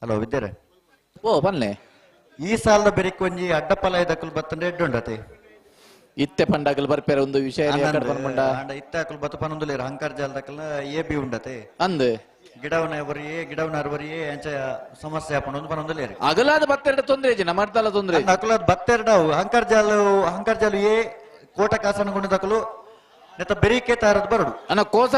Hello ವಿದ್ಯಾರೆ. ಓ ಪನ್ಲೆ. ಈ ಸಾಲದ ಬೆರಿಕ್ ಒಂಜಿ ಅಡ್ಡಪಲಾಯ ದಕ್ಕಲು ಬತ್ತಂಡೆ ಎಡ್ಡುಂಡತೆ. ಇತ್ತೆ ಪಂಡಾಗಲ್ ಬರ್ಪೇರೆ ಒಂದು ವಿಷಯ ಇತ್ತೆ ಅಕಲ್ ಬತ್ತ ಪನೊಂದುಲೇರು ಹಂಕಾರ್ ಜಾಲ ದಕ್ಕಲ ಎ ಬಿ ಉಂಡತೆ. ಅಂದ್ ಗಿಡವನ ಬರಿಯೇ ಗಿಡವನ ಬರಿಯೇ ಅಂಚ ಸಮಸ್ಯೆ ಆಪುಂಡು ಪನೊಂದುಲೇರು. ಅಗಲಾದ ಬತ್ತೆರಡ ತೊಂದ್ರೆ ಇಜ್ಜಿ ನಮ್ಮರ್ದಲ ತೊಂದ್ರೆ. ಅಕಲಾದ ಬತ್ತೆರಡ ಹಂಕಾರ್ ಜಾಲು ಹಂಕಾರ್ ಜಾಲು ಎ ಕೋಟ ಕಾಸನ ಗುಂಡದಕಲು ನೆತ್ತ ಬೆರಿಕೆ ತಾರದ್ ಬರಡು. ಅನ್ನ ಕೋಸ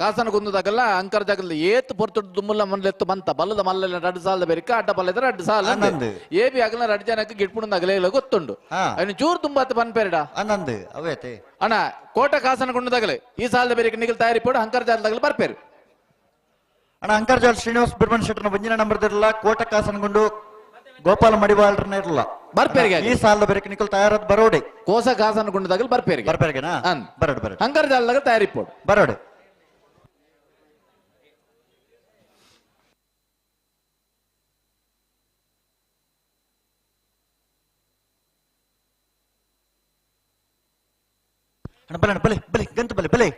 ಕಾಸನ ಗುಂದದಾಗಲ್ಲ ಅಂಕರ್ ಜಾಗಲ್ಲ ಏತ್ ಪೊರ್ತುಡು ದುಮ್ಮುಲ್ಲ ಮನ್ಲೆತ್ತು ಮಂತ ಬಲ್ಲದ ಮಲ್ಲ ರಡ್ಡು ಸಾಲದ ಬೆರಿಕ ಅಡ್ಡ ಬಲ್ಲದ ರಡ್ಡು ಸಾಲ ಏ ಬಿ ಅಗಲ ರಡ್ಡು ಜನಕ್ಕೆ ಗಿಟ್ಪುಂಡು ಅಗಲ ಗೊತ್ತುಂಡು. ಅವನು ಚೂರು ತುಂಬಾತ ಪನ್ಪೇರಡ ಅನ್ನಂದು ಅವೇತೆ. ಅಣ್ಣ ಕೋಟ ಕಾಸನ ಗುಂಡದಾಗಲೆ ಈ ಸಾಲದ ಬೆರಿಕ ನಿಗಲ್ ತಯಾರಿ ಪೋಡು ಹಂಕರ್ ಜಾಲದಾಗಲ ಬರ್ಪೇರು. ಅಣ್ಣ ಅಂಕರ್ ಜಾಲ್ ಶ್ರೀನಿವಾಸ್ ಬಿರ್ಮನ್ ಶೆಟ್ಟರ್ನ ಒಂಜಿನ ನಂಬರ್ ಇರಲ್ಲ, ಕೋಟ ಕಾಸನಗುಂಡು ಗೋಪಾಲ ಮಡಿವಾಳ್ರನ್ನ ಇರಲ್ಲ ಬರ್ಪೇರಿಗೆ. ಈ ಸಾಲದ ಬೆರಿಕ ನಿಕಲ್ ತಯಾರದ್ ಬರೋಡೆ. ಕೋಸ ಕಾಸನ ಗುಂಡದಾಗಲ ಬರ್ಪೇರಿಗೆ ಬರ್ಪೇರಿಗೆನಾ? ಬರೋಡು ಬರೋಡು. ಹಂಕರ್ ಜಾಲದಾಗ ತಯಾರಿ ಪೋಡು ಬರೋಡು. ಅಣ್ಣ ಬಲೆ ಬಲೆ ಬಲೆ ಗಂತು ಬಲೆ ಬಲೆ.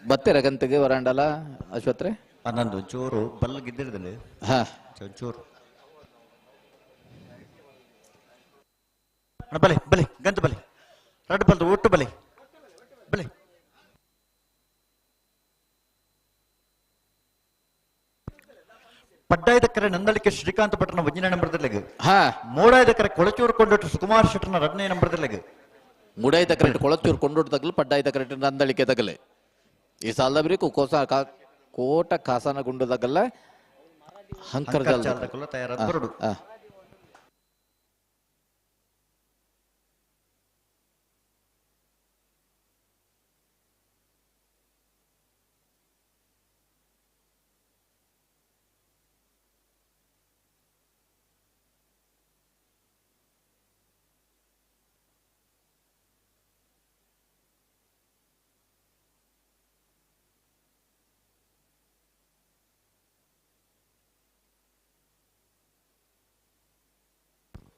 ಬತ್ತೆರ ಗಂತಿಗೆ ವರಾಂಡಲ ಅಶ್ವತ್ರೆ ನಂದು ಒಂಚೂರು ಬಲ್ಗಿದ್ದಿರದಲ್ಲಿ ಹಾ ಒಂಚೂರು ಬಲೆ ಬಲೆ ಗಂತು ಬಲೆ ರಡ್ಡು ಬಲ್ದು ಒಟ್ಟು ಬಲೆ ಬಲೆ. ಪಡ್ಡಾಯದಕ್ಕರೆ ನಂದಳಿಕೆ ಶ್ರೀಕಾಂತ ಭಟ್ರನ ಒಂಜನೇ ನಂಬರ್ದಲ್ಲಿಗೆ. ಹಾ ಮೂಡಾಯದಕ್ಕರೆ ಕೊಳಚೂರು ಕೊಂಡೊಟ್ಟು ಸುಕುಮಾರ್ ಶೆಟ್ಟರ್ನ ಎರಡನೇ ನಂಬರ್ದಲ್ಲಿಗೆ. ಮೂಡಾಯ್ದ ಕರೆಕ್ಟ್ ಕೊಳಚೂರು ಕೊಂಡೊಟ್ಟು ತಗಲು ಪಡ್ಡಾಯ್ದ ಕರೆಕ್ಟ್ ನಂದಳಿಕೆ ತಗಲೆ. ಈ ಸಾಲದ ಬರೀ ಕೋಸ ಕೋಟ ಕಾಸನ ಗುಂಡದಾಗಲ್ಲ ಹಂಕರ್ ಜಾಲದಕ್ಕಲ್ಲ ತಯಾರಾದ ಬರಡು.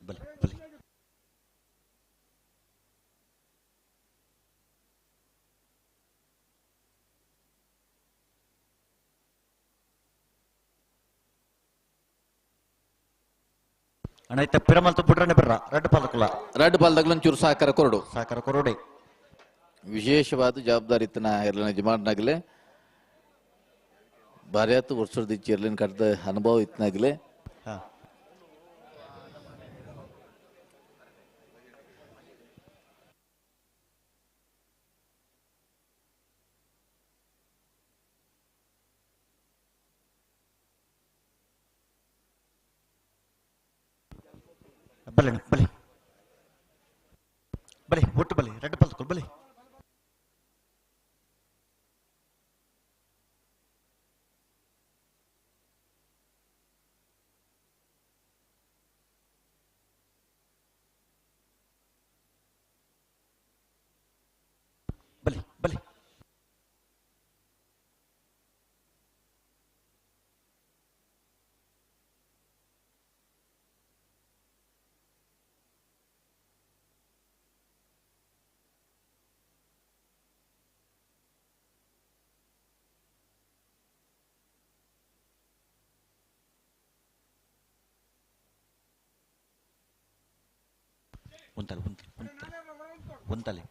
ಬಲೆ ಬಲೆ ಅಣ್ಣ ಇತ್ತ ಪಿರಮಲ್ತು ಬುಡ್ರನೆ ಬಿಡ್ರ ರಡ್ಡು ಪಾಲಕುಲ ರಡ್ಡು ಪಾಲದಾಗಲ ಒಂಚೂರು ಸಹಕಾರ ಕೊರಡು. ಸಹಕಾರ ಕೊರಡೆ. ವಿಶೇಷವಾದ ಜವಾಬ್ದಾರಿ ಇತ್ತನ ಇರ್ಲಿನ ಯಜಮಾನನಾಗಲೇ ಭಾರ್ಯಾತು ವರ್ಷದ ಇರ್ಲಿನ ಕಟ್ಟದ ಅನುಭವ ಇತ್ತನಾಗಲೇ. ಹಾ ಬಲೆ ಬಲೆ ಬಲೆ ಒಟ್ಟು ಬಲೆ ರಡ್ಡು ಪಲ್ತಕೊಲ್ ಬಲೆ. ಬಲೆ ಬಲೆ ಉಂತಲೆ ಉಂತಲೆ ಉಂತಲೆ ಉಂತಲೆ.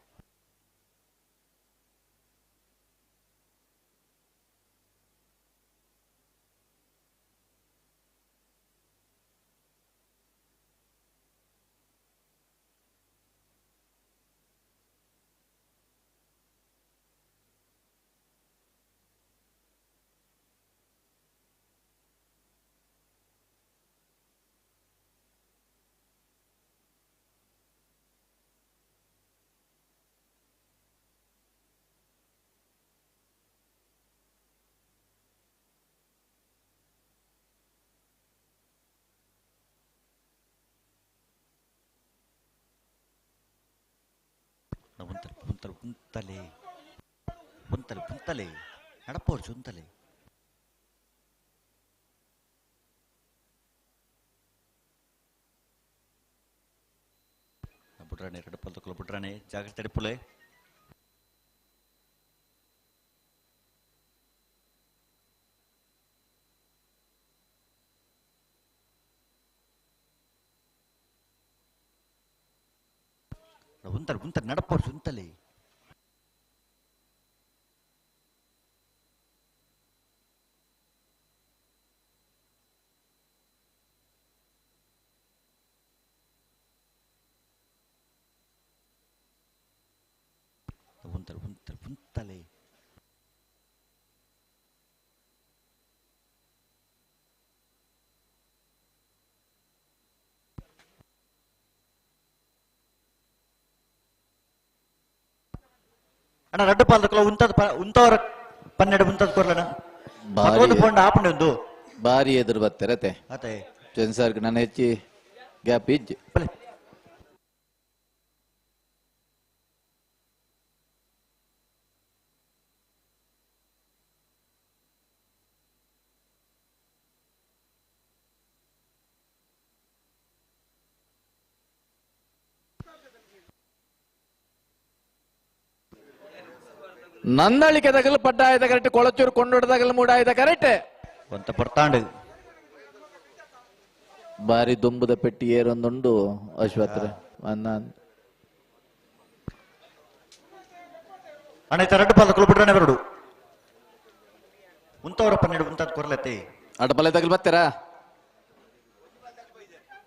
ಉಂತಲು ಉಂತಲೆ ಉಂತಲೆ ಉಂತಲೆ ನಡಪೋರ್ಚು ಉಂತಲೆ ಬುಡ್ರಾಣೆ ಎರಡು ಪಲ್ತಕ್ಕಲು ಬುಡ್ರಾಣೆ ಜಾಗ್ರತೆ ಎಡಿಪುಲೆ ಉಂತಲೆ ಉಂತಲೆ ನಡಪೋರ್ಚು ಉಂತಲೆ ಉಂತಲೆ ಉಂತಲೆ ಉಂತಲೆ ಅಣ್ಣ ರಡ್ಡು ಪಾಲ್ದಕ್ಕಲ ಉಂತದ ಉಂತವರ ಪನ್ನೆರಡು ಉಂತದ ಕೊರ್ಲಣ್ಣ ಮತ್ತೊಂದು ಪೋಂಡ ಆಪಂಡೆ ಒಂದು ಬಾರಿ ಎದುರು ಬರ್ತಾರೆ ಅತೆ ಸೆನ್ಸರ್ಗೆ ನಾನು ಹೆಚ್ಚಿ ಗ್ಯಾಪ್ ಇಜ್ಜಿ ಬಲೆ ನಂದಳಿಕೆ ತಗಲು ಪಡ್ಡಾಯದ ಕರೆಕ್ಟ್ ಕೊಳಚೂರು ಕೊಂಡೊಡದಾಗಲು ಮೂಡಾಯದ ಕರೆಕ್ಟ್ ಒಂತ ಪೊರ್ತಾಂಡು ಬಾರಿ ದುಂಬುದ ಪೆಟ್ಟಿ ಏರೊಂದುಂಡು ಅಶ್ವತ್ರ ಅನ್ನ ಅಣ್ಣ ಇತ್ತ ರಡ್ಡು ಪಾಲ್ದಕ್ಕಲು ಬುಡ್ರಾಣೆ ಬರಡು ಉಂತವರ ಪನ್ನೆರಡು ಉಂತದ ಕೊರ್ಲತೆ ಅಡ್ಡ ಪಲ್ಲೆ ತಗಲು ಬರ್ತೀರಾ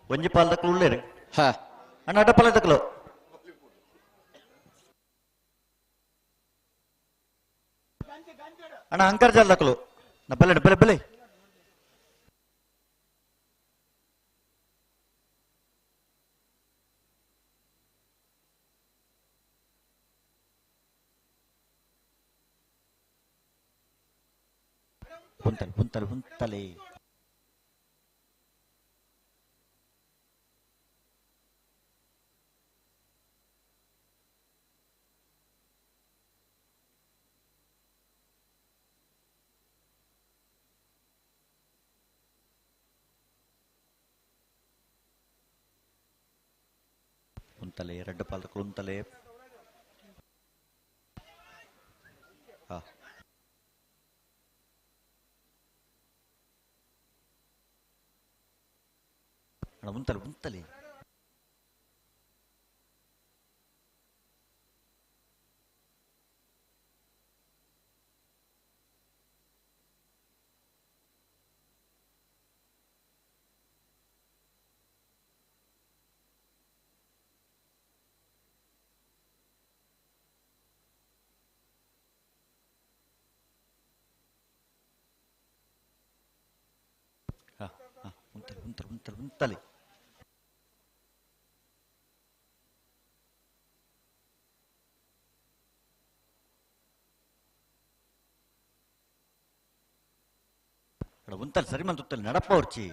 ಒಂಜಿ ಪಾಲ್ದಕ್ಕಲು ಉಳ್ಳೇರು ಹಾ ಅಣ್ಣ ಅಡ್ಡ ಪಾಲ್ದಕ್ಕಲು ಅಣ್ಣ ಅಂಕರ್ ಜಾಲ್ದಕ್ಕಲು ನಾ ಬಲೆ ಬಲೆ ಬಲೆ ಉಂತಲೆ ಉಂತಲೆ ಉಂತಲೆ ಉಂತಲೆ ಎರಡು ಪಾಲ್ದಕ್ಕಲು ಉಂತಲೆ ಹಾ ಅಣ್ಣ ಉಂತಲೆ ಉಂತಲೆ ಹಾ ಹಾ ಉಂತಲೆ ಉಂತಲೆ ಉಂತಲೆ ಉಂತಲೆ ಅಣ್ಣ ಉಂತಲೆ ಸರಿ ಮಂತ್ ಉತ್ತಲೆ ನಡಪ ಅವ್ರ್ಚಿ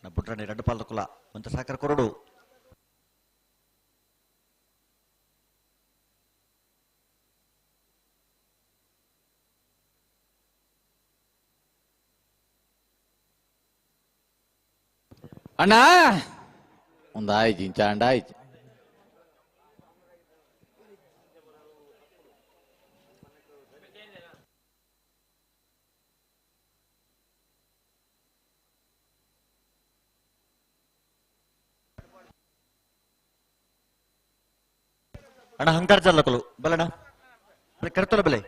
ನಾ ಬುಡ್ರಾಣಿ ರಡ್ಡು ಪಾಲ್ದಕ್ಕುಲ ಒಂತ ಸಾಕರ ಕೊರಡು ಅಣ್ಣ ಒಂದು ಆಯ್ತು ಇಂಚಾಂಡ ಆಯ್ತು ಅಣ್ಣ ಹಂಗಾರ್ ಜಲ್ಲಕಲು ಬಲಣ್ಣ. ಕರ್ತಲ ಬಲೆ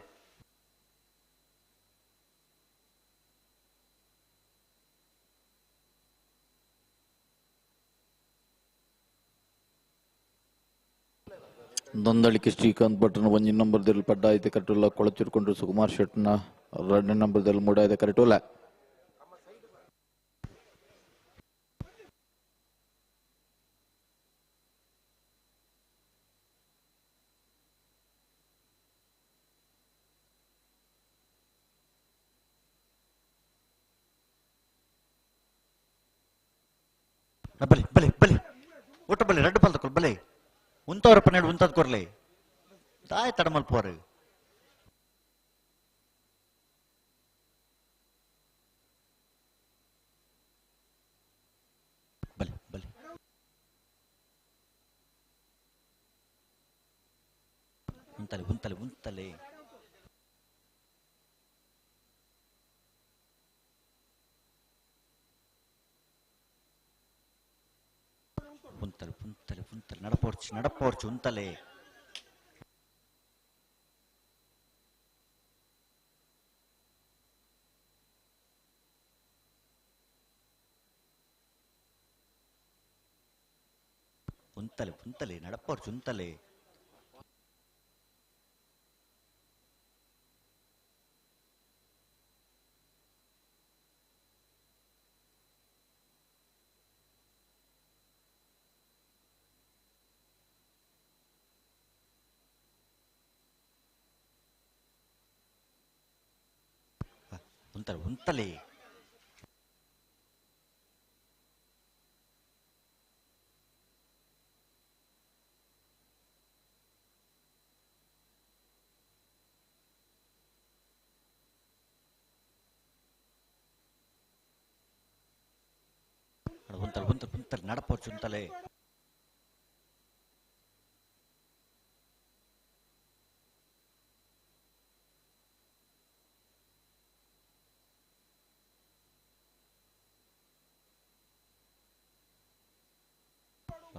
ದೊಂದಳಿಕೆ ಶ್ರೀಕಾಂತ್ ಭಟ್ನ ಒಂಜಿ ನಂಬರ್ದಲ್ಲಿ ಪಡ್ಡಾಯ್ತು ಕರೆಕ್ಟುಲ್ಲ ಕೊಳಚಿರ್ಕೊಂಡ್ರು ಸುಕುಮಾರ್ ಶೆಟ್ನ ಎರಡನೇ ನಂಬರ್ದಲ್ಲಿ ಮೂಡಾಯ್ತು ಕರೆಕ್ಟುಲ್ಲ ಬಲೆ ಬಲೆ ಬಲೆ ಒಟ್ಟು ಬಲೆ ರಡ್ಡು ಪಾಲ್ ಬಲೆ ಉಂತವರ ಪನ್ನೆರಡು ಉಂತದ್ ಕೊರ್ಲೆ ದಾಯ ತಡಮಲ್ ಪೋರು ಬಲೆ ಬಲೆ ಉಂತಲೆ ಉಂತಲೆ ಉಂತಲೆ ಉಂತಲೆ ಉಂತಲೆ ಉಂತಲೆ ನಡಪೋರ್ಚು ನಡಪೋರ್ಚು ಉಂತಲೆ ಉಂತಲೆ ಉಂತಲೆ ನಡಪೋರ್ಚು ಉಂತಲೆ ಉಂತಲೆ ಉಂತಲೆ ಉಂತಲೆ ಉಂತಲೆ ಉಂತಲೆ ನಡಪೋರ್ಚು ಉಂತಲೆ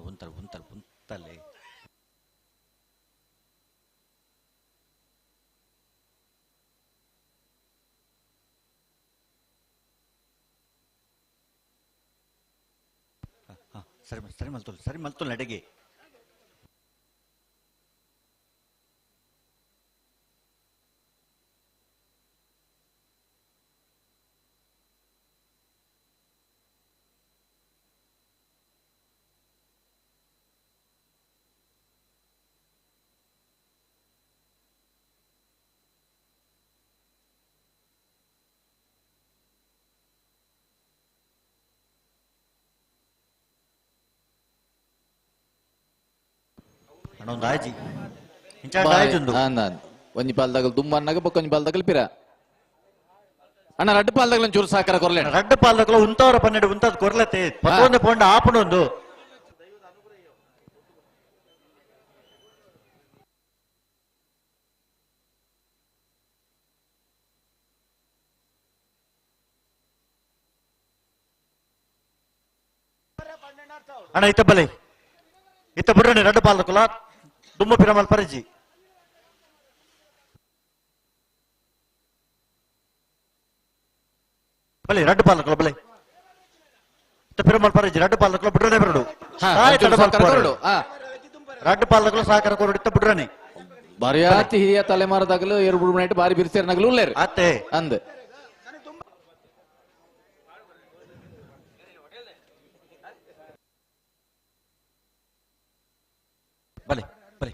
ಉಂತಲೆ ಉಂತಲೆ ಉಂತಲೆ ಸರಿ ಸರಿ ಮಲ್ತೋಲ್ ಸರಿ ಮಲ್ತೋಲ್ ನಡೆಗೆ ಒಂದು ಆಯ್ಜಿ ಒಂಜಿ ಪಾಲ್ದಾಗಲ್ ದುಮ್ಮ ಅನ್ನಾಗ ಬೊಕ್ಕ ಒಂಜಿ ಪಾಲ್ದಾಗಲ್ ಪಿರ ಅಣ್ಣ ರಡ್ಡು ಪಾಲ್ದಾಗಲ್ ಒಂಚೂರು ಸಾಕರ ಕೊರ್ಲೆ ರಡ್ಡು ಪಾಲ್ದಾಗಲ ಉಂತವರ ಪನ್ನೆರಡು ಉಂತದ್ ಕೊರ್ಲತೆ ಪತ್ತೊಂದು ಪೋಂಡ ಆಪುಣೊಂದು ಅಣ್ಣ ಇತ್ತ ಬಲೆ ಇತ್ತ ಬುಡ್ರಣಿ ರಡ್ಡು ಪಾಲ್ದಕುಲ ದುಮ್ಮ ಪಿರಮಲ್ ಪರಿಜಿ ಬಲೆ ರಡ್ಡು ಪಾಲ್ದಕುಲ ಬಲೆ ಇತ್ತ ಪಿರಮಲ್ ಪರಿಜಿ ರಡ್ಡು ಪಾಲ್ದಕುಲ ಬುಡ್ರಣೆ ಬರಡು ರಡ್ಡು ಪಾಲ್ದಕುಲ ಸಾಕರ ಕೊರಡು ಇತ್ತ ಬುಡ್ರಣೆ ಬಾರಿಯಾತಿ ಹಿರಿಯ ತಲೆಮಾರದಾಗಲು ಎರಡು ಬುಡ್ಮೆ ಬಾರಿ ಬಿರ್ಸೇರ್ನಾಗಲು ಉಲ್ಲೇರು ಅತ್ತೆ ಅಂದ್ ಬಲೆ ಬಲೆ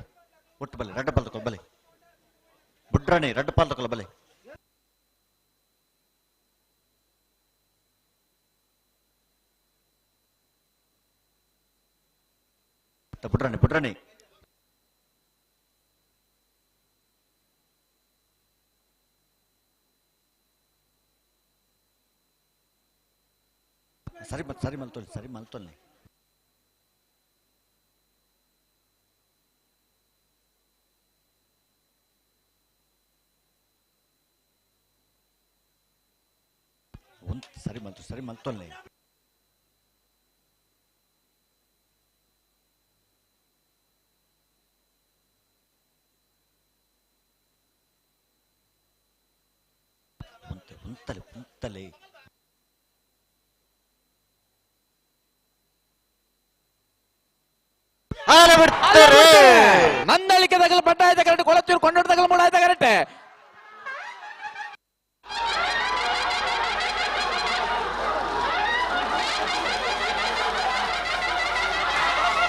ಒಟ್ಟು ಬಲೆ ರಡ್ಡು ಪಾಲ್ದಕುಲ ಬಲೆ ಬುಡ್ರಾಣಿ ರಡ್ಡು ಪಾಲ್ದಕುಲ ಬಲೆ ಬುಡ್ರಾಣಿ ಬುಡ್ರಾಣಿ ಸರಿ ಸರಿ ಮಲ್ತೋಲಿ ಸರಿ ಮಲ್ತೋಲ್ನೆ ಸರಿ ಮಲ್ತು ಸರಿ ಮಲ್ತೋಲ್ನೆ ಉಂತಲೆ ಉಂತಲೆ ನಂದಳಿಕೆ ತಗಲು ಪಟ್ಟಾಯ್ತ ಕರೆಕ್ಟ್ ಕೊಳಚೂರು ಕೊಂಡೋಡ್ ತಗಲು ಮೂಡಾಯ್ತ ಕರೆಕ್ಟ್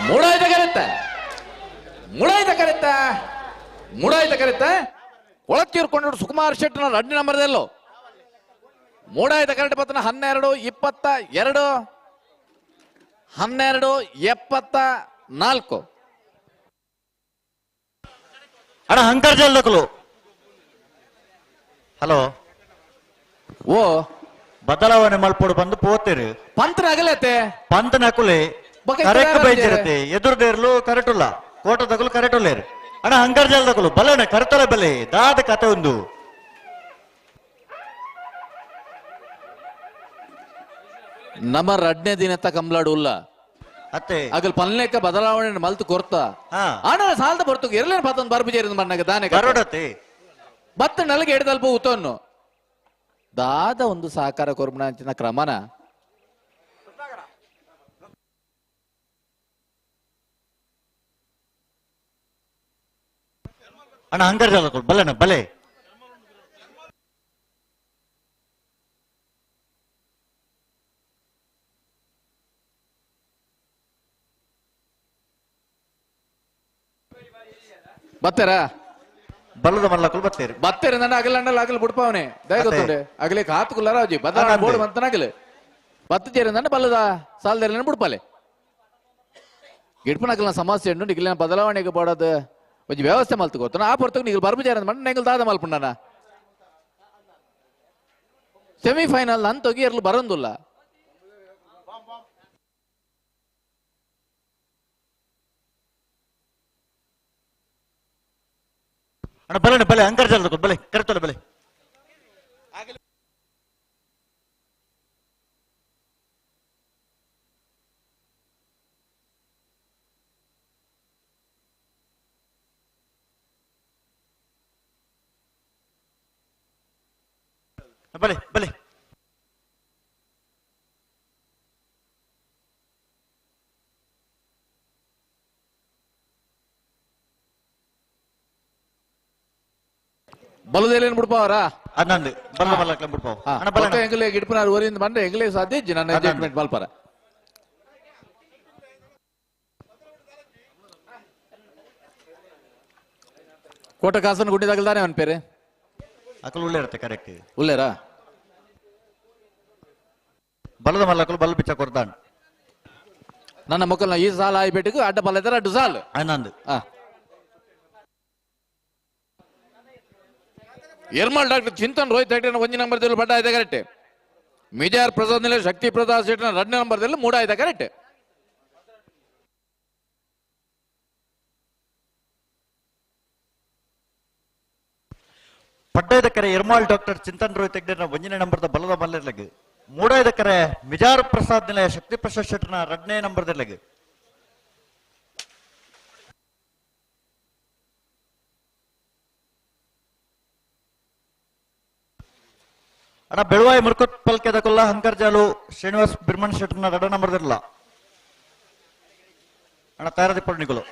ಮೂಡಾಯ್ತ ಕರೆಕ್ಟ್ ಮೂಡಾಯ್ತ ಕರೆಕ್ಟ್ ಮೂಡಾಯ್ತ ಕರೆಕ್ಟ್ ಕೊಳಚೂರು ಕೊಂಡೋಡ್ ಸುಕುಮಾರ್ ಶೆಟ್ಟನ ರಡ್ಡು ನಂಬರ್ದಲ್ಲೋ ಮೂಡಾಯ್ತ ಕರೆಕ್ಟ್ ಪತ್ತನ 12 22 12 74. ಅಣ್ಣ ಹಂಕರ್ ಜಲ್ದಕಲು ಹಲೋ ಓ ಬದಲಾವಣೆ ಮಲ್ಪೋಡು ಬಂದು ಪೋತೇರು ಪಂತ್ರ ಅಗಲತ್ತೆ ಪಂತ ನಕುಲೆ ಕರೆಕ್ಟ್ ಬೈಜಿರತ್ತೆ ಎದುರುದೇರ್ಲು ಕರೆಟುಲ್ಲ ಕೋಟ ತಗಲು ಕರೆಟುಲ್ಲೇರು ಅಣ್ಣ ಹಂಕರ್ ಜಲ್ದಕಲು ಬಲನೆ ಕರೆತಲೆ ಬಲೆ ದಾದ ಕತೆ ಒಂದು ನಮ್ಮ ರಡ್ನೇ ದಿನತ್ತ ಕಂಬ್ಲಾಡು ಉಲ್ಲ ಅತ್ತೆ ಅಗಲ್ ಪನ್ಲೇಕ ಬದಲಾವಣೆ ಮಲ್ತು ಕೊರ್ತ ಆಣ ಸಾಲದ ಬರ್ತು ಇರ್ಲೇನು ಪತ್ತೊಂದು ಬರ್ಬು ಮಣ್ಣಗ ದಾನೆ ಬರೋಡತ್ತೆ ಬತ್ತ ನಲಗೆ ಎಡದಲ್ಪ ಉತನ್ನು ದಾದ ಒಂದು ಸಹಕಾರ ಕೊರ್ಬಣ ಕ್ರಮನ ಅಣ್ಣ ಹಂಗಾರ ಬಲೆಣ್ಣ ಬಲೆ ಬತ್ತಾರ ಬಲ್ಲದ ಮಲ್ಲಕುಲು ಬತ್ತೇರು ಬತ್ತೇರ ನನ್ನ ಅಗಲ ಅಣ್ಣಲ್ಲ ಅಗಲ ಬಿಡ್ಪಾವನೆ ದಯ ಗೊತ್ತುಂಡೆ ಅಗಲೇ ಕಾತುಕುಲ್ಲ ರಾಜಿ ಬದಲಾವಣೆ ಬೋರ್ಡ್ ಮಂತನಾಗಲೆ ಬತ್ತ ಚೇರ ನನ್ನ ಬಲ್ಲದ ಸಾಲದಲ್ಲಿ ಬಿಡ್ಪಾಲೆ ಗಿಡ್ಪನಕಲ್ನ ಸಮಸ್ಯೆ ಉಂಟು ನಿಗಲಿನ ಬದಲಾವಣೆಗೆ ಬೋಡದ ಒಂಜಿ ವ್ಯವಸ್ಥೆ ಮಲ್ತು ಗೊತ್ತು ಆ ಪೊರ್ತುಗ್ ನಿಗಲ್ ಬರ್ಬುಜಾರ ಮಣ್ಣ ನೆಂಗಲ್ ದಾದ ಮಲ್ಪುಂಡನ ಸೆಮಿಫೈನಲ್ ನನ್ ತೊಗಿ ಇರ್ಲು ಬರಂದುಲ್ಲ ಅಣ್ಣ ಬಲೆ ಬಲೆ ಅಂಕರ್ ಜಲ್ದ ಬಲೆ ಕರೆತಲ್ಲ ಬಲೆ ಬಲೆ ಬಲೆ ಬಲದೇಲೇನು ಬಿಡ್ಪಾವರ ಅನ್ನಂದು ಬಲ್ಲ ಬಲ್ಲ ಬಿಡ್ಪಾವ ಅಣ್ಣ ಬಲ್ಲ ಎಂಗಲೇ ಗಿಡ್ಪನಾರ್ ಊರಿಂದ ಬಂದ್ರೆ ಎಂಗಲೇ ಸಾಧ್ಯ ಇಜ್ಜಿ ನನ್ನ ಜಡ್ಜ್ಮೆಂಟ್ ಮಲ್ಪರ ಕೋಟ ಕಾಸನ್ ಗುಂಡಿದಾಗಲ್ದಾನೆ ಅವನ ಪೇರೆ ಅಕಲ್ ಉಳ್ಳೆ ಇರುತ್ತೆ ಕರೆಕ್ಟ್ ಉಳ್ಳೇರಾ ಬಲದ ಮಲ್ಲಕಲು ಬಲ್ಲ ಬಿಚ್ಚ ಕೊಡ್ತಾನ ನನ್ನ ಮಕ್ಕಳನ್ನ ಈ ಸಾಲ ಆಯ್ಬಿಟ್ಟಿಗೂ ಅಡ್ಡ ಬಲ್ಲ ಇದ್ದಾರೆ ಅಡ್ಡ ಸಾಲು ಅನ್ನಂದು ಎರ್ಮಾಲ್ ಡಾಕ್ಟರ್ ಚಿಂತನ್ ರೋಹಿತ್ ಹೆಗ್ಡೆ ಒಂಜಿ ನಂಬರ್ ದಲ್ಲಿ ಬಡ್ಡ ಆಯ್ತಾ ಕರೆಕ್ಟ್ ಮಿಜಾರ್ ಪ್ರಸಾದ್ ನಿಲೆ ಶಕ್ತಿ ಪ್ರಸಾದ್ ಶೆಟ್ನ ಎರಡನೇ ನಂಬರ್ ದಲ್ಲಿ ಮೂಡ ಆಯ್ತಾ ಕರೆಕ್ಟ್ ಪಡ್ಡೈದ ಕರೆ ಎರ್ಮಾಲ್ ಡಾಕ್ಟರ್ ಚಿಂತನ್ ರೋಹಿತ್ ಹೆಗ್ಡೆ ಒಂದನೇ ನಂಬರ್ದ ಬಲದ ಮಲ್ಲರ್ಲಗ್ ಮೂಡೈದ ಕರೆ ಮಿಜಾರ್ ಪ್ರಸಾದ್ ನಿಲಯ ಶಕ್ತಿ ಪ್ರಸಾದ್ ಶೆಟ್ನ ಎರಡನೇ ನಂಬರ್ದರ್ಲಗ್ ಅಣ್ಣ ಬೆಳುವಾಯಿ ಮುರ್ಕುತ್ ಪಲ್ಕೆದ ಕೊಲ್ಲ ಹಂಕರ್ ಜಾಲು ಶ್ರೀನಿವಾಸ್ ಬಿರ್ಮನ್ ಶೆಟ್ನ ಎರಡ ನಂಬರ್ದಿರಲ್ಲ ಅಣ್ಣ ತಯಾರದಿ ಪಡ್ನಿಗಳು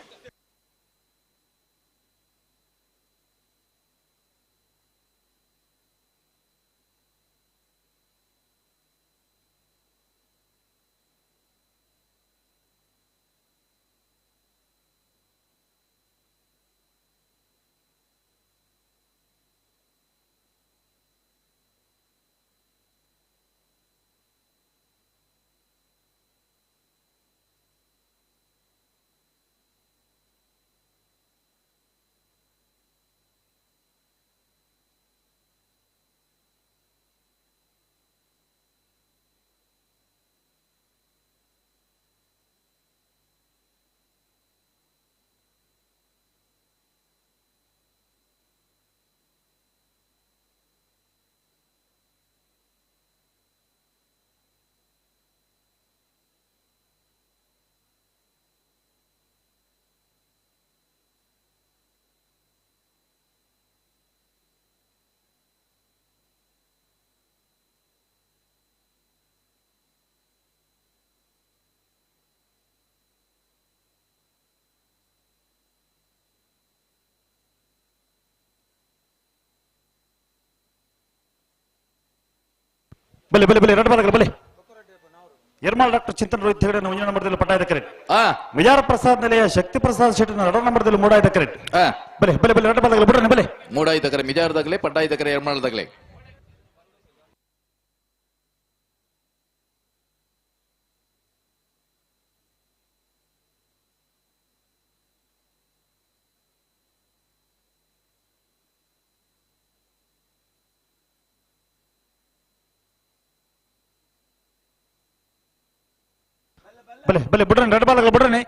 ಬಲೆ ಬಲೆ ಬಲೆ ರಡ್ ಬಾಲಕರು ಬಲೆ ಎರ್ಮಾಲ್ ಡಾಕ್ಟರ್ ಚಿಂತನ್ ರೋಹಿತ್ ಹೆಗಡೆ ಒಂಜಿ ನಂಬರ್ದಲ್ಲಿ ಪಟ್ಟಾಯದ ಕರೆಕ್ಟ್. ವಿಜಾರ ಪ್ರಸಾದ್ ನೆಲೆಯ ಶಕ್ತಿ ಪ್ರಸಾದ್ ಶೆಟ್ಟಿನ ಎರಡ ನಂಬರ್ದಲ್ಲಿ ಮೂಡಾಯ್ದ ಕರೆಕ್ಟ್. ಬಲೆ ಬಲೆ ಬಲೆ ರಡ್ ಬಾಲಕರು ಬಿಡ್ರಿ ಬಲೆ. ಮೂಡಾಯ್ದ ಕರೆ ಮಿಜಾರದಾಗಲೇ ಪಟ್ಟಾಯ್ದ ಕರೆ ಎರ್ಮಾಳ್ದಾಗಲೇ. ಬಲೆ ಬಲೆ ಬಿಡ್ರಿ ರಡ್ ಬಾಲಕರು ಬಿಡ್ರಿ.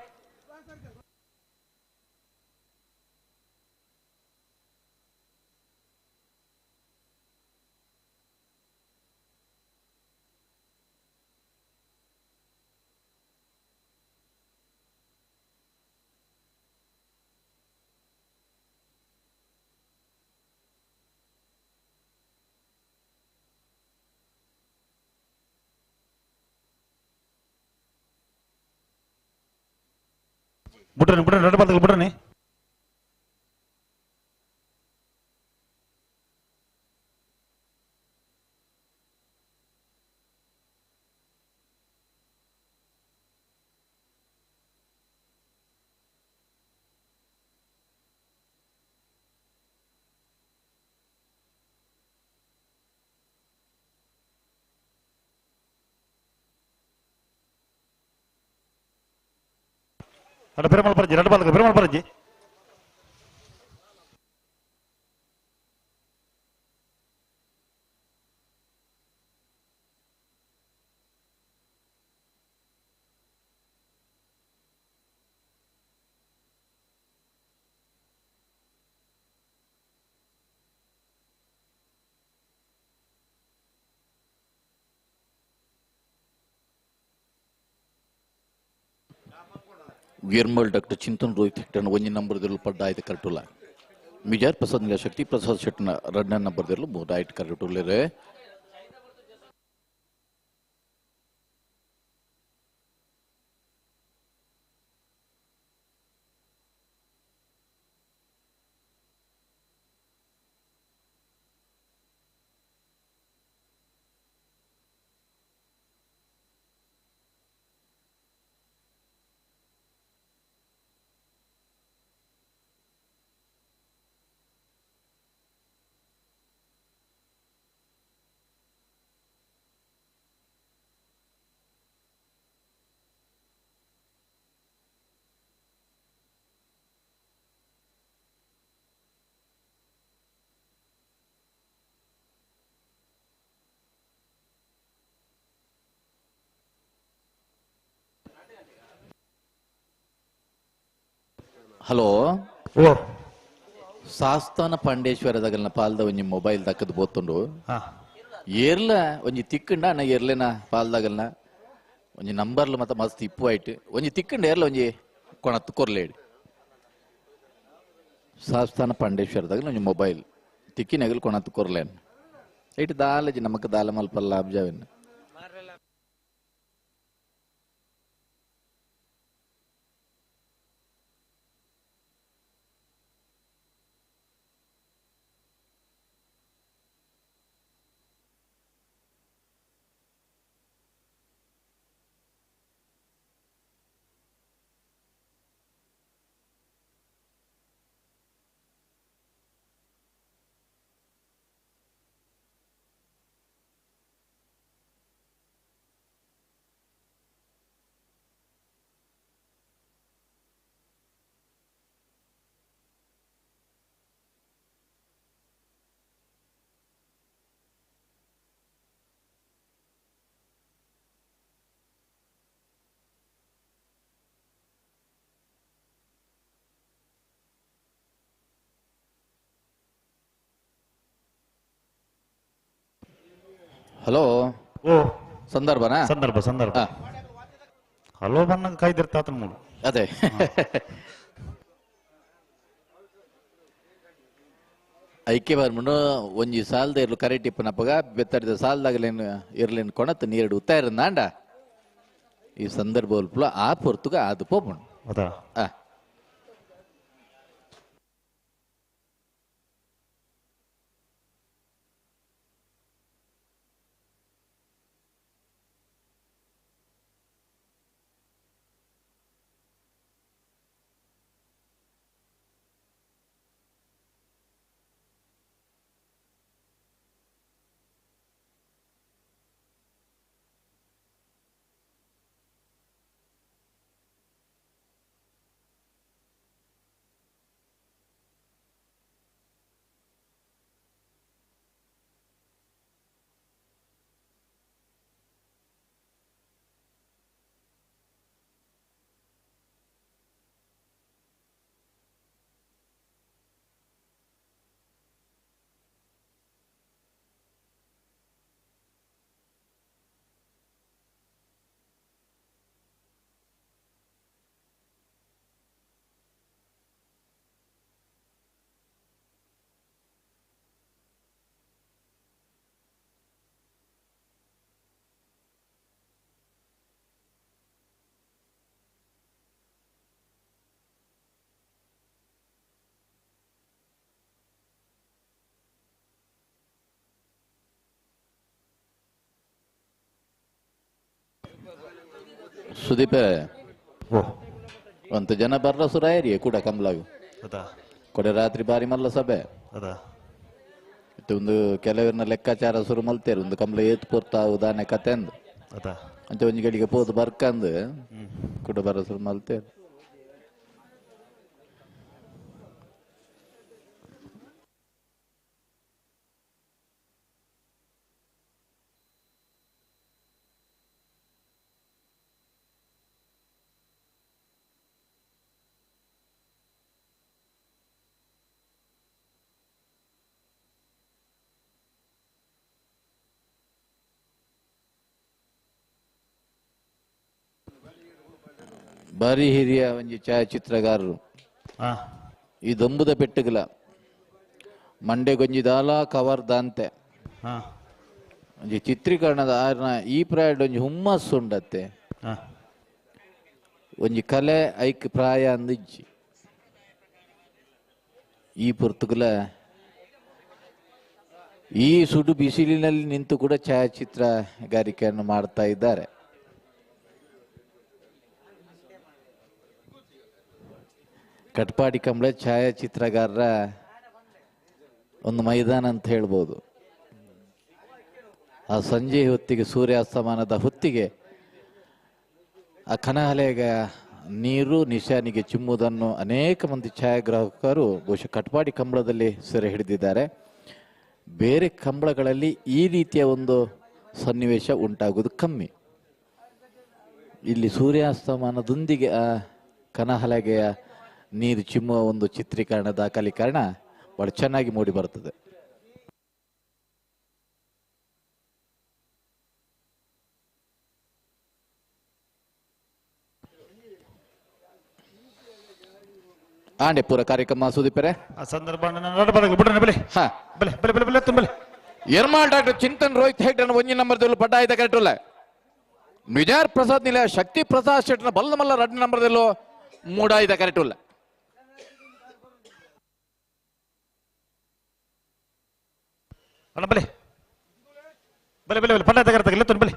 ಬಿಡ್ರಿ ಬಿಡ್ರಿ ರಡ್ ಬಾಲಕರು ಬಿಡ್ರಿ. ಅಡ ಪೆರುಮಾಳ್ ಪರಜಿ ರಡ್ ಬಾಲಕರು ಪೆರುಮಾಳ್ ಪರಜಿ. ಎರ್ಮಲ್ ಡಾಕ್ಟರ್ ಚಿಂತನ್ ರೋಹಿತ್ ಹೆಗ್ಡನ್ ಒಂಜಿ ನಂಬರ್ದಿರ್ಲು ಪಡ್ಡ ಆಯ್ತು ಕರೆಟುಲ್ಲ. ಮಿಜಾರ್ ಪ್ರಸಾದ್ ನಿಲ ಶಕ್ತಿ ಪ್ರಸಾದ್ ಶೆಟ್ಟನ ರಡ್ನ ನಂಬರ್ದಿರ್ಲು ಮೂರು ಆಯ್ತು ಕರೆಟುಲ್ಲೇರೆ. ಹಲೋ. ಓ. ಸಾಸ್ತಾನ ಪಾಂಡೇಶ್ವರದಾಗಲ್ನ ಪಾಲ್ದ ಒಂಜಿ ಮೊಬೈಲ್ ದಕ್ಕದ್ ಬೋತುಂಡು. ಏರ್ಲ ಒಂಜಿ ತಿಕ್ಕಂಡ ಅಣ್ಣ ಏರ್ಲೇನ ಪಾಲ್ದಾಗಲ್ನ ಒಂಜಿ ನಂಬರ್ಲ ಮತ್ತ ಮಸ್ತ್ ಇಪ್ಪು ಆಯ್ತು ಒಂಜಿ ತಿಕ್ಕಂಡ ಏರ್ಲ ಒಂಜಿ ಕೊಣತ್ತು ಕೊರ್ಲೇಡಿ. ಸಾಸ್ತಾನ ಪಾಂಡೇಶ್ವರದಾಗಲ್ ಒಂಜಿ ಮೊಬೈಲ್ ತಿಕ್ಕಿನಗಲ್ ಕೊಣತ್ತು ಕೊರ್ಲೇನ್ ಇಟ್ಟು ದಾಲಜಿ ನಮಕ್ ದಾಲ ಮಲ್ಪಲ್ಲ ಅಬ್ಜಾವಿನ. ಹಲೋ. ಓ. ಸಂದರ್ಭನಾ? ಸಂದರ್ಭ ಸಂದರ್ಭ. ಹಲೋ ಬನ್ನಂಗ ಕಾಯ್ದಿರ್ತಾತನ ಮೂಡು. ಅದೇ. ಐಕೆ ಬರ್ಮುಂಡು ಒಂಜಿ ಸಾಲದ ಇರ್ಲು ಕರೆ ಟಿಪ್ಪನಪ್ಪಗ ಬೆತ್ತಡಿದ ಸಾಲದಾಗಲೇನು ಇರ್ಲೇನು ಕೊಣತ್ ನೀರಡು ಉತ್ತಾಯ ನಾಂಡ ಈ ಸಂದರ್ಭ ಉಲ್ಪುಲ ಆ ಪೊರ್ತುಗ ಅದು ಪೋಪುಂಡು. ಹೌದಾ? ಸುದೀಪ ಅಂತ ಜನ ಬರ್ರ ಸುರಾಯರಿ ಕೂಡ ಕಮ್ಲಾಗು ಕೊಡೆ ರಾತ್ರಿ ಬಾರಿ ಮಲ್ಲ ಸಭೆ ಒಂದು ಕೆಲವರನ್ನ ಲೆಕ್ಕಾಚಾರ ಶುರು ಮಲ್ತೇರು ಒಂದು ಕಮ್ಲ ಏತ್ ಪೊರ್ತ ಉದಾನೆ ಕತೆ ಅಂದು ಅಂತ ಒಂಜಿ ಗಡಿಗೆ ಪೋದು ಬರ್ಕಂದು ಕೂಡ ಬರ ಶುರು ಮಲ್ತೇರು. ಬಾರಿ ಹಿರಿಯ ಒಂಜಿ ಛಾಯಾಚಿತ್ರಗಾರರು ಈ ದೊಂಬುದ ಪೆಟ್ಟುಗಲ ಮಂಡೆ ಗೊಂಜಿ ದಾಲ ಕವರ್ ದಾಂತೆ ಒಂಜಿ ಚಿತ್ರೀಕರಣದ ಆರ್ನ ಈ ಪ್ರಾಯಡ್ ಒಂಜಿ ಹುಮ್ಮಸ್ಸು ಉಂಡತ್ತೆ ಒಂಜಿ ಕಲೆ ಐಕ್ ಪ್ರಾಯ ಅಂದಿಜ್ಜಿ ಈ ಪೊರ್ತುಗಲ ಈ ಸುಡು ಬಿಸಿಲಿನಲ್ಲಿ ನಿಂತು ಕೂಡ ಛಾಯಾಚಿತ್ರಗಾರಿಕೆಯನ್ನು ಮಾಡ್ತಾ ಇದ್ದಾರೆ. ಕಟ್ಪಾಡಿ ಕಂಬಳ ಛಾಯಾಚಿತ್ರಗಾರರ ಒಂದು ಮೈದಾನ ಅಂತ ಹೇಳ್ಬೋದು. ಆ ಸಂಜೆ ಹೊತ್ತಿಗೆ ಸೂರ್ಯಾಸ್ತಮಾನದ ಹೊತ್ತಿಗೆ ಆ ಕನಹಲೆಗ ನೀರು ನಿಶಾನಿಗೆ ಚಿಮ್ಮುವುದನ್ನು ಅನೇಕ ಮಂದಿ ಛಾಯಾಗ್ರಾಹಕರು ಬಹುಶಃ ಕಟ್ಪಾಡಿ ಕಂಬಳದಲ್ಲಿ ಸೆರೆ ಹಿಡಿದಿದ್ದಾರೆ. ಬೇರೆ ಕಂಬಳಗಳಲ್ಲಿ ಈ ರೀತಿಯ ಒಂದು ಸನ್ನಿವೇಶ ಉಂಟಾಗುವುದು ಕಮ್ಮಿ. ಇಲ್ಲಿ ಸೂರ್ಯಾಸ್ತಮಾನದೊಂದಿಗೆ ಆ ಕನಹಲಗೆಯ ನೀರು ಚಿಮ್ಮುವ ಒಂದು ಚಿತ್ರೀಕರಣ ದಾಖಲೀಕರಣ ಬಹಳ ಚೆನ್ನಾಗಿ ಮೂಡಿ ಬರ್ತದೆ. ಆಂಡೆ ಪೂರ ಕಾರ್ಯಕ್ರಮ ಸುದೀಪರೆ ಆ ಸಂದರ್ಭ ಎರ್ಮಾಲ್ ಡಾಕ್ಟರ್ ಚಿಂತನ್ ರೋಹಿತ್ ಹೆಗ್ಡೆ ಒಂಜಿ ನಂಬರ್ ಪಡ್ಡಾಯ್ದ ಕರೆಕ್ಟ್ ಮಿಜಾರ್ ಪ್ರಸಾದ್ ನಿಲ ಶಕ್ತಿ ಪ್ರಸಾದ್ ಶೆಟ್ನ ಬಲ್ಲ ಮಲ್ಲ ರಡ್ಡು ನಂಬರ್ದಲ್ಲೂ ಮೂಡಾಯ್ದ ಕರೆಕ್ಟ್ ಅಣ್ಣ ಬಲೆ ಬಲೆ ಬಲೆ ಬಲೆ ಪಡ್ಡಾಯ್ದ ಕರೆಕ್ಟ್ ಬಲೆ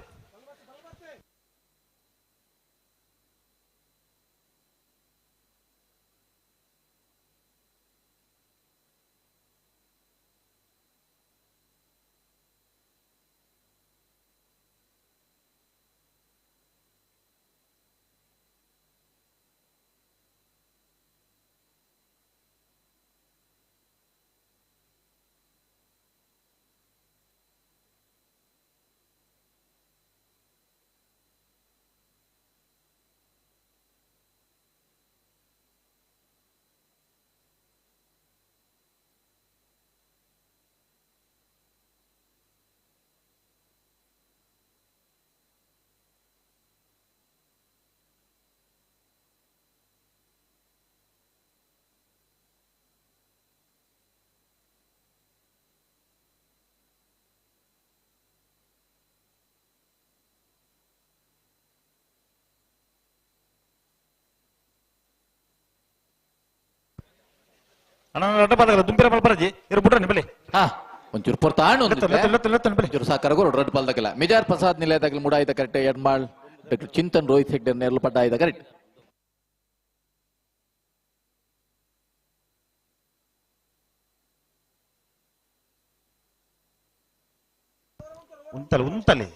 ಒಂಚೂರು ಪೊರ್ತ ಒಂಚೂರು ರಡ್ಡು ಪಾಲ್ದಕ್ಕಿಲ್ಲ ಮಿಜಾರ್ ಪ್ರಸಾದ್ ನಿಲಯದಾಗಲಿ ಮೂಡಾಯ್ದ ಕರೆಕ್ಟ್ ಎಡ್ಮಾಳ್ ಡಾಕ್ಟರ್ ಚಿಂತನ್ ರೋಹಿತ್ ಹೆಗ್ಡೆ ನೆರಳು ಪಡ್ಡಾಯ್ದ ಕರೆಕ್ಟ್. ಉಂತಲೆ ಉಂತಲೆ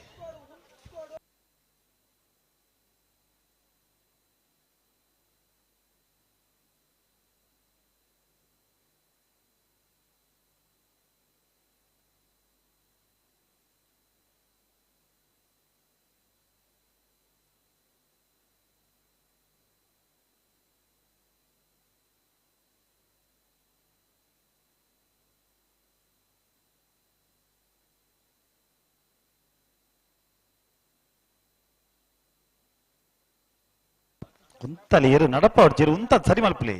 ಉಂತಲೆ ಏರು ನಡಪ ಅವ್ರು ಉಂತ ಸರಿ ಮಲ್ಪಲಿ.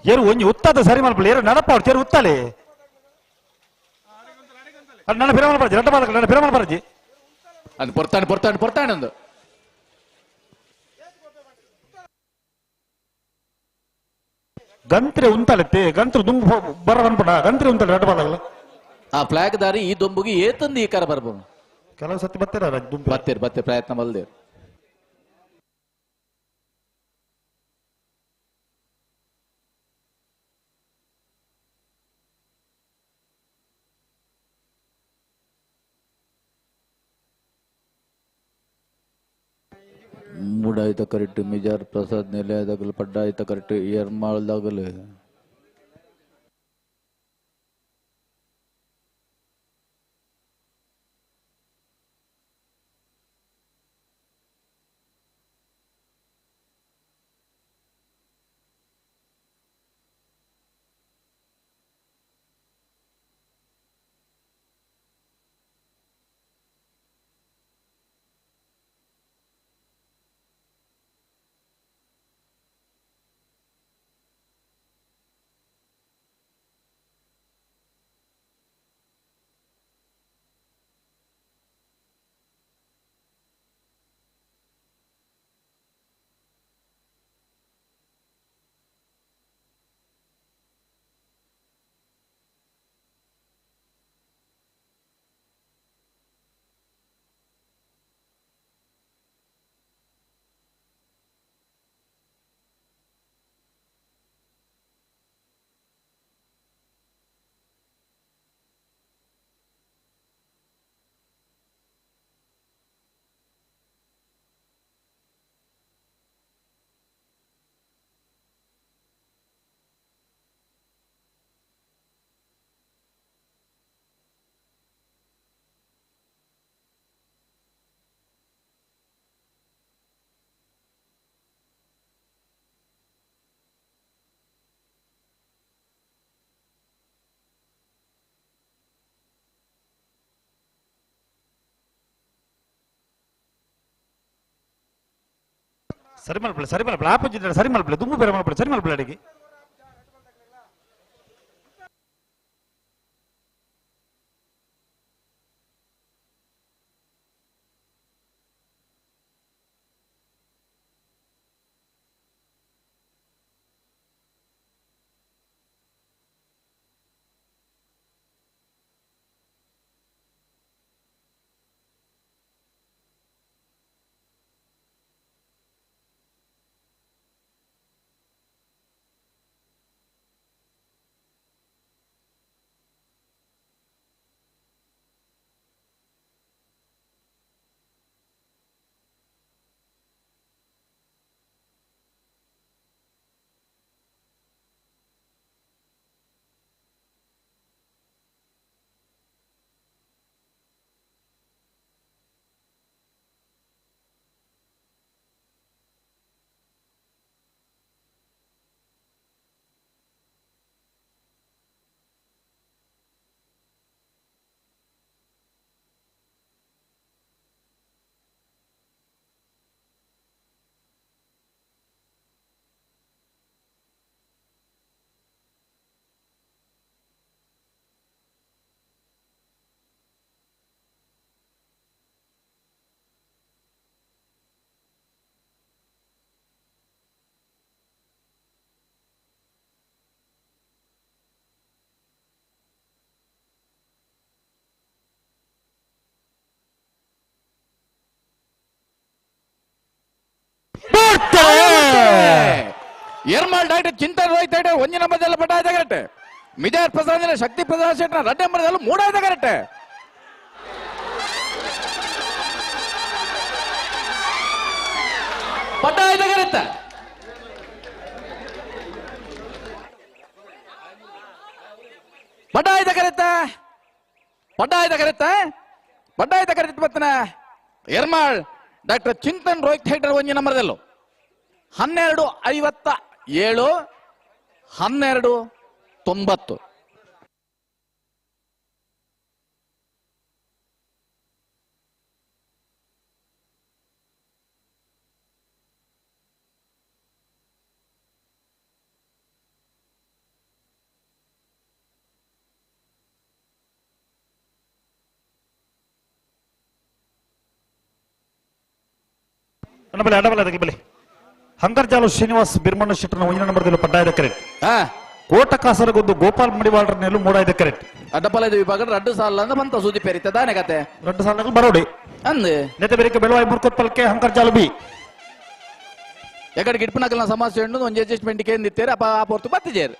ಏರು ಒಂಜಿ ಉತ್ತಾದ ಸರಿ ಮಲ್ಪಲಿ ಏರು ನಡಪ ಅವ್ರು ಚೇರು ಉತ್ತಾಲೆ. ನನ್ನ ಪಿರಮಲ್ ಪರಜಿ ರಡ್ಡ ಬಾಲಕ ನನ್ನ ಪಿರಮಲ್ ಪರಜಿ ಅದು ಪೊರ್ತಾಣ್ ಪೊರ್ತಾಣ್ ಪೊರ್ತಾಣ್ ಅಂದು ಗಂತ್ರೆ ಉಂತಲತ್ತೆ ಗಂತ್ರೆ ದುಂಬು ಬರ ಅನ್ಪಡ ಗಂತ್ರೆ ಉಂತಲೆ ರಡ್ಡ ಬಾಲಕಲ್ಲ. ಆ ಫ್ಲಾಗ್ ದಾರಿ ಈ ದೊಂಬುಗೆ ಏತಂದು ಈ ಕರ ಬರ್ಬೋದು. ಕೆಲವು ಸತಿ ಬರ್ತೀರ ದುಂಬು. ಬತ್ತೀರ್ ಬತ್ತೀರ್ ಪ್ರಯತ್ನ ಬಲ್ದೇರ್. ಮೂಡಾಯ್ತ ಕರೆಕ್ಟ್ ಮಿಜಾರ್ ಪ್ರಸಾದ್ ನೆಲೆಯಾದಾಗಲು ಪಡ್ಡಾಯ್ತ ಕರೆಕ್ಟ್ ಎರ್ಮಾಳ್ದಾಗಲು. ಸರಿ ಮಲ್ಪಲೆ ಸರಿ ಮಲ್ಪಲೆ ಆಪೋಸಿಟ್ ಸರಿ ಮಲ್ಪಲೆ ದುಂಬು ಬೇರೆ ಮಲ್ಪಲೆ ಸರಿ ಮಲ್ಪಲೆ ಅಡಿಗೆ. ಎರ್ಮಾಲ್ ಡಾಕ್ಟರ್ ಚಿಂತನ್ ರೋಹಿತ್ ಹೆಗ್ಡೆ ಒಂಜಿ ನಂಬರ್ದಲ್ಲ ಪಟ್ಟಾಯ್ತ ಕರೆಕ್ಟ್. ಮಿಜಾರ್ ಪ್ರಸಾದ್ ಶಕ್ತಿ ಪ್ರಸಾದ್ ಶೆಟ್ನ ರಡ್ಡ ನಂಬರ್ದಲ್ಲ ಮೂಡಾಯ್ತ ಕರೆಕ್ಟ್. ಪಟ್ಟಾಯ್ತ ಕರೆಕ್ಟ್. ಪಟ್ಟಾಯ್ತ ಕರೆಕ್ಟ್. ಪಟ್ಟಾಯ್ತ ಕರೆಕ್ಟ್. ಪಟ್ಟಾಯ್ತ ಕರೆಕ್ಟ್ ಬತ್ತನ ಎರ್ಮಾಳ್ ಡಾಕ್ಟರ್ ಚಿಂತನ್ ರೋಹಿತ್ ಹೆಗ್ಡೆ ಒಂಜಿ ನಂಬರ್ದಲ್ಲೂ 12:57 12:90. ಬಲೆ ಅಡಬಲ ಅದಕ್ಕೆ ಬಲೆ ಹಂಗರ್ಜಾಲು ಶ್ರೀನಿವಾಸ್ ಬಿರ್ಮಣ್ಣ ಶೆಟ್ಟರ್ನ ಒಂಜಿನ ನಂಬರ್ದಲ್ಲಿ ಪಡ್ಡಾಯದ ಕರೆಕ್ಟ್. ಕೋಟ ಕಾಸರಗೊಂದು ಗೋಪಾಲ್ ಮಡಿವಾಳರನೆಲ್ಲ ಮೂಡಾಯ್ದ ಕರೆಕ್ಟ್. ಅಡ್ಡಪಲದ ವಿಭಾಗ ರಡ್ಡು ಸಾಲ ಅಂದ್ರೆ ಬಂತ ಸೂದಿ ಪೇರಿತ ದಾನೆ ಕತೆ. ರಡ್ಡು ಸಾಲ ಬರೋಡಿ. ಅಂದ್ ನೆತೆ ಬೇರೆ ಬೆಳವಾಯಿ ಮುರ್ಕೊತ್ ಪಲ್ಕೆ ಹಂಕರ್ಜಾಲು ಬಿ. ಎಕಡೆ ಗಿಡ್ಪನಕಲ್ನ ಸಮಸ್ಯೆ ಉಂಡು, ಒಂಜಿ ಅಡ್ಜಸ್ಟ್ಮೆಂಟ್ ಕೇಂದಿತ್ತೇರೆ ಅಪ್ಪ ಆ ಪೊರ್ತು ಬತ್ತಿಜೇರು.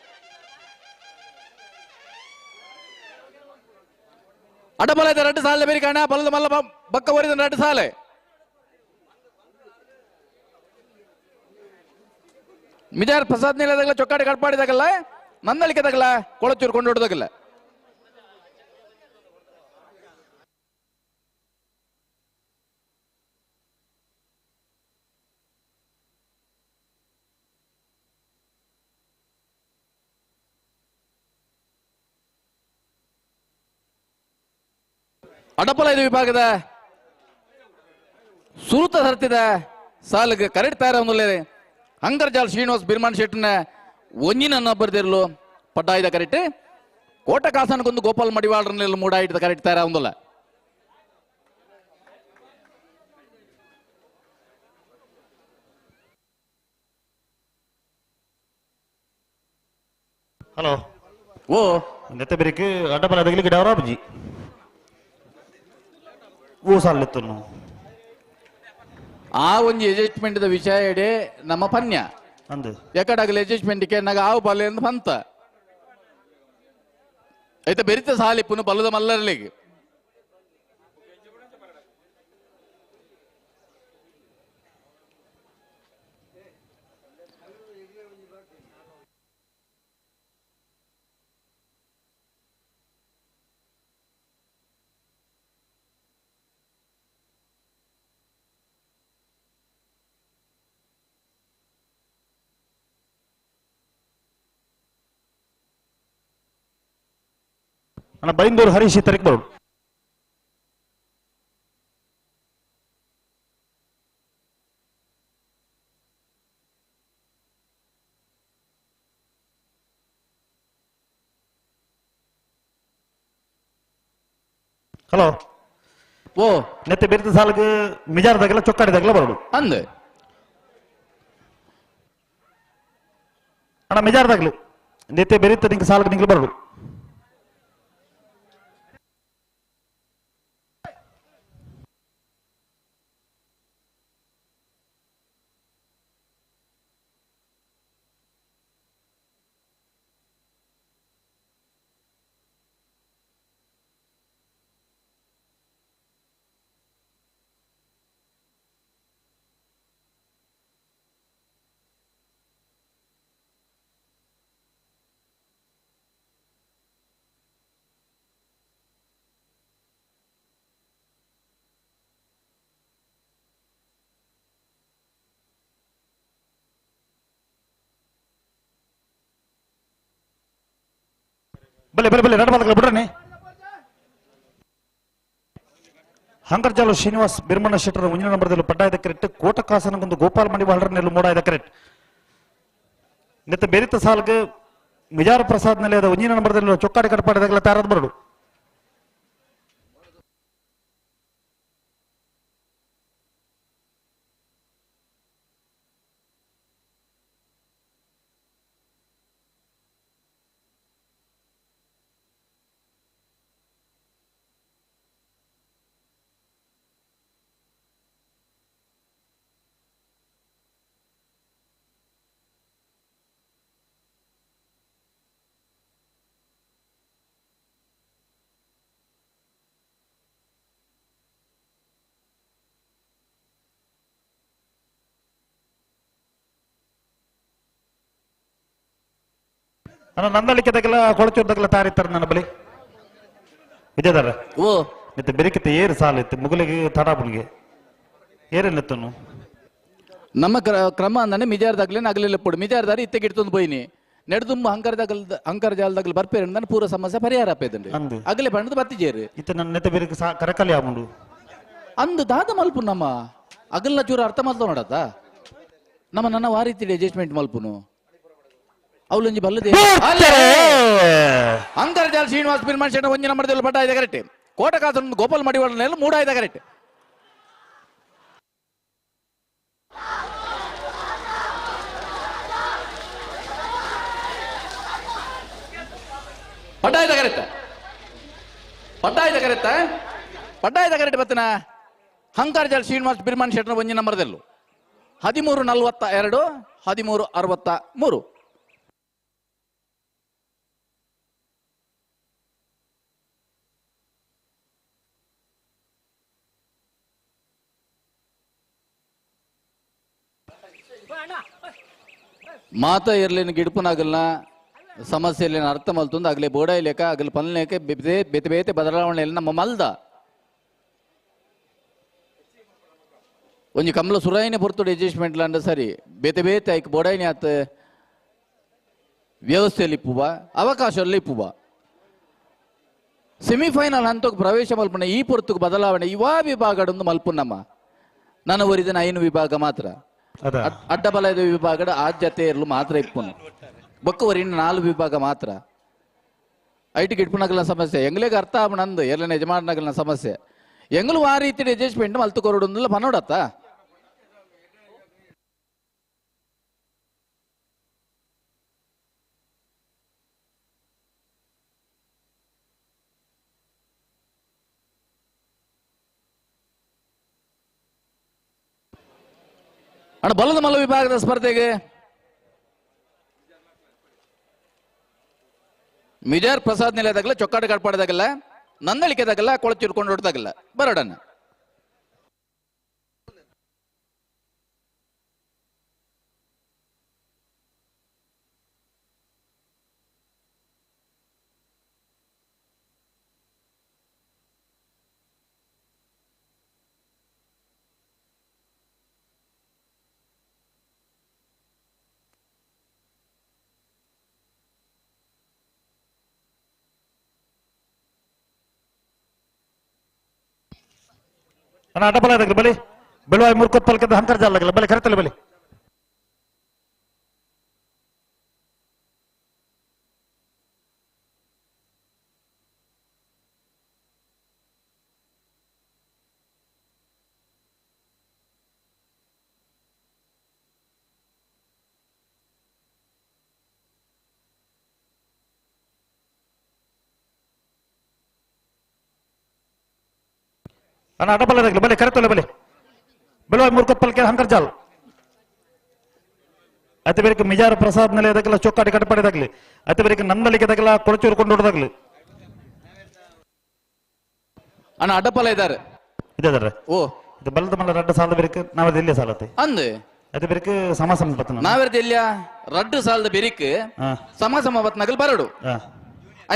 ಅಡ್ಡಪಲದ ರಡ್ಡು ಸಾಲ ಬೇರೆ ಕಾಣ ಬಲದ ಮಲ್ಲ ಬಕ್ಕ ಒರಿದ ರಡ್ಡು ಸಾಲೆ. ಮಿಜಾರ್ ಪ್ರಸಾದ್ ನೀಲದಾಗಲ ಚೊಕ್ಕಾಡಿ ಕಟ್ಪಾಡಿದಾಗಲ್ಲ ನಂದಳಿಕೆ ತಗಲ ಕೊಳಚೂರು ಕೊಂಡೋಡದಾಗಲ್ಲ. ಅಡಪಲ ಇದು ವಿಭಾಗದ ಸುರುತ ಸರ್ತಿದ ಸಾಲಿಗೆ ಕರೆಕ್ಟ್ ತಯಾರ ಹಂಗರ್ಜಾಲ್ ಶ್ರೀನಿವಾಸ್ ಬಿರ್ಮಾನ್ ಶೆಟ್ಟನ ಒಂಜಿನ ಬರ್ದಿರ್ಲು ಪಡ್ಡಾಯ್ದ ಕರೆಕ್ಟ್. ಕೋಟ ಕಾಸನಗೊಂದು ಗೋಪಾಲ್ ಮಡಿವಾಳರನ್ನೆಲ್ಲ ಮೂಡಾಯ್ದ ಕರೆಕ್ಟ್ ತಯಾರ ಒಂದಲ್ಲ. ಹಲೋ. ಓ ನೆತ್ತೆ ಬೆರಿಕ್ ಅಡ್ಡಪಲ ಅದಕ್ಕೆ ಡವರಾಬಜಿ ಓ ಸಾಲೆತ್ತನು. ಆ ಒಂಜಿ ಅಡ್ಜಸ್ಟ್ಮೆಂಟ್ the ವಿಷಯ ಇಡೆ ನಮ್ಮ ಪನ್ಯ ಅಂದು ಎಕಡಾಗಲಿ ಅಡ್ಜಸ್ಟ್ಮೆಂಟ್ ಕೆ ನಾಗ ಆವು ಬಲೆ ಅಂತ ಬಂತ ಐತ ಬೆರಿತ ಸಾಲಿಪ್ಪುನು ಬಲ್ಲದ ಮಲ್ಲರ್ಲಿಗೆ. ಅಣ್ಣ ಬೈಂದೂರು ಹರೀಶ್ ತರಕ್ ಬರೋದು. ಹಲೋ. ಓ ನೆತ್ತೆ ಬೆರಿತ ಸಾಲಕ್ಕೆ ಮಿಜಾರ್ದಾಗೆಲ್ಲ ಚೊಕ್ಕಾಡಿದಾಗೆಲ್ಲ ಬರೋದು. ಅಂದ್ ಅಣ್ಣ ಮಿಜಾರ್ದಾಗ್ಲು ನೆತ್ತೆ ಬೆರಿತ ನಿಂಗೆ ಸಾಲಕ್ಕೆ ನಿಂಗೆ ಬರೋದು. ಬಲೆ ಬಲೆ ಬಲೆ ನಡಬಾರ್ದಲ್ಲ ಬಿಡ್ರನಿ. ಹಂಗರ್ಜಾಲು ಶ್ರೀನಿವಾಸ್ ಬಿರ್ಮಣ್ಣ ಶೆಟ್ಟರ ಒಂಜಿನ ನಂಬರ್ದಲ್ಲಿ ಪಡ್ಡಾಯದ ಕರೆಕ್ಟ್. ಕೋಟ ಕಾಸನಗೊಂದು ಗೋಪಾಲ್ ಮಡಿವಾಳರನೆಲ್ಲ ಮೂಡಾಯದ ಕರೆಕ್ಟ್. ನೆತ್ತ ಬೆರಿತ ಸಾಲ್ಗೆ ಮಿಜಾರ ಪ್ರಸಾದ್ ನಿಲಯದ ಒಂಜಿನ ನಂಬರ್ದಲ್ಲಿ ಚೊಕ್ಕಾಡಿ ಕಟ್ಪಾಡಿದಾಗಲ ತಾರದ ಬರಡು. ನನ್ನ ನಂದಳಿಕೆ ತಗಲ ಕೊಳಚೂರು ತಗಲ ತಾರಿತ್ತಾರೆ ನನ್ನ ಬಳಿ ವಿಜಯದಾರ. ಓ ಮತ್ತೆ ಬೆರಿಕಿತ್ತ ಏರು ಸಾಲ ಇತ್ತು ಮುಗುಲಿಗೆ ತಡಾಪುಣಿಗೆ ಏರೆಲ್ಲತ್ತನು. ನಮ್ಮ ಕ್ರಮ ಅಂದ್ರೆ ಮಿಜಾರ್ದಾಗ್ಲಿ ನಗಲಿಲ್ಲ ಪುಡು ಮಿಜಾರ್ದಾರಿ ಇತ್ತೆ ಗಿಡ್ತೊಂದು ಪೋಯಿನಿ ನೆಡ್ದುಂಬ ಹಂಕರ್ದಾಗಲ್ ಹಂಕರ್ ಜಾಲದಾಗಲ್ ಬರ್ಪೇರು ನನ್ನ ಪೂರ ಸಮಸ್ಯೆ ಪರಿಹಾರ ಆಪೇದಂడి ಅಂದು. ಅಗಲೆ ಪಂಡದ ಬತ್ತಿಜೇರು ಇತ್ತ ನನ್ನ ನೆತ್ತ ಬೆರಿಕೆ ಕರಕಲಿ ಆಮುಂಡು ಅಂದು ದಾದ ಮಲ್ಪು ನಮ್ಮ ಅಗಲ್ನ ಚೂರು ಅರ್ಥ ಮಲ್ತ ನೋಡತ್ತ ನಮ್ಮ ನನ್ನ ವಾರೀತಿ ಅಡ್ಜಸ್ಟ್ಮೆಂಟ್ ಮಲ್ಪುನು ಅವಲೊಂಜಿ ಬಲ್ಲದೆ ಅಂತರ್ಜಾಲ ಶ್ರೀನಿವಾಸ್ ಬಿರ್ಮಾನ್ ಶೆಟ್ಟ ಒಂಜಿನ ಮರದಲ್ಲಿ ಪಟ್ಟ ಇದೆ ಕರೆಕ್ಟ್. ಕೋಟಕಾಸನ ಗೋಪಾಲ್ ಮಡಿವಾಳನೆಲ್ಲ ಮೂಡ ಇದೆ ಕರೆಕ್ಟ್. ಕರೆತ್ತ ಪಡ್ಡಾಯದ ಕರೆಟ್ ಬತ್ತನ ಹಂಕಾರ್ಜಾಲ್ ಶ್ರೀನಿವಾಸ್ ಬಿರ್ಮಾನ್ ಶೆಟ್ಟರ್ ಒಂಜಿ ನಂಬರ್ದೆಲ್ಲು 13:42 13:63. ಮಾತ ಇರ್ಲಿನ ಗಿಡ್ಪುನಾಗಲ್ನ ಸಮಸ್ಯೆಯಲ್ಲಿ ಅರ್ಥ ಮಲ್ತೊಂದು ಆಗಲೇ ಬೋಡ ಇಲೇಕ ಅಗಲ ಪನ್ಲೇಕ ಬೇತೆ ಬೇತೆ ಬೇತೆ ಬದಲಾವಣೆಯಲ್ಲಿ ನಮ್ಮ ಮಲ್ದ ಒಂಜಿ ಕಮಲ ಸುರಾಯಿನ ಪೊರ್ತುಡು ಅಡ್ಜಸ್ಟ್ಮೆಂಟ್ ಲಾಂಡ ಸರಿ ಬೇತೆ ಬೇತೆ ಐಕ್ ಬೋಡಾಯಿನಿ ಆತ ವ್ಯವಸ್ಥೆಯಲ್ಲಿ ಇಪ್ಪುವ ಅವಕಾಶದಲ್ಲಿ ಇಪ್ಪುವ ಸೆಮಿಫೈನಲ್ ಹಂತಕ್ಕೆ ಪ್ರವೇಶ ಮಲ್ಪುನ ಈ ಪೊರ್ತುಗ್ ಬದಲಾವಣೆ ಇವಾ ವಿಭಾಗಡೊಂದು ಮಲ್ಪುನಮ್ಮ ನನ್ನ ಒರಿದಿನ ಐನು ವಿಭಾಗ ಮಾತ್ರ ಅಡ್ಡಬಲದ ವಿಭಾಗದ ಆದ್ಯತೆ ಇರಲು ಮಾತ್ರ ಇಪ್ಪುನು ಬೊಕ್ಕ ಒರಿನ 4 ವಿಭಾಗ ಮಾತ್ರ ಐಟಿ ಗಿಡ್ಪುನಗಲ ಸಮಸ್ಯೆ ಎಂಗ್ಲೇಗ ಅರ್ಥ ಆಪ ನಂದು ಎಲ್ಲ ಯಜಮಾನಗಲ ಸಮಸ್ಯೆ ಎಂಗ್ಲು ಆ ರೀತಿ ಅಡ್ಜಸ್ಟ್ಮೆಂಟ್ ಮಲ್ತು ಕೊರಡುಂದಿಲ್ಲ ಪನ್ನೋಡತ್ತ. ಅಣ್ಣ ಬಲದ ಮಲ್ಲ ವಿಭಾಗದ ಸ್ಪರ್ಧೆಗೆ ಮಿಜಾರ್ ಪ್ರಸಾದ್ ನಿಲಯದಾಗಲ್ಲ ಚೊಕ್ಕಾಟ ಕಾಡ್ಪಾಡದಾಗಲ್ಲ ನಂದಳಿಕೆದಾಗಲ್ಲ ಕೊಳಚಿರ್ಕೊಂಡು ಹೊಡ್ದಾಗಲ್ಲ ಬರೋಡಣ್ಣ. ಅಣ್ಣ ಅಡ್ಡಬಲ ಇದಾಗಲಿ ಬಲಿ ಬೆಳುವಾಯಿ ಮುರ್ಕೊತ್ ಪಲ್ಕದ ಹಂಕರ್ ಜಾಲಾಗಲ್ಲ ಬಲಿ ಕರೆತಲ್ಲ ಬಲಿ. ಅಣ್ಣ ಅಡ್ಡಬಲ ಇದಾಗಲಿ ಬಲಿ ಕರೆತಲ್ಲ ಬಲಿ ಬೆಳುವಾಯಿ ಮುರ್ಕೊತ್ ಪಲ್ಕೆ ಹಂಕರ್ ಜಾಲ್ ಅತಿ ಬೇರೆ ಮಿಜಾರ ಪ್ರಸಾದ್ ನಿಲಯದಾಗಲ್ಲ ಚೊಕ್ಕಾಟಿ ಕಟ್ಟಪಡಿದಾಗಲಿ ಅತಿ ಬೇರೆ ನಂದಳಿಕೆದಾಗಲ್ಲ ಕೊಳಚೂರು ಕೊಂಡು ಹೊಡೆದಾಗಲಿ. ಅಣ್ಣ ಅಡ್ಡಪಲ ಇದ್ದಾರೆ ಇದಾರೆ. ಓ ಇದು ಬಲದ ಮಲ್ಲ ರಡ್ಡ ಸಾಲದ ಬೇರೆ ನಾವ್ ಇಲ್ಲೇ ಸಾಲತ್ತೆ ಅಂದ್ ಅತಿ ಬೇರೆ ಸಮ ಸಮ ಬತ್ತನ ನಾವೆರ್ದ ಇಲ್ಲಿಯ ರಡ್ಡು ಸಾಲದ ಬೆರಿಕ್ ಸಮ ಸಮ ಬತ್ನಗಲ್ ಬರಡು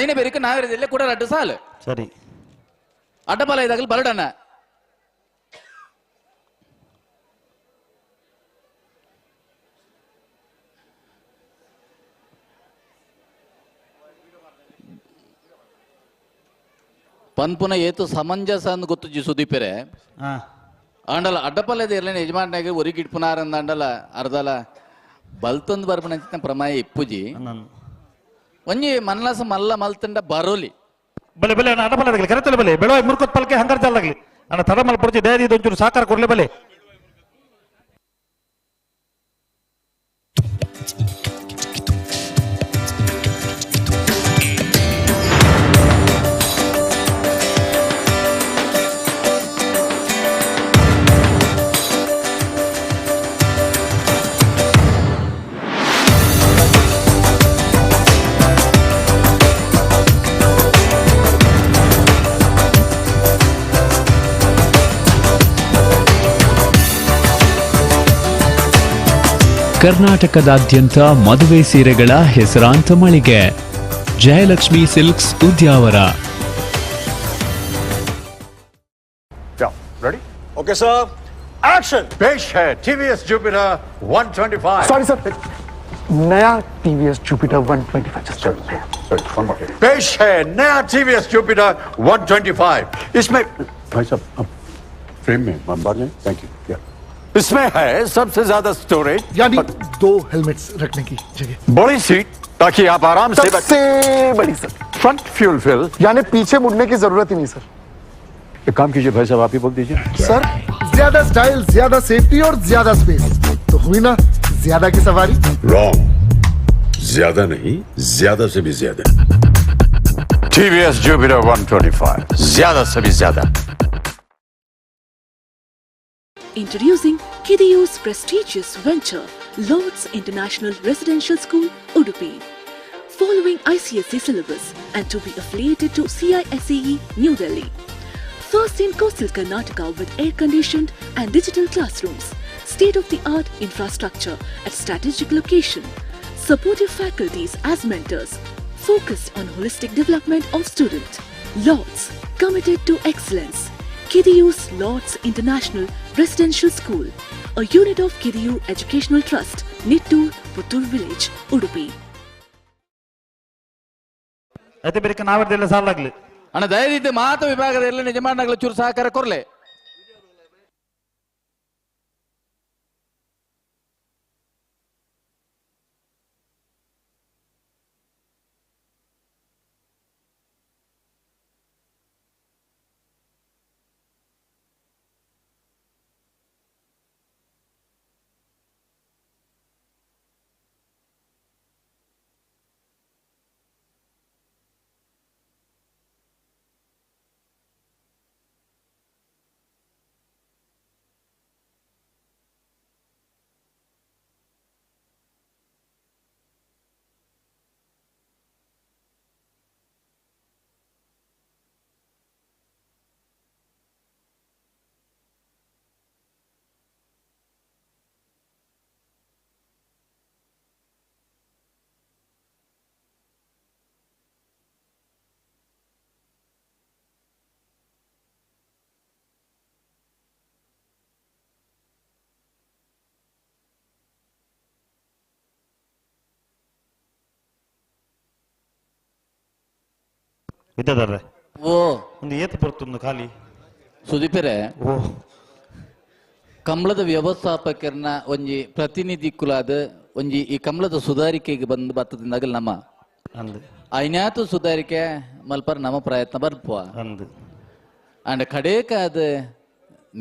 ಐನ ಬೆರಿಕ್ ನಾವೆರ್ದ ಇಲ್ಲ ಕೂಡ ರಡ್ಡು ಸಾಲ ಸರಿ ಅಡ್ಡಬಲ ಇದಾಗಲಿ ಬರಡಣ್ಣ. ಪನ್ಪುನ ಏತು ಸಮಂಜಸ ಅಂದ್ ಗೊತ್ತುಜಿ ಸುದೀಪೆರೆ ಆಂಡಲ ಅಡ್ಡಪಲ್ಲದ ಇರ್ಲೇನೆ ಯಜಮಾನಾಗ ಒರಿ ಗಿಡ್ಪುನಾರ ಅಂದ ಅಂಡಲ ಅರ್ಧಲ ಬಲ್ತೊಂದು ಬರ್ಪಣ ಪ್ರಮಾಯ ಇಪ್ಪುಜಿ ಒಂಜಿ ಮನ್ಲಸ ಮಲ್ಲ ಮಲ್ತಂಡ ಬರೋಲಿ ಬಲೆ ಬಲೆ ಅಣ್ಣ ಅಡ್ಡಪಲ್ಲದಾಗಲಿ ಕರೆತಲ್ಲ ಬಲೆ ಬೆಳವಾಯಿ ಮುರ್ಕೊತ್ ಪಲ್ಕೆ ಹಂಗಾರ ಜಾಲಾಗಲಿ ಅಣ್ಣ ತಡಮಲ್ ಪುರ್ಚಿ ದಯದಿ ಒಂಚೂರು ಸಾಕಾರ ಕೊಡ್ಲಿ ಬಲೆ. ಕರ್ನಾಟಕದಾದ್ಯಂತ ಮದುವೆ ಸೀರೆಗಳ ಹೆಸರಾಂತ ಮಳಿಗೆ Jayalakshmi silks Udyavara. Ready? Okay sir, action. पेश है TVS Jupiter 125. Sorry sir, नया TVS Jupiter 125. Just sorry, sorry, one more. पेश है नया TVS Jupiter 125. इसमें भाई साहब अब फ्रेम में बाहर जाएं. Thank you. इसमें है सबसे ज्यादा स्टोरेज, यानी 2 हेलमेट्स रखने की जगह, बड़ी सीट ताकि आप आराम से, सबसे बड़ी sir, front fuel fill, यानी पीछे मुड़ने की जरूरत ही नहीं सर। एक काम कीजिए भाई साहब, आप ही बोल दीजिए सर। ज्यादा स्टाइल, ज्यादा सेफ्टी और ज्यादा स्पेस, तो हुई ना ज्यादा की सवारी। रॉन्ग, ज्यादा नहीं, ज्यादा से भी ज्यादा। TVS Jupiter 125 ज्यादा से भी ज्यादा। Introducing Kidiyu's prestigious venture, Lords International Residential School, Udupi. Following ICSE syllabus and to be affiliated to CISCE, New Delhi. First in coastal Karnataka with air-conditioned and digital classrooms, state-of-the-art infrastructure at strategic location, supportive faculties as mentors, focused on holistic development of student. Lords, committed to excellence. Kidiyu's Lords International Residential School, a unit of Kidiyu Educational Trust, Nittur, Puttur Village, Udupi. ಐತೆ ಬೇರೆ ನಾವರ್ದೆಲ್ಲ ಸಾಲಾಗ್ಲಿ. ಅಣ್ಣ ದಯದಿದ್ದು ಮಾತು ವಿಭಾಗದಲ್ಲಿ ನಿಜಮಾನಗಳ ಚೂರು ಸಹಕಾರ ಕೊರ್ಲೆ. ವಿದ್ಯಾಧರ್ರೆ. ಓ. ಒಂದು ಏತ್ ಬರ್ತೊಂದು ಖಾಲಿ. ಸುದೀಪರೆ. ಓ. ಕಮಲದ ವ್ಯವಸ್ಥಾಪಕರನ್ನ ಒಂಜಿ ಪ್ರತಿನಿಧಿ ಕುಲಾದ ಒಂಜಿ ಈ ಕಮಲದ ಸುಧಾರಿಕೆಗೆ ಬಂದು ಬತ್ತದಿಂದಾಗಲ್ ನಮ್ಮ ಅಂದ್ ಐನಾತು ಸುಧಾರಿಕೆ ಮಲ್ಪರ್ ನಮ್ಮ ಪ್ರಯತ್ನ ಬರ್ಪುವ ಅಂದ್ ಅಂಡ್ ಕಡೇಕಾದ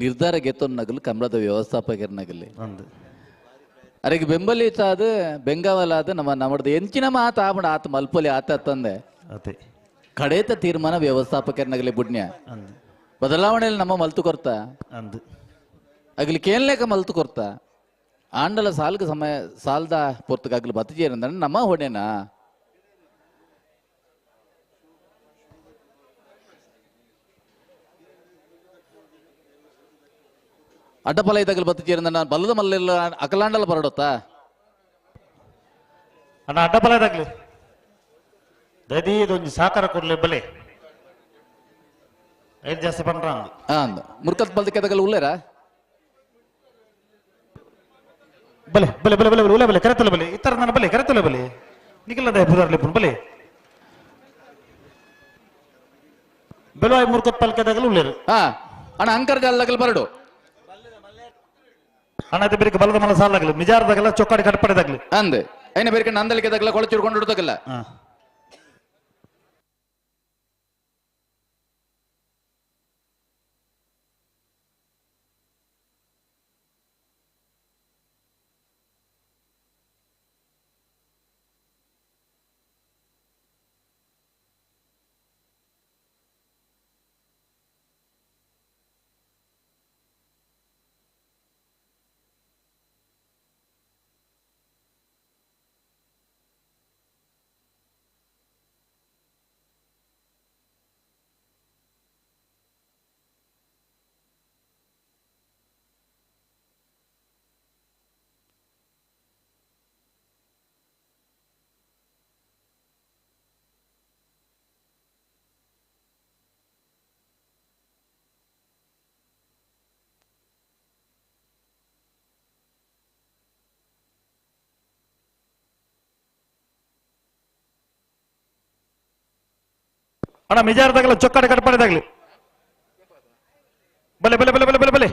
ನಿರ್ಧಾರ ಗೆತ್ತೊನ್ನಗಲು ಕಮಲದ ವ್ಯವಸ್ಥಾಪಕರನಗಲಿ ಅಂದ್ ಅರೆಗೆ ಬೆಂಬಲಿತಾದ ಬೆಂಗಾವಲಾದ ನಮ್ಮ ನಮ್ಮದು ಎಂಚಿನ ಮಾತು ಆಪಣ ಆತ ಮಲ್ಪೊಲಿ ಆತ ತಂದೆ ಅದೇ ಕಡೇತ ತೀರ್ಮಾನ ವ್ಯವಸ್ಥಾಪಕರನಗಲಿ ಬುಡ್ನ್ಯ ಅಂದ್ ಬದಲಾವಣೆಯಲ್ಲಿ ನಮ್ಮ ಮಲ್ತು ಕೊರ್ತ ಅಂದ್ ಅಗಲಿ ಕೇನ್ಲೇಕ ಮಲ್ತು ಕೊರ್ತ ಆಂಡಲ ಸಾಲ್ಗ ಸಮಯ ಸಾಲ್ದ ಪೊರ್ತುಗಾಗ್ಲಿ ಬತ್ತಜೇರಂದ್ರೆ ನಮ್ಮ ಹೊಣೆನಾ. ಅಡ್ಡಪಲ ಇದ್ದಾಗಲಿ ಬತ್ತಜೇರಂದ್ರೆ ನಾನು ಬಲ್ಲದ ಮಲ್ಲೆಲ್ಲ ಅಕಲಾಂಡಲ ಬರಡತ್ತಾ. ಅಣ್ಣ ಅಡ್ಡಪಲ ಇದ್ದಾಗ್ಲಿ ದದಿ ಇದೊಂದು ಸಾಕಾರ ಕೊಡ್ಲಿ ಬಲೆ ಐದು ಜಾಸ್ತಿ ಪಂಡ್ರ ಅಂದ್ ಅಂದ್ ಮುರ್ಕತ್ ಬಲ್ದಕ್ಕೆ ತಗಲ್ ಉಲ್ಲೇರಾ. ಬಲೆ ಬಲೆ ಬಲೆ ಬಲೆ ಬಲೆ ಉಲೆ ಬಲೆ ಕರೆತಲೆ ಬಲೆ ಇತರ ನನ್ನ ಬಲೆ ಕರೆತಲೆ ಬಲೆ ನಿಖಿಲದ ಪುದಾರ್ಲಿ ಪುನ್ ಬಲೆ ಬೆಲವಾಯಿ ಮುರ್ಕತ್ ಪಲ್ಕೆದಾಗಲು ಉಲ್ಲೇರು. ಹಾ ಅಣ್ಣ ಅಂಕರ್ ಜಾಲದಾಗಲ್ ಬರಡು. ಅಣ್ಣ ಇದು ಬೇರೆ ಬಲದ ಮಲ ಸಾಲಾಗಲಿ ಮಿಜಾರದಾಗಲ್ಲ ಚೊಕ್ಕಾಡಿ ಕಟ್ಪಡೆದಾಗ್ಲಿ ಅಂದ್ ಐನ ಬೇರೆ ನಂದಲಿಕೆ ತಗಲ ಕೊಳಚಿರ್ಕೊಂಡು ಹುಡ್ತಗಲ್ಲ. ಅಣ್ಣ ಮಿಜಾರದಾಗಲ್ಲ ಚೊಕ್ಕಾಡಿ ಕಟ್ಪಡೆದಾಗ್ಲಿ ಬಲೆ ಬಲೆ ಬಲೆ ಬಲೆ ಬಲೆ ಬಲೆ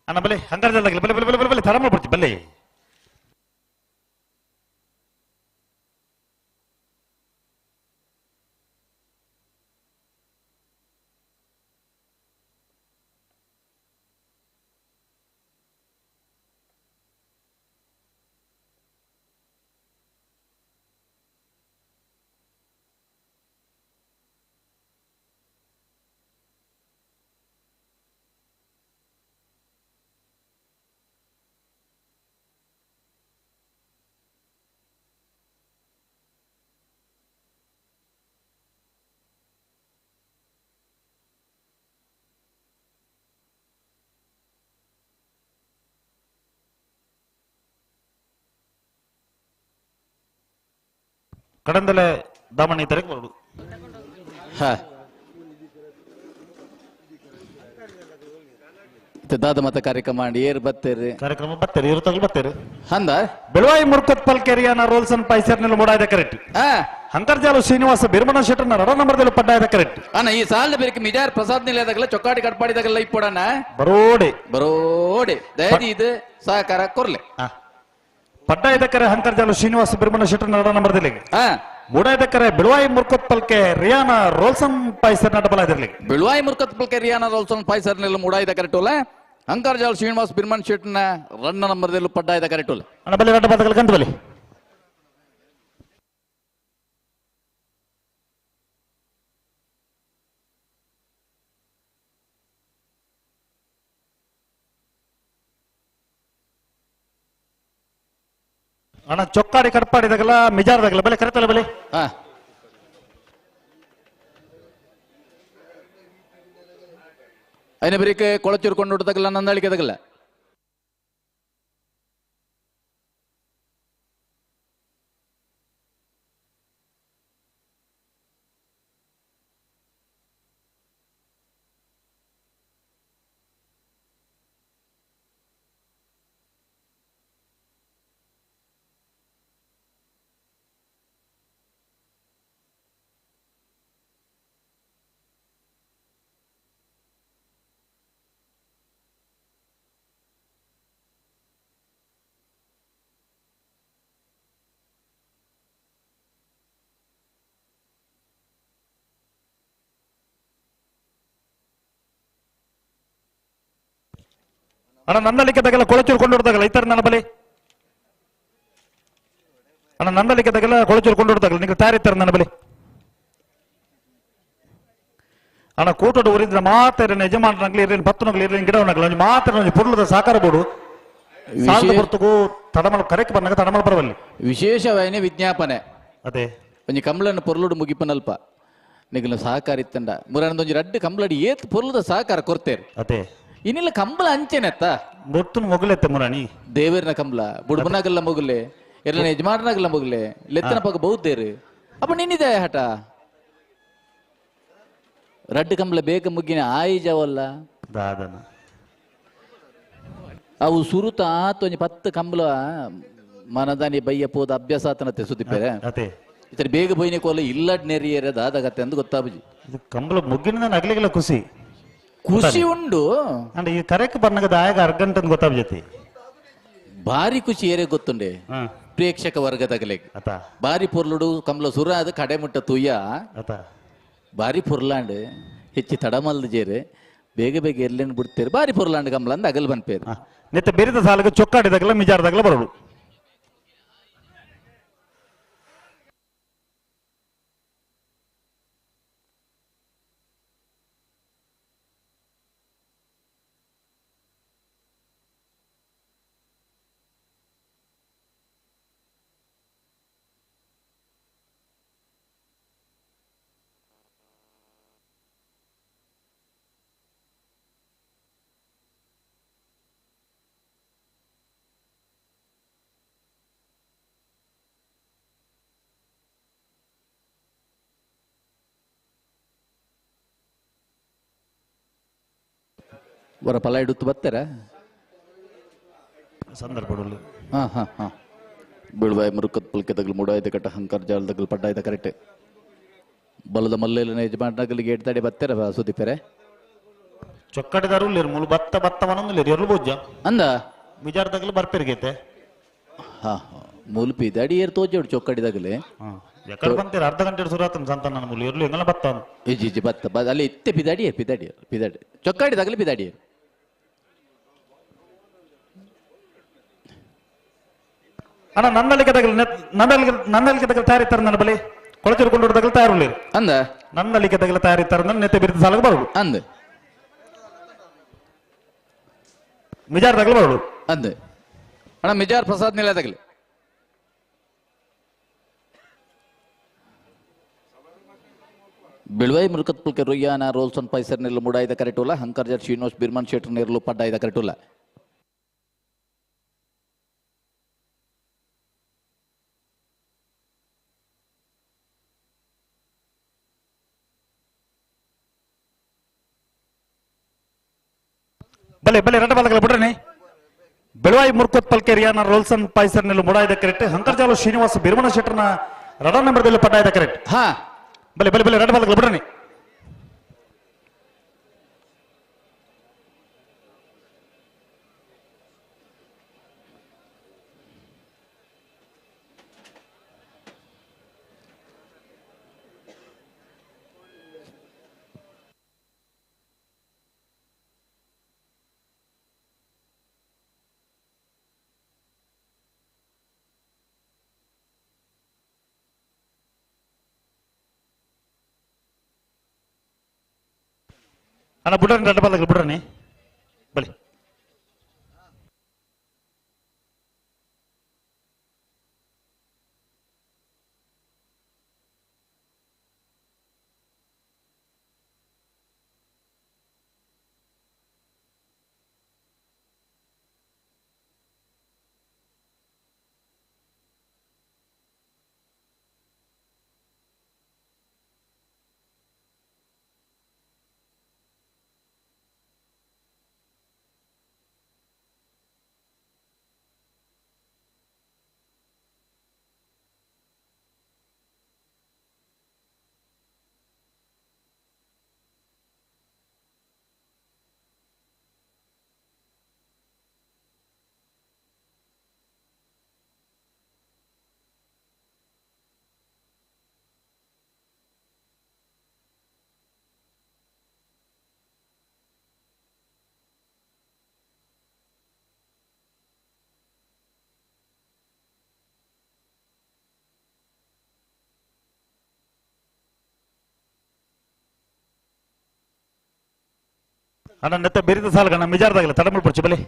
ಅಣ್ಣ ಬಲೆ ಹಂಗಾರ ಬಲೆ ಬಲೆ ಬಲೆ ಬಲೆ ಬಲೆ ತರಮ ಬರ್ತಿ ಬಲೆ. ಕಡಂದಲೆ ದಾಮಣಿ ತರಕ್ಕೆ ಬರೋದು. ದಾದ ಮತ ಕಾರ್ಯಕ್ರಮ ಏರ್ ಬತ್ತೇರಿ ಕಾರ್ಯಕ್ರಮ ಬತ್ತೇರಿ ಇರು ತಗಲು ಬತ್ತೇರಿ ಅಂದ ಬೆಳವಾಯಿ ಮುರ್ಕತ್ ಪಲ್ಕೆರಿಯಾನ ರೋಲ್ಸನ್ ಪೈಸರ್ನಲ್ಲಿ ಮೂಡಾಯ್ದ ಕರೆಕ್ಟ್. ಹಂಕರ್ಜಾಲು ಶ್ರೀನಿವಾಸ ಬಿರ್ಮಣ ಶೆಟ್ಟರ್ನ ರಡ ನಂಬರ್ದಲ್ಲಿ ಪಡ್ಡಾಯ್ದ ಕರೆಕ್ಟ್. ಅಣ್ಣ ಈ ಸಾಲ ಬೇರೆ ಮಿಜಾರ್ ಪ್ರಸಾದ್ ನಿಲಯದಾಗಲ್ಲ ಚೊಕ್ಕಾಟಿ ಕಟ್ಪಾಡಿದಾಗಲ್ಲ ಇಪ್ಪಡಣ್ಣ ಬರೋಡೆ ಬರೋಡೆ ದಯದಿ ಇದು ಸಹಕಾರ ಕೊರ್ಲೆ. ಪಡ್ಡಾಯ್ದಕ್ಕರೆ ಹಂಕರ್ಜಾಲು ಶ್ರೀನಿವಾಸ ಬಿರ್ಮಣ ಶೆಟ್ಟರ್ ನಡ ನಂಬರ್ದಲ್ಲಿ. ಮೂಡಾಯ್ದಕ್ಕರೆ ಬಿಳುವಾಯಿ ಮುರ್ಕತ್ ಪಲ್ಕೆ ರಿಯಾನ ರೋಲ್ಸನ್ ಪಾಯ್ಸರ್ ನಡಬಲ ಇದಿರ್ಲಿ. ಬಿಳುವಾಯಿ ಮುರ್ಕತ್ ಪಲ್ಕೆ ರಿಯಾನ ರೋಲ್ಸನ್ ಪಾಯ್ಸರ್ ನೆಲ್ಲ ಮೂಡಾಯ್ದ ಕರೆಕ್ಟುಲ್ಲ. ಹಂಕರ್ಜಾಲ್ ಶ್ರೀನಿವಾಸ್ ಬಿರ್ಮನ್ ಶೆಟ್ಟರ್ನ ರನ್ನ ನಂಬರ್ದಲ್ಲಿ ಪಡ್ಡಾಯ್ದ ಕರೆಕ್ಟುಲ್ಲ. ಅಣ್ಣ ಬಲಿ ರಡ್ಡ ಬದಗಲ್ ಕಂತ ಬಲಿ. ಅಣ್ಣ ಚೊಕ್ಕಾಡಿ ಕಟ್ಪಾಡಿದಾಗಲ್ಲ ಮಿಜಾರದಾಗಲ್ಲ ಬಲೆ ಕರೆತಲ್ಲ ಬಲೆ. ಐನ ಬರೀಕೆ ಕೊಳಚೂರು ಕೊಂಡು ಹುಟ್ಟದಾಗಲ್ಲ ನಂದಳಿಕೆದಾಗಲ್ಲ. ಅಣ್ಣ ನಂದಲಿಕ್ಕೆ ತಗಲ್ಲ ಕೊಳಚೂರು ಕೊಂಡು ಇತರ ನನ್ನ ಬಲಿ. ಅಣ್ಣ ನಂದಲಿಕ್ಕೆ ತಗಲ್ಲ ಕೊಳಚೂರು ಕೊಂಡು ತಗಲ್ಲ ನಿಂಗೆ ತಯಾರಿತ್ತಾರೆ ನನ್ನ ಬಲಿ. ಅಣ್ಣ ಕೂಟೋಡು ಊರಿದ್ರೆ ಮಾತ್ರ ಯಜಮಾನನಾಗ್ಲಿ ಇರ್ಲಿ ಪತ್ತನಾಗ್ಲಿ ಇರ್ಲಿ ಗಿಡವನಾಗ್ಲಿ ಒಂದು ಮಾತ್ರ ಪುರ್ಲದ ಸಾಕಾರ ಬೋಡು ಸಾಲದ ಹೊರತುಗೂ ತಡಮಲ್ ಕರೆಕ್ ಬಂದಾಗ ತಡಮಲ್ ಬರವಲ್ಲಿ. ವಿಶೇಷವಾಯಿನಿ ವಿಜ್ಞಾಪನೆ ಅದೇ ಒಂಜಿ ಕಂಬಳನ್ನು ಪೊರ್ಲುಡು ಮುಗಿಪನಲ್ಪ ನಿಗಲ ಸಹಕಾರ ಇತ್ತಂಡ ಮುರನದೊಂಜಿ ರಡ್ಡು ಕಂಬಳಡಿ ಏತ್ ಪೊರ್ಲುದ ಸಹಕಾರ ಕೊರ್ತೇರು. ಅದೇ ಇನ್ನಿಲ್ಲ ಕಂಬಳ ಅಂಚೆನೆತ್ತ ಗೊತ್ತುನು ಮೊಗಲೆತ್ತೆ ಮುರಾಣಿ ದೇವರನ ಕಂಬಳ ಬುಡ್ಬನಾಗಲ್ಲ ಮೊಗಲೆ ಎಲ್ಲ ಯಜಮಾನನಾಗಲ್ಲ ಮೊಗಲೆ ಲೆತ್ತನ ಪಕ್ಕ ಬಹುದೇರು ಅಪ್ಪ ನಿನ್ನಿದೆ ಹಠ ರಡ್ಡು ಕಂಬಳ ಬೇಗ ಮುಗ್ಗಿನ ಆಯಿಜವಲ್ಲ ದಾದನ ಅವು ಸುರುತ ಆತು ಒಂಜಿ 10 ಕಂಬಳ ಮನದಾನಿ ಬಯ್ಯ ಪೋದ ಅಭ್ಯಾಸ ಆತನತ್ತೆ ಸುದ್ದಿಪೇರೆ ಅದೇ ಇತರ ಬೇಗ ಬೈನೆ ಕೋಲ ಇಲ್ಲಡ್ ನೆರಿಯರೆ ದಾದಗತ್ತೆ ಅಂದು ಗೊತ್ತಾಬುಜಿ. ಇದು ಕಂಬಳ ಮುಗ್ಗಿನ ನಗಲಿಗೆಲ್ಲ ಖುಷಿ ಖುಷಿ ಉಂಡು ಅಂದ್ರೆ ಈ ಕರೆಕ್ ಬರ್ನಾಗ ಆಯಾಗ ಅರ್ಗಂಟ ಅಂತ ಗೊತ್ತಾಗ್ಜತಿ ಭಾರಿ ಖುಷಿ ಏರೆ ಗೊತ್ತುಂಡೆ ಪ್ರೇಕ್ಷಕ ವರ್ಗದಗಲೆ ಬಾರಿ ಪೊರ್ಲುಡು ಕಂಬಳ ಸುರ ಅದು ಕಡೆ ಮುಟ್ಟ ತುಯ್ಯ ಬಾರಿ ಪೊರ್ಲಾಂಡ್ ಹೆಚ್ಚಿ ತಡಮಲ್ದ ಜೇರೆ ಬೇಗ ಬೇಗ ಎರ್ಲೇನು ಬಿಡ್ತೇವೆ ಬಾರಿ ಪೊರ್ಲಾಂಡ್ ಕಂಬಳ ಅಂದ ಅಗಲ್ ಬನ್ಪೇರು. ನಿತ್ತ ಬೇರಿದ ಸಾಲಗ ಚೊಕ್ಕಾಡಿದಾಗಲ ಮಿಜಾರದಾಗಲ ಬರೋಡು. ವರ ಫಲ ಹಿಡುತ್ತು ಬರ್ತಾರ ಸಂದರ್ಭದಲ್ಲಿ. ಹಾ ಹಾ ಹಾ ಬೀಳ್ವಾಯ್ ಮುರುಕತ್ ಪುಲ್ಕೆ ತಗಲು ಮೂಡಾಯ್ದ ಕಟ್ಟ ಹಂಕರ್ ಜಾಲ ತಗಲು ಪಡ್ಡಾಯ್ದ ಕರೆಕ್ಟ್ ಬಲದ ಮಲ್ಲೆಲ್ಲ ಯಜಮಾನಗಲಿ ಗೇಟ್ ತಡೆ ಬರ್ತಾರ ಸುದೀಪರೆ. ಚೊಕ್ಕಟಿದಾರು ಉಲ್ಲೇರು ಮುಲು ಬತ್ತ ಬತ್ತ ಮನೊಂದುಲ್ಲೇರು ಎರ್ಲು ಬೋಜ್ಜ ಅಂದ ಮಿಜಾರ್ ತಗಲು ಬರ್ಪೇರಿಗೈತೆ. ಹಾ ಮೂಲು ಪಿದಾಡಿ ಏರ್ ತೋಜೋಡು ಚೊಕ್ಕಡಿದಾಗಲೇ. ಎಕಡೆ ಬಂತೀರ ಅರ್ಧ ಗಂಟೆ ಸುರು ಆತನ ಸಂತ ನನ್ನ ಮುಲು ಎರ್ಲು ಎಂಗಲ ಬತ್ತ ಇಜ್ಜಿ ಇಜ್ಜಿ ಬತ್ತ ಬ ಅಲ್ಲಿ ಇತ್ತೆ ಪಿದಾಡಿ ಏರ್ ಪಿದಾಡಿ ಪಿದಾಡಿ ಚೊಕ್ಕಾಡಿದಾಗಲೇ ಪಿದಾಡಿ ಏರ್. ಅಣ್ಣ ನನ್ನಲ್ಲಿಗೆ ತಗಲು ನನ್ನಲ್ಲಿಗೆ ತಗಲು ತಯಾರಿತ್ತಾರೆ ನನ್ನ ಬಳಿ ಕೊಳಚೂರು ಕೊಂಡು ತಗಲು ತಯಾರುಳ್ಳೇರು ಅಂದ ನನ್ನಲ್ಲಿಗೆ ತಗಲು ತಯಾರಿತ್ತಾರೆ ನನ್ನ ನೆತ್ತೆ ಬಿರಿದ ಸಾಲಕ್ಕೆ ಬರೋಡು ಅಂದ ಮಿಜಾರ್ ತಗಲು ಬರೋಡು ಅಂದ ಅಣ್ಣ ಮಿಜಾರ್ ಪ್ರಸಾದ್ ನಿಲ ತಗಲಿ. ಬಿಳುವೈ ಮುರುಕತ್ ಪುಲ್ಕೆ ರುಯ್ಯಾನ ರೋಲ್ಸನ್ ಪೈಸರ್ ನೆಲ್ಲು ಮುಡಾಯ್ದ ಕರೆಟುಲ ಹಂಕರ್ಜರ್ ಶ್ರೀನೋಸ್ ಬಿರ್ಮನ್ ಶೆಟ್ರ್ ನೆರ್ಲು ಪಡ್ಡಾಯ್ದ ಕರೆಟುಲ. ಬಲೆ ಬಲೆ ರಟ ಬಲಗಲ ಬಿಡ್ರಿ. ಬೆಳವಾಯಿ ಮುರ್ಕೋತ್ ಪಲ್ಕೆ ರಿಯಾನ ರೋಲ್ಸನ್ ಪಾಯ್ಸರ್ ನೆಲ್ಲು ಮುಡಾಯ್ದ ಕರೆಕ್ಟ್ ಹಂಕರ್ಜಾಲು ಶ್ರೀನಿವಾಸ ಬಿರ್ಮಣ ಶೆಟ್ಟರ್ನ ರಡ ನಂಬರ್ದಲ್ಲಿ ಪಡ್ಡಾಯ್ದ ಕರೆಕ್ಟ್. ಹಾ ಬಲೆ ಬಲೆ ಬಲೆ ರಡ ಬಲಗಲ ಬಿಡ್ರಿ. ಅಣ್ಣ ಬಿಡ್ರಿ ರಡ್ಡ ಬಲಗಲ ಬಿಡ್ರಿ ಬಲಿ. ಅಣ್ಣ ನೆತ್ತ ಬೆರಿದ ಸಾಲಗಣ್ಣ ಮಿಜಾರ್ದಾಗಲ್ಲ ತಡಮಲ್ ಪಡ್ಚಿ ಬಲಿ.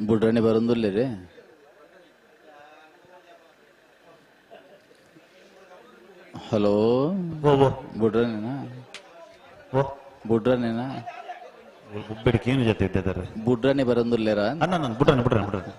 ಬುಡ್ರಣಿ ಬರೋದಿಲ್ಲ ರೀ. ಹಲೋ ಬುಡ್ರನೇನಾ? ಬುಡ್ರನೇನಾ? ಗುಬ್ಬಿಡಿಕೆ ಏನು ಜೊತೆ ಇದ್ದಾರೆ? ಬುಡ್ರಣಿ ಬರೋದಿಲ್ಲೇರ? ಅಣ್ಣ ನಾನು ಬುಡ್ರಣಿ ಬುಡ್ರಣಿ ಬುಡ್ರಣಿ.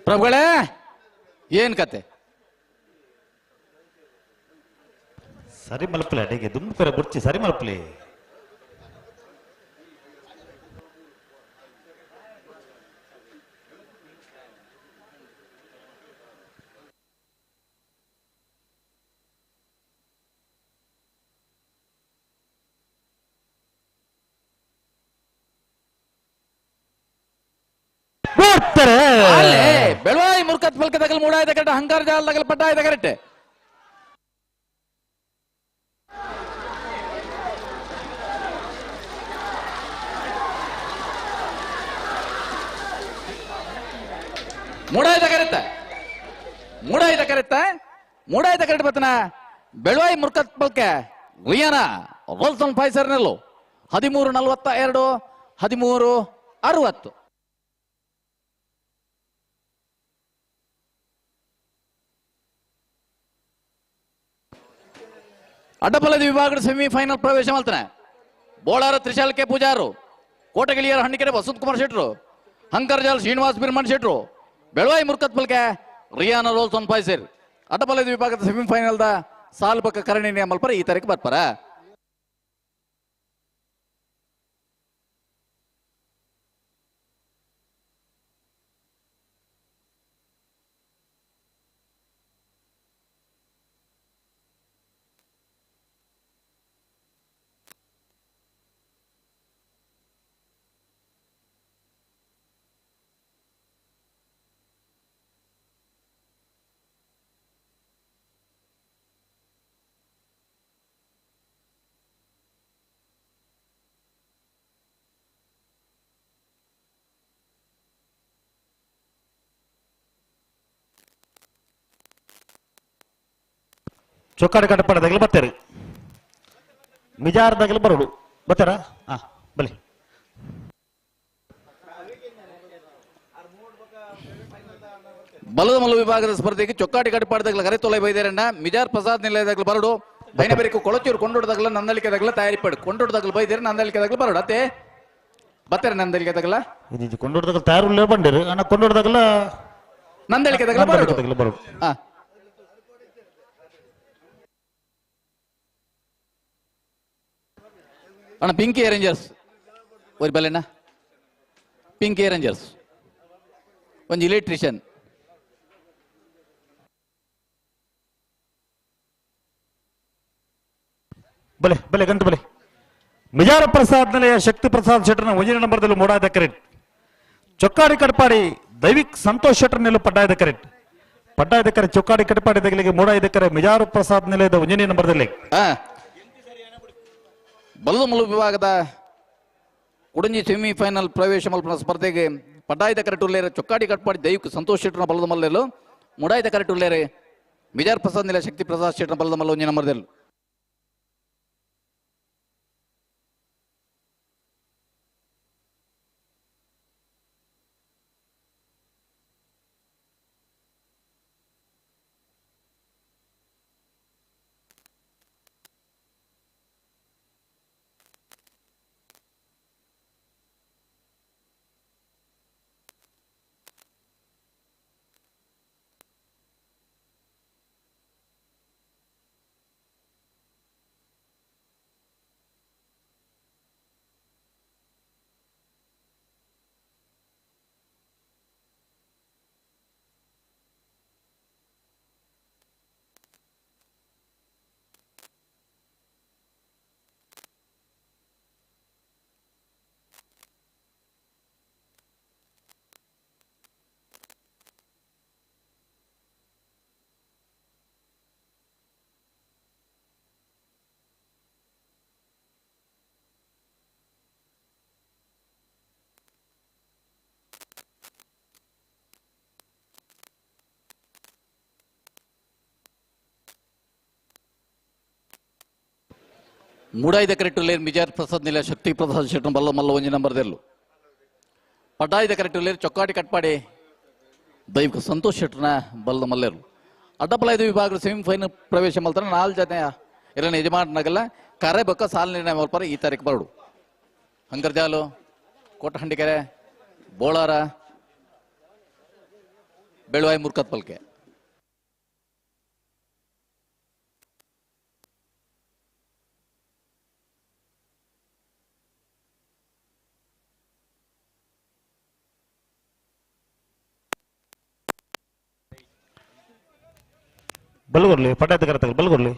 ಪ್ರಭುಗಳೇ ಏನ್ ಕತೆ ಸರಿ ಮಲ್ಪಲೆ ಅಡಿಗೆ ದುಂಬು ಪೆರ ಬುರ್ಚಿ ಸರಿ ಮಲ್ಪಲೆ ಬೆಳವಾಯಿ ಮುರ್ಕತ್ ಪಲ್ಕದಗಲ್ ಮೂಡಾಯ್ದ ಕರೆಕ್ಟ್ ಹಂಗಾರ ಜಾಲದಗಲ್ ಪಟ್ಟಾಯ್ದ ಕರೆಕ್ಟ್ ಮೂಡಾಯ್ದ ಕರೆಕ್ಟ್ ಮೂಡಾಯ್ದ ಕರೆಕ್ಟ್ ಮೂಡಾಯ್ದ ಕರೆಕ್ಟ್ ಬತ್ತನ ಬೆಳವಾಯಿ ಮುರ್ಕತ್ ಪಲ್ಕೆ ರಿಯಾನ ರೋಲ್ಸನ್ ಫೈಸರ್ನಲ್ಲು 13:42 13:60. ಅಡ್ಡಪಲ್ಲದ ವಿಭಾಗದ ಸೆಮಿಫೈನಲ್ ಪ್ರವೇಶ ಮಾಡ್ತಾನೆ ಬೋಳಾರ ತ್ರಿಶಾಲ್ಕೆ ಪೂಜಾರು, ಕೋಟಗಿಳಿಯರ ಹಣ್ಣಿಕೆರೆ ವಸಂತ್ ಕುಮಾರ್ ಶೆಟ್ರು, ಹಂಕರ್ಜಾಲ್ ಶ್ರೀನಿವಾಸ್ ಬಿರ್ಮಣ್ ಶೆಟ್ರು, ಬೆಳವಾಯಿ ಮುರ್ಕತ್ ಪಲ್ಕೆ ರಿಯಾನ ರೋಲ್ಸನ್ ಫೈಸರ್. ಅಡ್ಡಪಲ್ಲದ ವಿಭಾಗದ ಸೆಮಿಫೈನಲ್ದ ಸಾಲ್ಬಕ ಕರಣಿ ಮಲ್ಪರ ಈ ತಾರೀಕು ಬರ್ಪಾರ. ಚೊಕ್ಕಾಡಿ ಕಟ್ಟಪಾಡದಾಗಲಿ ಬರ್ತಾರೆ, ಮಿಜಾರದಾಗಲಿ ಬರೋಡು ಬರ್ತಾರ. ಹಾ ಬಲಿ ಬಲದ ಮಲ್ಲು ವಿಭಾಗದ ಸ್ಪರ್ಧೆಗೆ ಚೊಕ್ಕಾಟಿ ಕಟ್ಟಪಾಡದಾಗಲ ಕರೆತೊಲೆ ಬೈದೇರಣ್ಣ ಮಿಜಾರ್ ಪ್ರಸಾದ್ ನಿಲಯದಾಗಲು ಬರಡು, ಬೈನಬೆರಿಕು ಕೊಳಚೂರು ಕೊಂಡೋಡದಾಗಲ ನಂದಳಿಕೆದಾಗಲ ತಯಾರಿ ಪಡು, ಕೊಂಡೋಡದಾಗಲು ಬೈದೇರ ನಂದಳಿಕೆದಾಗಲು ಬರಡು. ಅತ್ತೆ ಬರ್ತಾರೆ ನಂದಳಿಕೆದಾಗಲ ಕೊಂಡೋಡದಾಗಲ ತಯಾರು ಬಂದಿರು ಅಣ್ಣ, ಕೊಂಡೋಡದಾಗಲ ನಂದಳಿಕೆದಾಗಲ ಬರಡು. ಹಾ ಅಣ್ಣ ಪಿಂಕಿ ಏರೇಂಜರ್ಸ್ ஒரு ಬಲೆಣ್ಣ, ಪಿಂಕಿ ಏರೇಂಜರ್ಸ್ ಒಂಜಿ ಎಲೆಕ್ಟ್ರಿಷಿಯನ್. ಬಲೆ ಬಲೆ ಗಂಟು ಬಲೆ. ಮಿಜಾರ ಪ್ರಸಾದ್ ನಿಲಯ ಶಕ್ತಿ ಪ್ರಸಾದ್ ಶೆಟ್ಟರ್ನ ಒಂಜಿನ ನಂಬರ್ದಲ್ಲಿ ಮೂಡಾದ ಕರೆಕ್ಟ್. ಚೊಕ್ಕಾಡಿ ಕಟ್ಪಾಡಿ ದೈವಿಕ್ ಸಂತೋಷ್ ಶೆಟ್ಟರ್ ನಿಲ್ಲು ಪಡ್ಡಾಯದ ಕರೆಕ್ಟ್. ಪಡ್ಡಾಯದ ಕರೆ ಚೊಕ್ಕಾಡಿ ಕಟ್ಪಾಡಿ ದಗಲಿಗೆ ಮೂಡಾಯದ ಕರೆ ಮಿಜಾರು ಪ್ರಸಾದ್ ನಿಲಯದ ಒಂಜನೇ ನಂಬರ್ದಲ್ಲಿ. ಬಲದ ಮುಲು ವಿಭಾಗದ ಉಡಂಜಿ ಸೆಮಿಫೈನಲ್ ಪ್ರವೇಶ ಮಲ್ಪನ ಸ್ಪರ್ಧೆಗೆ ಪಡ್ಡಾಯದ ಕರೆಟುಲ್ಲೇರೆ ಚೊಕ್ಕಾಡಿ ಕಟ್ಪಾಡಿ ದೈವಿಕ್ ಸಂತೋಷ್ ಶೆಟ್ಟರ್ನ ಬಲದ ಮಲ್ಲೆಲ್ಲು, ಮುಡಾಯದ ಕರೆಟುಲ್ಲೇರೆ ಮಿಜಾರ್ ಪ್ರಸಾದ್ ನಿಲಯ ಶಕ್ತಿ ಪ್ರಸಾದ್ ಶೆಟ್ಟರ್ನ ಬಲದ ಮಲ್ಲ ಒಂಜಿನ ನಂಬರ್ದಲ್ಲಿ. ಮೂಡಾಯ್ದ ಕರೆಟುಲ್ಲೇರ್ ಮಿಜಾರ್ ಪ್ರಸಾದ್ ನಿಲ ಶಕ್ತಿ ಪ್ರಸಾದ್ ಶೆಟ್ಟರ್ ಬಲ್ಲ ಮಲ್ಲ ಒಂಜಿ ನಂಬರ್ದೆಲ್ಲು, ಪಡ್ಡಾಯ್ದ ಕರೆಟುಲ್ಲೇರ್ ಚೊಕ್ಕಾಟಿ ಕಟ್ಪಾಡಿ ದೈವಿಕ ಸಂತೋಷ್ ಶೆಟ್ಟರ್ನ ಬಲ್ಲ ಮಲ್ಲೇರು. ಅಡ್ಡಪಲಾಯ್ದ ವಿಭಾಗದ ಸೆಮಿಫೈನಲ್ ಪ್ರವೇಶ ಮಲ್ತಾನೆ ನಾಲ್ ಜನ ಎಲ್ಲ ಯಜಮಾನನಾಗಲ್ಲ ಕರೆ ಬಕ್ಕ ಸಾಲ ನಿರ್ಣಯ ಮಲ್ಪಾರ ಈ ತಾರೀಕು ಬರಡು. ಹಂಗರ್ಜಾಲು, ಕೋಟಹಂಡಿಕೆರೆ, ಬೋಳಾರ, ಬೆಳುವಾಯಿ ಮುರ್ಕತ್ ಪಲ್ಕೆ. ಬಲ್ಗೊರ್ಲಿ ಪಟಾಯತ ಕರೆತ ಬಲ್ಗೊರ್ಲಿ.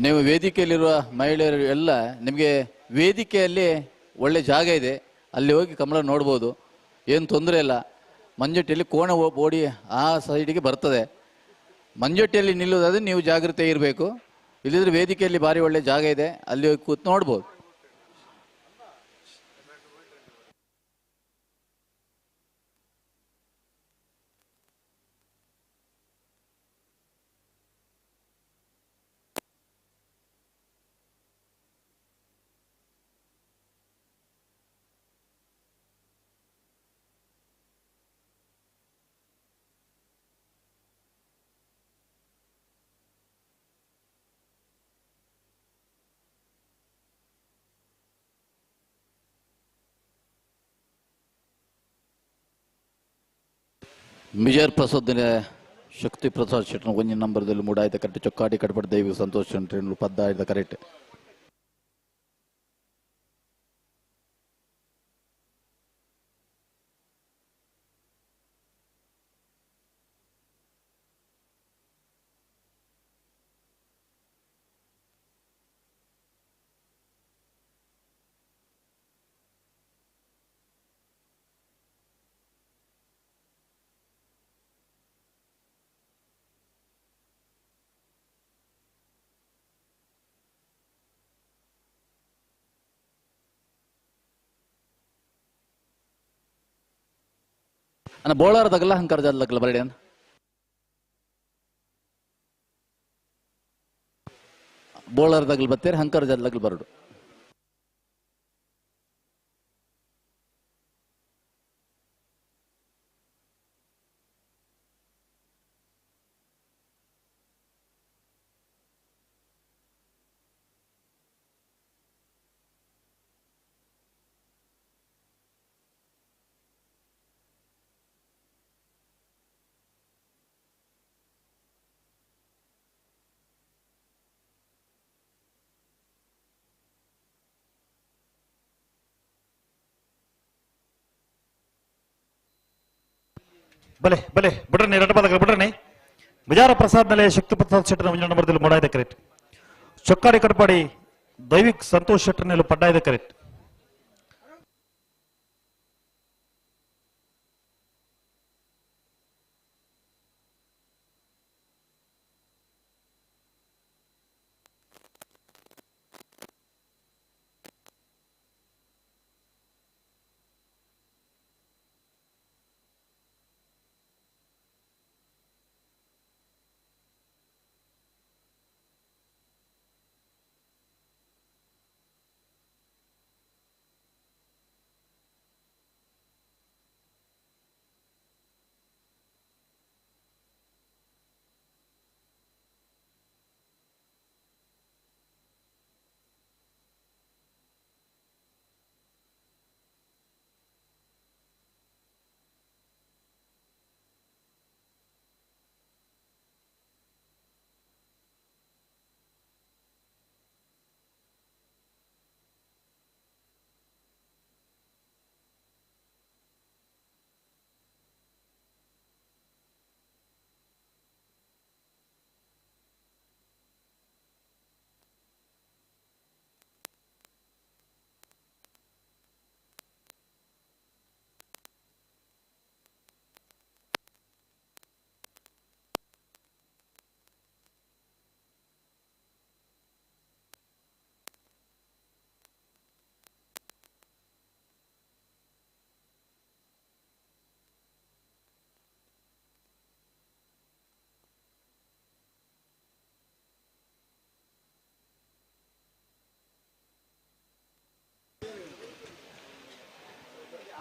ನೀವು ವೇದಿಕೆಯಲ್ಲಿರುವ ಮಹಿಳೆಯರು ಎಲ್ಲ ನಿಮಗೆ ವೇದಿಕೆಯಲ್ಲಿ ಒಳ್ಳೆ ಜಾಗ ಇದೆ, ಅಲ್ಲಿ ಹೋಗಿ ಕಮಲ ನೋಡ್ಬೋದು, ಏನು ತೊಂದರೆ ಇಲ್ಲ. ಮಂಜೊಟ್ಟಿಯಲ್ಲಿ ಕೋಣ ಓಡಿ ಆ ಸೈಡಿಗೆ ಬರ್ತದೆ. ಮಂಜೊಟ್ಟಿಯಲ್ಲಿ ನಿಲ್ಲೋದಾದರೆ ನೀವು ಜಾಗೃತೆ ಇರಬೇಕು, ಇಲ್ಲದ್ರೆ ವೇದಿಕೆಯಲ್ಲಿ ಭಾರಿ ಒಳ್ಳೆ ಜಾಗ ಇದೆ, ಅಲ್ಲಿ ಹೋಗಿ ಕೂತು ನೋಡ್ಬೋದು. ಮಿಜಾರ್ ಪ್ರಸಾದ್ ಶಕ್ತಿ ಪ್ರಸಾದ್ ಶೆಟ್ಟನ ಒಂಜಿ ನಂಬರ್ದಲ್ಲಿ ಮೂಡಾಯ್ತ ಕರೆಕ್ಟ್. ಚೊಕ್ಕಾಡಿ ಕಟ್ಪಡ್ ದೈವ ಸಂತೋಷ್ ಶೆಟ್ಟರು ಪದ್ದಾಯ್ತ ಕರೆಕ್ಟ್. ಅಣ್ಣ ಬೋಳಾರದಾಗಲ್ಲ ಹಂಕರ್ಜಾದಲ್ಲ ಬರಡಿ ಅಣ್ಣ. ಬೋಳಾರದಾಗಲ್ ಬತ್ತೀರಿ, ಹಂಕರ್ಜಾದಲಾಗಲ್ ಬರಡು. ಬಲೆ ಬಲೆ ಬಿಡ್ರನಿ ಎರಡು ಪದಕ ಬಿಡ್ರನಿ. ಬಿಜಾರ ಪ್ರಸಾದ್ ಮೇಲೆ ಶಕ್ತಿ ಪ್ರಸಾದ್ ಶೆಟ್ಟರ್ ಮುಂಜಾನೆ ನಂಬರ್ದಲ್ಲಿ ಮೂಡಾಯ್ದ ಕರೆಕ್ಟ್. ಚೊಕ್ಕಾಡಿ ಕಟ್ಪಾಡಿ ದೈವಿಕ್ ಸಂತೋಷ್ ಶೆಟ್ಟರ್ ಮೇಲೆ ಪಡ್ಡಾಯ್ದ ಕರೆಕ್ಟ್.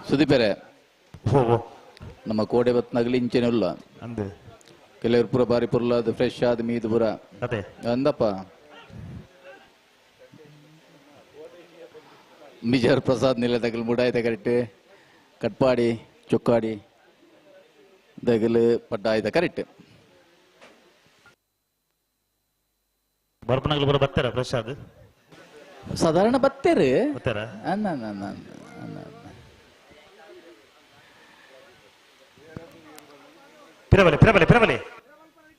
ಸುದೀಪರೇ, ನಮ್ಮ ಕೋಡೆ ಬತ್ನಾಗಲಿ ಇಂಚೆನೆ ಉಲ್ಲ ಅಂದು ಕೆಲವರು ಪೂರ ಬಾರಿ ಪುರ್ಲ ಅದು ಫ್ರೆಶ್ ಆದ ಮೀದು ಪೂರ ಅದೇ ಅಂದಪ್ಪ ಮಿಜಾರ್ ಪ್ರಸಾದ್ ನಿಲ್ಲ ತಗಲ್ ಮುಡಾಯಿ ಕರೆಕ್ಟ್ ಕಟ್ಪಾಡಿ ಚೊಕ್ಕಾಡಿ ದಗಲು ಪಡ್ಡಾಯ್ದ ಕರೆಕ್ಟ್ ಬರ್ಪನಗಲು ಬರ ಬರ್ತಾರ ಫ್ರೆಶ್ ಅದು ಸಾಧಾರಣ ಬತ್ತೇರು ಬರ್ತಾರ ಅನ್ನ ಅನ್ನ ಅನ್ನ ಅನ್ನ ಪಿರಬಲಿ ಪಿರಬಲಿ ಪಿರಬಲಿ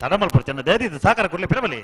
ತಡಮಲ್ಪುರ ಚೆನ್ನ ದೇದಿ ಇದು ಸಾಕಾರ ಕೊಡ್ಲಿ ಪಿರಬಲಿ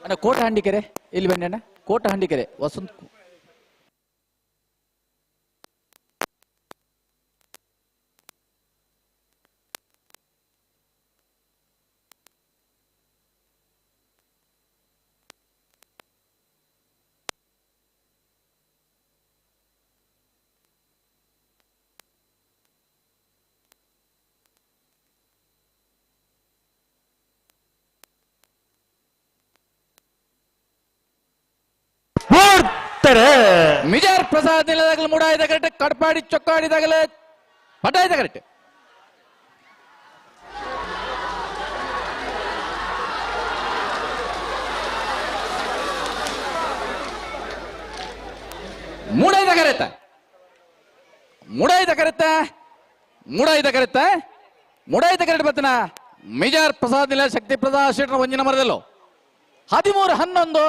ಅಣ್ಣ ಕೋಟ ಹಂಡಿಕೆರೆ ಇಲ್ಲಿ ಬನ್ನಿ ಅಣ್ಣ ಕೋಟ ಹಂಡಿಕೆರೆ ವಸಂತ್ ಬರ್ತಾರೆ ಮಿಜಾರ್ ಪ್ರಸಾದ್ ನಿಲದಾಗಲು ಮೂಡಾಯ್ದ ಕರೆಕ್ಟ್ ಕಡ್ಪಾಡಿ ಚೊಕ್ಕಾಡಿದಾಗಲೇ ಪಟಾಯ್ದ ಕರೆಕ್ಟ್ ಮೂಡಾಯ್ದ ಕರೆತ ಮೂಡಾಯ್ದ ಕರೆತ ಮೂಡಾಯ್ದ ಕರೆತ ಮೂಡಾಯ್ದ ಕರೆಕ್ಟ್ ಬತ್ತನ ಮಿಜಾರ್ ಪ್ರಸಾದ್ ನಿಲ ಶಕ್ತಿ ಪ್ರಸಾದ್ ಶೆಟ್ಟರ್ ಒಂಜಿನ ಮರದಲ್ಲೋ 13 11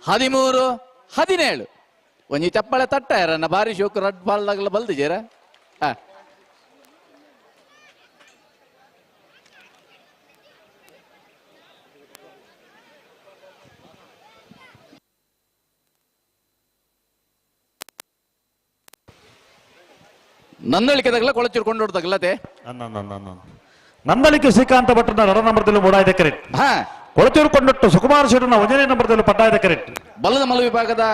13 17 ಒಂಜಿ ಚಪ್ಪಾಳೆ ತಟ್ಟ ಯಾರನ್ನ ಬಾರಿ ಶೋಕು ರಡ್ ಬಾಲ್ದಾಗಲ ಬಲ್ದಿಜೇರ ಆ ನಂದಳಿಕೆ ತಗಲ ಕೊಳಚಿರ್ಕೊಂಡು ತಗಲತೆ ನಂದಳಿಕೆ ಶ್ರೀಕಾಂತ ಭಟ್ಟನ ರಡ ನಂಬರ್ದಲ್ಲಿ ಮೂಡಾಯ್ದ ಕರೆಕ್ಟ್ ಹಾ ಕೊಳಚೂರು ಕೊಂಡಟ್ಟು ಸುಕುಮಾರ್ ಶೆಟ್ಟನ ಒಂದನೇ ನಂಬರ್ದಲ್ಲಿ ಪಟ್ಟಾಯ್ದ ಕರೆಕ್ಟ್ ಬಲದ ಮಲ್ಲ ವಿಭಾಗದ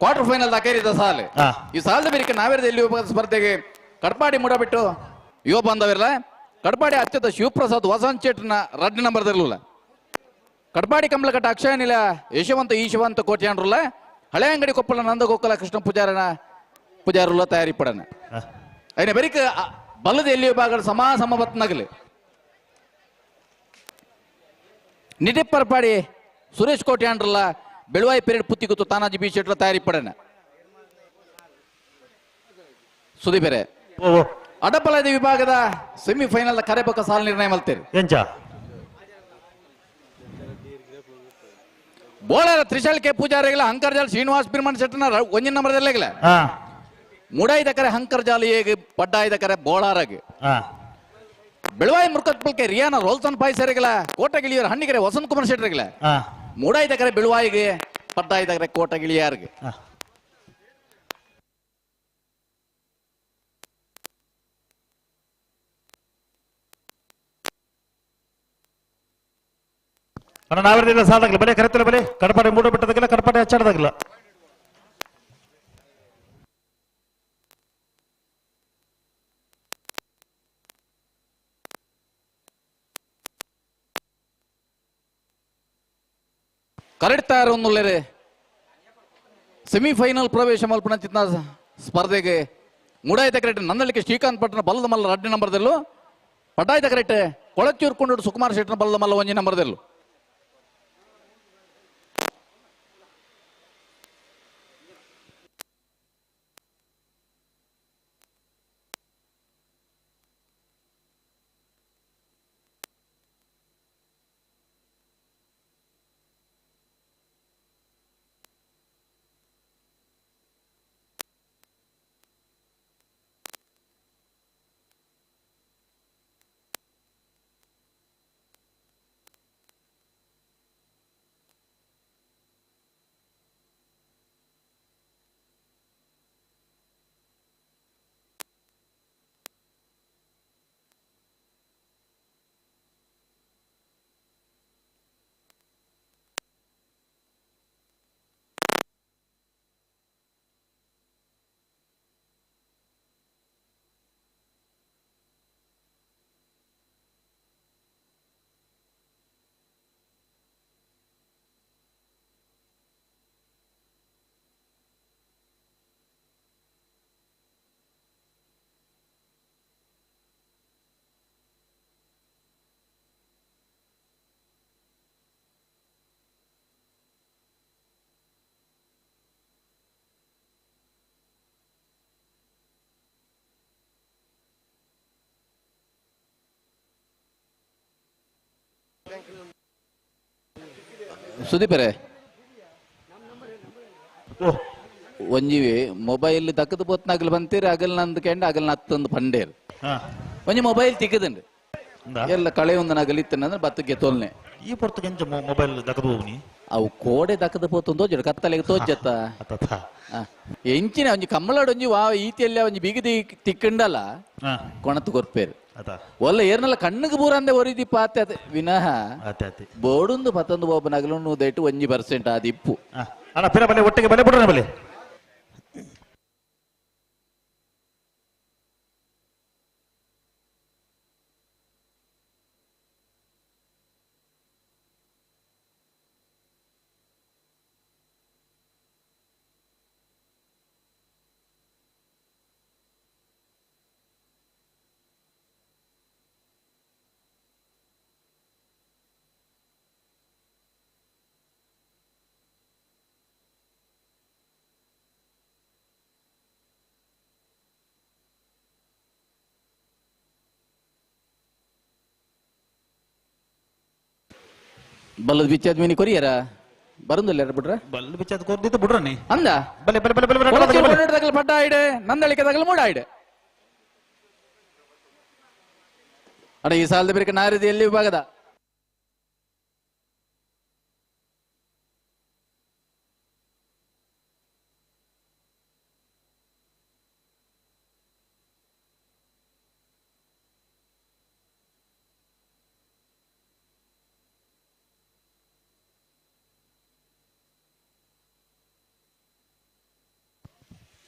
ಕ್ವಾರ್ಟರ್ ಫೈನಲ್ ದಾಖಲಿದ ಸಾಲು ಈ ಸಾಲದ ಬೇರಿಕೆ ನಾವೇರದ ಎಲ್ಲಿ ವಿಭಾಗದ ಸ್ಪರ್ಧೆಗೆ ಕಡ್ಪಾಡಿ ಮೂಡಬಿಟ್ಟು ಯುವ ಬಾಂಧವಿರಲ್ಲ ಕಡ್ಪಾಡಿ ಅತ್ಯಂತ ಶಿವಪ್ರಸಾದ್ ವಸಂತ್ ಶೆಟ್ಟನ ರಡ್ಡು ನಂಬರ್ದಿರಲಿಲ್ಲ ಕಡ್ಪಾಡಿ ಕಮಲಕಟ್ಟ ಅಕ್ಷಯ ನಿಲ ಯಶವಂತ ಈಶವಂತ ಕೋಟ್ಯಾಂಡ್ರಲ್ಲ ಹಳೆ ಅಂಗಡಿ ಕೊಪ್ಪಳ ನಂದಗೋಕುಲ ಕೃಷ್ಣ ಪೂಜಾರನ ಪೂಜಾರುಲ್ಲ ತಯಾರಿ ಪಡನ ಐನ ಬೆರಿಕ ಬಲದ ಎಲ್ಲಿ ವಿಭಾಗದ ಸಮ ಸಮಬತ್ನಗಲಿ ನಿಟಿಪ್ಪರ್ಪಾಡಿ ಸುರೇಶ್ ಕೋಟ್ಯಾಂಡ್ರಲ್ಲ ಬೆಳುವಾಯಿ ಪೀರಿಯಡ್ ಪುತ್ತಿಗುತ್ತು ತಾನಾಜಿ ಬಿ ಶೆಟ್ರ ತಯಾರಿ ಪಡನ ಸುದಿ ಬೇರೆ ಅಡಪಲದ ವಿಭಾಗದ ಸೆಮಿಫೈನಲ್ ಕರೆಬಕ ಸಾಲ ನಿರ್ಣಯ ಮಲ್ತೇರಿ ಎಂಚ ಬೋಳರ ತ್ರಿಶಾಲ್ ಕೆ ಪೂಜಾರಿಗಳ ಹಂಕರ್ಜಾಲ್ ಶ್ರೀನಿವಾಸ್ ಬಿರ್ಮನ್ ಶೆಟ್ಟನ ಒಂಜಿನ ನಂಬರ್ದಲ್ಲೇಗಲ ಮುಡಾಯ್ದ ಕರೆ ಹಂಕರ್ಜಾಲ್ ಹೇಗೆ ಪಡ್ಡಾಯ್ದ ಕರೆ ಬೋಳಾರಾಗಿ ಬೆಳವಾಯಿ ಮುರ್ಕತ್ಪಲ್ಕೆ ರಿಯಾನ ರೋಲ್ಸನ್ ಪಾಯ್ಸರಿಗಳ ಕೋಟಗಿಳಿಯರ ಹಣ್ಣಿಗೆರೆ ವಸಂತ್ ಕುಮಾರ್ ಶೆಟ್ಟರಿಗಳ ಮೂಡಾಯ್ದ ಕರೆ ಬೆಳುವಾಯಿಗೆ ಪಡ್ಡಾಯ್ದ ಕರೆ ಕೋಟಗಿಳಿಯಾರ್ಗೆ ಅಣ್ಣ ನಾವಿರಲಿಲ್ಲ ಸಾಧಾಗಲ್ಲ ಬಲೆ ಕರೆತಲ್ಲ ಬಲೆ ಕಡಪಾಡೆ ಮೂಡ ಬಿಟ್ಟದಾಗಿಲ್ಲ ಕಡಪಾಡೆ ಹಚ್ಚಾಡದಾಗಿಲ್ಲ ಕರೆಕ್ಟ್ ತಯಾರು ಸೆಮಿಫೈನಲ್ ಪ್ರವೇಶ ಮಲ್ಪನ ಸ್ಪರ್ಧೆಗೆ ಮೂಡಾಯ್ತ ಕರೆಕ್ಟ್ ನಂದಳಿಕೆ ಶ್ರೀಕಾಂತ್ ಪಟ್ಟಣ ಬಲದ ಮಲ್ಲ ರಡ್ಡು ನಂಬರ್ದಲ್ಲೂ ಪಟಾಯ್ತ ಕರೆಕ್ಟ್ ಕೊಳಚೂರು ಕೊಂಡೋಡು ಸುಕುಮಾರ್ ಶೆಟ್ಟನ ಬಲದ ಮಲ್ಲ ಒಂಜಿ ನಂಬರ್ದಲ್ಲೂ ಸುದೀಪರೇ ಒಂಜಿವಿ ಮೊಬೈಲ್ ದಕ್ಕದ ಪೊತ್ನಾಗಲ್ ಬಂತೀರಿ ಅಗಲ್ ನಂದು ಕೆಂಡ ಅಗಲ್ ನತ್ತೊಂದು ಪಂಡೇರ್ ಒಂಜಿ ಮೊಬೈಲ್ ತಿಕ್ಕದಂಡು ಎಲ್ಲ ಕಳೆ ಒಂದು ನಗಲ್ ಇತ್ತಂದ್ರೆ ಬತ್ತಕ್ಕೆ ತೋಲ್ನೆ ಈ ಪೊರ್ತುಗೆಂಚ ಮೊಬೈಲ್ ದಕ್ಕದ ಹೋಗ್ನಿ ಅವು ಕೋಡೆ ದಕ್ಕದ ಪೋತೊಂದು ತೋಜಡು ಕತ್ತಲೆಗೆ ತೋಜತ್ತ ಎಂಚಿನ ಒಂಜಿ ಕಮ್ಮಲಾಡ್ ಒಂಜಿ ವಾ ಈತಿಯಲ್ಲ ಒಂಜಿ ಬಿಗದಿ ತಿಕ್ಕಂಡಲ್ಲ ಕೊಣತು ಕೊರ್ಪೇರು ಒಲ್ಲ ಏರ್ನಲ್ಲ ಕಣ್ಣಿಗೆ ಬೂರಂದೆ ಒರಿದಿ ಪಾತೆ ಅದೇ ವಿನಃ ಬೋಡುಂದು ಪತ್ತೊಂದು ಬಾಬು ನಗಲು ದೇಟು 1% ಅದು ಇಪ್ಪು. ಅಣ್ಣ ಪಿರ ಬಲೆ ಒಟ್ಟಿಗೆ ಬಲೆ ಬಿಡ್ರ ಬಲೆ. ಬಲ್ಲದ ಬಿಚ್ಚಾದ ಮೀನಿ ಕೊರಿಯರ ಬರಂದಿಲ್ಲ ಬಿಡ್ರ ಬಲ್ಲ ಬಿಚ್ಚಾದ ಕೊರ್ದಿತ್ತು ಬಿಡ್ರ ನೀ ಅಂದ ಬಲೆ ಬಲೆ ಬಲೆ ಬಲೆ ಬಲೆ ತಗಲ್ ಪಡ್ಡ ಆಯ್ಡೆ ನಂದಳಿಕೆ ತಗಲ್ ಮೂಡ ಆಯ್ಡೆ ಅಡ ಈ ಸಾಲದ ಬೇರೆ ನಾರಿದ ಎಲ್ಲಿ ವಿಭಾಗದ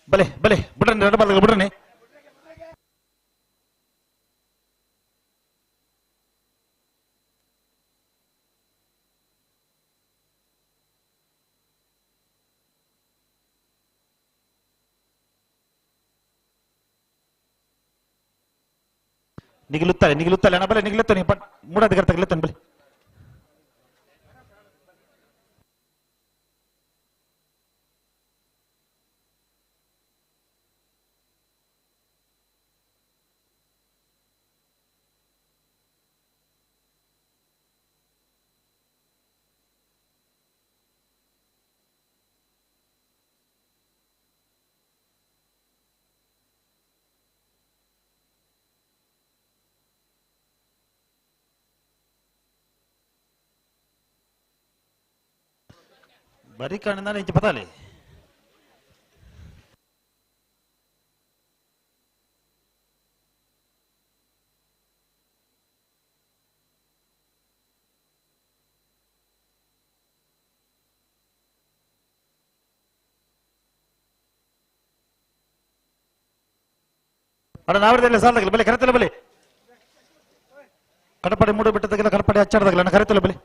ಬಲೆ ಬಲೆ ಬಿಡ್ರನಿ ಎರಡು ಬಲ್ಲ ಬಿಡ್ರನಿ. ನಿಗಿಲುತ್ತಾರೆ ನಿಗಿಲುತ್ತಾರೆ ಅಣ್ಣ ಬಲೆ ನಿಗಿಲುತ್ತಾನೆ ಮೂಡಾಧಿಕಾರಿ ತಗಲುತ್ತಾನೆ ಬಲೆ. ಬರೀ ಕಾಣಿಂದ ಇಂಚ ಪತಾಲೆ ಅಣ್ಣ ನಾವ್ರದೆಲ್ಲ ಸಾಲದಾಗಲ್ಲ ಬಲೆ ಕರೆತಲ್ಲ ಬಲೆ ಕಡಪಡೆ ಮೂಡು ಬಿಟ್ಟದಾಗಲ್ಲ ಕಡಪಡೆ ಹಚ್ಚಾಡ್ದಾಗಲ್ಲ ಅಣ್ಣ ಕರೆತಲ್ಲ ಬಲೆ.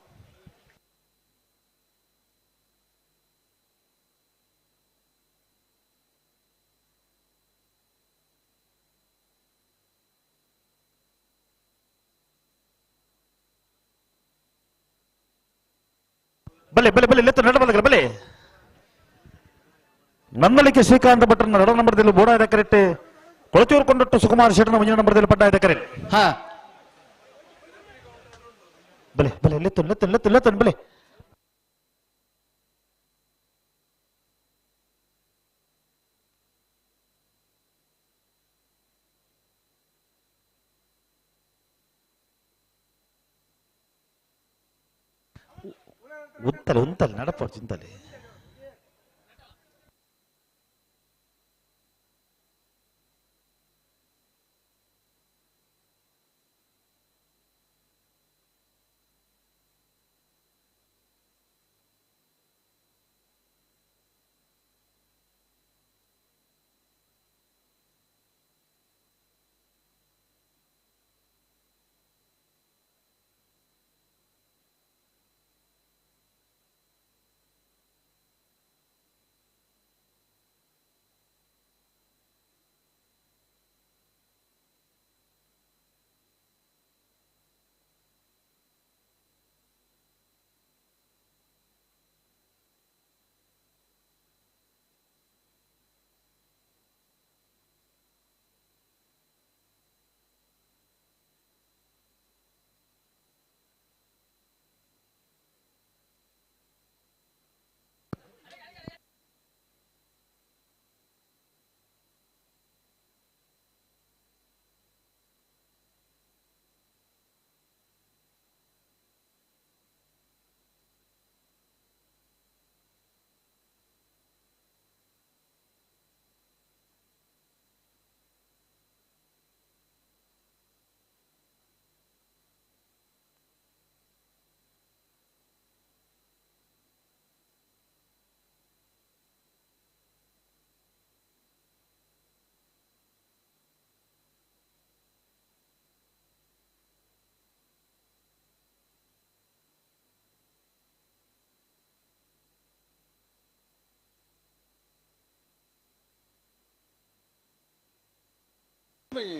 ಬಲೆ ಬಲೆ ಬಲೆ ಲೆತ್ತ ನಡಬಲ್ಲ ಬಲೆ. ನನ್ನಳಿಕೆ ಶ್ರೀಕಾಂತ ಭಟ್ರನ್ನ ನಡ ನಂಬರ್ದಲ್ಲಿ ಬೋಡ ಕರೆಕ್ಟ್ ಕೊಳಚೂರು ಕೊಂಡೊಟ್ಟು ಸುಕುಮಾರ್ ಶೆಟ್ಟನ ಮುಂದಿನ ನಂಬರ್ದಲ್ಲಿ ಪಡ್ಡ ಇದೆ ಕರೆ. ಹಾ ಬಲೆ ಬಲೆ ಲೆತ್ತು ಲೆತ್ತು ಲೆತ್ತು ಲೆತ್ತು ಬಲೆ. ಉಂತಲೆ ಉಂತಲೆ ನಡಪು ಚಿಂತಲೆ.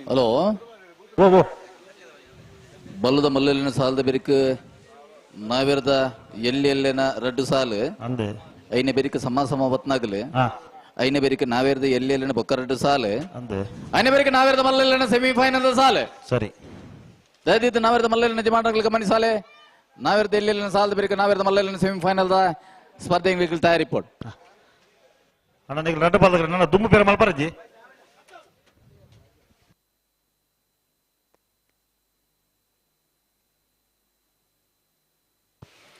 ಹಲೋ ಓ ಓ ಬಲ್ಲದ ಮಲ್ಲಲಿನ ಸಾಲದ ಬೆರಿಕ್ ನಾವಿರದ ಎಲ್ಲಿ ಎಲ್ಲೇನ ರಡ್ಡು ಸಾಲು ಅಂದೆ ಐನ ಬೆರಿಕ್ ಸಮ ಸಮ ಬತ್ನಾಗಲು ಹಾ ಐನ ಬೆರಿಕ್ ನಾವೇರ್ದ ಎಲ್ಲಿ ಎಲ್ಲೇನ ಬೊಕ್ಕ ರಡ್ಡು ಸಾಲು ಅಂದೆ ಐನ ಬೆರಿಕ್ ನಾವೇರ್ದ ಮಲ್ಲಲಿನ ಸೆಮಿಫೈನಲ್ ಸಾಲು ಸರಿ ದಯದಿದ್ದು ನಾವೇರ್ದ ಮಲ್ಲಲಿನ ಜಮಾಟಗಳಿಗೆ ಗಮನಿ ಸಾಲೆ ನಾವೇರ್ದ ಎಲ್ಲೆಲ್ಲಿನ ಸಾಲದ ಬೆರಿಕ್ ನಾವೇರ್ದ ಮಲ್ಲಲಿನ ಸೆಮಿಫೈನಲ್ ಸ್ಪರ್ಧೆ ತಯಾರಿ ಪೋಡ್ ಅಣ್ಣ ನೀವು ರಡ್ಡು ಬಾಲ್ದ ನನ್ನ ದುಮ್ಮು ಬೇರೆ ಮಲ್ಪರಜ್ಜಿ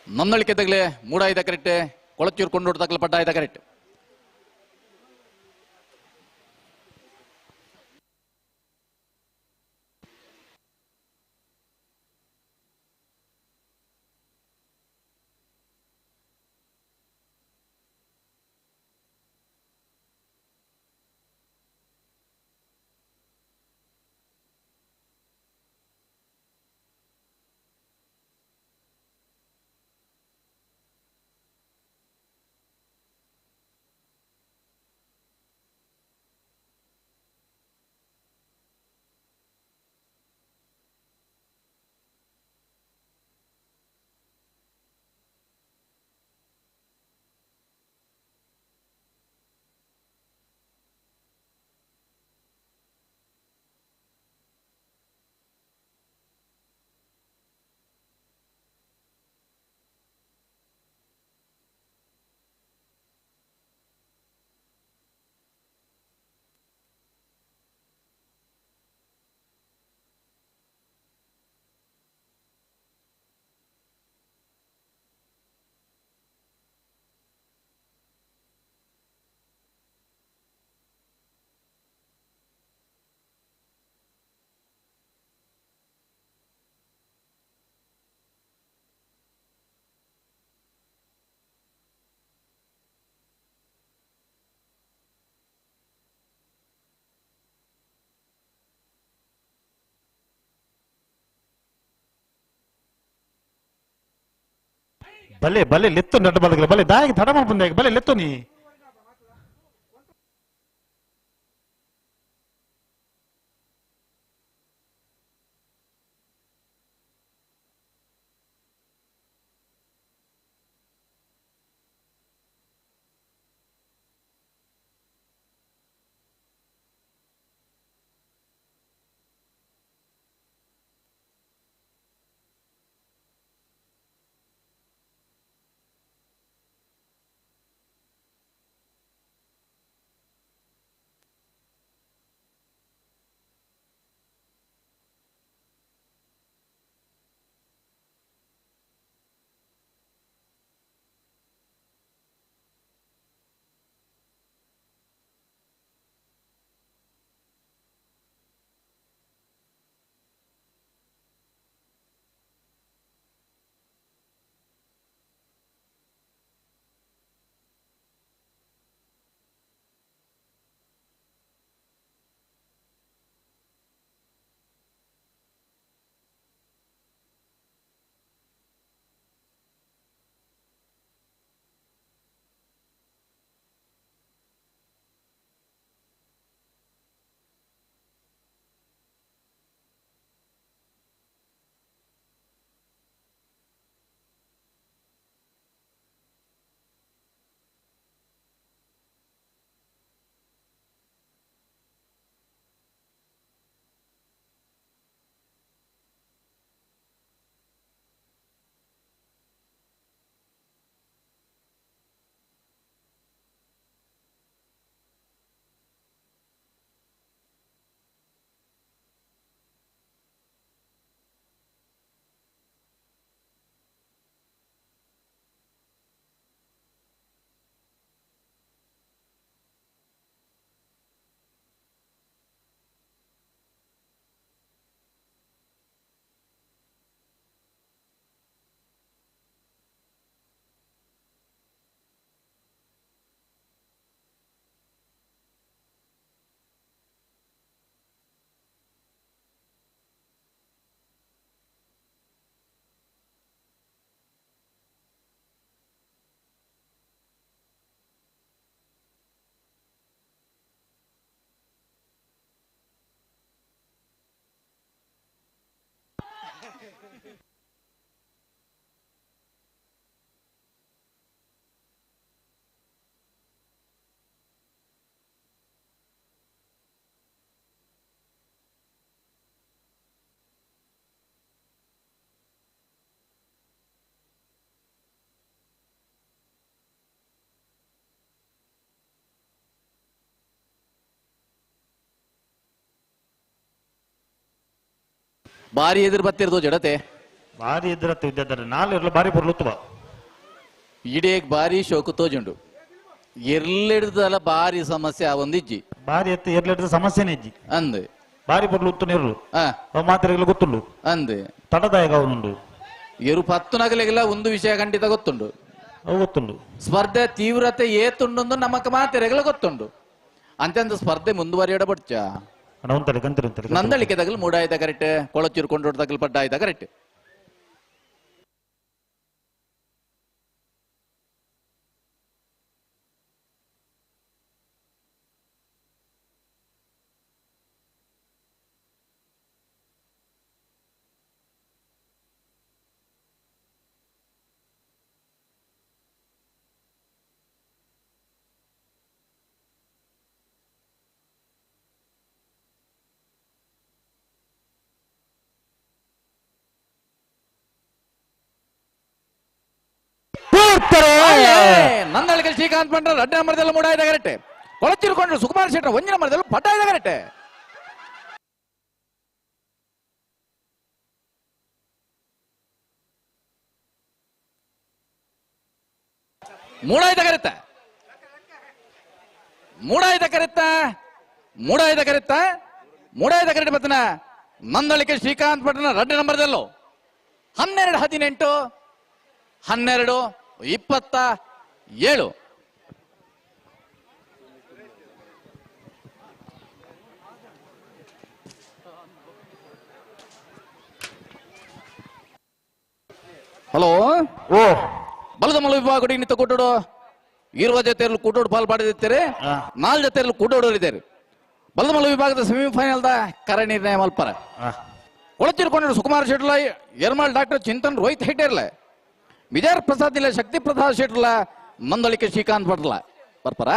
ನೊಂದಳಿಕೆ ತಗಲೆ ಮೂಡಾಯ್ದ ಕರೆಕ್ಟ್ ಕೊಳಚೂರು ಕೊಂಡೋಡ್ ತಗಲೆ ಪಡ್ಡಾಯ್ದ ಕರೆಕ್ಟ್. ಬಲೆ ಬಲೆ ಲೆತ್ತು ನಡ್ಡು ಬಲಗಲ ಬಲೆ ದಾಯಿಗೆ ತಡ ಮಾಡ್ಬಂದೆ ಬಲೆ ಲೆತ್ತು ನೀ. ಬಾರಿ ಎದುರು ಬತ್ತಿರ್ದು ಜಡತೆ ಬಾರಿ ಎದುರತ್ತೆ ವಿದ್ಯಾಧರ ನಾಲ್ ಬಾರಿ ಪೊರ್ಲುತ್ತುವ ಇಡೇಗ್ ಬಾರಿ ಶೋಕು ತೋಜುಂಡು ಎರ್ಲೆಡ್ದಲ ಬಾರಿ ಸಮಸ್ಯೆ ಆ ಒಂದು ಇಜ್ಜಿ ಬಾರಿ ಎತ್ತು ಎರ್ಲೆಡ್ದ ಸಮಸ್ಯೆನೇ ಇಜ್ಜಿ ಅಂದ್ ಬಾರಿ ಪೊರ್ಲು ನೀರು ಮಾತ್ರೆಗಳು ಗೊತ್ತುಂಡು ಅಂದ್ ತಡದಾಯಕ ಅವನುಂಡು ಎರು ಪತ್ತು ನಗಲಿಗೆಲ್ಲ ಒಂದು ವಿಷಯ ಖಂಡಿತ ಗೊತ್ತುಂಡು ಗೊತ್ತುಂಡು ಸ್ಪರ್ಧೆ ತೀವ್ರತೆ ಏತುಂಡು ನಮಕ್ ಮಾತ್ರೆಗಳ ಗೊತ್ತುಂಡು ಅಂತೆಂತ ಸ್ಪರ್ಧೆ ಮುಂದುವರಿಯಡ ಬಡ್ಚ ನಂದಳಿಕೆ ತಗಲು ಮೂಡಾಯ್ತ ಕರೆಕ್ಟ್ ಕೊಳಚೂರು ಕೊಂಡೋಡ್ ತಗಲು ಪಡ್ಡಾಯ್ತ ಕರೆಕ್ಟ್ ನಂದಳಿಕೆ ಶ್ರೀಕಾಂತ್ ಪಂಡ್ರ ರಡ್ಡ ನಂಬರ್ದಲ್ಲ ಮೂಡಾಯ್ದ ಕರೆಕ್ಟ್ ಕೊಳಚಿರುಕೊಂಡ್ರು ಸುಕುಮಾರ್ ಶೆಟ್ಟರ್ ಒಂಜಿ ನಂಬರ್ದಲ್ಲ ಪಟ್ಟಾಯ್ದ ಕರೆಕ್ಟ್ ಮೂಡಾಯ್ದ ಕರೆತ್ತ ಮೂಡಾಯ್ದ ಕರೆತ್ತ ಮೂಡಾಯ್ದ ಕರೆತ್ತ ಮೂಡಾಯ್ದ ಕರೆಕ್ಟ್ ಬತ್ತನ ನಂದಳಿಕೆ ಶ್ರೀಕಾಂತ್ ಪಂಡ್ರನ ರಡ್ಡ ನಂಬರ್ದಲ್ಲೋ 12 18 12 27. ಹಲೋ ಓ ಬಲದ ವಿಭಾಗ ನಿಂತ ಕೊಟ್ಟೋಡು ಇರುವ ಜೊತೆಯಲ್ಲಿ ಕೂಟೋಡು ಪಾಲ್ ಪಡೆದಿರ್ತಾರೆ, ನಾಲ್ ಜೊತೆಯಲ್ಲಿ ಕೂಟೋಡು ಇದ್ದಾರೆ. ಬಲದ ವಿಭಾಗದ ಸೆಮಿಫೈನಲ್ the ಕರೆ ನಿರ್ಣಯ ಮಲ್ಪರ ಕೊಳಚಿರುಕೊಂಡ್ರು ಸುಕುಮಾರ್ ಶೆಟ್ಲ, ಯರ್ಮಾಳ್ ಡಾಕ್ಟರ್ ಚಿಂತನ್ ರೋಹಿತ್ ಹೆಗ್ಡೇರ್ಲ, ವಿಜಯ ಪ್ರಸಾದ್ ಇಲ್ಲ ಶಕ್ತಿ ಪ್ರಸಾದ್ ಶೆಟ್ಲ, ನಂದಳಿಕೆ ಶ್ರೀಕಾಂತ್ ಭಟ್ಲ ಬರ್ಪಾರ.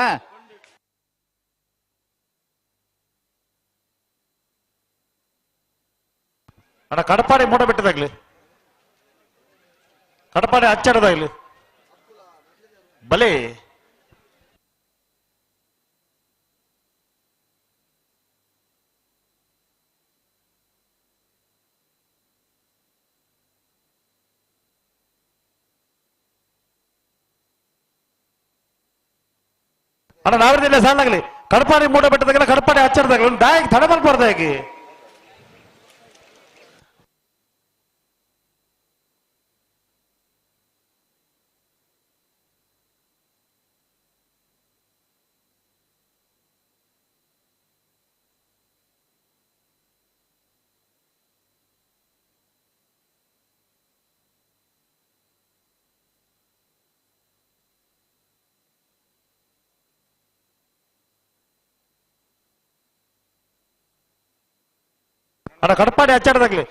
ಅಣ್ಣ ಕಡಪಾಡಿ ಮೂಡ ಬಿಟ್ಟದಾಗ್ಲಿ, ಕಡಪಾಡಿ ಹಚ್ಚಡದಾಗ್ಲಿ ಬಲೆ. ಅಣ್ಣ ನಾವಿರ್ದಿಲ್ಲ ಸಾಲಾಗ್ಲಿ, ಕಡಪಾಡಿ ಮೂಡ ಬೆಟ್ಟದಾಗಲ್ಲ ಕಡಪಾಡಿ ಹಚ್ಚಡದಾಗಲಿ ದಾಯಕ್ ತಡ ಮಲ್ಪರ್ದಾಗಿ. ಅಣ್ಣ ಕಡಪಾಡಿ ಹಚ್ಚಾಡದಾಗ್ಲಿ,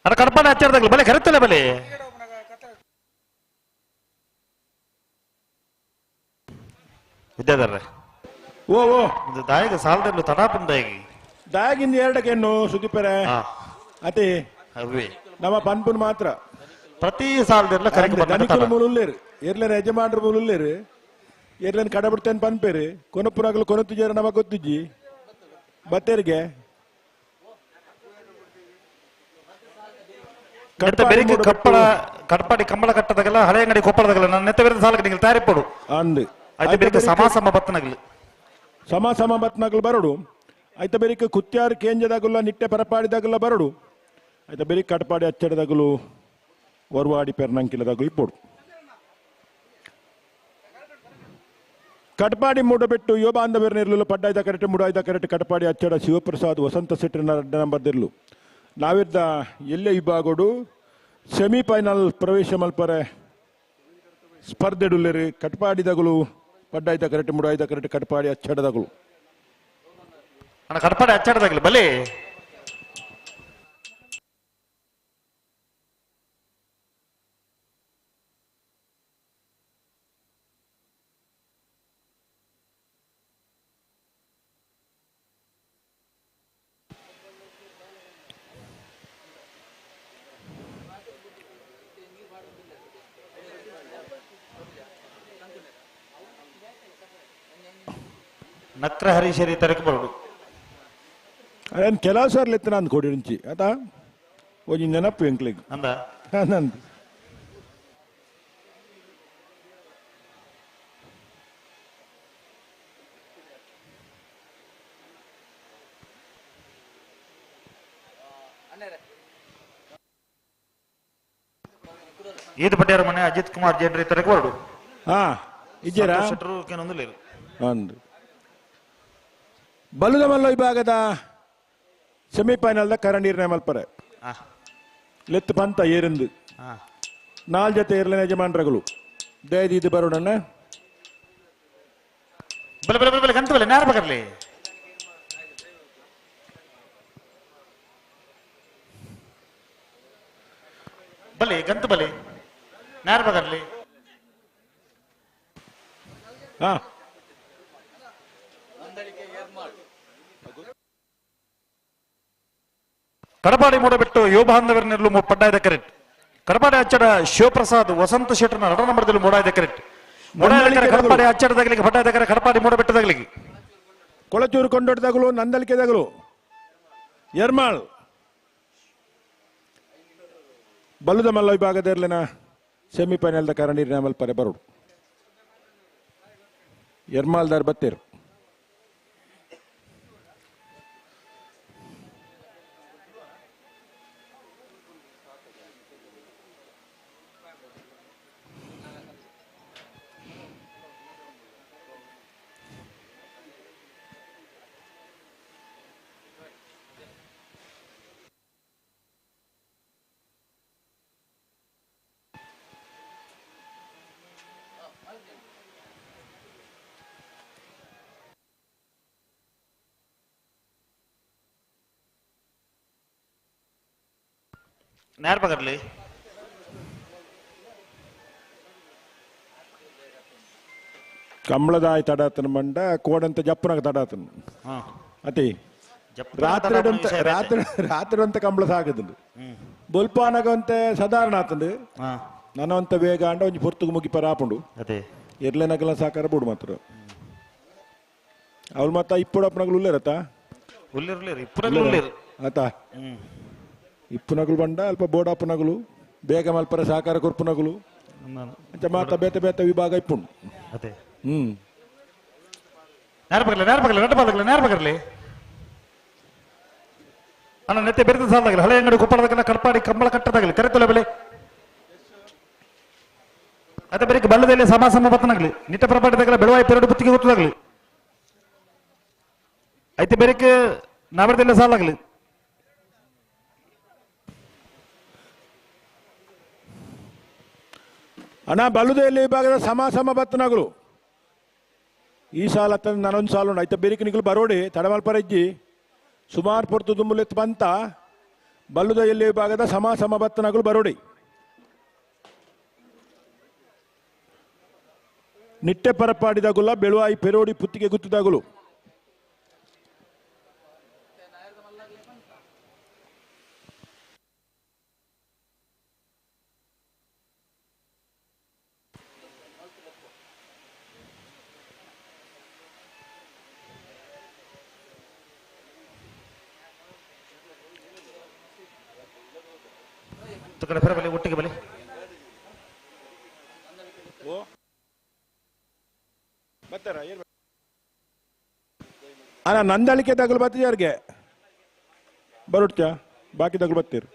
ಅಣ್ಣ ಕಡಪಾಡಿ ಹಚ್ಚಾಡದಾಗ್ಲಿ ಬಲೆ ಕರಿತಲ್ಲ ಬಲೆ. ವಿದ್ಯಾಧರ್ರೆ ಓ ಓ ದಾಯಿಗ ಸಾಲದಲ್ಲಿ ತಡಾಪನ್ ದಾಯಿಗೆ ದಾಗಿಂದ ಎರಡಕ್ಕೆನ್ನು ಸುದೀಪರೆ ಅತಿ ಅವೇ ನಮ್ಮ ಪನ್ಪುನ್ ಮಾತ್ರ ಪ್ರತಿ ಸಾಲದಲ್ಲ ದನಿಕುಲ ಮೂಲುಲ್ಲೇರು ಎರ್ಲೇನ ಯಜಮಾನ್ರ ಮೂಲುಲ್ಲೇರು ಎರ್ಲೇನ ಕಡ ಬಿಡ್ತೇನೆ ಪನ್ಪೇರು ಕೊನಪುರಾಗಲು ಕೊನತ್ತು ನಮಗ್ ಗೊತ್ತಿಜ್ಜಿ ಬತ್ತೇರಿಗೆ ಬೆಳಿಗ್ಗೆ ಕಪ್ಪಳ ಕಡಪಾಡಿ ಕಂಬಳ ಕಟ್ಟದಾಗಲ್ಲ ಹಳೆ ಅಂಗಡಿ ಕೊಪ್ಪಳದಾಗಲ್ಲ ನನ್ನ ನೆತ್ತ ಬೇರೆ ಸಾಲಕ್ಕೆ ನೀವು ತಯಾರಿಪಡು ಅಂದು ಐತೆ ಬೆಳಿಗ್ಗೆ ಸಮ ಸಮ ಬತ್ತನಗಲು ಸಮ ಸಮ ಬತ್ತನಗಲು ಬರಡು ಐತ ಬೆರಿಕೆ ಕುತ್ಯಾರು ಕೇಂಜದಾಗಲ್ಲ ನಿಟ್ಟೆ ಪರಪಾಡಿದಾಗಲ್ಲ ಬರಡು ಐತ ಬೆರಿಕೆ ಕಟಪಾಡಿ ಅಚ್ಚಡದಾಗಲು ವರ್ವಾಡಿ ಪೆರ್ನಂಕಿಲದಾಗಲು ಇಪ್ಪೋಡು ಕಟಪಾಡಿ ಮೂಡಬೆಟ್ಟು ಯೋಬಾಂಧವೇರ್ನಿರ್ಲು ಪಡ್ಡಾಯ್ದ ಕರೆಕ್ಟ್ ಮೂಡಾಯ್ದ ಕರೆಕ್ಟ್ ಕಟಪಾಡಿ ಅಚ್ಚಡ ಶಿವಪ್ರಸಾದ್ ವಸಂತ ಸೆಟ್ಟಿನ ನಂಬರ್ದಿರ್ಲು ನಾವಿದ್ದ ಎಲ್ಲೇ ವಿಭಾಗಡು ಸೆಮಿಫೈನಲ್ ಪ್ರವೇಶ ಮಲ್ಪರೆ ಸ್ಪರ್ಧೆಡುಲ್ಲೇರು ಕಟಪಾಡಿದಗಳು ಪಡ್ಡಾಯ್ದ ಕರೆಕ್ಟ್ ಮೂಡಾಯ್ದ ಕರೆಕ್ಟ್ ಕಟಪಾಡಿ ಅಚ್ಚಡದಗಳು. ಅಣ್ಣ ಕಡಪಾಡಿ ಅಚ್ಚಾಡದಾಗಲಿ ಬಲಿ. ನಕ್ರ ಹರೀಶರಿ ತರಕ ಬರೋಡು. ಅದೇನು ಕೆಲವು ಸಾರ್ಲಿ ಇತ್ತು ನಾನು ಕೊಡಿ ರುಂಚಿ ಆತಾ ಒಂಜಿ ನೆನಪು ಎಂಕ್ಲೆಗ್ ಅಂದ ನಂದು. ಈದ್ ಪಟೇರ್ ಮನೆ ಅಜಿತ್ ಕುಮಾರ್ ಜೇನ್ರಿ ತರಕ ಬರೋಡು. ಹಾ ಇಜ್ಜೇರಾ ಶೆಟ್ರು ಏನೊಂದು ಅಂದು ಬಲುದ ಮಲ್ಲ ವಿಭಾಗದ ಸೆಮಿಫೈನಲ್ದ ಕರಂಡೀರ್ನ ಮಲ್ಪರೆ ಲೆತ್ತು ಪಂತ ಏರಿಂದು ನಾಲ್ ಜೊತೆ ಏರ್ಲಿನ ಯಜಮಾನ್ರಗಳು ದಯದೀದು ಬರೋಣ. ಬಲೆ ಬಲೆ ಬಲೆ ಬಲೆ ಗಂತ ಬಲೆ ನ್ಯಾರ ಬಗರ್ಲಿ. ಬಲೆ ಗಂತ ಬಲೆ ನ್ಯಾರ ಬಗರ್ಲಿ. ಹಾ ಕಡಪಾಡಿ ಮೂಡಬಿಟ್ಟು ಯೋಬಾಂಧವರನ್ನೆಲ್ಲೂ ಪಡ್ಡಾಯ್ದ ಕರೆಕ್ಟ್. ಕಡಪಾಡಿ ಅಚ್ಚಡ ಶಿವಪ್ರಸಾದ್ ವಸಂತ ಶೆಟ್ಟರ್ನ ನಡ ನಂಬರ್ದಲ್ಲಿ ಮೂಡಾಯ್ದ ಕರೆಕ್ಟ್. ಮೂಡಾಯ್ದ ಕಡಪಾಡಿ ಅಚ್ಚಡದಾಗಲಿಕ್ಕೆ ಪಡ್ಡಾಯ್ದ ಕರೆ ಕಡಪಾಡಿ ಮೂಡಬಿಟ್ಟದಾಗಲಿಕ್ಕೆ. ಕೊಳಚೂರು ಕೊಂಡೊಡ್ದಾಗಲು ನಂದಳಿಕೆದಾಗಲು ಎರ್ಮಾಳ್ ಬಲ್ಲುದ ಮಲ್ಲ ವಿಭಾಗದ ಇರ್ಲಿನ ಸೆಮಿಫೈನಲ್ದ ಕರಂಡೀರಿನ ಮಲ್ಪರೆ ಬರೋಡು. ಎರ್ಮಾಲ್ದಾರ್ ಬತ್ತೇರು. ನ್ಯಾರ ಬಗರ್ಲಿ. ಕಂಬಳದಾಯ್ ತಡಾತನ ಮಂಡ ಕೋಡಂತ ಜಪ್ಪನಾಗ ತಡಾತನ ಅತಿ ರಾತ್ರಿ ರಾತ್ರಿ ರಾತ್ರಿ ಅಂತ ಕಂಬಳ ಸಾಗದಂಡು ಬೊಲ್ಪಾನಗಂತೆ ಸಾಧಾರಣ ಆತಂದು ನನ್ನಂತ ವೇಗ ಅಂಡ ಒಂಜಿ ಪೊರ್ತುಗು ಮುಗಿ ಪರ ಆಪುಂಡು ಅದೇ ಎರ್ಲೆನಗಲ ಸಾಕಾರ ಬೋಡು ಮಾತ್ರ ಅವಳು ಮತ್ತ ಇಪ್ಪುಡಪ್ಪನಗಲು ಉಲ್ಲೇರತ್ತ ಉಲ್ಲೇರು ಇಪ್ಪುನಗಲು ಉಲ್ಲೇರು ಆತ ಇಪ್ಪುನಗಲು ಬಂಡ ಅಲ್ಪ ಬೋಡಪ್ಪನಗಲು ಬೇಗ ಮಲ್ಪರ ಸಾಕಾರ ಕೊರ್ಪುನಗಲು ಅಂಚ ಮಾತ ಬೇತೆ ಬೇತೆ ವಿಭಾಗ ಇಪ್ಪುಂಡು ಅದೇ ಹ್ಮ್ ನೇರ ಬಗರ್ಲಿ ನೇರ ಬಗರ್ಲಿ ರಡ್ಡ ಬಗರ್ಲಿ ನೇರ ಬಗರ್ಲಿ ಅಣ್ಣ ನೆತ್ತೆ ಬೆರೆದ ಸಾಲದಾಗಲಿ ಹಳೆ ಅಂಗಡಿ ಕೊಪ್ಪಳದಾಗಲ್ಲ ಕಡ್ಪಾಡಿ ಕಂಬಳ ಕಟ್ಟದಾಗಲಿ ಕರೆತೊಲೆ ಬೆಲೆ ಅದೇ ಬೆರಿಕೆ ಬಲ್ಲದಲ್ಲಿ ಸಮ ಸಮ ಬತ್ತನಾಗಲಿ ನಿಟ್ಟ ಪ್ರಪಾಟಿದಾಗಲ ಬೆಳವಾಯಿ ಪೆರಡು ಬುತ್ತಿಗೆ ಗೊತ್ತದಾಗಲಿ ಐತೆ ಬೆರಿಕೆ ನಾವರದಲ್ಲೇ ಸಾಲಾಗಲಿ. ಅಣ್ಣ ಬಲ್ಲುದೆಯಲ್ಲಿ ವಿಭಾಗದ ಸಮ ಸಮ ಬತ್ತನಗಳು ಈ ಸಾಲ ತಂದು ನಾನೊಂದು ಸಾಲು ಉಂಡು ಐತ ಬೆರಿಕೆ ನಿಗಲು ಬರೋಡಿ ತಡಮಲ್ಪರಜ್ಜಿ ಸುಮಾರು ಪೊರ್ತು ದುಂಬುಲೆತ್ತು ಬಂತ ಬಲ್ಲುದ ಎಲ್ಲಿ ವಿಭಾಗದ ಸಮ ಸಮ ಬತ್ತನಗಳು ಬರೋಡಿ ನಿಟ್ಟೆ ಪರಪಾಡಿದಾಗುಲ್ಲ ಬೆಳುವಾಯಿ ಪೆರೋಡಿ ಪುತ್ತಿಗೆ ಗುತ್ತದಾಗುಲು. ಕಡೆ ಬರ ಬಲೆ ಒಟ್ಟಿಗೆ ಬಲೆ ಅಣ್ಣ ನಂದಳಿಕೆ ತಗಲು ಬತ್ತಿ ಯಾರಿಗೆ ಬರುಟ್ಟ ಬಾಕಿ ತಗಲು ಬತ್ತೀರಿ.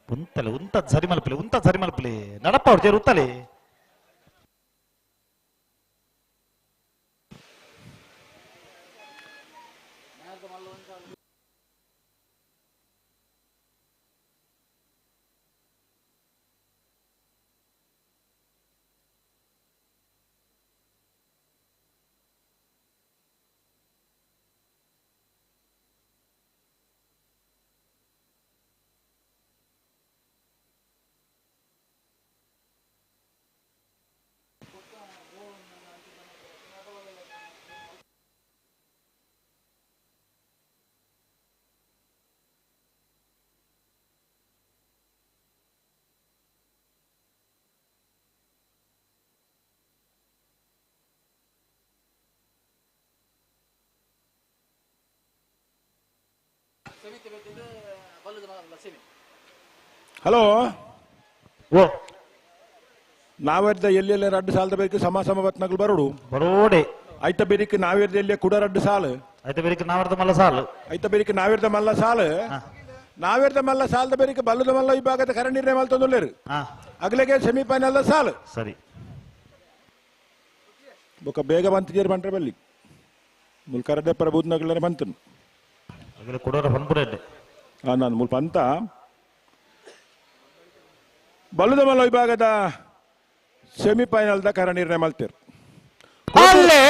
ಉಂತಲೆ ಉಂತ ಸರಿ ಮಲ್ಪಲೆ ಉಂತ ಸರಿ ಮಲ್ಪಲೆ ನಡಪ್ಪ ಅವ್ರು ಜೇರು ಉತ್ತಲೆ ಹಲೋ ಓ ನಾವೆರ್ದ ಎಲ್ಲೆಲ್ಲ ರಡ್ಡು ಸಾಲದ ಬೇಕು ಸಮ ಸಮ ಬತ್ನಗಳು ಬರೋಡು ಬರೋಡೆ ಐತ ಬೇರಿಕ್ ನಾವೆರ್ದ ಎಲ್ಲಿಯ ಕುಡ ರಡ್ಡು ಸಾಲು ಐತ ಬೇರಿಕ್ ನಾವೆರ್ದ ಮಲ್ಲ ಸಾಲು ಐತ ಬೇರಿಕ್ ನಾವೆರ್ದ ಮಲ್ಲ ಸಾಲು ನಾವೆರ್ದ ಮಲ್ಲ ಸಾಲದ ಬೇರಿಕ್ ಬಲ್ಲದ ಮಲ್ಲ ವಿಭಾಗದ ಕರ ನಿರ್ಣಯ ಮಲ್ತೊಂದುಲ್ಲೇರು ಅಗಲೆಗೆ ಸೆಮಿಫೈನಲ್ ಸಾಲು ಸರಿ ಬೊಕ ಬೇಗ ಬಂತಿದ್ದೀರಿ ಬಂಟ್ರೆ ಬಲ್ಲಿ ಮುಲ್ಕರದೆ ಪ್ರಬುದ್ನಗಳೇ ಬಂತನು ಅಗಲೆ ಕುಡೋರ ಪನ್ಪುರೆಡ್ಡೆ ನಾನು ಮುಲ್ಪ ಅಂತ ಬಲ್ಲದ ಮಲ್ಲ ವಿಭಾಗದ ಸೆಮಿಫೈನಲ್ದ ಕರ ನಿರ್ಣಯ ಮಲ್ತೀರ್ ಅಲ್ಲೇ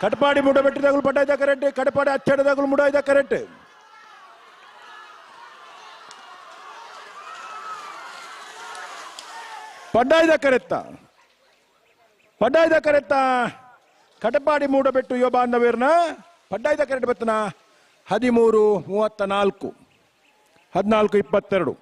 ಕಟಪಾಡಿ ಮುಡಬೆಟ್ಟಿದಾಗಲು ಪಟ್ಟಾಯ್ದ ಕರೆಕ್ಟ್ ಕಟಪಾಡಿ ಅಚ್ಚಡದಾಗಲು ಮುಡಾಯ್ದ ಕರೆಕ್ಟ್ ಪಡ್ಡಾಯ್ದ ಕರೆತ್ತ ಪಡ್ಡಾಯ್ದ ಕರೆತ್ತ ಕಟಪಾಡಿ ಮೂಡಬೆಟ್ಟು ಯುವ ಬಾಂಧವ್ಯರ್ನ ಪಡ್ಡಾಯ್ದ ಕರೆಕ್ಟ್ ಬತ್ತನ 13 34 14 22.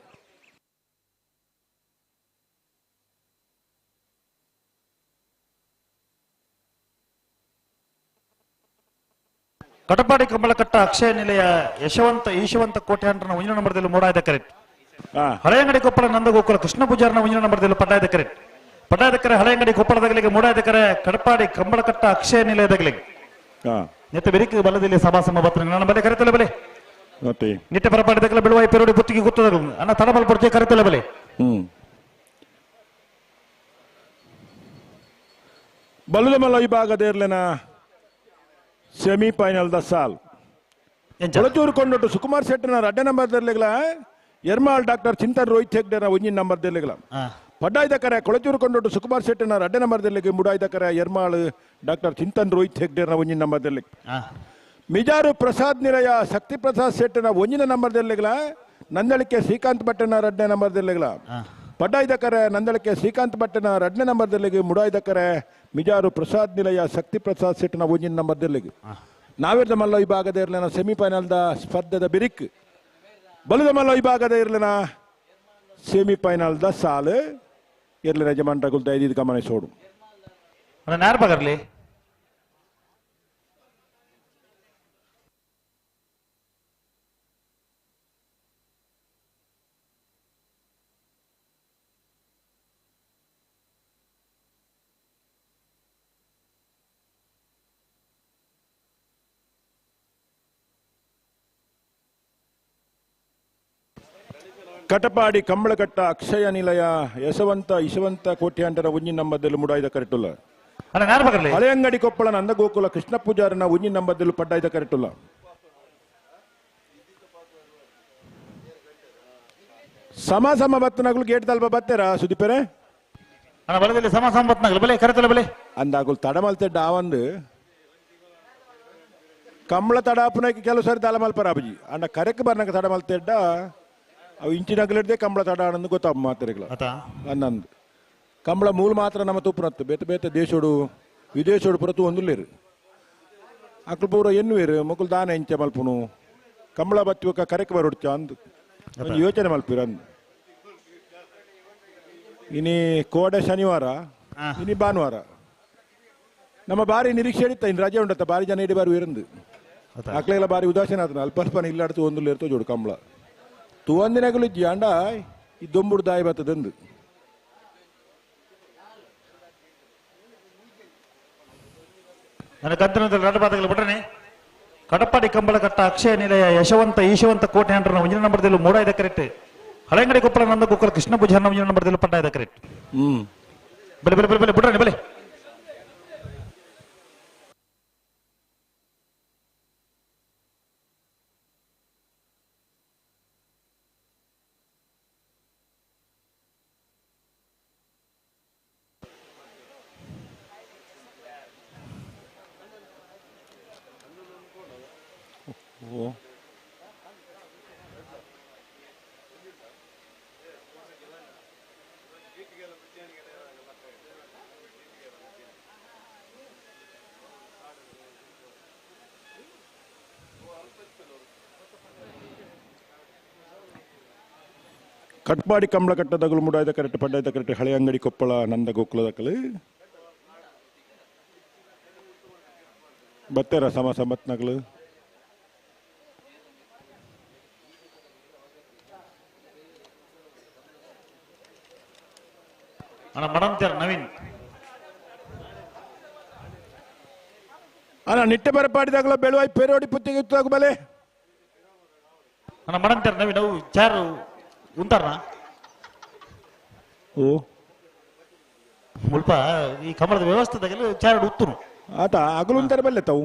ಕಟಪಾಡಿ ಕಂಬಳಕಟ್ಟ ಅಕ್ಷಯ ನಿಲಯ ಯಶವಂತ ಈಶವಂತ ಕೋಟೆ ಅಂಟನ ಒಂಜಿನ ನಂಬರ್ದಲ್ಲಿ ಮೂಡಾಯ್ದ ಕರೆಕ್ಟ್. ಹಳೆಯಂಗಡಿ ಕೊಪ್ಪಳ ನಂದಗೋಕುಲ ಕೃಷ್ಣ ಪೂಜಾರನ ಒಂಜಿನ ನಂಬರ್ದಲ್ಲಿ ಪಡ್ಡಾಯ್ದ ಕರೆಕ್ಟ್. ಪಡ್ಡಾಯ್ದ ಕರೆ ಹಳೆಯಂಗಡಿ ಕೊಪ್ಪಳದಗಲಿಗೆ ಮೂಡಾಯ್ದ ಕರೆ ಕಟಪಾಡಿ ಕಂಬಳಕಟ್ಟ ಅಕ್ಷಯ ನಿಲಯದಗಲಿಗೆ. ನೆತ್ತ ಬೆರಿಕೆ ಬಲದಲ್ಲಿ ಸಭಾ ಸಮ ಬತ್ತ ನನ್ನ ಬಲೆ ಕರೆತಲೆ ಬಲೆ ನಿಟ್ಟೆ ಪರಪಾಡಿದಗಲ ಬಿಳುವಾಯಿ ಪೆರೋಡಿ ಬುತ್ತಿಗೆ ಗೊತ್ತದ ಅಣ್ಣ ತಡಬಲ್ ಪೊರ್ಚೆ ಕರೆತಲೆ ಬಲೆ. ಬಲದ ಮಲ್ಲ ವಿಭಾಗದ ಇರ್ಲೇನ ಸೆಮಿಫೈನಲ್ the ಸಾಲ್ ಕೊಳಚೂರು ಕೊಂಡೊಟ್ಟು ಸುಕುಮಾರ್ ಶೆಟ್ಟನ ರಡ್ಡ ನಂಬರ್ ದರ್ಲಿಗಳ ಎರ್ಮಾಳ್ ಡಾಕ್ಟರ್ ಚಿಂತನ್ ರೋಹಿತ್ ಹೆಗ್ಡೆನ ಒಂಜಿನ ನಂಬರ್ ದರ್ಲಿಗಳ ಪಡ್ಡಾಯ್ದ ಕರೆ ಕೊಳಚೂರು ಕೊಂಡೊಟ್ಟು ಸುಕುಮಾರ್ ಶೆಟ್ಟನ ರಡ್ಡ ನಂಬರ್ ದರ್ಲಿಗೆ ಮುಡಾಯ್ದ ಕರೆ ಎರ್ಮಾಳ್ ಡಾಕ್ಟರ್ ಚಿಂತನ್ ರೋಹಿತ್ ಹೆಗ್ಡೆನ ಒಂಜಿನ ನಂಬರ್ ದರ್ಲಿಗೆ ಮಿಜಾರು ಪ್ರಸಾದ್ ನಿಲಯ ಶಕ್ತಿ ಪ್ರಸಾದ್ ಶೆಟ್ಟನ ಒಂಜಿನ ನಂಬರ್ ದರ್ಲಿಗಳ ನಂದಳಿಕೆ ಶ್ರೀಕಾಂತ್ ಭಟ್ಟನ ರಡ್ಡ ನಂಬರ್ ದರ್ಲಿಗಳ ಪಡ್ಡಾಯ್ದ ಕರೆ ನಂದಳಿಕೆ ಶ್ರೀಕಾಂತ್ ಭಟ್ಟನ ರಡ್ಡ ನಂಬರ್ ದರ್ಲಿಗೆ ಮುಡಾಯ್ದ ಕರೆ ಮಿಜಾರು ಪ್ರಸಾದ್ ನಿಲಯ ಶಕ್ತಿ ಪ್ರಸಾದ್ ಶೆಟ್ಟನ ಒಂಜಿನ ನಂಬರ್ ದರ್ಲಿಗೆ ನಾವಿರ್ದ ಮಲ್ಲ ವಿಭಾಗದ ಇರ್ಲಿನ ಸೆಮಿಫೈನಲ್ದ ಸ್ಪರ್ಧೆದ ಬಿರಿಕ್ ಬಲದ ಮಲ್ಲ ವಿಭಾಗದ ಇರ್ಲಿನ ಸೆಮಿಫೈನಲ್ದ ಸಾಲು ಇರ್ಲಿನ ಯಜಮಾನ್ರಗುಲ್ ದಯದೀದ್ ಗಮನಿಸೋಡು. ಯಾರು ಬಗರ್ಲಿ ಕಟಪಾಡಿ ಕಂಬಳಕಟ್ಟ ಅಕ್ಷಯ ನಿಲಯ ಯಶವಂತ ಇಶವಂತ ಕೋಟ್ಯಾಂಟರ ಒಂಜಿನ ನಂಬರ್ದಲ್ಲಿ ಮುಡಾಯ್ದ ಕರೆಟುಲ್ಲ. ಹಳೆಯಂಗಡಿ ಕೊಪ್ಪಳ ನಂದಗೋಕುಲ ಕೃಷ್ಣ ಪೂಜಾರನ ಒಂಜಿನ ನಂಬರ್ದಲ್ಲಿ ಪಡ್ಡಾಯ್ದ ಕರೆಟುಲ್ಲ. ಸಮ ಸಮ ಬತ್ತನಗಳು ಗೇಟ್ ತಲ್ಪ ಬತ್ತೆರ ಸುದೀಪರೆ ಸಮ ಸಮ ಬತ್ತನಗಳು ಬಲೆ ಕರೆತಲ ಬಲೆ ಅಂದಾಗುಲ್ ತಡಮಲ್ತೆ ಡಾವಂದು ಕಂಬಳ ತಡಾಪುನಕ್ಕೆ ಕೆಲವು ಸಾರಿ ತಲಮಲ್ಪರ ಅಬಜಿ ಅಂಡ ಕರೆಕ್ ಬರ್ನಕ ತಡಮಲ್ತೆಡ್ಡ ಅವು ಇಂಚಿನಗಲಿಡ್ದೆ ಕಂಬಳ ತಡ ಅನ್ನೋದು ಗೊತ್ತಾಪ ಮಾತ್ರೆಗಳ ಅನ್ನಂದು ಕಂಬಳ ಮೂಲ ಮಾತ್ರ ನಮ್ಮ ತುಪ್ಪನತ್ತು ಬೇತೆ ಬೇತೆ ದೇಶೋಡು ವಿದೇಶೋಡು ಪುರತು ಒಂದುಲ್ಲೇರು ಅಕ್ಲು ಪೂರ ಎನ್ನುವೇರು ಮಕ್ಕಳು ದಾನ ಇಂಚ ಮಲ್ಪುನು ಕಂಬಳ ಬತ್ತಿವಕ ಕರೆಕ್ ಬರೋಡ್ಚ ಅಂದು ಒಂದು ಯೋಚನೆ ಮಲ್ಪಿರ ಅಂದು. ಇನಿ ಕೋಡೆ ಶನಿವಾರ ಇನಿ ಭಾನುವಾರ ನಮ್ಮ ಬಾರಿ ನಿರೀಕ್ಷೆ ಇತ್ತ ಇನ್ನು ರಜೆ ಉಂಡತ್ತ ಬಾರಿ ಜನ ಇಡೀ ಬಾರಿ ಇರಂದು ಅಕ್ಲೆಲ್ಲ ಬಾರಿ ಉದಾಸೀನ ಆತನ ಅಲ್ಪ ಅಲ್ಪ ಇಲ್ಲಾಡ್ತು ಒಂದುಲ್ಲೇರ್ತೋ ಜೋಡು ಕಂಬಳ ತುವಂದಿನಗಳು ಇಜ್ಜಿ ಅಂಡ ಈ ದೊಂಬುಡು ದಾಯಿ ಬತ್ತದಂದು. ನನ್ನ ಗದ್ದನದಲ್ಲಿ ರಡ್ಡು ಪಾದಗಳು ಬಿಟ್ರೆ ಕಡಪಾಡಿ ಕಂಬಳಕಟ್ಟ ಅಕ್ಷಯ ನಿಲಯ ಯಶವಂತ ಈಶವಂತ ಕೋಟೆ ಹಂಡ್ರನ ಒಂಜಿನ ನಂಬರ್ದಲ್ಲಿ ಮೂಡಾಯ್ದ ಕರೆಕ್ಟ್. ಹಳೆಂಗಡಿ ಕೊಪ್ಪಳ ನಂದ ಗೋಕುಲ ಕೃಷ್ಣ ಪೂಜಾರನ ಒಂಜಿನ ನಂಬರ್ದಲ್ಲಿ ಪಡ್ಡಾಯ್ದ ಕರೆಕ್ಟ್. ಬಲೆ ಬಲೆ ಬಲೆ ಬಲೆ ಬಿಡ್ರಿ ಬಲೆ. ಕಟ್ಪಾಡಿ ಕಂಬಳಕಟ್ಟದಗಲು ಮುಡಾಯ್ದ ಕರೆಕ್ಟ್ ಪಡ್ಡಾಯ್ದ ಕರೆಕ್ಟ್. ಹಳೆ ಅಂಗಡಿ ಕೊಪ್ಪಳ ನಂದ ಗೋಕುಲದಕಲು ಬತ್ತೇರ ಸಮ ಸಂಬತ್ನಗಲು. ಅಣ್ಣ ಮಡಂತೀರ ನವೀನ್ ಅಣ್ಣ ನಿಟ್ಟೆ ಬರಪಾಡಿದಾಗಲ ಬೆಳುವಾಯಿ ಪೇರೋಡಿ ಪುತ್ತಿಗೆ ಇತ್ತಾಗ ಬಲೆ. ಅಣ್ಣ ಮಡಂತೀರ ನವೀನ್ ಅವು ಚಾರು ಉಂತಾರಣ ಓ ಮುಲ್ಪ ಈ ಕಮಲದ ವ್ಯವಸ್ಥೆದಾಗಲು ಚಾರಡು ಉತ್ತುನು ಆತ ಅಗಲು ಅಂತಾರೆ ಬಲ್ಲೆ ತಾವು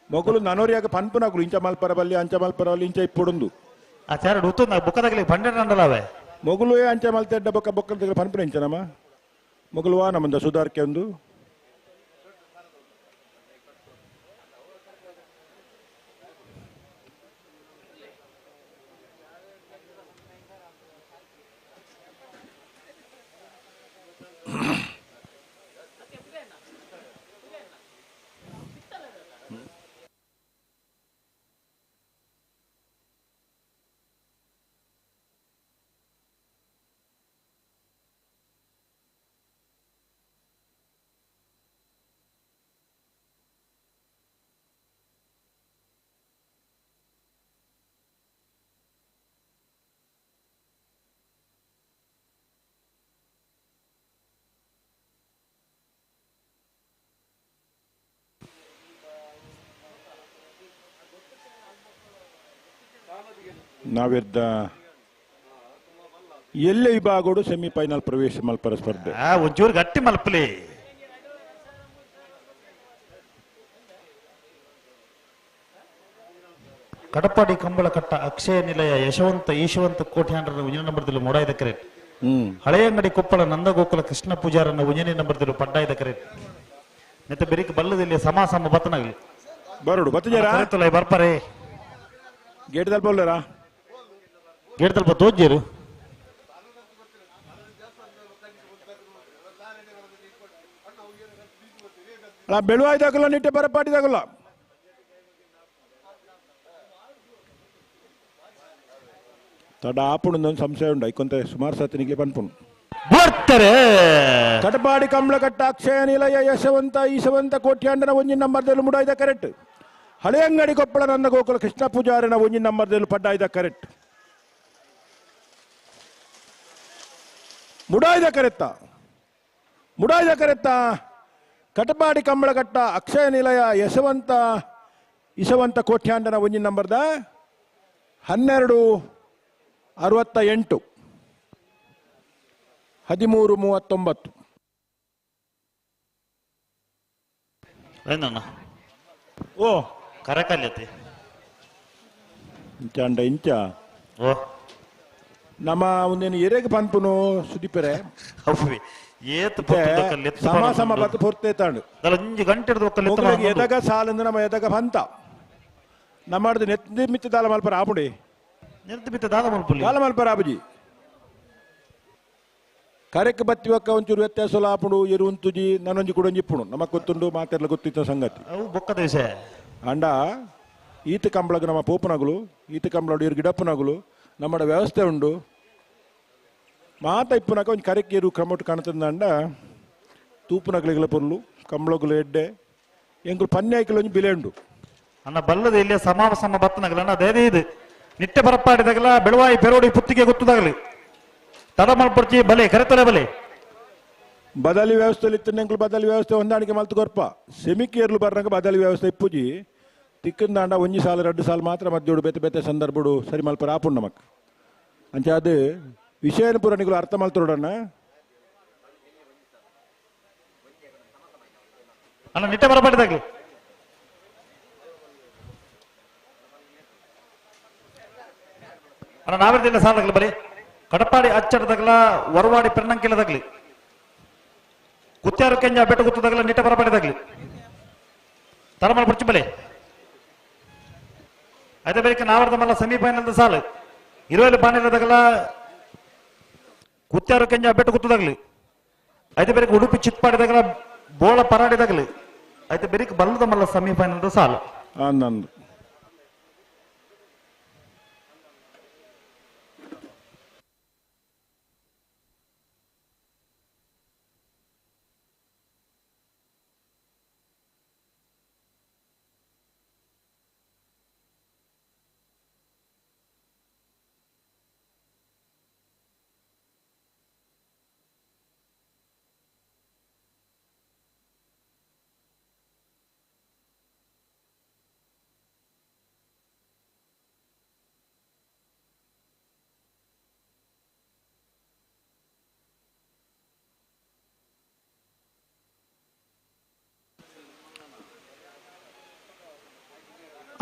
ಮೊಗಲು ನನೋರಿಯಾಗ ಪನ್ಪುನಗುಲು ಇಂಚ ಮಲ್ಪರ ಬಲ್ಲಿ ಅಂಚ ಮಲ್ಪರ ಬಲ್ಲಿ ಇಂಚ ಇಪ್ಪುಡುಂದು ಆ ಚಾರಡು ಉತ್ತು ಬೊಕ್ಕದಾಗಲಿ ಬಂಡೆ ಅವೇ ಮೊಗಲು ಅಂಚ ಮಲ್ತೆಡ್ಡ ಬೊಕ್ಕ ಬೊಕ್ಕ ಪನ್ಪುನ ಇಂಚ ನಮ್ಮ ಮೊಗಲು ವಾ ನಮ್ಮಂದ ಸುಧಾರ್ಕೆ ಒಂದು ನಾವಿದ್ದ ಎಲ್ಲೆ ವಿಭಾಗಡು ಸೆಮಿಫೈನಲ್ ಪ್ರವೇಶ ಮಲ್ಪರ ಸ್ಪರ್ಧೆ. ಒಂಚೂರು ಗಟ್ಟಿ ಮಲ್ಪಲಿ. ಕಡಪಾಡಿ ಕಂಬಳಕಟ್ಟ ಅಕ್ಷಯ ನಿಲಯ ಯಶವಂತ ಈಶವಂತ ಕೋಟ್ಯಾಂಡ್ರ ಉಂಜಿನ ನಂಬರ್ದಲ್ಲಿ ಮೂಡಾಯ್ದ ಕರೆಕ್ಟ್. ಹಳೆಯಂಗಡಿ ಕೊಪ್ಪಳ ನಂದಗೋಕುಲ ಕೃಷ್ಣ ಪೂಜಾರನ್ನ ಉಂಜನಿ ನಂಬರ್ದಲ್ಲಿ ಪಡ್ಡಾಯ್ದ ಕರೆಕ್ಟ್. ಮತ್ತೆ ಬೆರಿಕ್ ಬಲ್ಲದಲ್ಲಿ ಸಮ ಸಮ ಬತ್ತನಾಗಲಿ ಬರೋಡು ಬತ್ತಜಾರ ಬರ್ಪಾರೆ ಗೇಟ್ ತಲ್ಪ ಬೋಲ್ಲಾರಾ ಗೇಟ್ ತಲ್ಪ ತೋಜ್ಜೇರು. ಅಲ್ಲ ಬೆಳುವಾಯ್ದಾಗಲ್ಲ ನಿಟ್ಟೆ ಬರಪಾಟಿದಾಗಲ್ಲ ತಡ ಆಪುಣದೊಂದು ಸಂಶಯ ಉಂಡು ಐಕೊಂತ ಸುಮಾರು ಸತಿನಿಗೆ ಪನ್ಪುಣು ಬರ್ತಾರೆ. ಕಟಪಾಡಿ ಕಂಬಳಕಟ್ಟ ಅಕ್ಷಯ ನಿಲಯ ಯಶವಂತ ಈಶವಂತ ಕೋಟ್ಯಾಂಡನ ಒಂಜಿನ ನಂಬರ್ದಲ್ಲಿ ಮುಡಾಯ್ದ ಕರೆಕ್ಟ್. ಹಳೆಯಂಗಡಿ ಕೊಪ್ಪಳ ನಂದ ಗೋಕುಲ ಕೃಷ್ಣ ಪೂಜಾರಿನ ಒಂಜಿನ ನಂಬರ್ದಲ್ಲಿ ಪಡ್ಡಾಯ್ದ ಕರೆಕ್ಟ್. ಮುಡಾಯ್ದ ಕರೆತ್ತ ಮುಡಾಯ್ದ ಕರೆತ್ತ ಕಟಪಾಡಿ ಕಂಬಳಕಟ್ಟ ಅಕ್ಷಯ ನಿಲಯ ಯಶವಂತ ಇಶವಂತ ಕೋಟ್ಯಾಂಡನ ಒಂಜಿನ ನಂಬರ್ದ 12:68 13:39. ಏನಣ್ಣ ಓ ಕರಕಲ್ಯತೆ ಇಂಚ ಅಂಡ ಇಂಚ ಓ ನಮ್ಮ ಒಂದೇನು ಎರೆಗೆ ಪನ್ಪುನು ಸುದೀಪರೆ ಅವ್ವೆ ಏತ್ ಸಮ ಸಮ ಬತ್ತು ಪೊರ್ತೆ ತಾಂಡು ಒಂಜಿ ಗಂಟೆ ಮೊಗಲಿಗೆ ಎದಗ ಸಾಲಂದು ನಮ್ಮ ಎದಗ ಪಂತ ನಮ್ಮದು ನೆತ್ತಿ ಮಿತ್ತ ದಾಲ ಮಲ್ಪರ ಆಪುಡಿ ನೆತ್ತಿ ಮಿತ್ತ ದಾಲ ಮಲ್ಪುಲಿ ದಾಲ ಮಲ್ಪರ ಆಪುಜಿ ಕರೆಕ್ ಬತ್ತಿವಕ್ಕ ಒಂಚೂರು ವ್ಯತ್ಯಾಸ ಆಪುಂಡು ಎರು ಉಂತುಜಿ ನಾನೊಂಜಿ ಕೂಡ ಒಂಜಿ ಇಪ್ಪುಣು ನಮಕ್ ಗೊತ್ತುಂಡು ಮಾತೆಲ್ಲ ಗೊತ್ತಿತ್ತ ಸಂಗತಿ ಅವು ಬೊಕ್ಕದ ವಿಷಯ. ಅಂಡ ಈತ ಕಂಬಳಗ ನಮ್ಮ ಪೋಪನಗುಲು ಈತ ಕಂಬಳ ಇರು ಗಿಡಪ್ಪನಗುಲು ನಮ್ಮಡ ವ್ಯವಸ್ಥೆ ಉಂಡು ಮಾತ ಇಪ್ಪುನಕ ಒಂಜಿ ಕರೆಕ್ ಎರು ಕ್ರಮೊಟ್ಟು ಕಾಣ್ತದಂಡ ತೂಪುನಗಲಿಗಳ ಪೊರ್ಲು ಕಂಬಳಗುಲು ಎಡ್ಡೆ ಎಂಕುಲು ಪನ್ಯಾಯ್ಕಲು ಒಂಜಿ ಬಿಲೆ ಉಂಡು. ಅಣ್ಣ ಬಲ್ಲದ ಇಲ್ಲಿ ಸಮ ಸಮ ಬತ್ತನಗಲ ಅಣ್ಣ ಅದೇ ಇದು ನಿಟ್ಟೆ ಬರಪಾಡಿದಾಗಲ ಬೆಳವಾಯಿ ಪೆರೋಡಿ ಪುತ್ತಿಗೆ ಗೊತ್ತದಾಗಲಿ ತಡ ಮಲ್ಪರ್ಚಿ ಬಲೆ ಕರೆತಲೆ ಬಲೆ ಬದಲಿ ವ್ಯವಸ್ಥೆ ಇತ್ತು ಬದಲಿ ವ್ಯವಸ್ಥೆ ಹೊಂದಾಣಿಕೆ ಮಲ್ತು ಕೊರ್ಪ ಸೆಮಿಕೇರ್ಲು ಬರ್ರಂಗ ಬದಲಿ ವ್ಯವಸ್ಥೆ ಇಪ್ಪುಜಿ ತಿಕ್ಕಂದಾಂಡ ಒಂಜಿ ಸಾಲ ರಡ್ಡು ಸಾಲ ಮಾತ್ರ ಮಧ್ಯೋಡು ಬೇತೆ ಬೇತೆ ಸಂದರ್ಭಡು ಸರಿ ಮಲ್ಪರ ಆಪುಂಡು ನಮಕ್. ಅಂಚ ಅದು ವಿಷಯನ ಪೂರ ನಿಕುಲು ಅರ್ಥ ಮಲ್ತೊಡಣ್ಣ. ಅಣ್ಣ ನಿಟ್ಟೆ ಬರಪಾಡಿದಾಗ್ಲಿ. ಅಣ್ಣ ನಾವಿರ್ದಿಲ್ಲ ಸಾಲದಾಗ್ಲಿ ಬರೀ ಕಡಪಾಡಿ ಅಚ್ಚಡದಾಗಲ ವರವಾಡಿ ಪೆರ್ಣಂಕಿಲದಾಗ್ಲಿ ಕುತ್ಯಾರು ಕೆಂಜ ಬೆಟ್ಟ ಗುತ್ತದಾಗಲ ನಿಟ್ಟೆ ಬರಪಾಡಿದಾಗ್ಲಿ ತರಮಲ್ ಪುರ್ಚಿ ಬಲೆ అయితే ಬೆಳಿಗ್ಗೆ ನಾವರ್ದ ಮಲ್ಲ ಸಮೀಪ ಏನಂದ ಸಾಲು ಇರುವಲ್ಲಿ ಬಾಣಿಲದಾಗಲ ಕುತ್ಯಾರು ಕೆಂಜ ಬೆಟ್ಟ ಗುತ್ತದಾಗ್ಲಿ అయితే ಬೆಳಿಗ್ಗೆ ಉಡುಪಿ ಚಿತ್ಪಾಡಿದಾಗಲ ಬೋಳ ಪರಾಡಿದಾಗ್ಲಿ అయితే ಬೆಳಿಗ್ಗೆ ಬಲ್ಲದ ಮಲ್ಲ ಸಮೀಪ ಏನಂದ ಸಾಲು. ಅಂದಂದು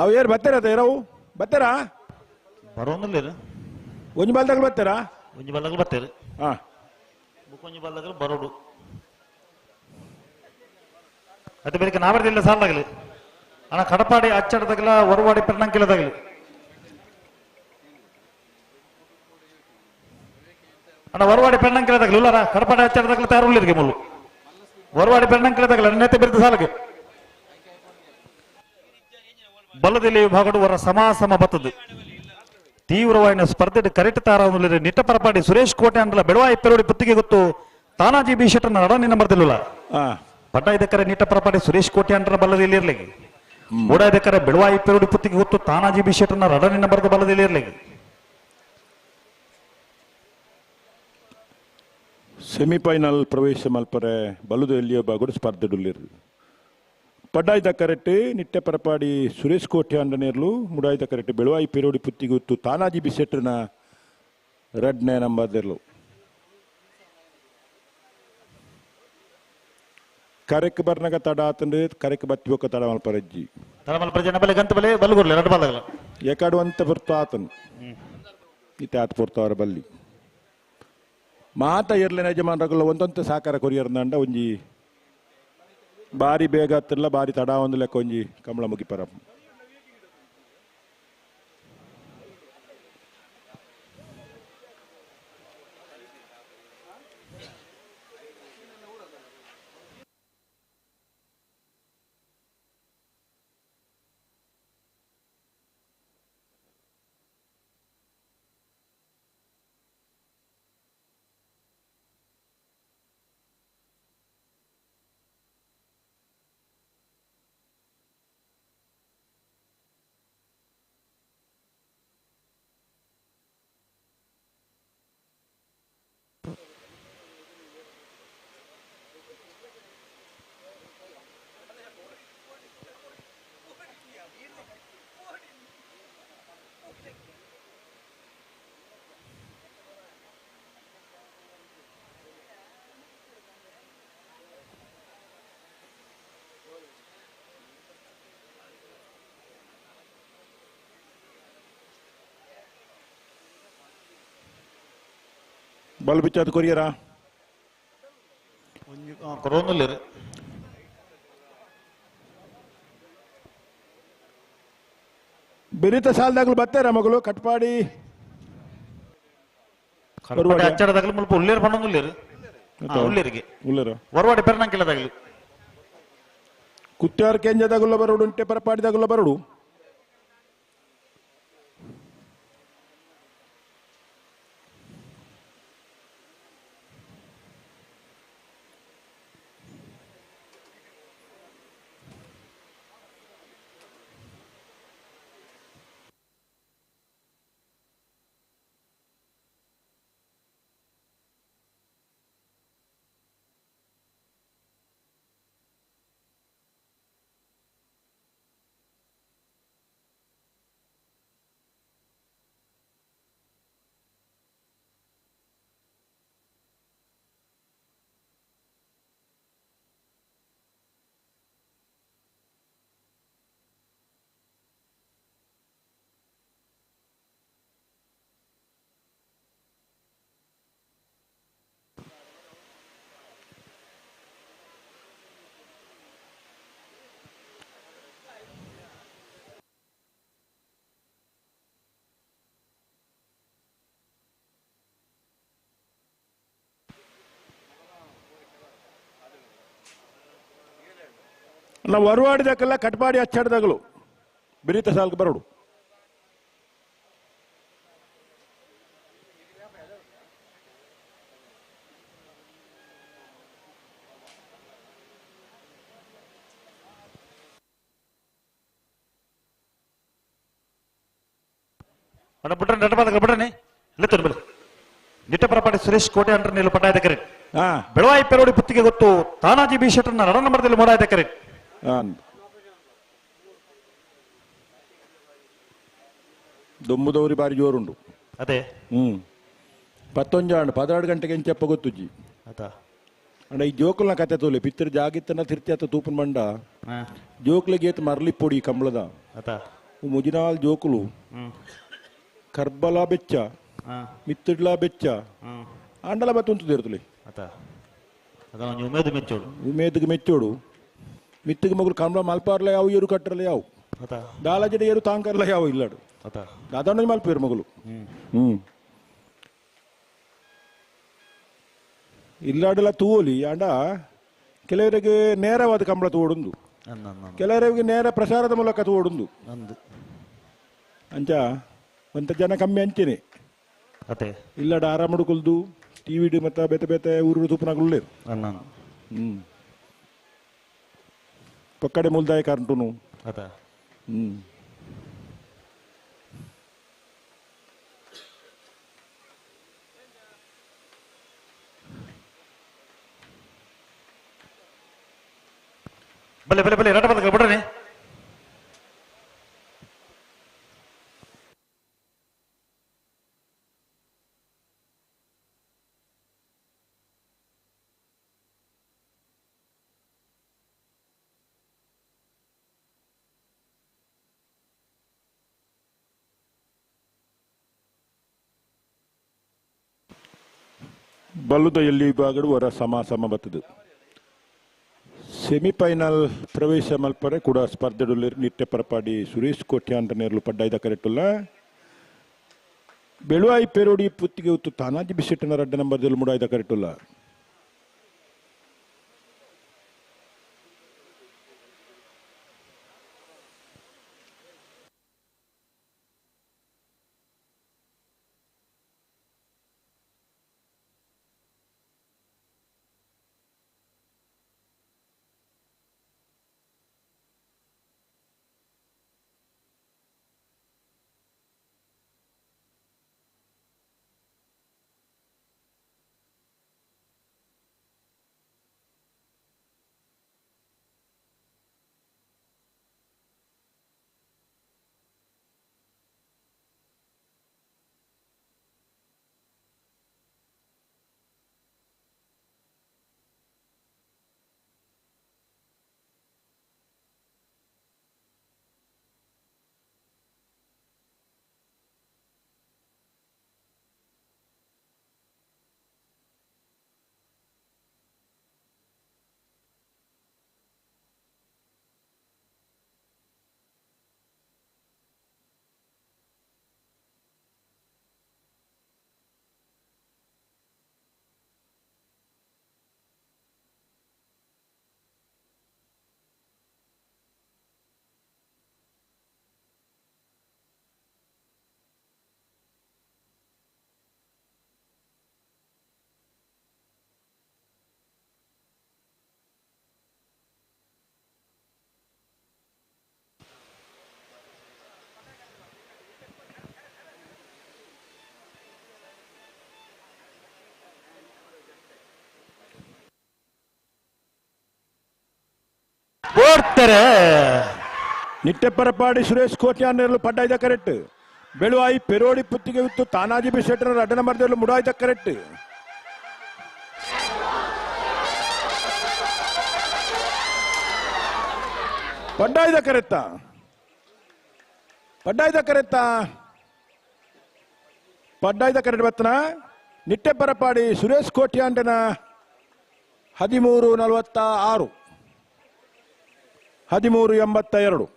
ಅವು ಏರು ಬತ್ತೀರ ಇರವು ಬತ್ತೀರಾ? ಬರೋನಿಲ್ಲ. ಒಂಜಿ ಬಾಲ್ದಾಗ ಬತ್ತೀರಾ? ಒಂಜಿ ಬಾಲ್ದಾಗ ಬತ್ತೀರಿ. ಹಾ ಒಂಜಿ ಬಾಲ್ದಾಗ ಬರೋಡು. ಅದು ಬೆಳಿಗ್ಗೆ ನಾವರ್ದಿಲ್ಲ ಸಾಲಾಗಲಿ ಅಣ್ಣ ಕಡಪಾಡಿ ಅಚ್ಚಡದಾಗಲ ಹೊರವಾಡಿ ಪೆರ್ಣಂಕಿಲದಾಗಲಿ ಅಣ್ಣ ಹೊರವಾಡಿ ಪೆರ್ಣಂಕಿಲದಾಗಲಿ ಉಲ್ಲಾರ ಕಡಪಾಡಿ ಅಚ್ಚಡದಾಗಲ ತಯಾರು ಮುಳ್ಳು ಹೊರವಾಡಿ ಪೆರ್ಣಂಕಿಲದಾಗಲ ನೆತ್ತೆ ಬಿರುದು ಸಾಲಗೆ ಬಲದಲ್ಲಿ ವಿಭಾಗಡು ವರ ಸಮಾಸಮ ಬತ್ತದು ತೀವ್ರವಾಯಿನ ಸ್ಪರ್ಧೆ ಕರೆಕ್ಟ್ ತಾರ ನಿಟ್ಟ ಪರಪಾಡಿ ಸುರೇಶ್ ಕೋಟೆ ಅಂಡಲ ಬೆಳವಾಯಿ ಪೆರೋಡಿ ಪುತ್ತಿಗೆ ಗೊತ್ತು ತಾನಾಜಿ ಬಿ ಶೆಟ್ಟರ್ ನಡನಿ ನಂಬರ್ದಿಲ್ಲ. ಪಡ್ಡ ಇದಕ್ಕರೆ ನಿಟ್ಟ ಪರಪಾಡಿ ಸುರೇಶ್ ಕೋಟೆ ಅಂಡಲ ಬಲದಲ್ಲಿ ಇರ್ಲಿ. ಓಡ ಇದಕ್ಕರೆ ಬೆಳವಾಯಿ ಪೆರೋಡಿ ಪುತ್ತಿಗೆ ಗೊತ್ತು ತಾನಾಜಿ ಬಿ ಶೆಟ್ಟರ್ ರಡನಿ ನಂಬರ್ದ ಬಲದಲ್ಲಿ ಇರ್ಲಿ. ಸೆಮಿಫೈನಲ್ ಪ್ರವೇಶ ಮಲ್ಪರೆ ಬಲದ ಎಲ್ಲಿಯೋ ಬಾಗುಡು ಸ್ಪರ್ಧೆಡುಲ್ಲಿರು. ಪಡ್ಡಾಯ್ದ ಕರೆಕ್ಟ್ ನಿಟ್ಟೆ ಪರಪಾಡಿ ಸುರೇಶ್ ಕೋಟೆ ಅಂಡನೇರ್ಲು ಮುಡಾಯ್ದ ಕರೆಕ್ಟ್ ಬೆಳವಾಯಿ ಪೇರೋಡಿ ಪುತ್ತಿಗುತ್ತು ತಾನಾಜಿ ಬಿಸೆಟ್ರನ ರಡ್ನೇ ನಂಬರ್ದಿರ್ಲು. ಕರೆಕ್ ಬರ್ನಗ ತಡ ಆತಂದ್ರೆ ಕರೆಕ್ ಬತ್ತಿ ಬೊಕ್ಕ ತಡ ಮಲ್ಪರಜ್ಜಿ ತಡ ಮಲ್ಪರಜ್ಜಿ ನಬಲೆ ಗಂತ ಬಲೆ ಬಲ್ಗುರ್ಲೆ ರಡ್ ಬಾಲಗಲ ಎಕಾಡು ಅಂತ ಪೊರ್ತು ಆತನು ಇತ್ತೆ ಆತ ಪೊರ್ತು ಅವರ ಬಲ್ಲಿ ಮಾತ ಇರ್ಲಿನ ಯಜಮಾನರಗುಲ ಒಂದೊಂದು ಸಾಕಾರ ಕೊರಿಯರ್ನಂಡ ಒಂಜಿ ಬಾರಿ ಬೇಗ ಹತ್ತಿರಲ್ಲ ಬಾರಿ ತಡ ಒಂದು ಲೆಕ್ಕ ಒಂಜಿ ಕಮಲ ಮುಗಿಪರ. ಬಲ್ ಬಿಚ್ಚಾದ ಕೊರಿಯರಾ ಕೊರೋನಿಲ್ಲ. ಬೆರಿತ ಸಾಲದಾಗಲು ಬತ್ತಾರ ಮಗಳು ಕಟ್ಪಾಡಿ ಅಚ್ಚಡದಾಗಲು ಮುಲ್ಪ ಉಳ್ಳೇರು ಪಣ್ಣೊಂದು ಉಳ್ಳೇರಿಗೆ ಉಳ್ಳೇರು ಹೊರವಾಡಿ ಪೆರ್ಣಂಕಿಲ್ಲದಾಗಲಿ ಕುತ್ಯಾರ್ ಕೆಂಜದಾಗುಲ್ಲ ಬರೋಡು ಉಂಟೆ ಪರಪಾಡಿದಾಗುಲ್ಲ ಬರೋಡು. ನಾವು ವರುವಾಡಿದಕ್ಕೆಲ್ಲ ಕಟ್ಪಾಡಿ ಅಚ್ಚಾಡ್ದಾಗಲು ಬಿರಿತ ಸಾಲ್ಗೆ ಬರೋಡು. ಅಣ್ಣ ಬಿಟ್ರೆ ನಟಬಾದ ಬಿಡ್ರನಿ ಇಲ್ಲ ಬಿಡು. ನಿಟ್ಟಪರಪಾಡಿ ಸುರೇಶ್ ಕೋಟೆ ಅಂಡ್ರ ನೀಲು ಪಟ್ಟಾಯದ ಕರೆಕ್ಟ್. ಬೆಳವಾಯಿ ಪೆರೋಡಿ ಪುತ್ತಿಗೆ ಗೊತ್ತು ತಾನಾಜಿ ಬಿ ಶೆಟ್ಟರ್ನ ರಣ ನಂಬರ್ದಲ್ಲಿ ಮೋಡಾಯದ ಕರೆಕ್ಟ್. ದೊಮ್ಮುದವ್ರಿ ಬಾರಿ ಜೋರುಂಡು. ಅದೇ ಪತ್ತೊಂಜಾಂಡು 16 ಗಂಟೆಗೆ ಎಂಚಪ್ಪ ಗೊತ್ತುಜ್ಜಿ. ಅಂಡ ಈ ಜೋಕುಲ್ನ ಕತೆ ತೋಲೆ ಪಿತ್ತರ್ ಜಾಗಿತ್ತನ ತಿರ್ತಿ ತೂಪನ್ ಬಂಡ ಜೋಕ್ಲಿಗೆ ಏತ್ ಮರಲಿ ಪೊಡಿ ಕಂಬಳದ ಮುಜಿನಾಲ್ ಜೋಕುಲು ಕರ್ಬಲ ಬೆಚ್ಚ ಮಿತ್ತಿಡ್ಲ ಬೆಚ್ಚ ಅಂಡಲ ಬತ್ತುಂತು ದೇರ್ತಲೆ. ಉಮೇದು ಮೆಚ್ಚೋಡು ಉಮೇದಿಗೆ ಮೆಚ್ಚೋಡು ಮಿತ್ತಿಗೆ ಮಗುಲು ಕಂಬಳ ಮಲ್ಪಾರ್ಲ ಯಾವ ಏರು ಕಟ್ಟರಲ ಯಾವ ದಾಲಜಡ ಏರು ತಾಂಕರ್ಲ ಯಾವ ಇಲ್ಲಾಡು ದಾದಾಣ ಮಲ್ಪೇರು ಮಗುಲು. ಇಲ್ಲಾಡಲ ತೂವಲಿ ಅಂಡ ಕೆಲವರಿಗೆ ನೇರವಾದ ಕಂಬಳ ತೋಡುಂದು, ಕೆಲವರಿಗೆ ನೇರ ಪ್ರಸಾರದ ಮೂಲಕ ತೋಡುಂದು. ಅಂಚ ಒಂತ ಜನ ಕಮ್ಮಿ ಅಂಚೆನೆ ಅದೇ ಇಲ್ಲಾಡ ಆರಾಮಡು ಕುಲ್ದು ಟಿವಿ ಮತ್ತೆ ಬೇತೆ ಬೇತೆ ಊರು ತೂಪನಾಗುಳ್ಳೇರು. ಪಕ್ಕಡೆ ಮುಲ್ದಾಯ ಕಾರಂಟುನು. ಬಲೆ ಬಲೆ ಬಲೆ ರಟ ಬದಕ ಬಿಡ್ರಿ. ಬಲ್ಲುದ ಎಲ್ಲಿ ವಿಭಾಗಡು ವರ ಸಮ ಸಮ ಬತ್ತದು. ಸೆಮಿಫೈನಲ್ ಪ್ರವೇಶ ಮಲ್ಪರೆ ಕೂಡ ಸ್ಪರ್ಧೆಡುಲ್ಲೆರ್ ನಿಟ್ಟೆ ಪರಪಾಡಿ ಸುರೇಶ್ ಕೋಟ್ಯಾನ್ ನೇರ್ಲು ಪಡ್ಡಾಯ್ದ ಕರೆಟುಲ್ಲ. ಬೆಳುವಾಯಿ ಪೆರೋಡಿ ಪುತ್ತಿಗೆ ಉತ್ತು ತಾನಾಜಿ ಬಿಸಿಟ್ಟನ ರಡ್ಡ ನಂಬರ್ದಲ್ಲಿ ಮುಡಾಯ್ದ ಕರೆಟುಲ್ಲ. ಓಡ್ತಾರೆ. ನಿಟ್ಟೆಪರಪಾಡಿ ಸುರೇಶ್ ಕೋಟ್ಯಾನ್ ನೇರ್ಲು ಪಡ್ಡಾಯ್ದ ಕರೆಕ್ಟ್. ಬೆಳುವಾಯಿ ಪೆರೋಡಿ ಪುತ್ತಿಗೆ ಉತ್ತು ತಾನಾಜಿ ಬಿ ಶೆಟ್ಟರ್ ಅಡ್ಡ ನಂಬರ್ದಲ್ಲಿ ಮುಡಾಯ್ದ ಕರೆಕ್ಟ್. ಪಡ್ಡಾಯ್ದ ಕರೆತ್ತ ಪಡ್ಡಾಯ್ದ ಕರೆತ್ತ ಪಡ್ಡಾಯ್ದ ಕರೆಕ್ಟ್ ಬತ್ತನ ನಿಟ್ಟೆಪರಪಾಡಿ ಸುರೇಶ್ ಕೋಟ್ಯಾಂಡನ 13:46 13:82.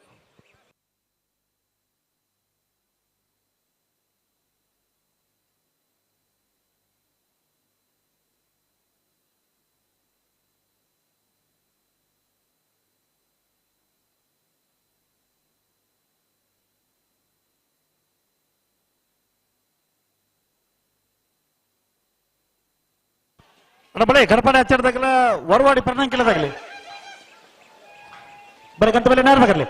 ಬಳೆ ಕಡಪಾಡಿ ಹಚ್ಚಿಡ್ದಾಗಲ ವರವಾಡಿ ಪರ್ಣಂಕಿಲ್ಲದಾಗಲಿ ಬರೀ ಗಂತ ಬಲೆ ನೇರ.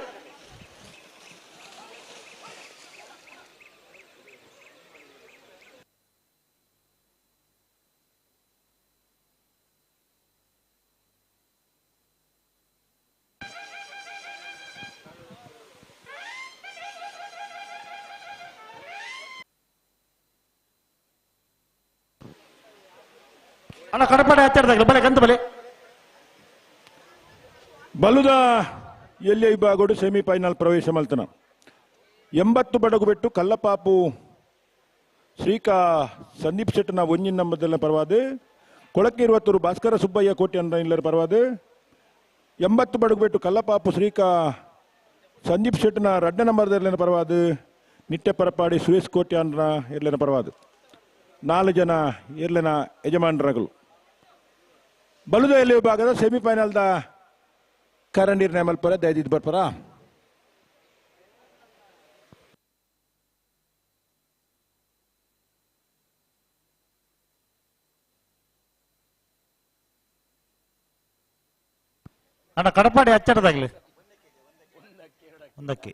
ಅಣ್ಣ ಕಡಪಾಡಿ ಹಚ್ಚಿಡ್ದಾಗಲಿ ಬಲೆ ಗಂತ ಬಲೆ. ಬಲುದ ಎಲ್ಲಿ ವಿಭಾಗಡು ಸೆಮಿಫೈನಲ್ ಪ್ರವೇಶ ಮಲ್ತನ 80 ಬಡಗು ಬಿಟ್ಟು ಕಲ್ಲಪಾಪು ಶ್ರೀಕಾ ಸಂದೀಪ್ ಶೆಟ್ಟನ ಒಂಜಿನ ನಂಬದಲ್ಲ ಪರವಾದ, ಕೊಳಕ್ಕೆ ಇರುವತ್ತೂರು ಭಾಸ್ಕರ ಸುಬ್ಬಯ್ಯ ಕೋಟಿ ಅಂದ ಇಲ್ಲರ ಪರವಾದ. 80 ಬಡಗು ಬಿಟ್ಟು ಕಲ್ಲಪಾಪು ಶ್ರೀಕಾ ಸಂದೀಪ್ ಶೆಟ್ಟನ ರಡ್ಡ ನಂಬರ್ದ ಪರವಾದ, ನಿಟ್ಟೆ ಪರಪಾಡಿ ಸುರೇಶ್ ಕೋಟಿ ಅಂದ್ರ ಇರ್ಲಿನ ಪರವಾದ. 4 ಜನ ಇರ್ಲಿನ ಯಜಮಾನರಗಳು. ಬಲುದ ಎಲ್ಲಿ ವಿಭಾಗದ ಸೆಮಿಫೈನಲ್ದ ಕರಂಡೀರ್ ನೇಮಲ್ಪುರ ದಯದಿದ್ದು ಬರ್ಪರ. ಅಣ್ಣ ಕಡಪಾಡಿ ಹಚ್ಚಡದಾಗ್ಲಿ ಒಂದಕ್ಕೆ.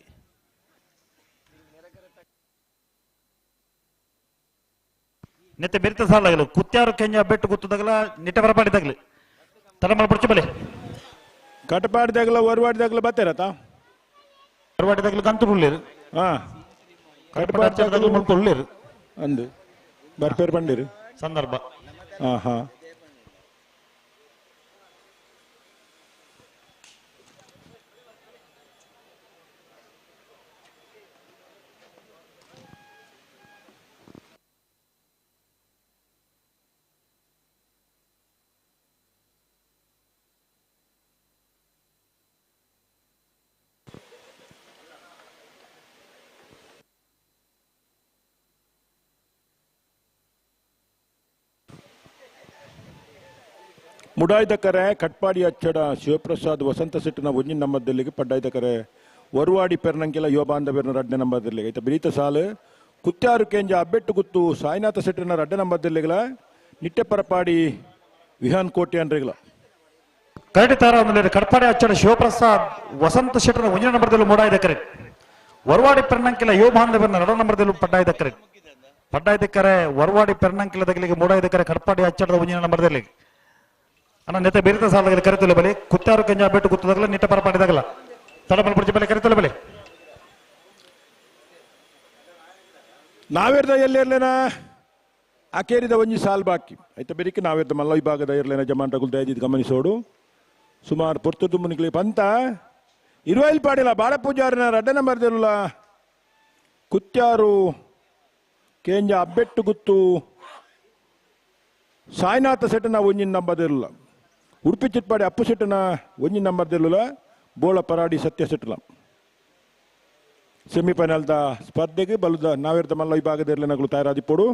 ನೆತ್ತೆ ಬೆರಿತ ಸಾಲಾಗಲು ಕುತ್ಯಾರು ಕೆಂಜ ಬೆಟ್ಟು ಗುತ್ತದಾಗಲ ನಿಟ್ಟೆ ಬರಪಾಡಿದಾಗ್ಲಿ ತಡಮಳ ಪುರ್ಚಿ ಬಲೆ. ಕಟಪಾಡಿದಾಗಲ ಹೊರವಾಡಿದಾಗಲ ಬತ್ತೇರತ ಹೊರವಾಡಿದಾಗಲ ಗಂತು ಉಳ್ಳೇರು. ಹಾ ಕಟಪಾಡಿ ಮುಲ್ಪ ಉಳ್ಳೇರು ಅಂದು ಬರ್ಪೇರ್ ಬಂದಿರು ಸಂದರ್ಭ. ಹಾ ಹಾ ಮುಡಾಯ್ದಕರೆ ಕಟ್ಪಾಡಿ ಅಚ್ಚಡ ಶಿವಪ್ರಸಾದ್ ವಸಂತ ಸಿಟ್ಟಿನ ಒಂಜಿನ ನಂಬರ್ದಲ್ಲಿಗೆ ಪಡ್ಡಾಯ್ದಕರೆ ವರುವಾಡಿ ಪೆರ್ನಂಕೆಲ್ಲ ಯುವ ಬಾಂಧವ್ಯರನ್ನ ರಡ್ಡೆ ನಂಬರ್ದಲ್ಲಿಗೆ ಐತ ಬಿರೀತ ಸಾಲು ಕುತ್ಯಾರು ಕೆಂಜ ಅಬ್ಬೆಟ್ಟು ಗುತ್ತು ಸಾಯಿನಾಥ ಸೆಟ್ಟಿನ ರಡ್ಡೆ ನಂಬರ್ದಲ್ಲಿಗಲ ನಿಟ್ಟೆ ಪರಪಾಡಿ ವಿಹಾನ್ ಕೋಟೆ ಅನ್ರಿಗಲ. ಕರಡಿ ತಾರ ಒಂದು ಕಟ್ಪಾಡಿ ಅಚ್ಚಡ ಶಿವಪ್ರಸಾದ್ ವಸಂತ ಶೆಟ್ಟರ ಒಂಜಿನ ನಂಬರ್ದಲ್ಲಿ ಮುಡಾಯ್ದಕರೆ ವರುವಾಡಿ ಪೆರ್ನಂಕೆಲ್ಲ ಯುವ ಬಾಂಧವ್ಯರನ್ನ ರಡ ನಂಬರ್ದಲ್ಲಿ ಪಡ್ಡಾಯ್ದಕರೆ ಪಡ್ಡಾಯ್ದಕರೆ ವರುವಾಡಿ ಪೆರ್ನಂಕೆಲ್ಲ ದಗಲಿಗೆ ಮೂಡಾಯ್ದಕರೆ ಕಟ್ಪಾಡಿ ಅಚ್ಚಡದ ಒಂಜಿನ ನಂಬರ್ದಲ್ಲಿ. ಅಣ್ಣ ನೆತ್ತ ಬೇರಿತ ಸಾಲದಲ್ಲಿ ಕರೆತೊಲೆ ಬಲಿ ಕುತ್ತಾರು ಕೆಂಜ ಬೆಟ್ಟು ಗುತ್ತದಾಗಲ ನಿಟ್ಟ ಪರಪಾಡಿದಾಗಲ ತಡಮಲ್ ಪುರ್ಚಿ ಬಲೆ ಕರೆತೊಲೆ ಬಲಿ. ನಾವೇರ್ದ ಎಲ್ಲಿರ್ಲೇನ ಅಕೇರಿದ ಒಂಜಿ ಸಾಲ್ ಬಾಕಿ ಐತ ಬೆರಿಕೆ ನಾವೇರ್ದ ಮಲ್ಲ ವಿಭಾಗದ ಇರ್ಲೇನ ಜಮಾನ್ ರಗುಲ್ ದಯದಿದ್ದು ಗಮನಿಸೋಡು. ಸುಮಾರು ಪೊರ್ತುದು ಮುನಿಗ್ಲಿ ಪಂತ ಇರುವೈಲ್ ಪಾಡಿಲ್ಲ ಬಾಳ ಪೂಜಾರಿನ ರಡ್ಡೆ ನಂಬರ್ ದಿಲ್ಲ ಕುತ್ಯಾರು ಕೇಂಜ ಅಬ್ಬೆಟ್ಟು ಗುತ್ತು ಸಾಯಿನಾಥ ಸೆಟ್ಟನ ಒಂಜಿನ ನಂಬದಿರಲಿಲ್ಲ. ಉಡುಪಿ ಚಿಟ್ಪಾಡಿ ಅಪ್ಪು ಸೆಟ್ಟನ ಒಂಜಿನ ನಂಬರ್ದಿರಲಿಲ್ಲ. ಬೋಳ ಪರಾಡಿ ಸತ್ಯ ಸೆಟ್ಟಲ ಸೆಮಿಫೈನಲ್ದ ಸ್ಪರ್ಧೆಗೆ ಬಲದ ನಾವೇರ್ದ ಮಲ್ಲ ವಿಭಾಗದ ಇರಲಿನಗಳು ತಯಾರಾದಿಪ್ಪೋಡು.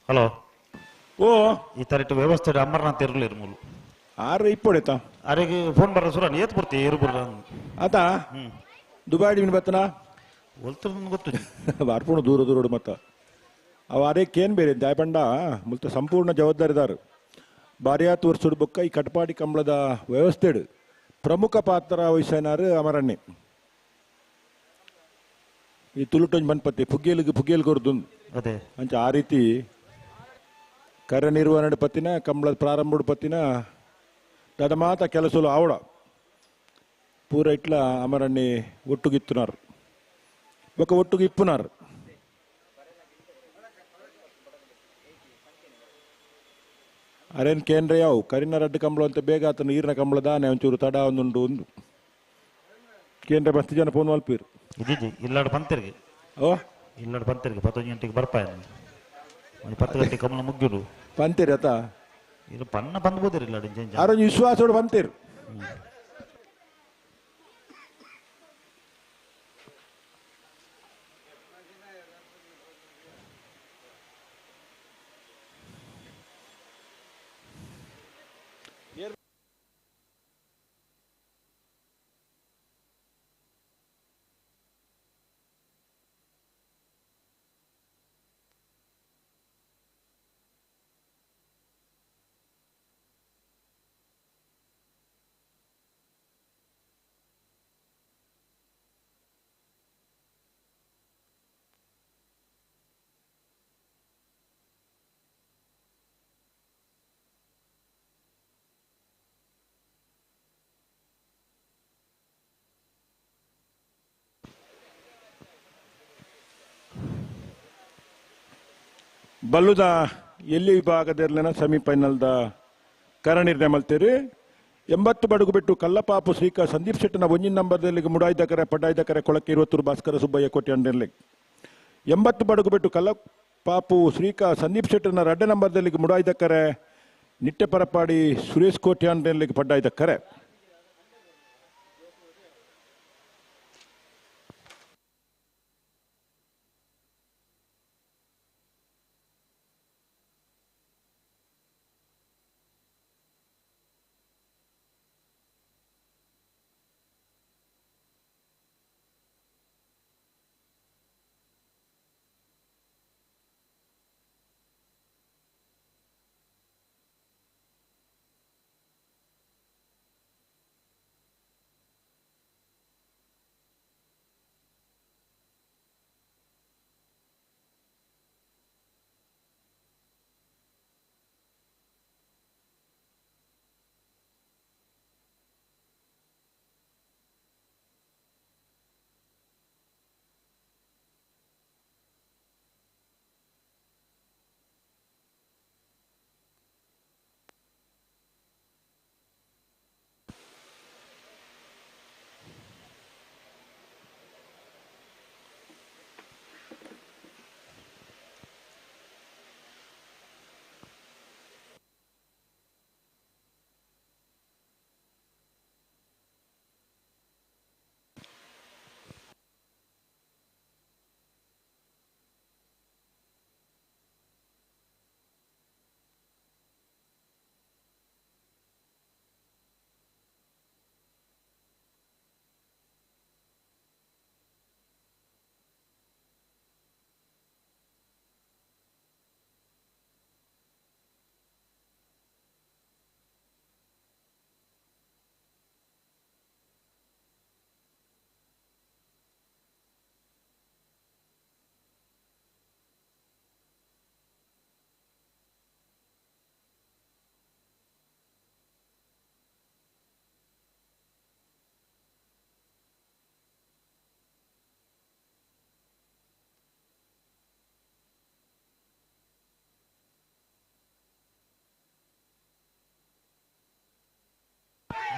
ಹಲೋ ಓ ಈ ತರ ಇಟ್ಟು ವ್ಯವಸ್ಥೆ ಅಮರ್ನಾಥ್ ಇರ್ಲಿರ್ ಮೂಲು ಆರು ಇಪ್ಪೊಡೆತ ಅರೆಗೆ ಫೋನ್ ಬರ್ರ ಸುರ ಏತ್ ಬರ್ತಿ ಇರ್ಬುರ ಆತ ದುಬೈ ಬತ್ತನ ಒಲ್ತರ ಗೊತ್ತು ಬಾರ್ಪುಣ ದೂರ ದೂರ ಮತ್ತ ಅವ ಅರೆ ಕೇನ್ ಬೇರೆ ದಾಯಪಂಡ ಮುಲ್ತ ಸಂಪೂರ್ಣ ಜವಾಬ್ದಾರಿದಾರು ಬಾರಿಯಾತ್ ವರ್ಷುಡು ಬೊಕ್ಕ ಈ ಕಟಪಾಡಿ ಕಂಬಳದ ವ್ಯವಸ್ಥೆಡು ಪ್ರಮುಖ ಪಾತ್ರ ವಹಿಸನಾರು ಅಮರಣ್ಣೆ. ಈ ತುಳುಟೊಂಜಿ ಮನ್ಪತ್ತೆ ಪುಗ್ಗೇಲಿಗೆ ಪುಗ್ಗೇಲ್ ಕೊರ್ದು ಅದೇ ಅಂಚ ಆ ರೀತಿ ಕಾರ್ಯನಿರ್ವಹಣೆ ಪತ್ತಿನ ಕಂಬಳದ ಪ್ರಾರಂಭ ಪತ್ತಿನ ದಾದ ಮಾತ ಕೆಲಸಲು ಆವಡ ಪೂರ ಇಟ್ಲ ಅಮರಣ್ಣಿ ಒಟ್ಟುಗಿತ್ತುನಾರು ಬೊಕ್ಕ ಒಟ್ಟುಗೆ ಅರೇನ್ ಕೇಂದ್ರ ಯಾವು ಕರಿನ ರಡ್ಡು ಕಂಬಳ ಅಂತ ಬೇಗ ಆತನ ಈರ್ನ ಕಂಬಳ ದಾನೆ ಒಂಚೂರು ತಡ ಒಂದುಂಡು ಒಂದು ಕೇಂದ್ರ ಮಸ್ತ್ ಜನ ಫೋನ್ ಮಲ್ಪೀರು ಇದಿಜಿ ಇಲ್ಲಾಡು ಪಂತಿರ್ಗೆ ಓ ಇಲ್ಲಾಡು ಪಂತಿರ್ಗೆ 10 ಗಂಟೆಗೆ ಬರ್ಪಾಯ ಒಂದು 10 ಗಂಟೆ ಕಮಲ ಮುಗ್ಗಿಡು ಪಂತೀರಿ ಅತ ಇದು ಪನ್ನ ಬಂದ್ಬೋದಿರಿ ಇಲ್ಲಾಡು ಇಂಚ ಆರೋಗ್ಯ ವಿಶ್ವಾಸೋಡು ಪಂತೀರು ಬಲ್ಲುದ ಎಲ್ಲಿ ವಿಭಾಗದಿರ್ಲಿನ ಸೆಮಿಫೈನಲ್ದ ಕರಣಿರ್ಣಯ ಮಲ್ತೇರಿ 80 ಬಡುಗು ಬಿಟ್ಟು ಕಲ್ಲಪಾಪು ಶ್ರೀಕಾ ಸಂದೀಪ್ ಶೆಟ್ಟನ ಒಂಜಿನ ನಂಬರ್ದಲ್ಲಿ ಮುಡಾಯ್ದ ಕರೆ ಪಡಾಯ್ದ ಕರೆ ಕೊಳಕ್ಕೆ ಇರುವತ್ತೂರು ಭಾಸ್ಕರ ಸುಬ್ಬಯ್ಯ ಕೋಟೆ ಅಂಡಿರ್ಲಿ 80 ಬಡುಗು ಬಿಟ್ಟು ಕಲ್ಲಪಾಪು ಶ್ರೀಕಾ ಸಂದೀಪ್ ಶೆಟ್ಟನ 2 ನಂಬರ್ದಲ್ಲಿ ಮುಡಾಯ್ದ ಕರೆ ನಿಟ್ಟೆ ಪರಪಾಡಿ ಸುರೇಶ್ ಕೋಟೆ ಅಂಡಿರ್ಲಿಕ್ಕೆ ಪಡ್ಡಾಯ್ದ ಕರೆ.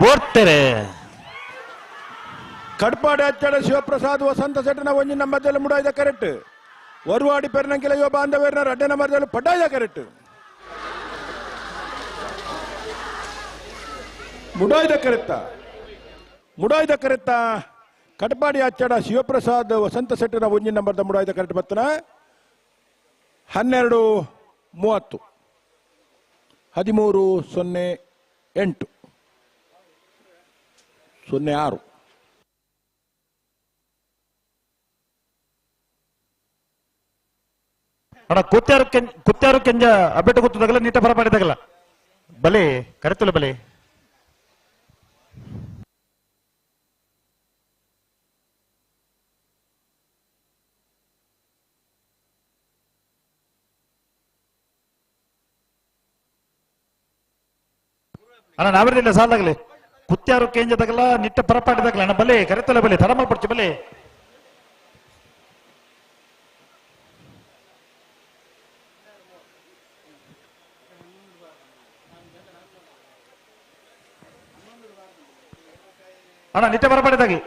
ಬೋರ್ತೆರೆ ಕಡ್ಪಾಡಿ ಅಚ್ಚಡ ಶಿವಪ್ರಸಾದ್ ವಸಂತ ಸೆಟ್ಟನ ಒಂಜಿ ನಂಬರ್ದಲ್ಲಿ ಮುಡಾಯ್ದ ಕರೆಕ್ಟ್ ಒರ್ವಾಡಿ ಪೆರ್ನಂಕಿಲ ಯುವ ಬಾಂಧವೇರ್ನ ರಡ್ಡೆ ನಂಬರ್ದಲ್ಲಿ ಪಡ್ಡಾಯ್ದ ಕರೆಕ್ಟ್ ಮುಡಾಯ್ದ ಕರೆತ್ತ ಮುಡಾಯ್ದ ಕರೆತ್ತ ಕಟ್ಪಾಡಿ ಅಚ್ಚಡ ಶಿವಪ್ರಸಾದ್ ವಸಂತ ಸೆಟ್ಟನ ಒಂಜಿ ನಂಬರ್ದ ಮುಡಾಯ್ದ ಕರೆಕ್ಟ್ ಬತ್ತನ 12:30 13:08 06. ಅಣ್ಣ ಕುತ್ಯಾರು ಕುತ್ಯಾರು ಕೆಂಜ ಅಬ್ಬೆಟ್ಟು ಗೊತ್ತದಾಗಲ್ಲ ನೀಟ ಬರ ಮಾಡಿದಾಗಲ್ಲ ಬಲೆ ಕರೆತಲ್ಲ ಬಲೆ ಅಣ್ಣ ನಾವಿರಲಿಲ್ಲ ಸಾಲಾಗಲಿ ಕುತ್ಯಾರು ಕೇಂಜದಾಗಲ್ಲ ನಿಟ್ಟ ಪರಪಾಟಿದಾಗಲ್ಲ ಅಣ್ಣ ಬಲೆ ಕರೆತಲ್ಲ ಬಲೆ ತಡ ಮಾಡ್ಪಡ್ಚಿ ಬಲೆ ಅಣ್ಣ ನಿಟ್ಟೆ ಬರಪಡಿದಾಗಲಿ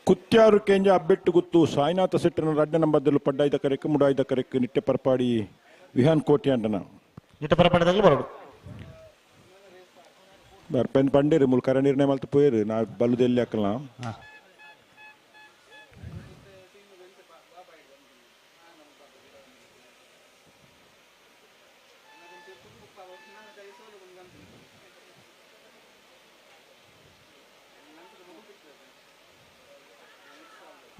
ಕುತ್ಯಾರು ಕೇಂಜ ಅಬ್ಬೆಟ್ಟು ಗುತ್ತು ಸಾಯಿನಾಥ ಸೆಟ್ಟನ ರಡ್ಡ ನಂಬರ್ದಲ್ಲೂ ಪಡ್ಡಾಯ್ದ ಕರೆಕ್ ಮುಡಾಯ್ದ ಕರೆಕ್ ನಿಟ್ಟೆ ಪರಪಾಡಿ ವಿಹಾನ್ ಕೋಟಿ ಅಂಟನ ನಿಟ್ಟೆ ಪರಪಾಡಿದಾಗಲೂ ಬರೋಡು ಬರ್ಪೆನ್ ಪಂಡೇರು ಮುಲ್ ಕರ ನಿರ್ಣಯ ಮಲ್ತು ಪೋಯರು ನಾ ಬಲ್ಲುದೆಲ್ಲಿ ಹಾಕಲ್ಲ.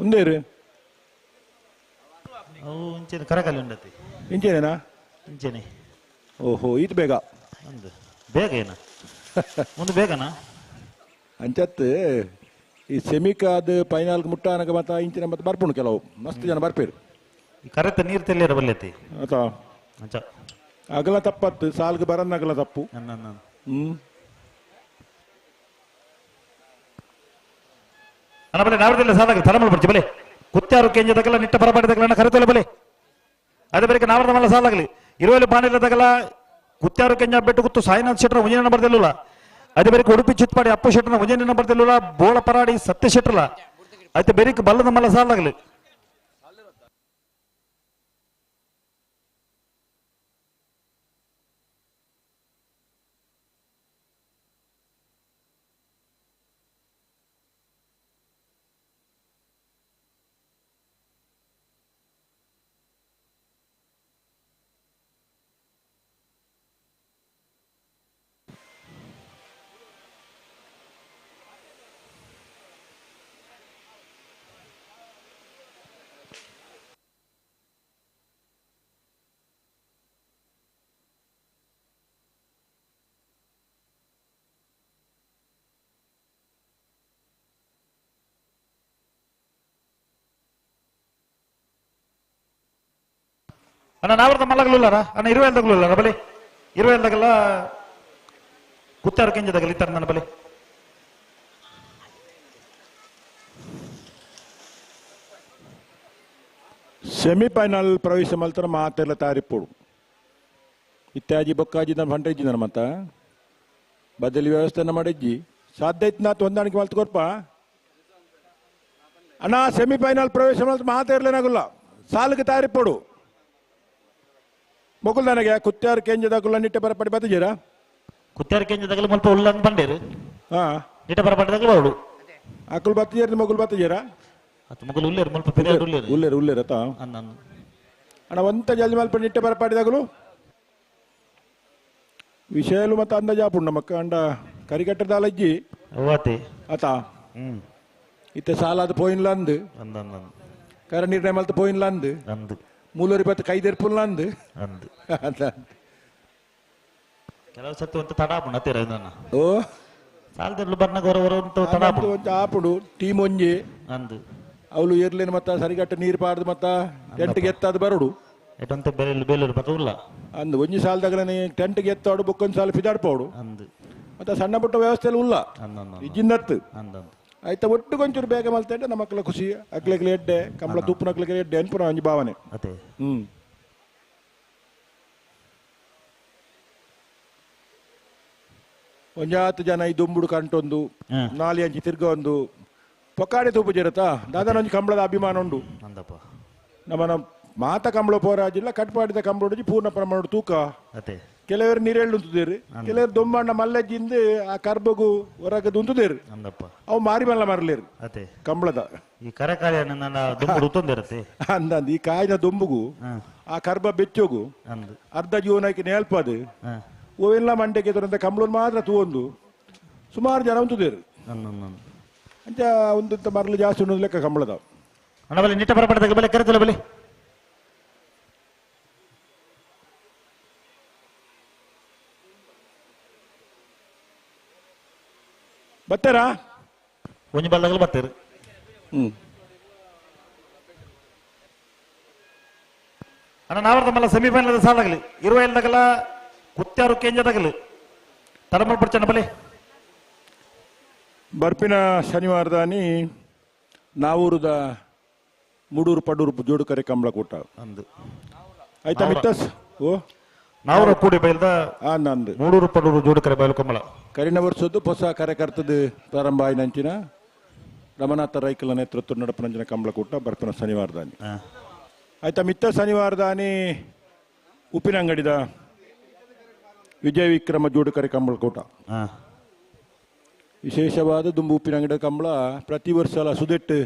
ಉಂದೇರು ಅವು ಇಂಚೆನೆ ಕರಕಲ್ಲಿ ಉಂಡತಿ. ಇಂಚೆನೇನಾ? ಇಂಚೆನೆ. ಓಹೋ, ಈತ ಬೇಗ ಒಂದು ಬೇಗ ಏನ ಒಂದು ಬೇಗನಾ ಅಂಚತ್ ಈ ಸೆಮಿಕಾದ ಫೈನಲ್ ಮುಟ್ಟಾನಕ ಮತ್ತ ಇಂಚಿನ ಮತ್ತೆ ಬರ್ಪುಂಡು ಕೆಲವು ಮಸ್ತ್ ಜನ ಬರ್ಪೇರು. ಈ ಕರೆತ ನೀರು ತೆಲ್ಲಿರ ಬಲ್ಲೆತಿ ಆತ ಅಂಚ ಅಗಲ ತಪ್ಪತ್ತು ಸಾಲ್ಗೆ ಬರನ್ನ ಅಗಲ ತಪ್ಪು. ಅಣ್ಣ ಬಲೆ ನಾವರದಲ್ಲ ಸಾಲಾಗ ತಲಮಲ್ ಬರ್ಚಿ ಬಲೆ ಕುತ್ತಾರು ಕೆಂಜ ತಗಲ ನಿಟ್ಟ ಬರಪಾಡಿ ತಗಲ ಕರೆತೊಲೆ ಬಲೆ ಅದೇ ಬರೀ ನಾವರದ ಮಲ್ಲ ಸಾಲಾಗಲಿ ಇರುವಲ್ಲಿ ಬಾಣಿಲ್ಲ ತಗಲ ಕುತ್ತಾರು ಕೆಂಜ ಬೆಟ್ಟು ಗುತ್ತು ಸಾಯಿನಾಥ್ ಶೆಟ್ಟರ ಒಂಜನೇ ನಂಬರ್ ತೆಲ್ಲುಲ್ಲ. ಅದೇ ಬೇರೆ ಉಡುಪಿ ಚಿತ್ಪಾಡಿ ಅಪ್ಪು ಶೆಟ್ಟರ್ನ ಒಂಜನೇ ನಂಬರ್ ತೆಲ್ಲುಲ್ಲ ಬೋಳ ಪರಾಡಿ ಸತ್ಯ ಶೆಟ್ಟರ್ಲ అయితే ಬೆರಿಕ್ ಬಲ್ಲದ ಮಲ್ಲ ಸಾಲಾಗಲಿ. ಅಣ್ಣ ನಾವರದ ಮಲ್ಲಗಲುಲ್ಲಾರ ಅಣ್ಣ ಇರುವೆ ತಗಲುಲ್ಲಾರ ಬಲಿ ಇರುವೆ ತಗಲ ಕುತ್ತಾರು ಕೆಂಜ ತಗಲಿ ಇತ್ತಾರೆ ನನ್ನ ಬಲಿ. ಸೆಮಿಫೈನಲ್ ಪ್ರವೇಶ ಮಲ್ತರ ಮಾತೆಲ್ಲ ತಾರಿಪ್ಪೋಡು ಇತ್ಯಾಜಿ ಬೊಕ್ಕಾಜಿ ನನ್ನ ಹೊಂಟೆಜ್ಜಿ ನನ್ನ ಮತ್ತ ಬದಲಿ ವ್ಯವಸ್ಥೆನ ಮಾಡಿಜ್ಜಿ ಸಾಧ್ಯ ಇತ್ತು ನಾತು ಹೊಂದಾಣಿಕೆ ಮಲ್ತು ಕೊರ್ಪ ಅಣ್ಣ. ಸೆಮಿಫೈನಲ್ ಪ್ರವೇಶ ಮಲ್ತ ಮಾತೆರ್ಲೇನಾಗಲ್ಲ ಸಾಲಿಗೆ ತಾರಿಪ್ಪೋಡು ಮೊಕುಲ್ ನನಗೆ ಕುತ್ಯಾರು ಕೆಂಜದಾಗುಲ್ಲ ನಿಟ್ಟೆ ಬರಪಡಿ ಬತ್ತಿದ್ದೀರಾ? ಕುತ್ಯಾರು ಕೆಂಜದಾಗಲು ಮುಲ್ಪ ಉಳ್ಳನ್ ಬಂಡೇರು. ಹಾ ನಿಟ್ಟೆ ಬರಪಡಿದಾಗಲು ಬರೋಡು ಅಕುಲ್ ಬತ್ತಿಜೇರು ಮೊಗುಲ್ ಬತ್ತಿಜೇರಾ? ಅತ್ ಮೊಗುಲ್ ಉಲ್ಲೇರು ಮುಲ್ಪ ಪಿರಿಯಡ್ ಉಲ್ಲೇರು ಉಲ್ಲೇರು ಉಲ್ಲೇರು ಅತ ಅಣ್ಣ ಒಂತ ಜಲ್ದಿ ಮಲ್ಪ ನಿಟ್ಟೆ ಬರಪಾಡಿದಾಗಲು ವಿಷಯಲು ಮತ್ತೆ ಅಂದಾಜಾಪುಂಡು ನಮಕ್ಕ ಅಂಡ ಕರಿಕಟ್ಟದಾಲಜ್ಜಿ ಅವ್ವಾತಿ ಅತ ಇತ್ತೆ ಸಾಲಾದ ಪೋಯಿನ್ಲ ಅಂದು ಕರ ನಿರ್ಣಯ ಮಲ್ತ ಪೋಯಿನ್ಲ ಅಂದು ಅಂದು ಮೂಲೂರಿ ಬತ್ತ ಕೈದೆರ್ಪುಲ್ಲ ಅಂದು ಅಂದು ಕೆಲವು ಸತ್ತು ಅಂತ ತಡಾಪುಂಡು ಅತ್ತೀರ ಇದನ್ನ ಓ ಸಾಲದಲ್ಲೂ ಬರ್ನ ಗೊರವರ ಅಂತ ತಡಾಪುಂಡು ಒಂಚ ಆಪುಂಡು ಟೀಮ್ ಒಂಜಿ ಅಂದು ಅವಳು ಇರ್ಲೇನು ಮತ್ತ ಸರಿಗಟ್ಟ ನೀರು ಪಾಡ್ದು ಮತ್ತ ಟೆಂಟ್ಗೆ ಎತ್ತಾದ ಬರೋಡು ಎಟಂತ ಬೇರೆ ಬೇಲೂರು ಬರ್ತಲ್ಲ ಅಂದು ಒಂಜಿ ಸಾಲದಾಗಲೇ ಟೆಂಟ್ಗೆ ಎತ್ತಾಡು ಬೊಕ್ಕೊಂದು ಸಾಲ ಫಿದಾಡ್ಪೋಡು ಅಂದು ಮತ್ತೆ ಸಣ್ಣ ಪುಟ್ಟ ವ್ಯವಸ್ಥೆ ಉಲ್ಲ ಇಜ್ಜಿಂದತ್ತು ಅಂದಂದು ಆಯ್ತಾ ಒಟ್ಟು ಕೊಂಚೂರು ಬೇಗ ಮಲ್ತೇಟೆ ನಮ್ಮ ಮಕ್ಕಳ ಖುಷಿ ಅಕ್ಲೆಗ್ಲೆ ಎಡ್ಡೆ ಕಂಬಳ ತುಪ್ಪನಕ್ಲೆಗೆ ಎಡ್ಡೆ ಅನ್ಪುನ ಒಂಜಿ ಭಾವನೆ. ಅದೇ ಒಂಜಾತು ಜನ ಈ ದುಂಬುಡು ಕಂಟೊಂದು ನಾಲಿ ಅಂಚಿ ತಿರ್ಗ ಒಂದು ಪೊಕ್ಕಾಡೆ ತೂಪು ಜರತಾ ದಾದನ ಒಂಜಿ ಕಂಬಳದ ಅಭಿಮಾನ ಉಂಡು ಅಂದಪ್ಪ ನಮ್ಮನ ಮಾತ ಕಂಬಳ ಪೋರಾಜಿಲ್ಲ ಕಟ್ಪಾಡಿದ ಕಂಬಳ ಪೂರ್ಣ ಪ್ರಮಾಣ ತೂಕ. ಅದೇ ಕೆಲವರು ನೀರೇಳು ಉಂತುದೇರು, ಕೆಲವರು ದೊಂಬಣ್ಣ ಮಲ್ಲಜ್ಜಿಂದ ಆ ಕರ್ಬಗು ಹೊರಗದು ಉಂತುದೇರು ಅಂದಪ್ಪ ಅವು ಮಾರಿ ಮಲ್ಲ ಮಾರಲೇರು ಅದೇ ಕಂಬಳದ ಈ ಕರಕಾಳಿ ದುಂಬುಡು ಉತ್ತೊಂದಿರತ್ತೆ ಅಂದಂದು ಈ ಕಾಯಿನ ದೊಂಬುಗು ಆ ಕರ್ಬ ಬೆಚ್ಚೋಗು ಅಂದು ಅರ್ಧ ಜೀವನಕ್ಕೆ ನೇಲ್ಪದು ಹೂವೆಲ್ಲ ಮಂಡೆಗೆ ಎದುರಂತ ಕಂಬಳನ್ ಮಾತ್ರ ತೂವೊಂದು ಸುಮಾರು ಜನ ಉಂತುದೇರು ಅಂಚ ಒಂದು ಮರಳು ಜಾಸ್ತಿ ಉಂಡು ಲೆಕ್ಕ ಕಂಬಳದ. ಅಣ್ಣ ಬಲೆ ನಿಟ್ಟ ಬರಪಡದ ಬಲೆ ಕರೆತಲ್ಲ ಬಲೆ ಬತ್ತಾರಾ? ಒಂಜಿ ಬಲ್ದಾಗಲು ಬತ್ತಾರೆ. ಅಣ್ಣ ನಾವರ್ದ ಮಲ್ಲ ಸೆಮಿಫೈನಲ್ ಸಾಲಾಗಲಿ ಇರುವ ಇಲ್ದಾಗಲ ಕುತ್ಯಾರು ಕೇಂಜದಾಗಲಿ ತಡಮಲ್ ಪಡ್ಚಣ್ಣ ಬಲೆ. ಬರ್ಪಿನ ಶನಿವಾರದಾನಿ ನಾವೂರುದ ಮುಡೂರು ಪಡೂರು ಜೋಡು ಕರೆ ಕಂಬಳ ಕೂಟ ಅಂದು ಆಯ್ತಾ ಮಿತ್ತಸ್ ಓ ನಾವೂರ ಕೂಡಿ ಬೈಲ್ದ ನಂದು ಮೂಡೂರು ಪಡೂರು ಜೋಡು ಕರೆ ಬಯಲು ಕಂಬಳ. ಕರಿನ ವರ್ಷದ್ದು ಹೊಸ ಕಾರ್ಯಕರ್ತದ ಪ್ರಾರಂಭ ಆಯ್ನಂಚಿನ ರಮನಾಥ ರೈಕಲ ನೇತೃತ್ವ ನಡಪನಂಚಿನ ಕಂಬಳಕೂಟ ಬರ್ಪನ ಶನಿವಾರದಾನಿ. ಆಯ್ತಾ ಮಿತ್ತ ಶನಿವಾರದಾನಿ ಉಪ್ಪಿನಂಗಡಿದ ವಿಜಯ ವಿಕ್ರಮ ಜೋಡುಕರೆ ಕಂಬಳಕೂಟ. ವಿಶೇಷವಾದ ದುಂಬು ಉಪ್ಪಿನಂಗಡಿದ ಕಂಬಳ ಪ್ರತಿ ವರ್ಷ ಸುದೆಟ್ಟು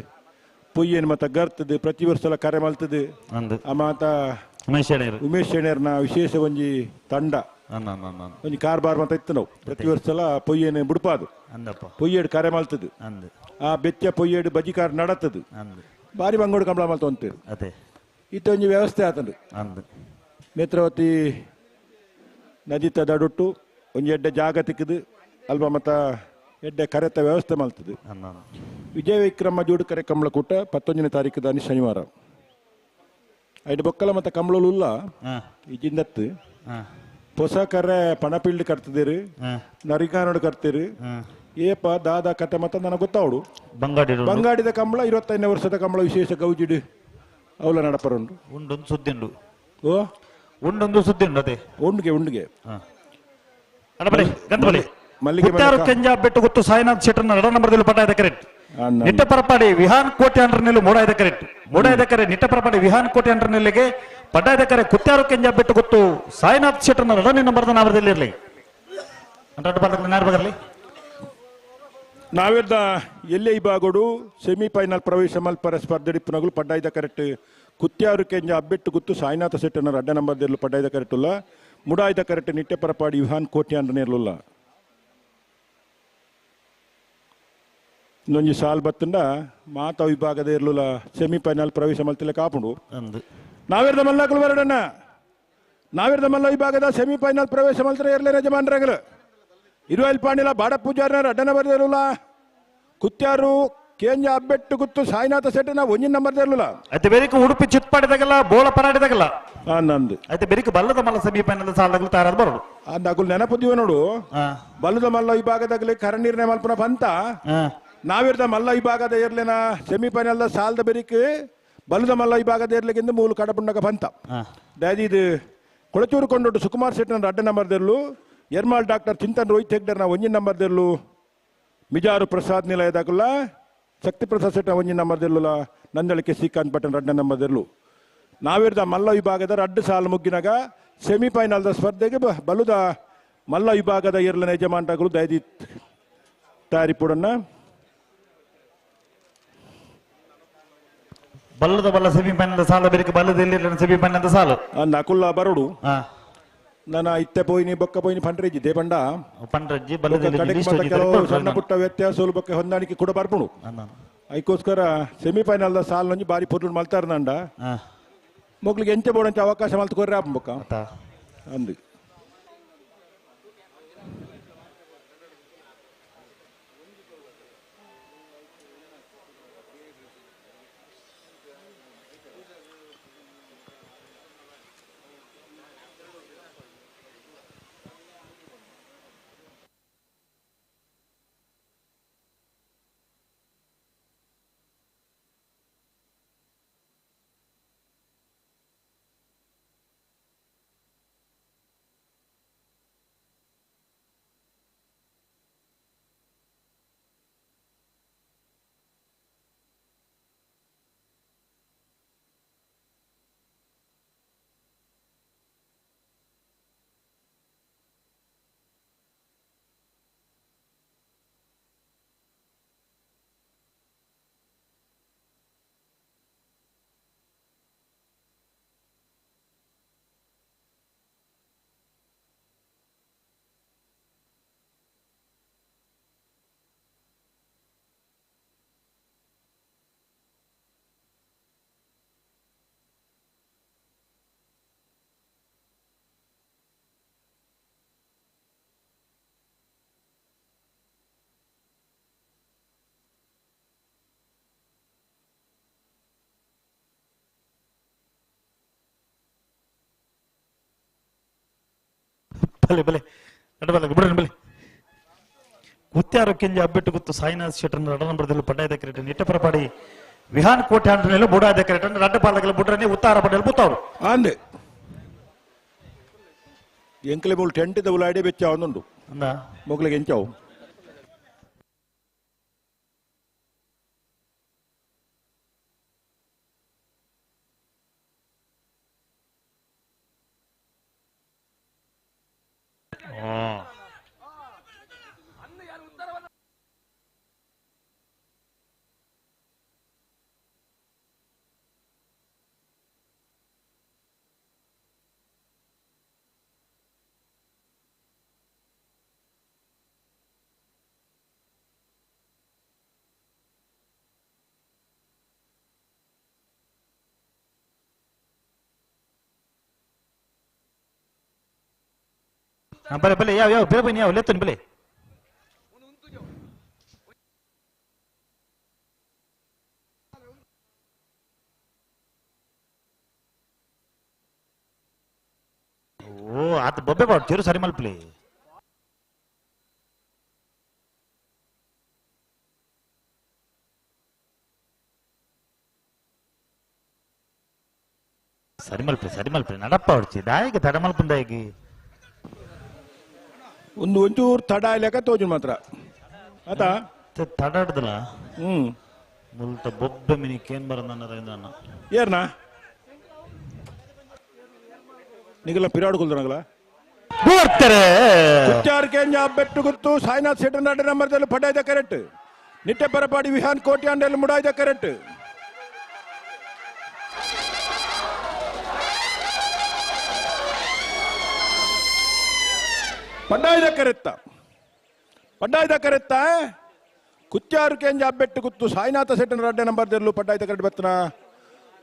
ಪೊಯ್ಯೇನು ಮತ್ತ ಗರ್ತದೆ ಪ್ರತಿ ವರ್ಷ ಕರೆ ಮಲ್ತದೆ. ಆ ಮಾತ ಉಮೇಶ್ ಶೆಣೆರ್ನ ವಿಶೇಷ ಒಂಜಿ ತಂಡ ಒಂಜಿ ಕಾರ್ಬಾರ್ ಮತ ಇತ್ತು ನಾವು ಪ್ರತಿ ವರ್ಷ ಪೊಯ್ಯೇನು ಬುಡ್ಪಾದು ಪೊಯ್ಯೇಡು ಕರೆ ಮಲ್ತದೆ. ಆ ಬೆಚ್ಚ ಪೊಯ್ಯೇಡು ಬಜಿ ಕಾರ್ ನಡತದೆ ಬಾರಿ ಬಂಗೋಡು ಕಂಬಳ ಮಲ್ತ ಅಂತೀರು. ಇತ್ತ ಒಂಜಿ ವ್ಯವಸ್ಥೆ ಆತಂದು ನೇತ್ರಾವತಿ ನದಿತ ದಡುಟ್ಟು ಒಂಜಿ ಎಡ್ಡೆ ಜಾಗ ತಿಕ್ಕದು ಅಲ್ಪ ಮತ್ತ ಎಡ್ಡೆ ಕರೆತ ವ್ಯವಸ್ಥೆ ಮಲ್ತದೆ. ವಿಜಯ ವಿಕ್ರಮ ಜೋಡು ಕರೆ ಕಂಬಳಕೂಟ 19ನೇ ತಾರೀಕು ದಾನಿ ಶನಿವಾರ. ಐದು ಬೊಕ್ಕಲ ಮತ್ತೆ ಕಂಬಳಲು ಇಜಿಂದತ್ತು ಹೊಸ ಕರೆ ಪಣಪಿಲ್ಡ್ ಕಟ್ತಿದ್ದೀರಿ ನರಿಗಾನೋಡು ಕಟ್ತೀರಿ ಏಪ ದಾದ ಕತೆ ಮತ್ತೆ ನನಗೆ ಗೊತ್ತಾವಡು. ಬಂಗಾಡಿದ ಕಂಬಳ 25ನೇ ವರ್ಷದ ಕಂಬಳ ವಿಶೇಷ ಗೌಜಿಡು ಅವಲ ನಡಪರುಂಡು ಉಂಡೊಂದು ಸುದ್ದಿಂಡು. ಓ ಉಂಡೊಂದು ಸುದ್ದಿಂಡು ಅದೇ ಉಂಡಿಗೆ ಉಂಡಿಗೆ ಮಲ್ಲಿಗೆ ಕೆಂಜಾ ಬೆಟ್ಟು ಗೊತ್ತು ಸಾಯಿನಾಥ್ ಶೆಟ್ಟರ್ನ ಎರಡ ನಂಬರ್ದಲ್ಲಿ ಪಟ್ಟಾಯದ ಕರೆಕ್ಟ್. ನಿಟ್ಟಪರಪಾಡಿ ವಿಹಾನ್ ಕೋಟೆ ಅಂಡ್ರನೆಲ್ಲು ಮೂಡಾಯದ ಕರೆಕ್ಟ್. ಮೂಡಾಯದ ಕರೆ ನಿಟ್ಟಪರಪಾಡಿ ವಿಹಾನ್ ಕೋಟೆ ಅಂಡ್ರನೆಲ್ಲಿಗೆ ಪಟ್ಟಾಯದ ಕರೆ ಕುತ್ಯಾರು ಕೆಂಜಾ ಬೆಟ್ಟು ಗೊತ್ತು ಸಾಯಿನಾಥ್ ಶೆಟ್ಟರ್ನ ಎರಡನೇ ನಂಬರ್ದ ನಾಮದಲ್ಲಿ ಇರಲಿ. ನಾವೆಲ್ಲ ಎಲ್ಲೇ ಈ ಬಾಗೋಡು ಸೆಮಿಫೈನಲ್ ಪ್ರವೇಶ ಮಲ್ಪರ ಸ್ಪರ್ಧೆಡಿಪ್ಪನಗಳು ಪಡ್ಡಾಯ್ದ ಕರೆಕ್ಟ್ ಕುತ್ಯಾರು ಕೆಂಜ ಅಬ್ಬೆಟ್ಟು ಗುತ್ತು ಸಾಯಿನಾಥ ಶೆಟ್ಟರ್ನ ಅಡ್ಡ ನಂಬರ್ದಿರಲು ಪಡ್ಡಾಯ್ದ ಕರೆಕ್ಟುಲ್ಲ ಮುಡಾಯ್ದ ಕರೆಕ್ಟ್ ನಿಟ್ಟೆಪರಪಾಡಿ ವಿಹಾನ್ ಕೋಟೆ ಅಂಡ್ರನೆಲ್ಲ ಇನ್ನೊಂಜಿ ಸಾಲ್ ಬತ್ತಂಡ ಮಾತಾ ವಿಭಾಗದ ಇರ್ಲಿಲ್ಲ ಸೆಮಿಫೈನಲ್ ಪ್ರವೇಶ ಮಲ್ತಿಲ್ಲ ಕಾಪುಂಡು. ನಾವಿರ್ದ ಮಲ್ಲಕಲು ಬರಡಣ್ಣ ನಾವಿರ್ದ ಮಲ್ಲ ವಿಭಾಗದ ಸೆಮಿಫೈನಲ್ ಪ್ರವೇಶ ಮಲ್ತರ ಇರ್ಲಿ ಯಜಮಾನ್ರಂಗಲು ಇರುವಲ್ ಪಾಂಡಿಲ ಬಾಡ ಪೂಜಾರನ ಅಡ್ಡನ ಬರ್ದಿರಲಿಲ್ಲ ಕುತ್ಯಾರು ಕೇಂಜ ಅಬ್ಬೆಟ್ಟು ಗುತ್ತು ಸಾಯಿನಾಥ ಶೆಟ್ಟನ ಒಂಜಿನ ನಂಬರ್ ಇರಲಿಲ್ಲ. అయితే ಬೆರಿಕು ಉಡುಪಿ ಚಿತ್ಪಾಡಿದಾಗಲ್ಲ ಬೋಳ ಪರಾಡಿದಾಗಲ್ಲ ನಂದು అయితే ಬೆರಿಕು ಬಲ್ಲದ ಮಲ್ಲ ಸೆಮಿಫೈನಲ್ ಸಾಲದಾಗಲು ತಯಾರಾದ ಬರೋಡು. ಅಂದಾಗುಲ್ ನೆನಪುದೀವ ನೋಡು ಬಲ್ಲದ ಮಲ್ಲ ವಿಭಾಗದಾಗಲಿ ಕರ ನಿರ್ಣಯ ಮಲ್ಪನ ಪಂತ ನಾವಿರ್ದ ಮಲ್ಲ ವಿಭಾಗದ ಇರ್ಲಿನ ಸೆಮಿಫೈನಲ್ ಸಾಲದ ಬೆರಿಕ್ ಬಲ್ಲದ ಮಲ್ಲ ವಿಭಾಗದ ಇರ್ಲಿಕ್ಕಿಂತ ಮೂಲ ಕಡಪುಂಡಕ ಪಂತ ದಾದಿ ಇದು ಕೊಳಚೂರು ಕೊಂಡೊಟ್ಟು ಸುಕುಮಾರ್ ಶೆಟ್ಟನ ಅಡ್ಡ ನಂಬರ್ ದಿರ್ಲು ಎರ್ಮಾಲ್ ಡಾಕ್ಟರ್ ಚಿಂತನ್ ರೋಹಿತ್ ಹೆಗ್ಡರ್ನ ಒಂಜಿನ ನಂಬರ್ ದಿರ್ಲು ಮಿಜಾರು ಪ್ರಸಾದ್ ನಿಲಯದಾಗಲ್ಲ ಶಕ್ತಿ ಪ್ರಸಾದ್ ಶೆಟ್ಟನ ಒಂಜಿನ ನಂಬರ್ ದಿರ್ಲುಲ ನಂದಳಿಕೆ ಶ್ರೀಕಾಂತ್ ಭಟ್ಟನ ಅಡ್ಡ ನಂಬರ್ ದಿರ್ಲು. ನಾವಿರ್ದ ಮಲ್ಲ ವಿಭಾಗದ ಅಡ್ಡ ಸಾಲು ಮುಗ್ಗಿನಾಗ ಸೆಮಿಫೈನಲ್ದ ಸ್ಪರ್ಧೆಗೆ ಬಲುದ ಮಲ್ಲ ವಿಭಾಗದ ಇರ್ಲನ ಯಜಮಾನ್ಗಳು ದಯದಿ ತಯಾರಿ ಪೂಡನ್ನ. ಬಲ್ಲದ ಬಲ್ಲ ಸೆಮಿಫೈನಲ್ ಸಾಲ ಬೇರೆ ಬಲ್ಲದ ಎಲ್ಲಿ ಸೆಮಿಫೈನಲ್ ಸಾಲು ನಕುಲ್ಲ ಬರೋಡು ನನ್ನ ಇತ್ತೆ ಪೋಯಿನಿ ಬೊಕ್ಕ ಪೋಯಿನಿ ಪಂಡ್ರೆಜ್ಜಿ ದೇಪಂಡ ಪಂಡ್ರೆಜ್ಜಿ ಕೆಲವು ಸಣ್ಣ ಪುಟ್ಟ ವ್ಯತ್ಯಾಸ ಬೊಕ್ಕ ಹೊಂದಾಣಿಕೆ ಕೂಡ ಬರ್ಪುಂಡು. ಅದಕ್ಕೋಸ್ಕರ ಸೆಮಿಫೈನಲ್ ಸಾಲ್ ಒಂಜಿ ಬಾರಿ ಪೊರ್ಲು ಮಲ್ತಾರ ನಂಡ ಮೊಗ್ಲಿಗೆ ಎಂಚೆ ಬೋಡಂಚ ಅವಕಾಶ ಮಲ್ತು ಕೊರ್ರೆ ಆಪು ಬೊಕ್ಕ ಅಂದು. ಬಲೆ ಬಲೆ ನಡಬಲ್ಲ ಬಿಡ್ರಿ ಬಲೆ ಕುತ್ಯಾರು ಕೆಂಜಿ ಅಬ್ಬಿಟ್ಟು ಗುತ್ತು ಸಾಯಿನಾಥ್ ಶೆಟ್ಟರ್ ರಡ ನಂಬರ್ದಲ್ಲಿ ಪಡ್ಡಾಯದ ಕ್ರಿಕೆಟ್ ನಿಟ್ಟಪರಪಾಡಿ ವಿಹಾನ್ ಕೋಟೆ ಅಂಡ್ರನೆಲ್ಲ ಬುಡಾದ ಕ್ರಿಕೆಟ್ ರಡ್ಡ ಪಾಲಕಲ ಬುಡ್ರನೆ ಉತ್ತಾರ ಪಡೆಯಲು ಬುತ್ತವರು ಅಂದೆ ಎಂಕಲೆ ಬೋಲ್ ಟೆಂಟ್ ಉಲಾಡೆ ಬೆಚ್ಚ ಒಂದುಂಡು. ಅಂದ ಮೊಗ್ಲಿಗೆ ಎಂಚಾವು ಬಲೆ ಬಲೆ ಯಾವ ಯಾವ ಬೇರೆ ಬನ್ನಿ ಯಾವ ಲೇತನ್ ಬಲೆ ಓ ಆತ ಬೊಬ್ಬೆ ಬಾಡ್ ಚೇರು ಸರಿ ಮಲ್ಪಲಿ ಸರಿ ಮಲ್ಪಿ ಸರಿ ಮಲ್ಪಿ ನಡಪ್ಪ ಹೊಡ್ಚಿ ದಾಯಿಗೆ ತಡ ಮಲ್ಪಂದಾಯಿಗೆ ಒಂದು ಒಂಚೂರು ತಡ ಇಲ್ಲಕ ತೋಜು ಮಾತ್ರ ಆತ ತಡ ಹಿಡ್ದಲ್ಲ. ಹ್ಮ್ ಮುಲ್ತ ಬೊಬ್ಬೆ ಮಿನಿ ಕೇನ್ ಬರ ನನ್ನ ರವೀಂದ್ರಣ್ಣ ಏರ್ನಾ ನಿಗಲ ಪಿರಾಡು ಕೊಲ್ದನಗಲ ಬರ್ತಾರೆ ಕುಚ್ಚಾರ್ ಕೇಂಜ ಬೆಟ್ಟು ಗುತ್ತು ಸಾಯಿನಾಥ್ ಶೆಟ್ಟರ್ ನಡೆ ನಂಬರ್ದಲ್ಲಿ ಪಡಾಯ್ದ ಕರೆಕ್ಟ್ ನಿಟ್ಟೆ ಪರಪಾಡಿ ವಿಹಾನ್ ಕೋಟಿ ಅಂಡೆಲ್ ಮುಡಾಯ್ದ ಕರೆಕ್ಟ್ ಪಡ್ಡಾಯ್ದ ಕರೆತ್ತ ಪಡ್ಡಾಯ್ದ ಕರೆತ್ತ ಕುಚ್ಚಾರು ಕೇಂಜ ಬೆಟ್ಟು ಗುತ್ತು ಸಾಯಿನಾಥ ಶೆಟ್ಟರ್ ರಡ್ಡೆ ನಂಬರ್ ದೆಲ್ಲು ಪಡ್ಡಾಯ್ದ ಕರೆಕ್ಟ್ ಬತ್ತನ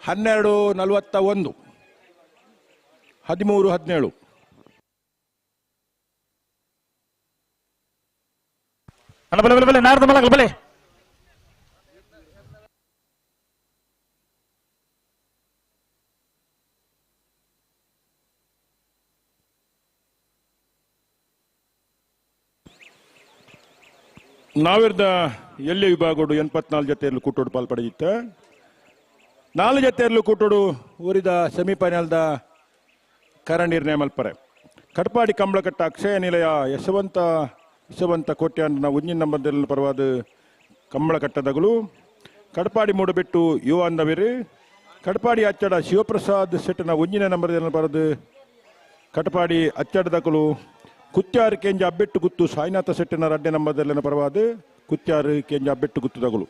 12:41 13:17 ಅಣ್ಣ ಬಲೆ ಬಲೆ ಬಲೆ ನಾರ್ದ ಮಲಗಲ್ ಬಲೆ ನಾವಿರ್ದ ಎಲ್ಲಿ ವಿಭಾಗಡು 84 ಜೊತೆಯಲ್ಲಿ ಕೂಟೋಡು ಪಾಲ್ಪಡೆದಿತ್ತ 4 ಜೊತೆಯಲ್ಲಿ ಕೂಟೋಡು ಊರಿದ ಸೆಮಿಫೈನಲ್ದ ಕರ ನಿರ್ಣಯ ಮಲ್ಪರೆ ಕಟ್ಪಾಡಿ ಕಂಬಳಕಟ್ಟ ಅಕ್ಷಯ ನಿಲಯ ಯಶವಂತ ಯಶವಂತ ಕೋಟ್ಯಾನ್ನ ಉಂಜಿನ ನಂಬರ್ದಲ್ಲಿ ಪರವಾದ ಕಂಬಳಕಟ್ಟದಗಳು ಕಡಪಾಡಿ ಮೂಡಬಿಟ್ಟು ಯುವ ಅಂದವಿರು ಕಡಪಾಡಿ ಅಚ್ಚಡ ಶಿವಪ್ರಸಾದ್ ಶೆಟ್ಟನ ಉಂಜಿನ ನಂಬರ್ದಲ್ಲಿ ಬರೆದು ಕಟಪಾಡಿ ಅಚ್ಚಡದಕಲು ಕುತ್ಯಾರು ಕೇಂಜ ಅಬ್ಬೆಟ್ಟು ಗುತ್ತು ಸಾಯಿನಾಥ ಶೆಟ್ಟನ ರಡ್ಡೆ ನಂಬರ್ದಲ್ಲಿ ಪರವಾದ ಕುತ್ಯಾರು ಕೇಂಜ ಅಬ್ಬೆಟ್ಟು ಗುತ್ತುದಗಳು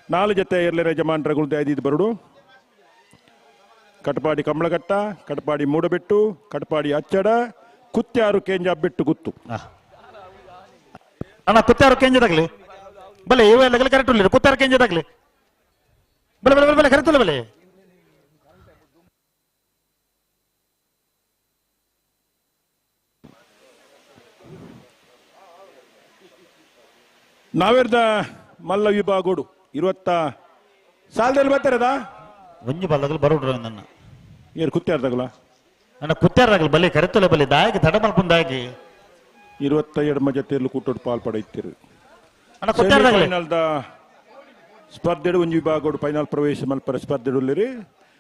4 ಜೊತೆ ಎರ್ಲೆರ ಯಜಮಾನ್ರಗಳು ದಯದಿದ್ದು ಬರುಡು ಕಟಪಾಡಿ ಕಂಬಳಘಟ್ಟ ಕಟಪಾಡಿ ಮೂಡಬೆಟ್ಟು ಕಟಪಾಡಿ ಅಚ್ಚಡ ಕುತ್ಯಾರು ಕೇಂಜ ಅಬ್ಬೆಟ್ಟು ಗುತ್ತು ಅಣ್ಣ ಕುತ್ತಾರು ಕೆಂಜದಾಗ್ಲಿ ಬಲೆ ಇವೆಲ್ಲ ಕರೆಕ್ಟ್ ಉಳ್ಳಿರು ಕುತ್ತಾರು ಕೆಂಜದಾಗ್ಲಿ ಬಲೆ ಬಲೆ ಬಲೆ ಬಲೆ ಕರೆಕ್ಟ್ ಉಲ್ಲ ಬಲೆ ನಾವಿರ್ದ ಮಲ್ಲ ವಿಭಾಗೋಡು 20 ಸಾಲದಲ್ಲಿ ಬರ್ತಾರದ ಒಂಜಿ ಬಲ್ಲಗಲು ಬರೋಡ್ರ ನನ್ನ ಏರು ಕುತ್ಯಾರ್ದಾಗಲ ಅಣ್ಣ ಕುತ್ತಾರಾಗಲಿ ಬಲೆ ಕರೆತುಲೆ ಬಲೆ ದಾಯಿಗೆ ತಡ ಮಲ್ಪುಂದಾಗಿ 22 ಜೊತೆಯಲ್ಲಿ ಕೂಟೋಡು ಪಾಲ್ಪಡೆಯುತ್ತೀರು ಅಣ್ಣ ಕುತ್ತಾರ್ದಾಗಲಿ ಫೈನಲ್ದ ಸ್ಪರ್ಧೆಡು ಒಂಜಿ ವಿಭಾಗೋಡು ಫೈನಲ್ ಪ್ರವೇಶ ಮಲ್ಪರ ಸ್ಪರ್ಧೆಡುಲ್ಲಿರಿ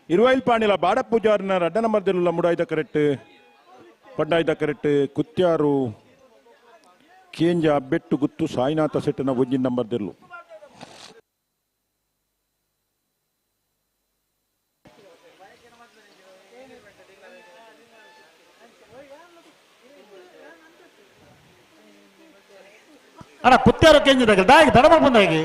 ಇರುವೈಲ್ ಪಾಣಿಲ ಬಾಡ ಪೂಜಾರಿನ ರಡ್ಡ ನಂಬರ್ದೆಲ್ಲ ಮುಡಾಯ್ದ ಕರೆಕ್ಟ್ ಪಡ್ಡಾಯ್ದ ಕರೆಕ್ಟ್ ಕುತ್ಯಾರು ಕೇಂಜ ಬೆಟ್ಟು ಗುತ್ತು ಸಾಯಿನಾಥ ಸೆಟ್ಟನ ಒಂಜಿನ ನಂಬರ್ದೆಲ್ಲು ಅಣ್ಣ ಕುತ್ತಾರು ಕೆಂಜದಾಗಲಿ ದಾಯಿಗೆ ತಡ ಮಲ್ಪುಂದಾಗಿ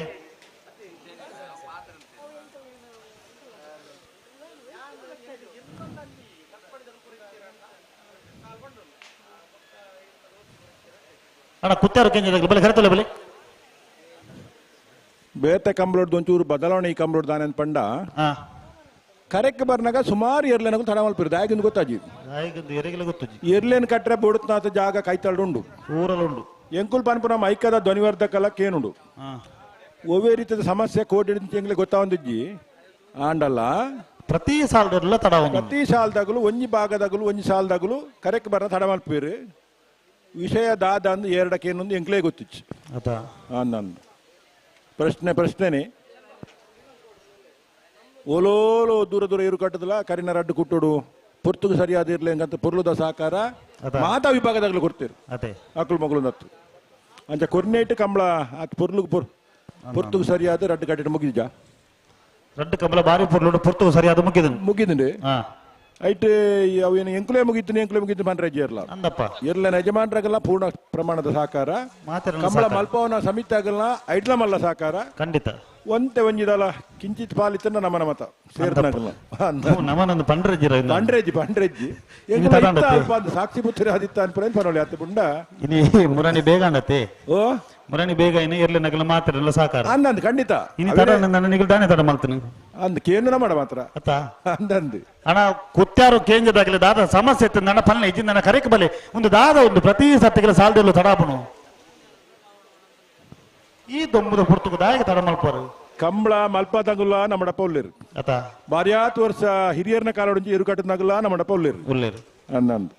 ಅಣ್ಣ ಕುತ್ತಾರು ಕೆಂಜದಾಗಲಿ ಬಲೆ ಕರೆತುಲೆ ಬಲೆ ಬೇತೆ ಕಂಬ್ಳೋಡ್ದು ಒಂಚೂರು ಬದಲಾವಣೆ ಈ ಕಂಬ್ಳೋಡ್ ದಾನೆ ಪಂಡ ಕರೆಕ್ ಬರ್ನಾಗ ಸುಮಾರು ಎರ್ಲೆನಗು ತಡ ಮಲ್ಪಿರು ದಾಯಿಗಿಂದು ಗೊತ್ತಾಜಿ ದಾಯಿಗಿಂದು ಎರೆಗೆಲ್ಲ ಗೊತ್ತುಜಿ ಎರ್ಲೇನ್ ಕಟ್ರೆ ಬೋಡುತ್ನಾಥ ಜಾಗ ಕೈತಳ್ಳುಂಡು ಊರಲ್ಲುಂಡು ಎಂಕುಲ್ ಪನ್ಪುನ ಮೈಕದ ಧ್ವನಿವರ್ಧಕಲ ಕೇನುಂಡು ಒವ್ವೇ ರೀತಿಯ ಸಮಸ್ಯೆ ಕೋಟಿ ತಿಂಗಳಿಗೆ ಗೊತ್ತಾವಂದಿಜ್ಜಿ ಆಂಡಲ್ಲ ಪ್ರತಿ ಸಾಲದಲ್ಲ ತಡ ಪ್ರತಿ ಸಾಲದಾಗಲು ಒಂಜಿ ಭಾಗದಾಗಲು ಒಂಜಿ ಸಾಲದಾಗಲು ಕರೆಕ್ ಬರ ತಡ ಮಲ್ಪಿರು ವಿಷಯ ದಾದ ಅಂದು ಎರಡಕ್ಕೇನೊಂದು ಎಂಕ್ಲೇ ಗೊತ್ತಿಚ್ಚು ಅದ ನನ್ನ ಪ್ರಶ್ನೆ ಪ್ರಶ್ನೆನೇ ಓಲೋಲೋ ದೂರ ದೂರ ಇರು ಕಟ್ಟದಲ್ಲ ಕರಿನ ರಡ್ಡು ಕುಟ್ಟೋಡು ಪುರ್ತುಗು ಸರಿಯಾದ ಇರ್ಲಿ ಹಂಗಂತ ಪುರ್ಲುದ ಸಹಕಾರ ಮಾತಾ ವಿಭಾಗದಾಗಲು ಕೊಡ್ತೀರಿ ಅಕುಲು ಮಗಳು ನತ್ತು ಅಂಚ ಕೊರ್ನೇಟ್ ಕಂಬಳ ಆತ್ ಪೊರ್ಲುಗು ಪೊರ್ತುಗು ಸರಿಯಾದ ರಡ್ಡು ಕಟ್ಟಿಟ್ಟು ಮುಗಿದ ರಡ್ಡು ಕಂಬಳ ಬಾರಿ ಪೊರ್ಲು ಪೊರ್ತುಗು ಸರಿಯಾದ ಮುಗಿದ ಮುಗಿದುಂಡು ಐಟ್ ಅವೇನು ಎಂಕುಲೇ ಮುಗಿತು ಎಂಕುಲೇ ಮುಗಿತು ಮನ್ರಾಜ್ ಇರ್ಲ ಅಂದಪ್ಪ ಇರ್ಲ ಯಜಮಾನ್ರಾಗಲ್ಲ ಪೂರ್ಣ ಪ್ರಮಾಣದ ಸಹಕಾರ ಕಂಬಳ ಮಲ್ಪವನ ಸಮಿತಿ ಆಗಲ್ಲ ಐಟ್ಲ ಮಲ್ಲ ಸಹಕಾರ ಖಂಡಿತ ಒಂತೆ ಒಂಜಿದಲ್ಲ ಕಿಂಚಿತ್ ಪಾಲಿತನ ನಮನ ಮತ ಸೇರ್ನಾಗಲ್ಲ ನಮನೊಂದು ಪಂಡ್ರೆಜ್ಜಿ ಪಂಡ್ರೆಜ್ಜಿ ಪಂಡ್ರೆಜ್ಜಿ ಸಾಕ್ಷಿ ಪುತ್ರ ಆದಿತ್ತ ಅನ್ಪುರ ಪನೋಳಿ ಅತ್ತ ಪುಂಡ ಇನಿ ಮುರಣಿ ಬೇಗ ಅಂಡತೆ ಓ ಮುರಣಿ ಬೇಗ ಇನ್ನು ಇರ್ಲಿ ನಗಲ ಮಾತ್ರ ಎಲ್ಲ ಸಹಕಾರ ಅಂದಂದು ಖಂಡಿತ ಇನಿ ತಡ ನಿಗಲ್ ದಾನೆ ತಡ ಮಲ್ತನು ಅಂದ್ ಕೇಂದ್ರ ಮಾಡ ಮಾತ್ರ ಅತ್ತ ಅಂದಂದು ಅಣ್ಣ ಕುತ್ಯಾರು ಕೇಂದ್ರದಾಗಲಿ ದಾದ ಸಮಸ್ಯೆ ಇತ್ತು ನನ್ನ ಫಲನ ಇಜ್ಜಿ ನನ್ನ ಕರೆಕ್ ಬಲೆ ಒಂದು ದಾದ ಒಂದು ಪ್ರತಿ ಸತ್ತಿಗೆ ಸಾಲದಿಲ್ಲ ತಡಾಪನು ಈ ದೊಂಬುದ ಪುರ್ತುಕು ದಾಯಕ ತಡ ಮಲ್ಪರು ಕಂಬಳ ಮಲ್ಪ ತಂಗುಲ ನಮ್ಮಡಪ್ಪ ಉಳ್ಳೇರು ಅತ ಬಾರ್ಯಾತ್ ವರ್ಷ ಹಿರಿಯರ್ನ ಕಾಲೊಡಂಚಿ ಎರುಕಟ್ಟನಾಗಲ್ಲ ನಮ್ಮಡಪ್ಪ ಉಳ್ಳೇರು ಉಳ್ಳೇರು ಅಂದಂದು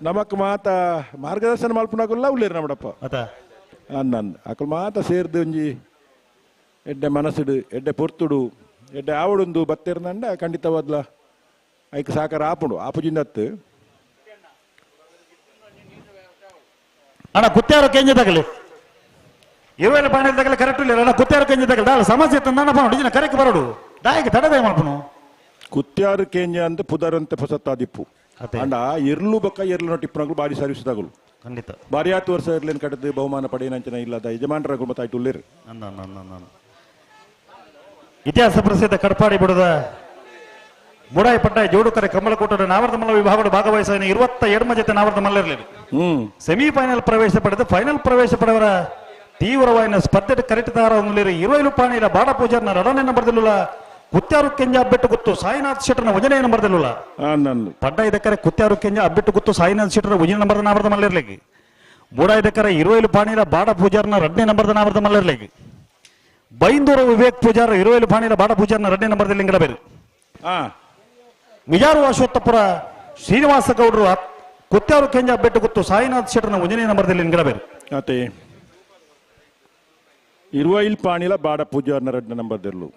ನಮಕ್ ಮಾತ ಮಾರ್ಗದರ್ಶನ ಮಲ್ಪನಾಗುಲ್ಲ ಉಳ್ಳೇರು ನಮ್ಮಡಪ್ಪ ಅತ ಅಂದಂದು ಅಕಲ್ ಮಾತ ಸೇರ್ದು ಒಂಜಿ ಎಡ್ಡೆ ಮನಸ್ಸುಡು ಎಡ್ಡೆ ಪೊರ್ತುಡು ಎಡ್ಡೆ ಆವಡುಂದು ಬತ್ತೇರ್ನಂಡ ಖಂಡಿತವಾದ್ಲ ಐಕ್ ಸಾಕಾರ ಆಪುಂಡು ಆಪುಜಿಂದತ್ತು ಅಣ್ಣ ಕುತ್ಯಾರು ಕೇಂಜದಾಗಲಿ ಇರುವೆಲ್ಲ ಪಾಣಿ ತಗಲ ಕರೆಕ್ಟ್ ಇಲ್ಲ ಅಣ್ಣ ಕುತ್ಯಾರು ಕೆಂಜ ತಗಲ ದಾಲ ಸಮಸ್ಯೆ ಇತ್ತು ನನ್ನ ಪಾಣು ಡಿಜಿನ ಕರೆಕ್ಟ್ ಬರೋಡು ದಾಯಕ ತಡದೆ ಮಲ್ಪನು ಕುತ್ಯಾರು ಕೇಂಜ ಅಂತ ಪುದರಂತೆ ಪೊಸತ್ತಾದಿಪ್ಪು ಅಂಡ ಎರ್ಲು ಬಕ್ಕ ಎರ್ಲು ನೊಟ್ಟಿಪ್ಪನಗಳು ಬಾರಿ ಸರ್ವಿಸ್ ಖಂಡಿತ ಬಾರಿ ಆತು ವರ್ಷ ಇರ್ಲೇನು ಕಟ್ಟದು ಬಹುಮಾನ ಪಡೆಯನಂಚನ ಇಲ್ಲದ ಯಜಮಾನರ ಮತ್ತಾಯ್ತು ಉಳ್ಳೇರು ಇತಿಹಾಸ ಪ್ರಸಿದ್ಧ ಕಡ್ಪಾಡಿ ಬಿಡದ ಬುಡಾಯಿ ಪಟ್ಟಾಯಿ ಜೋಡುಕರೆ ಕಮಲಕೋಟದ ನಾವರ್ದಮಲ್ಲ ವಿಭಾಗದ ಭಾಗವಹಿಸ 22 ಜೊತೆ ನಾವರ್ದ ಮಲ್ಲರ್ಲಿ ಸೆಮಿಫೈನಲ್ ಪ್ರವೇಶ ಪಡೆದು ಫೈನಲ್ ಪ್ರವೇಶ ಪಡೆಯವರ ತೀವ್ರವಾದ ಸ್ಪರ್ಧೆ ಕರೆಕ್ಟ್ ಇರುವೈಲು ಪಾಣಿಲ ಬಾಡ ಪೂಜಾರ್ನ ರಡನೆ ಬರ್ದಿಲ್ಲ ಕುತ್ಯಾರು ಕೆಂಜ ಅಬ್ಬೆಟ್ಟು ಗುತ್ತು ಸಾಯಿನಾಥ್ ಶೆಟ್ಟರ್ನ ವಜನೆ ನಂಬರ್ದಿಲ್ಲ ಪಡ್ಡ ಇದಕ್ಕರೆ ಕುತ್ಯಾರು ಕೆಂಜ ಅಬ್ಬೆಟ್ಟು ಗುತ್ತು ಸಾಯಿನಾಥ್ ಶೆಟ್ಟರ್ ವಜನೆ ನಂಬರ್ದ ನಾವರ್ದ ಮಲ್ಲಿರ್ಲಿಕ್ಕೆ ಬುಡ ಇದಕ್ಕರೆ ಇರುವೈಲು ಪಾಣಿಲ ಬಾಡ ಪೂಜಾರ್ನ ರಡ್ನೇ ನಂಬರ್ದ ನಾವರ್ದ ಮಲ್ಲಿರ್ಲಿಕ್ಕೆ ಬೈಂದೂರು ವಿವೇಕ್ ಪೂಜಾರ್ ಇರುವೈಲು ಪಾಣಿಲ ಬಾಡ ಪೂಜಾರ್ನ ರಡ್ನೇ ನಂಬರ್ದಲ್ಲಿ ಲಿಂಗಡ ಬೇರೆ ಮಿಜಾರು ಅಶ್ವತ್ಥಪುರ ಶ್ರೀನಿವಾಸ ಗೌಡರು ಕುತ್ಯಾರು ಕೆಂಜ ಅಬ್ಬೆಟ್ಟು ಗುತ್ತು ಸಾಯಿನಾಥ್ ಶೆಟ್ಟರ್ನ ವಜನೆ ನಂಬರ್ದಲ್ಲಿ ಲಿಂಗಡ ಬೇರೆ ಅತೆ ಇರುವೈಲ್ ಪಾಣಿಲ ಬಾಡ ಪೂಜಾರ್ನ ರಡ್ಡ ನಂಬರ್ದಿರ್ಲು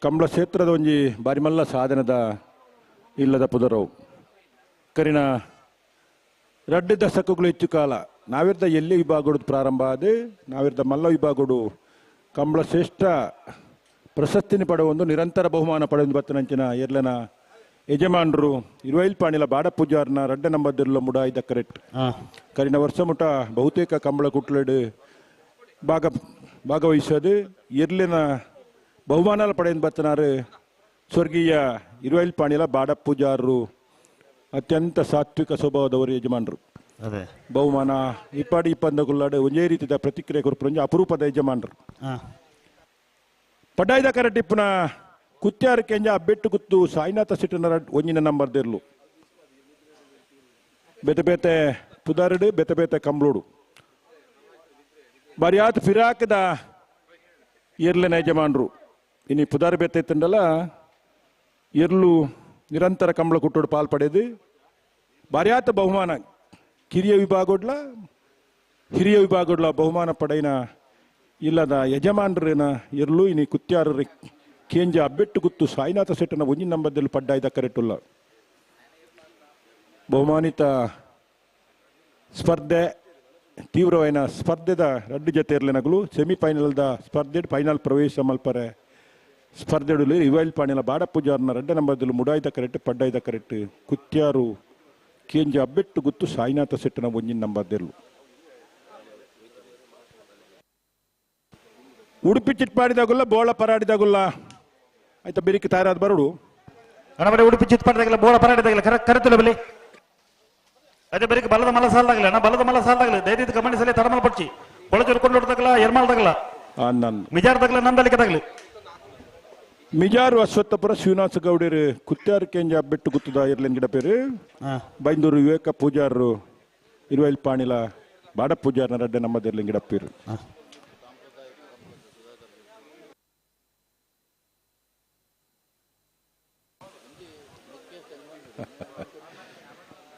ಕಂಬಳ ಕ್ಷೇತ್ರದ ಒಂಜಿ ಬಾರಿಮಲ್ಲ ಸಾಧನದ ಇಲ್ಲದ ಪುದರವು ಕರಿನ ರಡ್ಡು ದಶಕಗಳು ಹೆಚ್ಚು ಕಾಲ ನಾವಿರ್ದ ಎಲ್ಲಿ ವಿಭಾಗಡು ಪ್ರಾರಂಭ ಆದ ನಾವಿರ್ದ ಮಲ್ಲ ವಿಭಾಗಡು ಕಂಬಳ ಶ್ರೇಷ್ಠ ಪ್ರಶಸ್ತಿನಿ ಪಡೆಯೊಂದು ನಿರಂತರ ಬಹುಮಾನ ಪಡೆಯೊಂದು ಬತ್ತನಂಚಿನ ಎರ್ಲನ ಯಜಮಾನರು ಇರುವೈಲ್ ಪಾಣಿಲ ಬಾಡ ಪೂಜಾರ್ನ ರಡ್ಡ ನಂಬರ್ದಿರ್ಲ ಮುಡ ಇದ್ದ ಕರೆಕ್ಟ್ ಕರಿನ ವರ್ಷ ಮುಟ ಬಹುತೇಕ ಕಂಬಳ ಕುಟ್ಲಡು ಭಾಗವಹಿಸೋದು ಎರ್ಲಿನ ಬಹುಮಾನ ಪಡೆಯನ್ ಬತ್ತನಾರು ಸ್ವರ್ಗೀಯ ಇರುವೈಲ್ ಪಾಣಿಲ ಬಾಡ ಪೂಜಾರರು ಅತ್ಯಂತ ಸಾತ್ವಿಕ ಸ್ವಭಾವದವರು ಯಜಮಾನರು. ಬಹುಮಾನ ಇಪ್ಪಾಡಿ ಇಪ್ಪಂದಗುಲ್ಲಾಡು ಒಂದೇ ರೀತಿಯ ಪ್ರತಿಕ್ರಿಯೆ ಕೊರ್ಪುರಂಜಿ ಅಪರೂಪದ ಯಜಮಾನರು. ಪಡ್ಡಾಯ್ದ ಕರಟಿಪ್ಪುನ ಕುತ್ಯಾರು ಕೆಂಜ ಅಬ್ಬೆಟ್ಟು ಗುತ್ತು ಸಾಯಿನಾಥ ಸಿಟ್ಟನ ಒಂಜಿನ ನಂಬರ್ ದೇರ್ಲು ಬೇತೆ ಬೇತೆ ಪುದಾರಡು ಬೇತೆ ಬೇತೆ ಕಂಬ್ಳೋಡು ಬರಿಯಾತ್ ಫಿರಾಕದ ಎರ್ಲಿನ ಯಜಮಾನರು ಇನಿ ಪುದಾರ್ ಬೇತೆ ಇತ್ತಂಡಲ್ಲ ಎರ್ಲು ನಿರಂತರ ಕಂಬಳ ಕುಟ್ಟೋಡು ಪಾಲ್ ಪಡೆದು ಬರಿಯಾತ ಬಹುಮಾನ ಕಿರಿಯ ವಿಭಾಗೋಡ್ಲ ಹಿರಿಯ ವಿಭಾಗೋಡ್ಲ ಬಹುಮಾನ ಪಡೆಯಿನ ಇಲ್ಲದ ಯಜಮಾನರಿನ ಎರ್ಲು ಇನಿ ಕುತ್ಯಾರ ಕೇಂಜ ಅಬ್ಬೆಟ್ಟು ಗುತ್ತು ಸಾಯಿನಾಥ ಸೆಟ್ಟನ ಒಂಜಿನ ನಂಬದಲ್ಲಿ ಪಡ್ಡಾಯ್ದ ಕರೆಟುಲ್ಲ ಬಹುಮಾನಿತ ಸ್ಪರ್ಧೆ ತೀವ್ರವಾದ ಸ್ಪರ್ಧೆದ ರಡ್ಡು ಜೊತೆ ಇರ್ಲಿನಗಲು ಸೆಮಿಫೈನಲ್ದ ಸ್ಪರ್ಧೆ ಫೈನಲ್ ಪ್ರವೇಶ ಮಲ್ಪರೆ ಸ್ಪರ್ಧೆಡುಲಿ ಇವೈಲ್ ಪಾಣಿಲ ಬಾಡ ಪೂಜಾರ್ನ ರಡ್ಡ ನಂಬರ್ದಲ್ಲಿ ಮುಡಾಯ್ದ ಕರೆಕ್ಟ್ ಪಡ್ಡಾಯ್ದ ಕರೆಕ್ಟ್ ಕುತ್ಯಾರು ಕೇಂಜ ಅಬ್ಬೆಟ್ಟು ಗುತ್ತು ಸಾಯಿನಾಥ ಸೆಟ್ಟನ ಒಂಜಿನ ನಂಬರ್ದೆರ್ಲು ಉಡುಪಿ ಚಿಟ್ಪಾಡಿದಾಗುಲ್ಲ ಬೋಳ ಪರಾಡಿದಾಗುಲ್ಲ ಆಯ್ತಾ ಬಿರಿಕಿ ತಯಾರಾದ ಬರೋಡು ಅಣ್ಣ ಉಡುಪಿ ಚಿಟ್ಪಾಡಿದಾಗಲ್ಲ ಬೋಳ ಪರಾಡಿದಾಗಲ್ಲ ಕರೆತುಲ ಬಲಿ ಅದೇ ಬರೀ ಬಲದ ಮಲ್ಲ ಸಾಲದಾಗಲ್ಲ ಅಣ್ಣ ಬಲದ ಮಲ್ಲ ಸಾಲದಾಗಲ್ಲ ದಯದಿದ್ದು ಗಮನಿಸಲಿ ತಡಮಲ್ ಪಡ್ಚಿ ಕೊಳಚೂರು ಕೊಂಡೋಡ್ದಾಗಲ್ಲ ಎರ್ಮಾಲ್ದಾಗಲ್ಲ ಮಿಜಾರ್ದಾಗಲ್ಲ ನಂದಲಿಕದಾಗಲಿ ಮಿಜಾರು ಅಶ್ವತ್ಥಪುರ ಶ್ರೀನಿವಾಸ ಗೌಡರು ಕುತ್ಯಾರು ಕೇಂಜ ಬೆಟ್ಟು ಗುತ್ತದ ಇರ್ಲಿನ್ ಗಿಡ ಪೇರು ಬೈಂದೂರು ವಿವೇಕ ಪೂಜಾರರು ಇರುವೈಲ್ ಪಾಣಿಲ ಬಾಡ ಪೂಜಾರನ ರಡ್ಡೆ ನಮ್ಮದಿರ್ಲಿನ್ ಗಿಡ ಪೇರು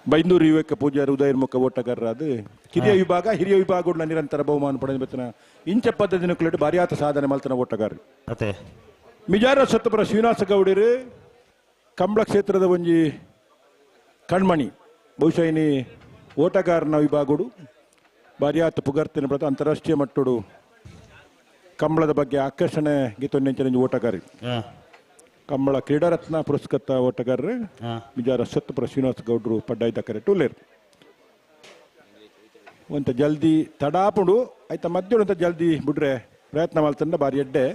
ಬೈಂದೂರು ವಿವೇಕ ಪೂಜಾರಿ ಉದಯನ್ಮುಖ ಓಟಗಾರರಾದ ಕಿರಿಯ ವಿಭಾಗ ಹಿರಿಯ ವಿಭಾಗ ನಿರಂತರ ಬಹುಮಾನ ಪಡೆದ ಬತ್ತನ ಇಂಚ ಪದ್ಧತಿ ನುಕ್ಲೆಟ್ ಭಾರಿಯಾತ ಸಾಧನೆ ಮಲ್ತನ ಓಟಗಾರ. ಮಿಜಾರ ಸತ್ತಪುರ ಶ್ರೀನಿವಾಸ ಗೌಡರು ಕಂಬಳ ಕ್ಷೇತ್ರದ ಒಂಜಿ ಕಣ್ಮಣಿ ಬಹುಶಃ ಇನಿ ಓಟಗಾರನ ವಿಭಾಗಡು ಬಾರಿಯಾತ್ ಪುಗರ್ತಿನ ಪ್ರತ ಅಂತಾರಾಷ್ಟ್ರೀಯ ಮಟ್ಟಡು ಕಂಬಳದ ಬಗ್ಗೆ ಆಕರ್ಷಣೆ ಗೀತೊಂಜಿ ಓಟಗಾರಿ ಕಂಬಳ ಕ್ರೀಡಾರತ್ನ ಪುರಸ್ಕೃತ ಓಟಗಾರರು ಮಿಜಾರ ಸತ್ಪುರ ಶ್ರೀನಿವಾಸ ಗೌಡ್ರು ಪಡ್ಡಾಯ್ದ ಕರೆ ಟೂಲೇರು ಒಂತ ಜಲ್ದಿ ತಡಾಪುಡು ಆಯ್ತಾ ಮಧ್ಯ ಒಂತ ಜಲ್ದಿ ಬಿಡ್ರೆ ಪ್ರಯತ್ನ ಮಾಡ್ತಂಡ ಬಾರಿ ಎಡ್ಡೆ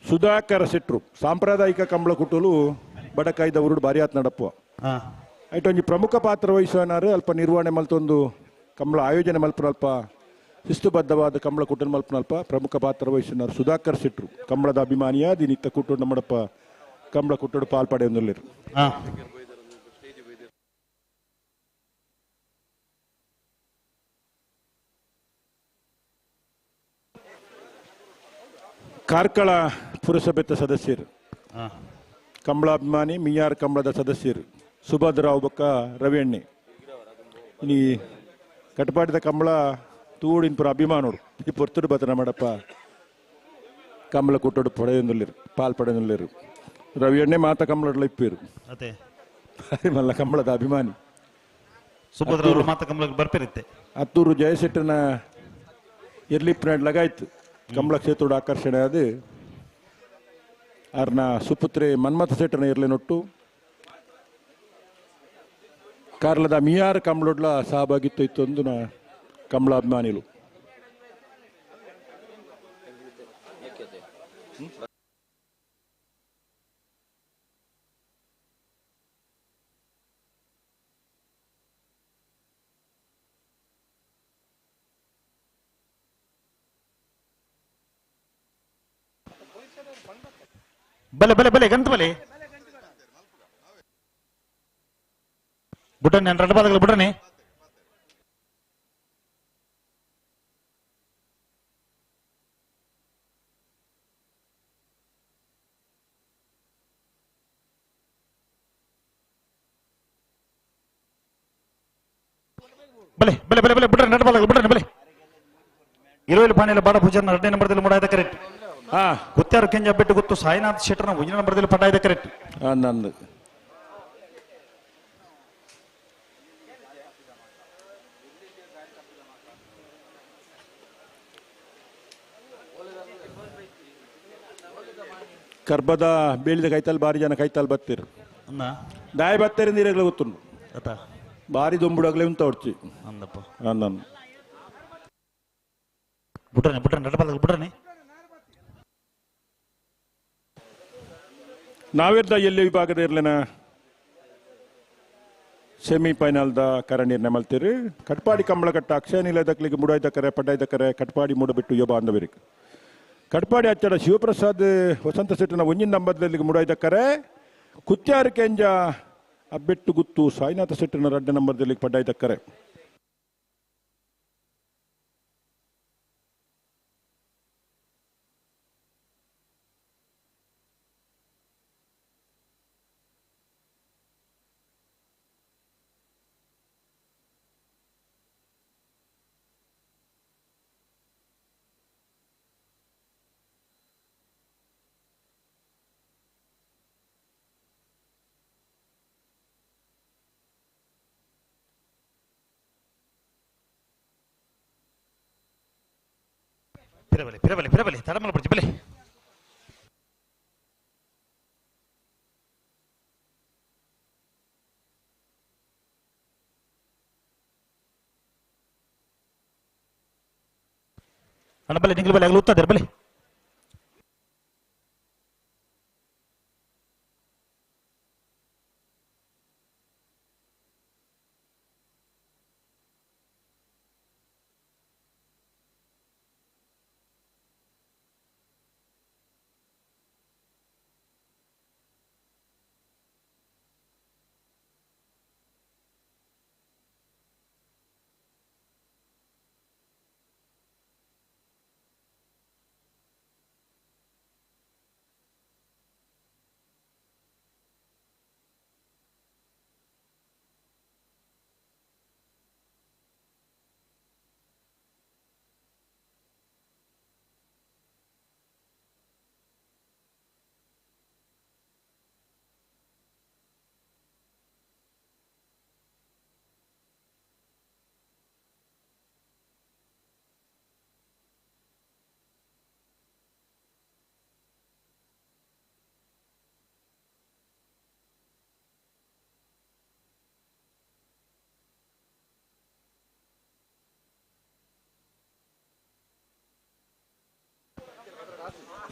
ಸುಧಾಕರ ಶೆಟ್ರು ಸಾಂಪ್ರದಾಯಿಕ ಕಂಬಳ ಕುಟುಲು ಬಡಕಾಯ್ದ ಉರುಡು ಬಾರಿ ಆತ್ ನಡಪ್ಪು ಆಯ್ತು ಒಂಜಿ ಪ್ರಮುಖ ಪಾತ್ರ ವಹಿಸುವನಾರು ಅಲ್ಪ ನಿರ್ವಹಣೆ ಮಲ್ತೊಂದು ಕಂಬಳ ಆಯೋಜನೆ ಮಲ್ಪನ ಅಲ್ಪ ಶಿಸ್ತುಬದ್ಧವಾದ ಕಂಬಳ ಕುಟುಂಬ ಮಲ್ಪನ ಅಲ್ಪ ಪ್ರಮುಖ ಪಾತ್ರ ವಹಿಸಿನಾರು ಸುಧಾಕರ್ ಶೆಟ್ರು ಕಂಬಳದ ಅಭಿಮಾನಿಯ ದಿನಿತ್ತ ಕುಟುಂಬ ನಮ್ಮಡಪ್ಪ ಕಂಬಳ ಕುಟ್ಟುಡು ಪಾಲ್ಪಡೆಯೊಂದುಲ್ಲೆರ್. ಕಾರ್ಕಳ ಪುರಸಭೆತ ಸದಸ್ಯರು ಕಂಬಳಾಭಿಮಾನಿ ಮಿಯಾರ್ ಕಂಬಳದ ಸದಸ್ಯರು ಸುಭದ್ರಾವ್ ಬೊಕ್ಕ ರವಿಯಣ್ಣೆ ಇನಿ ಕಟಪಾಡಿದ ಕಂಬಳ ತೂಡಿನ ಪುರ ಅಭಿಮಾನೋಡು ಈ ಪೊರ್ತುಡು ಬತ್ತನ ಮಾಡಪ್ಪ ಕಂಬಳ ಕುಟ್ಟೋಡು ಪಡೆಯೊಂದುಲ್ಲೆರ್ ಪಾಲ್ ಪಡೆಯೊಂದುಲ್ಲೆರ್ ರವಿಯಣ್ಣೆ ಮಾತ ಕಂಬಳಡ್ಲ ಇಪ್ಪೇರು ಮಲ್ಲ ಕಂಬಳದ ಅಭಿಮಾನಿ ಸುಭದ್ರಾವ್ ಮಾತ ಕಂಬಳಕ್ಕೆ ಬರ್ಪಿರುತ್ತೆ. ಅತ್ತೂರು ಜಯಶೆಟ್ಟನ ಎರ್ಲಿಪ್ನಾಡ್ ಲಗಾಯ್ತು ಕಂಬಳ ಕ್ಷೇತ್ರದ ಆಕರ್ಷಣೆ ಅದು ಆರ್ನ ಸುಪುತ್ರೆ ಮನ್ಮಥ ಶೆಟ್ಟನ ಇರ್ಲೇನೊಟ್ಟು ಕಾರ್ಲದ ಮಿಯಾರ್ ಕಂಬಳೊಡ್ಲ ಸಹಭಾಗಿತ್ತು ಇತ್ತೊಂದು ನಾ ಕಂಬಳ ಅಭಿಮಾನಿಲು. ಬಲೆ ಬಲೆ ಬಲೆ ಗಂತ ಬಲೆ ಬುಡನೆ ರಡ್ಡ ಪಾದಗಳು ಬುಡನೆ ಬಲೆ ಬಲೆ ಬಲೆ ಬಲೆ ಬುಡನೆ ರಡ್ಡ ಪಾದಗಳು ಬುಡನೆ ಬಲೆ ಇರುವೆಲ್ ಪಾಣಿಯಲ್ಲಿ ಬಾಡ ಪೂಜಾರ್ನ ಎರಡನೇ ನಂಬರ್ದಲ್ಲಿ ಮೂಡಾಯ್ದ ಕರೆಕ್ಟ್. ಗುತ್ತಾರು ಕೆಂಜ ಬೆಟ್ಟು ಗೊತ್ತು ಸಾಯಿನಾಥ್ ಶೆಟ್ಟರ್ನ ಒಂದನೇ ನಂಬರ್ದಲ್ಲಿ ಪಟಾಯ್ದ ಕರೆಕ್ಟ್. ನಂದು ಕರ್ಬದ ಬೇಳಿದ ಕೈತಾಲ್ ಬಾರಿ ಜನ ಕೈತಾಲ್ ಬತ್ತೀರು ದಾಯ ಬತ್ತೀರಿ ನೀರಾಗ್ಲೇ ಗೊತ್ತುಂಡು ಬಾರಿ ದೊಂಬುಡಾಗ್ಲೇ ಉಂತ ಹೊಡ್ಚಿ ಅಂದಪ್ಪ ನಾನು ಬುಡ್ರನೆ ಬುಡ್ರನೆ ರಡ್ಡ ಪಾದಗಳು ಬುಡ್ರನೆ. ನಾವೆರ್ದ ಎಲ್ಲಿ ವಿಭಾಗದ ಇರ್ಲೇನ ಸೆಮಿಫೈನಲ್ದ ಕರ ನಿರ್ಣಯ ಮಲ್ತೀರಿ. ಕಟ್ಪಾಡಿ ಕಂಬಳಕಟ್ಟ ಅಕ್ಷಯ ನಿಲಯದಕ್ಲಿಗೆ ಮುಡಾಯ್ದಕ್ಕರೆ ಪಡ್ಡಾಯ್ದಕ್ಕರೆ ಕಟ್ಪಾಡಿ ಮೂಡಬಿಟ್ಟು ಯೋಬ ಬಾಂಧವರಿಗೆ ಕಟ್ಪಾಡಿ ಅಚ್ಚಡ ಶಿವಪ್ರಸಾದ್ ವಸಂತ ಸೆಟ್ಟಿನ ಒಂಜಿನ ನಂಬರ್ದಲ್ಲಿ ಮುಡಾಯ್ದಕ್ಕರೆ ಕುತ್ಯಾರು ಕೆಂಜ ಅಬ್ಬೆಟ್ಟು ಗುತ್ತು ಸಾಯಿನಾಥ ಸೆಟ್ಟಿನ ರಡ್ಡ ನಂಬರ್ದಲ್ಲಿ ಪಡ್ಡಾಯ್ದಕ್ಕರೆ. ಪಿರಬಲಿ ಪಿರಬಲಿ ಪಿರಬಲಿ ತಡಮಲ ಪಡಿಸಿ ಬಲೆ ಅಣ್ಣ ಬಲೆ ನಿಂಗ್ಲ ಬಲೆ ಆಗಲು ಉತ್ತದೆ ಬಲೆ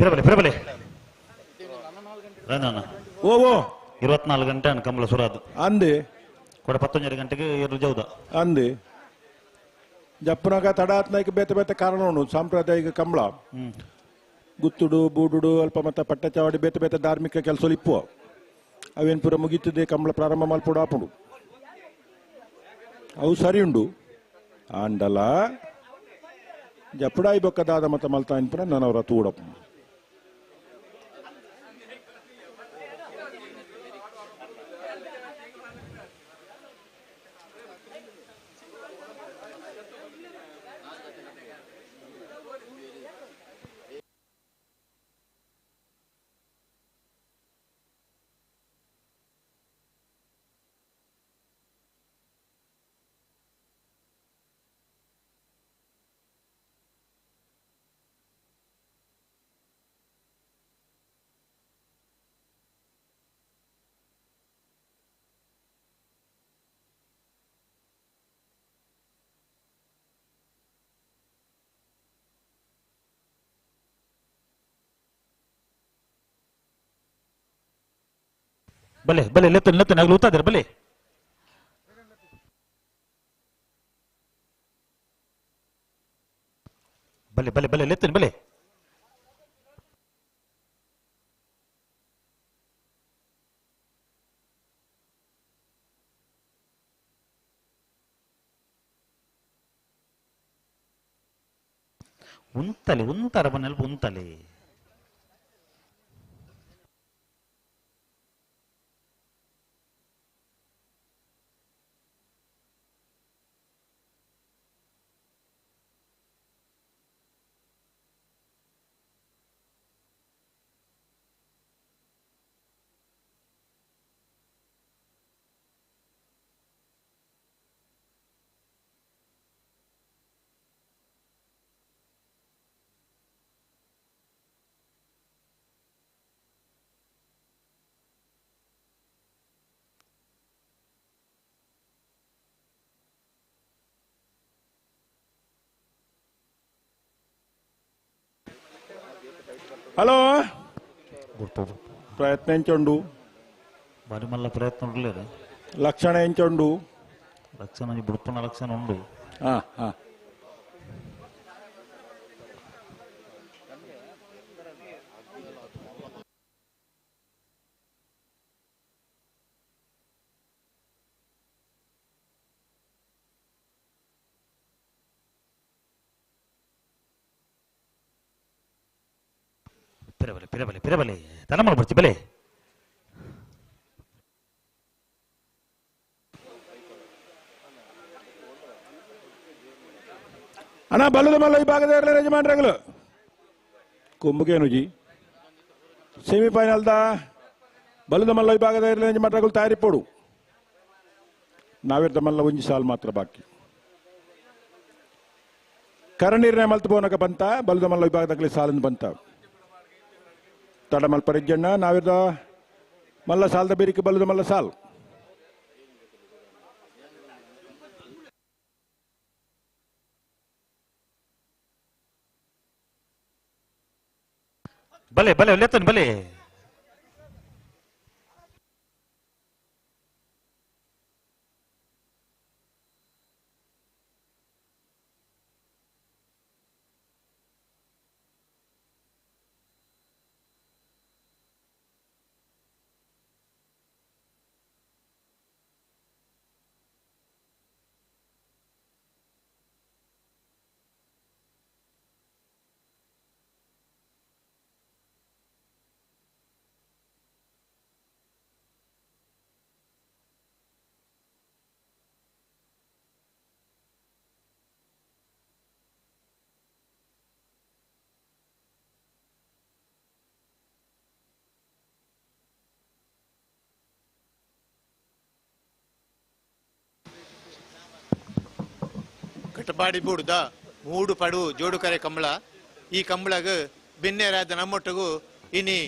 ಪಿರಬಲೆ ಪಿರಬಲೆ ರಂಜನ ಓ ಓ 24 ಗಂಟೆ ಅನ್ ಕಂಬಳ ಸುರಾದು ಅಂದೆ ಕೂಡ 19 ಗಂಟೆಗೆ ಎರಡು ಜೌದ ಅಂದೆ ಜಪ್ಪನಾಗ ತಡಾತ್ನಾಯ್ಕ ಬೇತೆ ಬೇತೆ ಕಾರಣ ಉಂಡು ಸಾಂಪ್ರದಾಯಿಕ ಕಂಬಳ ಗುತ್ತುಡು ಬೂಡುಡು ಅಲ್ಪ ಮತ್ತ ಪಟ್ಟ ಚಾವಡಿ ಬೇತೆ ಬೇತೆ ಧಾರ್ಮಿಕ ಕೆಲಸ ಇಪ್ಪು ಅವೇನು ಪೂರ ಮುಗೀತದೆ ಕಂಬಳ ಪ್ರಾರಂಭ ಮಲ್ಪುಡು ಆಪುಂಡು ಅವು ಸರಿ ಉಂಡು ಆಂಡಲ ಜಪ್ಪಡಾಯಿ ಬೊಕ್ಕದಾದ ಮತ್ತ ಮಲ್ತಾ ಅನ್ಪುರ ನಾನು ಅವರ ತೂಡಪ್ಪ ಬಲೆ ಬಲೆ ಲೆತ್ತನೆ ಲೆತ್ತನೆ ಆಗಲು ಉತ್ತಾದ್ರೆ ಬಲೆ ಬಲೆ ಬಲೆ ಬಲೆ ಲೆತ್ತನೆ ಬಲೆ ಉಂತಲೆ ಉಂತರ ಬನ್ನೆಲ್ಪ ಉಂತಲೆ ಹಲೋ ಪ್ರಯತ್ನ ಎಂಚುಂಡು ಬಾರಿ ಮಲ್ಲ ಪ್ರಯತ್ನ ಉಂಡ್ಲೇರು ಲಕ್ಷಣ ಎಂಚುಂಡು ಲಕ್ಷಣ ಬುಡ್ಪುನ ಲಕ್ಷಣ ಉಂಡು ಹಾ ಹಾ ಪಿರಬಲೆ ಪಿರಬಲೆ ಪಿರಬಲೆ ತಲಮಲ ಬರ್ತಿ ಬಲೆ ಅಣ್ಣ ಬಲ್ಲದ ಮಲ್ಲ ಈ ಭಾಗದ ಇರಲಿ ಯಜಮಾನ್ರಗಳು ಕೊಂಬುಗೇನುಜಿ ಸೆಮಿಫೈನಲ್ದ ಬಲ್ಲದ ಮಲ್ಲ ಈ ಭಾಗದ ಇರಲಿ ಯಜಮಾನ್ರಗಳು ತಯಾರಿಪೋಡು ನಾವಿರ್ದ ಮಲ್ಲ ಒಂಜಿ ಸಾಲ್ ಮಾತ್ರ ಬಾಕಿ ಕರನೀರ್ನ ಮಲ್ತು ಬೋನಕ ಬಂತ ಬಲ್ಲದ ಮಲ್ಲ ವಿಭಾಗದಾಗಲಿ ಸಾಲನ್ನು ಬಂತ ತಡಮಲ್ ಪರಿಜ್ಜಣ್ಣ ನಾವಿರ್ದ ಮಲ್ಲ ಸಾಲದ ಬೇರಿಕೆ ಬಲ್ಲದ ಮಲ್ಲ ಸಾಲ್ ಬಲೆ ಬಲೆ ಲೆತ್ತನ್ ಬಲೆ ಕಟಪಾಡಿ ಬೂಡ್ದ ಮೂಡು ಪಡು ಜೋಡುಕರೆ ಕಂಬಳ ಈ ಕಂಬಳಗ ಬಿನ್ನೆರಾದ ನಮ್ಮೊಟ್ಟಿಗೂ ಇನಿ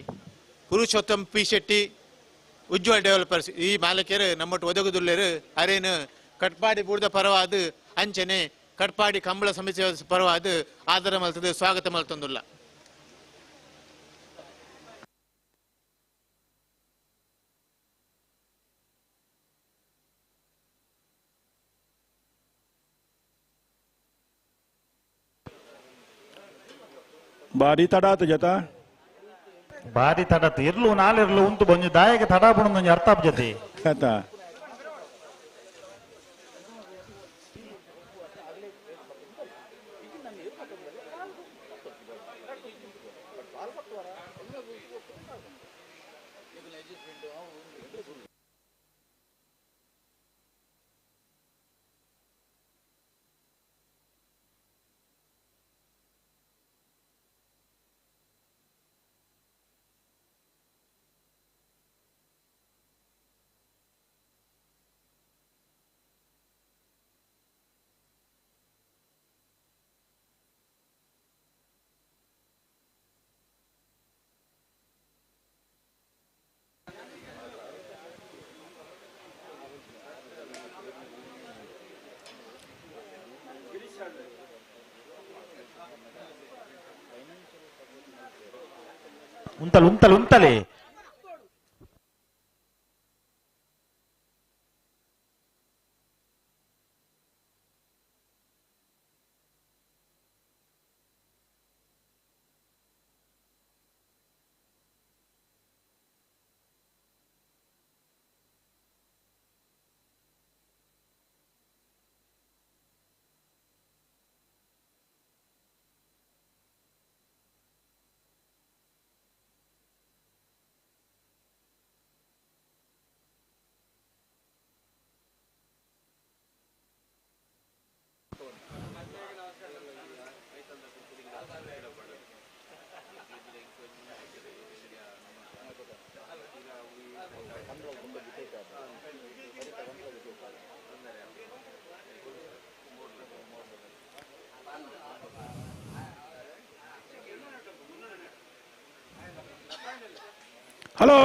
ಪುರುಷೋತ್ತಮ್ ಪಿ ಶೆಟ್ಟಿ ಉಜ್ವಲ್ ಡೆವಲಪರ್ಸ್ ಈ ಮಾಲಕರು ನಮ್ಮೊಟ್ಟು ಒದಗುದುಲ್ಲೇರು ಅರೇನು ಕಟ್ಪಾಡಿ ಬೂಡ್ದ ಪರವಾದ ಅಂಚನೆ ಕಟ್ಪಾಡಿ ಕಂಬಳ ಸಮಿತಿಯ ಪರವಾದ ಆದರ ಮಲ್ತದ ಸ್ವಾಗತ ಮಲ್ತೊಂದುಲ್ಲ. ಬಾರಿ ತಡಾತ ಜತ ಬಾರಿ ತಡಾತ ಇರ್ಲು ನಾಲಿರ್ಲು ಉಂತು ಬಂಜು ದಾಯಕ ತಡಾ ಪುಣೊಂದು ಅರ್ಥ ಜೊತೆ ಆತ ಉಂತಲೆ ಉಂತಲೆ ಉಂತಲೆ ಹಲೋ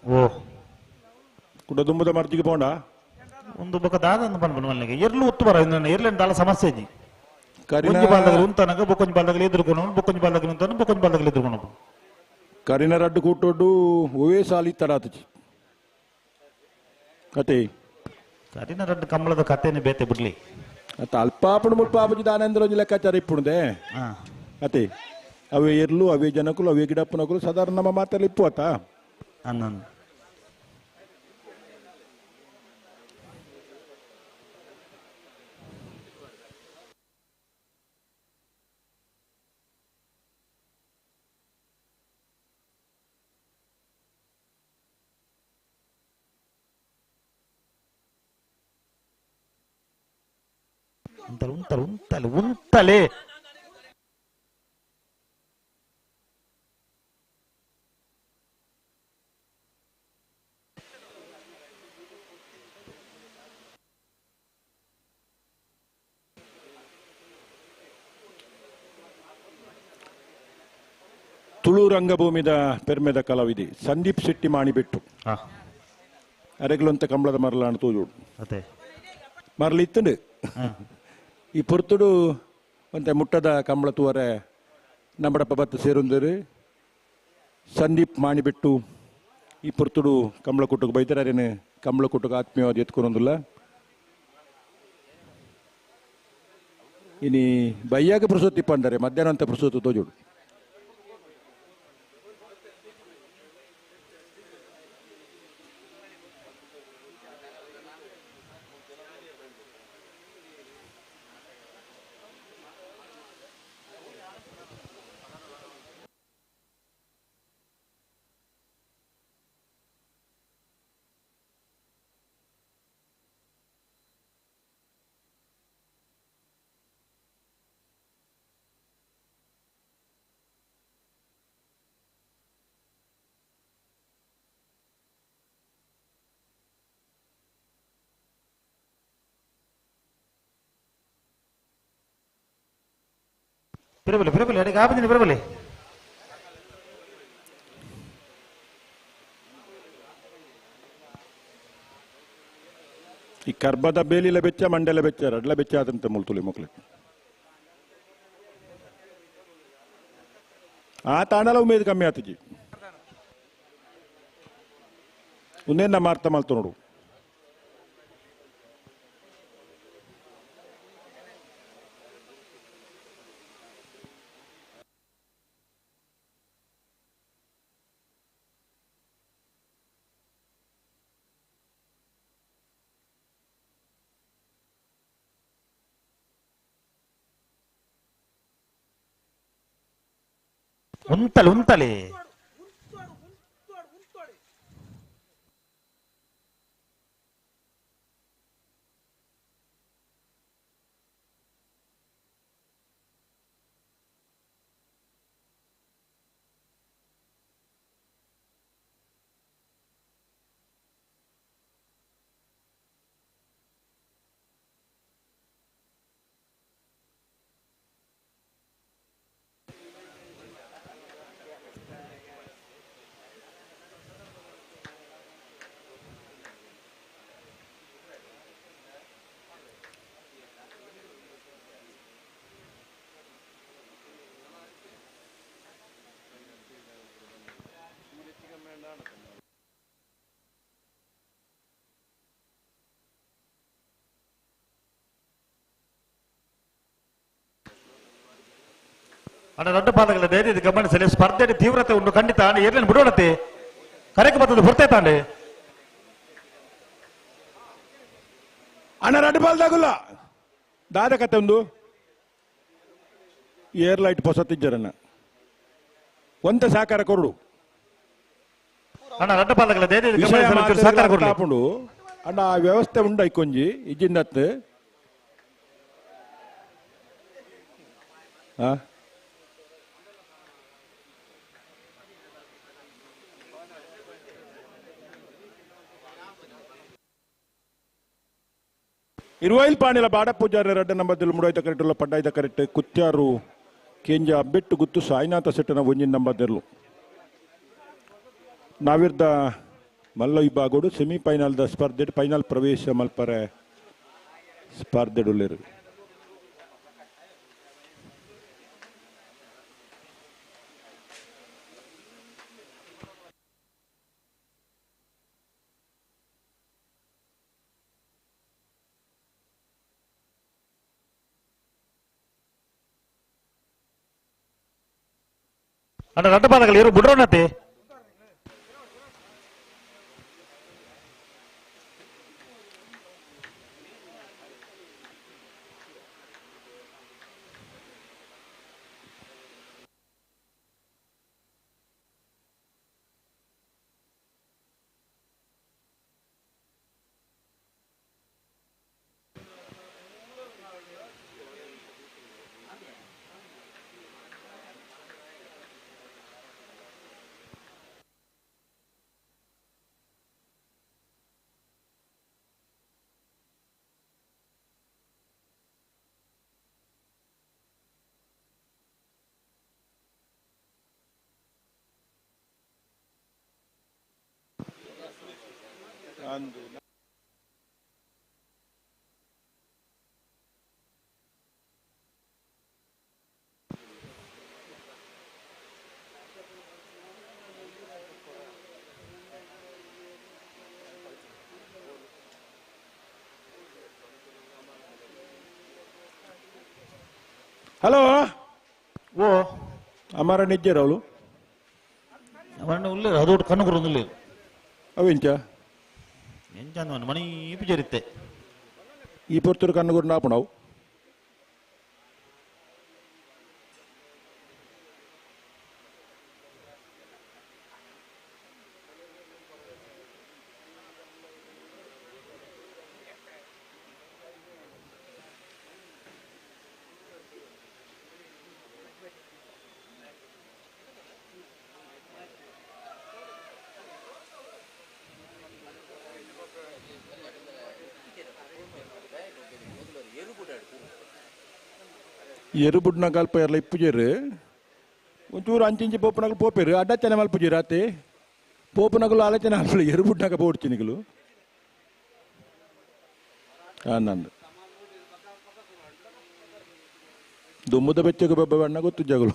ಓ ಕುಡ ದುಂಬದ ಮರ್ಜಿಗೆ ಪೋಂಡ ಒಂದು ಬೊಕ ದಾದ ಪನ್ಪುನ ಮಲ್ಲಿಗೆ ಎರ್ಲು ಉತ್ತು ಬರ ಎರ್ಲೆನ್ ದಾಲ ಸಮಸ್ಯೆ ಇಜ್ಜಿ ಕರಿನ ಒಂಜಿ ಬಾಲ್ದಗಲು ಉಂತನಗ ಬೊಕೊಂಜಿ ಬಾಲ್ದಗಲು ಎದುರುಕೊನು ಬೊಕೊಂಜಿ ಬಾಲ್ದಗಲು ಉಂತಾನ ಬೊಕೊಂಜಿ ಬಾಲ್ದಗಲು ಎದುರುಕೊನು ಕರಿನ ರಡ್ಡು ಕೂಟೊಡ್ಡು ಒವೇ ಸಾಲಿ ತಡಾತಚಿ ಕತೆ ಕರಿನ ರಡ್ಡು ಕಂಬಳದ ಕತೆನೆ ಬೇತೆ ಬಿಡ್ಲಿ ಅತ್ತ ಅಲ್ಪಾಪುಡು ಮುಲ್ಪಾಪುಜಿ ದಾನೇಂದ್ರ ಒಂಜಿ ಲೆಕ್ಕಾಚಾರ ಇಪ್ಪುಣದೆ ಅತೆ ಅವೇ ಎರ್ಲು ಅವೇ ಜನಕುಲು ಅವೇ ಗಿಡಪ್ಪನಕುಲು ಸಾಧಾರಣ ನಮ್ಮ ಮಾತಲ್ಲಿ ಇಪ್ಪು ಅತ್ತ ಅನ್ನೊಂದು ಉಂತಲೆ ಉಂತಲೆ ಉಂತಲೆ ಉಂತಲೆ ತುಳು ರಂಗಭೂಮಿದ ಪೆರ್ಮೆದ ಕಲಾವಿದೆ ಸಂದೀಪ್ ಶೆಟ್ಟಿ ಮಾಣಿಬೆಟ್ಟು ಅರೆಗ್ಲೊಂತ ಕಂಬಳದ ಮರಲಾಣ ತೂಜೋಡು ಅದೇ ಮರಲಿ ಇತ್ತುಂಡು ಈ ಪೊರ್ತುಡು ಒಂತೆ ಮುಟ್ಟದ ಕಂಬಳ ತೂವರೆ ನಮ್ಮಡಪ್ಪ ಬತ್ತ ಸೇರುಂದರು ಸಂದೀಪ್ ಮಾಣಿಬೆಟ್ಟು ಈ ಪೊರ್ತುಡು ಕಂಬಳ ಕೂಟಕ್ಕೆ ಬೈತಾರೆ ಅರೇನು ಕಂಬಳ ಕೂಟಕ್ಕೆ ಆತ್ಮೀಯವಾದ ಎತ್ಕೊನೊಂದಿಲ್ಲ ಇನಿ ಬಯ್ಯಾಗ ಪ್ರಸೂತಿ ಪಂಡರೆ ಮಧ್ಯಾಹ್ನ ಅಂತ ಪ್ರಸೂತಿ ತೋಜೋಡು ಪಿರಬಲಿ ಪಿರಬಲಿ ಅಡಿಗೆ ಆಪದಿನ ಪಿರಬಲಿ ಈ ಕರ್ಬದ ಬೇಲಿಲ ಬೆಚ್ಚ ಮಂಡೆಲ ಬೆಚ್ಚ ರಡ್ಲ ಬೆಚ್ಚ ಆದಂತ ಮುಲ್ತುಲಿ ಮಕ್ಳು ಆ ತಾಣಲ ಉಮೇದ್ ಕಮ್ಮಿ ಆತಜಿ ಉಂದೇನ ಮಾರ್ತ ಮಲ್ತು ನೋಡು ಉಂತಲೆ ಉಂತಲೆ ಅಣ್ಣ ದೊಡ್ಡ ಪಾದಗಳ ಧೈರ್ಯದ ಗಮನಿಸಲಿ ಸ್ಪರ್ಧೆ ತೀವ್ರತೆ ಉಂಟು ಖಂಡಿತ ಅಣ್ಣ ಏರ್ಲೇನು ಬಿಡೋಣತೆ ಕರೆಕ್ ಬರ್ತದೆ ಹೊರತೆ ತಾಂಡೆ ಅಣ್ಣ ರಡ್ಡು ಬಾಲ್ದಾಗುಲ್ಲ ದಾದ ಕತೆ ಒಂದು ಏರ್ ಲೈಟ್ ಪೊಸತ್ತಿಜ್ಜರಣ್ಣ ಒಂತ ಸಾಕಾರ ಕೊರಡು ಅಣ್ಣ ರಡ್ಡು ಪಾದಗಳ ಧೈರ್ಯದ ಗಮನಿಸಲಿ ಸಹಕಾರ ಕೊರಲಿ ಆಪುಂಡು ಅಣ್ಣ ಆ ವ್ಯವಸ್ಥೆ ಉಂಡು ಐಕೊಂಜಿ ಇಜ್ಜಿಂದತ್ತು ಆ ಇರುವೈಲ್ ಪಾಣಿಲ ಬಾಡ ಪೂಜಾರಿ ರಡ್ಡ ನಂಬದಿಲ್ ಮುಡೈತ ಕರೆಕ್ಟ್ ಪಡ್ಡಾಯ್ತ ಕರೆಕ್ಟ್ ಕುತ್ಯಾರು ಕೇಂಜ ಅಬ್ಬೆಟ್ಟು ಗುತ್ತು ಸಾಯಿನಾಥ ಸೆಟ್ಟನ ಒಂಜಿನ ನಂಬದಿರ್ಲು ನಾವಿರ್ದ ಮಲ್ಲ ವಿಭಾಗೋಡು ಸೆಮಿಫೈನಲ್ the ಸ್ಪರ್ಧೆ ಫೈನಲ್ ಪ್ರವೇಶ ಮಲ್ಪರೆ ಸ್ಪರ್ಧೆಡುಲ್ಲೇರು ಅಣ್ಣ ರಡ್ಡು ಪಾದಗಳು ಇರು ಬಿಡ್ರೋಣತೆ ಹಲೋ ಓ ಅಮರ ನಿಜ್ಜರವಳು ಅವಣ್ಣ ಉಲ್ಲೇರು ಅದು ಕಣ್ಣು ಗುರುಂದುಲ್ಲೇರು ಅವೆಂಚ ಎಂಚ ಮಣಿ ಪೂಜರಿತ್ತೆ ಈ ಪೊರ್ತುರು ಕಣ್ಣು ಗುರು ನಾಪುಣವು ಎರುಬುಡ್ನ ಕಲ್ಪ ಎರ್ಲ ಇಪ್ಪುಜೇರು ಒಂಚೂರು ಅಂಚಿಂಚಿ ಪೋಪುನಗಲು ಪೋಪೇರು ಅಡ್ಡಚ್ಚನೆ ಮಲ್ಪುಜೇರು ಆತೆ ಪೋಪುನಗಲು ಆಲೋಚನೆ ಅಲ್ಪುಲ ಎರುಬುಡ್ನಾಗ ಪೋಡ್ಚಿನಿಗಲು ನಂದು ದುಮ್ಮದ ಬೆಚ್ಚಗೆ ಬಬ್ಬ ಬಣ್ಣ ಗೊತ್ತು ಜಗಳು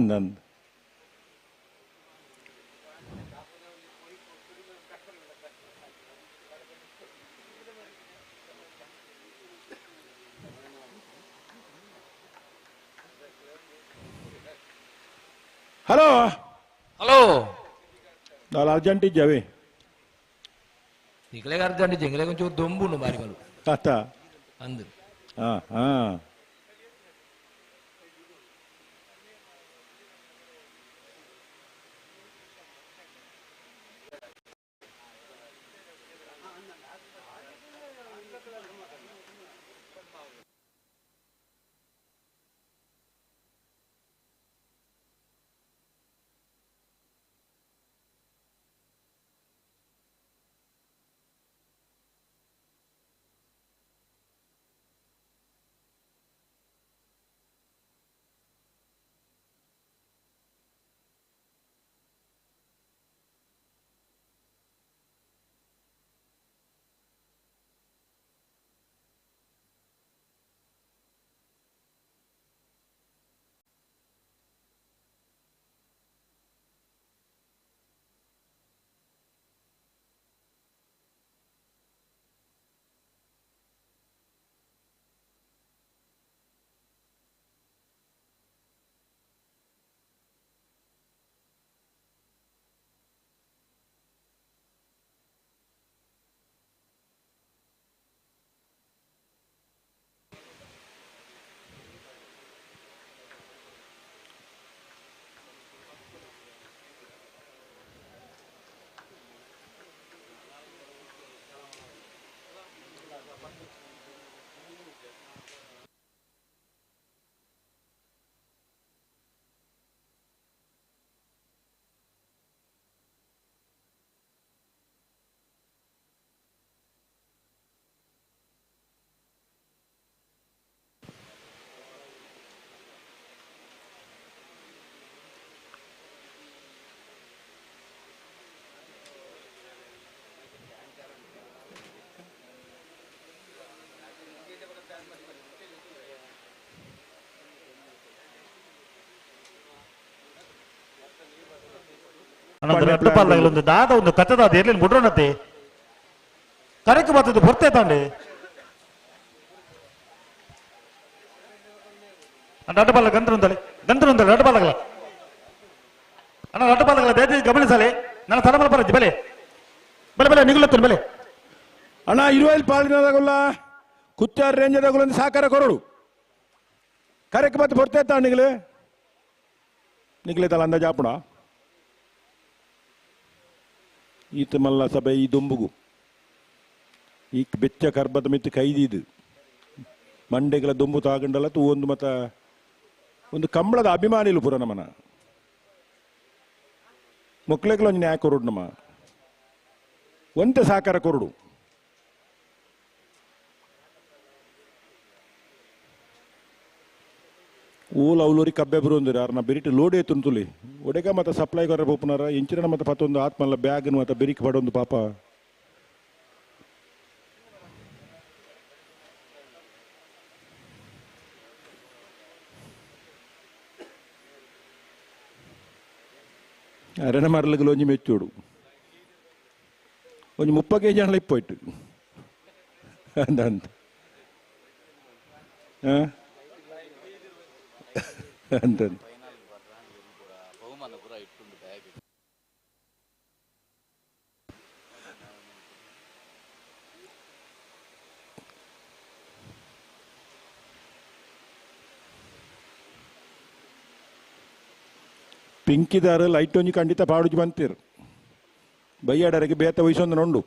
ನಂದು ಹಲೋ ಹಲೋ ನಾನು ಅರ್ಜೆಂಟ್ ಇದ್ದಾವೆ ನಿಕ್ಲೆಗ್ ಅರ್ಜೆಂಟ್ ಇಜ್ಜಿ ಒಂಚೂರು ದೊಂಬುಂಡು ಬಾರಿಗಳು ಆತ ಅಂದು ಹಾ ಹಾ ರಡ್ಡು ಪಾಲ್ದಾಗಲೊಂದು ದಾದ ಒಂದು ಕಥೆದಾದ ಎರ್ಲಿನ ಬುಡ್ರೋಣತೆ ಕರೆಕ್ ಬರ್ತದೆ ಬರ್ತೇ ತಾಂಡೆ ಅಡ್ಡ ಪಾಲ ಗಂತ್ರ ಗಂತ್ರ ರಡ್ಡು ಪಾಲಗಲ ಅಣ್ಣ ರಡ್ಡು ಪಾಲಗಲ ದಯచేసి ಗಮನಿಸಲಿ ನನ್ನ ತಡಮಲ ಬರಜ್ಜಿ ಬೆಲೆ ಬೆಲೆ ಬೆಲೆ ನಿಗುಲತ್ತನು ಬೆಲೆ ಅಣ್ಣ ಇರುವೈಲ್ ಪಾಲಿನದಾಗಲ್ಲ ಕುತ್ತಾರ್ ರೇಂಜದಾಗಲ್ಲ ಒಂದು ಸಾಕಾರ ಕೊರಡು ಕರೆಕ್ ಮತ್ತೆ ಬರ್ತೇ ತಾಂಡಿಗಲೇ ನಿಗ್ಲೆ ತಲ ಅಂದಾಜು ಆಪುಣ ಈತ ಮಲ್ಲ ಸಭೆ ಈ ದೊಂಬುಗು ಈ ಬೆಚ್ಚ ಕರ್ಬದ ಮಿತ್ತು ಕೈದಿದು ಮಂಡೆಗಳ ದೊಂಬು ತಾಗಂಡಲ್ಲ ತೂ ಒಂದು ಮತ ಒಂದು ಕಂಬಳದ ಅಭಿಮಾನಿಲು ಪುರ ನಮನ ಮೊಕ್ಲೆಗ್ಲ ಒಂಜಿ ನ್ಯಾಯ ಕೊರಡು ನಮ್ಮ ಒಂತೆ ಸಾಕಾರ ಕೊರಡು ಊಲ ಅವಲೂರಿ ಕಬ್ಬೆ ಬರುವಂದಿರ ಅರ್ನ ಬಿರಿಟ್ ಲೋಡ್ ಎತ್ತುಂತುಲಿ ಒಡೆಗ ಮತ್ತ ಸಪ್ಲೈ ಕೊರ ಪೋಪುನಾರ ಇಂಚಿನ ಮತ್ತ ಪತ್ತೊಂದು ಆತ್ಮಲ್ಲ ಬ್ಯಾಗ್ ಮತ್ತ ಬಿರಿಕ್ ಪಡೊಂದು ಪಾಪ ಅರೆನ ಮರಲುಗಳು ಒಂಜಿ ಮೆಚ್ಚೋಡು ಒಂಜಿ 30 ಕೆಜಿ ಅಣ್ಣ ಇಪ್ಪೋಯ್ತು ಅಂತ ಅಂತ ಅಂತ ಪಿಂಕಿದಾರ ಲೈಟ್ ಒಂಜಿ ಖಂಡಿತ ಪಾಡುಜಿ ಬಂತೀರ್ ಬೈಯಾಡರಿಗೆ ಬೇತ ವಯಸ್ಸೊಂದು ನೊಂಡು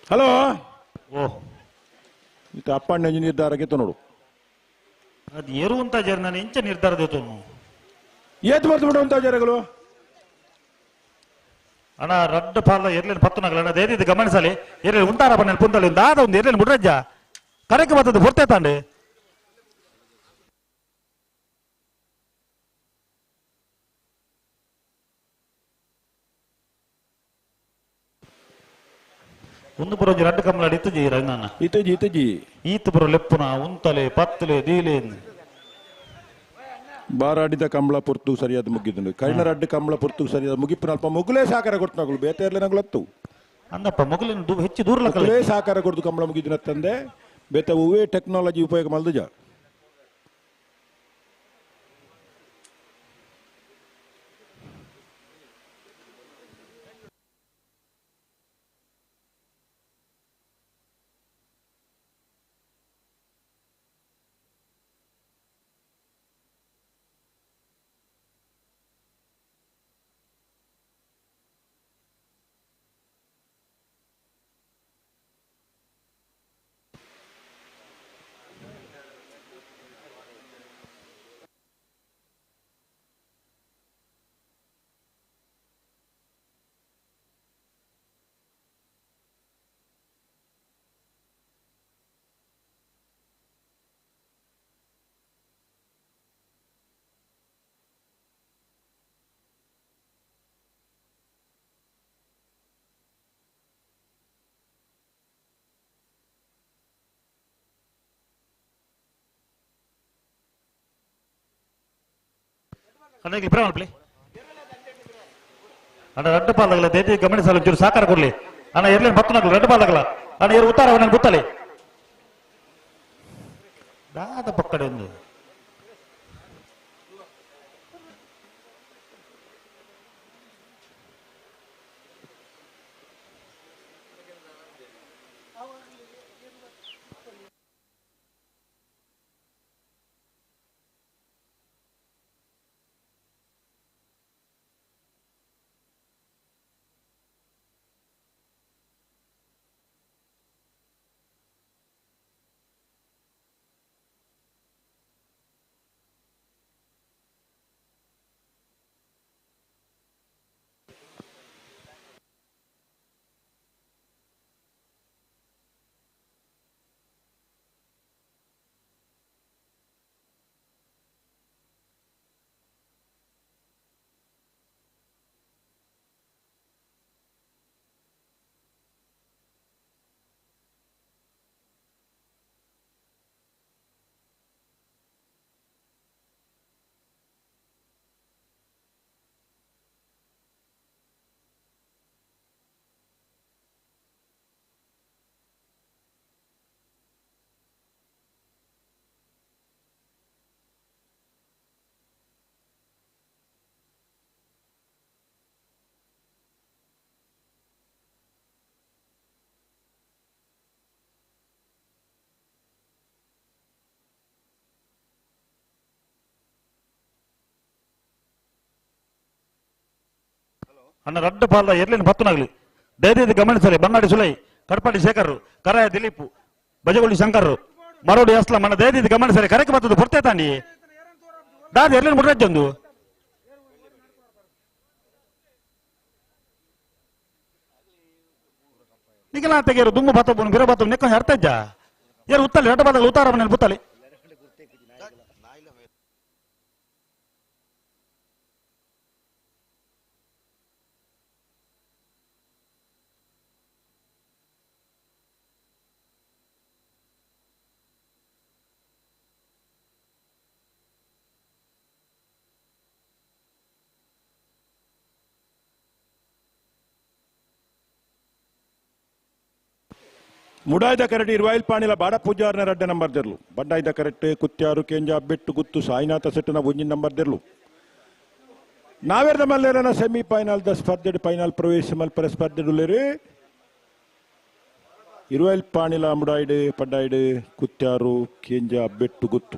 ಹಲೋ ಓ ಇತ್ತ ಅಪ್ಪಣ್ಣ ನಿರ್ಧಾರಕ್ಕೆ ನೋಡು ಅದು ಏರುವಂತ ಜರ ನಾನು ಇಂಚ ನಿರ್ಧಾರ ದೇತು ಏತ್ ಬರ್ತು ಬಿಡು ಅಂತ ಜರಗಳು ಅಣ್ಣ ರಡ್ಡ ಪಾಲ ಎರ್ಲಿನ ಪತ್ತು ನಗಲ ಅಣ್ಣ ದೇದಿದ್ದು ಗಮನಿಸಲಿ ಎರ್ಲಿ ಉಂಟಾರ ಬಣ್ಣ ಪುಂದಲಿ ದಾದ ಒಂದು ಎರ್ಲಿನ ಬುಡ್ರಜ್ಜ ಕರೆಕ್ ಬರ್ತದೆ ಬರ್ತೇ ತಾಂಡೆ ಒಂದು ಪುರ ಒಂಜಿ ರಡ್ಡು ಕಮ್ಮಲಾಡಿ ಇತ್ತುಜಿ ರಂಗಣ್ಣ ಇತ್ತುಜಿ ಇತ್ತುಜಿ ಈತ ಪುರ ಲೆಪ್ಪುನ ಉಂತಲೆ ಪತ್ತಲೆ ದೀಲೆ ಬಾರಾಡಿದ ಕಂಬಳ ಪೊರ್ತು ಸರಿಯಾದ ಮುಗಿದುಂಡು ಕೈನ ರಡ್ಡು ಕಂಬಳ ಪೊರ್ತು ಸರಿಯಾದ ಮುಗಿಪುನ ಅಲ್ಪ ಮುಗುಲೇ ಸಾಕಾರ ಕೊಡ್ತು ಬೇತೆ ನಗುಲತ್ತು ಅಂದಪ್ಪ ಮೊಗಲಿನ ಹೆಚ್ಚು ದೂರ ಮುಗುಲೇ ಸಾಕಾರ ಕೊಡ್ತು ಕಂಬಳ ಮುಗಿದಿನ ತಂದೆ ಬೇತೆ ಹೂವೇ ಟೆಕ್ನಾಲಜಿ ಉಪಯೋಗ ಮಲ್ದುಜ ಅಣ್ಣ ಇಬ್ರ ಮಾಡ್ಲಿ ಅಣ್ಣ ರಡ್ಡು ಪಾಲಾಗಲ್ಲ ದೇದಿ ಗಮನಿಸಲು ಒಂಚೂರು ಸಾಕಾರ ಕೊಡ್ಲಿ ಅಣ್ಣ ಎರ್ಲೇನು ಬತ್ತನಾಗಲ್ಲ ರಡ್ಡು ಪಾಲಾಗಲ್ಲ ಅಣ್ಣ ಏರು ಉತ್ತಾರ ಅವನ ಗೊತ್ತಲೆ ದಾದ ಪಕ್ಕಡೆ ಒಂದು ಅಣ್ಣ ರಡ್ಡ ಪಾಲ್ದ ಎರ್ಲಿನ ಪತ್ತುನಾಗ್ಲಿ ದಯದೀದು ಗಮನಿಸಲಿ ಬಂಗಾಡಿ ಸುಲೈ ಕಡ್ಪಾಡಿ ಶೇಖರ್ ಕರಾಯ ದಿಲೀಪ್ ಬಜಗೊಳ್ಳಿ ಶಂಕರ್ ಮರೋಡಿ ಅಸ್ಲಂ ಅಣ್ಣ ದಯದೀದು ಗಮನಿಸಲಿ ಕರೆಕ್ ಬರ್ತದೆ ಪೊರ್ತೆ ತಾಂಡಿ ದಾದ ಎರ್ಲಿನ ಮುಟ್ರಜ್ಜೊಂದು ನಿಗಲ ತೆಗೆಯರು ದುಮ್ಮು ಬತ್ತಬು ಬಿರ ಬತ್ತ ನೆಕ್ಕ ಅರ್ಥಜ್ಜ ಯಾರು ಉತ್ತಲಿ ರಡ್ಡ ಬಾದಗಳು ಉತ್ತಾರ ಮನೇಲಿ ಬುತ್ತಲಿ ಮುಡಾಯ್ದ ಕರೆಟ್ ಇರುವಾಯಿಲ್ ಪಾಣಿಲ ಬಾಡ ಪೂಜಾರ್ನ ರಡ್ಡ ನಂಬರ್ ದೆರ್ಲು ಬಡ್ಡಾಯ್ದ ಕರೆಕ್ಟ್ ಕುತ್ಯಾರು ಕೇಂಜ ಬೆಟ್ಟು ಗುತ್ತು ಸಾಯಿನಾಥ ಸೆಟ್ಟನ ಒಂಜಿನ ನಂಬರ್ ದೆರ್ಲು ನಾವೆರ್ದ ಮಲ್ಲೇರನ ಸೆಮಿ ಫೈನಲ್ the ಸ್ಪರ್ಧೆ ಫೈನಲ್ ಪ್ರವೇಶ ಮಲ್ಪರ ಸ್ಪರ್ಧೆ ಇರುವಾಯಿಲ್ ಪಾಣಿಲ ಮುಡಾಯ್ಡು ಪಡ್ಡಾಯ್ಡು ಕುತ್ಯಾರು ಕೇಂಜ ಬೆಟ್ಟು ಗುತ್ತು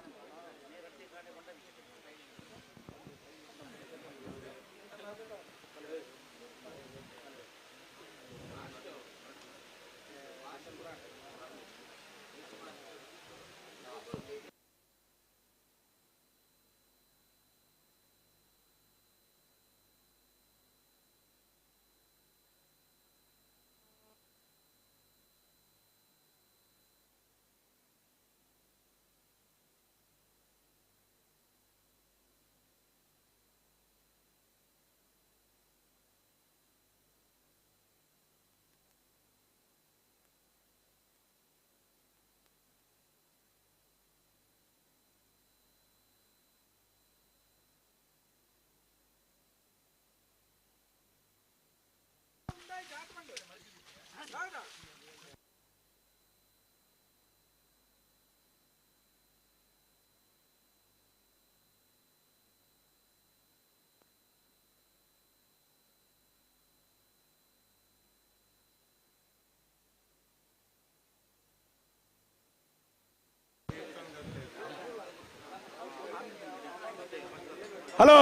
ಹಲೋ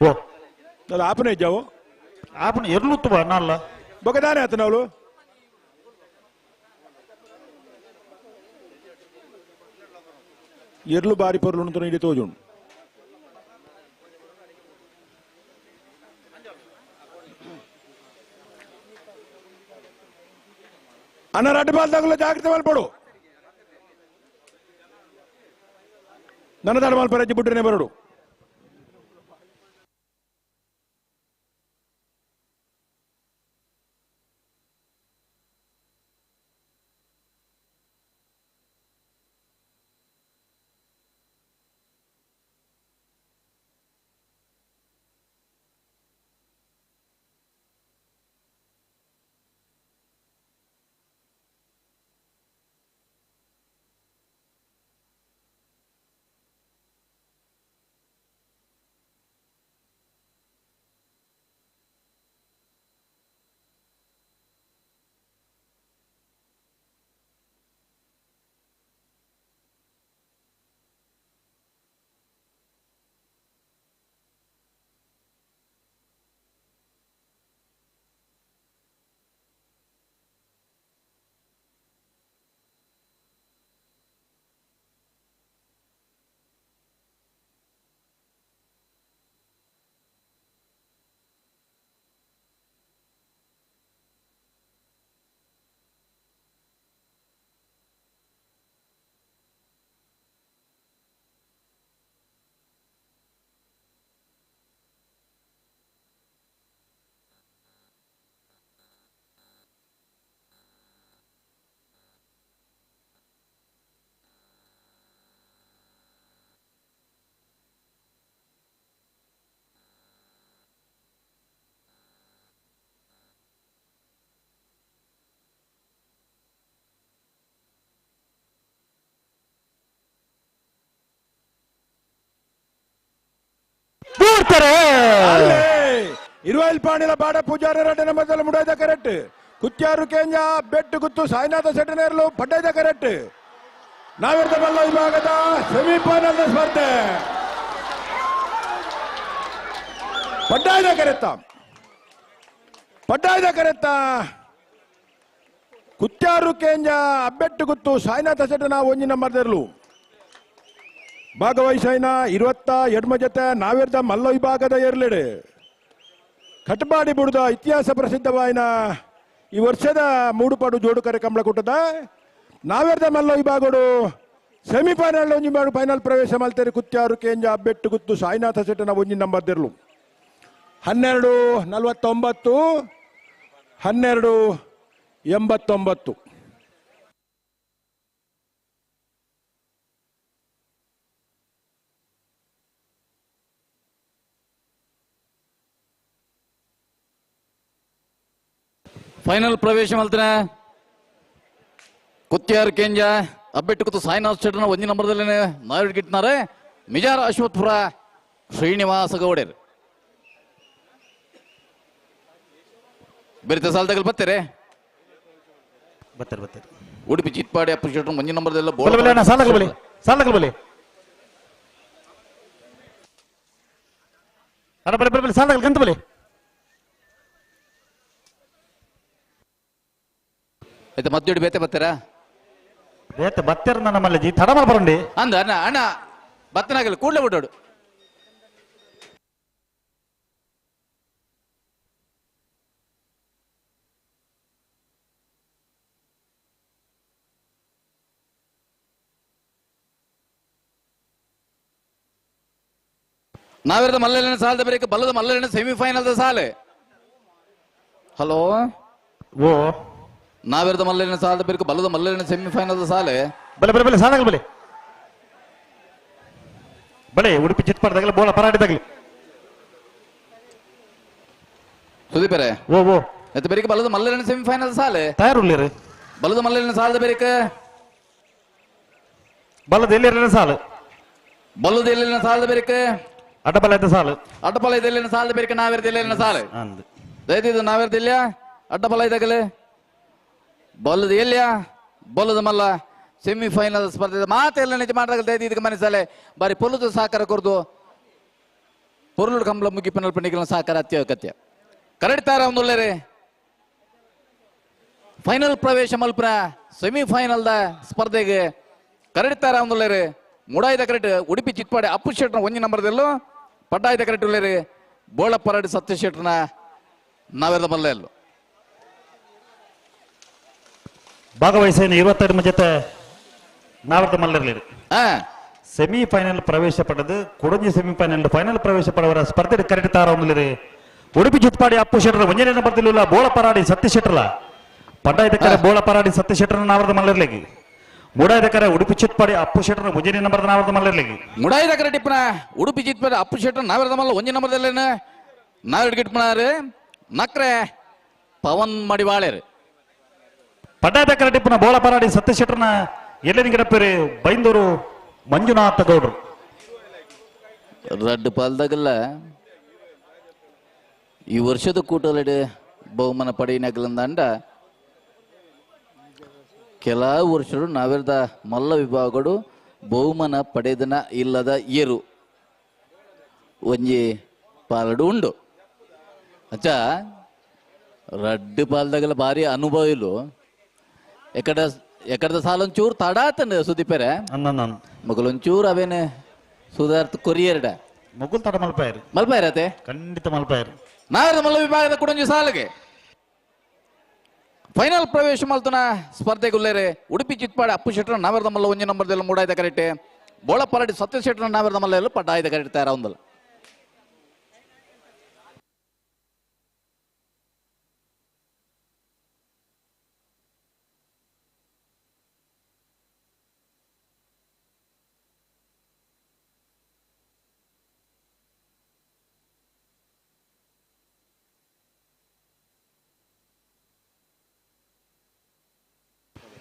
ಓ ಅದು ಆಪನೆ ಇದ್ದಾವು ಆಪನ ಎರ್ಲುತ್ತು ಬಾ ಅಲ್ಲ ಬೊಗದಾನೆ ಆತನವಳು ಎರ್ಲು ಬಾರಿ ಪೊರ್ಲು ಉಂಟು ಇಡಿ ತೋಜುಂಡು ಅಣ್ಣ ರಡ್ಡು ಬಾಲ್ ತಗುಲ ಜಾಗ್ರತೆ ಮಲ್ಪಡು ನನ್ನ ತಡ ಮಲ್ಪರಜ್ಜಿ ಬಿಟ್ರೆ ಬರಡು ಇರುವೈಲ್ ಪಾಣಿಲ ಬಾಡ ಪೂಜಾರಿ ರಡ್ಡ ಮೊದಲು ಮುಡಾಯ್ದ ಕರೆಕ್ಟ್ ಕುತ್ಯಾರು ಕೇಂಜ ಬೆಟ್ಟು ಗುತ್ತು ಸಾಯಿನಾಥ ಸೆಟನೇರ್ಲು ಪಡ್ಡೈದ ಕರೆಕ್ಟ್ ನಾವಿರ್ದ ಬಲ್ಲ ವಿಭಾಗದ ಸೆಮಿಫೈನಲ್ ಸ್ಪರ್ಧೆ ಪಡ್ಡಾಯ್ದ ಕರೆತ್ತ ಪಟ್ಟಾಯದ ಕರೆತ್ತ ಕುತ್ಯಾರು ಕೇಂಜ ಅಬ್ಬೆಟ್ಟು ಗುತ್ತು ಸಾಯಿನಾಥ ಶೆಟ್ಟನ ಒಂಜಿ ನಂಬರ್ದರ್ಲು ಭಾಗವಹಿಸೈನ 20 ಎಡ್ಮ ಜೊತೆ ನಾವಿರ್ದ ಮಲ್ಲ ವಿಭಾಗದ ಎರ್ಲೆಡೆ ಕಟ್ಪಾಡಿ ಬುಡ್ದ ಇತಿಹಾಸ ಪ್ರಸಿದ್ಧವಾಯಿನ ಈ ವರ್ಷದ ಮೂಡುಪಾಡು ಜೋಡುಕರೆ ಕಂಬಳಕೂಟದ ನಾವಿರ್ದ ಮಲ್ಲ ವಿಭಾಗಡು ಸೆಮಿಫೈನಲ್ ಒಂಜಿ ಮಾಡು ಫೈನಲ್ ಪ್ರವೇಶ ಮಲ್ತೇರಿ ಕುತ್ಯಾರು ಕೇಂಜ ಅಬ್ಬೆಟ್ಟು ಗುತ್ತು ಸಾಯಿನಾಥ ಶೆಟ್ಟನ ಒಂಜಿ ನಂಬರ್ದಿರ್ಲು 12:49 12:89. ಫೈನಲ್ ಪ್ರವೇಶ ಮಲ್ತನೆ ಕುತ್ಯಾರು ಕೇಂಜ ಅಬ್ಬೆಟ್ಟು ಕುತ್ತು ಸಾಯಿನಾಥ್ ಶೆಟ್ಟನ ಒಂಜಿ ನಂಬರ್ದಲ್ಲಿ ನಾವಿಡ್ಗಿಟ್ನಾರೆ ಮಿಜಾರ್ ಅಶ್ವತ್ಪುರ ಶ್ರೀನಿವಾಸ ಗೌಡರ್ ಬೆರಿತ ಸಾಲದಾಗಲ್ ಬತ್ತಾರೆ ಬತ್ತಾರೆ ಬತ್ತಾರೆ ಉಡುಪಿ ಚಿತ್ಪಾಡಿ ಅಪ್ಪು ಶೆಟ್ಟರ್ ಒಂಜಿ ನಂಬರ್ದೆಲ್ಲ ಬಲೆ ಬಲೆ ಅಣ್ಣ ಸಾಲಗಲ್ ಬಲೆ ಸಾಲಗಲ್ ಬಲೆ ಅಣ್ಣ ಬಲೆ ಬಲೆ ಬಲೆ ಸಾಲಗಲ್ ಗಂತ ಬಲೆ ಆಯ್ತಾ ಮದ್ದೊಡಿ ಬೇತೆ ಬತ್ತೀರಾ ಬೇತೆ ಬತ್ತೆರ ನನ್ನ ಮಲ್ಲಜಿ ತಡ ಬರಂಡಿ ಅಂದ ಅಣ್ಣ ಅಣ್ಣ ಬತ್ತನಾಗಲ್ಲ ಕೂಡಲೇ ಬಿಡೋಡು ನಾವಿರದ ಮಲ್ಲಲಿನ ಸಾಲದ ಬರೀಕ ಬಲ್ಲದ ಮಲ್ಲಲಿನ ಸೆಮಿಫೈನಲ್ ಸಾಲೆ. ಹಲೋ ಓ ನಾವಿರದ ಮಲ್ಲಲಿನ ಸಾಲದ ಬರೀಕ ಬಲ್ಲದ ಮಲ್ಲಲಿನ ಸೆಮಿಫೈನಲ್ ಸಾಲೆ. ಬಲೆ ಬಲೆ ಬಲೆ ಸಾಲಾಗಲಿ ಬಲೆ ಬಲೆ ಉಡುಪಿ ಚಿತ್ಪಡದಾಗಲಿ ಬೋಳ ಪರಾಡಿದಾಗಲಿ ಸುದೀಪರೇ ಓ ಓ ಎತ್ತ ಬೇರಿಕೆ ಬಲ್ಲದ ಮಲ್ಲಲಿನ ಸೆಮಿಫೈನಲ್ ಸಾಲೆ ತಯಾರುಳ್ಳಿರಿ. ಬಲ್ಲದ ಮಲ್ಲಲಿನ ಸಾಲದ ಬೇರಿಕೆ ಬಲ್ಲದ ಎಲ್ಲಿರ ಸಾಲು ಬಲ್ಲದ ಎಲ್ಲಿನ ಸಾಲದ ಬೇರಿಕೆ ಅಡ್ಡಬಲ ಇದ್ದ ಸಾಲು ಅಡ್ಡಬಲ ಇದೆಲ್ಲಿನ ಸಾಲದ ಬೇರಿಕೆ ನಾವಿರದ ಎಲ್ಲಿನ ಸಾಲು ಅಂದು ದಯದಿದ್ದು ನಾವಿರದ ಇಲ್ಲಿಯ ಅಡ್ಡಬಲ ಇದ್ದಾಗಲೇ ಬಲ್ಲದ ಎಲ್ಲಿಯ ಬಲ್ಲದ ಮಲ್ಲ ಸೆಮಿಫೈನಲ್ ಸ್ಪರ್ಧೆ ಮಾತೆಲ್ಲ ನಿಜ ಮಾಡಿದಾಗ ದಯದಿದ್ದಕ್ಕೆ ಮನಸ್ಸಲ್ಲೇ ಬಾರಿ ಪೊಲುದು ಸಹಕಾರ ಕೊರ್ದು ಪೊರುಳು ಕಂಬಳ ಮುಗಿಪಿನಲ್ ಪಂಡಿಗಳ ಸಹಕಾರ ಅತ್ಯಗತ್ಯ. ಕರಡ್ತಾರ ಒಂದೊಳ್ಳೆ ಫೈನಲ್ ಪ್ರವೇಶ ಮಲ್ಪುರ ಸೆಮಿಫೈನಲ್ದ ಸ್ಪರ್ಧೆಗೆ ಕರಡ್ತಾರ ಒಂದೊಳ್ಳೆ ಮುಡಾಯ್ದ ಕರೆಕ್ಟ್ ಉಡುಪಿ ಚಿತ್ಪಾಡಿ ಅಪ್ಪು ಶೆಟ್ನ ಒಂಜಿ ನಂಬರ್ದಲ್ಲೂ ಪಡ್ಡಾಯ್ದ ಕರೆಕ್ಟ್ ಉಳ್ಳೇರಿ ಬೋಳಪ್ಪರಡಿ ಸತ್ಯ ಶೆಟ್ನ ನಾವೆಲ್ಲ ಮಲ್ಲೆಲ್ಲು ಭಾಗವಹಿಸಿ 22 ಜೊತೆ ನಾವರ್ದ ಮಲ್ಲರ್ಲಿರಿ. ಸೆಮಿಫೈನಲ್ ಪ್ರವೇಶ ಪಡೆದು ಕೊಡಂಜಿ ಸೆಮಿಫೈನಲ್ ಫೈನಲ್ ಪ್ರವೇಶ ಪಡೆವರ ಸ್ಪರ್ಧೆ ಕರೆಕ್ಟ್ ತಾರ ಒಂದೊಳ್ಳೆ ಉಡುಪಿ ಚಿತ್ಪಾಡಿ ಅಪ್ಪು ಶೆಟ್ರ ಒಂಜನೇ ನಂಬರ್ದಲ್ಲಿಲ್ಲ ಬೋಳಪರಾಡಿ ಸತ್ಯ ಶೆಟ್ರಲ ಪಡ್ಡಾಯ್ದ ಕರೆ ಬೋಳಪರಾಡಿ ಸತ್ಯ ಶೆಟ್ರನ ನಾವರ್ದ ಮಲ್ಲರ್ಲಿಗೆ ಮುಡಾಯ್ದ ಕರೆ ಉಡುಪಿ ಚಿತ್ಪಾಡಿ ಅಪ್ಪು ಶೆಟ್ರನ ಒಂಜನೇ ನಂಬರ್ದ ನಾವರ್ದ ಮಲ್ಲರ್ಲಿಗೆ ಮುಡಾಯ್ದ ಕರೆ ಟಿಪ್ಪನ ಉಡುಪಿ ಚಿತ್ಪಾಡಿ ಅಪ್ಪು ಶೆಟ್ರ ನಾವರ್ದ ಮಲ್ಲ ಒಂಜಿ ನಂಬರ್ದಲ್ಲೇನ ನಾವಿಡ್ ಗಿಟ್ಪನಾರು ನಕ್ರೆ ಪವನ್ ಮಡಿವಾಳೇರು ಪಡ್ಡಾಯ್ದ ಕರೆ ಟಿಪ್ಪನ ಬೋಳಪರಾಡಿ ಸತ್ಯ ಶೆಟ್ರನ ಎಲ್ಲೆನ ಗಿಡಪೇರಿ ಬೈಂದೂರು ಮಂಜುನಾಥ ಗೌಡ್ರು ರಡ್ಡು ಪಾಲ್ದಾಗಲ್ಲ ಈ ವರ್ಷದ ಕೂಟಲಡೆ ಬಹುಮಾನ ಪಡೆಯಿನಗಲಂದಂಡ ಕೆಲವು ವರ್ಷಗಳು ನಾವೆರದ ಮಲ್ಲ ವಿಭಾಗಗಳು ಬಹುಮಾನ ಪಡೆದನ ಇಲ್ಲದ ಏರು ಒಂಜಿ ಪಾಲಡು ಉಂಡು. ಅಚ್ಚ ರಡ್ಡು ಪಾಲ್ದಾಗಲ್ಲ ಭಾರಿ ಅನುಭವ ಇಲ್ಲು ಎಕಡ ಎಕಡದ ಸಾಲೊಂಚೂರು ತಡಾತನ ಸುದೀಪರೆ ಮಗಲೊಂಚೂರು ಅವೇನೆ ಸುಧಾರ್ಥ ಕೊರಿಯರ್ಡ ಮಗುಲ್ ತಡ ಮಲ್ಪಾಯರು ಮಲ್ಪಾಯರತೆ ಖಂಡಿತ ಮಲ್ಪಾಯರು. ನಾಗರ ಮಲ್ಲ ವಿಭಾಗದ ಕುಡಂಜಿ ಸಾಲಿಗೆ ಫೈನಲ್ ಪ್ರವೇಶ ಮಲ್ತನ ಸ್ಪರ್ಧೆಗುಲ್ಲೇರೆ ಉಡುಪಿ ಚಿತ್ಪಾಡಿ ಅಪ್ಪು ಶೆಟ್ಟರ್ ನಾವರದ ಮಲ್ಲ ಒಂಜಿ ನಂಬರ್ದೆಲ್ಲ ಮೂಡಾಯ್ದ ಕರೆಕ್ಟ್ ಬೋಳಪರಡಿ ಸತ್ಯ ಶೆಟ್ಟರ್ ನಾವರದ ಮಲ್ಲ ಪಡ್ಡಾಯ್ದ ಕರೆಕ್ಟ್ ತಯಾರ ಒಂದಲ್ಲ.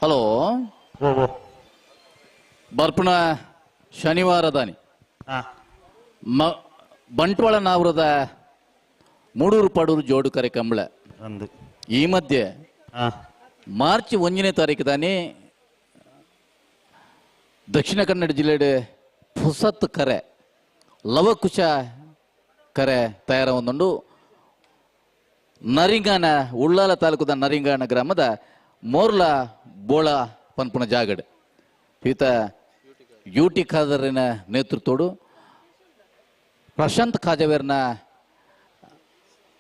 ಹಲೋ ಬರ್ಪಣ ಶನಿವಾರದಾನಿ ಬಂಟ್ವಾಳ ನಾವ್ರದ ಮೂಡೂರು ಪಡೂರು ಜೋಡು ಕರೆ ಕಂಬಳ ಈ ಮಧ್ಯೆ ಮಾರ್ಚ್ 1ನೇ ತಾರೀಕು ದಾನಿ ದಕ್ಷಿಣ ಕನ್ನಡ ಜಿಲ್ಲೆ ಪುಸತ್ ಕರೆ ಲವಕುಶ ಕರೆ ತಯಾರ ಒಂದುಂಡು. ನರಿಂಗಾನ ಉಳ್ಳಾಲ ತಾಲೂಕುದ ನರಿಂಗಾನ ಗ್ರಾಮದ ಮೋರ್ಲ ಬೋಳ ಪನ್ಪುನ ಜಾಗಡ್ ಈತ ಯು ಟಿ ಖಾದರಿನ ನೇತೃತ್ವಡು ಪ್ರಶಾಂತ್ ಖಾಜವೇರ್ನ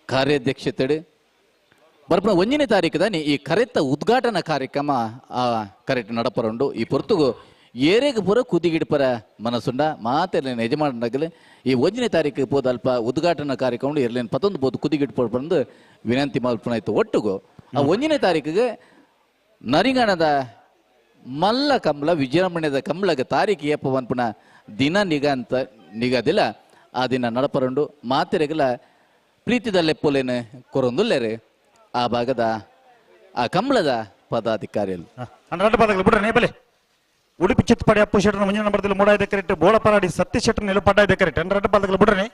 ಕಾರ್ಯಾಧ್ಯಕ್ಷತೆಡು ಬರ್ಪುನ 1ನೇ ತಾರೀಕು ದಾನಿ ಈ ಕರೆತ್ತ ಉದ್ಘಾಟನಾ ಕಾರ್ಯಕ್ರಮ ಆ ಕರೆಕ್ಟ್ ನಡಪರುಂಡು. ಈ ಪೊರ್ತುಗು ಏರೆಗ್ ಪೂರ ಕುದಿಗಿಡ್ಪರ ಮನಸ್ಸುಂಡ ಮಾತೆರ್ಲೇನು ಯಜಮಾನಗಲು ಈ 1ನೇ ತಾರೀಕು ಪೋದ ಅಲ್ಪ ಉದ್ಘಾಟನಾ ಕಾರ್ಯಕ್ರಮ ಎರ್ಲೇನು ಪತ್ತೊಂದು ಪೋದು ಕುದಿಗಿಡ್ಪರ ಬಂದು ವಿನಂತಿ ಮಲ್ಪುನಾಯ್ತು. ಒಟ್ಟುಗು ಆ 1ನೇ ತಾರೀಕಿಗೆ ನರಿಂಗಣದ ಮಲ್ಲ ಕಂಬಳ ವಿಜೃಂಭಣೆದ ಕಂಬಳಗ ತಾರೀಕು ಏಪ ಪನ್ಪುನ ದಿನ ನಿಗ ಅಂತ ನಿಗದಿಲ್ಲ ಆ ದಿನ ನಡಪರುಂಡು. ಮಾತೆರೆಗಲ ಪ್ರೀತಿದ ಲೆಪ್ಪುಲೇನು ಕೊರೊಂದುಲ್ಲೇರು ಆ ಭಾಗದ ಆ ಕಂಬಳದ ಪದಾಧಿಕಾರಿಗಳು. ಉಡುಪಿ ಚಿತ್ತಪಾಡಿ ಅಪ್ಪು ಶೆಟ್ಟರ್ ಮುಂದಿನ ನಂಬರ್ದಲ್ಲಿ ಮೂಡಾಯ್ದ ಕರೆಕ್ಟ್ ಬೋಳಪರಾಡಿ ಸತ್ಯ ಶೆಟ್ಟರ್ ನೆಲು ಪಡ್ಡಾಯ್ದ ಕರೆಕ್ಟ್ ರಡ್ಡ ಪಾದಗಳು ಬಿಡ್ರೆ.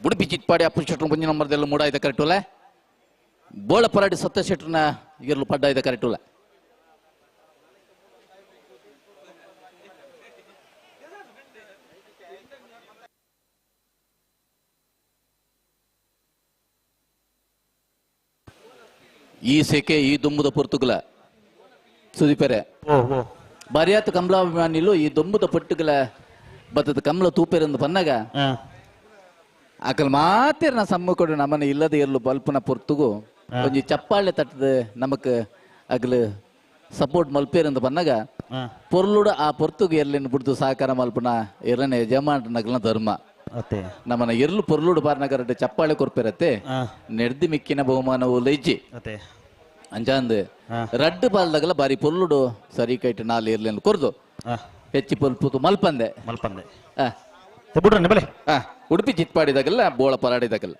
ಉಡುಪಿ ಚಿಟ್ಪಾಡಿ ಅಪ್ಪು ಶೆಟ್ಟರ್ ಮುಂದಿನ ನಂಬರ್ದಲ್ಲಿ ಮೂಡಾಯ್ದ ಕರೆಕ್ಟುಲ್ಲ ಬೋಳಪರಾಡಿ ಸತ್ಯ ಶೆಟ್ಟರ್ನ ಇರಲು ಪಡ್ಡಾಯ್ದ ಕರೆಕ್ಟುಲ್ಲ. ಈ ಸೆಕೆ ಈ ದುಂಬುದ ಪೊರ್ತುಗಲ ಸುದೀಪರೆ ಬರಿಯಾತ ಕಮಲಾಭಿಮಾನಿಲು ಈ ದೊಂಬುದ ಪೊಟ್ಟುಗಲ ಬತ್ತದ ಕಮಲ ತೂಪೆರಂದು ಪನ್ನಾಗ ಅಕಲ್ ಮಾತೇರ್ನ ಸಮ್ಮುಖಡು ನಮ್ಮನ್ನ ಇಲ್ಲದ ಇರಲು ಬಲ್ಪನ ಪೊರ್ತುಗು ಒಂಜಿ ಚಪ್ಪಾಳೆ ತಟ್ಟದ ನಮಕ್ ಅಗಲು ಸಪೋರ್ಟ್ ಮಲ್ಪೇರಂದು ಪನ್ನಾಗ ಪೊರ್ಲುಡು ಆ ಪೊರ್ತುಗು ಎರ್ಲಿನ ಬಿಡ್ದು ಸಹಕಾರ ಮಲ್ಪನ ಎರ್ಲನ ಯಜಮಾನಗಲ್ನ ಧರ್ಮ. ನಮ್ಮನ್ನ ಎರ್ಲು ಪೊರ್ಲುಡು ಬಾರ್ನಗರಡ್ಡೆ ಚಪ್ಪಾಳೆ ಕೊರ್ಪಿರತ್ತೆ ನೆಡ್ದಿ ಮಿಕ್ಕಿನ ಬಹುಮಾನವು ಲೈಜಿ ಅಂಜಾಂದ್ ರಡ್ಡು ಪಾಲ್ದಾಗಲ ಬಾರಿ ಪೊರ್ಲುಡು ಸರಿ ಕೈಟ್ ನಾಲ್ ಎರ್ಲಿನ ಕೊರ್ದು ಹೆಚ್ಚಿ ಪೊಲ್ಪುತು ಮಲ್ಪಂದೆ ಮಲ್ಪಂದೆ ಉಡುಪಿ ಚಿತ್ಪಾಡಿದಾಗಲ್ಲ ಬೋಳ ಪರಾಡಿದಾಗಲ್ಲ.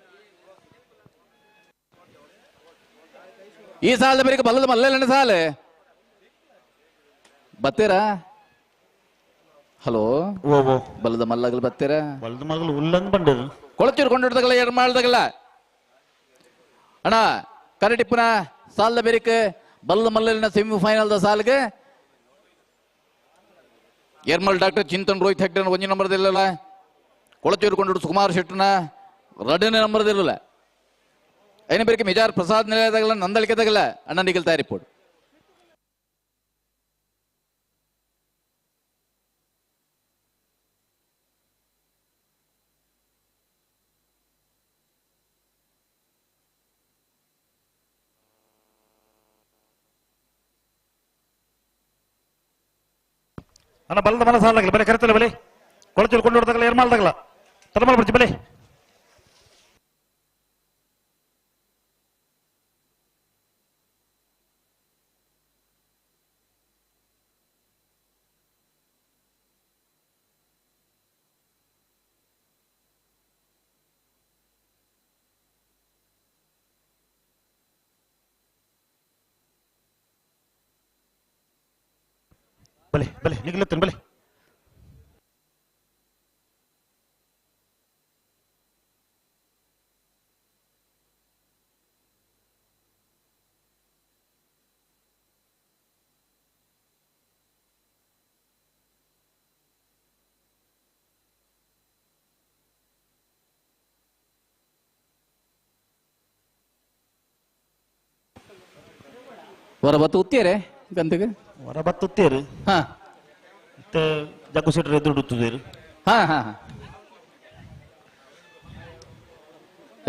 ಈ ಸಾಲದ ಬೇರೆ ಬಲ್ಲದ ಮಲ್ಲ ಸಾಲ ಬತ್ತೀರಾ? ಹಲೋ, ಬಲ್ಲದ ಮಲ್ಲಗಲ್ ಬತ್ತೀರಾ? ಬಲ್ಲದ ಮಲ್ಲಗಲ್ ಉಲ್ಲಂಗ್ ಬಂಡಿರು ಕೊಳಚೂರು ಕೊಂಡಿಡ್ದಾಗಲ್ಲ ಎರಡು ಮಾಡ್ದಾಗಲ್ಲ ಅಣ್ಣ ಕರಟಿಪ್ಪನ ಸಾಲದ ಬೇರಿಕ್ ಬಲ್ಲದ ಮಲ್ಲಲಿನ ಸೆಮಿಫೈನಲ್ದ ಸಾಲ್ಗೆ ಎರ್ಮಲ್ ಡಾಕ್ಟರ್ ಚಿಂತನ್ ರೋಹಿತ್ ಹೆಗ್ಡೆ ಒಂಜಿ ನಂಬರ್ದಿಲ್ಲಲ್ಲ, ಕೊಳಚೂರು ಕೊಂಡು ಸುಕುಮಾರ್ ಶೆಟ್ಟನ ಎರಡನೇ ನಂಬರ್ದಿಲ್ಲಲ್ಲ, ಐನ ಬೇರಿಕೆ ಮಿಜಾರ್ ಪ್ರಸಾದ್ ನಿಲಯದಾಗಲ್ಲ ನಂದಳಿಕೆದಾಗಲ್ಲ ಅಣ್ಣ ನಿಗಲ್ ತಯಾರಿಪೋಡು. ಅಣ್ಣ ಬಲದ ಮನ ಸಾಲಾಗಲಿ ಬಲೆ ಕರೆತಲ್ಲ ಬಲೆ ಕೊಳಚೂರು ಕೊಂಡು ಹೊಡೆದಾಗಲ್ಲ ಏರ್ಮಾಲ್ದಾಗಲ್ಲ ತಲಮಾಲ್ ಬರ್ತಿ ಬಲೆ. ಬಲೆ ಬಲೆ ನಿಗ್ಲತ್ತೇನೆ ಬಲೆ. ಹೊರ ಬತ್ತು ಉತ್ತೀರೆ ಗಂತಿಗೆ ಹೊರ ಬತ್ತು ಉತ್ತೀರು. ಹಾ ಮತ್ತೆ ಜಗ್ಗು ಸೀಟರ್ ಎದುರು ಉತ್ತುದೇರು. ಹಾ ಹಾ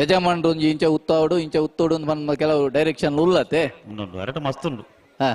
ಯಜಮಾನ್ರು ಒಂಜಿ ಇಂಚ ಉತ್ತಾವಡು ಇಂಚ ಉತ್ತೋಡು ಅಂತ ಬಂದ ಕೆಲವು ಡೈರೆಕ್ಷನ್ ಉಲ್ಲತ್ತೆ ಉಂಟು ಅರಟ ಮಸ್ತ್ ಉಂಟು. ಹಾ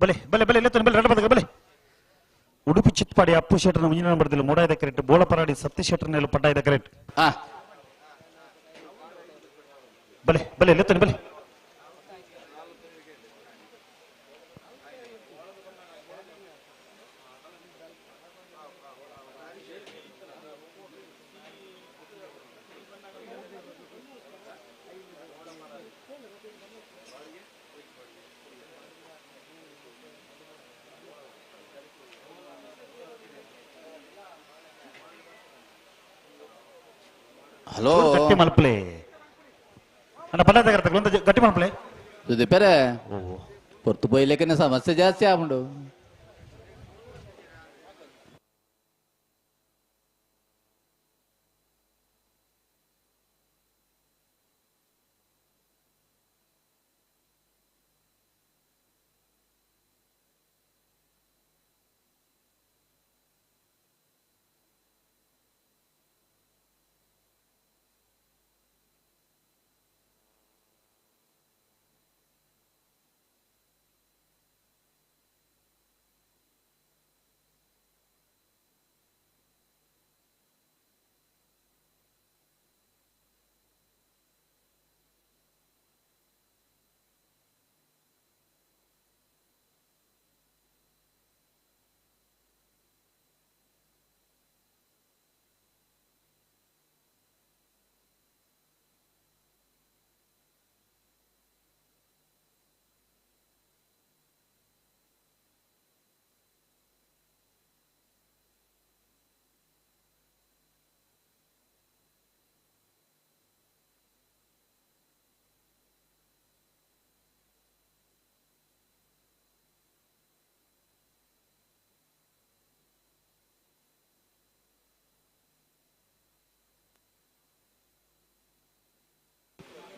ಬಲೆ ಬಲೆ ಬಲೆ ಲೆತ್ತನೆ ಬಲೆ ರಡ್ಡ ಬಲೆ ಉಡುಪಿ ಚಿತ್ಪಾಡಿ ಅಪ್ಪು ಶೆಟ್ಟರ್ನ ಮುಂದಿನ ನಂಬರ್ದಲ್ಲಿ ಮೂಡಾಯದ ಕರೆಕ್ಟ್ ಬೋಳಪರಾಡಿ ಸತ್ಯ ಶೆಟ್ಟರ್ನಲ್ಲಿ ಪಡ್ಡಾಯದ ಕರೆಕ್ಟ್. ಬಲೆ ಬಲೆ ಲೆತ್ತನೆ ಬಲೆ. ಹಲೋ ಗಟ್ಟಿ ಮಲ್ಪಲೆ ಅಣ್ಣ ಪಡ್ಡಾಯದ ಕರೆಕ್ಟ್ ಒಂದು ಗಟ್ಟಿ ಮಲ್ಪಲೆ ಸುದೀಪರೇ ಪೊರ್ತು ಪೋಯ್ಲೇಕನೆ ಸಮಸ್ಯೆ ಜಾಸ್ತಿ ಆಗುಂಡು.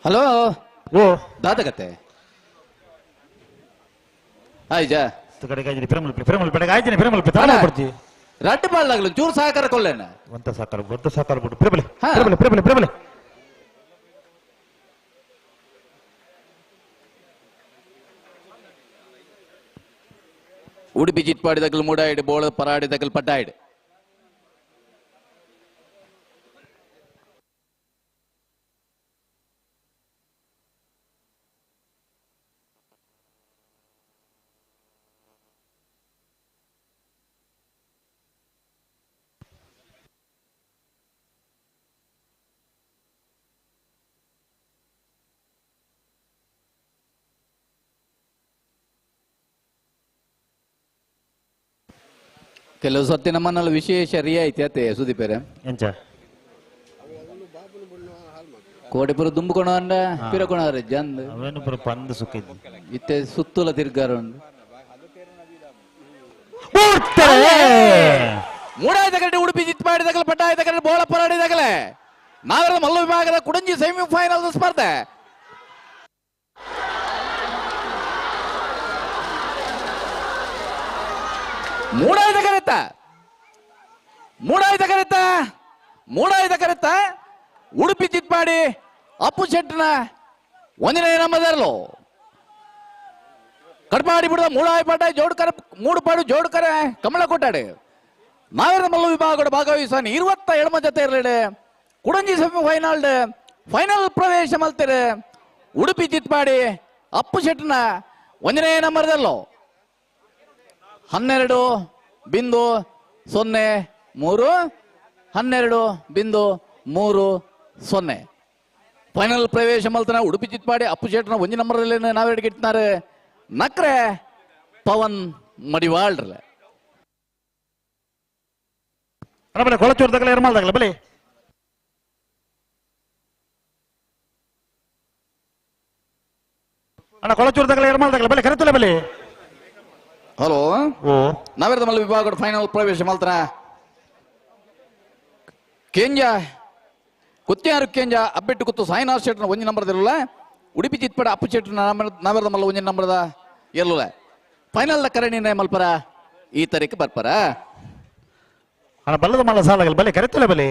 ಹಲೋ ಓ ದಾದಗತ್ತೆ ಆಯ್ಜಾ ರಡ್ಡು ಪಾಡ್ಲಾಗ್ಲು ಚೂರು ಸಹಕಾರ ಕೊಲ್ಲೇನ ಒಂತ ಸಾಕಾರ ಒಂತ ಸಾಕಾರ ಬಿಡು ಪ್ರಬಲೆ ಪ್ರಬಲೆ ಪ್ರಬಲೆ ಪ್ರಬಲೆ. ಉಡುಪಿ ಚಿಟ್ಪಾಡಿ ತಗಲು ಮೂಡಾಯಿಡು ಬೋಳ ಪರಾಡಿ ತಗಲು ಪಟ್ಟಾಯಿಡು. ಕೆಲವು ಸರ್ತಿ ನಮ್ಮನ್ನೆಲ್ಲ ವಿಶೇಷ ರಿಯಾಯಿತಿ ಅತ್ತೆ ಸುದೀಪೇರೆ. ಎಂಚ ಕೋಟಿಪುರ ದುಂಬುಕೊಣ ಅಂಡ ಪಿರಕೊಣ ಜಂದ್ ಅವೇನು ಪುರ ಪಂದ್ ಸುಖ ಇತ್ತೆ ಸುತ್ತುಲ ತಿರ್ಗಾರ ಉಂಡು. ಮೂಡಾಯ್ದ ಕಡೆ ಉಡುಪಿ ಜಿತ್ ಮಾಡಿದ ಪಟ್ಟಾಯ್ದ ಕಡೆ ಬೋಳ ಪರಾಡಿದಾಗಲೇ ನಾಗರದ ಮಲ್ಲ ವಿಭಾಗದ ಕುಡಂಜಿ ಸೆಮಿಫೈನಲ್ ಸ್ಪರ್ಧೆ. ಮೂಡಾಯ್ದ ಕರೆತ ಮೂಡಾಯ್ದ ಕರೆತ ಮೂಡಾಯ್ದ ಕರೆತ ಉಡುಪಿ ಚಿತ್ಪಾಡಿ ಅಪ್ಪು ಶೆಟ್ಟನ ಒಂದನೇ ನಮ್ಮದರಲು ಕಟ್ಪಾಡಿ ಬಿಡುವ ಮೂಡಾಯಿ ಪಾಟ ಜೋಡ್ಕರ ಮೂಡು ಪಾಡು ಜೋಡ್ಕರೆ ಕಮಲ ಕೊಟ್ಟಾಡು ನಾಗರದ ಮಲ್ಲ ವಿಭಾಗದ ಭಾಗವಹಿಸುವ ಇರುವತ್ತ ಎಳಮ ಜೊತೆ ಇರಲಿಡೆ ಕುಡಂಜಿ ಸೆಮಿಫೈನಲ್ ಫೈನಲ್ ಪ್ರವೇಶ ಮಲ್ತಾರೆ ಉಡುಪಿ ಚಿತ್ಪಾಡಿ ಅಪ್ಪು ಶೆಟ್ಟನ ಒಂದನೇ ನಂಬರ್ದಲ್ಲೋ 12.03 12.30 ಫೈನಲ್ ಪ್ರವೇಶ ಮಲ್ತನ ಉಡುಪಿ ಚಿತ್ಪಾಡಿ ಅಪ್ಪು ಶೆಟ್ಟನ ಒಂಜಿ ನಂಬರ್ದಲ್ಲಿ ನಾವೆರಡು ಗಿಟ್ತಾರೆ ನಕ್ರೆ ಪವನ್ ಮಡಿವಾಳ್ರಲ್ಲ. ಬಲೆ ಕೊಳಚೂರು ತಗಲ ಎರ್ಮಾಲ್ದಾಗಲ ಬಲೆ ಅಣ್ಣ ಕೊಳಚೂರು ತಗಲ ಎರ್ಮಾಲ್ದಾಗಲ ಬಲೆ ಕರೆತಲೆ ಬಲೆ. ಹಲೋ ಓ ನಾವೆರದ ಮಲ್ಲ ವಿಭಾಗದ ಫೈನಲ್ ಪ್ರವೇಶ ಮಲ್ತನ ಕೇಂಜ ಕುತ್ಯಾರು ಕೇಂಜ ಅಬ್ಬೆಟ್ಟು ಕುತ್ತು ಸಾಯಿನಾಥ್ ಶೆಟ್ಟನ ಒಂಜಿ ನಂಬರ್ದಿರಲ್ಲ ಉಡುಪಿ ಚಿತ್ಪಡ ಅಪ್ಪು ಶೆಟ್ಟನ ನಾವೆರದ ಮಲ್ಲ ಒಂಜಿ ನಂಬರ್ದ ಎಲ್ಲುಲ್ಲ ಫೈನಲ್ ಕರೆ ನಿರ್ಣಯ ಮಲ್ಪರ ಈ ತಾರೀಕು ಬರ್ಪರ. ಅಣ್ಣ ಬಲ್ಲದ ಮಲ್ಲ ಸಾಲಾಗಲ್ಲ ಬಲೆ ಕರೆತಲೆ ಬಲೆ.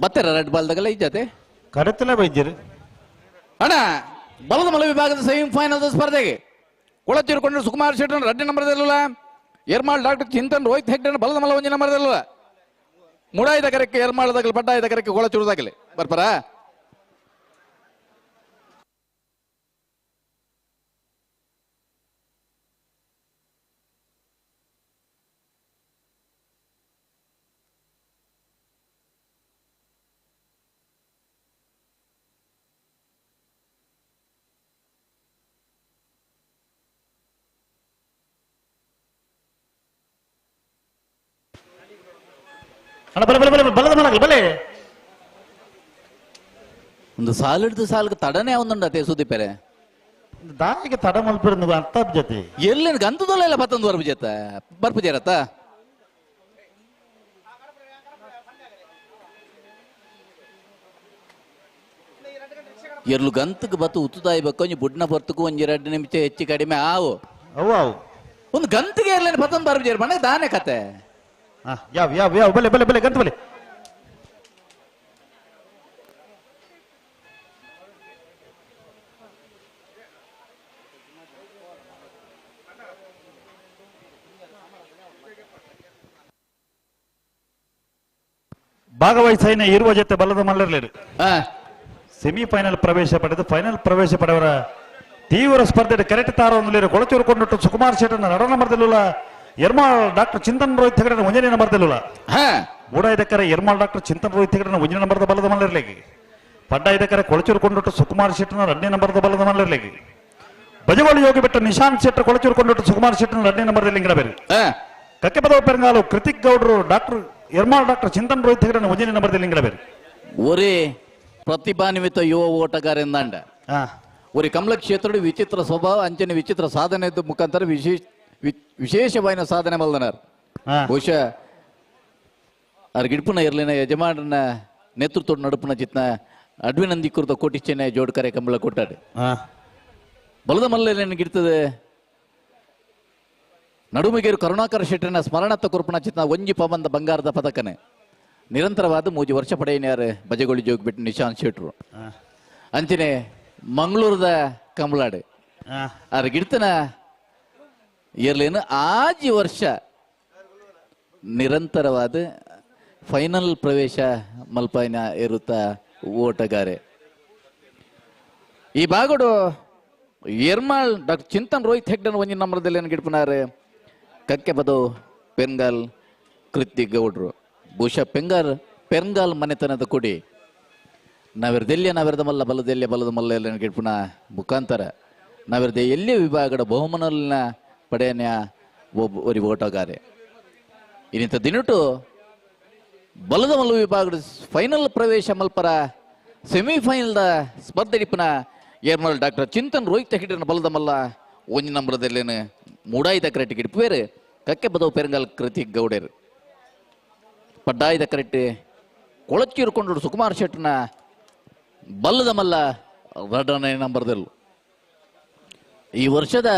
ಬತ್ತೆರ ರೆಡ್ ಬಾಲ್ದಾಗಲ್ಲ ಈ ಜೊತೆ ಕರೆತಲೇ ಬೈದ್ಯರು. ಅಣ್ಣ ಬಲದ ಮಲ ವಿಭಾಗದ ಸೆಮಿಫೈನಲ್ ಸ್ಪರ್ಧೆಗೆ ಕೊಳಚೂರು ಸುಕುಮಾರ್ ಶೆಟ್ಟರ್ ರಡ್ಡು ನಂಬರ್ದಲ್ಲ, ಎರ್ಮಾಳ್ ಡಾಕ್ಟರ್ ಚಿಂತನ್ ರೋಹಿತ್ ಹೆಗ್ಡೆ ಬಲದ ಮಲ ಒಂಜಿ ನಂಬರ್ದಲ್ಲ, ಮುಡಾಯ್ದ ಕರೆಕ್ಕೆ ಎರ್ಮಾಳ್ ದಾಗಲಿ ಪಡ್ಡಾಯ್ದ ಕರೆಕ್ಕೆ ಕೊಳಚೂರುದಾಗಲಿ ಬರ್ಪರ. ಅಣ್ಣ ಬಲೆ ಬಲೆ ಬಲೆ ಬಲದ ಮಲಗಲಿ ಬಲೆ. ಒಂದು ಸಾಲಿಡ್ದು ಸಾಲಿಗೆ ತಡನೆ ಒಂದುಂಡತೆ ಸುದೀಪರೆ. ದಾಯಿಗೆ ತಡ ಮಲ್ಪಿರಂದು ಅರ್ಥ ಜೊತೆ ಎಲ್ಲಿ ಗಂತದಲ್ಲ ಬತ್ತೊಂದು ಬರ್ಪು ಜೊತೆ ಬರ್ಪು ಜೇರತ್ತ. ಎರ್ಲು ಗಂತಕ್ಕೆ ಬತ್ತು ಉತ್ತುದಾಯ್ಬೇಕು ಒಂಜಿ ಬುಡ್ನ ಬರ್ತಕ್ಕೂ ಒಂಜಿ ಎರಡು ನಿಮಿಷ ಹೆಚ್ಚು ಕಡಿಮೆ ಆವು ಅವು ಅವು ಒಂದು ಗಂತಿಗೆ ಇರ್ಲೇನು ಬತ್ತೊಂದು ಬರ್ಪು ಜೇರ್ ಬಣ್ಣ ದಾನೆ ಕತೆ. ಯಾವ ಯಾವ ಯಾವ ಬಲೆ ಬಲೆ ಬಲೆ ಗಂತ ಬಲೆ. ಭಾಗವಹಿಸೈನ ಇರುವ ಜೊತೆ ಬಲದ ಮಲ್ಲರ್ಲೇರು ಸೆಮಿಫೈನಲ್ ಪ್ರವೇಶ ಪಡೆದು ಫೈನಲ್ ಪ್ರವೇಶ ಪಡೆಯವರ ತೀವ್ರ ಸ್ಪರ್ಧೆ ಕರೆಕ್ಟ್ ತಾರ ಕೊಳಚೂರು ಕೊಂಡಿಟ್ಟು ಸುಕುಮಾರ್ ಶೆಟ್ಟರ್ ನಡ ನಂಬರ್ದಲ್ಲ, ಎರ್ಮಾಳ್ ಡಾಕ್ಟರ್ ಚಿಂತನ್ ರೋಹಿತ್ ಹೆಗಡೆ ಒಂಜನೇ ನಂಬರ್ದಲ್ಲ, ಮೂಡಾಯ್ದಕ್ಕರೆ ಎರ್ಮಾಳ್ ಡಾಕ್ಟರ್ ಚಿಂತನ್ ರೋಹಿತ್ ಹೆಗಡೆ ಒಂಜನೇ ನಂಬರ್ದ ಬಲದ ಮಲ್ಲರ್ಲೇಗಿ, ಪಡ್ಡಾಯ್ದಕ್ಕರೆ ಕೊಳಚೂರು ಕೊಂಡಿಟ್ಟು ಸುಕುಮಾರ್ ಶೆಟ್ಟರ್ ಎರಡನೇ ನಂಬರ್ದ ಬಲದ ಮಲ್ಲರ್ಲೇಗಿ, ಬಜಗೋಳಿ ಯೋಗಿ ಬಿಟ್ಟ ನಿಶಾಂತ್ ಶೆಟ್ಟರ್ ಕೊಳಚೂರು ಕೊಂಡಿಟ್ಟು ಸುಕುಮಾರ್ ಶೆಟ್ಟರ್ ಎರಡನೇ ನಂಬರ್ದಲ್ಲಿ ಇಂಗಡಬೇರು, ಕಕ್ಕೆಪದವ ಪೆರಂಗಾಲು ಕೃತಿಕ್ ಗೌಡರು ಡಾಕ್ಟರ್ ಎರ್ಮಾಳ್ ಡಾಕ್ಟರ್ ಚಿಂತನ್ ರೋಹಿತ್ ಹೆಗಡೆ ಒಂಜನೇ ನಂಬರ್ದಲ್ಲಿ ಇಂಗಡಬೇರು. ಒರೇ ಪ್ರತಿಭಾನ್ವಿತ ಯುವ ಓಟಗಾರೆಂದಾಂಡ ಒರಿ ಕಮಲ ಕ್ಷೇತ್ರದ ವಿಚಿತ್ರ ಸ್ವಭಾವ ಅಂಚನೆ ವಿಚಿತ್ರ ಸಾಧನೆ ಮುಖಾಂತರ ವಿಶೇಷವಾದ ಸಾಧನೆ ಮಲ್ದನಾರ್. ಬಹುಶಃ ಗಿಡ್ಪುನ ಇರ್ಲಿನ ಯಜಮಾನನ ನೇತೃತ್ವ ನಡುಪುನ ಚಿತ್ನ ಅಡ್ವಿನಂದಿ ಕುರಿತ ಕೋಟಿ ಚೆನ್ನೈ ಜೋಡ್ ಕರೆ ಕಂಬಳ ಕೊಟ್ಟಾಡು ಬಲದ ಮಲ್ಲೇನು ಗಿಡ್ತದೆ ನಡುಮಿಗೇರು ಕರುಣಾಕರ ಶೆಟ್ಟರಿನ ಸ್ಮರಣತ್ತ ಕುರುಪುನ ಚಿತ್ನ ಒಂಜಿ ಪವಂದ ಬಂಗಾರದ ಪದಕನೆ ನಿರಂತರವಾದ 3 ವರ್ಷ ಪಡೆಯನ್ಯಾರು ಬಜಗೋಳಿ ಜೋಗ್ಬಿಟ್ಟು ನಿಶಾಂತ್ ಶೆಟ್ರು ಅಂಚನೆ ಮಂಗಳೂರದ ಕಂಬಳಾಡು ಅರ್ ಗಿಡ್ತನ ಇರ್ಲೇನು 5 ವರ್ಷ ನಿರಂತರವಾದ ಫೈನಲ್ ಪ್ರವೇಶ ಮಲ್ಪಾಯಿನ ಇರುತ್ತ ಓಟಗಾರೆ. ಈ ಬಾಗಡು ಎರ್ಮಾಳ್ ಡಾಕ್ಟರ್ ಚಿಂತನ್ ರೋಹಿತ್ ಹೆಗ್ಡನ್ ಒಂಜಿನ ನಂಬರದಲ್ಲಿ ಏನು ಗಿಡ್ಪನಾರೆ ಕಕ್ಕೆ ಬದೋ ಪೆನ್ಗಾಲ್ ಕೃತಿಕ್ ಗೌಡ್ರು ಬಹುಶಃ ಪೆನ್ಗಾಲ್ ಮನೆತನದ ಕೊಡಿ ನಾವಿರ್ದೆಲ್ಲಿಯ ನಾವಿರದ ಮಲ್ಲ ಬಲದೆಲ್ಲಿಯ ಬಲದ ಮಲ್ಲ ಎಲ್ಲ ಗಿಡ್ಪುನ ಮುಖಾಂತರ ನಾವಿರ್ದೆ ಎಲ್ಲಿಯ ವಿಭಾಗದ ಬಹುಮಾನಲಿನ ಪಡೆಯನ ಒಬ್ಬ ಓಟಗಾರೆ. ಇನ್ನಿಂಥ ದಿನಟು ಬಲದ ಮಲ್ಲ ವಿಭಾಗದ ಫೈನಲ್ ಪ್ರವೇಶ ಮಲ್ಪರ ಸೆಮಿಫೈನಲ್ದ ಸ್ಪರ್ಧೆ ಏರ್ಮಲ್ ಡಾಕ್ಟರ್ ಚಿಂತನ್ ರೋಹಿತ್ ಹೆಗ್ಡೆನ ಬಲದ ಮಲ್ಲ ಒಂಜಿ ನಂಬರದಲ್ಲೇನು ಮೂಡಾಯ್ದ ಕರೆಟ್ ಗಿಡ್ಪುವೇರು ಕಕ್ಕೆ ಬದವು ಪೆರಂಗಲ್ ಕೃತಿಕ್ ಗೌಡೇರು ಪಡ್ಡಾಯ್ದ ಕರೆಟ್ ಕೊಳಚಿರುಕೊಂಡು ಸುಕುಮಾರ್ ಶೆಟ್ಟನ ಬಲ್ಲದ ಮಲ್ಲ ರಡನೇ ನಂಬರ್ದಲ್ಲು. ಈ ವರ್ಷದ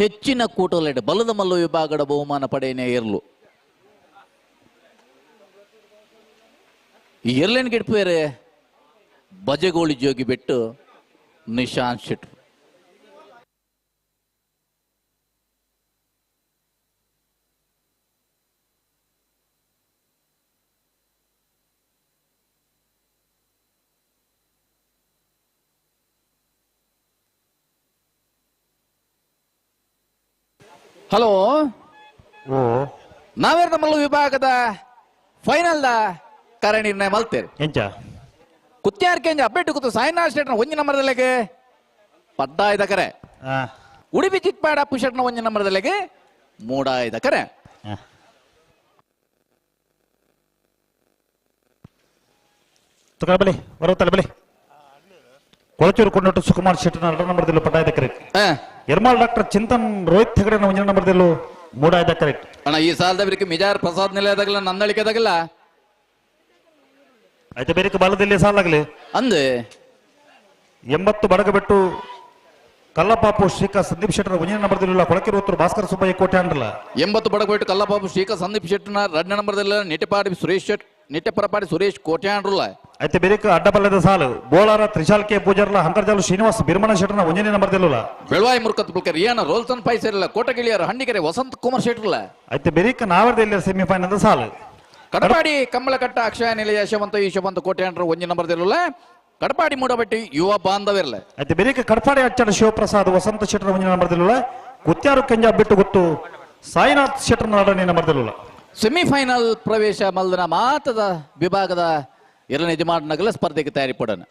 ಹೆಚ್ಚಿನ ಕೂಟಲೆಡ್ ಬಲದ ಮಲ್ಲ ವಿಭಾಗದ ಬಹುಮಾನ ಪಡೆಯನೇ ಇರಲು ಈ ಎರ್ಲೇನ್ ಗಿಡ್ಪುವೇರೆ ಬಜಗೋಳಿ ಜೋಗಿ ಬಿಟ್ಟು ನಿಶಾಂತ್ ಶೆಟ್ರು. ಹಲೋ, ನಾವೇರ್ ಮಲ್ಲ ವಿಭಾಗದ ಫೈನಲ್ ಕಾರ್ಯನಿರ್ಣಯ ಮಲ್ತೇವೆ. ಎಂಚ ಕುತ್ಯಾರ್ ಕೆಂಜ ಅಬ್ಬೇಟು ಕೂತು ಸಾಯಿನಾಥ್ ಶೆಟ್ನ ಒಂಜಿ ನಂಬರ್ದಲೆಗೆ ಪಡ್ಡಾಯ್ದ ಕರೆ, ಉಡುಪಿ ಚಿತ್ಪಾಡ ಅಪ್ಪು ಶೆಟ್ನ ಒಂಜಿ ನಂಬರ್ದಲೆಗೆ ಮೂಡಾಯ್ದ ಕರೆ. ಬಲಿ ಬರುತ್ತಲ್ಲ ಬಲಿ ಕೊಳಚೂರು ಕೊಂಡಟ್ಟು ಸುಕುಮಾರ್ ಶೆಟ್ಟನ ಎರಡು ನಂಬರ್ದಲ್ಲೂ ಪಡ್ಡಾಯ್ದ ಕರೆಕ್ಟ್, ಎರ್ಮಾಳ್ ಡಾಕ್ಟರ್ ಚಿಂತನ್ ರೋಹಿತ್ ಹೆಗಡೆ ಒಂಜಿ ನಂಬರ್ದಲ್ಲೂ ಮೂಡಾಯ್ದ ಕರೆಕ್ಟ್. ಅಣ್ಣ ಈ ಸಾಲದ ಬೇರೆ ಮಿಜಾರ್ ಪ್ರಸಾದ್ ನಿಲಯದಾಗಲ್ಲ ನಂದಳಿಕೆದಾಗಲ್ಲ ಆಯ್ತು ಬೇರೆ ಬಲದಲ್ಲಿ ಸಾಲಾಗಲಿ ಅಂದೆ 80 ಬಡಗಬೆಟ್ಟು ಕಲ್ಲಪಾಪು ಶ್ರೀಕಾ ಸಂದೀಪ್ ಶೆಟ್ಟರ್ ಒಂಜಿ ನಂಬರ್ದಲ್ಲಿಲ್ಲ ಕೊಳಕಿರು ಉತ್ತರ ಭಾಸ್ಕರ ಸುಬ್ಬಯ್ಯ ಕೋಟೆ ಅಂದ್ರಲ್ಲ 80 ಬಡಗಬೆಟ್ಟು ಕಲ್ಲಪಾಪು ಶ್ರೀಕಾ ಸಂದೀಪ್ ಶೆಟ್ಟರ್ನ ಎರಡನೇ ನಂಬರ್ದಲ್ಲ ನಿಟಪಾಡಿ ಸುರೇಶ್ ಶೆಟ್ ನಿಟ್ಟೆಪರಪಾಡಿ ಸುರೇಶ್ ಕೋಟ್ಯಾನ್ರುಲ್ಲ. ಐತೆ ಬೆರಿಕ ಅಡ್ಡಪಲ್ಲದ ಸಾಲು ಬೋಳಾರ ತ್ರಿಶಾಲ್ ಕೆ ಪೂಜಾರ್ಲ ಹಂಕರ್ಜಾಲು ಶ್ರೀನಿವಾಸ್ ಬಿರ್ಮಣ ಶೆಟ್ಟರ್ನ ಒಂಜನೇ ನಂಬರ್ ದೆಲ್ಲುಲ. ಬೆಳವಾಯಿ ಮುರ್ಕತ್ ಬುಲ್ಕ ರಿಯಾನ ರೋಲ್ಸನ್ ಪೈಸೆರ್ಲ ಕೋಟಗಿಳಿಯರ ಹಣ್ಣಿಗೆರೆ ವಸಂತ್ ಕುಮಾರ್ ಶೆಟ್ಟರ್ಲ. ಐತೆ ಬೆರಿಕ ನಾವರ್ದೆಲ್ಲ ಸೆಮಿಫೈನಲ್ ಸಾಲು ಕಡಪಾಡಿ ಕಮ್ಮಲಕಟ್ಟ ಅಕ್ಷಯ ನಿಲಯ ಯಶವಂತ ಯಶವಂತ ಕೋಟ್ಯಾಂಡ್ರ ಒಂಜಿ ನಂಬರ್ ದೆಲ್ಲುಲ. ಕಡಪಾಡಿ ಮೂಡಬಟ್ಟಿ ಯುವ ಬಾಂಧವಿರ್ಲ. ಐತೆ ಬೆರಿಕ ಕಡಪಾಡಿ ಅಚ್ಚಡ ಶಿವಪ್ರಸಾದ್ ವಸಂತ ಶೆಟ್ಟರ್ ಒಂಜಿ ನಂಬರ್ ದೆಲ್ಲುಲ. ಕುತ್ಯಾರು ಕೆಂಜ ಬಿಟ್ಟು ಗೊತ್ತು ಸಾಯಿನಾಥ್ ಶೆಟ್ಟರ್ ಎರಡನೇ ನಂಬರ್ ದೆಲ್ಲುಲ. ಸೆಮಿಫೈನಲ್ ಪ್ರವೇಶ ಮಲ್ದನ ಮಾತದ ವಿಭಾಗದ ಎರಡನೇ ಯಜಮಾನಗಲ ಸ್ಪರ್ಧೆಗೆ ತಯಾರಿ ಪಡೋಣ.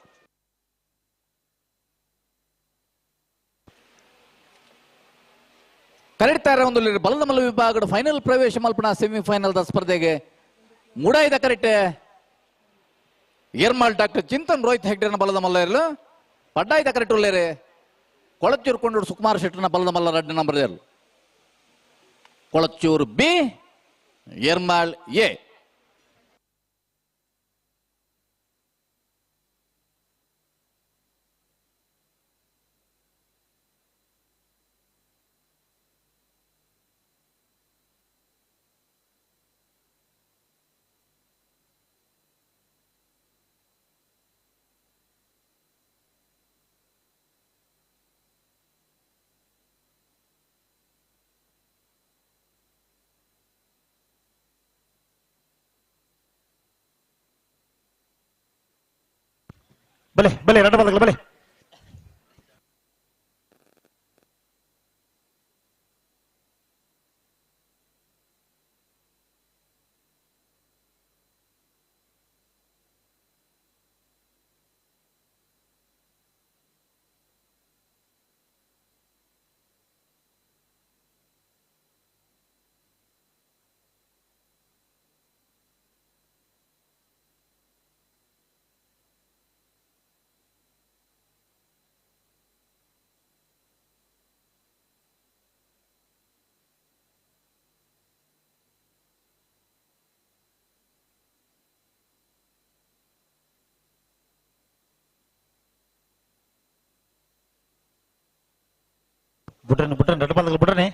ಕರೆಕ್ಟ್ ಒಂದು ಬಲದ ಮಲ್ಲ ವಿಭಾಗದ ಫೈನಲ್ ಪ್ರವೇಶ ಮಲ್ಪನ ಸೆಮಿಫೈನಲ್ ಸ್ಪರ್ಧೆಗೆ ಮೂಡಾಯ್ದ ಕರೆಕ್ಟ್ ಏರ್ಮಾಲ್ ಡಾಕ್ಟರ್ ಚಿಂತನ್ ರೋಹಿತ್ ಹೆಗ್ಡೆನ ಬಲದ ಮಲ್ಲ ಇರಲು ಪಡ್ಡಾಯ್ದ ಕರೆಕ್ಟ್ ಉಳ್ಳೇರೆ ಕೊಳಚೂರು ಕೊಂಡೂರು ಸುಕುಮಾರ್ ಶೆಟ್ಟರ್ನ ಬಲದ ಮಲ್ಲ 2 ನಂಬರ್ ಇರಲು. Kolachur B Ermal A. ಬಲೆ ಬಲೆ ಎರಡು ಬದಲ ಬಲೆ. ಬುಡ್ರನೆ ಬುಡ್ರನೆ ಎರಡು ಬದಲ ಬುಡ್ರನೆ.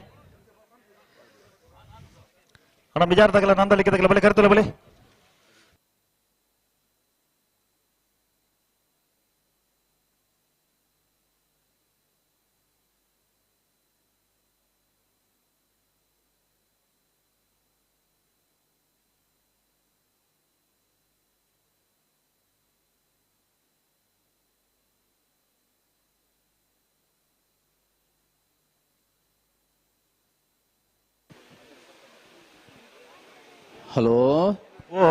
ಅಣ್ಣ ಬಿಜಾರ್ ತಗಲ ನಂದಲಿಕ್ಕೆ ತಗಲ ಬಲೆ ಕರ್ತಲ ಬಲೆ. ಹಲೋ ಓ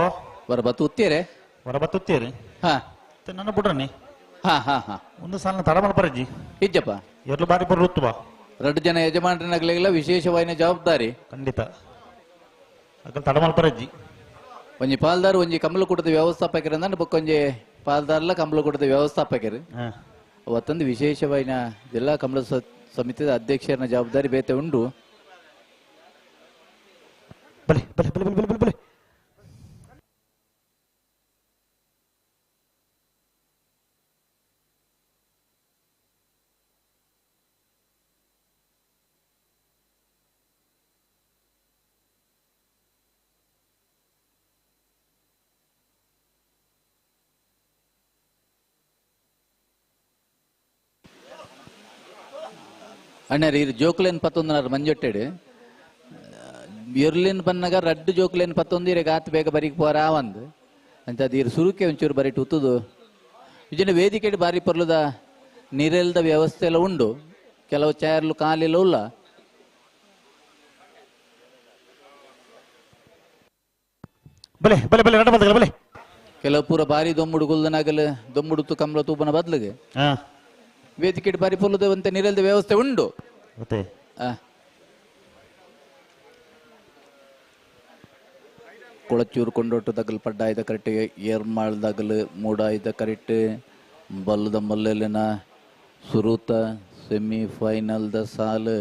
ವರ ಬತ್ತುತ್ತೀರೆ ವರ ಬತ್ತುತ್ತೀರಿ. ಹಾ ನನ್ನ ಬುಡ್ರನಿ. ಹಾ ಹಾ ಹಾ ಒಂದು ಸಾಲಿನ ತಡ ಮಲ್ಪರಜ್ಜಿ ಇಜ್ಜಪ್ಪ ಎರಡು ಬಾರಿ ಬರುತ್ತು ಬಾ. ಎರಡು ಜನ ಯಜಮಾನರಿನಾಗಲಿಲ್ಲ ವಿಶೇಷವಾಯಿನ ಜವಾಬ್ದಾರಿ ಖಂಡಿತ ಅಕಲ್ ತಡ ಮಲ್ಪರಜ್ಜಿ. ಒಂಜಿ ಪಾಲ್ದಾರ್ ಒಂಜಿ ಕಮಲಕೂಟದ ವ್ಯವಸ್ಥಾಪಕರು ಅಂದ್ರೆ ಬೊಕ್ಕೊಂಜಿ ಪಾಲ್ದಾರ್ಲ ಕಮಲಕೂಟದ ವ್ಯವಸ್ಥಾಪಕರು ಅವತ್ತೊಂದು ವಿಶೇಷವಾಯಿನ ಜಿಲ್ಲಾ ಕಮಲ ಸಮಿತಿಯ ಅಧ್ಯಕ್ಷರನ್ನ ಜವಾಬ್ದಾರಿ ಬೇತೆ ಉಂಡು. ಬಲೆ ಬಲೆ ಬಲೆ ಬಲೆ ಬಲೆ ಬಲೆ. ಅಣ್ಣಾರ ಇದು ಜೋಕುಲೇನ್ ಪತ್ತೊಂದನಾರು ಮಂಜೊಟ್ಟೆಡು ಎರ್ಲಿನ್ ಬನ್ನಗ ರಡ್ಡು ಜೋಕುಲೇನ್ ಪತ್ತೊಂದು ಇರೆಗ್ ಆತ್ ಬೇಗ ಬರಿಗೆ ಪೋರ ಒಂದು ಅಂತ ಅದು ಇರು ಸುರುಕೆ ಒಂಚೂರು ಬರಿಟ್ ಉತ್ತುದು ಇಜನ ವೇದಿಕೆ ಬಾರಿ ಪರ್ಲುದ ನೀರೆಲ್ದ ವ್ಯವಸ್ಥೆ ಎಲ್ಲ ಉಂಡು. ಕೆಲವು ಚೇರ್ಲು ಕಾಲಿಲ್ಲ ಉಲ್ಲ. ಬಲೆ ಬಲೆ ಬಲೆ ರಡ್ಡು ಬದಲ ಬಲೆ. ಕೆಲವು ಪೂರ ಬಾರಿ ದೊಮ್ಮುಡು ಗುಲ್ದನಾಗಲು ದೊಮ್ಮುಡುತ್ತು ಕಮಲ ತೂಬನ ಬದಲಿಗೆ ವೇದಿಕೆ ಬಾರಿ ಪೊಲ್ಲುದ ಅಂತ ನೀರೆಲ್ದ ವ್ಯವಸ್ಥೆ ಉಂಡು. ಮತ್ತೆ ಕೊಳಚೂರು ಕೊಂಡೊಟ್ಟು ದಗಲು ಪಡ್ಡಾಯ್ದ ಕರೆಕ್ಟ್ ಏರ್ಮಾಳ್ ದಗಲು ಮೂಡಾಯ್ದ ಕರೆಕ್ಟ್ ಬಲ್ಲದ ಮಲ್ಲೆಲ್ಲಿನ ಸುರೂತ ಸೆಮಿಫೈನಲ್ದ ಸಾಲು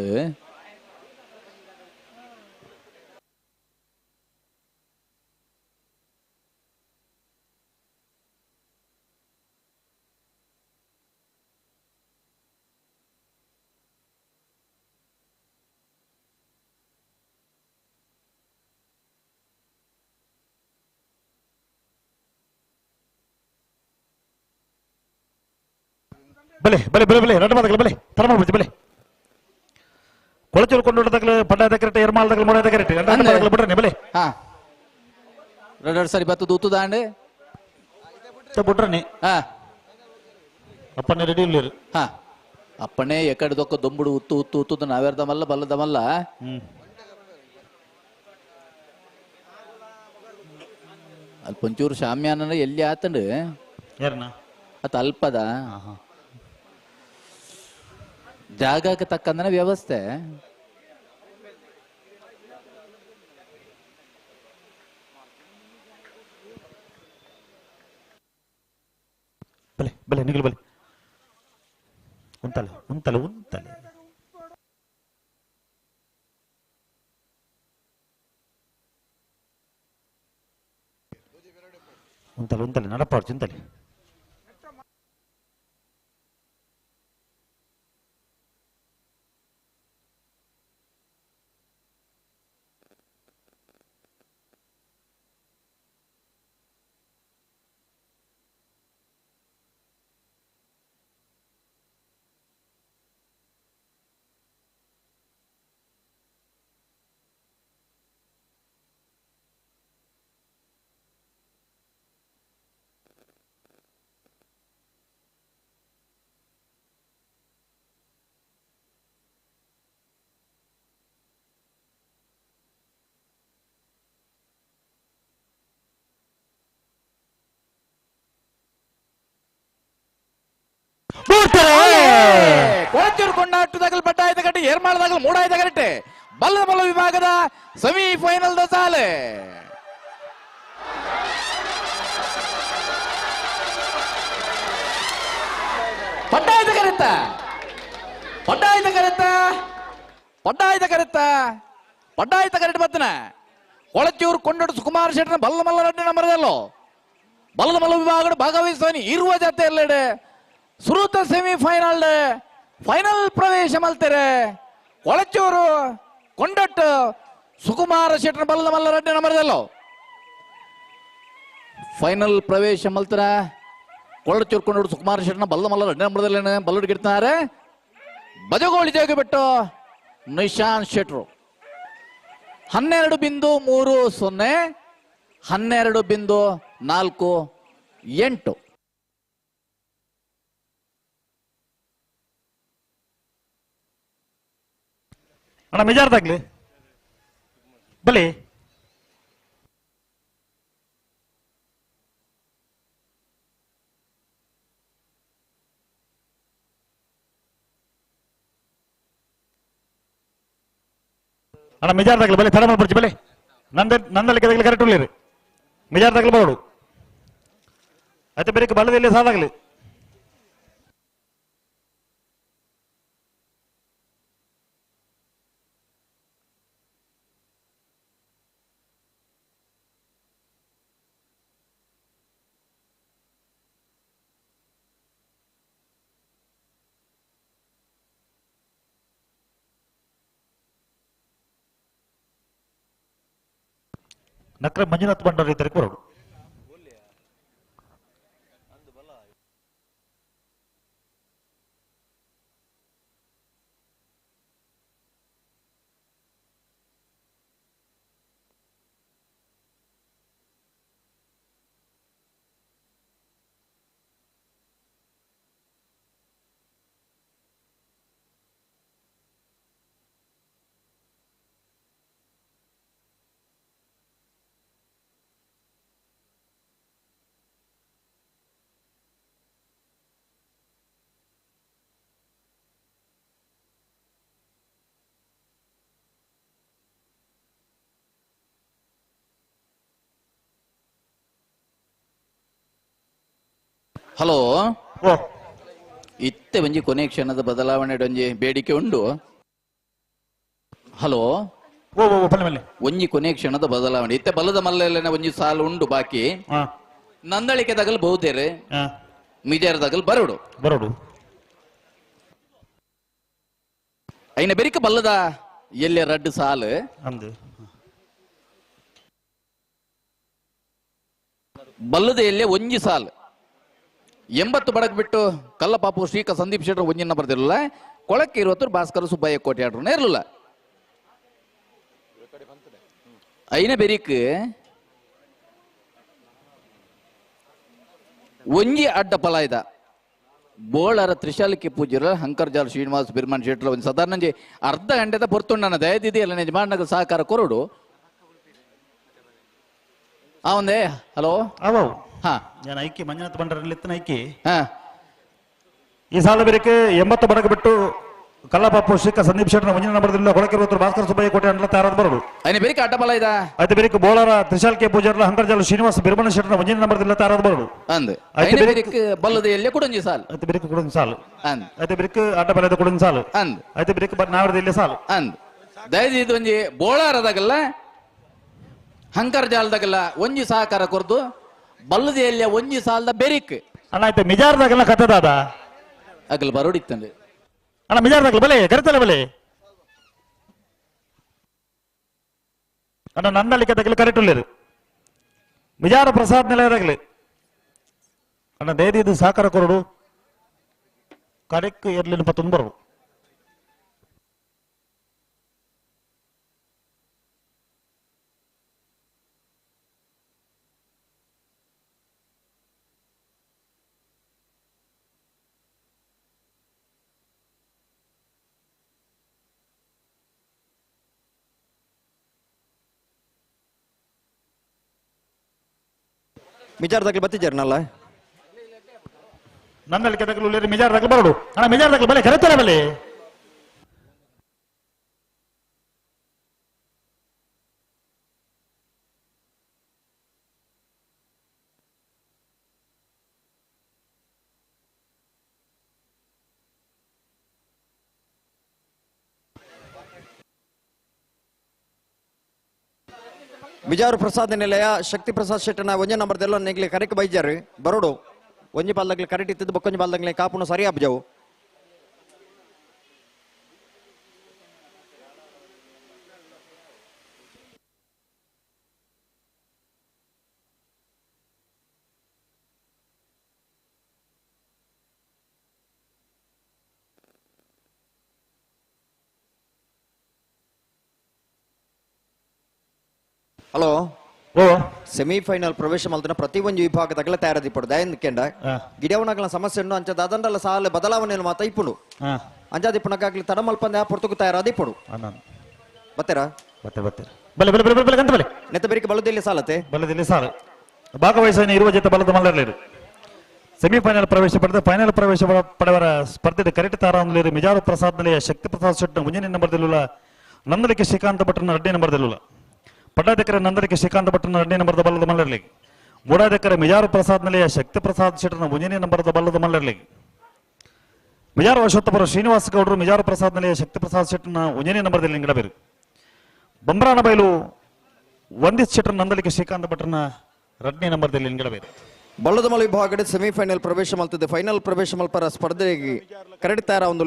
ಬಲೆ ಬಲೆ ಬಲೆ ಬಲೆ ರಡ್ಡ ಮಾತಗಲ ಬಲೆ ತರಮ ಬಲೆ ಕೊಳಚೂರು ಕೊಂಡು ತಗಲು ಪಡ್ಡಾದ ಕರೆಕ್ಟ್ ಎರ್ಮಾಲ್ ತಗಲು ಮೂಡಾದ ಕರೆಕ್ಟ್ ರಡ್ಡ ಬಿಡ್ರೆ ಬಲೆ ಹಾ ಎರಡು ಸರಿ ಬತ್ತು ದೂತು ದಾಂಡೆ ಬಿಡ್ರನಿ ಹಾ ಅಪ್ಪನೇ ರೆಡಿ ಇಲ್ಲ ಹಾ ಅಪ್ಪಣೆ ಎಕಡೆ ದೊಕ್ಕ ದೊಂಬುಡು ಉತ್ತು ಉತ್ತು ಉತ್ತುದು ನಾವೇರ್ದಮಲ್ಲ ಬಲ್ಲದಮಲ್ಲ ಅಲ್ಲಿ ಪಂಚೂರು ಶಾಮ್ಯಾನ ಎಲ್ಲಿ ಆತಂಡು ಯಾರನ್ನ ಅತ ಅಲ್ಪದ ಜಾಗಕ್ಕೆ ತಕ್ಕಂದನ ವ್ಯವಸ್ಥೆ ಬಲೆ ಬಲೆ ನಿಗಲು ಬಲೆ ಉಂತಲೆ ಉಂತಲೆ ಉಂತಲೆ ಉಂತಲೆ ಉಂತಲೆ ನಡಪಾಡು ಚಿಂತಲೆ ಕೊಳಚೂರು ಕೊಂಡಾಟದಾಗಲ್ ಪಟ್ಟಾಯ್ತ ಕಟ್ಟಿ ಏರ್ಮಾಳದಾಗಲ್ ಮೂಡಾಯ್ತ ಕರೆಕ್ಟ್ ಬಲ್ಲ ಬಲ್ಲ ವಿಭಾಗದ ಸೆಮಿಫೈನಲ್ the ಸಾಲೆ ಪಟ್ಟಾಯ್ತ ಕರೆತ್ತ ಪಟ್ಟಾಯ್ತ ಕರೆತ್ತ ಪಟ್ಟಾಯ್ತ ಕರೆತ್ತ ಪಟ್ಟಾಯ್ತ ಕರೆಕ್ಟ್ ಬತ್ತನ ಕೊಳಚೂರು ಕೊಂಡಾಟ ಸುಕುಮಾರ್ ಶೆಟ್ಟನ ಬಲ್ಲ ಮಲ್ಲ ರಡ್ಡೆ ನಂಬರದಲ್ಲೋ ಬಲ್ಲದ ಮಲ್ಲ ವಿಭಾಗ ಭಾಗವಹಿಸುವನಿ ಇರುವ ಜೊತೆ ಎಲ್ಲೆಡೆ ಸುರೂತ ಸೆಮಿಫೈನಲ್ ಫೈನಲ್ ಪ್ರವೇಶ ಮಲ್ತಾರೆ ಕೊಳಚೂರು ಕೊಂಡಟ್ಟು ಸುಕುಮಾರ ಶೆಟ್ಟರ ಬಲ್ಲದ ಮಲ್ಲ ರಡ್ಡೆ ನಂಬರದಲ್ಲೋ ಫೈನಲ್ ಪ್ರವೇಶ ಮಲ್ತರ ಕೊಳಚೂರು ಕೊಂಡಟ್ಟು ಸುಕುಮಾರ ಶೆಟ್ಟನ ಬಲ್ಲದ ಮಲ್ಲ ರಡ್ಡೆ ನಂಬರದಲ್ಲೇನೆ ಬಲ್ಲುಡ್ ಗಿಡ್ತಾರೆ ಬಜಗೋಳಿ ಜಾಗ ಬಿಟ್ಟು ನಿಶಾನ್ ಶೆಟ್ರು 12.30 12.48. ಅಣ್ಣ ಮೆಜಾರ್ದಾಗ್ಲಿ ಬಲಿ ಅಣ್ಣ ಮೆಜಾರ್ದಾಗ್ಲಿ ಬಲೆ ತಡ ಮಾಡ್ಬಿಡ್ಚಿ ಬಲೆ ನಂದ ನಂದಲಿಕ್ಕೆ ಕರೆಕ್ಟ್ ಉಳ್ಳಿರಿ ಮೆಜಾರ್ದಾಗ್ಲಿ ಬರೋಡು ಆಯ್ತು ಬೇರೆ ಬಲ್ಲದಲ್ಲಿ ಸಾದಾಗ್ಲಿ ನಕ್ರ ಮಂಜುನಾಥ್ ಭಂಡಾರಿ ಇದ್ದಾರೆ ಬರೋಡು ಹಲೋ, ಇತ್ತೆ ಒಂಜಿ ಕೊನೆ ಕ್ಷಣದ ಬದಲಾವಣೆ ಒಂಜಿ ಬೇಡಿಕೆ ಉಂಡು. ಹಲೋ, ಒಂಜಿ ಕೊನೆ ಕ್ಷಣದ ಬದಲಾವಣೆ ಇತ್ತೆ ಬಲದ ಮಲ್ಲೆಲ್ಲ ಒಂಜಿ ಸಾಲು ಉಂಡು ಬಾಕಿ. ನಂದಳಿಕೆ ತಗಲ್ ಬಹುತೇರೆ ಮಿಜಾರ್ ತಗಲ್ ಬರೋಡು ಬರೋಡು ಐನ ಬೆರಿಕ ಬಲ್ಲದ ಎಲ್ಲೆ ರಡ್ಡು ಸಾಲು ಬಲ್ಲದ ಎಲ್ಲೆ ಒಂಜಿ ಸಾಲು 80 ಬಡಕ್ ಬಿಟ್ಟು ಕಲ್ಲಪಾಪು ಶ್ರೀಕ ಸಂದೀಪ್ ಶೆಟ್ಟರ್ ಒಂಜಿನ ಬರ್ದಿರಲಿಲ್ಲ. ಕೊಳಕ್ಕೆ ಇರುವತ್ತರು ಭಾಸ್ಕರ ಸುಬ್ಬಯ್ಯ ಕೋಟೆ ಆಡ್ರನ್ನ ಇರಲಿಲ್ಲ. ಐನ ಬೆರಿಕ್ ಒಂಜಿ ಅಡ್ಡ ಪಲಾಯ್ದ ಬೋಳರ ತ್ರಿಶಾಲಿಕೆ ಪೂಜ್ಯರ ಹಂಕರ್ಜಾಲ್ ಶ್ರೀನಿವಾಸ್ ಬಿರ್ಮಾನ್ ಶೆಟ್ಟರ್ ಒಂದು ಸಾಧಾರಣ ಅರ್ಧ ಗಂಟೆದ ಪೊರ್ತುಂಡನ ದಯದಿದೆಯಲ್ಲ ನಿಜಮಾನಗ ಸಹಕಾರ ಕೊರಡು. ಆ ಒಂದೇ ಹಲೋ ಹಾ ನಾನು ಐಕಿ ಮಂಜುನಾಥ್ ಬಂಡರಲ್ಲಿ ಐಕಿ ಈ ಸಾಲ ಬೇರೆ 80 ಬಡಕ ಬಿಟ್ಟು ಕಲ್ಲಪಾಪು ಶ್ರೀಕ ಸಂದೀಪ್ ಶೆಟ್ಟರ್ ಮುಂದಿನ ನಂಬರ್ದಿಂದ ಕೊಳಕಿರುವ ಭಾಸ್ಕರ ಸುಬ್ಬಯ್ಯ ಕೋಟೆ ಅಂಡ್ಲ ತಯಾರಾದ ಬರೋಡು. ಐನ ಬೇರೆ ಅಡ್ಡ ಬಲ ಇದ ಐತೆ ಬೇರೆ ಬೋಳರ ತ್ರಿಶಾಲ್ಕೆ ಪೂಜಾರ್ಲ ಹಂಕರ್ಜಾಲ್ ಶ್ರೀನಿವಾಸ ಬಿರ್ಮಣ ಶೆಟ್ಟರ್ ಮುಂದಿನ ನಂಬರ್ದಿಂದ ತಯಾರಾದ ಬರೋಡು. ಅಂದ್ ಐತೆ ಬೇರೆ ಬಲ್ಲದ ಎಲ್ಲಿ ಕುಡಂಜಿ ಸಾಲು ಐತೆ ಬೇರೆ ಕುಡಂಜಿ ಸಾಲು ಅಂದ್ ಐತೆ ಬೇರೆ ಅಡ್ಡ ಬಲದ ಕುಡಂಜಿ ಸಾಲು ಅಂದ್ ಐತೆ ಬೇರೆ ನಾವರದ ಇಲ್ಲಿ ಸಾಲು ಅಂದ್ ದಯದಿದ್ದು ಒಂಜಿ ಬೋಳಾರದಾಗಲ್ಲ ಹಂಕರ್ ಜಾಲದಾಗಲ್ಲ ಒಂಜಿ ಸಹಕಾರ ಕೊರ್ದು ಬಲ್ಲದ ಎಲ್ಲಿಯ ಒಂಜಿ ಸಾಲದ ಬೆರಿಕ್ ಅಣ್ಣ ಆಯ್ತು ಮಿಜಾರ್ದಾಗಲ್ಲ ಕಥದಾದ ಅಗಲ್ ಬರೋಡಿತ್ತಂದೆ ಅಣ್ಣ ಮಿಜಾರ್ದಾಗಲ್ಲ ಬಲೆ ಕರಿತಲ್ಲ ಬಲೆ ಅಣ್ಣ ನಂದಳಿಕೆ ತಗಲಿ ಕರೆಕ್ಟ್ ಉಳ್ಳೇರು ಮಿಜಾರ ಪ್ರಸಾದ್ ನಿಲಯದಾಗಲಿ ಅಣ್ಣ ದೇದಿದ್ದು ಸಹಕಾರ ಕೊರಡು ಕರೆಕ್ಟ್ ಎರ್ಲಿನ ಪತ್ತೊಂದು ಬರೋಡು. ಮಿಜಾರ್ದಾಗಲಿ ಬತ್ತಿದ್ದಾರನಲ್ಲ ನನ್ನಲ್ಲಿ ಕೆದಕಲು ಮಿಜಾರ್ದಾಗಲಿ ಬರೋಡು ಅಣ್ಣ ಮಿಜಾರ್ದಾಗಲಿ ಬಲೆ ಕರೆತಲ್ಲ ಬಲೆ ಬಿಜಾರು ಪ್ರಸಾದ್ ನಿಲಯ ಶಕ್ತಿ ಪ್ರಸಾದ್ ಶೆಟ್ಟನ ಒಂಜೆ ನಂಬರ್ದೆಲ್ಲ ನೆಗ್ಲಿ ಕರೆಕ್ ಬೈಜಾರು ಬರೋಡು ಒಂಜಿ ಬಾಲ್ದಾಗ್ಲಿ ಕರೆಕ್ಟ್ ಇತ್ತಿದ್ದು ಬೊಕ್ಕೊಂಜಿ ಬಾಲ್ದಾಗ್ಲಿ ಕಾಪುನ ಸರಿ ಅಬ್ಜಾವು. ಹಲೋ ಸೆಮಿಫೈನಲ್ ಪ್ರವೇಶ ಮಲ್ತನ ಪ್ರತಿ ಒಂದು ವಿಭಾಗದಾಗಲ ತಯಾರದಿಪ್ಪಡು ದಯಂದ ಗಿಡವನಾಗಲ ಸಮಸ್ಯೆ ಉಂಡು ಅಂಚ ದಾದಂಡಲ ಸಾಲ ಬದಲಾವಣೆ ಮಾತ ಇಪ್ಪುಡು ಅಂಜಾದಿಪ್ಪುನಕಾಗ್ಲಿ ತಡಮಲ್ಪಂದೆ ಆ ಪೊರ್ತುಕು ತಯಾರದಿಪ್ಪಡು ಬತ್ತೆರಾ ಬತ್ತೆ ಬತ್ತೆ ಬಲೆ ಬಲೆ ಬಲೆ ಬಲೆ ಗಂತ ಬಲೆ ನೆತ್ತ ಬೇರಿಕೆ ಬಲದಲ್ಲಿ ಸಾಲತೆ ಬಲದಲ್ಲಿ ಸಾಲ ಭಾಗವಹಿಸಿದ ಇರುವ ಜೊತೆ ಬಲದ ಮಲ್ಲರ್ಲಿರು ಸೆಮಿಫೈನಲ್ ಪ್ರವೇಶ ಪಡೆದ ಫೈನಲ್ ಪ್ರವೇಶ ಪಡೆವರ ಸ್ಪರ್ಧೆ ಕರೆಕ್ಟ್ ತಾರಾಂದಲಿರು ಮಿಜಾರು ಪ್ರಸಾದ್ ನಿಲಯ ಶಕ್ತಿ ಪ್ರಸಾದ್ ಶೆಟ್ಟನ ಮುಂಜಿನ ನಂಬರ್ದಲ್ಲುಲ್ಲ ನಂದಲಿಕೆ ಶ್ರೀಕಾಂತ ಭಟ್ರನ ಎರಡನೇ ನಂಬರ್ದಲ್ಲುಲ್ಲ ಪಟ್ಟಾಧಿಕಾರಿ ನಂದಲಿಕೆ ಶ್ರೀಕಾಂತ ಭಟ್ರನ ಎರಡನೇ ನಂಬರ್ದ ಬಲ್ಲದ ಮಲ್ಲರ್ಲಿ ಮೂಡಾಧಿಕಾರಿ ಮಿಜಾರು ಪ್ರಸಾದ್ ನಿಲಯ ಶಕ್ತಿ ಪ್ರಸಾದ್ ಶೆಟ್ಟನ ಮುಂಜಾನೆ ನಂಬರ್ದ ಬಲ್ಲದ ಮಲ್ಲರ್ಲಿ ಮಿಜಾರು ಅಶ್ವತ್ಥಪುರ ಶ್ರೀನಿವಾಸ ಗೌಡರು ಮಿಜಾರು ಪ್ರಸಾದ್ ನಿಲಯ ಶಕ್ತಿ ಪ್ರಸಾದ್ ಶೆಟ್ಟನ ಒಂಜನೇ ನಂಬರ್ದಲ್ಲಿ ಲಿಂಗಡಬೇರು ಬೊಮ್ರಾನ ಬೈಲು ವಂದಿತ್ ಶೆಟ್ಟರ್ ನಂದಲಿಕೆ ಶ್ರೀಕಾಂತ ಭಟ್ರನ ಎರಡನೇ ನಂಬರ್ದಲ್ಲಿ ಲಿಂಗಡಬೇರು. ಬಲ್ಲದಮಲ ವಿಭಾಗದ ಸೆಮಿಫೈನಲ್ ಪ್ರವೇಶ ಮಲ್ತದೆ ಫೈನಲ್ ಪ್ರವೇಶ ಮಲ್ಪರ ಸ್ಪರ್ಧೆಗೆ ಕರೆಕ್ಟ್ ತಯಾರ ಒಂದು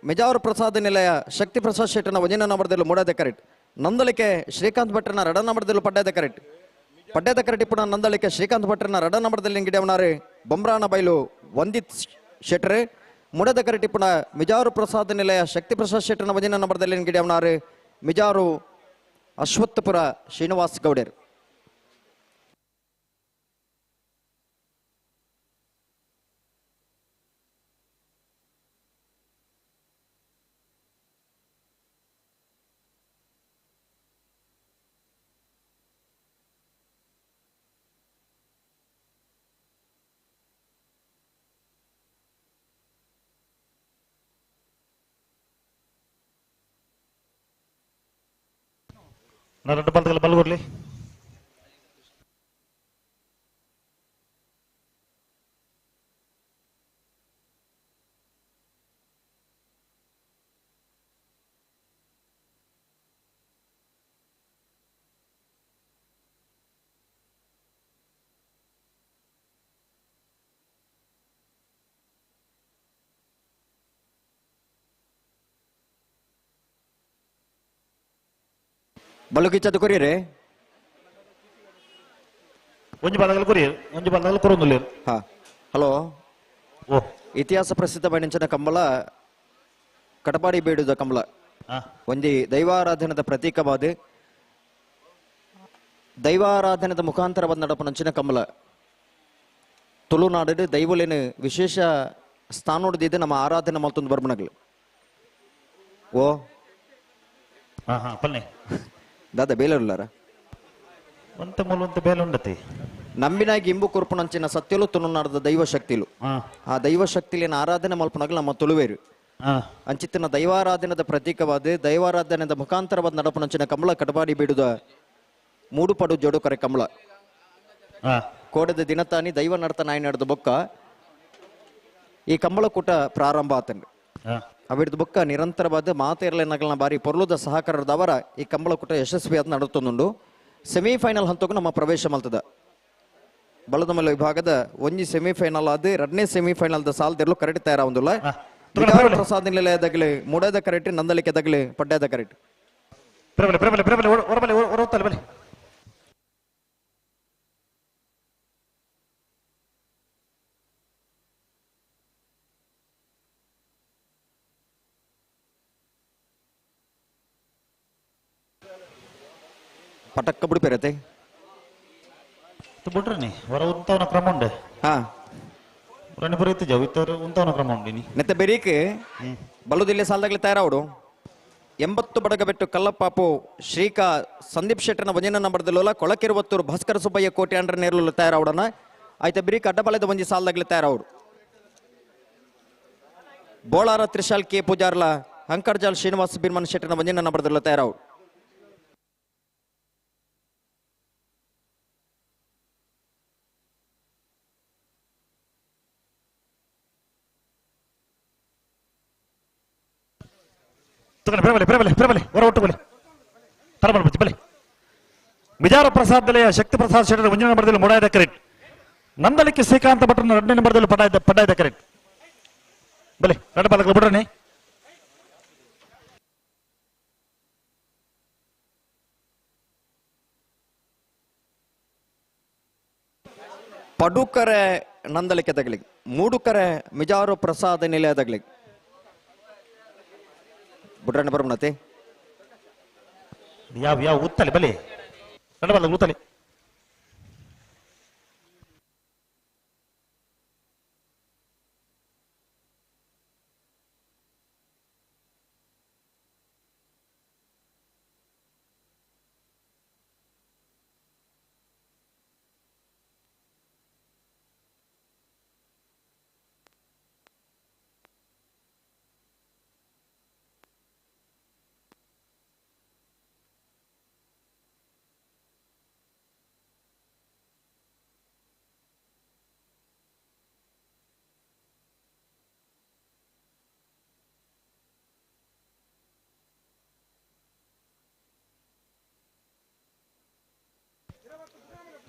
ಮಿಜಾರು ಪ್ರಸಾದ್ ನಿಲಯ ಶಕ್ತಿ ಪ್ರಸಾದ್ ಶೆಟ್ಟನ ಒಂಜನೇ ನಂಬರ್ದಲ್ಲಿ ಮೂಡಾದ ಕರೆಕ್ಟ್ ನಂದಳಿಕೆ ಶ್ರೀಕಾಂತ್ ಭಟ್ರನ ರಡ ನಂಬರ್ದಲ್ಲಿ ಪಡ್ಡದ ಕರೆಕ್ಟ್ ಪಡ್ಡದ ಕರೆಕ್ಟ್ ಪುನಃ ನಂದಳಿಕೆ ಶ್ರೀಕಾಂತ್ ಭಟ್ರನ ರಡ ನಂಬರ್ದಲ್ಲಿ ಗಿಡವನಾರೆ ಬೊಮ್ರಾನ ಬೈಲು ವಂದಿತ್ ಶೆಟ್ರೆ ಮುಡದ ಕರೆಕ್ಟ್ ಪುನಃ ಮಿಜಾರು ಪ್ರಸಾದ್ ನಿಲಯ ಶಕ್ತಿ ಪ್ರಸಾದ್ ಶೆಟ್ಟರ್ನ ಒಂಜನೇ ನಂಬರ್ದಲ್ಲಿ ಗಿಡವನಾರೆ ಮಿಜಾರು ಅಶ್ವತ್ಥಪುರ ಶ್ರೀನಿವಾಸ್ ಗೌಡರ್. ಎರಡು ಬಾಲ್ದಾಗಲ ಬಲ್ಗುರ್ಲಿ ಬಲುಕಿಚ್ಚದು ಕೊರಿಯರೆ ಒಂಜಿ ಬಾಲ್ದಾಗಲ ಕೊರಿಯರ್ ಒಂಜಿ ಬಾಲ್ದಾಗಲ ಕೊರೊಂದುಲ್ಲೇರು. ಹಾ ಹಲೋ ಇತಿಹಾಸ ಪ್ರಸಿದ್ಧ ಬಣಿಂಚಿನ ಕಂಬಳ ಕಟಪಾಡಿ ಬೇಡುದ ಕಂಬಳ ಒಂಜಿ ದೈವಾರಾಧನದ ಪ್ರತೀಕವಾದ ದೈವಾರಾಧನದ ಮುಖಾಂತರ ನಡಪನಂಚಿನ ಕಂಬಳ ತುಳುನಾಡು ದೈವಲೇನು ವಿಶೇಷ ಸ್ಥಾನೋಡ್ದಿದ್ದು ನಮ್ಮ ಆರಾಧನೆ ಮಲ್ತೊಂದು ಬರ್ಮನಗ್ಲು ಓ ಪಲ್ಲೆ ದಾದಾ ಬೇಲರುಲ್ಲಾರ ಒಂತೆ ಮೂಲ ಬೇಲೆ ಉಂಡತಿ ನಂಬಿನಾಗಿ ಇಂಬು ಕೊರ್ಪುನಂಚಿನ ಸತ್ಯಲು ತುಳುನಾಡದ ದೈವ ಶಕ್ತಿಲು ಆ ದೈವ ಶಕ್ತಿಲಿನ ಆರಾಧನೆ ಮಲ್ಪನಗ್ಲು ನಮ್ಮ ತುಳುವೇರು ಅಂಚಿತ್ತಿನ ದೈವಾರಾಧನದ ಪ್ರತೀಕವಾದ ದೈವಾರಾಧನೆದ ಮುಖಾಂತರವಾದ ನಡಪನಂಚಿನ ಕಮಲ ಕಟಪಾಡಿ ಬೀಡುದ ಮೂಡುಪಡು ಜೋಡುಕರೆ ಕಮಲ ಕೋಡದ ದಿನತಾನಿ ದೈವ ನಡತ ನಾಯಿ ನಡೆದ ಬೊಕ್ಕ ಈ ಕಂಬಳಕೂಟ ಪ್ರಾರಂಭ ಆತಂಡು ಅವಿಡ್ದ ಬೊಕ್ಕ ನಿರಂತರವಾದ ಮಾತೆರ್ಲೆನಗಲ್ನ ಬಾರಿ ಪೊರ್ಲುದ ಸಹಕಾರದವರ ಈ ಕಂಬಳಕೂಟ ಯಶಸ್ವಿಯಾದ ನಡುತ್ತೊಂದುಂಡು. ಸೆಮಿಫೈನಲ್ ಹಂತಕ್ಕೂ ನಮ್ಮ ಪ್ರವೇಶ ಮಲ್ತದ ಬಳದಮಲ್ಲ ವಿಭಾಗದ ಒಂಜಿ ಸೆಮಿಫೈನಲ್ ಆದ ಎರಡನೇ ಸೆಮಿಫೈನಲ್ the ಸಾಲದಿರಲು ಕರೆಕ್ಟ್ ತಯಾರಾವಂದಿಲ್ಲ. ಪ್ರಸಾದ್ ನಿಲಯದಾಗಲಿ ಮೂಡದ ಕರೆಕ್ಟ್, ನಂದಲಿಕೆದಾಗಲಿ ಪಡ್ಡದ ಕರೆಕ್ಟ್. ಪ್ರಬಲ ಪ್ರಬಲ ಪ್ರಬಲ ಹೊರಬಲೆ ಹೊರತಲ್ಲ ಬಲೆ ಪಟಕ್ಕ ಬಿಡ್ಪೇರತೆ ಬಿಡ್ರಿ ಹೊರ ಉಂತವನ ಕ್ರಮ ಉಂಡೆ. ಹಾ ರಣಿ ಬರೀತಿ ಜಾವ ಇತ್ತವರು ಉಂತವನ ಕ್ರಮ ಉಂಡು ನೀ ನೆತ್ತ ಬೆರೀಕ್ ಬಲುದಿಲ್ಲೆ ಸಾಲದಾಗಲಿ ತಯಾರಾವಡು. 80 ಬಡಗಬೆಟ್ಟು ಕಲ್ಲಪ್ಪಾಪು ಶ್ರೀಕಾ ಸಂದೀಪ್ ಶೆಟ್ಟರ್ನ ವಜನ ನಂಬರ್ದಲ್ಲೋಲ ಕೊಳಕಿರುವತ್ತೂರು ಭಾಸ್ಕರ ಸುಬ್ಬಯ್ಯ ಕೋಟೆ ಅಂಡ್ರ ನೇರಲು ತಯಾರಾವಡನ ಆಯ್ತ ಬಿರಿಕ್ ಅಡ್ಡಬಲದ ಒಂಜಿ ಸಾಲದಾಗಲಿ ತಯಾರಾವಡು. ಬೋಳಾರ ತ್ರಿಶಾಲ್ ಕೆ ಪೂಜಾರ್ಲ ಅಂಕರ್ಜಾಲ್ ಶ್ರೀನಿವಾಸ ಬಿರ್ಮನ್ ಶೆಟ್ಟರ್ನ ವಜನ ನಂಬರ್ದಲ್ಲ ತಯಾರಾವಡು. ಪ್ರಬಲೆ ಪ್ರಬಲೆ ಪ್ರಬಲೆ ಹೊರ ಒಟ್ಟು ಬಲೆ ತರಬಲ ಬಲೆ ವಿಜಾರ ಪ್ರಸಾದ್ ದಲೆಯ ಶಕ್ತಿ ಪ್ರಸಾದ್ ಶೆಟ್ಟರ್ ಮುಂದಿನ ನಂಬರ್ದಲ್ಲಿ ಮೂಡಾಯದ ಕರೆಕ್ಟ್. ನಂದಲಿಕ್ಕೆ ಶ್ರೀಕಾಂತ ಭಟ್ರನ ಎರಡನೇ ನಂಬರ್ದಲ್ಲಿ ಪಡ್ಡಾಯದ ಕರೆಕ್ಟ್. ಬಲೆ ಎರಡು ಪಾಲಕರು ಬಿಡ್ರನಿ. ಪಡುಕರೆ ನಂದಲಿಕೆ ತಗಲಿ, ಮೂಡುಕರೆ ಮಿಜಾರು ಪ್ರಸಾದ ನಿಲಯ ತಗಲಿ. ಬುಡ್ರಣ್ಣ ಬರೋಣತೆ ಯಾವ ಯಾವ ಉತ್ತಲೆ ಬಲೆ ಎರಡು ಉತ್ತಲೆ.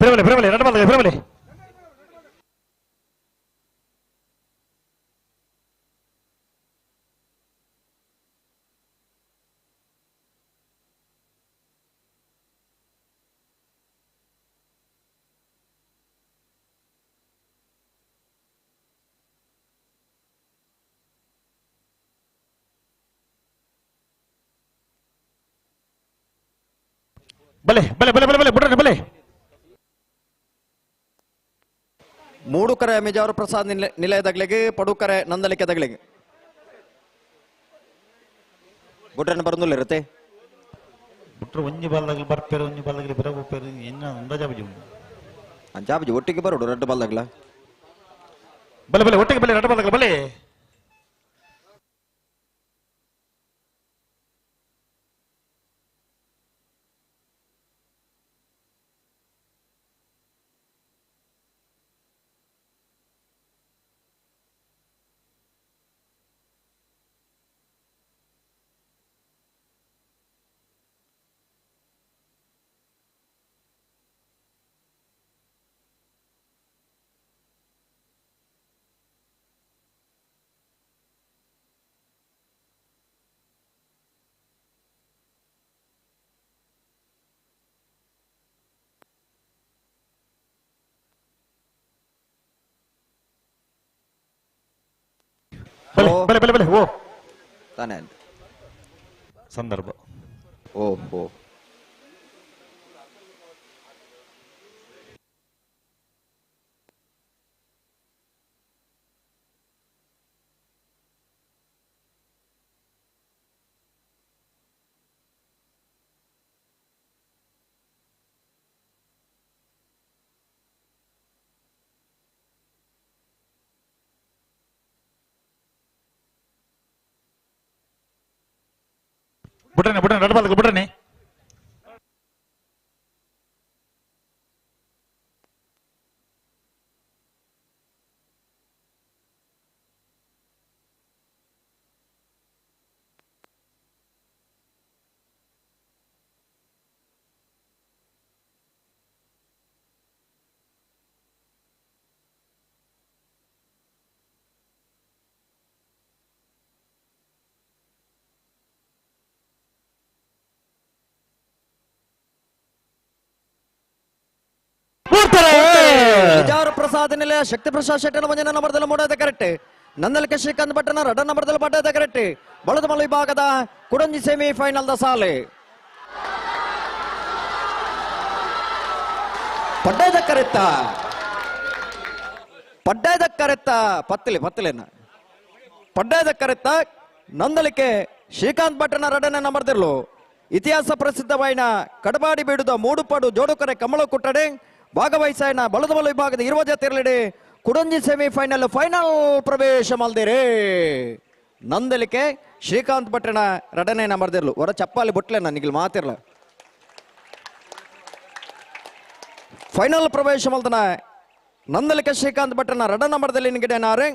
ಪ್ರಬಲೆ ಪ್ರಬಲೆ ಎರಡು ಬಾಲ ಪ್ರಬಲೆ. ಬಲೆ ಬಲೆ ಬಲೆ ಬಲೆ ಬಲೆ ಬಿಡ್ರಿ ಬಲೆ. ಮೂಡುಕರೆ ಮಿಜಾರು ಪ್ರಸಾದ್ ನಿಲಯದಾಗ್ಲಿಗೆ, ಪಡುಕರೆ ನಂದಲಿಕೆ ತಗಲಿಗೆ. ಬುಡ್ರನ್ನ ಬರಂದುಲ್ಲ ಇರುತ್ತೆ. ಬಿಟ್ರೆ ಒಂಜಿ ಬಾಲ್ದಾಗಲಿ ಬರ್ಪೇರು, ಒಂಜಿ ಬಾಲ್ದಾಗಲಿ ಬರ ಹೋಗ್ಪೇರು, ಎನ್ನ ಅಂದಾಜಾಬಜಿ ಉಂಟು. ಜಾಬಜಿ ಒಟ್ಟಿಗೆ ಬರೋಡು ರಡ್ಡು ಬಾಲ್ದಾಗಲ. ಬಲೆ ಬಲೆ ಒಟ್ಟಿಗೆ ಬಲೆ ರಡ್ಡು ಬಾಲ್ದಾಗಲ ಬಲೆ. ಬಲೆ ಬಲೆ ಬಲೆ ಓ ತಾನೇ ಸಂದರ್ಭ. ಓಹೋ ಬಿಡ್ರನೆ ಬಿಡ್ರನೆ ನಡಬಾರ್ದು ಬಿಡ್ರನೆ. ವಿಜಾರ ಪ್ರಸಾದ್ ನೆಲೆ ಶಕ್ತಿ ಪ್ರಸಾದ್ ಶೆಟ್ಟನ ಮಂಜನ ನಂಬರ್ದಲ್ಲಿ ಮೂಡೋದ ಕರೆಕ್ಟ್. ನಂದಲಿಕೆ ಶ್ರೀಕಾಂತ್ ಭಟ್ಟನ ರಡ ನಂಬರ್ದಲ್ಲಿ ಪಟ್ಟದ ಕರೆಕ್ಟ್. ಬಳದಮಲ ವಿಭಾಗದ ಕುಡಂಜಿ ಸೆಮಿ ಫೈನಲ್ the ಸಾಲೆ ಪಡ್ಡದ ಕರೆತ್ತ ಪಡ್ಡದ ಕರೆತ್ತ ಪತ್ತಲೆ ಪತ್ತಲೇನ ಪಡ್ಡದ ಕರೆತ್ತ ನಂದಲಿಕೆ ಶ್ರೀಕಾಂತ್ ಭಟ್ಟನ ರಡನ ನಂಬರ್ದಿರ್ಲು ಇತಿಹಾಸ ಪ್ರಸಿದ್ಧವಾಯಿನ ಕಡಬಾಡಿ ಬೀಡುದ ಮೂಡುಪಾಡು ಜೋಡುಕರೆ ಕಮಲ ಕುಟ್ಟಡೆ ಭಾಗವಹಿಸಾಯನ ಬಲದಬಲ ವಿಭಾಗದ ಇರುವ ಜಾತಿರಲಿಡೆ ಕುಡಂಜಿ ಸೆಮಿಫೈನಲ್ ಫೈನಲ್ ಪ್ರವೇಶ ಮಲ್ದಿರೇ. ನಂದಲಿಕೆ ಶ್ರೀಕಾಂತ್ ಭಟ್ಟನ ರಡನೆ ನಂಬರ್ದಿರ್ಲು ಹೊರ ಚಪ್ಪಾಲಿ ಬೊಟ್ಲೆ ನನಗೆ ಮಾತಿರ್ಲ ಫೈನಲ್ ಪ್ರವೇಶ ಮಲ್ದನ ನಂದಲಿಕೆ ಶ್ರೀಕಾಂತ್ ಭಟ್ಟನ ರಡ ನಂಬರ್ದಲ್ಲಿ ನಿಗಡೆನಾರೆ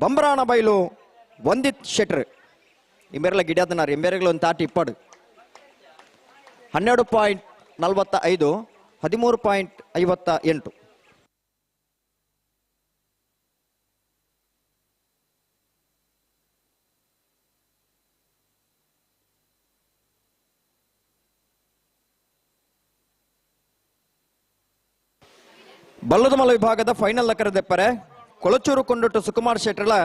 ಬಂಬ್ರಾಣ ಬೈಲು ವಂದಿತ್ ಶೆಟ್ರ್ ಇಂಬೇರೆಲ್ಲ ಗಿಡದನಾರು ಇಂಬೇರೆಗಳು ಒಂದು ತಾಟಿ ಇಪ್ಪಾಡು 12.45 13.58. ಬಲ್ಲದಮಲ ವಿಭಾಗದ ಫೈನಲ್ ಕರೆದೆಪ್ಪರೆ ಕೊಳಚೂರು ಕೊಂಡುಟ್ಟು ಸುಕುಮಾರ್ ಶೆಟ್ಟರ್ಲ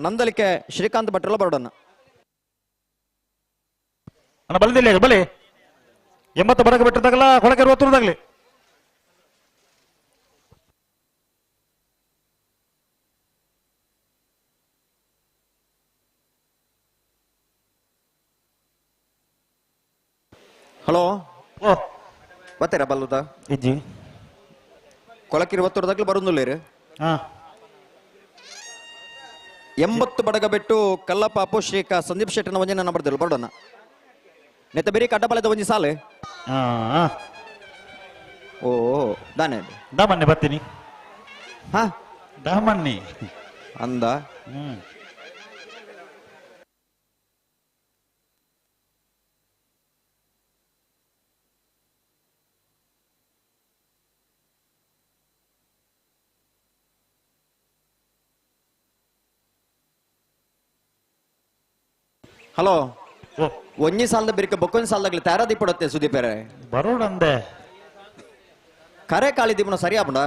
ನಂದಲಿಕೆ ಶ್ರೀಕಾಂತ್ ಭಟ್ರಲ ಬರೋಡನ್ನ ಬಲದಿಲ್ಲ ಬಲಿ 80 ಬರಕ ಬಿಟ್ಟಿದ್ದಾಗಲ್ಲ ಕೊಳಕೆ 60 ಹಲೋ ಬತ್ತೀರಾ ಬಲ್ಲದ ಇಜ್ಜಿ ಕೊಳಕ್ಕೆ 20 ಬರೋದಿಲ್ಲ. 80 ಬಡಗ ಬಿಟ್ಟು ಕಲ್ಲಪಾಪು ಶ್ರೀಕಾ ಸಂದೀಪ್ ಶೆಟ್ಟನ ಒಂಜಿನ ನಂಬರ್ದಿಲ್ಲ ಬರೋಣ ನೆತ್ತ ಬೇರೆ ಕಡ್ಡಬಲದ ಒಂಜಿ ಸಾಲೆ ಓ ದಾನೆ ದಾಮನ್ನಿ ಬರ್ತೀನಿ ಹಾ ದಾಮನ್ನಿ ಅಂದ ಹಲೋ ಒಂಜಿ ಸಾಲದ ಬಿರಿಕ ಬೊಕ್ಕೊಂಜಿ ಸಾಲದಾಗ್ಲಿ ತಯಾರ ದಿಪ್ಪಡತ್ತೆ ಸುದೀಪೇರೆ ಬರೋಣ ಅಂದೆ ಕರೆ ಕಾಳಿ ದಿಪ್ಪಣ ಸರಿ ಆಪುಂಡ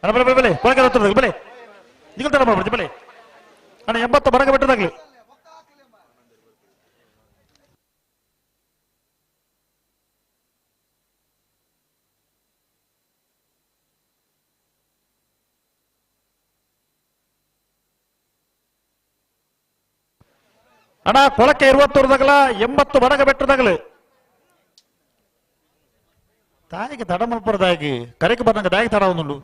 ಬಲೆ ಬಲೆ ಬಲೆ ಕೊಳಕೆ ಬಲೆ ನಿಗಲ್ತಾರ ಮಾಡ್ಬಿಡ್ತಿ ಬಲೆ ಅಣ್ಣ 80 ಬರಕ ಬಿಟ್ಟದಾಗ್ಲಿ ಅಣ್ಣ ಕೊಳಕೆ 20 80 ಬಡಗ ಬೆಟ್ಟದಾಗಲಿ ತಾಯಿಗೆ ತಡ ಮಲ್ಪರದಾಗಿ ಕರೆಗೆ ಬಂದಂಗ ದಾಗಿ ತಡ ಒಂದುಂಡು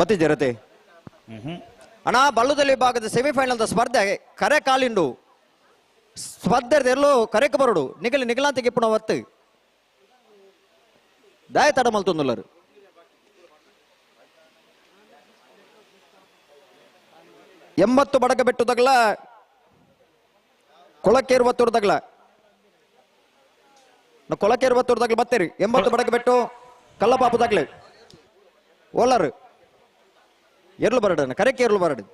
ಬತ್ತಿದ್ದೀರತೆ ಅಣ್ಣ ಬಲ್ಲದಲ್ಲಿ ವಿಭಾಗದ ಸೆಮಿಫೈನಲ್ ಸ್ಪರ್ಧೆ ಕರೆ ಕಾಲಿಂಡು ಸ್ಪರ್ಧೆ ಎಲ್ಲೋ ಕರೆಕ್ ಬರೋಡು ನಿಗಲಿ ನಿಗಲಾಂತ ಗಿಪ್ಪುಣ ಒತ್ತು ದಾಯ ತಡ ಮಲ್ತೊಂದುಲ್ಲರು 80 ಬಡಗ ಬೆಟ್ಟು ತಗಲ ಕೊಳಕ್ಕೆ 20 ತಗಲ ಕೊಳಕ್ಕೆ 20 ತಗಲ ಬತ್ತೀರಿ 80 ಬಡಗ ಬೆಟ್ಟು ಕಲ್ಲಪಾಪು ತಗಲಿ ಓಲರು ಎರ್ಲು ಬರಡು ಕರೆಕ್ಕೆ ಎರ್ಲು ಬರಡು.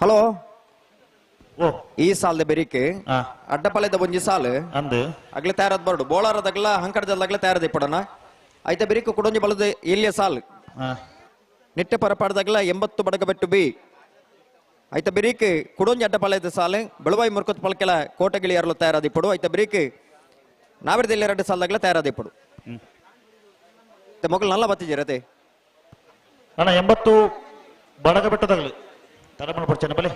ಹಲೋ ಈ ಸಾಲದ ಬೆರಿಕೆ ಅಡ್ಡಪಲೆದ ಒಂಜಿ ಸಾಲು ಅಂದು ಅಗ್ಲೆ ತಯಾರಾದ ಬರಡು ಬೋಳಾರದಾಗಲ ಹಂಕಡದಲ್ಲಾಗ್ಲ ತಯಾರದ ಇಪ್ಪಡನ ಐತ ಬೆರಿಕೆ ಕುಡೊಂಜಿ ಬಲದ ಎಲ್ಲಿಯ ಸಾಲು ನಿಟ್ಟೆ ಪರಪಾಡ್ದಾಗಲ 80 ಬಡಗಬೆಟ್ಟು ಬಿ ಐತ ಬೆರಿಕೆ ಕುಡೊಂಜಿ ಅಡ್ಡಪಲೆದ ಸಾಲು ಬೆಳುವಾಯಿ ಮುರ್ಕೊತ್ ಪಲ್ಕೆಲ ಕೋಟಗಿಳಿಯರ್ಲು ತಯಾರಾದ ಇಪ್ಪಡು ಐತ ಬೆರಿಕೆ ನಾವಿರದಲ್ಲಿ ಎರಡು ಸಾಲದಾಗಲ ತಯಾರಾದ ಇಪ್ಪಡು ಮೊಗಲು ನಲ್ಲ ಬತ್ತಿಜಿರತೆ ಅಣ್ಣ 80 ಬಡಗಬೆಟ್ಟದಾಗಲಿ ತಡಮಣ ಪಡ್ಚೇನೆ ಬಲೆ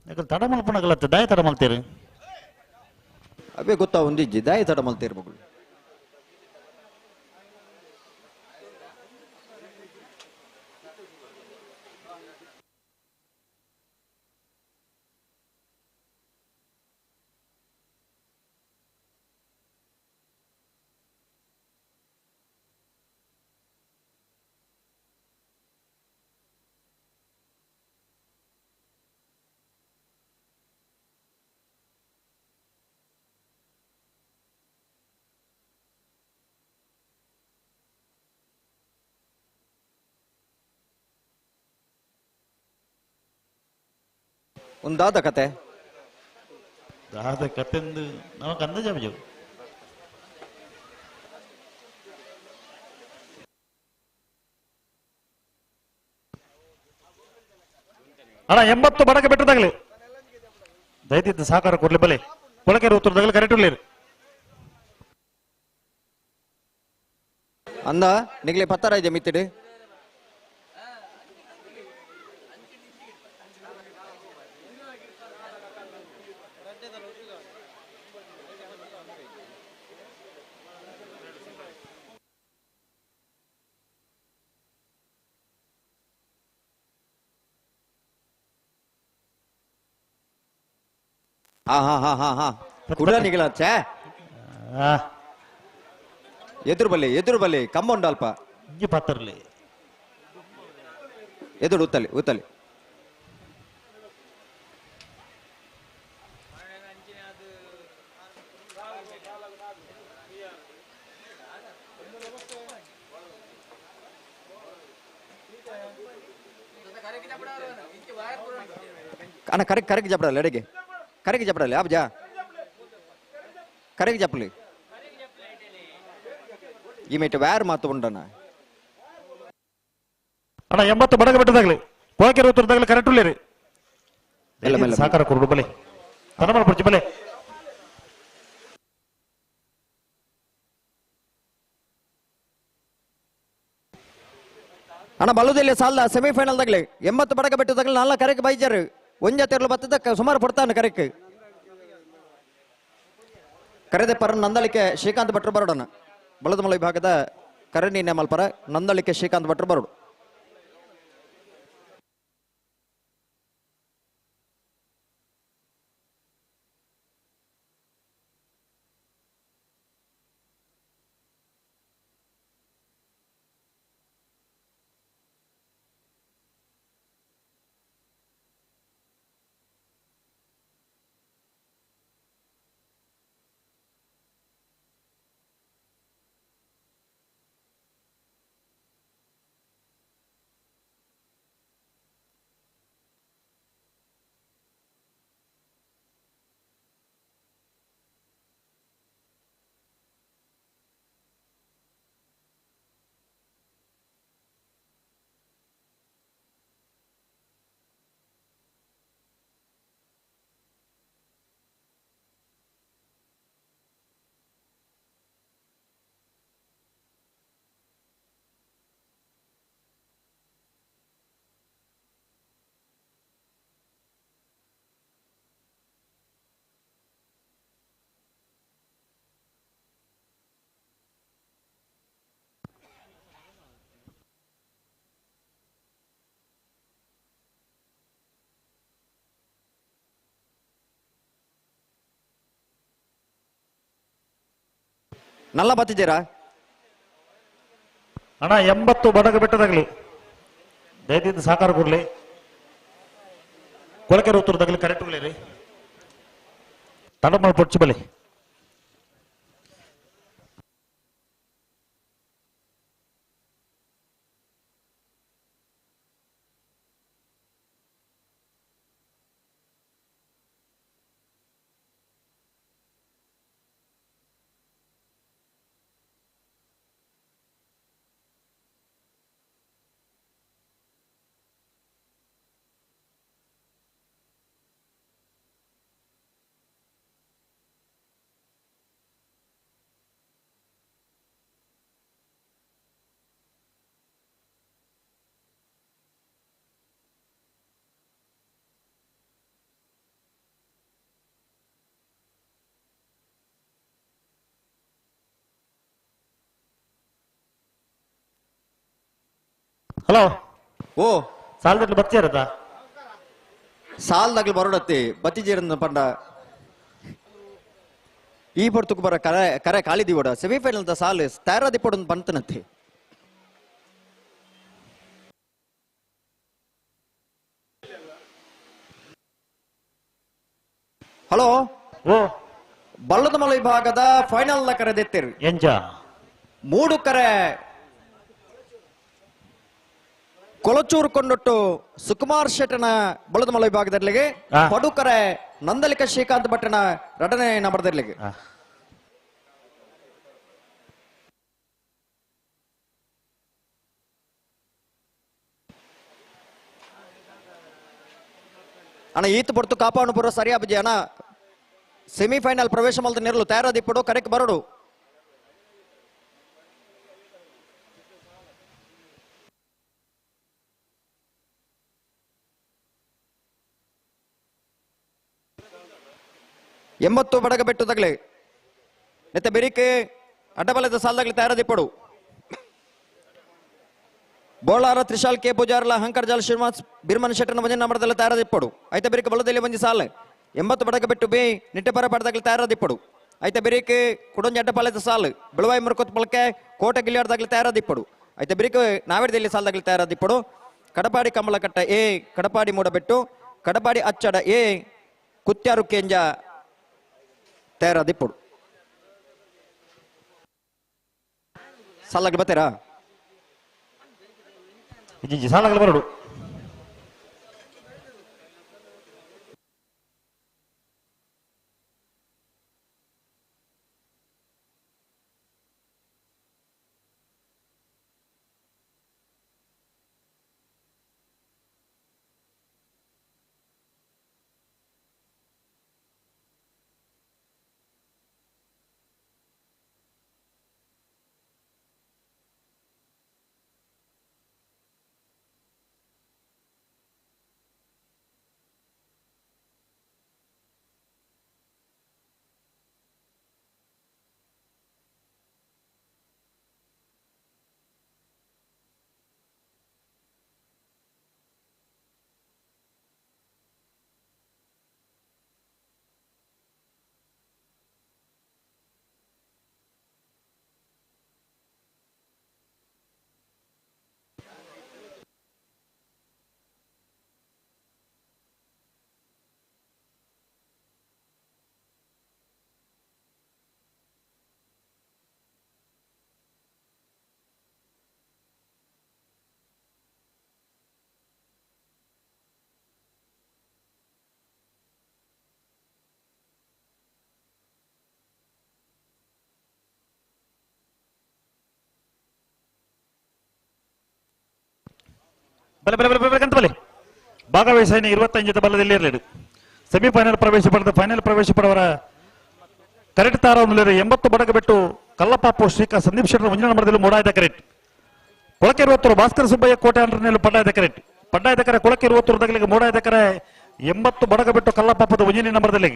ಯಾಕಂದ್ರೆ ತಡ ಮಲ್ಪಣಗಲತ್ತೆ ದಾಯ ತಡ ಮಲ್ತೀರಿ ಅವೇ ಗೊತ್ತಾ ಒಂದಿಜ್ಜಿ ದಾಯ ತಡ ಮಲ್ತೀರಿ ಮಗಳು ಒಂದಾದ ಕತೆ ದಾದ ಕತೆಂದು ನಮಕ್ ಅಂದಾಜು ಅಣ್ಣ 80 ಬಡಕ ಬೆಟ್ಟದಾಗಲಿ ದಯದಿದ್ದ ಸಹಕಾರ ಕೊಡ್ಲಿ ಬಲೆ ಕೊಳಕೆರೆ ಉತ್ತರದಾಗಲಿ ಕರೆಕ್ಟ್ ಇರ್ಲಿ ಅಂದ ನಿಗ್ಲೆ ಪತ್ತರ ಇದೆ ಮಿತ್ತಿಡು ಹಾ ಹಾ ಹಾ ಹಾ ಹಾ ಕುಡ ನಿಗಲ ಛೇ ಎದುರು ಬಲ್ಲಿ ಎದುರು ಬಲ್ಲಿ ಕಂಬೌಂಡ್ ಅಲ್ಪ ಇಂಜಿ ಪಾತ್ರಲಿ ಎದುರು ಉತ್ತಲಿ ಉತ್ತಲಿ ಅಣ್ಣ ಕರೆಕ್ಟ್ ಕರೆಕ್ಟ್ ಜಪಡಲ್ಲ ಎಡೆಗೆ ಕರೆಗೆ ಜಪಡಲಿ ಆಬ್ಜಾ ಕರೆಗೆ ಜಪಲಿ ಈ ಮೇಟ್ ವ್ಯಾರ್ ಮಾತು ಉಂಡಣ್ಣ ಅಣ್ಣ 80 ಬಡಗ ಬೆಟ್ಟದಾಗಲಿ ಕೊಳಕೆರೆ ಉತ್ತರದಾಗಲಿ ಕರೆಕ್ಟ್ ಉಳ್ಳೇರಿ ಸಹಕಾರ ಕೊರಡು ಬಲೆ ತನಮಲ ಪಡ್ಚಿ ಬಲೆ ಅಣ್ಣ ಬಲ್ಲುದಿಲ್ಲ ಸಾಲ ಸೆಮಿಫೈನಲ್ ದಾಗಲಿ 80 ಬಡಗ ಬೆಟ್ಟದಾಗಲಿ ನಾಲ್ಕು ಕರೆಗೆ ಬೈಜಾರು ಒಂಜ ತೆರಳು ಬತ್ತದ ಸುಮಾರು ಪಡ್ತಾನೆ ಕರೆಕ್ ಕರೆದೆ ಪರ ನಂದಳಿಕೆ ಶ್ರೀಕಾಂತ್ ಭಟ್ರು ಬರೋಡಣ ಬಲದಮಲ ವಿಭಾಗದ ಕರಣಿ ನೇಮಲ್ಪರ ನಂದಳಿಕೆ ಶ್ರೀಕಾಂತ್ ಭಟ್ರು ಬರೋಡು ನಲ್ಲ ಬತ್ತಿದ್ದೀರಾ ಅಣ್ಣ 80 ಬಡಗ ಬೆಟ್ಟದಾಗಲಿ ದಯದಿಂದ ಸಹಕಾರ ಕೊಡ್ಲಿ ಕೊಳಕೆರೆ ಉತ್ತರದಾಗಲಿ ಕರೆಕ್ಟ್ ಉಳ್ಳೇರಿ ತಡ ಪೊಚ್ಚು ಬಲಿ ಹಲೋ ಓ ಸಾಲದಲ್ಲಿ ಬತ್ತಿರತ್ತ ಸಾಲದಾಗ್ಲು ಬರೋಡತ್ತಿ ಬತ್ತಿಜೇರಂದ ಪಂಡ ಈ ಪೊರ್ತುಕು ಬರ ಕರೆ ಕರೆ ಖಾಲಿ ದಿವಡ ಸೆಮಿಫೈನಲ್ the ಸಾಲು ತಯಾರಾದಿ ಪೊಡೊಂದು ಬಂತನತ್ತಿ ಹಲೋ ಓ ಬಲ್ಲದಮಲ ವಿಭಾಗದ ಫೈನಲ್ ದ ಕರೆ ದೆತ್ತಿರು ಎಂಜ ಮೂಡು ಕರೆ ಕೊಳಚೂರು ಕೊಂಡೊಟ್ಟು ಸುಕುಮಾರ್ ಶೆಟ್ಟನ ಬಲದಮಲ ವಿಭಾಗದಲ್ಲಿಗೆ ಪಡುಕರೆ ನಂದಲಿಕ ಶ್ರೀಕಾಂತ್ ಭಟ್ಟನ ರಡನೆ ನಂಬರ್ದಲ್ಲಿಗೆ ಅಣ್ಣ ಈತ ಪೊರ್ತು ಕಾಪಾಡು ಪುರ ಸರಿಯಾ ಬಜಿ ಅಣ್ಣ ಸೆಮಿಫೈನಲ್ ಪ್ರವೇಶ ಮಲ್ದ ನೆರಳು ತಯಾರಾದಿಪ್ಪಡು ಕರೆಕ್ ಬರಡು ಎಂಬತ್ತು ಬಡಗ ಬೆಟ್ಟು ತಗಲೆ ನೆತ್ತ ಬೆರಿಕೆ ಅಡ್ಡಬಲದ ಸಾಲದಾಗಲಿ ತಯಾರದಿಪ್ಪಡು ಬೋಳಾರ ತ್ರಿಶಾಲ್ ಕೆ ಪೂಜಾರ್ಲ ಹಂಕರ್ ಜಾಲ್ ಶ್ರೀನಿವಾಸ್ ಬಿರ್ಮನ್ ಶೆಟ್ಟನ ಮಂಜನ ನಂಬರದಲ್ಲ ತಯಾರದಿಪ್ಪಡು ಐತ ಬೆರಿಕೆ ಬಲದಲ್ಲಿ ಮಂಜಿ ಸಾಲ 80 ಬಡಗ ಬೆಟ್ಟು ಬೇ ನಿಟ್ಟೆಪರ ಪಡದಾಗಲಿ ತಯಾರದಿಪ್ಪಡು ಐತ ಬೆರಿಕೆ ಕುಡೊಂಜಿ ಅಡ್ಡಪಾಲದ ಸಾಲು ಬೆಳವಾಯಿ ಮುರುಕೊತ್ ಪಳಕೆ ಕೋಟೆ ಗಿಲಿಯಾರ್ದಾಗಲಿ ತಯಾರದಿಪ್ಪಡು ಐತ ಬೆರಿಕೆ ನಾವೇಡದಲ್ಲಿ ಸಾಲದಾಗಲಿ ತಯಾರದಿಪ್ಪಡು ಕಡಪಾಡಿ ಕಮಲಕಟ್ಟ ಎ ಕಡಪಾಡಿ ಮೂಡಬೆಟ್ಟು ಕಡಪಾಡಿ ಅಚ್ಚಡ ಎ ಕುತ್ಯಾರು ಕೇಂಜ ತಯಾರಾದಿಪ್ಪಡು ಸಾಲಾಗ್ಲಿ ಬರ್ತೀರಾ ಸಾಲಾಗ್ಲಿ ಬರೋಡು ಬಲೆ ಬಲೆ ಬಲೆ ಬಲೆ ಬಲೆ ಭಾಗವಹಿಸ 25 ಬಲದಲ್ಲಿ ಇರಲಿಡು ಸೆಮಿಫೈನಲ್ ಪ್ರವೇಶ ಪಡೆದ ಫೈನಲ್ ಪ್ರವೇಶ ಪಡೆಯವರ ಕರೆಕ್ಟ್ ತಾರ 80 ಬಡಗ ಬಿಟ್ಟು ಕಲ್ಲಪಾಪು ಶ್ರೀಕಾ ಸಂದೀಪ್ ಶೆಟ್ಟರ್ ಮುಂದಿನ ನಂಬರದಲ್ಲಿ ಮೂಡಾಯ್ದ ಕರೆಕ್ಟ್ ಕೊಳಕೆರುವತ್ತೂರು ಭಾಸ್ಕರ ಸುಬ್ಬಯ್ಯ ಕೋಟೆ ಅಂಡ್ರನಲ್ಲಿ ಪಡ್ಡಾಯ್ದ ಕರೆಕ್ಟ್ ಪಡ್ಡಾಯ್ದ ಕರೆ ಕೊಳಕೆರುವತ್ತೂರು ತಗಲಿಗೆ ಮೂಡಾಯ್ದ ಕರೆ 80 ಬಡಗ ಬಿಟ್ಟು ಕಲ್ಲಪಾಪದ ಮುಂದಿನ ನಂಬರದಲ್ಲಿ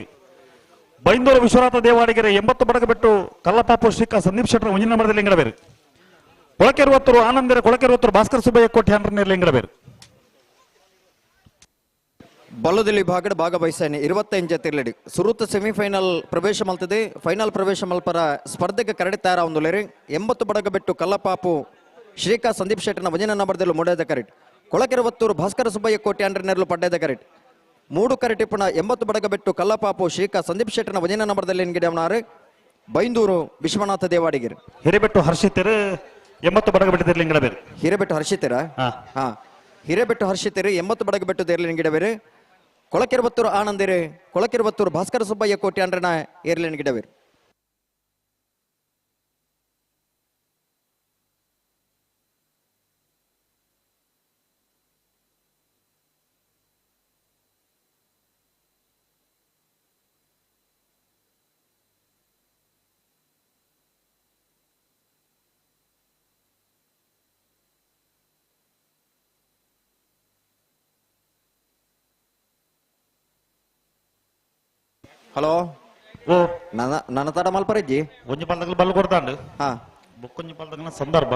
ಬೈಂದೂರು ವಿಶ್ವನಾಥ ದೇವಾಡಿಗೆರೆ 80 ಬಡಗ ಬಿಟ್ಟು ಕಲ್ಲಪಾಪು ಶ್ರೀಕಾ ಸಂದೀಪ್ ಶೆಟ್ಟರ್ ಮುಂದಿನ ನಂಬರದಲ್ಲಿ ಇಂಗಡಬೇರು ಕೊಳಕೆರುವತ್ತೂರು ಆನಂದರ ಕೊಳಕೆರುವತ್ತೂರು ಭಾಸ್ಕರ ಸುಬ್ಬಯ್ಯ ಕೋಟೆ ಅಂಡ್ರನಲ್ಲಿ ಇಂಗಡಬೇರು ಬಲ್ಲದಲ್ಲಿ ಭಾಗಡ್ ಭಾಗವಹಿಸಾನೆ 25 ತಿರ್ಲಡಿ ಸುರುತ ಸೆಮಿಫೈನಲ್ ಪ್ರವೇಶ ಮಲ್ತದೆ ಫೈನಲ್ ಪ್ರವೇಶ ಮಲ್ಪರ ಸ್ಪರ್ಧೆಗೆ ಕರಡಿ ತಯಾರ ಒಂದುಲೇರಿ 80 ಬಡಗ ಬೆಟ್ಟು ಕಲ್ಲಪಾಪು ಶ್ರೀಕಾ ಸಂದೀಪ್ ಶೆಟ್ಟನ ವಜನ ನಂಬರ್ದಲ್ಲೂ ಮೂಡೇದ ಕರೆಟ್ ಕೊಳಕೆರುವತ್ತೂರು ಭಾಸ್ಕರ ಸುಬ್ಬಯ್ಯ ಕೋಟೆ ಅಂಡ್ರನೆರಲು ಪಡ್ಡೇದ ಕರೆಟ್ ಮೂಡು ಕರೆಟಿಪ್ಪಣ 80 ಬಡಗ ಬೆಟ್ಟು ಕಲ್ಲಪಾಪು ಶ್ರೀಕಾ ಸಂದೀಪ್ ಶೆಟ್ಟನ ವಜನ ನಂಬರ್ದಲ್ಲಿ ಎನ್ಗಿಡವನಾರು ಬೈಂದೂರು ವಿಶ್ವನಾಥ ದೇವಾಡಿಗೆರೆ ಹಿರೇಬೆಟ್ಟು ಹರ್ಷಿತರು 80 ಬಡಗ ಬೆಟ್ಟದಲ್ಲಿ ಇಂಗಡಬೇರು ಹಿರೇಬೆಟ್ಟು ಹರ್ಷಿತರ ಹಾ ಹಿರೇಬೆಟ್ಟು ಹರ್ಷಿತರು 80 ಬಡಗ ಬೆಟ್ಟು ದೇರ್ಲಿನ ಗಿಡಬೇರು ಕೊಳಕೆರುವತ್ತೂರು ಆನಂದಿರು ಕೊಳಕೆರುವತ್ತೂರು ಭಾಸ್ಕರ ಸುಬ್ಬಯ್ಯ ಕೋಟೆ ಅಂಡ್ರನ ಏರ್ಲಿನ ಗಿಡವೇರು ಹಲೋ ಓ ನನ್ನ ನನ್ನ ತಡ ಮಲ್ಪರಜ್ಜಿ ಒಂಜಿ ಪಲ್ದಗ್ಲು ಬಲ್ಲು ಕೊಡ್ತಾಂಡು ಹಾ ಬೊಕ್ಕೊಂಜಿ ಪಲ್ದಗ್ನ ಸಂದರ್ಭ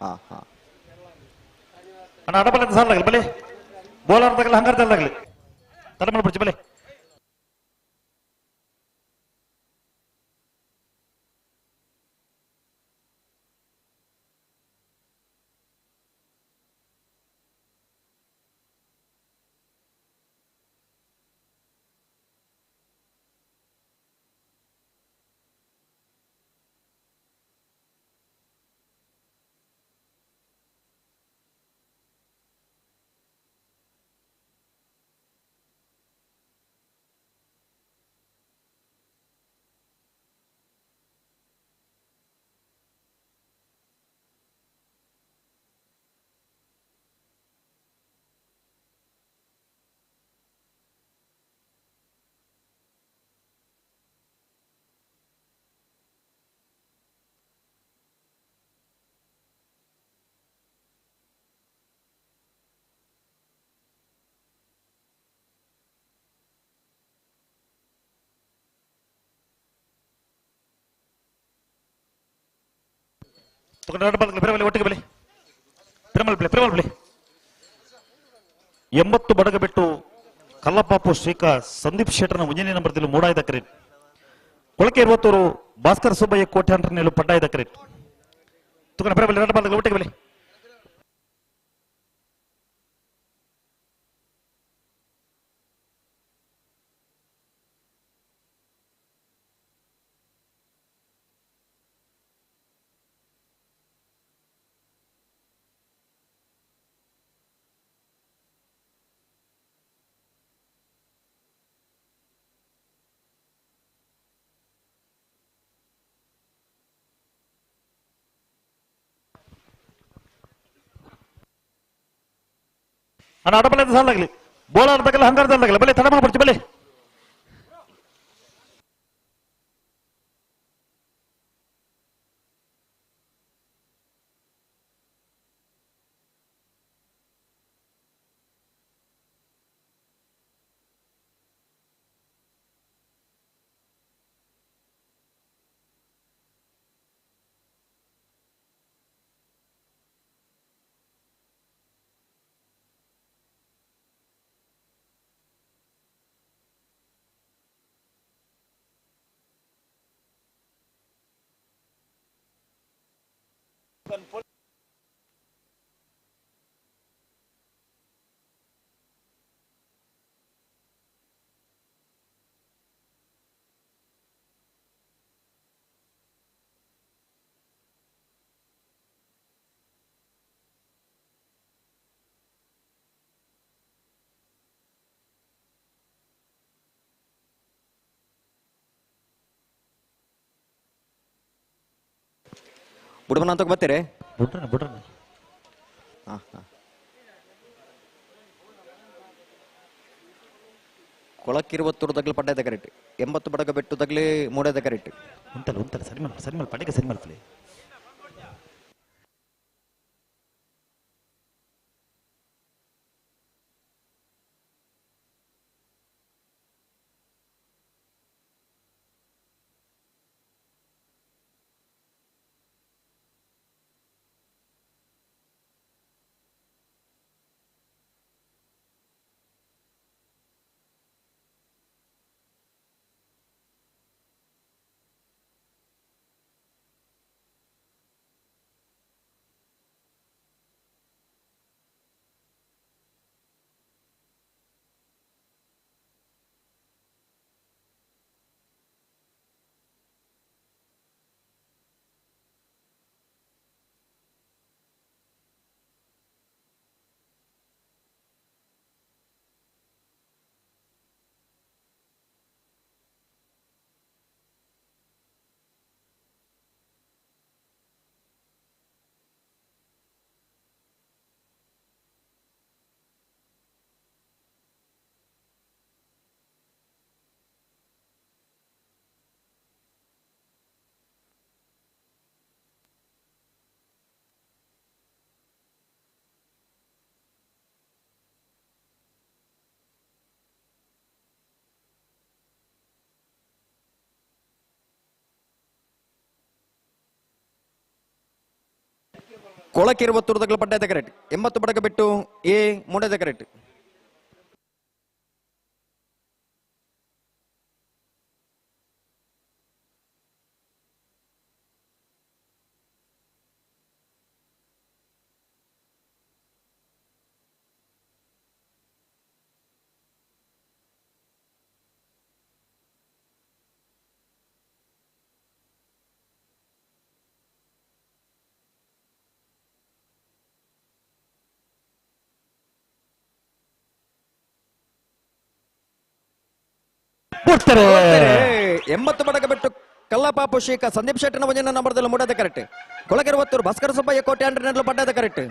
ಹಾ ಹಾ ಅಣ್ಣ ಅಡಬಲ ಸಾಲಾಗಲಿ ಬಲೆ ಬೋಲಾರ್ ತಗಲ ಹಂಗಾರ ತಗಲಿ ತಲೆ ಬಿಡ್ಚಿ ಬಲೆ ಒಟ್ಟಿಗೆ ಬಲಿ ಪ್ರೇಮಲ್ ಪ್ಲೇ ಪ್ರೇಮಲ್ ಪ್ಲೇ 80 ಬಡಗ ಬಿಟ್ಟು ಕಲ್ಲಪಾಪು ಶ್ರೀಕಾ ಸಂದೀಪ್ ಶೆಟ್ಟರ್ನ ಮುಂಜಾನೆ ನಂಬರ್ದಲ್ಲಿ ಮೂಡಾಯ್ದ ಕರೆಟ್ ಕೊಳಕೆ ಇರುವತ್ತೂರು ಭಾಸ್ಕರ್ ಸುಬ್ಬಯ್ಯ ಕೋಟ್ಯಾಂಡ್ರನೆಲ್ಲ ಪಡ್ಡಾಯ್ದ ಕರೆಟ್ ತುಕನ ಪ್ರೇಮಲ್ ಎರಡು ಬಾಲ್ಗಳು ಒಟ್ಟಿಗೆ ಬಲಿ ಅಣ್ಣ ಅಡಬಲೆ ಸಾಲಾಗಲಿ ಬೋಲಾರ್ ತಗಲ ಹಂಗಾರದಲ್ಲಾಗಲಿ ಬಲೆ ತಡ ಮಾಡ್ಬಿಡ್ತಿ ಬಲೆ ಬುಡಮನ ಅಂತ ಬರ್ತೀರಿ? ಬುಡ್ರಣ ಬುಡ್ರಣ. ಹಾಂ ಹಾಂ. ಕೊಳಕ್ಕಿರುವತ್ತೂರು ತಗ್ಲು ಪಡ್ಡದ ಕರೆಕ್ಟ್, 80 ಬಡಗ ಬೆಟ್ಟು ತಗ್ಲಿ ಮೂಡದ ಕರೆಕ್ಟ್. ಉಂಟಲ್ಲ ಉಂಟಲ್ಲ ಸರಿ ಮಲ್ ಸರಿ ಮಲ್ ಪಡ್ಡಿಗೆ ಸರಿ ಮಲ್ಪಲಿ. ಕೊಳಕಿರುವತ್ತೂರು ಪಡ್ಡಾಯದ ಕರೆಕ್ಟ್ 80 ಬಡಕ ಬಿಟ್ಟು ಎ ಮೂಡದ ಕರೆಕ್ಟ್. ಕೊಡ್ತಾರೆ. 80 ಬಡಕ ಬಿಟ್ಟು ಕಲ್ಲಪಾಪು ಶೇಖ ಸಂದೀಪ್ ಶೆಟ್ಟನ ಒಂದಿನ ನಂಬರ್ದಲ್ಲಿ ಮೂಡದ ಕರೆಕ್ಟ್. ಕೊಳಕೆರುವತ್ತೂರು ಭಾಸ್ಕರ ಸುಬ್ಬಯ್ಯ ಕೋಟೆ ಅಂಡ್ರನೆಲ್ಲ ಪಡ್ಡದ ಕರೆಕ್ಟ್.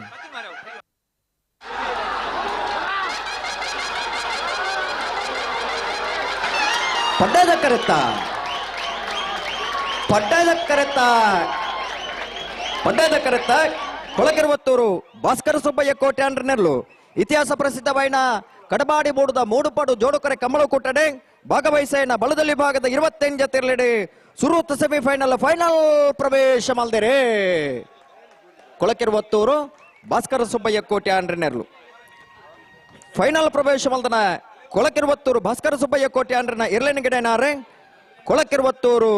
ಪಡ್ಡದ ಕರೆತ್ತ ಪಡ್ಡದ ಕರೆತ್ತ ಪಡ್ಡದ ಕರೆತ್ತ ಕೊಳಕೆರುವತ್ತೂರು ಭಾಸ್ಕರ ಸುಬ್ಬಯ್ಯ ಕೋಟೆ ಅಂಡ್ರನೆಲ್ಲು ಇತಿಹಾಸ ಪ್ರಸಿದ್ಧವಾಯಿನ ಕಡಬಾಡಿ ಬೋಡುದ ಮೂಡುಪಾಡು ಜೋಡುಕರೆ ಕಮಲ ಕೂಟಡೆ ಭಾಗವಹಿಸೈನ ಬಲದಲ್ಲಿ ಭಾಗದ 25 ಜತೆರ್ಲೆಡೆ ಸುರೂತ್ ಸೆಮಿಫೈನಲ್ ಫೈನಲ್ ಪ್ರವೇಶ ಮಲ್ದೇರೆ. ಕೊಳಕೆರುವತ್ತೂರು ಭಾಸ್ಕರ ಸುಬ್ಬಯ್ಯ ಕೋಟೆ ಆಂಡ್ರನೆರ್ಲು ಫೈನಲ್ ಪ್ರವೇಶ ಮಲ್ದನ ಕೊಳಕೆರುವತ್ತೂರು ಭಾಸ್ಕರ ಸುಬ್ಬಯ್ಯ ಕೋಟೆ ಆಂಡ್ರನ ಇರ್ಲೆನ ಗಿಡನಾರೆ ಕೊಳಕೆರುವತ್ತೂರು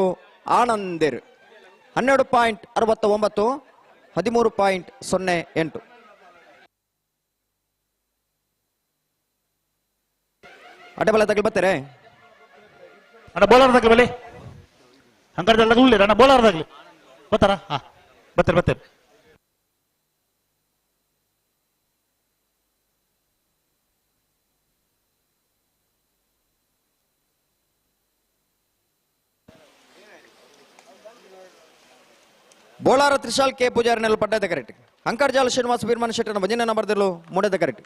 ಆನಂದಿರ್ 12.69 13.08. ಅಡ್ಡಬಲ ತಗಲ್ ಬರ್ತಾರೆ ಅಣ್ಣ ಬೌಲರ್ ತಗಲ್ ಬಲಿ ಹಂಗಾರೆ ತಗಲಿ ಅಣ್ಣ ಬೌಲರ್ ತಗಲಿ ಬರ್ತಾರ. ಹಾ ಬರ್ತಾರೆ ಬರ್ತಾರೆ. ಬೋಳಾರ ತ್ರಿಶಾಲ್ ಕೆ ಪೂಜಾರಿನಲ್ಲಿ ಪಡ್ಡದ ಕರೆಕ್ಟ್. ಅಂಕರ್ಜಾಲ್ ಶ್ರೀನಿವಾಸ ವೀರ್ಮನ್ ಶೆಟ್ಟನ ಭಜನೆ ನಂಬರ್ದಲ್ಲೂ ಮೂಡದ ಕರೆಕ್ಟ್.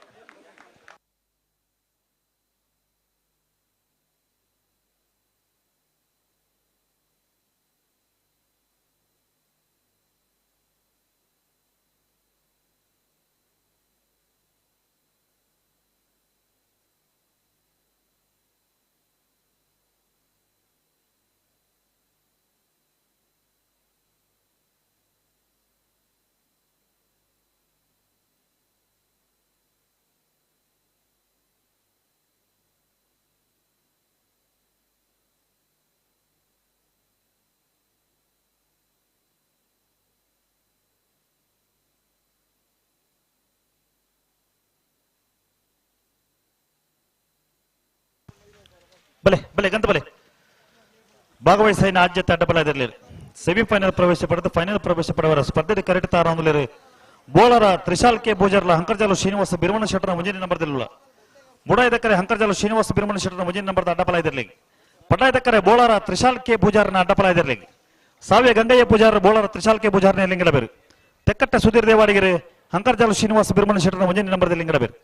ಬಲೆ ಬಲೆ ಗಂತ ಬಲೆ ಭಾಗವಹಿಸಿನ ಆದ್ಯತೆ ಅಡ್ಡಬಲ ಇದಿರಲಿ. ಸೆಮಿಫೈನಲ್ ಪ್ರವೇಶ ಪಡೆದು ಫೈನಲ್ ಪ್ರವೇಶ ಪಡೆಯವರ ಸ್ಪರ್ಧೆ ಕರೆಕ್ಟ್ ತಾರ ಬೋಳರ ತ್ರಿಶಾಲ್ ಕೆ ಭೋಜರ್ಲ ಹಂಕರ್ಜಾಲು ಶ್ರೀನಿವಾಸ ಬಿರ್ಮಣ ಶೆಟ್ಟರ ಮುಂಜಿನ ನಂಬರ್ದಿಲ್ಲ. ಮುಡಾಯ್ದಕ್ಕರೆ ಹಂಕರ್ಜಾಲು ಶ್ರೀನಿವಾಸ ಬಿರ್ಮಣ ಶೆಟ್ಟರ ಮುಂಜಿನ ನಂಬರ್ದ ಅಡ್ಡಬಲ ಇದಿರಲಿ. ಪಡ್ಡಾಯ್ದಕ್ಕರೆ ಬೋಳರ ತ್ರಿಶಾಲ್ ಕೆ ಪೂಜಾರನ ಅಡ್ಡಬಲ ಇದಿರಲಿ. ಸಾವಿಯ ಗಂಗಯ್ಯ ಪೂಜಾರ ಬೋಳರ ತ್ರಿಶಾಲ್ ಕೆ ಪೂಜಾರನ ಲಿಂಗಡಬೇರು. ತೆಕ್ಕಟ್ಟ ಸುಧೀರ್ ದೇವಾಡಿಗೆರೆ ಹಂಕರ್ಜಾಲು ಶ್ರೀನಿವಾಸ ಬಿರ್ಮಣ ಶೆಟ್ಟರ ಮುಂಜಿನ ನಂಬರ್ದ ಲಿಂಗಡಬೇರು.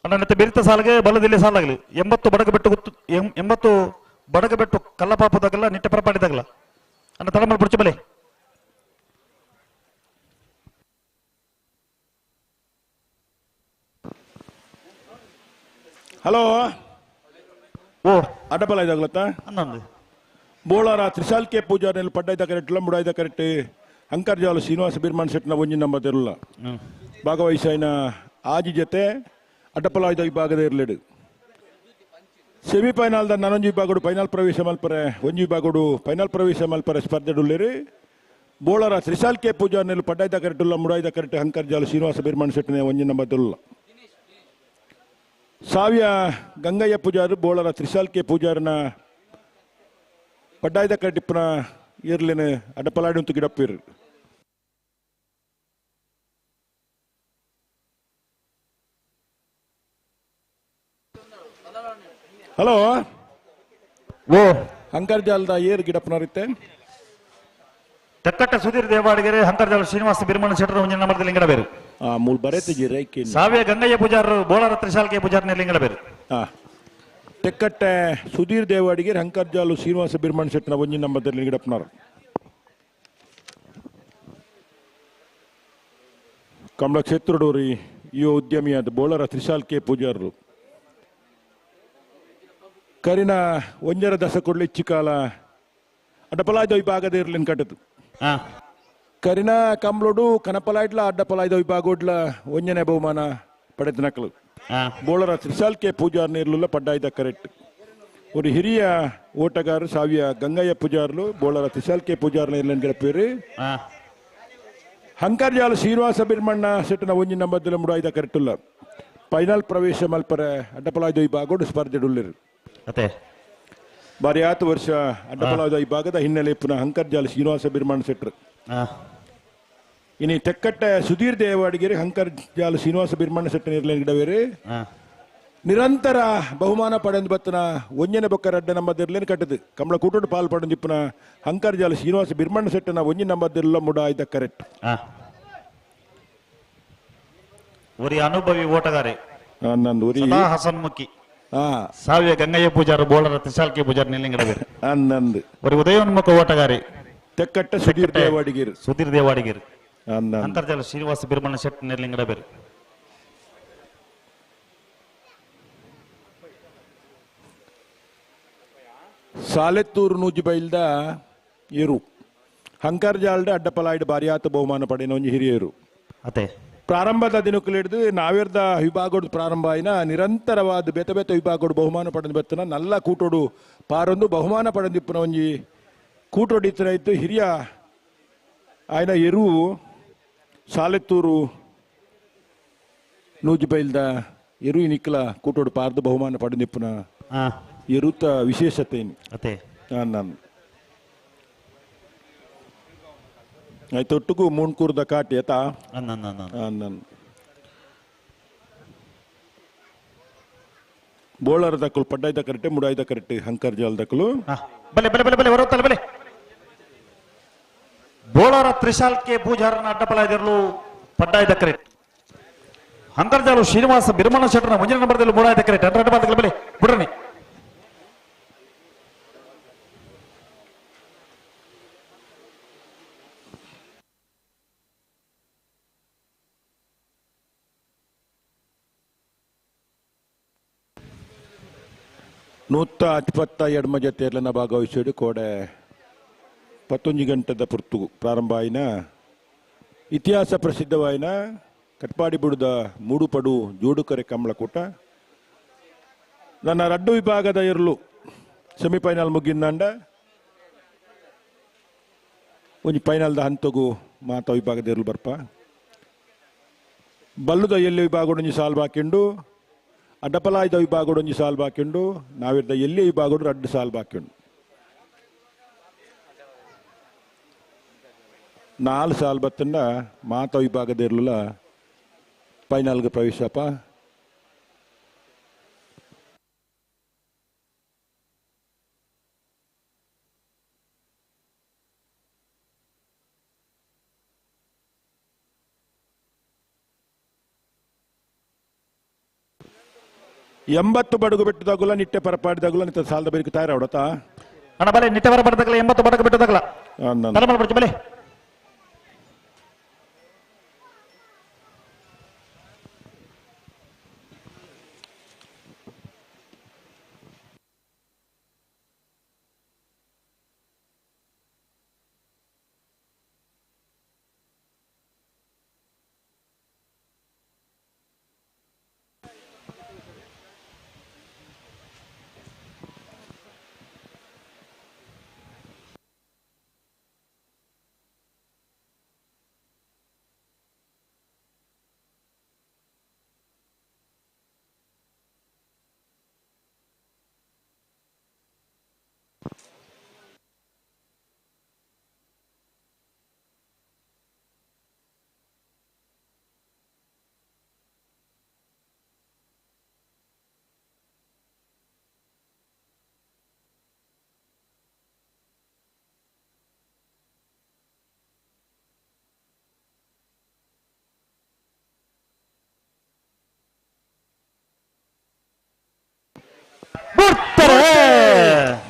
ಅಣ್ಣ ಬೆರಿತ ಸಾಲಿಗೆ ಬಲದಲ್ಲಿ ಸಾಲಾಗಲಿ 80 ಬಡಗ ಬೆಟ್ಟು ಗುತ್ತು 80 ಬಡಗ ಬೆಟ್ಟು ಕಲ್ಲಪಾಪದಾಗಲ್ಲ ನಿಟ್ಟೆ ಪರಪಾಡಿದಾಗಲ್ಲ ಅಣ್ಣ ತಳಮಲ್ ಪುಡ್ಚ ಬಲೆ. ಹಲೋ ಓ ಅಡ್ಡಬಲ ಇದಾಗ್ಲತ್ತ ಅನ್ನೊಂದು ಬೋಳಾರ ತ್ರಿಶಾಲ್ ಕೆ ಪೂಜಾರಿನಲ್ಲಿ ಪಡ್ಡಾಯ್ದ ಕರೆಕ್ಟ್ ಮುಡಾಯ್ದ ಕರೆಕ್ಟ್ ಅಂಕರ್ಜಾಲು ಶ್ರೀನಿವಾಸ ಬಿರ್ಮಾನ್ ಶೆಟ್ನ ಒಂಜಿನ ನಂಬರ್ ತಿರಲ್ಲ ಭಾಗವಹಿಸೈನ ಆಜಿ ಜೊತೆ ಅಡ್ಡಪಲಾಯ್ದ ವಿಭಾಗದ ಇರಲೇಡು. ಸೆಮಿಫೈನಲ್ದ ನಾನೊಂದು ವಿಭಾಗಡು ಫೈನಲ್ ಪ್ರವೇಶ ಮಲ್ಪರೆ ಒಂಜಿ ವಿಭಾಗಡು ಫೈನಲ್ ಪ್ರವೇಶ ಮಲ್ಪರೆ ಸ್ಪರ್ಧೆ ಡುಲ್ಲೇರಿ. ಬೋಳರ ತ್ರಿಶಾಲ್ ಕೆ ಪೂಜಾರಿನಲ್ಲಿ ಪಡ್ಡಾಯ್ದ ಕರೆಕ್ಟ್ ಮುಡಾಯ್ದ ಕರೆಕ್ಟ್ ಹಂಕರ್ಜಾಲು ಶ್ರೀನಿವಾಸ ಬಿರ್ಮಾನ್ ಶೆಟ್ನ ಒಂಜಿ number ತಿರಲ್ಲ. ಸಾವಿಯ Gangaiah ಪೂಜಾರು ಬೋಳರ Trishal K ಪೂಜಾರನ ಪಡ್ಡಾಯ್ದ ಕಟ್ಟಿಪ್ಪನ ಇರ್ಲಿನ ಅಡ್ಡಪಲಾಡಿ ಉಂತು ಗಿಡಪ್ಪಿರು. Hello ಓ ಹಂಕರ್ಜಾಲದ ಏರ್ ಗಿಡಪ್ಪನವರಿತ್ತೆ ತೆಕ್ಕಟ್ಟ ಸುಧೀರ್ ದೇವಾಡಿಗೆರೆ ಹಂಕರ್ಜಾಲ ಶ್ರೀನಿವಾಸ ಬಿರ್ಮಣ ಶೆಟ್ಟರ ಒಂಜಿನ ನಂಬರ್ದ ಲಿಂಗಡಬೇರು. ಮೂಲ ಬರೆತಿಜಿ ರೈಕಿ ಸಾವಿಯ ಗಂಗಯ್ಯ ಪೂಜಾರರು ಬೋಳರ ತ್ರಿಶಾಲ್ ಕೆ ಪೂಜಾರನ ಲಿಂಗಡಬೇರು. ತೆಕ್ಕಟ್ಟೆ ಸುಧೀರ್ ದೇವಾಡಿಗೆ ಹಂಕರ್ಜಾಲು ಶ್ರೀನಿವಾಸ ಬಿರ್ಮಣ ಶೆಟ್ಟನ ಒಂಜಿನ ನಂಬರ್ದ ಲಿಂಗಡಪ್ಪನವರು. ಕಮಲ ಕ್ಷೇತ್ರಡೋರಿ ಯುವ ಉದ್ಯಮಿಯಾದ ಬೋಳರ ತ್ರಿಶಾಲ್ ಕೆ ಪೂಜಾರರು ಕರಿನ ಒಂಜರ ದಶ ಕೊಡ್ಲಿ ಇಚ್ಚಿಕಾಲ ಅಡ್ಡಪಲಾಯ್ದ ವಿಭಾಗದ ಇರ್ಲಿನ್ ಕಟ್ಟದು. ಕರಿನ ಕಂಬ್ಳೋಡು ಕನಪಲಾಯ್ಡ್ಲ ಅಡ್ಡಪಲಾಯ್ದ ವಿಭಾಗೋಡ್ಲ ಒಂಜನೆ ಬಹುಮಾನ ಪಡೆದ ನಕಲು ಬೋಳರ ತ್ರಿಸಾಲ್ಕೆ ಪೂಜಾರ್ ನೀರ್ಲುಲ್ಲ ಪಡ್ಡಾಯ್ದ ಕರೆಕ್ಟ್ ಒಂದು ಹಿರಿಯ ಓಟಗಾರರು ಸಾವಿಯ ಗಂಗಯ್ಯ ಪೂಜಾರ್ಲು ಬೋಳರ ತ್ರಿಸಾಲ್ಕೆ ಪೂಜಾರ್ ನೀರ್ಲನ್ ಗೆಳಪೇರು ಹಂಕರ್ಜಾಲ ಶ್ರೀನಿವಾಸ ಬಿರ್ಮಣ್ಣ ಸೆಟ್ಟನ ಒಂಜಿ ನಂಬರ್ದಲ್ಲ ಮುಡಾಯ್ದ ಕರೆಕ್ಟುಲ್ಲ ಫೈನಲ್ ಪ್ರವೇಶ ಮಲ್ಪರೆ ಅಡ್ಡಪಲಾಯ್ದ ವಿಭಾಗೋಡು ಸ್ಪರ್ಧೆ ಉಳ್ಳಿರು ಅತ್ತೆ ಬಾರಿ ಆತು ವರ್ಷ ಅಡ್ಡಪಲಾಯ್ದ ವಿಭಾಗದ ಹಿನ್ನೆಲೆ ಪುನಃ ಹಂಕರ್ಜಾಲ ಶ್ರೀನಿವಾಸ ಬಿರ್ಮಣ್ಣ ಸೆಟ್ರು ಇನಿ ತೆಕ್ಕಟ್ಟೆ ಸುಧೀರ್ ದೇವಾಡಿಗೆರೆ ಹಂಕರ್ ಜಾಲ ಶ್ರೀನಿವಾಸ ಬಿರ್ಮಣ್ಣ ಸೆಟ್ಟ ನೀರ್ಲೇನ್ ಗಿಡವೇರು ನಿರಂತರ ಬಹುಮಾನ ಪಡೆದು ಬತ್ತನ ಒಂಜನೆ ಬೊಕ್ಕ ರಡ್ಡ ನಂಬದಿರ್ಲೇನು ಕಟ್ಟದು ಕಮಲ ಕೂಟೋಡು ಪಾಲ್ ಪಡೆದು ಇಪ್ಪನ ಹಂಕರ್ ಜಾಲ ಶ್ರೀನಿವಾಸ ಬಿರ್ಮಣ್ಣ ಸೆಟ್ಟನ ಒಂಜಿ ನಂಬದಿರ್ಲ ಮುಡ ಆಯ್ತ ಕರೆಕ್ಟ್ ಒರಿ ಅನುಭವಿ ಓಟಗಾರೆ ನಂದು ಸದಾ ಹಸನ್ಮುಖಿ ಸಾವಿಯ ಗಂಗಯ್ಯ ಪೂಜಾರು ಬೋಳರ ತ್ರಿಶಾಲ್ಕಿ ಪೂಜಾರ್ ನಿಲ್ಲಿಂಗಡವೇರು ನಂದು ಒರಿ ಉದಯೋನ್ಮುಖ ಓಟಗಾರಿ ತೆಕ್ಕಟ್ಟ ಸುಧೀರ್ ದೇವಾಡಿಗೇರು ಸುಧೀರ್ ದೇವಾಡಿಗೇರು ಅಂತರ್ಜಾಲ ಶ್ರೀನಿವಾಸ ಬಿರ್ಮಣ್ಣ ಶೆಟ್ಟಿ ನಿರ್ಲಿಂಗಡಬೇರು ಸಾಲೆತ್ತೂರು ನೂಜಿಬೈಲ್ದ ಇರು ಹಂಕರ್ಜಾಲ್ಡ ಅಡ್ಡಪಲಾಯ್ಡ್ ಬಾರಿಯಾತ ಬಹುಮಾನ ಪಡೆಯನ ಒಂಜಿ ಹಿರಿಯರು ಅದೇ ಪ್ರಾರಂಭದ ದಿನಕ್ಕೂ ಹಿಡಿದು ನಾವೇರ್ದ ವಿಭಾಗೋಡು ಪ್ರಾರಂಭ ಆಯ್ನ ನಿರಂತರವಾದ ಬೇತೆ ಬೇತೆ ವಿಭಾಗೋಡು ಬಹುಮಾನ ಪಡೆದು ಬತ್ತನ ನಲ್ಲ ಕೂಟೋಡು ಪಾರೊಂದು ಬಹುಮಾನ ಪಡೆದಿಪ್ಪನ ಒಂಜಿ ಕೂಟೋಡಿ ಇತ್ತು ಹಿರಿಯ ಆಯ್ನ ಎರುವು ಸಾಲೆತ್ತೂರು ನೂಜಿಬೈಲ್ದ ಎರು ನಿಕ್ಕಲ ಕೂಟೋಡು ಪಾರ್ದು ಬಹುಮಾನ ಪಡೆದಿಪ್ಪನ ಎರುತ ವಿಶೇಷತೆ ಅದೇ ನಾನು ಆಯ್ತು ಒಟ್ಟುಗು ಮೂಣ್ಕೂರ್ದ ಕಾಟಿ ಆತಾ ನನ್ನ ಬೋಳರ ದಕ್ಕಲು ಪಡ್ಡಾಯ್ದ ಕರೆಕ್ಟ್ ಮುಡಾಯ್ದ ಕರೆಕ್ಟ್ ಹಂಕರ್ ಜಾಲ್ ದಕ್ಕಲು ಬಲೆ ಬಲೆ ಬಲೆ ಬಲೆ ಹೊರತಲ್ಲ ಬಲೆ ಬೋಳರ ತ್ರಿಶಾಲ್ಕೆ ಪೂಜಾರನ ಅಡ್ಡಪಲಾಯ್ದಿರಲು ಪಡ್ಡಾಯ್ದ ಕರೆಕ್ಟ್ ಹಂಕರ್ಜಾಲು ಶ್ರೀನಿವಾಸ ಬಿರ್ಮಣ ಶೆಟ್ಟರ ಮುಂದಿನ ನಂಬರ್ದಲ್ಲಿ ಮೂಡಾಯ್ದ ಕರೆಕ್ಟ್ ಅಡ್ಡ ಅಡ್ಡ ಬಲೆ ಬಿಡ್ರನಿ ನೂತ ಇಪ್ಪತ್ತ ಎಡ್ಮ ಜೊತೆಯರ್ಲನ ಭಾಗವಹಿಸಿಡು ಕೋಡೆ ಪತ್ತೊಂಜಿ ಗಂಟೆದ ಪುರ್ತು ಪ್ರಾರಂಭ ಆಯಿನ ಇತಿಹಾಸ ಪ್ರಸಿದ್ಧವಾಯಿನ ಕಟ್ಪಾಡಿ ಬುಡದ ಮೂಡುಪಡು ಜೋಡುಕರೆ ಕಮಲಕೂಟ ನನ್ನ ರಡ್ಡು ವಿಭಾಗದ ಇರಲು ಸೆಮಿಫೈನಲ್ ಮುಗಿಂದಾಂಡ ಒಂಜಿ ಫೈನಲ್ದ ಹಂತಗು ಮಾತ ವಿಭಾಗದ ಇರಲು ಬರ್ಪ ಬಲ್ಲುದ ಎಲ್ಲಿ ವಿಭಾಗಡೊಂಜಿ ಸಾಲ್ ಬಾಕಿಂಡು ಅಡ್ಡಪಲಾಯ್ದ ವಿಭಾಗಡೊಂಜಿ ಸಾಲ್ ಬಾಕಿಂಡು ನಾವಿರ್ದ ಎಲ್ಲಿ ವಿಭಾಗಡು ರಡ್ಡು ಸಾಲ್ ಬಾಕಿಂಡು ನಾಲ್ ಸಾಲ್ ಬತ್ತಂಡ ಮಾತ ವಿಭಾಗದ ಇರಲಿಲ್ಲ ಫೈನಲ್ಗೆ ಪ್ರವೇಶಪ್ಪ. ಎಂಬತ್ತು ಬಡಗು ಬಿಟ್ಟದಾಗಲ್ಲ ನಿಟ್ಟೆ ಪರಪಾಡಿದಾಗಲ್ಲ ನಿತ್ತ ಸಾಲದ ಬೇರೆ ತಯಾರ ಹೊಡತಾ ಅಣ್ಣ ಬಲೆ ನಿಟ್ಟೆ ಪರಪಾಡಿದಾಗಲ್ಲ 80 ಬಡಗು ಬಿಟ್ಟದಾಗಲ್ಲ ತಲೆ ಬಲೆ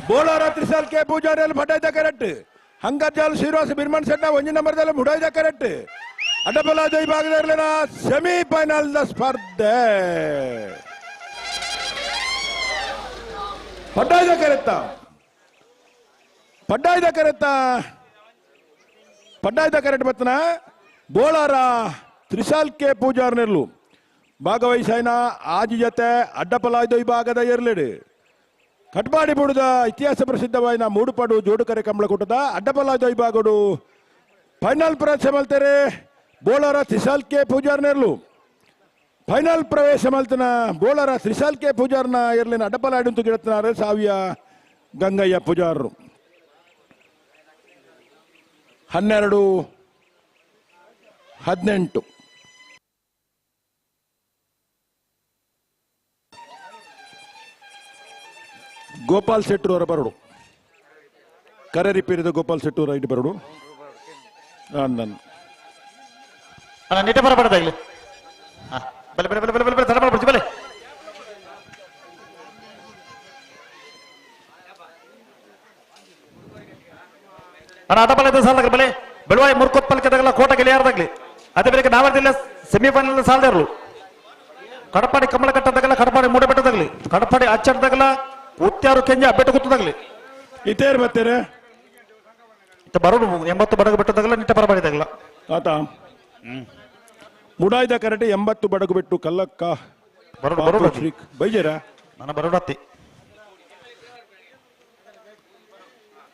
ಬೋಳಾರ ತ್ರಿಸಾಲ್ ಕೆ ಪೂಜಾರಿಯಲ್ಲಿ ಫಟಾಯ್ದ ಕರೆಕ್ಟ್ ಹಂಗರ್ಜಾಲ್ ಶ್ರೀನಿವಾಸ ಬಿರ್ಮನ್ ಸೆಟ್ಟ ಒಂಜಿ ನಂಬರ್ದಲ್ಲಿ ಮುಡಾಯ್ದ ಕರೆಕ್ಟ್ ಅಡ್ಡಬಲ ಜೈ ಭಾಗದ ಸೆಮಿಫೈನಲ್ the ಸ್ಪರ್ಧೆ ಪಡ್ಡಾಯ್ದ ಕರೆತ್ತ ಪಡ್ಡಾಯ್ದ ಕರೆತ್ತ ಪಡ್ಡಾಯ್ದ ಕರೆಟ್ ಬತ್ತನ ಬೋಳಾರ ತ್ರಿಶಾಲ್ ಕೆ ಪೂಜಾರ್ ನೆರ್ಲು ಭಾಗವಹಿಸಾಯ್ನ ಆಜಿ ಜೊತೆ ಅಡ್ಡಪಲಾಯ್ದ ವಿಭಾಗದ ಎರ್ಲೆಡು ಕಟ್ಪಾಡಿ ಬುಡದ ಇತಿಹಾಸ ಪ್ರಸಿದ್ಧವಾಯಿನ ಮೂಡುಪಾಡು ಜೋಡುಕರೆ ಕಂಬಳಕೂಟದ ಅಡ್ಡಪಲಾಯ್ದ ವಿಭಾಗಡು ಫೈನಲ್ ಪ್ರವೇಶ ಮಲ್ತಾರೆ ಬೋಳಾರ ತ್ರಿಶಾಲ್ ಕೆ ಪೂಜಾರ್ ನೆರ್ಲು ಫೈನಲ್ ಪ್ರವೇಶ ಮಲ್ತನ ಬೋಳಾರ ತ್ರಿಶಾಲ್ ಕೆ ಪೂಜಾರ್ನ ಎರ್ಲಿನ ಅಡ್ಡಪಲಾಯ್ದಂತೂ ಗಿಡತ್ನಾರೆ ಸಾವಿಯ ಗಂಗಯ್ಯ ಪೂಜಾರರು 12-18 ಗೋಪಾಲ್ ಶೆಟ್ಟರು ಅವರ ಬರಡು ಕರೆ ರಿಪೇರಿದ ಗೋಪಾಲ್ ಶೆಟ್ಟರು ರೈಟ್ ಬರಡು ನನ್ನ ನಿಟ್ಟೆ ಬರಬಾರ್ದಾಗ್ಲಿ ಬಲೆ ಬಲೆ ಬಲೆ ಬಲೆ ಬಲೆ ತಡ ಮಾಡ್ಬಿಡ್ತೀವಿ ಬಲೆ ಅಣ್ಣ ಆಟ ಬಲ ಸಾಲದಾಗ ಬಲೆ ಬೆಳವಾಯಿ ಮುರ್ಕೊತ್ ಪಲ್ಕದಾಗಲ್ಲ ಕೋಟ ಗೆಳೆಯಾರದಾಗ್ಲಿ ಅದೇ ಬೆಳಗ್ಗೆ ನಾವರ್ದಿಲ್ಲ ಸೆಮಿಫೈನಲ್ ಸಾಲದಾರರು ಕಡಪಾಡಿ ಕಮಲ ಕಟ್ಟದಾಗಲ್ಲ ಕಡಪಾಡಿ ಮೂಡಬೆಟ್ಟದಾಗ್ಲಿ ಕಡಪಾಡಿ ಅಚ್ಚಟದಾಗಲ್ಲ ಉತ್ಯಾರು ಕೆಂಜ ಬೆಟ್ಟ ಗುತ್ತದಾಗ್ಲಿ ಇತೇರು ಬರ್ತೀರ ಬರೋಡು 80 ಬಡಗು ಬೆಟ್ಟದಾಗಲ್ಲ ನಿಟ್ಟ ಬರಬಾಡಿದಾಗಲ್ಲ ಆತ ಮುಡಾಯ್ದ ಕರಟೆ 80 ಬಡಗು ಬಿಟ್ಟು ಕಲ್ಲಕ್ಕ ಬರೋಡು ಬರೋಡು ಶ್ರೀ ಬೈಜೇರ ನನ್ನ ಬರೋಡತ್ತಿ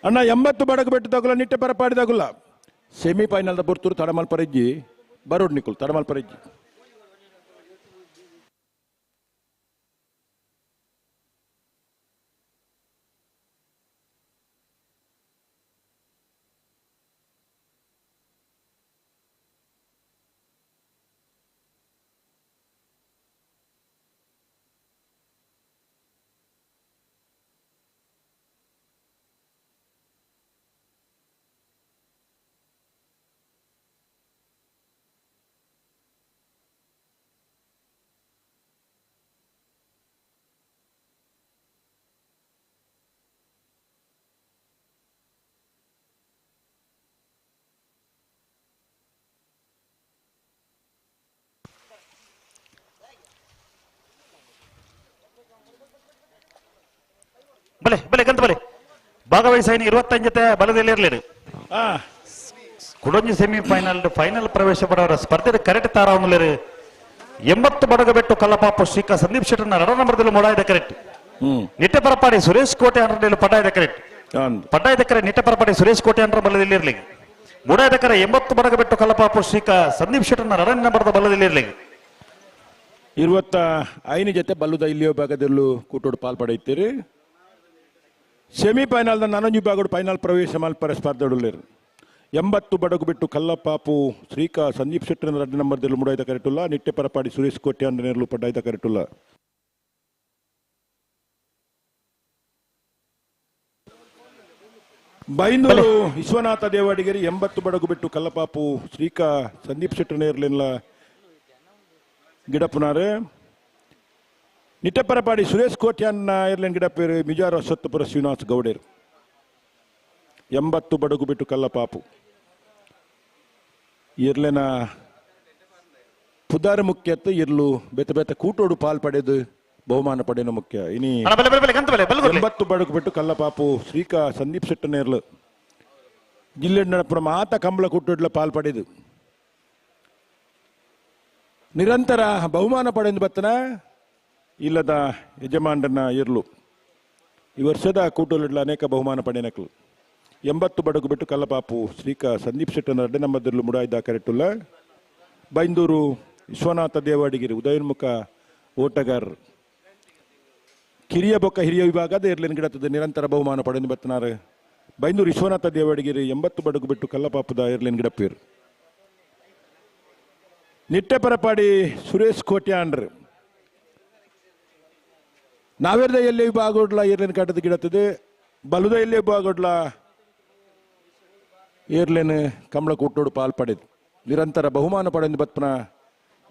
ಅಣ್ಣ 80 ಬಡಗು ಬೆಟ್ಟದಾಗಲ್ಲ ನಿಟ್ಟೆ ಪರಪಾಡಿದಾಗಲ್ಲ ಸೆಮಿಫೈನಲ್ ಬರ್ತೂರು ತಡಮಲ್ ಪರಜ್ಜಿ ಬರೋಡ್ ನಿಕುಲ್ ತಡಮಲ್ ಪರಜ್ಜಿ ಬಲೆ ಬಲೆ ಗಂತ ಬಲೆ ಭಾಗವಹಿಸಾಯಿನ 25 ಜೊತೆ ಬಲದಲ್ಲಿ ಇರಲಿ ಕುಡೊಂಜಿ ಸೆಮಿಫೈನಲ್ ಫೈನಲ್ ಪ್ರವೇಶ ಪಡವರ ಸ್ಪರ್ಧೆ ಕರೆಕ್ಟ್ ತಾರಾವನಲೇರು 80 ಬಡಗಬೆಟ್ಟು ಕಲ್ಲಪಾಪ ಶ್ರೀಕಾ ಸಂದೀಪ್ ಶೆಟ್ಟರ್ನ ರಡ ನಂಬರ್ದಲ್ಲಿ ಮೊಡಾಯ್ದ ಕರೆಕ್ಟ್ ನಿಟ್ಟೆ ಪರಪಾಡಿ ಸುರೇಶ್ ಕೋಟೆ ಅಂಡ್ರಲ್ಲಿ ಪಡ್ಡಾಯ್ದ ಕರೆಕ್ಟ್ ಪಡ್ಡಾಯ್ದ ಕರೆ ನಿಟ್ಟೆ ಪರಪಾಡಿ ಸುರೇಶ್ ಕೋಟೆ ಅಂಡ್ರ ಬಲದಲ್ಲಿ ಇರಲಿ ಮುಡಾಯ್ದ ಕರೆ 80 ಬಡಗಬೆಟ್ಟು ಕಲ್ಲಪಾಪ ಶ್ರೀಕಾ ಸಂದೀಪ್ ಶೆಟ್ಟರ್ನ ರಡ ನಂಬರ್ದ ಬಲದಲ್ಲಿ ಇರಲಿ 25 ಜೊತೆ ಬಲ್ಲುದ ಇಲ್ಲಿಯೋ ಭಾಗದಲ್ಲೂ ಕೂಟೋಡು ಪಾಲ್ಪಡೆಯುತ್ತೀರಿ ಸೆಮಿಫೈನಲ್ ನಾನೊಂದು ವಿಭಾಗಡು ಫೈನಲ್ ಪ್ರವೇಶ ಮಲ್ಪರ ಸ್ಪರ್ಧೆಡುಳ್ಳೇರು 80 ಬಡಗು ಬಿಟ್ಟು ಕಲ್ಲಪಾಪು ಶ್ರೀಕಾ ಸಂದೀಪ್ ಶೆಟ್ಟರ್ ರಡ್ಡು ನಂಬರ್ದಲ್ಲಿ ಮುಡಾಯ್ದ ಕರೆಟುಲ್ಲ ನಿಟ್ಟೆ ಪರಪಾಡಿ ಸುರೇಶ್ ಕೋಟೆ ಅಂಡನೇರ್ಲು ಪಡ್ಡಾಯ್ದ ಕರೆಟುಲ್ಲ ಬೈಂದೂರು ವಿಶ್ವನಾಥ ದೇವಾಡಿಗರಿ 80 ಬಡಗು ಬಿಟ್ಟು ಕಲ್ಲಪಾಪು ಶ್ರೀಕಾ ಸಂದೀಪ್ ಶೆಟ್ಟರ್ ನೇರ್ಲಿಲ್ಲ ಗಿಡಪ್ಪನಾರೆ ನಿಟ್ಟಪರಪಾಡಿ ಸುರೇಶ್ ಕೋಟ್ಯಾನ್ ಏರ್ಲೈನ್ ಗಿಡಪ್ಪೇರು ಮಿಜಾರ ಸತ್ತಪುರ ಶ್ರೀನಿವಾಸ್ ಗೌಡೇರು 80 ಬಡಗು ಬಿಟ್ಟು ಕಲ್ಲಪಾಪು ಇರ್ಲೆನ ಪುದಾರ ಮುಖ್ಯತ್ತು ಇರ್ಲು ಬೆತ್ತ ಬೆತ್ತ ಕೂಟೋಡು ಪಾಲ್ ಪಡೆದು ಬಹುಮಾನ ಪಡೆಯನು ಮುಖ್ಯ ಇನಿ 80 ಬಡಗು ಬಿಟ್ಟು ಕಲ್ಲಪಾಪು ಶ್ರೀಕಾ ಸಂದೀಪ್ ಶೆಟ್ಟನೇರ್ಲು ಜಿಲ್ಲೆ ನಡಪುರ ಮಾತ ಕಂಬಳ ಕೂಟೋಡ್ಲ ಪಾಲ್ ಪಡೆದು ನಿರಂತರ ಬಹುಮಾನ ಪಡೆದು ಬತ್ತನ ಇಲ್ಲದ ಯಜಮಾನರನ್ನ ಇರ್ಲು ಈ ವರ್ಷದ ಕೂಟೋಲಿಡ್ಲ ಅನೇಕ ಬಹುಮಾನ ಪಡೆಯನಕ್ಲು 80 ಬಡಗು ಬಿಟ್ಟು ಕಲ್ಲಪಾಪು ಶ್ರೀಕಾ ಸಂದೀಪ್ ಶೆಟ್ಟನ ರಡ್ಡೆ ನಂಬದಿರ್ಲು ಮುಡಾಯ್ದ ಕರೆಟುಲ್ಲ ಬೈಂದೂರು ವಿಶ್ವನಾಥ ದೇವಾಡಿಗಿರಿ ಉದಯೋನ್ಮುಖ ಓಟಗಾರರು ಕಿರಿಯ ಬೊಕ್ಕ ಹಿರಿಯ ವಿಭಾಗದ ಏರ್ಲಿನ ಗಿಡತದ ನಿರಂತರ ಬಹುಮಾನ ಪಡೆದು ಬತ್ತನಾರು ಬೈಂದೂರು ವಿಶ್ವನಾಥ ದೇವಾಡಿಗಿರಿ 80 ಬಡಗು ಬಿಟ್ಟು ಕಲ್ಲಪಾಪದ ಏರ್ಲಿನ ಗಿಡಪ್ಪೀರು ನಿಟ್ಟೆ ಪರಪಾಡಿ ಸುರೇಶ್ ಕೋಟ್ಯಾನ್ರು ನಾವೇರ್ದ ಎಲ್ಲಿ ವಿಭಾಗೋಡ್ಲ ಏರ್ಲೇನ್ ಕಾಟದ ಗಿಡತ್ತದೆ ಬಲುದ ಎಲ್ಲಿ ವಿಭಾಗೋಡ್ಲ ಏರ್ಲೇನ್ ಕಮಲ ಕೂಟೋಡು ಪಾಲ್ ಪಡೆದು ನಿರಂತರ ಬಹುಮಾನ ಪಡೆದು ಬತ್ಪನ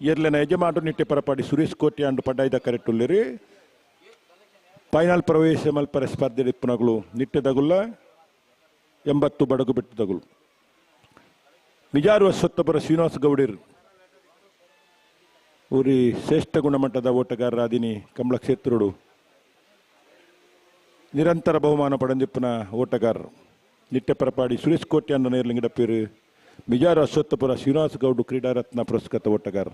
ಏರ್ಲೇನ ಯಜಮಾನರು ನಿಟ್ಟೆ ಪರಪಾಡಿ ಸುರೇಶ್ ಕೋಟ್ಯಾಂಡು ಪಡ್ಡಾಯ್ದ ಕರೆಟುಲ್ಲಿರಿ ಫೈನಲ್ ಪ್ರವೇಶ ಮಲ್ಪರ ಸ್ಪರ್ಧೆ ಇಪ್ಪನಗಳು ನಿಟ್ಟೆ ದಗುಲ್ಲ 80 ಬಡಗು ಬಿಟ್ಟು ದಗುಲು ನಿಜಾರು ಸತ್ತಪುರ ಶ್ರೀನಿವಾಸ ಗೌಡಿರು ಊರಿ ಶ್ರೇಷ್ಠ ಗುಣಮಟ್ಟದ ಓಟಗಾರರಾದಿನಿ ಕಮಲ ಕ್ಷೇತ್ರಡು ನಿರಂತರ ಬಹುಮಾನ ಪಡೆದಿಪ್ಪನ ಓಟಗಾರರು ನಿಟ್ಟೆ ಪರಪಾಡಿ ಸುರೇಶ್ ಕೋಟ್ಯಾನ್ ನೇರ್ಲಿಂಗಡಪ್ಪೀರು ಮಿಜಾರು ಅಶ್ವತ್ಥಪುರ ಶ್ರೀನಿವಾಸ ಗೌಡ ಕ್ರೀಡಾರತ್ನ ಪುರಸ್ಕೃತ ಓಟಗಾರ.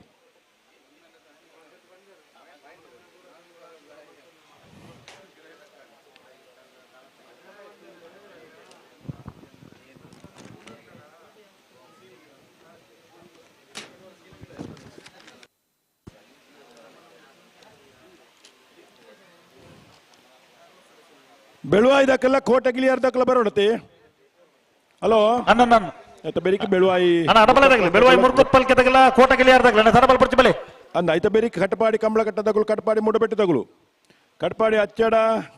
ಬೆಳುವಾಯಿ ದಾಖಲ ಕೋಟೆ ಗಿಳಿಯಾರ್ ದಾಖಲ ಬರೋಡತಿ. ಹಲೋ ಅಣ್ಣ ಆಯ್ತಾ ಬೆರಿಕೆ ಬೆಳುವಾಯಿ ಅಣ್ಣ ಅಡಬಲ ಬೆಳುವಾಯಿ ಮುರ್ಕೊತ್ಪಲ್ಕೆ ತಗಲ ಕೋಟೆ ಗಿಳಿಯಾರ್ ದಾಖಲ ಅಣ್ಣ ಸಡಬಲ್ ಪರ್ಚಿ ಬಲೆ ಅಂದ ಆಯ್ತಾ ಬೆರಿಕೆ ಕಟಪಾಡಿ ಕಮಲಕಟ್ಟ ತಗಲು ಕಟಪಾಡಿ ಮೂಡಬೆಟ್ಟ ತಗಲು ಕಟಪಾಡಿ ಅಚ್ಚಡ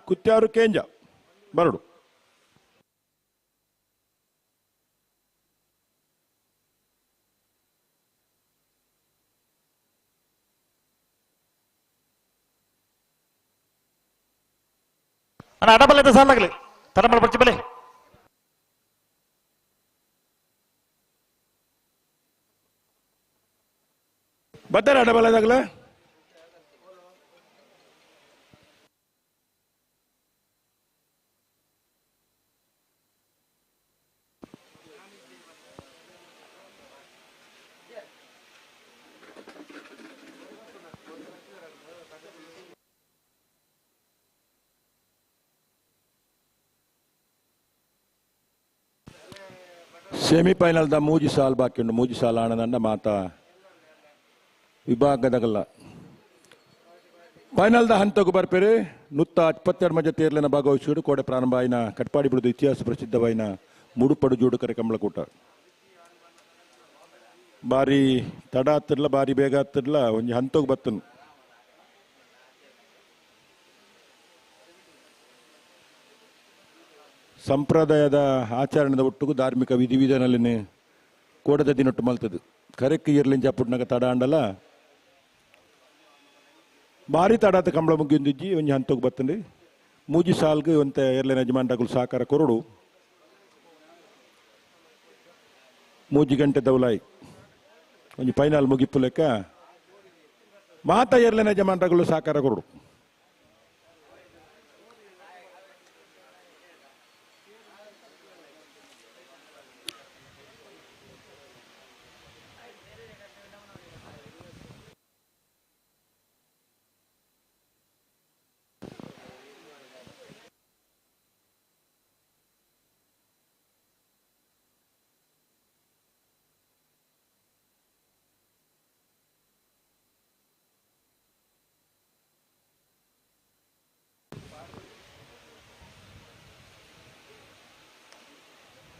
ಕುತ್ಯಾರು ಕೇಂಜ ಬರಡು. ಅಣ್ಣ ಅಡಬಲ ಸಾಲಾಗಲಿ ತಡಬಲ ಪರ್ಚಿ ಬಲೆ. ಬರ್ತಾರೆ ಅಡಬಲದಾಗಲ. ಸೆಮಿಫೈನಲ್ದ ಮೂಜಿ ಸಾಲ್ ಬಾಕಿ ಉಂಡು. ಮೂಜಿ ಸಾಲ ಆಣದಂಡ ಮಾತಾ ವಿಭಾಗದಗಲ್ಲ ಫೈನಲ್ದ ಹಂತಕ್ಕೂ ಬರ್ಪೇರು. 122 ಮಜ ತೇರ್ಲಿನ ಭಾಗವಹಿಸಿಡು ಕೋಡೆ ಪ್ರಾರಂಭ ಆಯ್ನ ಕಟ್ಪಾಡಿ ಬಿಡುದು ಇತಿಹಾಸ ಪ್ರಸಿದ್ಧವಾಯಿನ ಮುಡುಪಡು ಜೋಡುಕರೆ ಕಂಬಳಕೂಟ. ಬಾರಿ ತಡ ಹತ್ತಿರ್ಲ ಬಾರಿ ಬೇಗ ಹತ್ತಿರ್ಲ ಒಂಜಿ ಹಂತಕ್ಕೆ ಬತ್ತನು. ಸಂಪ್ರದಾಯದ ಆಚರಣೆದ ಒಟ್ಟುಗು ಧಾರ್ಮಿಕ ವಿಧಿವಿಧಾನದಲ್ಲಿ ಕೋಡದ ದಿನೊಟ್ಟು ಮಲ್ತದು ಕರೆಕ್ ಇರ್ಲಿಂಚ ಪುಟ್ನಾಗ ತಡ ಅಂಡಲ ಭಾರಿ ತಡಾತ ಕಂಬಳ ಮುಗಿಯೊಂದಿಜ್ಜಿ ಒಂಜಿ ಹಂತಕ್ಕೆ ಬತ್ತಂడి. ಮೂಜಿ ಸಾಲ್ಗೆ ಒಂತೆ ಎರ್ಲೆನ ಯಜಮಾನ್ರಾಗುಲು ಸಾಕಾರ ಕೊರಡು. 3 ಗಂಟೆ ದೌಲಾಯಿ ಒಂಜಿ ಫೈನಲ್ ಮುಗಿಪು ಲೆಕ್ಕ ಮಾತ ಎರ್ಲೆನ ಯಜಮಾನ್ರಾಗುಲು ಸಾಕಾರ ಕೊರಡು.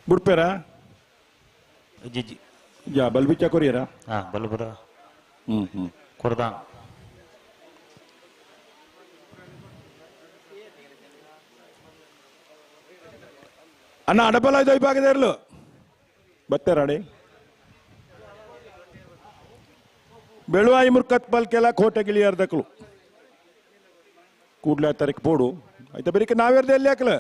ಬುಡ್ಪೇರಾ ಜಿ ಜಿ ಯಾ ಬಲ್ಬಿಚ್ಚ ಕೊರಿಯರಾ? ಹಾ ಬಲ್ಬುರ ಹ್ಮ್ ಹ್ಮ್ ಕೊರ್ದಾ. ಅಣ್ಣ ಅಡಬಲ ಇದು ವಿಭಾಗದ ಇರಲು ಬತ್ತಾರಾಡಿ. ಬೆಳುವಾಯಿ ಮುರ್ಕತ್ ಪಲ್ಕೆಲ್ಲ ಕೋಟೆ ಗಿಳಿಯಾರ್ದಕ್ಲು ಕೂಡ್ಲೆ ತಾರೀಕು ಪೋಡು ಆಯ್ತಾ ಬರೀಕೆ ನಾವೇರ್ದೆ ಎಲ್ಲಿ ಹಾಕಲ.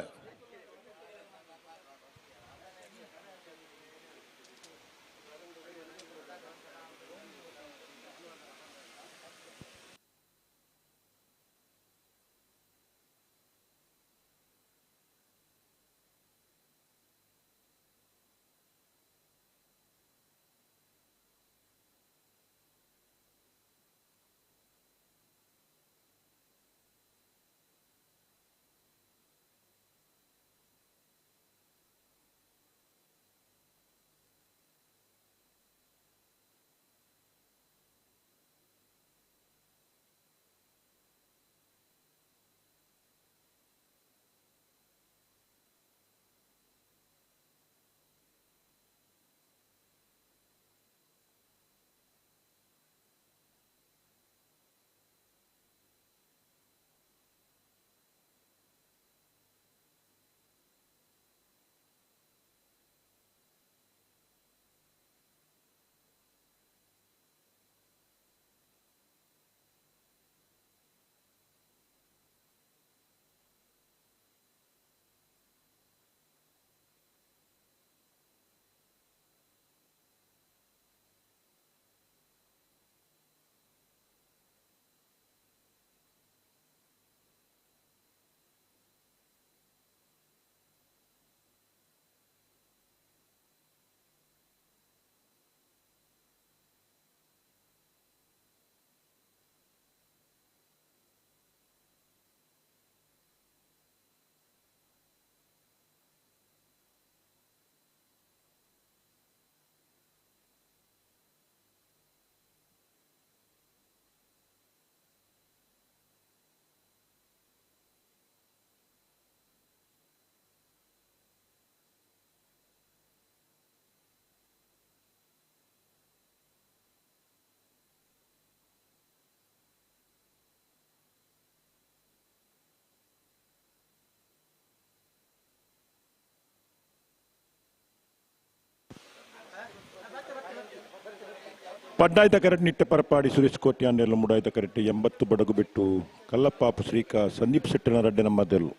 ಪಡ್ಡಾಯ್ತ ಕರೆಕ್ಟ್ ನಿಟ್ಟೆ ಪರಪಾಡಿ ಸುರೇಶ್ ಕೋಟಿ ಅನ್ನೆಲ್ಲ ಮುಡಾಯ್ತ ಕರೆಕ್ಟ್ 80 ಬಡಗು ಬಿಟ್ಟು ಕಲ್ಲಪ್ಪಾಪು ಶ್ರೀಕಾ ಸಂದೀಪ್ ಶೆಟ್ಟಿನ ರಡ್ಡೆ ನಮ್ಮದೆಲ್ಲು.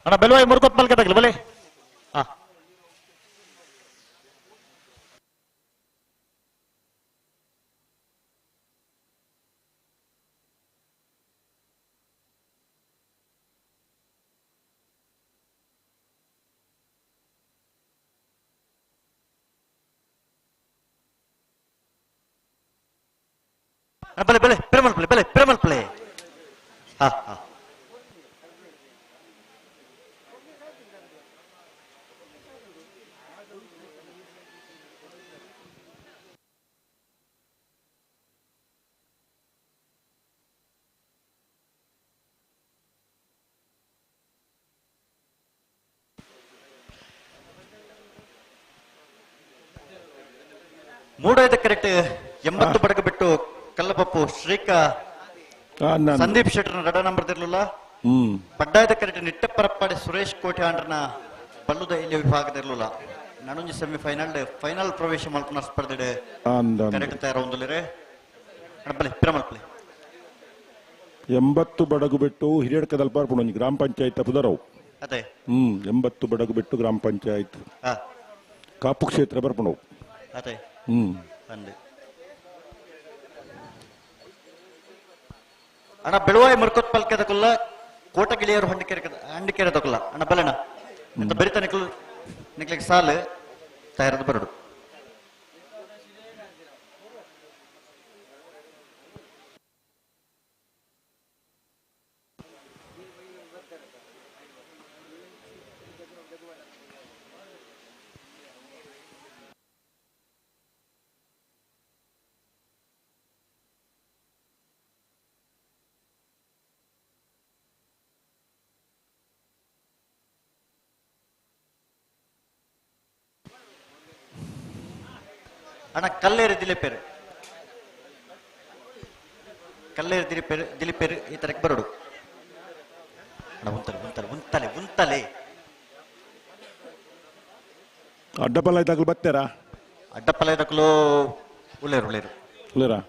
ಅಣ್ಣ ಬೆಲ್ವಾಯಿ ಮುರ್ಕೊತ್ ಮಲ್ಕೆ ತಗಲಿ ಬಲೆ. ಹಾ ಬಲೆ ಬಲೆ ಪಿರಮಲ್ ಪ್ಲೇ ಬಲೆ ಪಿರಮಲ್ ಪ್ಲೇ. ಹಾ ಹಾ ಮೂಡೈದ ಕರೆಕ್ಟ್ 80 ಬಡಗ ಬಿಟ್ಟು ಕಲ್ಲಪಪ್ಪು ಶ್ರೀಕಾ ಸಂದೀಪ್ ಶೆಟ್ಟರ್ನ ರಡ ನಂಬರ್ ಇರಲಿಲ್ಲ. ಪಡ್ಡಾಯದ ಕರೆಕ್ಟ್ ನಿಟ್ಟೆಪ್ಪರಪ್ಪಾಡಿ ಸುರೇಶ್ ಕೋಟೆ ಆಂಡ್ರನ ಬಲ್ಲುದ ಇಲ್ಲಿ ವಿಭಾಗದ ಇರಲಿಲ್ಲ. ನನೊಂಜಿ ಸೆಮಿಫೈನಲ್ ಫೈನಲ್ ಪ್ರವೇಶ ಮಲ್ಪುನ ಸ್ಪರ್ಧೆ ಕರೆಕ್ಟ್ ತಯಾರ ಹೊಂದಲಿರೆ. ಬಲೆ ಪಿರಮಲ್ಪಲೆ 80 ಬಡಗು ಬಿಟ್ಟು ಹಿರಿಯಡ್ಕದಲ್ಪ ಗ್ರಾಮ ಪಂಚಾಯತ್ ಪುದರವು. ಅದೇ 80 ಬಡಗು ಬಿಟ್ಟು ಗ್ರಾಮ ಪಂಚಾಯತ್ ಕಾಪು ಕ್ಷೇತ್ರ ಬರ್ಪಣವು. ಅದೇ ಅಂದೆ ಅಣ್ಣ ಬೆಳುವಾಯಿ ಮುರ್ಕೊತ್ ಪಲ್ಕೆ ತಕೊಲ್ಲ ಕೋಟಗಿಳಿಯರು ಹಂಡಿಕೆರೆ ಹಂಡಿಕೆರೆ ತಕೊಲ್ಲ ಅಣ್ಣ ಬಲೆಣ ಎಂತ ಬರಿತ ನಿಕ್ಲು ನಿಕ್ಲಿಗೆ ಸಾಲು ತಯಾರದ ಬರಡು. ಅಣ್ಣ ಕಲ್ಲೇರಿ ದಿಲೀಪೇರು ಕಲ್ಲೇರಿ ದಿಲೀಪೇರು ದಿಲೀಪೇರು ಈ ತರಕ್ಕೆ ಬರೋಡು. ಅಣ್ಣ ಉಂತಲೆ ಉಂತಲೆ ಉಂತಲೆ ಉಂತಲೆ ಅಡ್ಡಪಲ್ಲ ತಗಲು ಬತ್ತೇರಾ? ಅಡ್ಡಪಲ್ಲ ತಗಲು ಉಳ್ಳೇರು ಉಳ್ಳೇರು ಉಳ್ಳೇರಾ?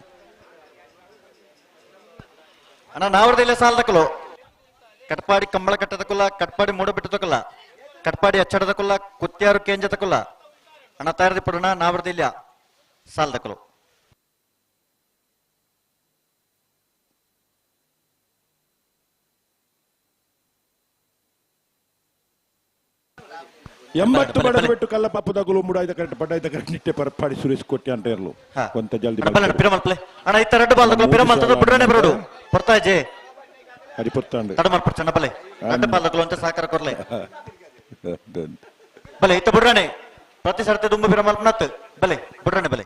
ಅಣ್ಣ ನಾವ್ರದಿಲ್ಲ ಸಾಲ ತಕಲು ಕಟ್ಪಾಡಿ ಕಂಬಳ ಕಟ್ಟದಕ್ಕಲ್ಲ, ಕಟ್ಪಾಡಿ ಮೂಡ ಬಿಟ್ಟದಕ್ಕಲ್ಲ, ಕಟ್ಪಾಡಿ ಅಚ್ಚಡದಕ್ಕಲ್ಲ, ಕುತ್ಯಾರು ಕೇಂಜ ತಕಲ್ಲ. ಅಣ್ಣ ತಯಾರದಿ ಪಡೋಣ ನಾವ್ರದಿಲ್ಲ ಸಾಲ ತಕಲು. ಎಂಬತ್ತು ಬಡಗು ಬಿಟ್ಟು ಕಲ್ಲಪಾಪದಾಗಲು ಮುಡಾಯ್ದ ಕರೆಕ್ಟ್ ಪಡ್ಡಾಯ್ದ ಕರೆಕ್ಟ್ ನಿಟ್ಟೆ ಪರಪಾಡಿ ಸುರೇಶ್ ಕೋಟಿ ಅಂತ ಇರಲು ಒಂತ ಜಲ್ದಿ ಪಿರಮಲ್ಪಲೆ ಅಣ್ಣ ಇತ್ತ ರಡ್ಡು ಬಾಲ್ ತಕಲು ಪಿರಮಲ್ ತದು ಬಿಡ್ರನೆ ಬರೋಡು ಪೊರ್ತಾಜೆ ಹರಿಪೊರ್ತಾಂಡು ತಡ ಮಾಡ್ಪಡ್ ಚಣ್ಣ ಬಲೆ ರಡ್ಡು ಬಾಲ್ ತಕಲು ಅಂತ ಸಹಕಾರ ಕೊರ್ಲೆ ಬಲೆ ಇತ್ತ ಬಿಡ್ರನೆ ಪ್ರತಿ ಸರ್ತಿ ದುಂಬು ಪಿರಮಲ್ಪನತ್ ಬಲೆ ಬಿಡ್ರನೆ ಬಲೆ.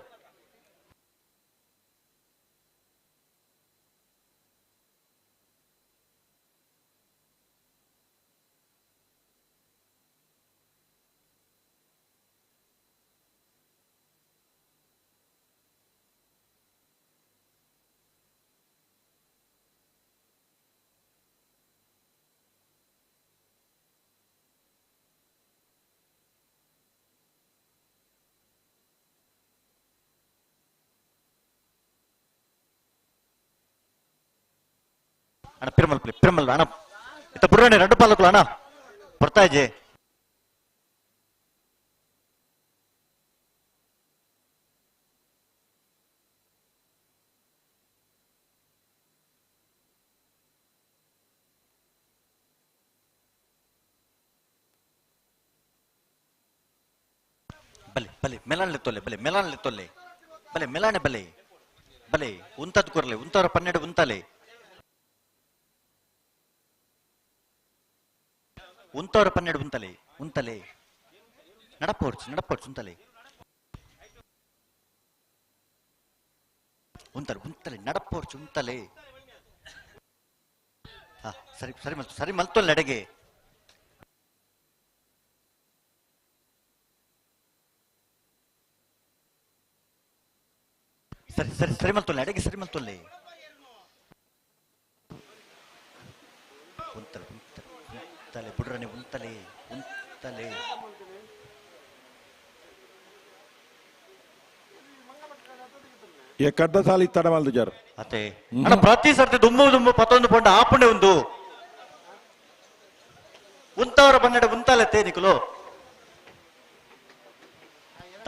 ಅಣ್ಣ ಪಿರಮಲ್ ಪ್ಲೇ ಪಿರಮಲ್ ಅಣ್ಣ ಇತ್ತ ಬುರ್ರಾಣಿ ರಡ್ಡು ಪಾಲಕುಲು ಅಣ್ಣ ಬರ್ತಾಜೆ. ಬಲೆ ಬಲೆ ಮೆಲಾನ್ಲೆ ತೊಲೆ ಬಲೆ ಮೆಲಾನ್ಲೆ ತೊಲೆ ಬಲೆ ಮೆಲಾನೆ ಬಲೆ ಬಲೆ ಉಂತದ್ ಕೊರ್ಲೆ ಉಂತವರ 12 ಉಂತಲೆ ಉಂತವರ 12 ಉಂತಲೆ ಉಂತಲೆ ನಡಪೋರ್ಚು ನಡಪೋರ್ಚು ಉಂತಲೆ ಉಂತಲೆ ಉಂತಲೆ ನಡಪೋರ್ಚು ಉಂತಲೆ. ಹಾ ಸರಿ ಸರಿ ಮಲ್ತು ಸರಿ ಮಲ್ತೊಲ್ಲ ಅಡೆಗೆ. ಸರಿ ಸರಿ ಸರಿ ಮಲ್ತೊಲ್ಲೆ ಅಡೆಗೆ ಸರಿ ಮಲ್ತೊಲ್ಲೆ. ಉಂತಲೆ ಉಂತಲೆ ಉಂತಲೆ ಬುಡ್ರನೆ ಉಂತಲೆ ಉಂತಲೆ. ಕಡ್ದ ಸಾಲಿ ತಡಮಲ್ದು ಜರ್ ಅತೆ ಅಣ್ಣ ಪ್ರತಿ ಸರ್ತಿ ದುಮ್ಮು ದುಮ್ಮು ಪತ್ತೊಂದು ಪೊಂಡ ಆಪುಂಡೆ ಒಂದು ಉಂತವರ ಬನ್ನಡ ಉಂತಾಲತ್ತೆ ನಿಕುಲು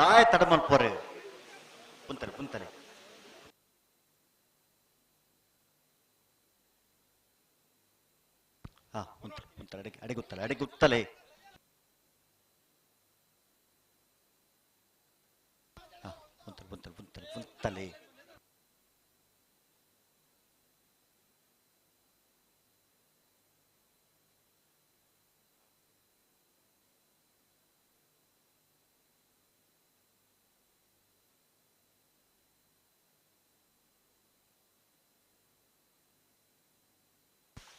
ತಾಯ ತಡಮಲ್ ಪೋರೆ ಉಂತಲೆ ಉಂತಲೆ. ಹಾ ಉಂತಲೆ ಉಂತಲೆ ಅಡಿಗೆ ಅಡಿಗೆ ಉತ್ತಲೆ ಅಡಿಗೆ ಉತ್ತಲೆ. ಹಾ ಉಂತಲೆ ಉಂತಲೆ ಉಂತಲೆ ಉಂತಲೆ.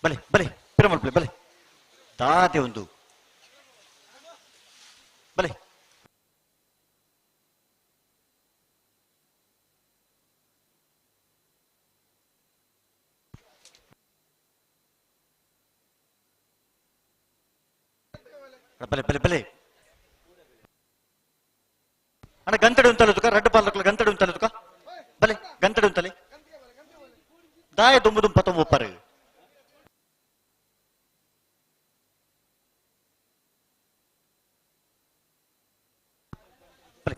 ಬಲೆ ಬಲೆ ಪಿರಮಲ್ ಬಲೆ ದಾದೆ ಒಂದು ಬಲೆ. ಬಲೆ ಬಲೆ ಬಲೆ ಅಣ್ಣ ಗಂತಡೆ ಉಂತಲ್ಲ ತುಕ ರಡ್ಡು ಪಾಲಕಲ ಗಂತಡೆ ಉಂತಲ್ಲ ತುಕ ಬಲೆ ಗಂತಡೆ ಉಂತಲೆ ದಾಯ ದುಂಬು ದುಂಬು ಪತ್ತೊಂಬ.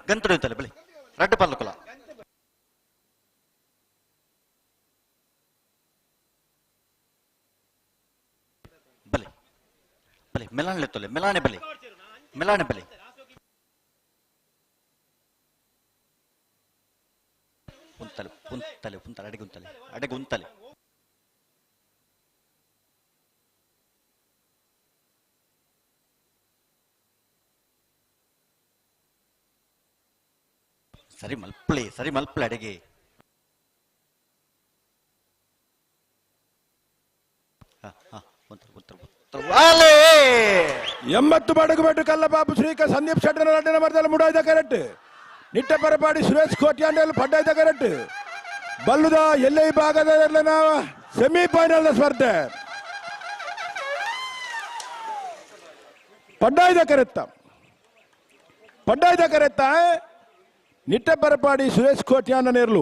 ಗಂತಡೆ ಉಂತಲೆ ಬಲೆ ರಡ್ಡು ಪಾಲಕಲ ಬಲೆ ಬಲೆ ಮೆಲಾನೆ ತೊಲೆ ಮೆಲಾನೆ ಬಲೆ ಮೆಲಾನೆ ಬಲೆ. ಉಂತಲೆ ಉಂತಲೆ ಉಂತಲೆ ಅಡಿಗೆ ಉಂತಲೆ ಅಡಿಗೆ ಉಂತಲೆ. ಸರಿ ಮಲ್ಪಳೆ ಸರಿ ಮಲ್ಪಳೆ ಅಡಿಗೆ. 80 ಬಡಗು ಬೆಟ್ಟು ಕಲ್ಲಬಾಬು ಶ್ರೀಕ ಸಂದೀಪ್ ಶೆಟ್ಟರ್ ರಡ್ಡನ ಮರದಲ್ಲಿ ಮುಡಾಯ್ದ ಕರೆಕ್ಟ್. ನಿಟ್ಟ ಪರಪಾಡಿ ಸುರೇಶ್ ಕೋಟ್ಯಾಂಡಲ್ ಪಡ್ಡಾಯ್ದ ಕರೆಕ್ಟ್. ಬಲ್ಲುದ ಎಲ್ಲೈ ಭಾಗದ ಸೆಮಿಫೈನಲ್ ಸ್ಪರ್ಧೆ ಪಡ್ಡಾಯ್ದ ಕರೆತ್ತ ಪಡ್ಡಾಯ್ದ ಕರೆತ್ತ. ನಿಟ್ಟ ಪರಪಾಡಿ ಸುರೇಶ್ ಕೋಟ್ಯಾನ ನೇರ್ಲು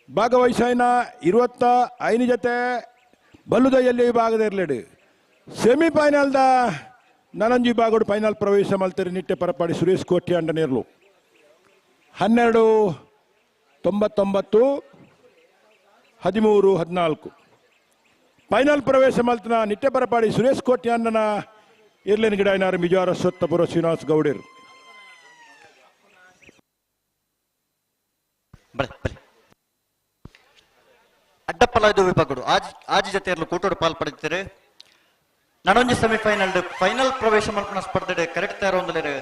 ಭಾಗವಹಿಸೈನ 25 ಜೊತೆ ಬಲ್ಲುದ ಎಲ್ಲಿ ವಿಭಾಗದ ಇರಲೇಡು ಸೆಮಿಫೈನಲ್ದ ನನಂಜಿ ವಿಭಾಗಡು ಫೈನಲ್ ಪ್ರವೇಶ ಮಲ್ತರಿ ನಿಟ್ಟೆ ಪರಪಾಡಿ ಸುರೇಶ್ ಕೋಟ್ಯಾಂಡ ನೇರ್ಲು 12.99 13.14 ಫೈನಲ್ ಪ್ರವೇಶ ಮಲ್ತನ ನಿಟ್ಟೆ ಪರಪಾಡಿ ಸುರೇಶ್ ಕೋಟ್ಯಾಂಡನ ಇರ್ಲೇನು ಗಿಡ ಮಿಜಾರ ಸೊತ್ತಪುರ ಶ್ರೀನಿವಾಸ್ ಗೌಡರು. ಅಡ್ಡಪ್ಪಲಾಯ್ದು ವಿಭಾಗಡು ಆಜಿ ಜೊತೆಯಲ್ಲೂ ಕೂಟೋಡು ಪಾಲ್ ಪಡೆಯುತ್ತಾರೆ. ನನೊಂಜಿ ಸೆಮಿಫೈನಲ್ ಫೈನಲ್ ಪ್ರವೇಶ ಮಲ್ಪನ ಸ್ಪರ್ಧೆ ಕರೆಕ್ಟ್ ತಯಾರು ಒಂದಲೇರು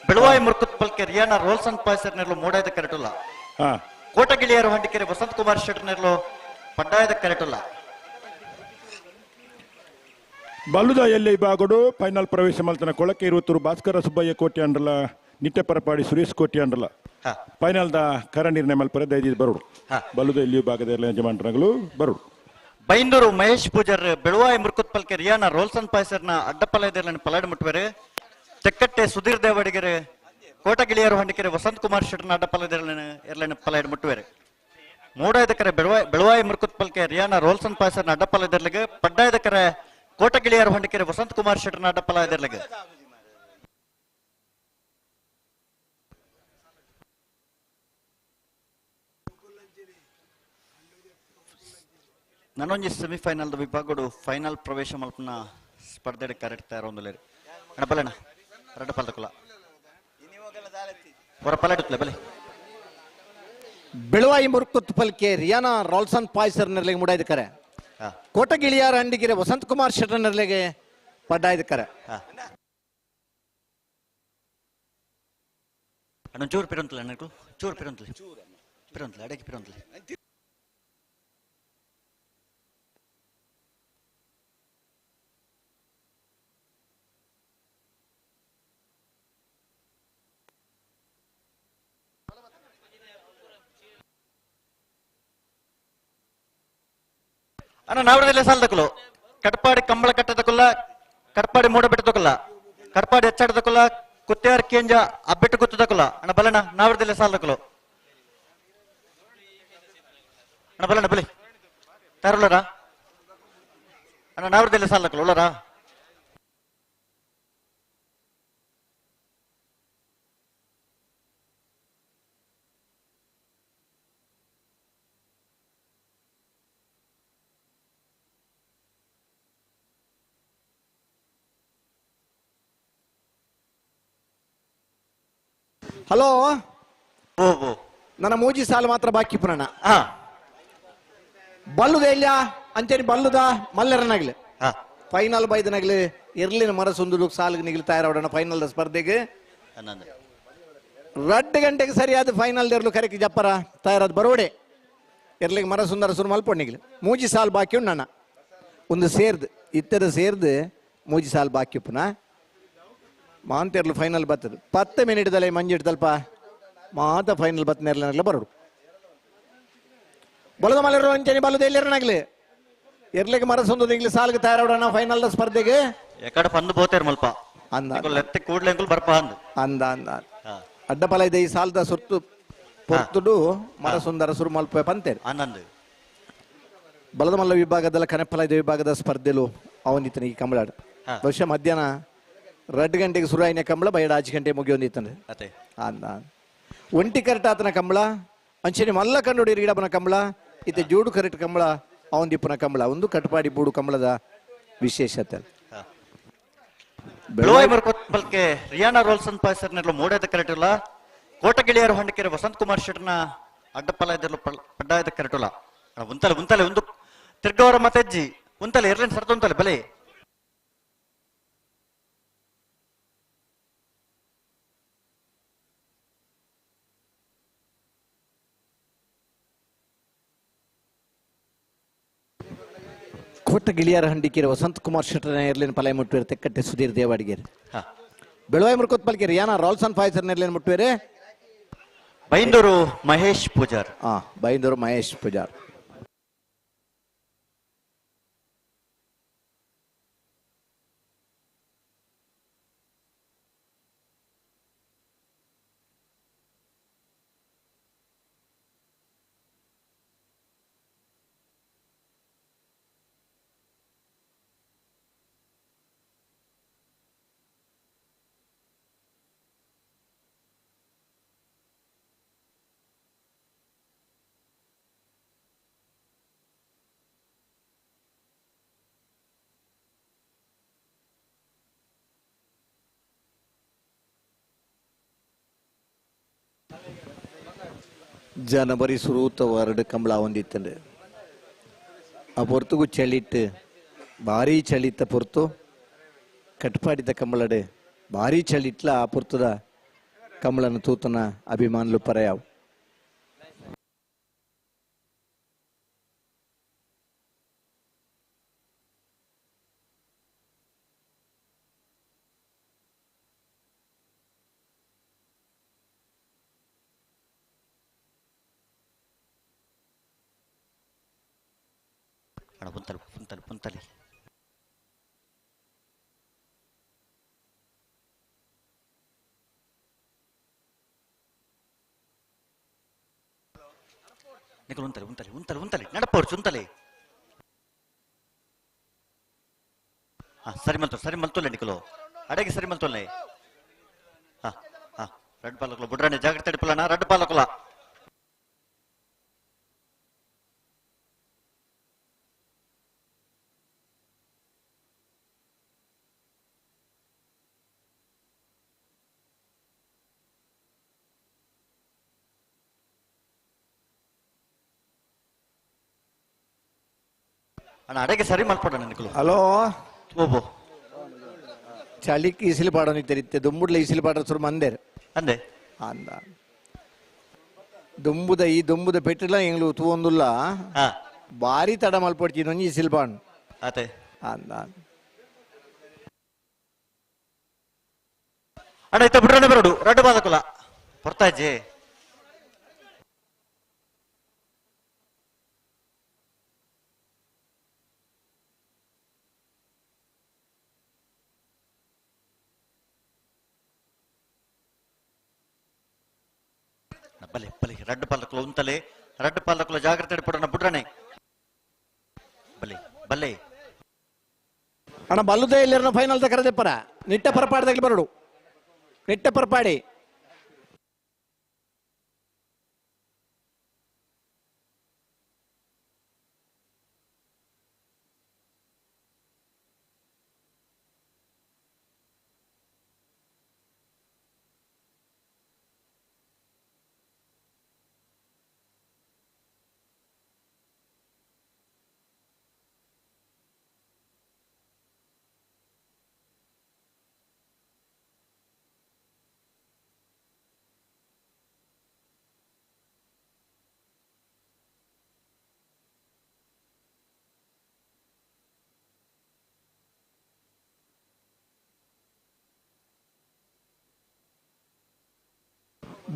ಬೆಳವಾಯಿ ಮುರ್ಕುತ್ ಪಲ್ಕೆ ರಿಯಾನ ರೋಲ್ಸನ್ ಪಾಯ್ಸರ್ ನೆರಳು ಮೂಡಾಯ್ದ ಕರೆಟುಲ್ಲ. ಕೋಟಗಿಳಿಯರು ಹಂಡಿಕೆರೆ ವಸಂತ್ ಕುಮಾರ್ ಶೆಟ್ಟರ್ ನೆರಳು ಪಡ್ಡಾಯದ ಕರೆಟುಲ್ಲ. ಬಲ್ಲುದ ಎಲ್ಲಿ ವಿಭಾಗಡು ಫೈನಲ್ ಪ್ರವೇಶ ಮಲ್ತನ ಕೊಳಕೆ ಇರುವತ್ತೂರು ಭಾಸ್ಕರ ಸುಬ್ಬಯ್ಯ ಕೋಟಿ ಅಂಡ್ರಲ್ಲ ನಿಟ್ಟೆ ಪರಪಾಡಿ ಸುರೇಶ್ ಕೋಟಿ ಅಂಡ್ರಲ್ಲ ಫೈನಲ್ the ಕರ ನಿರ್ಣಯ ಮಲ್ಪರೆ ದಯದೀದ್ ಬರುಡು. ಬಲ್ಲುದ ಎಲ್ಲಿ ವಿಭಾಗದ ಯಜಮಾನರುಗಳು ಬರುಡು. ಬೈಂದೂರು ಮಹೇಶ್ ಪೂಜಾರ್ ಬೆಳುವಾಯಿ ಮುರ್ಕುತ್ ಪಲ್ಕೆ ರಿಯಾನ ರೋಲ್ಸನ್ ಪಾಯ್ಸರ್ನ ಅಡ್ಡಪಲಯದಲ್ಲಿ ಪಲಾಡು ಮುಟ್ಟುವರು. ತೆಕ್ಕಟ್ಟೆ ಸುಧೀರ್ ದೇವಡಿಗೆರೆ ಕೋಟಗಿಳಿಯರು ಹಂಡಿಕೆರೆ ವಸಂತ್ ಕುಮಾರ್ ಶೆಟ್ಟರ್ನ ಅಡ್ಡಪಲಯದಲ್ಲಿ ಪಲಾಡು ಮುಟ್ಟುವರು. ಮೂಡಾಯ್ದಕರೆ ಬೆಳುವಾಯಿ ಮುರ್ಕುತ್ ಪಲ್ಕೆ ರಿಯಾನ ರೋಲ್ಸನ್ ಪಾಯ್ಸರ್ನ ಅಡ್ಡಪಲಯದಲ್ಲಿಗೆ ಪಡ್ಡಾಯ್ದಕರೆ ಕೋಟಗಿಳಿಯರು ಹಂಡಿಕೆರೆ ವಸಂತ್ ಕುಮಾರ್ ಶೆಟ್ಟರ್ನ ಅಡ್ಡಪಲಯದಲ್ಲಿಗೆ. ನನೊಂಜಿ ಸೆಮಿಫೈನಲ್ ವಿಭಾಗಡು ಫೈನಲ್ ಪ್ರವೇಶ ಮಲ್ಪನ ಸ್ಪರ್ಧೆ ಕರೆಕ್ಟ್ ತಯಾರೊಂದುಲ್ಲೆರ್. ಅಣ್ಣ ಬಲೆಣ್ಣ ರಡ್ಡ ಪಲ್ದಕುಲ ಹೊರ ಪಲಾಡುತ್ತಲೆ ಬಲೆ. ಬೆಳವಾಯಿ ಮುರ್ಕುತ್ ಪಲ್ಕೆ ರಿಯಾನಾ ರಾಲ್ಸನ್ ಪಾಯ್ಸರ್ ನೆರಳಿಗೆ ಮುಡಾಯ್ದ ಕರೆ. ಕೋಟಗಿಳಿಯಾರ ಅಂಡಿಗೆರೆ ವಸಂತ್ ಕುಮಾರ್ ಶೆಟ್ಟರ್ ನೆರಳಿಗೆ ಪಡ್ಡಾಯ್ದಕ್ಕರೆ ಅಣ್ಣ ಚೂರು ಪಿರಂತಲೆ ಅಣ್ಣకు ಚೂರು ಪಿರಂತಲೆ ಪಿರಂತಲೆ ಅಡಗಿ ಪಿರಂತಲೆ ಅಣ್ಣ ನಾವಡದಲ್ಲೇ ಸಾಲದಕ್ಕಲು ಕಟ್ಪಾಡಿ ಕಂಬಳ ಕಟ್ಟದಕ್ಕಲ್ಲ ಕಟ್ಪಾಡಿ ಮೂಡ ಬೆಟ್ಟದಕ್ಕಲ್ಲ ಕಟ್ಪಾಡಿ ಹೆಚ್ಚಾಡದಕ್ಕಲ್ಲ ಕುತ್ಯಾರ್ ಕೇಂಜ ಅಬ್ಬೆಟ್ಟು ಗುತ್ತದಕ್ಕಲ್ಲ ಅಣ್ಣ ಬಲಣ್ಣ ನಾವಡದಲ್ಲೇ ಸಾಲದಕ್ಕಲು ಅಣ್ಣ ಬಲಣ್ಣ ಬಲಿ ತರುಳ್ಳರ ಅಣ್ಣ ನಾವಡದಲ್ಲೇ ಸಾಲದಕ್ಕಲು ಉಳ್ಳರಾ ಹಲೋ, ನನ್ನ ಮೂಜಿ ಸಾಲು ಮಾತ್ರ ಬಾಕಿ ಪುನಣ. ಬಲ್ಲುದ ಇಲ್ಲ ಅಂಚೇರಿ ಬಲ್ಲುದ ಮಲ್ಲರನಾಗ್ಲಿ ಫೈನಲ್ ಬೈದನಾಗ್ಲಿ ಇರ್ಲಿನ ಮರ ಸುಂದುಲು ಸಾಲಿಗೆ ನಿಗಲಿ ತಯಾರಾಡೋಣ ಫೈನಲ್ ಸ್ಪರ್ಧೆಗೆ. 2 ಗಂಟೆಗೆ ಸರಿಯಾದ ಫೈನಲ್ ಇರ್ಲು ಕರೆಕ್ ಜಪ್ಪರ ತಯಾರಾದ ಬರೋಡೆ ಇರ್ಲಿಗೆ ಮರ ಸುಂದರ ಸುರು ಮಲ್ಪೊಂಡಿಗ್ಲಿ ಮೂಜಿ ಸಾಲು ಬಾಕಿ ಉಂಡು ನನ್ನ ಒಂದು ಸೇರ್ದು ಇತ್ತರ ಸೇರ್ದು ಮೂಜಿ ಸಾಲು ಬಾಕಿ ಪುನಃ ಮಾಂತೇರ್ಲು ಫೈನಲ್ ಬರ್ತದೆ 10 ಮಿನಿಟ್ದಲ್ಲೇ ಮಂಜಿಡ್ದಲ್ಪ ಮಾತ ಫೈನಲ್ ಬತ್ತನೇರ್ಲನಾಗ್ಲೆ ಬರೋಡು ಬಲದ ಮಲರು ಅಂಚನೆ ಬಲದ ಎಲ್ಲಿರನಾಗ್ಲಿ ಎರ್ಲಿಗೆ ಮರ ಸುಂದದ ಇಂಗ್ಲಿ ಸಾಲ್ಗೆ ತಯಾರಾಡೋಣ ಫೈನಲ್ ಸ್ಪರ್ಧೆಗೆ. ಎಕಡೆ ಪಂದು ಬೋತೇರ್ ಮಲ್ಪ ಅಂದ ಲೆತ್ತೆ ಕೂಡ್ಲೆ ಅಂಕುಲ್ ಬರ್ಪ ಅಂದ ಅಂದ ಅಂದ ಅಡ್ಡಪಲ ಇದೆ ಈ ಸಾಲದ ಸುತ್ತು ಪೊರ್ತುಡು ಮರ ಸುಂದರ ಸುರು ಮಲ್ಪ ಪಂತೇರು ಆನಂದ್. ಬಲದ ಮಲ್ಲ ವಿಭಾಗದಲ್ಲ ಕನೆಪಲ ಇದೆ ವಿಭಾಗದ ಸ್ಪರ್ಧೆಲು ಅವನಿತನ ಈ ಕಂಬಳಾಡು ಬಹುಶಃ ಮಧ್ಯಾಹ್ನ 2 ಗಂಟೆಗೆ ಶುರು ಆಯ್ನ ಕಂಬಳ ಬೈಡ 5 ಗಂಟೆ ಮುಗಿಯೊಂದಿತ್ತಂದ್ರೆ ಅಂದ ಒಂಟಿ ಕರೆಟ್ ಆತನ ಕಂಬಳ ಅಂಚನೆ ಮಲ್ಲ ಕಂಡು ಗಿಡಪನ ಕಂಬಳ ಇತ್ತೆ ಜೋಡು ಕರೆಟ್ ಕಂಬಳ ಅವನ್ ದಿಪ್ಪನ ಕಂಬಳ ಒಂದು ಕಟಪಾಡಿ ಬೂಡು ಕಂಬಳದ ವಿಶೇಷತೆ. ಬೆಳುವಾಯಿ ಬಲ್ಕೆ ರಿಯಾನಾ ರೋಲ್ಸನ್ ಪಾಯ್ಸರ್ನೆಲ್ಲ ಮೂಡೇದ ಕರೆಟಿಲ್ಲ ಕೋಟಗಿಳಿಯರು ಹೊಂಡಕೆರೆ ವಸಂತ್ ಕುಮಾರ್ ಶೆಟ್ನ ಅಡ್ಡಪಲ ಇದೆಲ್ಲ ಪಡ್ಡಾಯದ ಕರೆಟುಲ್ಲ ಉಂತಲೆ ಉಂತಲೆ ಒಂದು ತಿರ್ಗವರ ಮತೆಜ್ಜಿ ಉಂತಲೆ ಏರ್ಲೈನ್ ಸರ್ತ ಉಂತಲೆ ಬಲೆ ಕೋಟ ಗಿಳಿಯಾರ ಹಂಡಿಕೇರಿ ವಸಂತ್ ಕುಮಾರ್ ಶೆಟ್ಟರ್ ಏರ್ಲೈನ್ ಪಲಾಯ ಮುಟ್ಟುವೇರು ತೆಕ್ಕಟ್ಟೆ ಸುಧೀರ್ ದೇವಾಡಿಗೇರಿ ಬೆಳವಾಯಿ ಮುರ್ಕೋತ್ ಪಲ್ಕೆ ರಿಯಾನಾ ರಾಲ್ಸನ್ ಫಾಯ್ಸರ್ ಏರ್ಲೈನ್ ಮುಟ್ಟುವೇರೆ ಬೈಂದೂರು ಮಹೇಶ್ ಪೂಜಾರ್. ಬೈಂದೂರು ಮಹೇಶ್ ಪೂಜಾರ್. ಜನವರಿ ಸುರೂತ ವಾರಡು ಕಂಬಳ ಹೊಂದಿತ್ತಂಡು ಆ ಪೊರ್ತುಗು ಚಳಿಟ್ಟು ಭಾರಿ ಚಳಿತ್ತ ಪೊರ್ತು ಕಟ್ಪಾಡಿದ ಕಂಬಳಡು ಭಾರಿ ಚಳಿಟ್ಲ ಆ ಪೊರ್ತುದ ಕಂಬಳನ ತೂತನ ಅಭಿಮಾನುಲು ಪರಯಾವು. ಪುಂತಲಿ ಪುಂತಲಿ ಪುಂತಲಿ ನಿಕಲ್ ಉಂತಲಿ ಉಂತಲಿ ಉಂತಲಿ ಉಂತಲಿ ನಡಪೋರ್ಚು ಉಂತಲಿ. ಹಾ ಸರಿ ಮಲ್ತು ಸರಿ ಮಲ್ತೋಲೆ ನಿಕಲು ಅಡಗೆ ಸರಿ ಮಲ್ತೋಲೆ. ಹಾ ಹಾ ರಡ್ ಪಾಲಕುಲ ಬುಡ್ರಾಣಿ ಜಾಗ್ರತೆ ಇಡ್ಪಲಣ್ಣ ರಡ್ ಪಾಲಕುಲ. ಅಣ್ಣ ಅಡಗೆ ಸರಿ ಮಲ್ಪಡೋಣ ನಿಕಲು. ಹಲೋ ಓಬೋ ಚಳಿಕ್ ಈಸಿಲಿ ಪಾಡೋನು ಇತ್ತೆ ದುಂಬುಡ್ಲ ಈಸಿಲಿ ಪಾಡ ಸುರು ಮಂದೇರ್ ಅಂದೆ ಅಂದ ದುಂಬುದ ಈ ದುಂಬುದ ಪೆಟ್ಟಿಲ್ಲ ಎಂಗ್ಲು ತೂವೊಂದುಲ್ಲ ಬಾರಿ ತಡ ಮಲ್ಪೊಡ್ಚಿ ಒಂಜಿ ಈಸಿಲ್ ಪಾಡ್ ಅತೆ ಅಂದ ಅಣ್ಣ ಇತ್ತ ಬಿಡ್ರನೆ ಬರೋಡು ರಡ್ಡು ಬಾದಕುಲ ಪೊರ್ತಾಜಿ ಬಲೆ ಬಲೆ ರಡ್ಡು ಪಾಲಕುಲ ಉಂತಲೆ ರಡ್ಡು ಪಾಲಕುಲ ಜಾಗ್ರತೆ ಪಡೋಣ ಬುಡ್ರನೆ ಬಲೆ ಬಲೆ ಅಣ್ಣ ಬಲ್ಲುದೇ ಇಲ್ಲಿರೋ ಫೈನಲ್ ಕರೆದೆಪ್ಪರ ನಿಟ್ಟ ಪರಪಾಡ್ದಾಗ್ಲಿ ಬರೋಡು ನಿಟ್ಟ ಪರಪಾಡಿ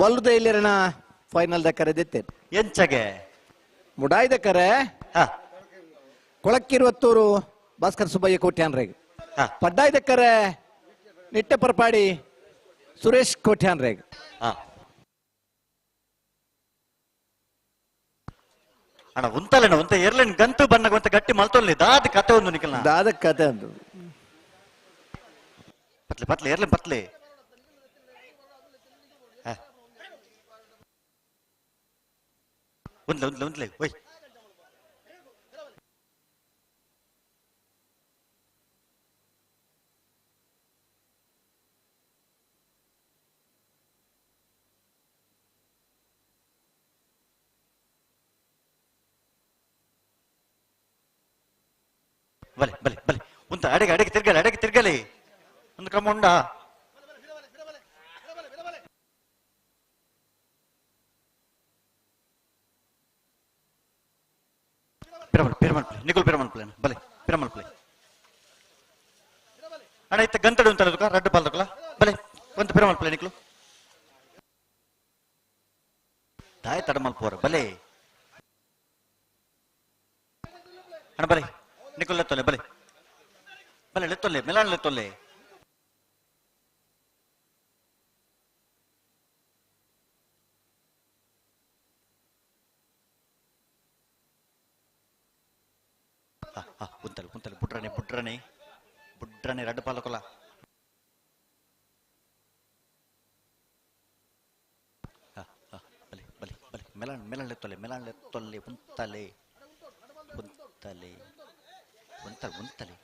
ಬಲ್ಲುದ ಇಲ್ಲಿರಣ ಫೈನಲ್ the ಕರೆದಿತ್ತೆ ಎಂಚಗೆ ಮುಡಾಯ್ದ ಕರೆ ಕೊಳಕ್ಕಿರುವತ್ತೂರು ಭಾಸ್ಕರ್ ಸುಬ್ಬಯ್ಯ ಕೋಟ್ಯಾನ್ರೇಗ್ ಪಡ್ಡಾಯ್ದ ಕರೆ ನಿಟ್ಟೆ ಪರಪಾಡಿ ಸುರೇಶ್ ಕೋಟ್ಯಾನ್ರೇಗ್ ಅಣ್ಣ ಉಂತಲೇನ ಉಂತ ಎರ್ಲೆನ್ ಗಂತು ಬನ್ನಗ ಒಂತ ಗಟ್ಟಿ ಮಲ್ತೊಲ್ಲಿ ದಾದ ಕತೆ ಒಂದು ನಿಕಲ್ನ ದಾದ ಕತೆ ಒಂದು ಪತ್ಲೆ ಪತ್ಲೆ ಎರ್ಲೆನ್ ಪತ್ಲೆ ಉಂದ್ಲೆ ಉಂದ್ಲೆ ಉಂದ್ಲೆ ಓಯ್ ಬಲೆ ಬಲೆ ಬಲೆ ಉಂತ ಅಡೆಗೆ ಅಡೆಗೆ ತಿರ್ಗಲಿ ಅಡೆಗೆ ತಿರ್ಗಲಿ ಒಂದು ಕ್ರಮ ಉಂಡಾ ಪಿರಮಲ್ ಪಿರಮಲ್ ಪ್ಲೇ ನಿಕುಲ್ ಪಿರಮಲ್ ಪ್ಲೇನ ಬಲೆ ಪಿರಮಲ್ ಪ್ಲೇ ಅಣ್ಣ ಇತ್ತ ಗಂತಡು ಅಂತ ರಡ್ಡು ಪಾಲ್ದಕಲ ಬಲೆ ಒಂದು ಪಿರಮಲ್ ಪ್ಲೇ ನಿಕ್ಲು ತಾಯಿ ತಡಮಲ್ ಪೋರ ಬಲೆ ಅಣ್ಣ ಬಲೆ ನಿಕುಲ್ ಲೆತ್ತೊಲೆ ಬಲೆ ಬಲೆ ಲೆತ್ತೊಲ್ಲೆ ಮೆಲಾನ್ ಲೆತ್ತೊಲ್ಲೆ ಉಂತಲೆ ಉಂತಲೆ ಬುಡ್ರನೆ ಬುಡ್ರನೆ ಬುಡ್ರನೆ ರಡ್ಡು ಪಾಲಕೊಲ ಬಲೆ ಬಲೆ ಬಲೆ ಮೆಲಾನ್ ಮೆಲಾನ್ ಲೆತ್ತೊಲೆ ಮೆಲಾನ್ ಲೆತ್ತೊಲ್ಲೆ ಉಂತಲೆ ಉಂತಲೆ ಉಂತಲೆ ಉಂತಲೆ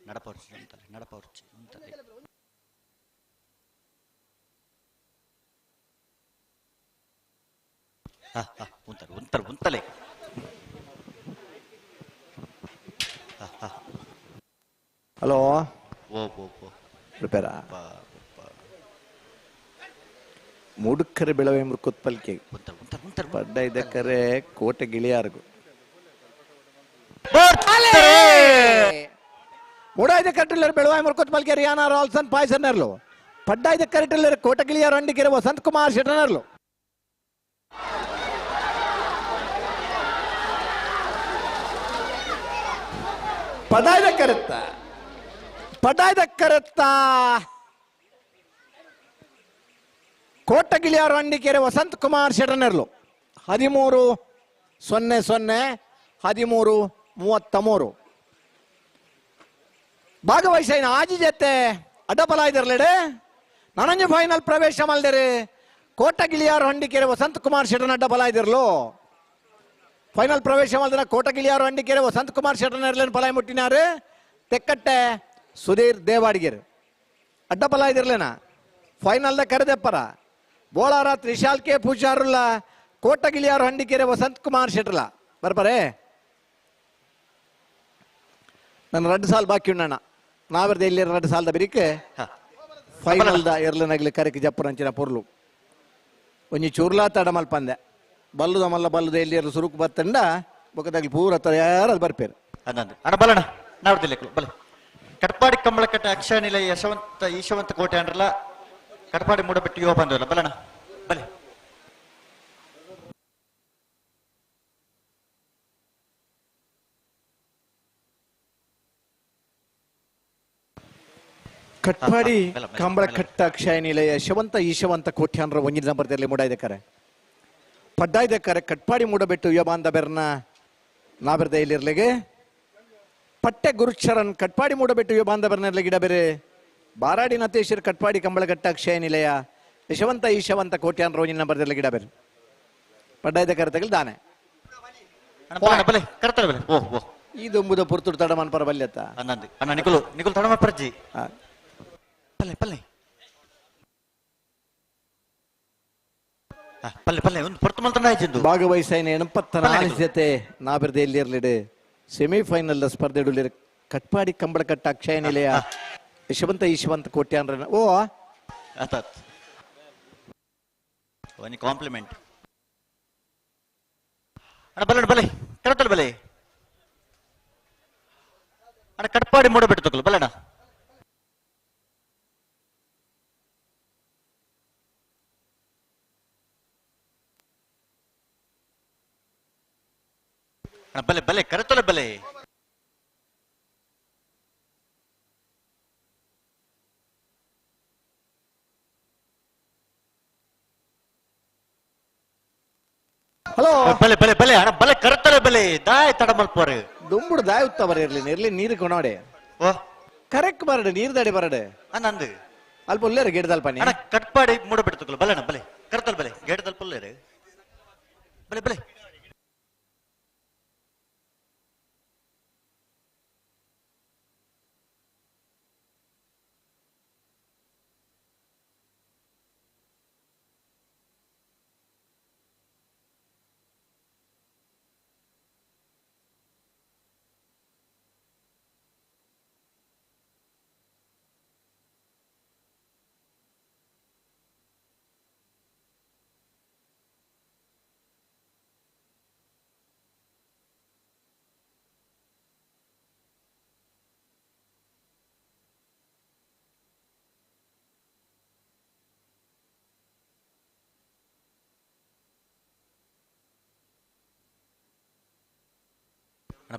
ನಡಪವರ್ಚಿ ಉಂತಲೆ ನಡಪವರ್ಚಿ ಉಂತಲೆ ಉಂತಲೆ ಉಂತಲೆ ಉಂತಲೆ ಹಲೋ ಓ ಓ ಓ ಪ್ರಿಪೇರಾ ಮುಡುಕರೆ ಬೆಳವೆ ಮುರುಕೊತ್ಪಲ್ಕೆ ಪಡ್ಡ ಇದಕ್ಕರೆ ಕೋಟೆ ಗಿಳಿಯಾರ್ಗು ಮೂಡಾಯ್ದ ಕಟ್ಟಲ್ಲರು ಬೆಳವಾಯಿ ಮುರುಕೊತ್ಪಲ್ಕೆ ರಿಯಾನ ರಾಲ್ಸನ್ ಪಾಯ್ಸನ್ನರ್ಲು ಪಡ್ಡಾಯ್ದ ಕರೆಟಲ್ಲರು ಕೋಟೆ ಗಿಳಿಯಾರು ಅಂಡಿಕೆರೆ ವಸಂತ್ ಕುಮಾರ್ ಶೆಟ್ಟನರ್ಲು ಪಡಾಯ್ದ ಕರೆತ್ತ ಪಡಾಯ್ದ ಕರೆತ್ತ ಕೋಟಗಿಳಿಯಾರು ಅಂಡಿಕೆರೆ ವಸಂತ್ ಕುಮಾರ್ ಶೆಟನೆರ್ಲು 13-0-0 13-33 ಭಾಗವಹಿಸೈನ ಆಜಿ ಜೊತೆ ಅಡ್ಡಪಲಾಯ್ದಿರ್ಲೆಡೆ ನನಂಜಿ ಫೈನಲ್ ಪ್ರವೇಶ ಮಲ್ದಿರಿ ಕೋಟಗಿಳಿಯಾರು ಹಂಡಿಕೆರೆ ವಸಂತ್ ಕುಮಾರ್ ಶೆಟನ್ ಅಡ್ಡಪಲಾಯ್ದಿರ್ಲು ಫೈನಲ್ ಪ್ರವೇಶ ಮಲ್ದಿನ ಕೋಟಗಿಳಿಯಾರು ಹಂಡಿಕೆರೆ ವಸಂತ್ ಕುಮಾರ್ ಶೆಟನ್ ಪಲಾಯ್ ಮುಟ್ಟಿನಾರು ತೆಕ್ಕಟ್ಟೆ ಸುಧೀರ್ ದೇವಾಡಿಗೆರ್ ಅಡ್ಡಪಲಾಯ್ದಿರ್ಲೇನ ಫೈನಲ್ದ ಕರೆದೆಪ್ಪರ ಬೋಳಾರ ತ್ರಿಶಾಲ್ ಕೆ ಪೂಜಾರುಲ್ಲ ಕೋಟಗಿಳಿಯಾರು ಹಂಡಿಕೆರೆ ವಸಂತ್ ಕುಮಾರ್ ಶೆಟ್ರಲ ಬರ್ಬರೇ. ನನ್ನ ರಡ್ಡು ಸಾಲ್ ಬಾಕಿ ಉಣ್ಣಣ್ಣ ನಾವರ್ದ ಎಲ್ಲಿ ರಡ್ಡು ಸಾಲದ ಬಿರಿಕೆ ಫೈನಲ್ the ಎರ್ಲನಗ್ಲಿ ಕರೆಕ್ ಜಪ್ಪುರಂಚಿನ ಪೊರ್ಲು ಒಂಜಿ ಚೂರ್ಲಾ ತಡ ಮಲ್ಪಂದೆ ಬಲ್ಲುದ ಮಲ್ಲ ಬಲ್ಲುದ ಎಲ್ಲಿ ಸುರುಕು ಬತ್ತಂಡ ಬೊಕದಾಗ್ಲಿ ಪೂರ ತಯಾರ ಬರ್ಪೇರು ಅಣ್ಣ ಬಲಣ್ಣ ನಾವರ್ದಿಲ್ಲ ಬಲೆ ಕಟ್ಪಾಡಿ ಕಂಬಳಕಟ್ಟೆ ಅಕ್ಷಯ ನಿಲಯ ಯಶವಂತ ಈಶವಂತ ಕೋಟೆ ಅಂದ್ರಲ್ಲ ಕಟ್ಪಾಡಿ ಮೂಡಬಿಟ್ಟು ಯುವ ಬಂದವಲ್ಲ ಬಲಣ್ಣ ಬಲೆ. ಕಟ್ಪಾಡಿ ಕಂಬಳಕಟ್ಟ ಅಕ್ಷಯ ನಿಲಯ ಯಶವಂತ ಈಶವಂತ ಕೋಟ್ಯಾನ್ರ ಒಂಜಿನ ನಂಬರ್ದಲ್ಲಿ ಮೂಡಾಯ್ದಕ್ಕಾರೆ ಪಡ್ಡಾಯ್ದಕ್ಕಾರೆ ಕಟ್ಪಾಡಿ ಮೂಡಬಿಟ್ಟು ಯುವ ಬಾಂಧವೆರ್ನ ನಾಬೆರ್ದ ಇಲ್ಲಿರ್ಲಿಗೆ ಪಟ್ಟೆ ಗುರುಚರಣ್ ಕಟ್ಪಾಡಿ ಮೂಡಬೆಟ್ಟು ಯುವ ಬಾಂಧವರ್ನೆಲ್ಲ ಗಿಡ ಬೇರೆ ಬಾರಾಡಿ ನತೇಶ್ವರ್ ಕಟ್ಪಾಡಿ ಕಂಬಳಘಟ್ಟ ಅಕ್ಷಯ ನಿಲಯ ಯಶವಂತ ಈಶವಂತ ಕೋಟ್ಯಾನ್ ರೋಜಿನ ನಂಬರ್ದಲ್ಲಿ ಗಿಡ ಬೇರೆ ಪಡ್ಡಾಯ್ದ ಕರೆತಗಲ್ ದಾನೆ ಈ ದೊಂಬುದ ಪುರ್ತುಡು ತಡಮನ್ ಪರ ಬಲ್ಯತ್ತ ಅಣ್ಣ ನಿಕುಲು ನಿಕುಲು ತಡಮ ಪರ್ಜಿ ಪಲ್ಲೆ ಪಲ್ಲೆ ಪಲ್ಲೆ ಪಲ್ಲೆ ಒಂದು ಪೊರ್ತು ಮಲ್ತಂಡ ಆಯ್ತು. ಭಾಗವಹಿಸೈನ 84 ಜೊತೆ ನಾಬಿರ್ದ ಎಲ್ಲಿರ್ಲಿಡು ಸೆಮಿಫೈನಲ್ ಸ್ಪರ್ಧೆ ಕಟ್ಪಾಡಿ ಕಂಬಳಕಟ್ಟ ಅಕ್ಷಯ ನಿಲಯ ಯಶವಂತ ಈಶವಂತ ಕೋಟ್ಯಾನ್ರ ಓ ಒಂದ್ ಕಾಂಪ್ಲಿಮೆಂಟ್ ಅಣ್ಣ ಬಲ್ಲ ಬಲೆ ಕರತಲ್ ಬಲೆ ಅಣ್ಣ ಕಟ್ಪಾಡಿ ಮೂಡಬಿಟ್ಟು ತಗೊಳ್ಳು ಬಲ್ಲಣ್ಣ. ಅಣ್ಣ ಬಲೆ ಬಲೆ ಕರತಲ ಬಲೆ ಹಲೋ ಬಲೆ ಬಲೆ ಬಲೆ ಅಣ್ಣ ಬಲೆ ಕರತಲ ಬಲೆ ದಾಯ್ ತಡ ಮಲ್ಪೋರು ದುಂಬುಡು ದಾಯ್ ಉತ್ತ ಬರ ಇರ್ಲಿ ಇರ್ಲಿ ನೀರು ಕೊನೋಡೆ ಓ ಕರೆಕ್ಟ್ ಬರಡೆ ನೀರು ದಾಡಿ ಬರಡೆ ನಂದು ಅಲ್ಪ ಉಲ್ಲೇರು ಗೇಡ್ದಲ್ಪ ಅಣ್ಣ ಕಟ್ಪಾಡಿ ಮೂಡಬಿಟ್ಟು ತಗೊಳ್ಳು ಬಲೆ ಅಣ್ಣ ಬಲೆ ಕರತಲ್ ಬಲೆ ಗೇಡ್ದಲ್ಪ ಉಲ್ಲೇರು ಬಲೆ ಬಲೆ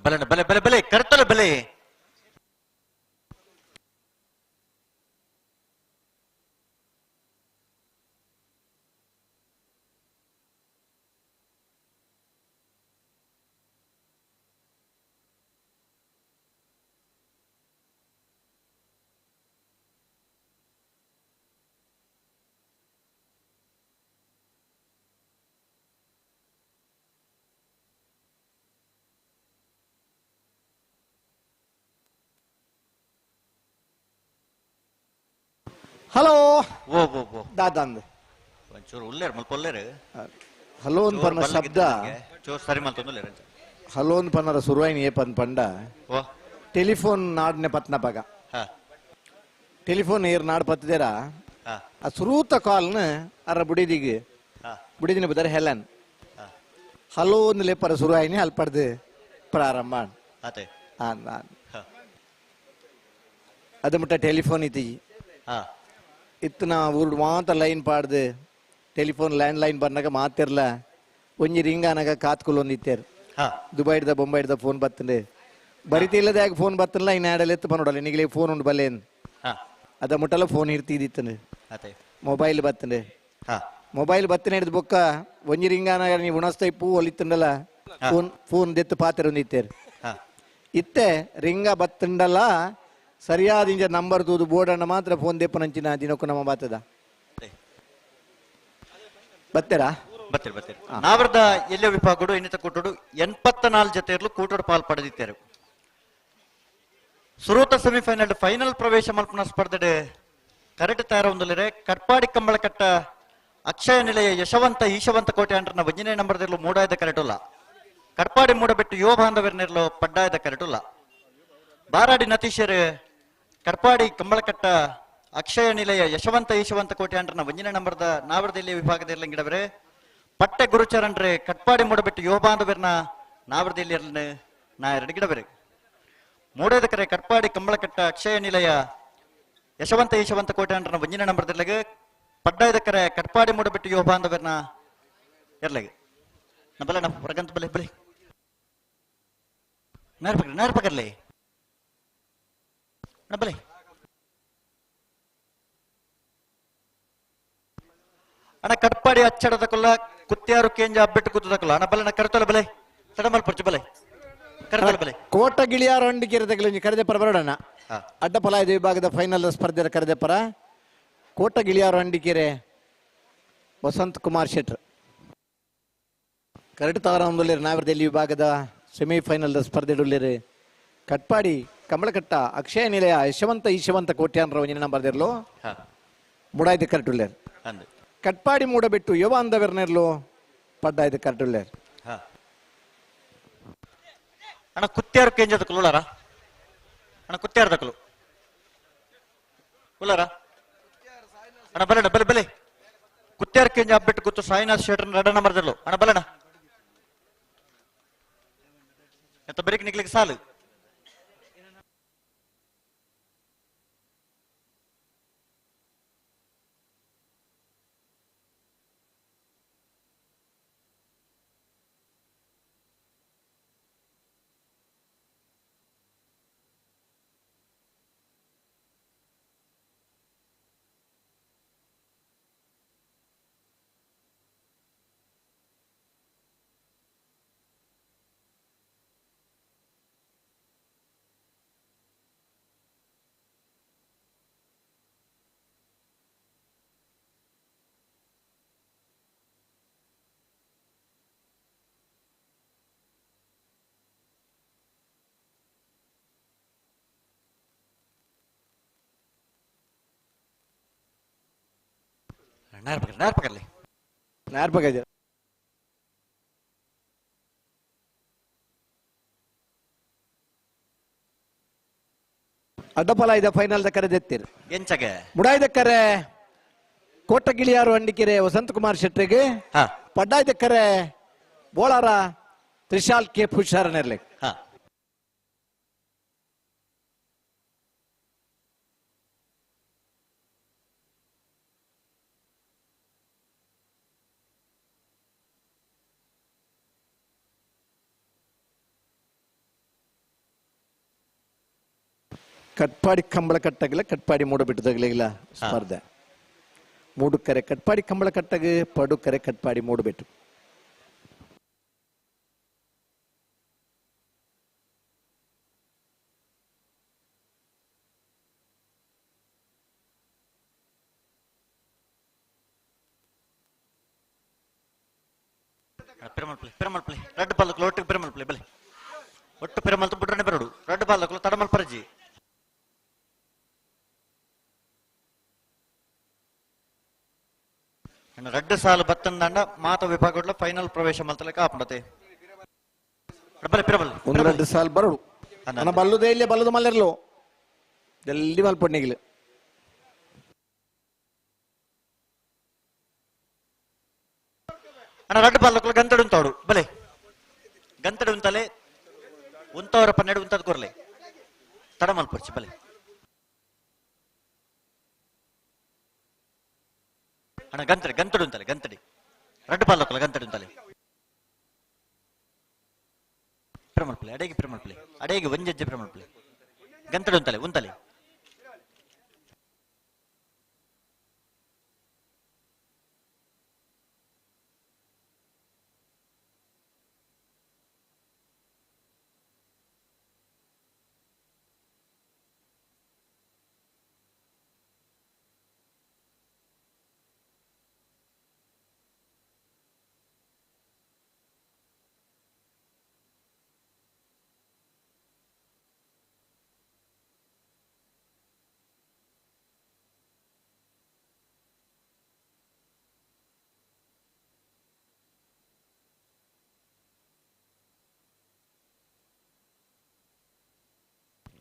ಬಲೆ ಬಲೆ ಬಲೆ ಬಲೆ ಕರ್ತಲ ಬಲೆ ಹಲೋ ಓ ಓ ಓ ದಾದಂದ್ ಒಂಚೂರು ಉಲ್ಲೇರು ಮಲ್ಪ ಉಲ್ಲೇರು ಹಲೋ ಅಂದ್ ಪನ್ನ ಶಬ್ದ ಚೂರು ಸರಿ ಮಲ್ತೊಂದು ಹಲೋ ಅಂದ್ ಪನ್ನರ ಸುರುವಾಯಿನ ಏಪನ್ ಪಂಡ ಓ ಟೆಲಿಫೋನ್ ನಾಡ್ನೆ ಪತ್ನ ಪಗ ಹಾ ಟೆಲಿಫೋನ್ ಏರ್ ನಾಡ್ ಪತ್ತದೇರ ಹಾ ಆ ಸುರೂತ ಕಾಲ್ನ ಅರ ಬುಡಿದಿಗೆ ಹಾ ಬುಡಿದಿನ ಬದಾರೆ ಹೆಲನ್ ಹಲೋ ಅಂದ್ ಲೇಪರ ಸುರುವಾಯಿನಿ ಅಲ್ಪಡ್ದು ಪ್ರಾರಂಭ ಆತೆ ಹಾ ಅದು ಮುಟ್ಟ ಟೆಲಿಫೋನ್ ಇತ್ತಿ ಹಾ ಇತ್ತನ ಊರು ಮಾತ ಲೈನ್ ಪಾಡ್ದು telephone land line ಬರ್ನಾಗ ಮಾತಿರ್ಲ ಒಂಜಿ ರಿಂಗ್ ಅನಗ ಕಾತ್ಕೊಲ್ ಇತ್ತೇರು ದುಬೈಡ್ದ ಬೊಂಬೈಡ್ದ ಫೋನ್ ಬತ್ತಂಡೆ ಬರಿತಿ ಇಲ್ಲದೆ ಯಾಕೆ ಫೋನ್ ಬತ್ತಲ್ಲ ಇನ್ನು ಆಡಲ್ ಎತ್ತು ಬಂದೋಡಲ್ಲ ನಿಗಲೇ ಫೋನ್ ಉಂಡು ಬಲ್ಲೇನ್ ಅದ ಮುಟ್ಟಲ್ಲ ಫೋನ್ ಇರ್ತಿದ್ದಿತ್ತಂಡೆ ಮೊಬೈಲ್ ಬತ್ತಂಡೆ ಮೊಬೈಲ್ ಬತ್ತನೆ ಹಿಡಿದು ಬೊಕ್ಕ ಒಂಜಿ ರಿಂಗಾನಾಗ ನೀವು ಉಣಸ್ತ ಪೂ ಒಲಿತ್ತಂಡಲ್ಲ ಫೋನ್ ಫೋನ್ ದೆತ್ತು ಪಾತ್ರೆ ಒಂದಿತ್ತೇರು ಇತ್ತೆ ರಿಂಗ ಬತ್ತಂಡಲ್ಲ ಸರಿಯಾದ ಇಂಜ ನಂಬರ್ ತೂದು ಬೋರ್ಡನ್ನ ಮಾತ್ರ ಫೋನ್ ದೆಪ್ಪನಂಚಿನ ದಿನಕ್ಕೂ ನಮ್ಮ ಬಾತದ ಬತ್ತೆರಾ ಬತ್ತೀರಿ ಬತ್ತೀರಿ ನಾವರ್ದ ಎಲ್ಲೋ ವಿಭಾಗಡು ಇನ್ನಿತ ಕೂಟೋಡು 84 ಜೊತೆ ಇರಲು ಕೂಟೋಡು ಪಾಲ್ ಪಡೆದಿದ್ದಾರೆ. ಸುರೂತ ಸೆಮಿಫೈನಲ್ ಫೈನಲ್ ಪ್ರವೇಶ ಮಲ್ಪನ ಸ್ಪರ್ಧೆ ಕರೆಕ್ಟ್ ತಯಾರ ಹೊಂದಲಿರೆ ಕಟ್ಪಾಡಿ ಕಂಬಳಕಟ್ಟ ಅಕ್ಷಯ ನಿಲಯ ಯಶವಂತ ಈಶವಂತ ಕೋಟೆ ಅಂಡ್ರನ ಒಂಜನೇ ನಂಬರ್ದಿರಲು ಮೂಡಾಯದ ಕರೆಟುಲ್ಲ ಕಟ್ಪಾಡಿ ಮೂಡಬಿಟ್ಟು ಯುವ ಬಾಂಧವರನಿರಲು ಪಡ್ಡಾಯದ ಕರೆಟುಲ್ಲ. ಬಾರಾಡಿ ನತೀಶರ್ ಕಡ್ಪಾಡಿ ಕಂಬಳಕಟ್ಟ ಅಕ್ಷಯ ನಿಲಯ ಯಶವಂತ ಯಶವಂತ ಕೋಟೆ ಅಂಡ್ರನ ಒಂಜಿನ ನಂಬರ್ದ ನಾವರದಲ್ಲಿ ವಿಭಾಗದ ಗಿಡವರೆ ಪಟ್ಟೆ ಗುರುಚರಣ್ರೆ ಕಟ್ಪಾಡಿ ಮೂಡಬಿಟ್ಟು ಯೋಬಾಂಧವರ್ನ ನಾವರದಲ್ಲಿ ನಾ ಎರಡು ಗಿಡವರೆ ಮೂಡೇದ ಕರೆ ಕಟ್ಪಾಡಿ ಕಂಬಳಕಟ್ಟ ಅಕ್ಷಯ ನಿಲಯ ಯಶವಂತ ಯಶವಂತ ಕೋಟೆ ಅಂಡ್ರನ ಒಂಜಿನ ನಂಬರ್ದಿರ್ಲಗ ಪಡ್ಡಾಯದ ಕರೆ ಕಟ್ಪಾಡಿ ಮೂಡಬಿಟ್ಟು ಯೋಬಾಂಧವರ್ನ ಇರ್ಲಗ ನಾ ಬಲೆ ನಾ ಹೊರಗಂತ ಬಲೆ ಬಲೆ ನೇರ ಪಕಡ್ ನೇರ ಪಕಡ್ಲಿ ನಾ ಬಲೆ ಅಣ್ಣ ಕಟ್ಪಾಡಿ ಅಚ್ಚಡದ ಕೊಲ್ಲ ಕುತ್ಯಾರು ಕೇಂಜ ಅಬ್ಬಿಟ್ಟು ಕೂತದಕೊಲ್ಲ ಅಣ್ಣ ಬಲೆ ನಾ ಕರ್ತಲ್ಲ ಬಲೆ ತಡಮಲ್ ಪರ್ಚು ಬಲೆ ಕರ್ತಲ್ಲ ಬಲೆ ಕೋಟ ಗಿಳಿಯಾರು ಅಂಡಿಕೆರೆ ಕರೆದೆ ಪರ ಬರೋಣ. ಅಡ್ಡ ಫಲಾಯದ ವಿಭಾಗದ ಫೈನಲ್ ಸ್ಪರ್ಧೆ ಕರೆದೆ ಪರ ಕೋಟ ಗಿಳಿಯಾರು ಅಂಡಿಕೆರೆ ವಸಂತ್ ಕುಮಾರ್ ಶೆಟ್ರ್ ಕರೆಕ್ಟ್ ತಾರಾಂದುಲ್ಲೇರು ನಾವರದಲ್ಲಿ ವಿಭಾಗದ ಸೆಮಿಫೈನಲ್ ಸ್ಪರ್ಧೆಡುಲ್ಲೇರು ಕಟ್ಪಾಡಿ ಕಮಲಕಟ್ಟ ಅಕ್ಷಯ ನಿಲಯ ಯಶವಂತ ಈಶವಂತ ಕೋಟ್ಯಾನ್ ರಾವ್ ನಂಬರ್ದಿರ್ಲು ಮುಡಾಯ್ದು ಕರೆಕ್ಟ್ ಅಂದು ಕಟ್ಪಾಡಿ ಮೂಡಬಿಟ್ಟು ಯುವ ಅಂದವೆರ್ನೆರ್ಲು ಪಡ್ಡಾಯ್ದು ಕರೆಕ್ಟ್ ಅಣ್ಣ ಕುತ್ಯಾರು ಕೇಂಜದಕ್ಕಲು ಉಳ್ಳಾರ ಅಣ್ಣ ಕುತ್ಯಾರು ದಕ್ಕಲು ಉಳ್ಳಾರ ಅಣ್ಣ ಬಲೆಣ್ಣ ಬಲೆ ಬಲೆ ಕುತ್ಯಾರು ಕೇಂಜ ಹಬ್ಬಿಟ್ಟು ಕೂತು ಸಾಯಿನಾಥ್ ಶೆಟ್ರನ್ನ ರಡ ನಂಬರ್ದಿರ್ಲು ಅಣ್ಣ ಬಲೆಣ್ಣ ಎಂತ ಬೆರಿಕ್ ನಿಕ್ಲಿಕ್ಕೆ ಸಾಲು ನೇರ ಪಕಡ್ ನೇರ ಪಕಡ್ಲಿ ನೇರ ಪಕಡ್ ಅಡ್ಡಫಲ ಇದೆ ಫೈನಲ್ the ಕರೆದೆತ್ತಿರ್ ಎಂಚಗೆ ಮುಡಾಯ್ದ ಕರೆ ಕೋಟಗಿಳಿಯಾರು ಅಂಡಿಕೆರೆ ವಸಂತ ಕುಮಾರ್ ಶೆಟ್ಟರಿಗೆ ಪಡ್ಡಾಯ್ದ ಕರೆ ಬೋಳಾರ ತ್ರಿಶಾಲ್ ಕೆ ಪುಷಾರನಿರ್ಲಿ. ಕಟ್ಪಾಡಿ ಕಂಬಳ ಕಟ್ಟಗಿಲ್ಲ, ಕಟ್ಪಾಡಿ ಮೂಡ ಬಿಟ್ಟದಾಗಲಿಲ್ಲ ಸ್ಪರ್ಧೆ. ಮೂಡುಕರೆ ಕಟ್ಪಾಡಿ ಕಂಬಳ ಕಟ್ಟಗ, ಪಡುಕರೆ ಕಟ್ಪಾಡಿ ಮೂಡಬಿಟ್ಟು. ಪೆರಮಲ್ ಪ್ಲೇ, ಪೆರಮಲ್ ಪ್ಲೇ. ರಡ್ಡು ಬಾಲಕಲು ಒಟ್ಟಿಗೆ ಪೆರಮಲ್ ಪ್ಲೇ, ಬಲೆ. ಒಟ್ಟು ಪೆರಮಲ್ ಬುಡ್ರನೆ ಬರಡು. ರಡ್ಡು ಬಾಲಕಲು ತಡಮಲ್ ಪರಜಿ. ಇನ್ನು ರಡ್ಡು ಸಾಲು ಬತ್ತಂದಂಡ ಮಾತ ವಿಭಾಗಗಳ ಫೈನಲ್ ಪ್ರವೇಶ ಮಲ್ತಲಕ ಆಪಣತೆ. ಬಲೆ ಪಿರಬಲ್. ಒಂದು ರಡ್ಡು ಸಾಲು ಬರಡು. ನನ್ನ ಬಲ್ಲುದೇ ಇಲ್ಲೇ ಬಲ್ಲದು ಮಲ್ಲಿರ್ಲು. ಜಲ್ದಿ ಮಲ್ಪೊಡ್ನಿಗಿಲು. ಅಣ್ಣ ರಡ್ಡು ಬಾಲಕಲು ಗಂತಡು ಉಂತಾಡು ಬಲೆ. ಗಂತಡು ಉಂತಲೆ ಉಂತವರ ಪನ್ನೆರಡು ಉಂತದ ಕೊರ್ಲೆ. ತಡಮಲ್ ಪರ್ಚಿ ಬಲೆ. ಅಣ್ಣ ಗಂತಡಿ ಗಂತಡು ಉಂತಲೆ ಗಂತಡಿ. ರಡ್ಡು ಬಾಲಕಲು ಗಂತಡು ಉಂತಲೆ. ಪಿರಮಲ್ ಪ್ಲೇ ಅಡೇಗೆ ಪಿರಮಲ್ ಪ್ಲೇ ಅಡೇಗೆ ಒಂಜೆಜ್ಜೆ ಪಿರಮಲ್ ಪ್ಲೇ. ಗಂತಡು ಉಂತಲೆ ಉಂತಲೆ.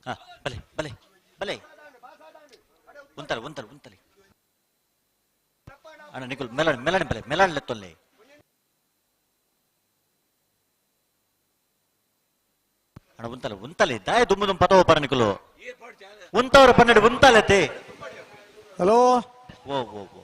ಹಾ ಬಲೆ ಬಲೆ ಬಲೆ ಉಂತಲೆ ಉಂತಲೆ ಉಂತಲೆ ಅಣ್ಣ ನಿಕುಲ್ ಮೆಲಣ್ ಮೆಲಣ್ ಬಲೆ ಮೆಲಣ್ ಲೆತ್ತೊಲ್ಲೆ ಅಣ್ಣ ಉಂತಲೆ ಉಂತಲೆ ದಾಯ ದುಮ್ಮು ದುಮ್ ಪತವ ಪರ ನಿಕುಲು ಉಂತವರ ಪನ್ನೆಡು ಉಂತಲೆತೆ ಹಲೋ ಓ ಓ ಓ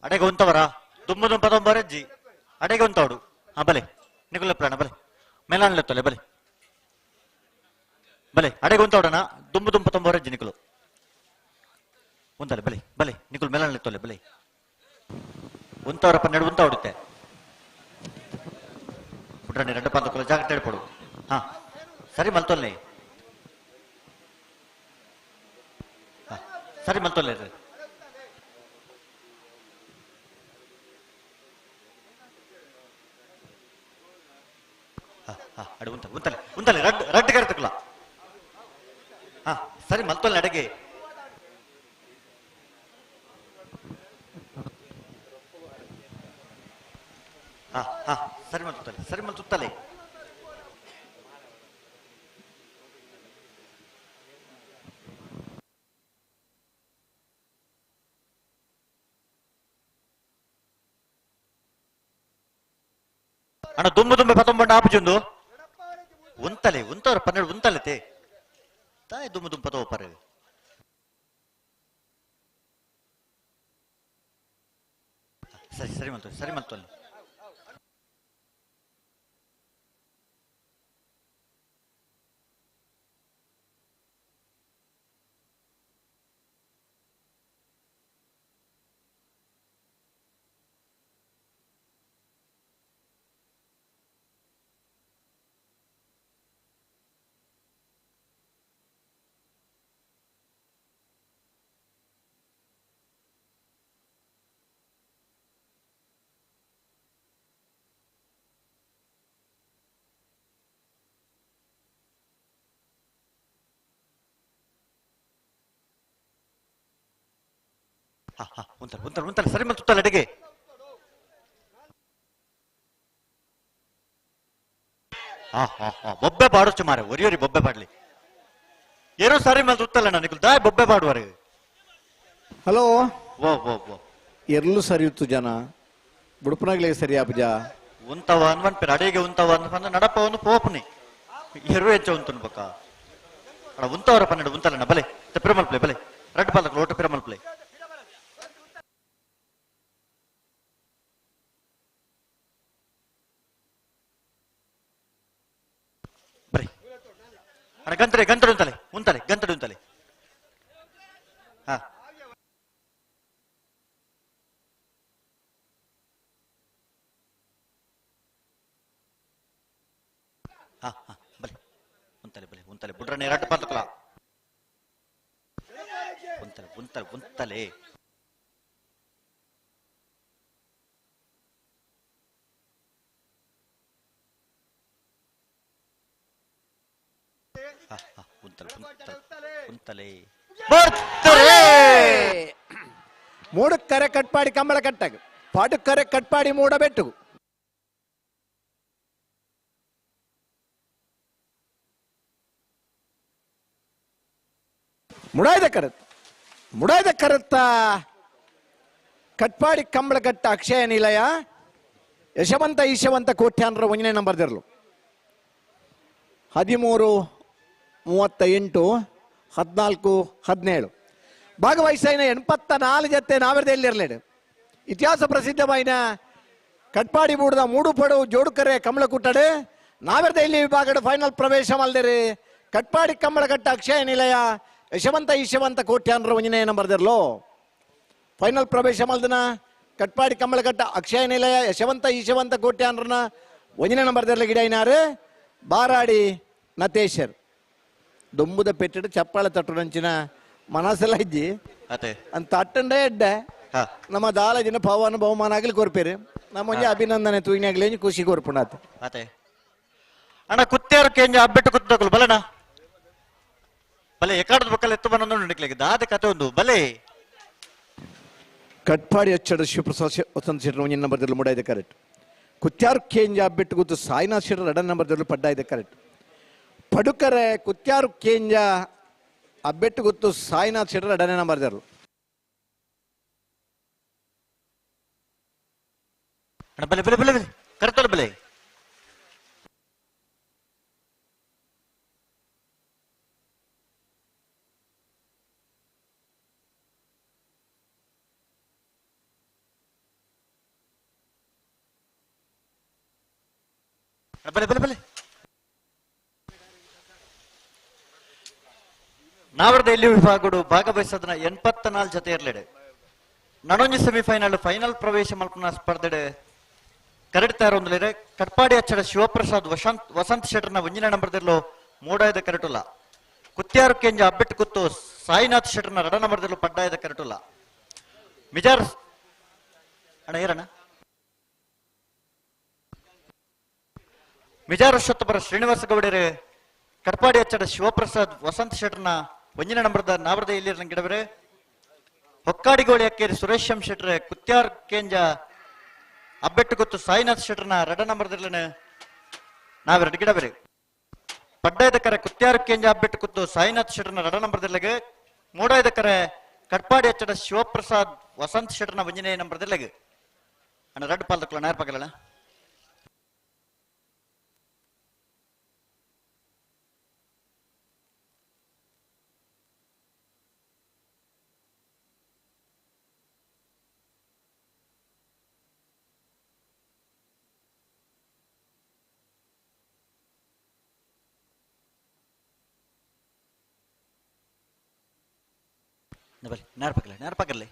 ಅಡೆಗೆ ಉಂತವರ ದುಮ್ಮು ದುಂಪ ತೊಂಬರಜ್ಜಿ ಅಡೆಗೆ ಉಂತವಡು ಹಾ ಬಲೆ ನಿಕುಲ ಪ್ರಾಣ ಬಲೆ ಮೇಲಾನ್ಲೆತ್ತೊಲೆ ಬಲೆ ಬಲೆ ಅಡೆಗೆ ಉಂತವಡನ ದುಂಬು ದುಂಪ ತೊಂಬರಜ್ಜಿ ನಿಕುಲು ಉಂತಲೆ ಬಲೆ ಬಲೆ ನಿಕುಲು ಮೇಲಾನ್ಲೆತ್ತೊಲೆ ಬಲೆ ಉಂತವರ ಪನ್ನೆರಡು ಉಂತವಡುತ್ತೆ ಪುಟ್ರಾಣಿ రెండు పంతకుల ಜಾಗ್ರತೆ ಹೇಳ್ಕೊಡು ಹಾ ಸರಿ ಮಲ್ತೊಲ್ಲೆ ಹಾ ಸರಿ ಮಲ್ತೊಲ್ಲೆ ಅಡೆ ಉಂತಲೆ ಉಂತಲೆ ಉಂತಲೆ ರಡ್ಡು ರಡ್ಡು ಕರೆತಕಲ ಹಾ ಸರಿ ಮಲ್ತೊಲ್ಲೆ ಅಡಗೆ ಹಾ ಹಾ ಸರಿ ಮಲ್ತುತ್ತಲೆ ಸರಿ ಮಲ್ತುತ್ತಲೆ ಅಣ್ಣ ದುಂಬು ದುಂಬೆ ಪತೊಂಬಂಡ ಆಪುಜುಂದು ಉಂತಲೆ ಉಂತವ್ರ ಪನ್ನೆರಡು ಉಂತಲೆತೆ ತಾಯಿ ದುಂಬು ದುಂಬು ಪತೋ ಪರ ಸರಿ ಸರಿ ಮಲ್ತೊಲ್ಲೆ ಸರಿ ಮಲ್ತೊಲ್ಲೆ ಹಾ ಹಾ ಉಂತಲೆ ಉಂತಲೆ ಉಂತಲೆ ಸರಿ ಮಲ್ತುತ್ತಲೆ ಅಡಿಗೆ ಹಾ ಹಾ ಹಾ ಬೊಬ್ಬೆ ಪಾಡೊಚ್ಚು ಮಾರೆ ಒರಿಯೊರಿ ಬೊಬ್ಬೆ ಪಾಡ್ಲಿ ಏನೋ ಸರಿ ಮಲ್ತುತ್ತಲ್ಲ ನನಗೆ ದಾಯ್ ಬೊಬ್ಬೆ ಪಾಡುವರೆ ಹಲೋ ಓ ಓ ಓ ಎಲ್ಲೂ ಸರಿ ಇತ್ತು ಜನ ಬುಡುಪನಾಗ್ಲೇ ಸರಿ ಆಪುಜ ಉಂತವ ಅನ್ವನ್ ಅಡಿಗೆ ಉಂತವ ಅನ್ಪಂದು ನಡಪ ಒಂದು ಪೋಪುನಿ ಎರು ಹೆಚ್ಚ ಉಂತುನ್ ಬೊಕ್ಕ ಅಡ ಉಂತವರ ಪನ್ನೆರಡು ಉಂತಲಣ್ಣ ಬಲೆ ಪಿರಮಲ್ಪ್ಲೆ ಬಲೆ ರಡ್ಡು ಪಾಲಕ್ ಲೋಟ ಪಿರಮಲ್ಪ್ಲೆ ಬರೆ ಅಣ್ಣ ಗಂತಡೆ ಗಂತಡೆ ಉಂತಲೆ ಉಂತಲೆ ಗಂತಡೆ ಉಂತಲೆ ಹಾ ಹಾ ಹಾ ಬಲೆ ಉಂತಲೆ ಬಲೆ ಉಂತಲೆ ಬುಡ್ರನೆ ರಡ್ಡು ಪಾತಕಲ ಉಂತಲೆ ಉಂತಲೆ ಉಂತಲೆ ಹಾ ಹಾ ಉಂತಲೆ ಉಂತಲೆ ಉಂತಲೆ ಬರ್ತಾರೆ ಮೂಡಕ್ಕರೆ ಕಟ್ಪಾಡಿ ಕಂಬಳ ಕಟ್ಟಾಗ ಪಾಡುಕ್ಕರೆ ಕಟ್ಪಾಡಿ ಮೂಡಬೆಟ್ಟು ಮುಡಾಯ್ದ ಕರತ್ ಮುಡಾಯ್ದ ಕರತ್ತ ಕಟ್ಪಾಡಿ ಕಂಬಳಕಟ್ಟ ಅಕ್ಷಯ ನಿಲಯ ಯಶವಂತ ಈಶವಂತ ಕೋಟ್ಯಾನ್ರ ಒಂದನೇ ನಂಬರ್ ದಿರಲು 13 38 14 17 ಭಾಗವಹಿಸೈನ 84 ಜತೆ ನಾವೆರದೆಲ್ಲಿರಲೇಡು ಇತಿಹಾಸ ಪ್ರಸಿದ್ಧమైన ಕಟ್ಪಾಡಿ ಬೂಡದ ಮೂಡು ಪಡು ಜೋಡುಕರೆ ಕಮಲಕುಟ್ಟಡು ನಾವೆರ್ದ ಇಲ್ಲಿ ವಿಭಾಗದ ಫೈನಲ್ ಪ್ರವೇಶ ಮಲ್ದಿರಿ. ಕಟ್ಪಾಡಿ ಕಮ್ಮಳಕಟ್ಟ ಅಕ್ಷಯ ನಿಲಯ ಯಶವಂತ ಈಶವಂತ ಕೋಟ್ಯಾನ್ರ ಒಂಜನೇ ನಂಬರ್ದಿರ್ಲೋ ಫೈನಲ್ ಪ್ರವೇಶ ಮಲ್ದನ ಕಟ್ಪಾಡಿ ಕಮ್ಮಳಕಟ್ಟ ಅಕ್ಷಯ ನಿಲಯ ಯಶವಂತ ಈಶವಂತ ಕೋಟ್ಯಾನ್ರನ ಒಂಜನೇ ನಂಬರ್ದಿರ್ಲ ಗಿಡೈನಾರು ಬಾರಾಡಿ ನತೇಶರ್. ದೊಂಬುದ ಪೆಟ್ಟಿಡು ಚಪ್ಪಾಳೆ ತಟ್ಟು ನಂಚಿನ ಮನಸ್ಸೆಲ್ಲ ಇಜ್ಜಿ ಅಂತ ಅಟ್ಟಂಡೆ ಎಡ್ಡೆ ನಮ್ಮ ದಾಲಜಿನ ಪವನ ಬಹುಮಾನ ಆಗಲಿ ಕೊರ್ಪೇರು ನಮ್ಮ ಒಂಜಿ ಅಭಿನಂದನೆ ತೂಯಿನಾಗ್ಲಿ ಖುಷಿ ಕೊರ್ಪುಂಡಾತ. ಅಣ್ಣ ಕುತ್ಯಾರು ಕೇಂಜ ಅಬ್ಬೆಟ್ಟು ಕುತ್ತಕಲು ಬಲನ ಬಲೆ ಎಕಾಡದ ಬಕ್ಕಲ್ ಎತ್ತು ಬಂದ ನಿಕ್ಲಿಗೆ ದಾದ ಕತೆ ಒಂದು ಬಲೆ. ಕಟ್ಪಾಡಿ ಅಚ್ಚಡ ಶಿವಪ್ರಸಾದ್ ವಸಂತ ಶೆಟ್ಟರ್ ಒಂಜಿನ ನಂಬರ್ ದಿರ್ಲು ಮೂಡಾಯ್ದೆ ಕರೆಕ್ಟ್. ಕುತ್ಯಾರು ಕೇಂಜ ಅಬ್ಬೆಟ್ಟು ಗುತ್ತು ಸಾಯಿನಾಥ್ ಶೆಟ್ಟರ್ ಎರಡನೇ ನಂಬರ್ ದಿರ್ಲು ಪಡ್ಡಾಯ್ದೆ ಕರೆಕ್ಟ್. ಪಡುಕರೆ ಕುತ್ಯಾರು ಕೇಂಜ ಅಬ್ಬೆಟ್ಟು ಗುತ್ತು ಸಾಯಿನಾಥ್ ಶೆಟ್ಟರ್ ಎರಡನೇ ನಂಬರ್ ದಿರ್ಲು. ಬಲೆ ಬಲೆ ಬಲೆ ಬಲೆ ಕರೆತಲ್ಲ ಬಲೆ. ಬಲೆ ಬಲೆ ಬಲೆ. ನಾವರದ ಎಲ್ಲಿ ವಿಭಾಗಡು ಭಾಗವಹಿಸದನ 84 ಜೊತೆ ಇರಲಿಡೆ. ನನೊಂಜಿ ಸೆಮಿಫೈನಲ್ ಫೈನಲ್ ಪ್ರವೇಶ ಮಲ್ಪನ ಸ್ಪರ್ಧೆಡೆ ಕರಡ್ತಾರ ಒಂದಲೇರೆ ಕಟ್ಪಾಡಿ ಅಚ್ಚಡ ಶಿವಪ್ರಸಾದ್ ವಸಂತ್ ಶೆಟ್ಟರ್ನ ಒಂಜಿನ ನಂಬರ್ದಿರ್ಲು ಮೂಡಾಯದ ಕರಟುಲ್ಲ. ಕುತ್ಯಾರು ಕೇಂಜ ಅಬ್ಬೆಟ್ಟು ಕುತ್ತು ಸಾಯಿನಾಥ್ ಶೆಟ್ಟರ್ನ ರಡ ನಂಬರ್ದಿರ್ಲು ಪಡ್ಡಾಯದ ಕರಟುಲ್ಲ. ಮಿಜಾರ್ ಅಣ್ಣ ಏರಣ್ಣ ಮಿಜಾರ್ ಶೊತ್ತಪರ ಶ್ರೀನಿವಾಸ ಗೌಡರೆ ಕಟ್ಪಾಡಿ ಅಚ್ಚಡ ಶಿವಪ್ರಸಾದ್ ವಸಂತ್ ಶೆಟ್ಟರ್ನ ಒಂಜಿನ ನಂಬರ್ದ ನಾವರದ ಇಲ್ಲಿ ಗಿಡವರೆ. ಹೊಕ್ಕಾಡಿಗೋಳಿ ಅಕ್ಕೇರಿ ಸುರೇಶ್ ಎಂ ಶೆಟ್ರೆ ಕುತ್ಯಾರ್ ಕೇಂಜ ಅಬ್ಬೆಟ್ಟು ಗೊತ್ತು ಸಾಯಿನಾಥ್ ಶೆಟ್ಟರ್ನ ರಡ ನಂಬರ್ದಿರ್ಲನೆ ನಾವೆರಡು ಗಿಡವರೆ. ಪಡ್ಡಾಯದ ಕರೆ ಕುತ್ಯಾರು ಕೇಂಜ ಅಬ್ಬೆಟ್ಟು ಕುತ್ತು ಸಾಯಿನಾಥ್ ಶೆಟ್ಟರ್ನ ರಡ ನಂಬರ್ದಿರ್ಲಗೆ. ಮೂಡಾಯದ ಕರೆ ಕಟ್ಪಾಡಿ ಅಚ್ಚಡ ಶಿವಪ್ರಸಾದ್ ವಸಂತ್ ಶೆಟ್ಟರ್ನ ಒಂಜಿನೇ ನಂಬರ್ದಿರ್ಲಗೆ. ಅಣ್ಣ ರಡ್ ಪಾಲ್ದಕ್ಲ ನೇರ ಪಗಲಣ್ಣ. ಬಲೆ ನೇರ ಪಕ್ಕಲೆ ನೇರ ಪಕ್ಕಲೆ.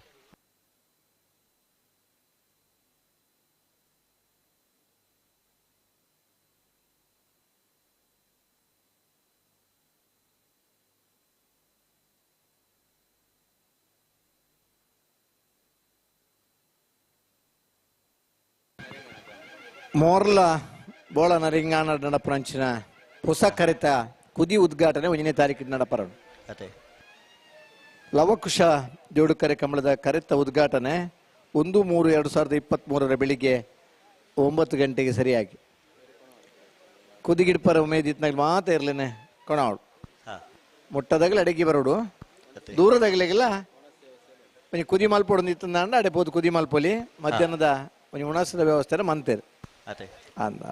ಮೋರ್ಲ ಬೋಳ ನರಿಂಗಾಣ ನಡಪರಂಚಿನ ಹೊಸ ಕರೆತ ಕುದಿ ಉದ್ಘಾಟನೆ 1ನೇ ತಾರೀಕಿನ ನಡಪರಡು. ಲವಕುಶ ಜೋಡುಕರೆ ಕಮಲದ ಕರೆತ ಉದ್ಘಾಟನೆ 1-3-2023 ಬೆಳಿಗ್ಗೆ 9 ಗಂಟೆಗೆ ಸರಿಯಾಗಿ. ಕುದಿಗಿಡ್ಪರ ಉಮೇದಿತ್ನಾಗ ಮಾತ ಇರ್ಲೇನೆ ಕೊಣವಳು ಮುಟ್ಟದಾಗಲಿ ಅಡಗಿ ಬರೋಡು ದೂರದಾಗಲಿಗೆಲ್ಲ ಒಂಜಿ ಕುದಿ ಮಲ್ಪೊಡು ನಿತ್ತಂದಾಂಡ ಅಡೆ ಪೋದು ಕುದಿ ಮಲ್ಪೊಲಿ ಮಧ್ಯಾಹ್ನದ ಒಂಜಿ ಉಣಸದ ವ್ಯವಸ್ಥೆ ಮಂತೇರು ಅಂದ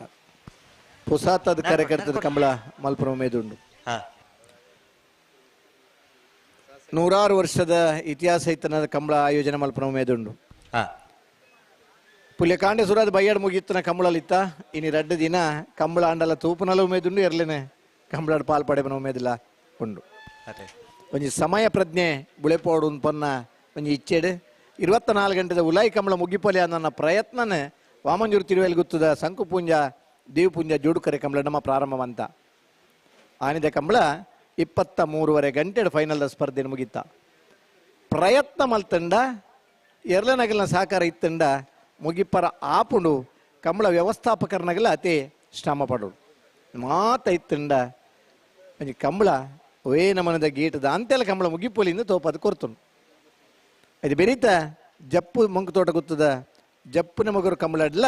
ಪುಸಾತದ ಕರೆ ಕರ್ತದ ಕಂಬಳ ಮಲ್ಪುನ ಉಮೇದುಂಡು. ನೂರಾರು ವರ್ಷದ ಇತಿಹಾಸ ಇತ್ತನ ಕಂಬಳ ಆಯೋಜನೆ ಮಲ್ಪುನ ಉಮೇದುಂಡು. ಪುಲ್ಯಕಾಂಡೆ ಸುರಾದ ಬಯ್ಯಾಡ್ ಮುಗಿತ್ತನ ಕಂಬಳಲಿತ್ತ ಇನಿ ರಡ್ಡು ದಿನ ಕಂಬಳ ಅಂಡಲ ತೂಪುನಲ ಉಮೇದುಂಡು ಎರ್ಲೇನೆ ಕಂಬಳಾಡ್ ಪಾಲ್ ಪಡೆಪನ ಉಮೇದಿಲ್ಲ ಉಂಡು. ಒಂಜಿ ಸಮಯ ಪ್ರಜ್ಞೆ ಬುಳೆಪೋಡು ಪನ್ನ ಒಂಜಿ ಇಚ್ಛೆಡು 24 ಗಂಟೆದ ಉಲಾಯಿ ಕಂಬಳ ಮುಗಿಪೊಲೆ ನನ್ನ ಪ್ರಯತ್ನನೇ ವಾಮಂಜೂರು ತಿರುವೇಲ್ ಗುತ್ತದ ಸಂಕುಪೂಂಜ ದೇವಪುಂಜ ಜೋಡುಕರೆ ಕಂಬಳ ನಮ್ಮ ಪ್ರಾರಂಭ ಅಂತ ಆನಿದ ಕಂಬಳ 23.5 ಗಂಟೆ ಫೈನಲ್ ಸ್ಪರ್ಧೆ ಮುಗಿತ. ಪ್ರಯತ್ನ ಮಲ್ತಂಡ ಎರ್ಲನಗಲ್ನ ಸಹಕಾರ ಇತ್ತಂಡ ಮುಗಿಪರ ಆಪುಂಡು ಕಂಬಳ ವ್ಯವಸ್ಥಾಪಕರನಗಲ ಅತಿ ಶ್ರಮ ಪಡೋಡು ಮಾತ ಇತ್ತಂಡ ಒಂಜಿ ಕಂಬಳ ಒಯೇ ನಮನದ ಗೀಟದ ಅಂತೆಲ್ಲ ಕಂಬಳ ಮುಗಿಪೊಲಿಂದ ತೋಪದ ಕೊರ್ತುಂಡು. ಇದು ಬೆರೀತ ಜಪ್ಪು ಮಂಕು ತೋಟ ಗೊತ್ತದ ಜಪ್ಪುನ ಮಗರು ಕಂಬಳ ಅಡ್ಲ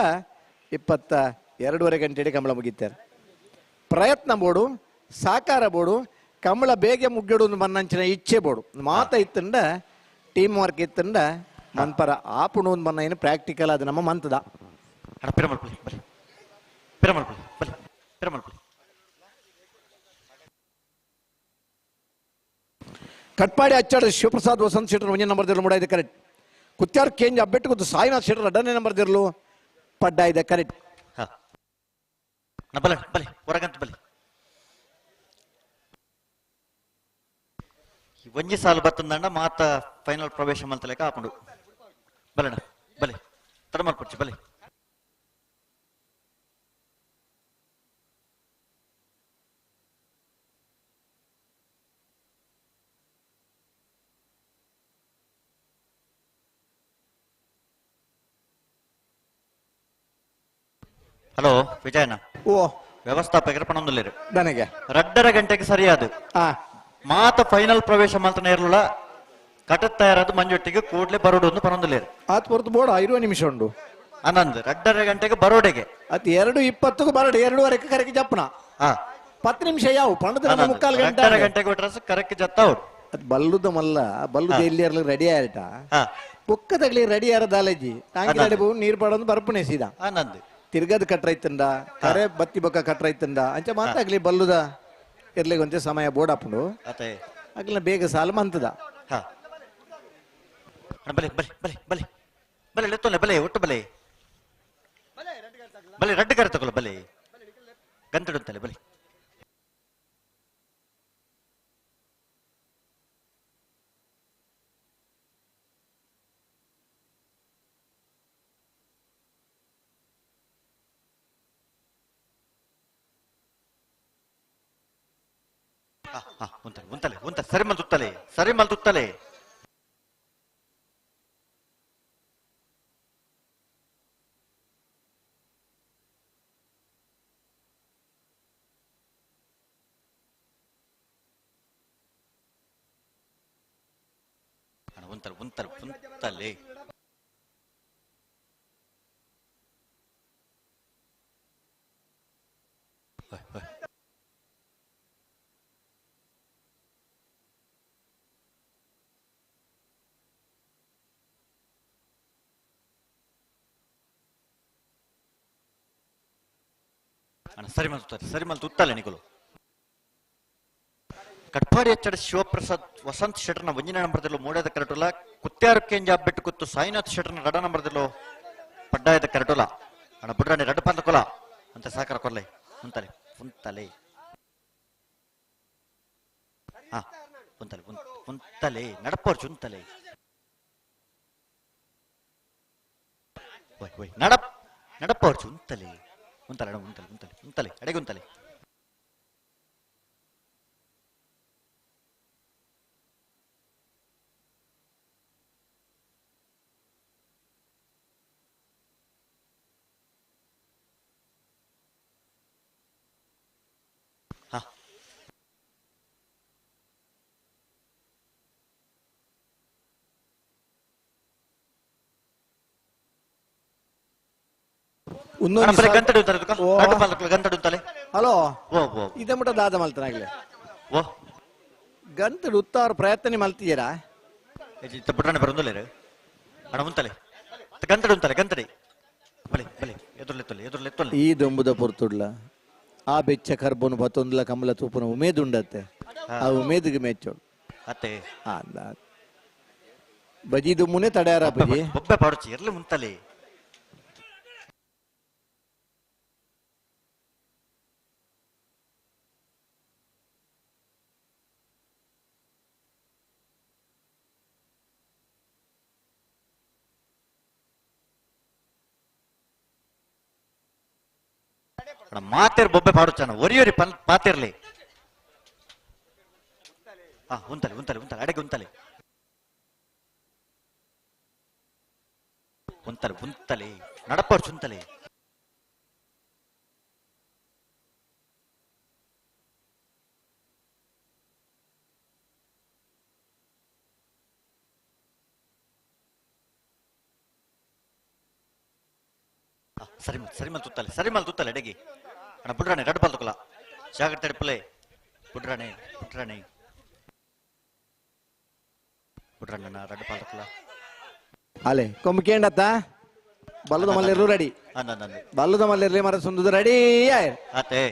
22.5 ಗಂಟೆಗೆ ಕಂಬಳ ಮುಗಿತಾರೆ. ಪ್ರಯತ್ನ ಬೋಡು ಸಹಕಾರ ಬೋಡು ಕಂಬಳ ಬೇಗ ಮುಗ್ಗಡು ಮನ್ನಂಚಿನ ಇಚ್ಛೆ ಬೋಡು ಮಾತ ಇತ್ತಂಡ ಟೀಮ್ ವರ್ಕ್ ಇತ್ತಂಡ ಮನ್ಪರ ಆಪುಣು ಒಂದು ಮನ್ನ ಏನು ಪ್ರಾಕ್ಟಿಕಲ್ ಅದು ನಮ್ಮ ಮಂತದ. ಕಟ್ಪಾಡಿ ಅಚ್ಚಾಡ ಶಿವಪ್ರಸಾದ್ ವಸಂತ್ ಶೆಟ್ಟರ್ ಒಂದೇ ನಂಬರ್ ದಿರಲು ಮೂಡಾಯ್ದೆ ಕರೆಕ್ಟ್. ಕುತ್ಯಾರ್ ಕೇಂಜ್ ಅಬ್ಬೆಟ್ಟು ಗೊತ್ತು ಸಾಯಿನಾಥ್ ಶೆಟ್ಟರ್ ಎರಡನೇ ನಂಬರ್ ದಿರಲು ಪಡ್ಡಾಯ್ದ ಕರೆಕ್ಟ್. ಬಲೆ ಬಲೆ ಹೊರಗಂತ ಬಲೆ ಒಂಜಿ ಸಾಲು ಬತ್ತಂದಂಡ ಮಾತ ಫೈನಲ್ ಪ್ರವೇಶ ಮಲ್ತಲೇಕ ಆಪುಂಡು. ಬಲೆಣ ಬಲೆ ತಡಮಲ್ ಪೊಡ್ಚಿ ಬಲೆ. ಹಲೋ ವಿಜಯಣ್ಣ. ಓ ವ್ಯವಸ್ಥಾಪಕರ ಪಣೊಂದುಲ್ಲೇರು ನನಗೆ 2.5 ಗಂಟೆಗೆ ಸರಿಯಾದ ಮಾತ ಫೈನಲ್ ಪ್ರವೇಶ ಮಲ್ತನ ಇರಲಿಲ್ಲ ಕಟ ತಯಾರಾದ ಮಂಜೊಟ್ಟಿಗೆ ಕೂಡಲೇ ಬರೋಡು ಒಂದು ಪನೊಂದುಲ್ಲೇರು. ಆತ್ ಹೊರತು ಬೋಡ 20 ನಿಮಿಷ ಉಂಡು ಆನಂದ್ 2.5 ಗಂಟೆಗೆ ಬರೋಡೆಗೆ ಅತ್ 2:20 ಬರಡೆ 2:30 ಕರೆಗೆ ಜಪ್ಪನ 10 ನಿಮಿಷ ಯಾವ ಪಣದ 3/4 ಗಂಟೆ 2.5 ಗಂಟೆಗೆ ಕೊಟ್ರಸ ಕರೆಕ್ಟ್ ಜತ್ತ ಅವ್ರು. ಅದು ಬಲ್ಲುದ ಮಲ್ಲ ಬಲ್ಲುದ ಎಲ್ಲಿ ಇರಲಿ ರೆಡಿ ಆಯ್ತಾ ಪುಕ್ಕದಗ್ಲಿ ರೆಡಿ ಆರ ದಾಲೇಜಿ ಟಾಂಗಿ ರೆಡಿ ನೀರು ಪಡೋದು ಬರ್ಪಣೆ ಸೀದಾ ಆನಂದ್ ತಿರ್ಗದ ಕಟ್ರೈತಂದ ಕರೆ ಬತ್ತಿ ಬೊಕ್ಕ ಕಟ್ರೈತಂದ ಅಂಚ ಮಾತಾಗ್ಲಿ ಬಲ್ಲುದ ಇರ್ಲಿಗೆ ಒಂಚೆ ಸಮಯ ಬೋರ್ಡ್ ಹಾಪುಂಡು ಆಗ್ಲಿನ ಬೇಗ ಸಾಲ ಮಂತದ. ಬಲೆ ಬಲೆ ಬಲೆ ಬಲೆ ಬಲೆ ಲೆತ್ತೊಲೆ ಬಲೆ ಒಟ್ಟು ಬಲೆ ಬಲೆ ರಡ್ಡು ಕರೆ ತಗೊಳ್ಳ ಬಲೆ ಗಂತಡುತ್ತಲೆ ಬಲೆ. ಉಂತಲೆ ಉಂತಲೆ ಉಂತ ಸರಿ ಮಲ್ತುತ್ತಲೆ ಸರಿ ಮಲ್ತುತ್ತಲೆ. ಉಂತಲೆ ಉಂತಲೆ ಉಂತಲೆ ಸರಿ ಮಲ್ತುತ್ತಾರೆ ಸರಿ ಮಲ್ತುತ್ತಲೆ ನಿಕುಲು. ಕಟ್ಪಾಡಿ ಎಚ್ಚಡ ಶಿವಪ್ರಸಾದ್ ವಸಂತ್ ಶೆಟ್ಟರ್ನ ಒಂಜಿನ ನಂಬರ್ದಲ್ಲೋ ಮೂಡೇದ ಕರಟುಲ ಕುತ್ಯಾರು ಕೇಂಜ ಬೆಟ್ಟು ಕುತ್ತು ಸಾಯಿನಾಥ್ ಶೆಟ್ಟರ್ನ ರಡ ನಂಬರ್ದಲ್ಲೋ ಪಡ್ಡಾಯದ ಕರಟುಲ ಅಣ್ಣ ಬುಡ್ರಾಣಿ ರಡ್ಡು ಪಂದ ಕೊಲ ಅಂತ ಸಾಕರ ಕೊಲ್ಲೆ ಉಂತಲೆ ಉಂತಲೆ ಹಾ ಉಂತಲೆ ಉಂತಲೆ ನಡಪೋರ್ಚು ಉಂತಲೆ ಓಯ್ ಓಯ್ ನಡಪ್ ನಡಪೋರ್ಚು ಉಂತಲೆ ಉಂತಲೆ ಉಂತಲೆ ಉಂತಲೆ ಉಂತಲೆ ಅಡೆಗೆ ಉಂತಲೆ. ಹಲೋ ಇದೇ ಮುಟ ದಾದ ಮಲ್ತನಾಗ್ಲೆ ಗಂತಡು ಉತ್ತಾರ ಪ್ರಯತ್ನ ಮಲ್ತಿದ್ದೀರಾ ಈ ದೊಂಬುದ ಪೊರ್ತುಡ್ಲ ಆ ಬೆಚ್ಚ ಕರ್ಬನು ಬತ್ತೊಂದ್ಲ ಕಮಲ ತೂಪನ ಉಮೇದುಂಡತ್ತೆ ಆ ಉಮೇದಿಗೆ ಮೆಚ್ಚೋಡು ಬಜಿ ದುಮ್ಮನೆ ತಡೆಯಾರ ಬಜಿ ಬೊಬ್ಬೆ ಪಾಡುಚಿ ಇರ್ಲಿ ಮುಂತಲೆ. ಮಾತೇರ್ ಬೊಬ್ಬೆ ಪಾಡುತ್ತಾನ ಒರಿಯೊರಿ ಪನ್ ಪಾತಿರ್ಲಿ. ಹಾ ಉಂತಲೆ ಉಂತಲೆ ಉಂತಲೆ ಅಡೆಗೆ ಉಂತಲೆ ಉಂತಲೆ ಉಂತಲೆ ನಡಪರ್ಚು ಉಂತಲೆ. ಸರಿ ಸರಿ ಮಲ್ ತುತ್ತಲೆ ಸರಿ ಮಲ್ ತುತ್ತಲೆ ಅಡೆಗೆ ಅಣ್ಣ ಬುಡ್ರಾಣೆ ರಡ್ಡು ಪಾಲ್ ತಕೊಲ ಜಾಗ್ರತೆ ಎಡ್ಪಲೆ ಬುಡ್ರಾಣೆ ಬುಡ್ರಾಣೆ ಬುಡ್ರಾಣೆ ರಡ್ಡು ಪಾಲ್ ತಕೊಲ. ಅಲೆ ಕೊಮ್ಮಕೇಂಡತ್ತ ಬಲ್ಲದ ಮಲ್ಲೆರ್ಲು ರೆಡಿ ಬಲ್ಲದ ಮಲ್ಲೆರ್ಲಿ ಮರ ಸುಂದದ ರೆಡಿ ಆತೆ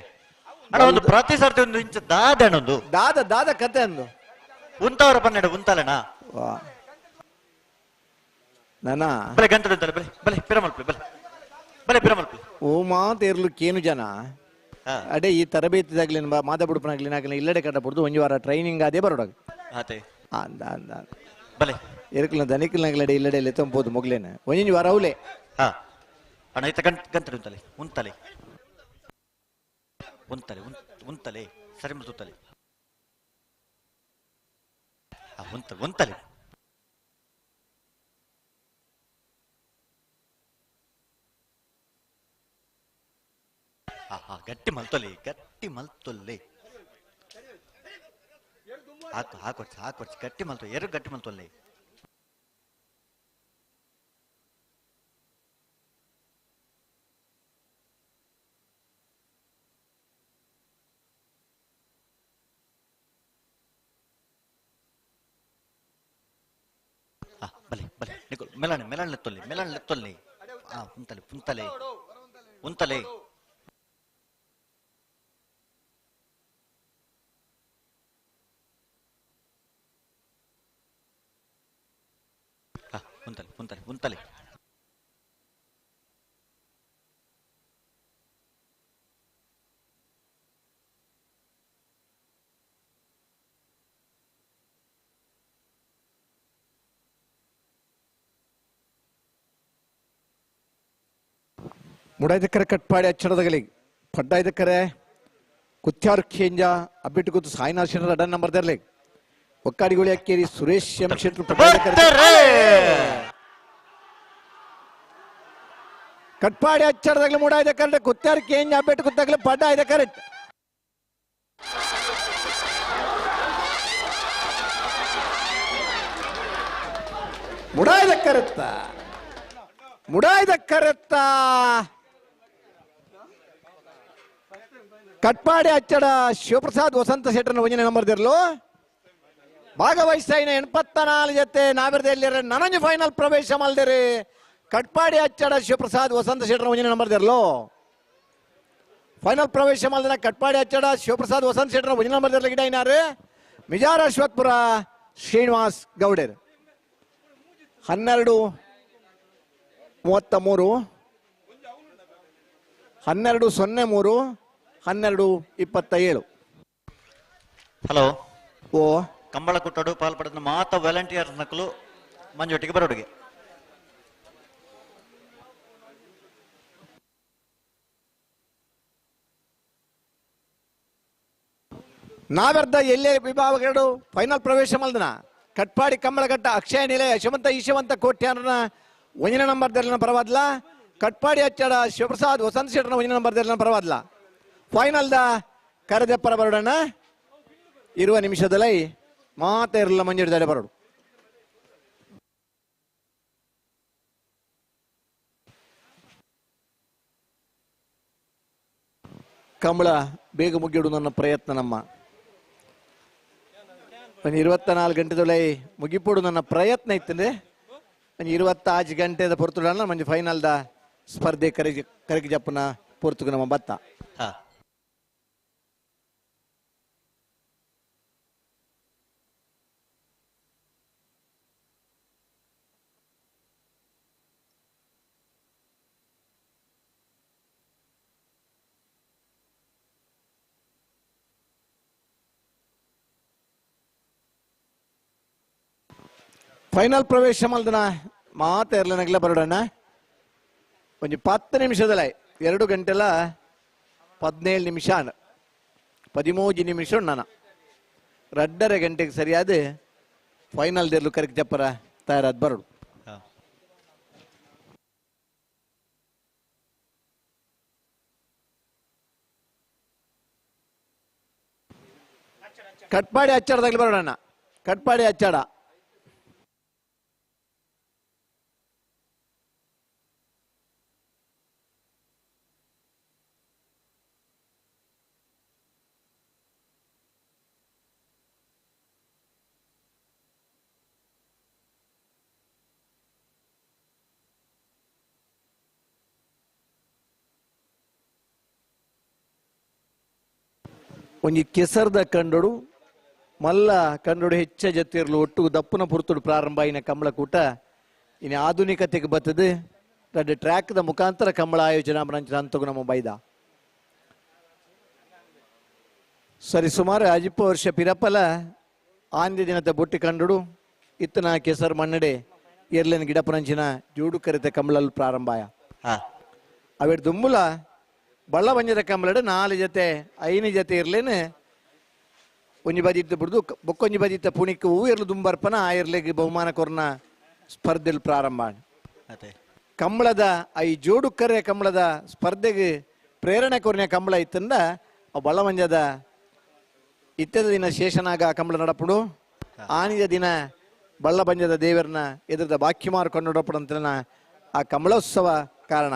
ಅಣ್ಣ ಒಂದು ಪ್ರತಿ ಸರ್ತಿ ಒಂದು ಇಂಚ ದಾದ ಒಂದು ದಾದ ದಾದ ಕತೆ ಅಂದು ಉಂತವರ ಪನ್ನೆರಡು ಉಂತಲೆನಾ ನನ್ನ ಬಲೆ ಗಂಟೆ ಉಂತಲೆ ಬಲೆ ಬಲೆ ಪಿರಮಲ್ಪಲೆ ಬಲೆ ಬಲೆ ಮಾತ ಏರ್ಲು ಕೇನು ಜನ ಅಡೆ ಈ ತರಬೇತಿದಾಗ್ಲಿ ಮಾದಬುಡುಪನಾಗ್ಲಿ ನಾಗಲಿ ಇಲ್ಲಡೆ ಕಟ್ಟಪಡ್ದು ಒಂಜಿ ವಾರ ಟ್ರೈನಿಂಗ್ ಅದೇ ಬರೋಡಾಗ ಆತೆ ಅಂದ ಅಂದ ಬಲೆ ಎರ್ಕಲ್ನ ದನಿಕಲ್ನಾಗ್ಲಡೆ ಇಲ್ಲಡೆ ಲೆತ್ತಂಬೋದು ಮೊಗ್ಲೇನೆ ಒಂಜಿ ವಾರ ಅವಲೇ ಹಾ ಅಣ್ಣ ಇತ್ತ ಗಂಟೆ ಉಂತಲೆ ಉಂತಲೆ ಉಂತಲೆ ಉಂತಲೆ ಸರಿ ಮುತ್ತಲೆ ಉಂತಲೆ ಉಂತಲೆ ಆಹಾ ಗಟ್ಟಿ ಮಲ್ತೊಲೆ ಗಟ್ಟಿ ಮಲ್ತೊಲ್ಲೆ ಹಾಕು ಹಾಕೊಡ್ಸಿ ಹಾಕೊಡ್ಸಿ ಗಟ್ಟಿ ಮಲ್ತೊ ಎರಡು ಗಟ್ಟಿ ಮಲ್ತೊಲ್ಲೆ ಬಲೆ ಬಲೆ ನಿಕುಲ್ ಮೆಲಾಣೆ ಮೆಲಾಣೆ ಲೆತ್ತೊಲ್ಲೆ ಮೆಲಾಣೆ ಲೆತ್ತೊಲ್ಲೆ ಆ ಉಂತಲೆ ಉಂತಲೆ ಉಂತಲೆ ಉಂತಲೆ ಉಂತಲೆ ಉಂತಲೆ ಮುಡಾಯ್ದಕ್ಕರೆ ಕಟ್ಪಾಡಿ ಅಚ್ಚಡದಗಲಿ ಪಡ್ಡಾಯ್ದಕ್ಕರೆ ಕುತ್ಯಾರು ಖೇಂಜ ಅಬ್ಬಿಟ್ಟು ಕೂತು ಸಾಯಿನಾಥ್ ಶೆಟ್ಟರ್ ಅಡನ್ ನಂಬರ್ ದರ್ಲೆ ಒಕ್ಕಾಡಿಗೋಳಿ ಅಕ್ಕೇರಿ ಸುರೇಶ್ ಎಂ ಶೆಟ್ಟರು ಕಟ್ಪಾಡಿ ಅಚ್ಚಡದಾಗಲಿ ಮುಡಾಯ್ದಕ್ಕರೆ ಕುತ್ಯಾರು ಖೇಂಜ ಅಬ್ಬಿಟ್ಟು ಕೂತಾಗಲಿ ಪಡ್ಡಾಯ್ದಕ್ಕರೆ ಮುಡಾಯ್ದಕ್ಕರೆತ್ತ ಮುಡಾಯ್ದಕ್ಕರೆತ್ತ ಕಟ್ಪಾಡಿ ಅಚ್ಚಡ ಶಿವಪ್ರಸಾದ್ ವಸಂತ ಶೆಟ್ಟರ್ನ ಒಂಜನೇ ನಂಬರ್ ದಿರ್ಲು ಭಾಗವಹಿಸ್ತಾಯಿನ 84 ಜೊತೆ ನಾವಿರದಲ್ಲಿ ನನಂಜು ಫೈನಲ್ ಪ್ರವೇಶ ಮಲ್ದಿರಿ ಕಟ್ಪಾಡಿ ಅಚ್ಚಡ ಶಿವಪ್ರಸಾದ್ ವಸಂತ ಶೆಟ್ಟರ್ನ ಒಂಜನೇ ನಂಬರ್ ದಿರ್ಲು ಫೈನಲ್ ಪ್ರವೇಶ ಮಲ್ದಿನ ಕಟ್ಪಾಡಿ ಅಚ್ಚಡ ಶಿವಪ್ರಸಾದ್ ವಸಂತ ಶೆಟ್ಟರ್ನ ಒಂಜನೇ ನಂಬರ್ ದಿರ್ಲು ಗಿಡ ಇನಾರು ಮಿಜಾರ ಅಶ್ವತ್ಪುರ ಶ್ರೀನಿವಾಸ್ ಗೌಡರ್ 12:33 12:03 12:27. ಹಲೋ ಓ ಕಂಬಳ ಕುಟ್ಟೋಡು ಪಾಲ್ಪಡೆದ ಮಾತ ವಾಲಂಟಿಯರ್ಸ್ ನಕಲು ಮಂಜೊಟ್ಟಿಗೆ ಬರೋಡುಗೆ ನಾವೆರ್ದ ಎಲ್ಲೇ ವಿಭಾಗಗಳು ಫೈನಲ್ ಪ್ರವೇಶ ಮಲ್ದನ ಕಟ್ಪಾಡಿ ಕಂಬಳಘಟ್ಟ ಅಕ್ಷಯ ನಿಲಯ ಯಶವಂತ ಈಶವಂತ ಕೋಟ್ಯಾನನ ಒಂದನೇ ನಂಬರ್ ದಲ್ಲಿನ ಪರವಾದ್ಲ ಕಟ್ಪಾಡಿ ಅಚ್ಚಡ ಶಿವಪ್ರಸಾದ್ ವಸಂತ ಶೆಟ್ಟರ್ನ ಒಂದನೇ ನಂಬರ್ ದಲ್ಲಿನ ಪರವಾದ್ಲ ಫೈನಲ್ದ ಕರೆದೆಪ್ಪರ ಬರೋಡಣ್ಣ ಇರುವ ನಿಮಿಷದಲ್ಲಿ ಮಾತೇ ಇರಲ್ಲ ಮಂಜೂರಿದ್ದಾರೆ ಬರೋಡು ಕಂಬಳ ಬೇಗ ಮುಗಿಯೋಡು ನನ್ನ ಪ್ರಯತ್ನ ನಮ್ಮ ಒಂದು 24 ಗಂಟೆದೊಳಗೆ ಮುಗಿಪೋಡು ನನ್ನ ಪ್ರಯತ್ನ ಇತ್ತಂದ್ರೆ ಒಂದು 25 ಗಂಟೆದ ಪೊರ್ತುಡಲ್ಲ ಮಂಜು ಫೈನಲ್ದ ಸ್ಪರ್ಧೆ ಕರೆಗೆ ಕರೆಗೆ ಜಪ್ಪನ ಪೊರ್ತುಗು ನಮ್ಮ ಬತ್ತ ಫೈನಲ್ ಪ್ರವೇಶ ಮಲ್ದನ ಮಾತ ಇರ್ಲನಗ್ಲ ಬರೋಡಣ್ಣ ಒಂಜಿ 10 ನಿಮಿಷದಲ್ಲ 2 ಗಂಟೆಲ 17 ನಿಮಿಷ 13 ನಿಮಿಷ ನಾನು 2.5 ಗಂಟೆಗೆ ಸರಿಯಾದ ಫೈನಲ್ ದೇರ್ಲು ಕರೆಕ್ ಜಪ್ಪರ ತಯಾರಾದ ಬರೋಡು. ಕಟ್ಪಾಡಿ ಅಚ್ಚಾಡದಾಗ್ಲಿ ಬರೋಣ ಕಟ್ಪಾಡಿ ಅಚ್ಚಾಡ ಒಂಜಿ ಕೆಸರ್ದ ಕಂಡೋಡು ಮಲ್ಲ ಕಂಡೋಡು ಹೆಚ್ಚ ಜೊತೆರ್ಲು ಒಟ್ಟು ದಪ್ಪನ ಪುರ್ತುಡು ಪ್ರಾರಂಭ ಆಯಿನ ಕಂಬಳಕೂಟ ಇನ್ನು ಆಧುನಿಕತೆಗೆ ಬರ್ತದೆ. ರಡ್ಡ್ ಟ್ರ್ಯಾಕ್ದ ಮುಖಾಂತರ ಕಂಬಳ ಆಯೋಜನೆ ನಂಚಿನ ಅಂತಗು ನಮ್ಮ ಬೈದ. ಸರಿ ಸುಮಾರು ಅಜಿಪ್ಪ ವರ್ಷ ಪಿರಪ್ಪಲ ಆಂದಿ ದಿನದ ಬೊಟ್ಟಿ ಕಂಡುಡು ಇತ್ತನ ಕೆಸರು ಮಣ್ಣಡೆ ಎರ್ಲೆನ್ ಗಿಡಪನಂಚಿನ ಜೋಡು ಕರಿತ ಕಂಬಳಲ್ಲಿ ಪ್ರಾರಂಭಾಯ. ಅವೆಡ್ ದುಂಬುಲ ಬಳ್ಳ ಬಂಜದ ಕಂಬಳಡು 4 ಜೊತೆ 5 ಜೊತೆ ಇರ್ಲೇನು ಒಂಜಿ ಬದಿ ಇತ್ತು ಬಿಡ್ದು ಬೊಕ್ಕೊಂಜಿ ಬದಿ ಇತ್ತ ಪುಣಿಕ್ ಹೂ ಎರ್ಲು ದುಂಬರ್ಪನ ಆ ಎರ್ಲೆಗೆ ಬಹುಮಾನ ಕೊರ್ನ ಸ್ಪರ್ಧೆಲ್ ಪ್ರಾರಂಭ. ಕಂಬಳದ I ಜೋಡು ಕರೆ ಕಂಬಳದ ಸ್ಪರ್ಧೆಗೆ ಪ್ರೇರಣೆ ಕೊರ್ನ ಕಂಬಳ ಇತ್ತಂದ ಆ ಬಳ್ಳವಂಜದ ಇತ್ತದ ದಿನ ಶೇಷನಾಗ ಕಂಬಳ ನಡಪುಡು ಆನಿದ ದಿನ ಬಳ್ಳಬಂಜದ ದೇವರನ್ನ ಎದುರದ ಬಾಕ್ಯಮಾರು ಕೊಂಡು ಆ ಕಂಬಳೋತ್ಸವ ಕಾರಣ.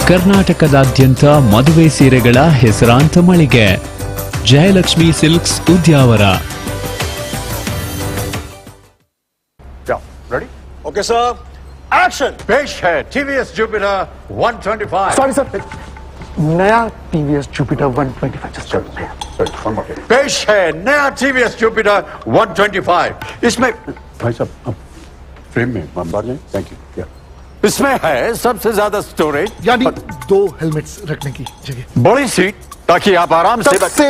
ಕರ್ನಾಟಕದಾದ್ಯಂತ ಮದುವೆ ಸೀರೆಗಳ ಹೆಸರಾಂತ ಮಳಿಗೆ Jayalakshmi silks Udyavara. Ready? Okay sir, action. पेश है TVS Jupiter 125. Sorry sir, नया TVS Jupiter 125. Sorry, one more. पेश है नया TVS Jupiter 125. इसमें भाई साहब अब फ्रेम में बाहर जाएं। Thank you. इसमें है सबसे ज्यादा स्टोरेज, यानी 2 हेलमेट्स रखने की जगह, बड़ी सीट ताकि आप आराम से, सबसे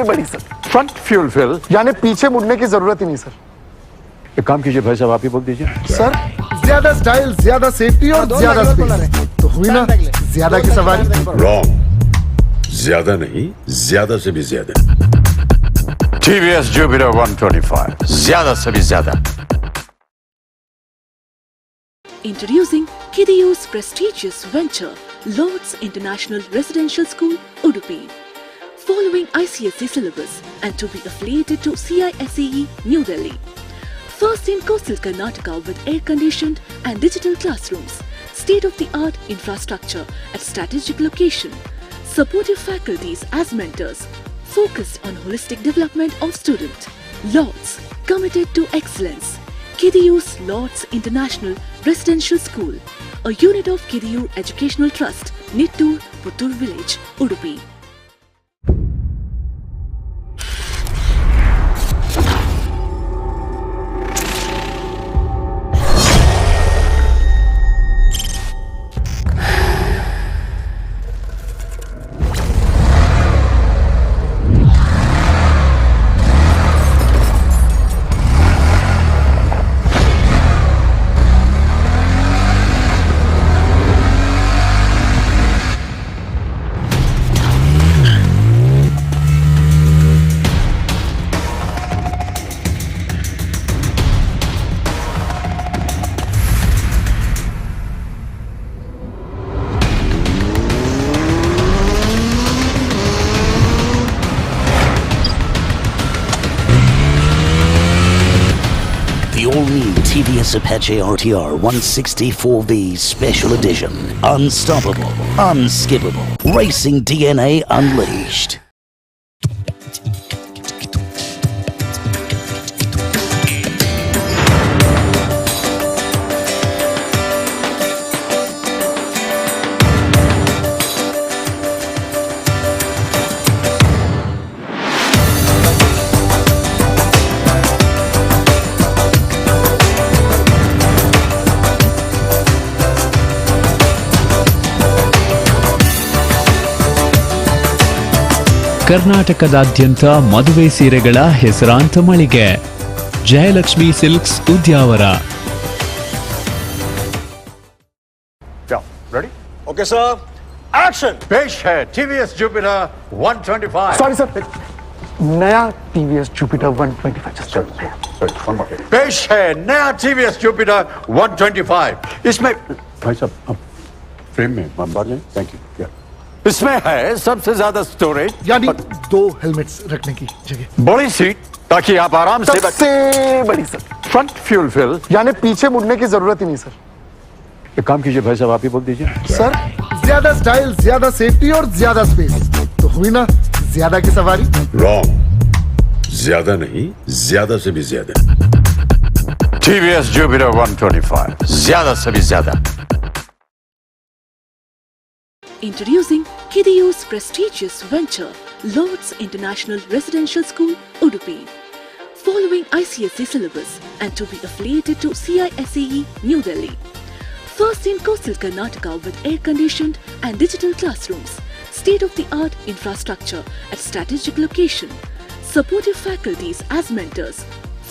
बड़ी sir, front fuel fill, यानी पीछे मुड़ने की जरूरत ही नहीं सर। एक काम कीजिए भाई साहब, आप ही बोल दीजिए सर। ज्यादा स्टाइल, ज्यादा सेफ्टी और ज्यादा स्पेस, तो हुई ना ज्यादा की सवारी। रॉन्ग, ज्यादा नहीं, ज्यादा से भी ज्यादा। TVS Jupiter 125, ज्यादा से भी ज्यादा। Introducing Kidiyu's prestigious venture, Lords International Residential School, Udupi. Following ICSE syllabus and to be affiliated to CISCE, New Delhi. First in coastal Karnataka with air-conditioned and digital classrooms, state-of-the-art infrastructure at strategic location, supportive faculties as mentors, focused on holistic development of student. Lords, committed to excellence. Kidiyu's Lords International Residential School, a unit of Kidiyu Educational Trust, Nittur, Puttur Village, Udupi. all-new TVS Apache RTR 164V Special Edition. Unstoppable, unskippable, racing DNA unleashed. ಕರ್ನಾಟಕದಾದ್ಯಂತ ಮದುವೆ ಸೀರೆಗಳ ಹೆಸರಾಂತ ಮಳಿಗೆ Jayalakshmi silks Udyavara. Ready? Okay sir, action. पेश है TVS Jupiter 125. Sorry sir, नया TVS Jupiter 125. Sorry, one more. पेश है नया टीवीएस जुपिटर 125. इसमें भाई साहब अब फ्रेम में बाहर जाएं. Thank you. इसमें है सबसे ज्यादा स्टोरेज, यानी 2 हेलमेट्स रखने की जगह, बड़ी सीट ताकि आप आराम से, सबसे बड़ी सर, फ्रंट फ्यूल फिल, यानी पीछे मुड़ने की जरूरत ही नहीं सर। एक काम कीजिए भाई साहब, आप ही बोल दीजिए। सर, ज्यादा स्टाइल, ज्यादा सेफ्टी और ज्यादा स्पेस, तो हुई ना ज्यादा की सवारी। रॉन्ग, ज्यादा नहीं, ज्यादा से भी ज्यादा। टीवीएस जुपिटर 125, ज्यादा से भी ज्यादा। Introducing Kidiyu's prestigious venture, Lords International Residential School, Udupi. Following ICSE syllabus and to be affiliated to CISCE, New Delhi. First in coastal Karnataka with air-conditioned and digital classrooms, state-of-the-art infrastructure at strategic location, supportive faculties as mentors,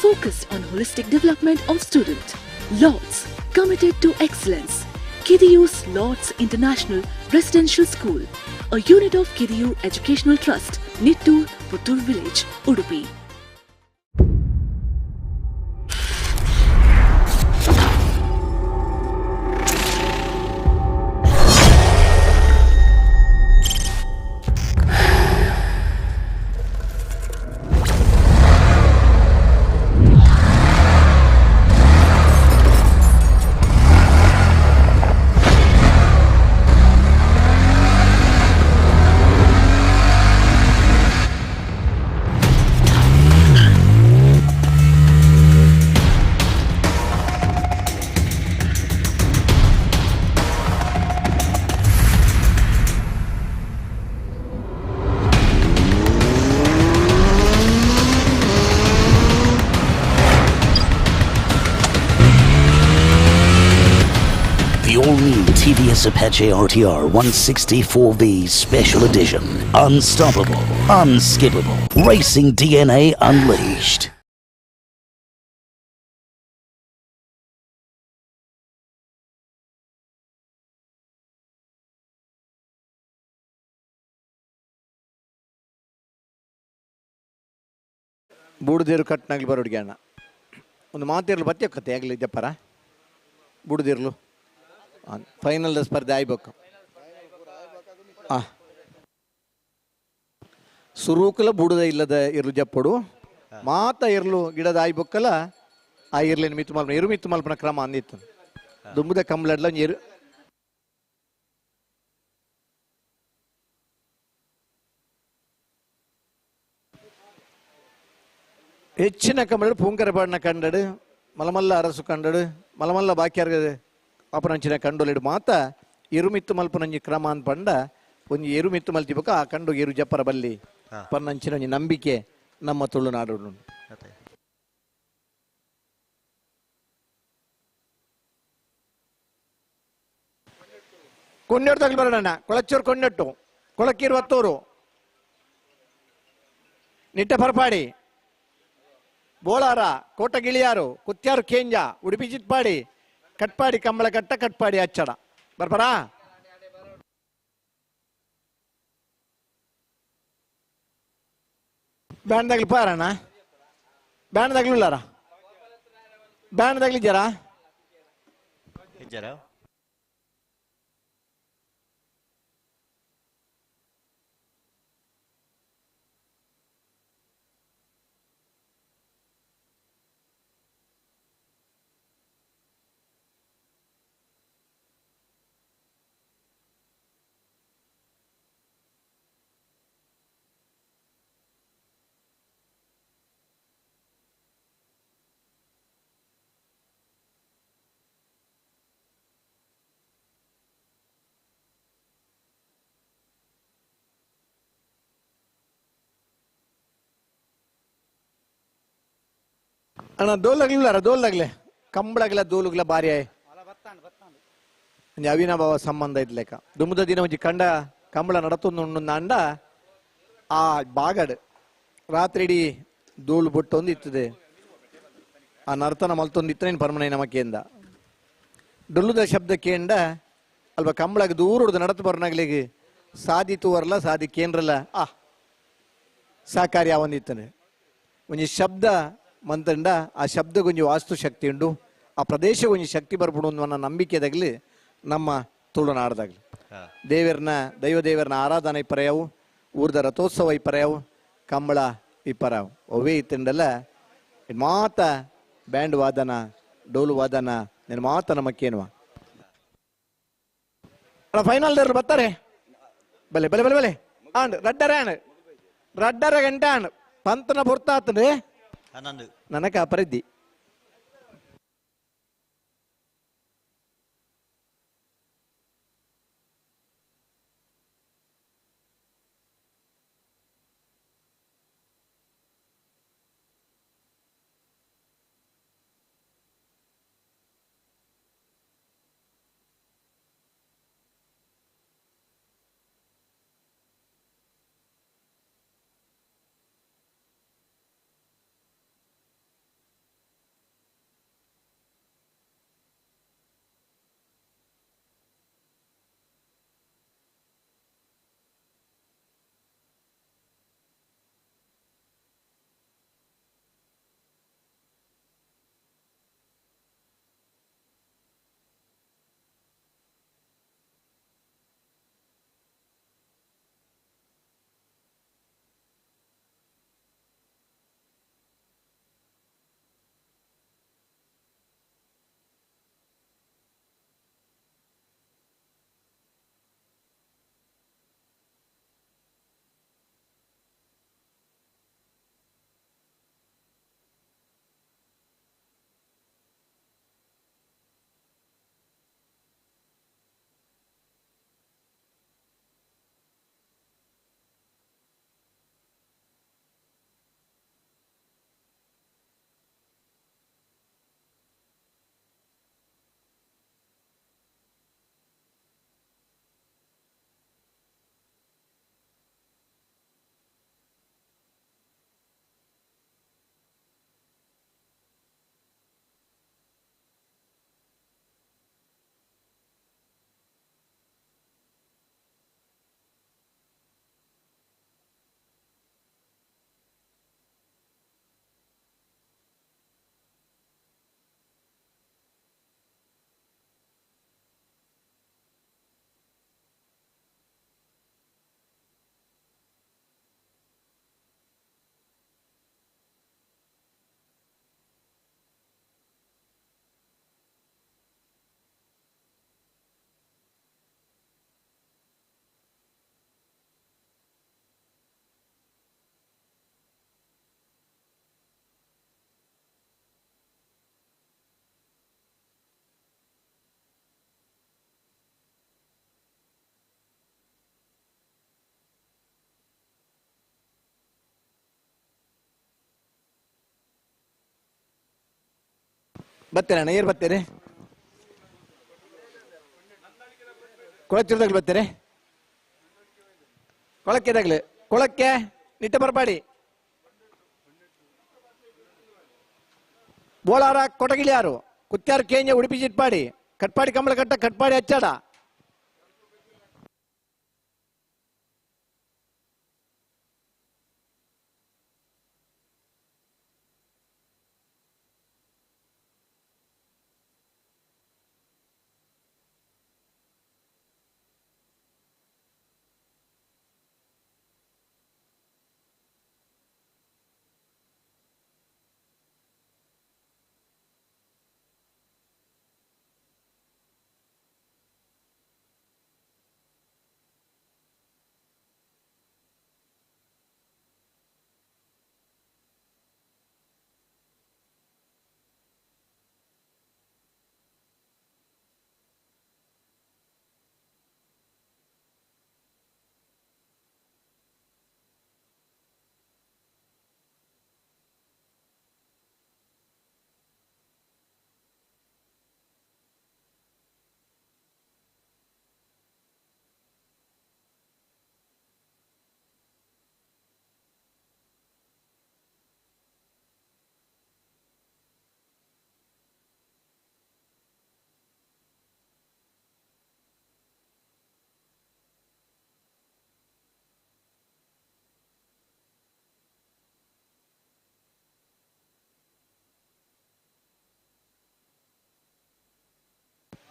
focused on holistic development of student. Lords, committed to excellence. Kidiyu's Lords International Residential School, a unit of Kidiyu Educational Trust, Nittur, Puttur Village, Udupi. The all-new TVS Apache RTR 164V Special Edition. Unstoppable, unskippable, racing DNA unleashed. ಬೂಡುದೇರು ಕಟ್ನಾಗ್ಲಿ ಬರೋಡಿಗೆ ಅಣ್ಣ ಒಂದು ಮಾತಿರ್ಲು ಬತ್ತಿ ಕತೆ ಆಗಲಿ ಜಪ್ಪರ ಬೂಡುದಿರ್ಲು final ಸ್ಪರ್ಧೆ ಆಯ್ಬೇಕು. ಸುರೂಕಲ ಬುಡದ ಇಲ್ಲದ ಇರ್ಲು ಜಪ್ಪಡು ಮಾತ ಇರ್ಲು ಗಿಡದ ಆಯ್ಬೊಕ್ಕಲ ಆ ಇರ್ಲೇನು ಮಿತ್ತು ಮಲ್ಪನ ಇರು ಮಿತ್ತು ಮಲ್ಪನ ಕ್ರಮ ಅಂದಿತ್ತು ದುಂಬುದ ಕಂಬ್ಲಡ್ಲ ಇರು ಹೆಚ್ಚಿನ ಕಂಬಳಡು ಪೂಂಕರ ಪಾಡಿನ ಕಂಡಡು ಮಲಮಲ್ಲ ಅರಸು ಕಂಡಡು ಮಲಮಲ್ಲ ಬಾಕ್ಯಾರ್ಗ ಅಪನಂಚಿನ ಕಂಡೊಲಿಡು ಮಾತ ಎರುಮಿತ್ತು ಮಲ್ಪನಂಜಿ ಕ್ರಮ ಅಂತ ಪಂಡ ಒಂಜಿ ಎರುಮಿತ್ತು ಮಲ್ತಿಬಕ ಆ ಕಂಡು ಎರು ಜಪ್ಪರ ಬಲ್ಲಿ ಪನ್ನಂಚಿನ ಒಂಜಿ ನಂಬಿಕೆ ನಮ್ಮ ತುಳುನಾಡು. ಕೊನ್ನೆಟ್ಟು ತಗಲು ಬರೋಣ ಕೊಳಚೂರು ಕೊನ್ನೆಟ್ಟು ಕೊಳಕೀರು ಹತ್ತೂರು ನಿಟ್ಟ ಪರಪಾಡಿ ಬೋಳಾರ ಕೋಟಗಿಳಿಯಾರು ಕುತ್ಯಾರು ಕೇಂಜ ಉಡುಪಿ ಚಿತ್ಪಾಡಿ ಕಟ್ಪಾಡಿ ಕಂಬಳಕಟ್ಟ ಕಟ್ಪಾಡಿ ಅಚ್ಚಡ ಬರ್ಬರಾ. ಬ್ಯಾಂಡ್ದಾಗ್ಲಿ ಪಾರಣ್ಣ ಬ್ಯಾಂಡ್ದಾಗ್ಲಿ ಉಳ್ಳಾರ ಬ್ಯಾಂಡ್ದಾಗ್ಲಿ ಜರ ಜರ ಅಣ್ಣ ದೋಲಾಗ್ಲಿಲ್ಲ ದೋಲಾಗ್ಲೆ ಕಂಬಳಗಲ ದೋಲುಗ್ಲ ಬಾರಿ ಆಯ್ ಒಂಜಿ ಅವಿನಾಭಾವ ಸಂಬಂಧ ಇದ್ಲೆಕ್ಕ ದುಮ್ಮದ ದಿನ ಒಂಜಿ ಕಂಡ ಕಂಬಳ ನಡತೊಂದು ಅಂಡ ಆ ಬಾಗಡ್ ರಾತ್ರಿ ಇಡೀ ಧೂಳು ಬೊಟ್ಟೊಂದು ಇತ್ತದೆ ಆ ನರ್ತನ ಮಲ್ತೊಂದು ಇತ್ತನೇನು ಪರ್ಮನೆ ನಮಕೆಂದ ಡೊಲ್ಲುದ ಶಬ್ದ ಕೇಂಡ ಅಲ್ಪ ಕಂಬಳಗ ದೂರ ನಡತು ಬರ್ನಾಗ್ಲಿಗೆ ಸಾದಿ ತೂವರ್ಲ ಸಾದಿ ಕೇಂದ್ರಲ್ಲ ಆ ಸಾಕಾರಿ ಆವೊಂದಿತ್ತನೆ ಒಂಜಿ ಶಬ್ದ ಮಂತಂಡ ಆ ಶಬ್ದಗೊಂಜಿ ವಾಸ್ತು ಶಕ್ತಿ ಉಂಡು ಆ ಪ್ರದೇಶ ಒಂಜಿ ಶಕ್ತಿ ಬರ್ಬಿಡು ಅನ್ನೋ ನಂಬಿಕೆದಾಗಲಿ ನಮ್ಮ ತುಳುನಾಡ್ದಾಗಲಿ ದೇವರನ್ನ ದೈವ ದೇವರನ್ನ ಆರಾಧನೆ ಇಪ್ಪರೆಯವು ಊರ್ದ ರಥೋತ್ಸವ ಇಪ್ಪರೆಯವು ಕಂಬಳ ಇಪ್ಪರವು ಒವೇ ಇತ್ತಂಡಲ್ಲ ಮಾತ ಬ್ಯಾಂಡ್ ವಾದನ ಡೋಲು ವಾದನ ನಿನ್ನ ಮಾತ ನಮಕ್ಕೇನುವ ಫೈನಲ್ ಬರ್ತಾರೆ ಬಲೆ ಬಲೆ ಬಲೆ ಬಲೆ ಆಂಡ್ ರಡ್ಡರ ಆಂಡ್ ರಡ್ಡರ ಗಂಟೆ ಆಂಡ್ ಪಂತನ ಪೊರ್ತಾತಂದ್ರೆ ನನಕ ಅಪರಿದ್ದಿ ಬತ್ತೇನೆ ಅಣ್ಣ ಏರ್ ಬತ್ತೇನೆ ಕೊಳಚಿರ್ದಾಗ್ಲಿ ಬತ್ತೇನೆ ಕೊಳಕ್ಕೆದಾಗ್ಲಿ ಕೊಳಕ್ಕೆ ನಿಟ್ಟ ಬರಬೇಡಿ ಬೋಳಾರ ಕೊಟಗಿಳಿಯಾರು ಕುತ್ಯಾರು ಕೇಂಜ ಉಡುಪಿ ಚಿಟ್ಪಾಡಿ ಕಟ್ಪಾಡಿ ಕಂಬಳ ಕಟ್ಟ ಕಟ್ಪಾಡಿ ಅಚ್ಚಾಡ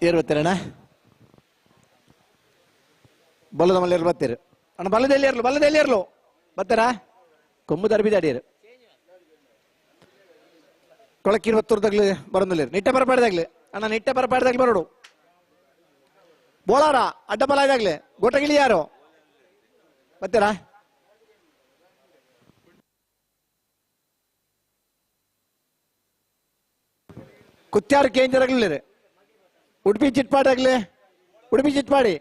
ಏರು ಬರ್ತೀರಣ್ಣ? ಬಲ್ಲದ ಮಲ್ಲೇರು ಬರ್ತೀರಿ ಅಣ್ಣ. ಬಲ್ಲದಲ್ಲಿ ಇರ್ಲು, ಬಲ್ಲದಲ್ಲಿ ಇರ್ಲು ಬರ್ತಾರಾ? ಕೊಂಬು ದರ್ಬಿದಾಡಿಯರು ಕೊಳಕಿರು ಬತ್ತೂರ್ದಾಗ್ಲಿ ಬರೋದಿಲ್ಲ. ನಿಟ್ಟೆ ಬರಪಾಡ್ದಾಗ್ಲಿ ಅಣ್ಣ, ನಿಟ್ಟೆ ಬರಪಾಡ್ದಾಗ್ಲಿ ಬರೋಡು. ಬೋಳಾರ ಅಡ್ಡ ಬಲ ಇದಾಗ್ಲಿ ಗೊಟ್ಟಗಿಳಿ ಯಾರು ಬರ್ತೀರಾ? ಕುತ್ಯಾರು ಕೇಂದ್ರಗ್ಲಿ, ಉಡುಪಿ ಚಿಟ್ಪಾಡಾಗ್ಲಿ, ಉಡುಪಿ ಚಿಟ್ಪಾಡಿ,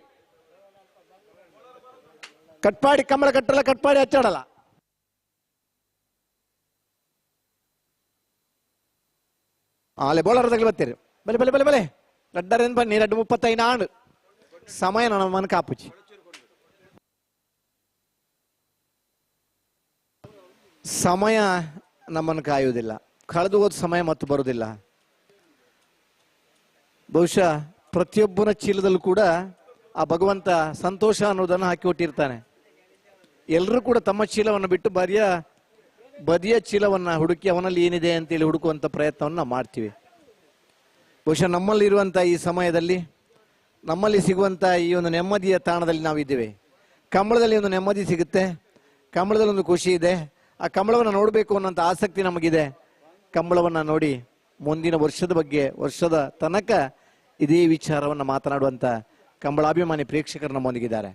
ಕಟ್ಪಾಡಿ ಕಮಲ ಕಟ್ಟಲ್ಲ, ಕಟ್ಪಾಡಿ ಹಚ್ಚಾಡಲ್ಲ. ಅಲ್ಲೇ ಬೋಳಾರದಾಗ್ಲಿ ಬರ್ತೀರಿ. ಬಲೆ ಬಲೆ ಬಲೆ ಬಲೆ ರಡ್ಡರೇನು ಬನ್ನಿ. 2:35 ಆಂಡು ಸಮಯ ನನ್ನ ಮನ ಕಾಪುಚಿ. ಸಮಯ ನಮ್ಮನ್ನು ಕಾಯುವುದಿಲ್ಲ, ಕಳೆದು ಹೋದ ಸಮಯ ಮತ್ತು ಬರುವುದಿಲ್ಲ. ಬಹುಶಃ ಪ್ರತಿಯೊಬ್ಬನ ಚೀಲದಲ್ಲೂ ಕೂಡ ಆ ಭಗವಂತ ಸಂತೋಷ ಅನ್ನೋದನ್ನು ಹಾಕಿ ಕೊಟ್ಟಿರ್ತಾನೆ. ಎಲ್ಲರೂ ಕೂಡ ತಮ್ಮ ಚೀಲವನ್ನು ಬಿಟ್ಟು ಬದಿಯ ಚೀಲವನ್ನು ಹುಡುಕಿ ಅವನಲ್ಲಿ ಏನಿದೆ ಅಂತೇಳಿ ಹುಡುಕುವಂಥ ಪ್ರಯತ್ನವನ್ನು ನಾವು ಮಾಡ್ತೀವಿ. ಬಹುಶಃ ನಮ್ಮಲ್ಲಿರುವಂಥ ಈ ಸಮಯದಲ್ಲಿ ನಮ್ಮಲ್ಲಿ ಸಿಗುವಂಥ ಈ ಒಂದು ನೆಮ್ಮದಿಯ ತಾಣದಲ್ಲಿ ನಾವಿದ್ದೇವೆ. ಕಂಬಳದಲ್ಲಿ ಒಂದು ನೆಮ್ಮದಿ ಸಿಗುತ್ತೆ, ಕಂಬಳದಲ್ಲಿ ಒಂದು ಖುಷಿ ಇದೆ. ಆ ಕಂಬಳವನ್ನು ನೋಡಬೇಕು ಅನ್ನೋಂಥ ಆಸಕ್ತಿ ನಮಗಿದೆ. ಕಂಬಳವನ್ನು ನೋಡಿ ಮುಂದಿನ ವರ್ಷದ ಬಗ್ಗೆ, ವರ್ಷದ ತನಕ ಇದೇ ವಿಚಾರವನ್ನು ಮಾತನಾಡುವಂಥ ಕಂಬಳಾಭಿಮಾನಿ ಪ್ರೇಕ್ಷಕರು ನಮ್ಮೊಂದಿಗಿದ್ದಾರೆ.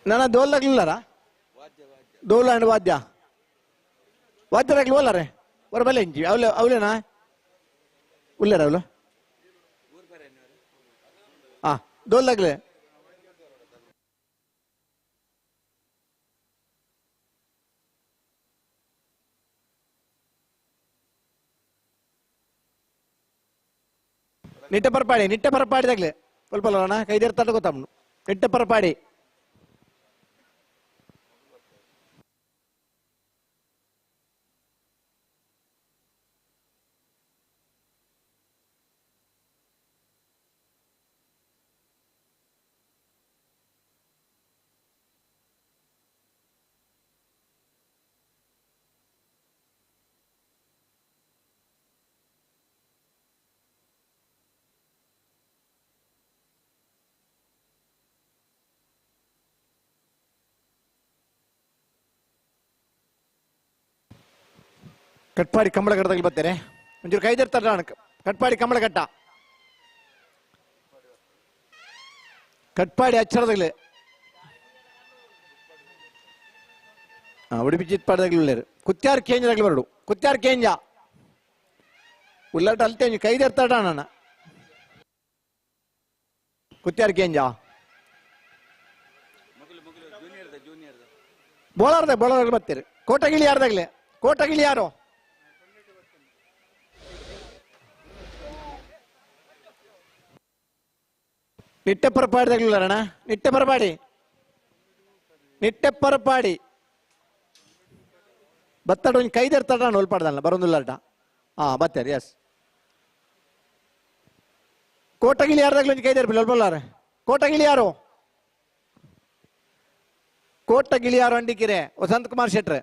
ನಾನು ದೋಲಾಗ್ಲಿಲ್ಲಾರ? ಡೋಲ್ ಅಂಡ್ ವಾದ್ಯ ವಾದ್ಯರಾಗ್ಲಿ ಓಲಾರೆ ಹೊರ ಬಲೆ ಇಂಜಿ ಅವಲೆ ಅವಲೇನಾ ಉಲ್ಲೇರ ಅವಲು ಹಾ ಡೋಲಾಗ್ಲೆ. ನಿಟ್ಟೆ ಪರಪಾಡಿ, ನಿಟ್ಟೆ ಪರಪಾಡಿದಾಗ್ಲೆ ಸ್ವಲ್ಪ ಅಣ್ಣ ಕೈದೇರ್ ತಟ್ಟ ಗೊತ್ತಾಮ್ನು. ನಿಟ್ಟೆ ಪರಪಾಡಿ. ಕಟ್ಪಾಡಿ ಕಂಬಳ ಕಟ್ಟದಾಗಲಿ ಬರ್ತಾರೆ. ಒಂಚೂರು ಕೈ ತರ್ತಾರೆ. ಕಟ್ಪಾಡಿ ಕಂಬಳ ಕಟ್ಟ, ಕಟ್ಪಾಡಿ ಅಚ್ಚರದಾಗಲಿ ಉಡುಪಿ ಚಿಟ್ಪಾಡದಾಗಲಿ ಉಳ್ಳೇರು. ಕುತ್ಯಾರು ಕೇಂದ್ರದಾಗಲಿ ಬರಡು. ಕುತ್ಯಾರು ಕೇಂಜ ಉಳ್ಳಾಟ ಅಲ್ತೆ ಕೈದೆರ್ತಾಡ ಅಣ್ಣ. ಕುತ್ಯಾರು ಕೇಂಜ ಬೋಳಾರ್ದ ಬೋಳಾರ್ದಾಗಲಿ ಬರ್ತೀರಿ. ಕೋಟಗಿಳಿ ಯಾರ್ದಾಗ್ಲಿ? ಕೋಟಗಿಳಿ ಯಾರು? ನಿಟ್ಟೆ ಪರಪಾಡಿದಾಗ್ಲಿಲ್ಲ ಅಣ್ಣ. ನಿಟ್ಟೆ ಪರಪಾಡಿ, ನಿಟ್ಟೆ ಪರಪಾಡಿ. ಬತ್ತಡ ಒಂಜಿ ಕೈದೆರ್ತಾಡ ಒಲ್ಪಾಡ್ದಲ್ಲ ಬರೋದಿಲ್ಲ. ಹಾ ಬತ್ತಾರೆ. ಎಸ್ ಕೋಟಗಿಳಿ ಯಾರ್ದಾಗ್ಲಿ ಒಂಜಿ ಕೈದೇರ್ಪಿಲ್ಲ ಒಲ್ಪಲ್ಲಾರೆ. ಕೋಟಗಿಳಿ ಯಾರು? ಕೋಟಗಿಳಿ ಯಾರು? ಅಂಡಿಕಿರೆ ವಸಂತ್ ಕುಮಾರ್ ಶೆಟ್ರೆ.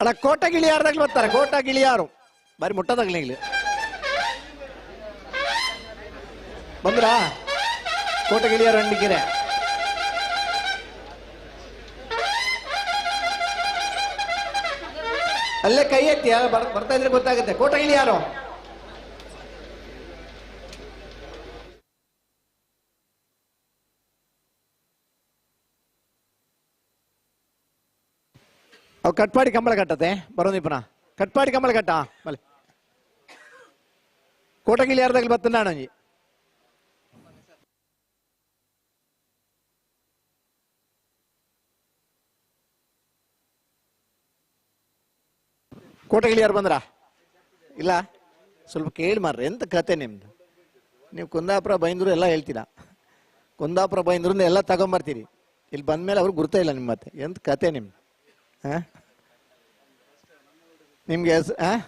ಅಣ್ಣ ಕೋಟ ಗಿಳಿಯಾರದಾಗ್ಲಿ ಬರ್ತಾರೆ. ಕೋಟ ಗಿಳಿಯಾರು ಬಾರಿ ಮುಟ್ಟದಾಗ್ಲಿ ಇಲ್ಲಿ ಬಂದ್ರಾ? ಕೋಟ ಗಿಳಿಯಾರು ಹಣ್ಣಿಗೆರೆ. ಅಲ್ಲೇ ಕೈ ಎತ್ತಿ ಬರ್ತಾ ಇದ್ರೆ ಗೊತ್ತಾಗುತ್ತೆ. ಕೋಟ ಗಿಳಿಯಾರು ಅವು ಕಟ್ಪಾಡಿ ಕಂಬಳ ಕಟ್ಟತ್ತೆ ಬರೋದಿಪ್ಪನ ಕಟ್ಪಾಡಿ ಕಂಬಳ ಕಟ್ಟ ಬಲೆ ಕೋಟಗಿಲಿ ಯಾರ್ದಾಗ್ಲಿ ಬತ್ತ ಒಂಜಿ ಕೋಟಗಿಲಿ ಯಾರು ಬಂದ್ರ ಇಲ್ಲ? ಸ್ವಲ್ಪ ಕೇಳಿ ಮಾರ್ರಿ, ಎಂತ ಕತೆ ನಿಮ್ದು? ನೀವು ಕುಂದಾಪುರ ಬೈಂದ್ರು ಎಲ್ಲ ಹೇಳ್ತೀರಾ, ಕುಂದಾಪುರ ಬೈಂದ್ರು ಎಲ್ಲ ತಗೊಂಬರ್ತೀರಿ, ಇಲ್ಲಿ ಬಂದ್ಮೇಲೆ ಅವ್ರಿಗೆ ಗುರ್ತೇ ಇಲ್ಲ ನಿಮ್ಮ ಮತ್ತೆ. ಎಂತ ಕತೆ ನಿಮ್ದು? ಹಾಂ, ನಿಮ್ಗೆ ಹಾಂ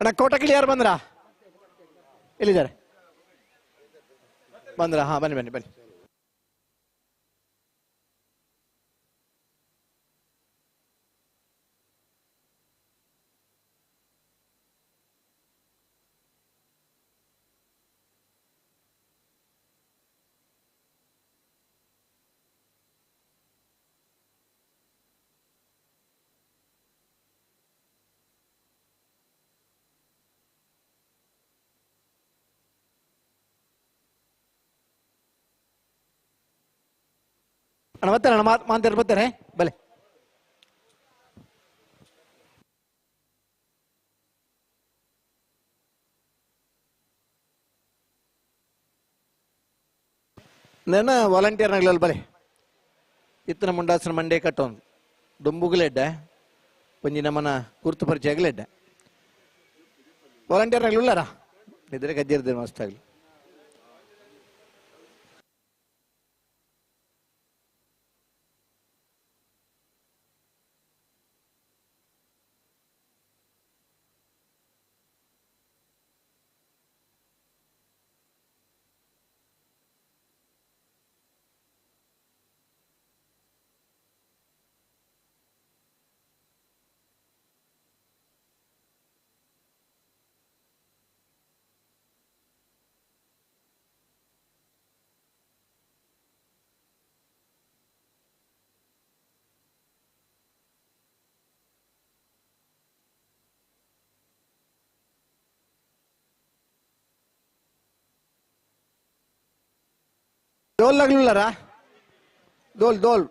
ಅಣ್ಣ ಕೋಟಗಿಲಿ ಯಾರು ಬಂದ್ರಾ? ಎಲ್ಲಿದ್ದಾರೆ? ಬಂದ್ರಾ? ಹಾ, ಬನ್ನಿ ಬನ್ನಿ ಬನ್ನಿ. ಅಣ್ಣ ಬರ್ತಾರೆ, ಅಣ್ಣ ಮಾತಾಡ್ ಬರ್ತಾರೆ, ಬಲೆ. ನನ್ನ ವಾಲಂಟಿಯರ್ನಾಗ್ಲಲ್ಲ ಬಲೆ. ಇತ್ತನ ಮುಂಡಾಸನ ಮಂಡೆ ಕಟ್ಟೊಂದು ದೊಂಬುಗಲೆಡ್ಡೆ ಒಂಜಿ ನಮ್ಮನ ಗುರ್ತು ಪರಿಚಯ ಆಗಲೆಡ್ಡೆ ವಾಲಂಟಿಯರ್ನಾಗ್ಲಿ ಉಳ್ಳಾರ ನಿದ್ರೆ ಗಜ್ಜಿರ್ದೆ ಮಸ್ತಾಗ್ಲಿ. ದೋಲ್ ಲಗ್ಲುಲ್ಲಾರಾ? ದೋಲ್ ದೋಲ್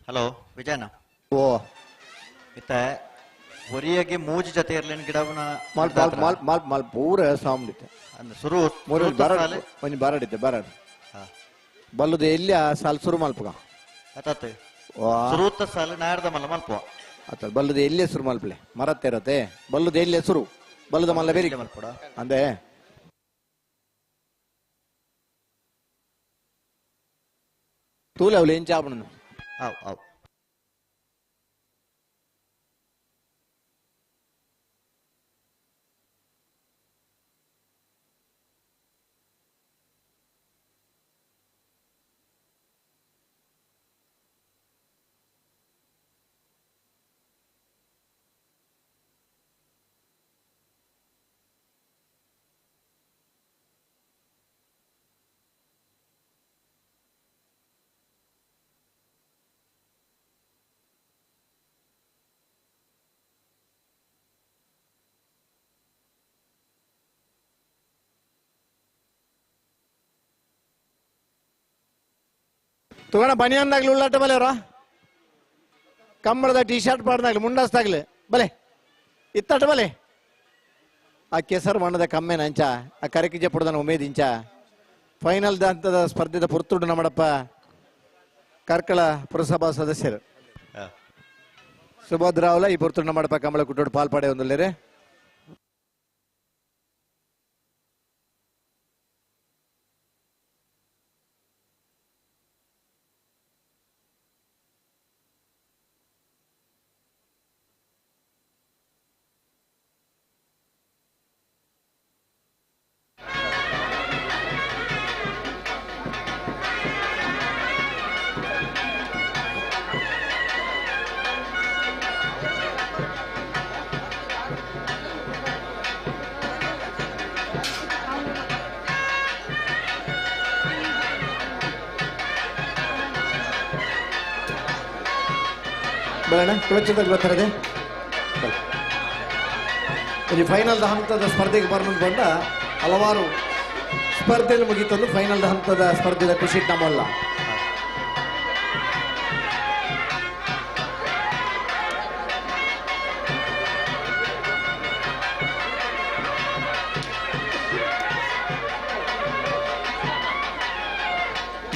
ಹಲೋ ವಿಜಯನ ಓ ಇತ್ತ ಒರಿಯಾಗಿ ಮೂಜಿ ಜೊತೆ ಇರ್ಲೇನ್ ಗಿಡವನ ಮಾಲ್ ಮಾಲ್ ಮಾಲ್ ಮಾಲ್ ಮಾಲ್ ಪೂರ ಸಾಂಬ್ಲಿತ್ತೆ ಸುರು ಮೂರು ಬಾರ ಒಂಜಿ ಬಾರಡಿತ್ತೆ ಬಾರಡ್ ಬಲ್ಲುದ ಎಲ್ಲಿ ಆ ಸಾಲ್ ಸುರು ಮಲ್ಪುಗ ಅತಾತ್ ಸುರುತ್ತ ಸಾಲು ನಾಡ್ದ ಮಲ್ಲ ಮಲ್ಪ ಅತ್ತ ಬಲ್ಲುದ ಎಲ್ಲಿ ಸುರು ಮಲ್ಪಲೆ ಮರತ್ತಿರತ್ತೆ ಬಲ್ಲುದ ಎಲ್ಲಿ ಸುರು ಬಲ್ಲುದ ಮಲ್ಲ ಬೇರೆ ಮಲ್ಪುಡ ಅಂದೆ ತೂಲೆ ಅವಳು ಏನ್ ಚಾಪಣ ಅವ್ ಅವ್ ತುಗಣ ಬನಿಯನ್ದಾಗ್ಲಿ ಉಳ್ಳಾಟ ಬಲೆ ಅವರ ಕಂಬಳದ ಟೀ ಶರ್ಟ್ ಪಾಡ್ದಾಗ್ಲಿ ಮುಂಡಾಸ್ದಾಗ್ಲಿ ಬಲೆ ಇತ್ತಾಟ ಬಲೆ ಆ ಕೆಸರು ಮಣ್ಣದ ಕಮ್ಮೆನ ಅಂಚ ಆ ಕರಕಿಜ ಪುಡದನ ಉಮೇದಿಂಚ ಫೈನಲ್ ಹಂತದ ಸ್ಪರ್ಧೆದ ಪುರ್ತುಡು ನಮ್ಮಡಪ್ಪ ಕಾರ್ಕಳ ಪುರಸಭಾ ಸದಸ್ಯರು ಸುಭದ್ರಾವ್ಲ ಈ ಪುರ್ತುಡು ನಮ್ಮಡಪ್ಪ ಕಂಬಳ ಕುಟ್ಟೋಡು ಪಾಲ್ಪಾಡೆ ಒಂದುಲ್ಲೇರೆ. ಬರೋಣ ಕುಳಚದಾಗ ಬರ್ತಾರೆ ಇಲ್ಲಿ ಫೈನಲ್ ಹಂತದ ಸ್ಪರ್ಧೆಗೆ ಬರೋದು ಬಂದ ಹಲವಾರು ಸ್ಪರ್ಧೆಯಲ್ಲಿ ಮುಗೀತಂದು ಫೈನಲ್ ಹಂತದ ಸ್ಪರ್ಧೆದ ಖುಷಿ ನಮ್ಮಲ್ಲ.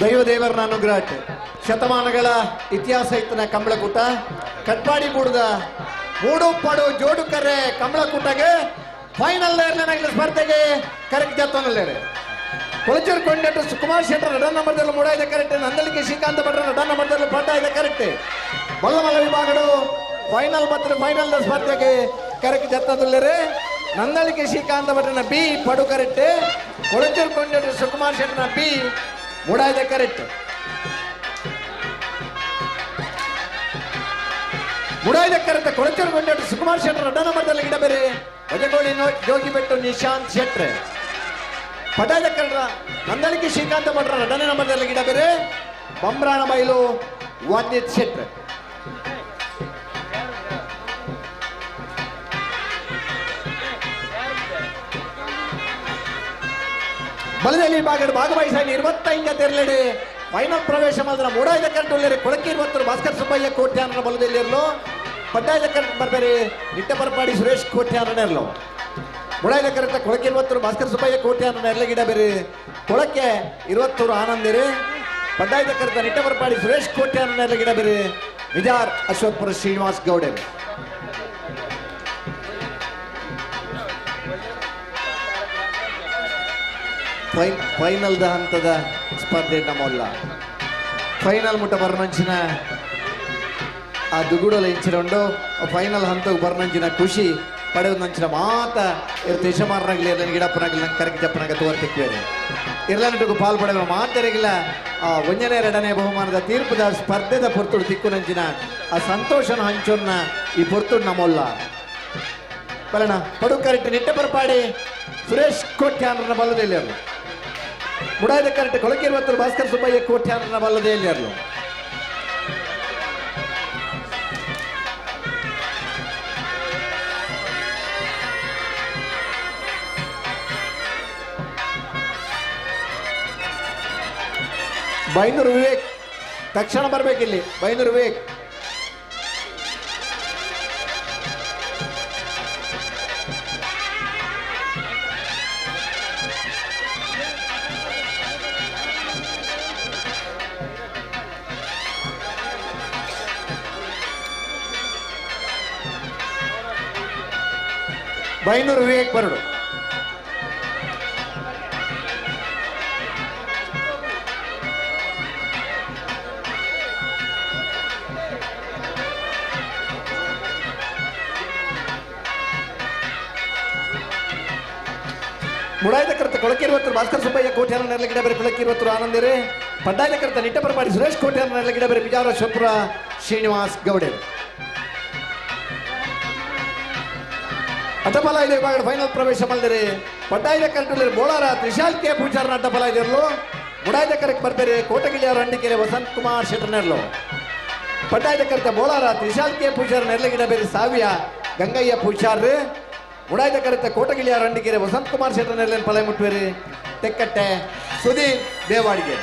ದೈವ ದೇವರನ ಅನುಗ್ರಹ ಶತಮಾನಗಳ ಇತಿಹಾಸ ಇತ್ತನ ಕಂಬಳಕೂಟ ಕಟ್ಪಾಡಿ ಬೂಡದ ಮೂಡು ಪಡು ಜೋಡು ಕರೆ ಕಂಬಳಕೂಟಗೆ ಫೈನಲ್ ಸ್ಪರ್ಧೆಗೆ ಕರೆಕ್ಟ್ ಜತ್ತನಲ್ಲೇರೆ ಕೊಳಚೂರು ಕೊಂಡಟ್ಟು ಸುಕುಮಾರ್ ಶೆಟ್ಟರ್ ರಡನ್ ನಂಬರ್ದಲ್ಲಿ ಮೂಡ ಇದೆ ಕರೆಕ್ಟ್, ನಂದಲಿಕೆ ಶ್ರೀಕಾಂತ ಭಟ್ರ ರಡನ್ ನಂಬರ್ದಲ್ಲಿ ಪಟ್ಟ ಇದೆ ಕರೆಕ್ಟ್. ಬಲ್ಲಮಲ್ಲ ವಿಭಾಗಗಳು ಫೈನಲ್ ಮತ್ತು ಫೈನಲ್ ಸ್ಪರ್ಧೆಗೆ ಕರೆಕ್ಟ್ ಜತ್ತದಲ್ಲೇರೆ ನಂದಳಿಕೆ ಶ್ರೀಕಾಂತ ಭಟ್ರನ ಬಿ ಪಡು ಕರೆಕ್ಟ್, ಕೊಳಚೂರು ಕೊಂಡಟ್ಟು ಸುಕುಮಾರ್ ಶೆಟ್ಟರ್ನ ಬಿ ಮೂಡ ಇದೆ ಕರೆಕ್ಟ್. ಮುಡಾಯ್ದಕ್ಕರಂತ ಕೊಳಚೂರು ಗೊಂಡಟ್ಟು ಸುಕುಮಾರ್ ಶೆಟ್ಟರ್ ಅಡ್ಡ ನಂಬರ್ದಲ್ಲಿ ಗಿಡ ಬೇರೆ ವಜಗೋಳಿ ಜೋಗಿಬೆಟ್ಟು ನಿಶಾಂತ್ ಶೆಟ್ರೆ ಪಟಾಯ್ದಕ್ಕರ ನಂದಳಿಕೆ ಶ್ರೀಕಾಂತ ಭಟ್ರ ಎರಡನೇ ನಂಬರ್ದಲ್ಲಿ ಗಿಡ ಬೇರೆ ಬೊಮ್ರಾಣ ಬೈಲು ವಂದಿತ್ ಶೆಟ್ರೆ. ಬಲದಲ್ಲಿ ಭಾಗಡು ಭಾಗವಹಿಸಾಗಿ 25 ತೆರಳಿಡಿ ಫೈನಲ್ ಪ್ರವೇಶ ಮಾಡಿದ ಮೂಡಾಯ್ದ ಕರೆಂಟ್ ಕೊಳಕಿ ಭಾಸ್ಕರ್ ಸುಬ್ಬಯ್ಯ ಕೋಟ್ಯಾನರ ಬಲದಲ್ಲಿರಲು ಪಟ್ಟಾಯದ ಕರೆಂಟ್ ಬರ್ಬೇರಿ ನಿಟ್ಟ ಪರಪಾಡಿ ಸುರೇಶ್ ಕೋಟ್ಯಾನರಲು ಮುಡಾಯ್ದ ಕರೆಂಟ್ ಕೊಳಕೆ ಭಾಸ್ಕರ್ ಸುಬ್ಬಯ್ಯ ಕೋಟ್ಯಾನರ ಎರಲಗಿಡ ಬೇರೆ ಕೊಳಕೆ 20 ಆನಂದಿರಿ ಪಟ್ಟಾಯದ ಕರೆತ ನಿಟ್ಟ ಪರಪಾಡಿ ಸುರೇಶ್ ಕೋಟ್ಯಾನರ ಎರಲಗಿಡ ಬೇರೆ ವಿಜಾರ್ ಅಶ್ವತ್ಪುರ ಶ್ರೀನಿವಾಸ್ ಗೌಡೆ. ಫೈನಲ್ದ ಹಂತದ ಸ್ಪರ್ಧೆ ನಮ್ಮಲ್ಲ ಫೈನಲ್ ಮುಟ್ಟ ಬರ್ನಂಚಿನ ಆ ದುಗುಡಲು ಇಂಚಿನೊಂಡು ಫೈನಲ್ ಹಂತಕ್ಕೆ ಬರ್ನಂಚಿನ ಖುಷಿ ಪಡೆಯುವಂಚಿನ ಮಾತ ಇರ್ತ ಯಶಮಾರನಾಗಲಿ ಇರ್ಲನ್ ಗಿಡಪ್ಪನಾಗಲಿ ನಂಗೆ ಕರಗಿ ಜಪ್ಪನಾಗ ತೋರ್ತಿಕ್ವೇನೆ ಇರ್ಲನ್ಟು ಪಾಲ್ ಪಡೆಯುವ ಮಾತೆರೆಗಿಲ್ಲ ಆ ಒಂಜನೇ ಎರಡನೇ ಬಹುಮಾನದ ತೀರ್ಪುದ ಸ್ಪರ್ಧೆದ ಪೊರ್ತುಡು ತಿಕ್ಕುನಂಚಿನ ಆ ಸಂತೋಷನ ಹಂಚೊನ್ನ ಈ ಪೊರ್ತುಡು ನಮ್ಮಲ್ಲ. ಬಲಣ ಪಡು ಕರೆಕ್ಟ್ ನಿಟ್ಟ ಪರಪಾಡಿ ಸುರೇಶ್ ಕೋಟ್ಯಾನರನ ಬಲ್ಲದಲ್ಲಿ ಅರ್ಲು ಮುಡಾಯದ ಕರೆಕ್ಟ್ ಕೊಳಕಿರುವತ್ತರು ಭಾಸ್ಕರ್ ಸುಬ್ಬಯ್ಯ ಕೋಟ್ಯಾನರನ ಬಲ್ಲದೆಯಲ್ಲಿ ಅರ್ಲು. ಬೈಂದೂರು ವಿವೇಕ್ ತಕ್ಷಣ ಬರಬೇಕಿಲ್ಲಿ ಬೈಂದೂರು ವಿವೇಕ್. ಬೈಂದೂರು ವಿವೇಕ್ ಬರಡು. ಮುಡಾಯ್ದ ಕರ್ತ ಕೊಳಕಿರುವತ್ತರು ಭಾಸ್ಕರ್ ಸುಬ್ಬಯ್ಯ ಕೋಟ್ಯಾನ ನೆರಳಗಿಡ ಬೇರೆ ಕೊಳಕಿರುವತ್ತರು ಆನಂದಿರಿ. ಪಡ್ಡಾಯ್ದ ಕರ್ತ ನಿಟ್ಟಪರಪಾಡಿ ಸುರೇಶ್ ಕೋಟ್ಯಾನ ನೆರಳಗಿಡ ಬೇರೆ ಬಿಜಾರ ಶಿವಪುರ ಶ್ರೀನಿವಾಸ್ ಗೌಡೆ. ಅಡ್ಡಫಲ ಇದೆ ವಿಭಾಗದ ಫೈನಲ್ ಪ್ರವೇಶ ಮಾಡಿದಿರಿ. ಪಡ್ಡಾಯ್ದ ಕರ್ಟಲ್ಲಿ ಬೋಳಾರ ತ್ರಿಶಾಲ್ ಕೆ ಪೂಜಾರನ ಅಡ್ಡಫಲ ಇದಿರಲು. ಮುಡಾಯ್ದ ಕರಕ್ಕೆ ಬರ್ಬೇರೆ ಕೋಟಗಿಳಿಯರ ಹಂಡಿಕೆರೆ ವಸಂತ್ ಕುಮಾರ್ ಶೆಟ್ಟರ್ನೆರ್ಲು. ಪಡ್ಡಾಯ್ದ ಕರ್ತ ಬೋಳಾರ ತ್ರಿಶಾಲ್ ಕೆ ಪೂಜಾರ ನೆರಳಗಿಡ ಬೇರೆ ಸಾವಿಯ ಗಂಗಯ್ಯ ಪೂಜಾರ್. ಮುಡಾಯ್ದ ಕರೆತ ಕೋಟಗಿಳಿಯರ ಹಂಡಿಕೆರೆ ವಸಂತ್ ಕುಮಾರ್ ಶೆಟ್ಟರ್ನೆರ್ಲೇನು ಪಲಯ ಮುಟ್ಟುವೇರಿ ತೆಕ್ಕಟ್ಟೆ ಸುಧೀರ್ ದೇವಾಡಿಗೆ.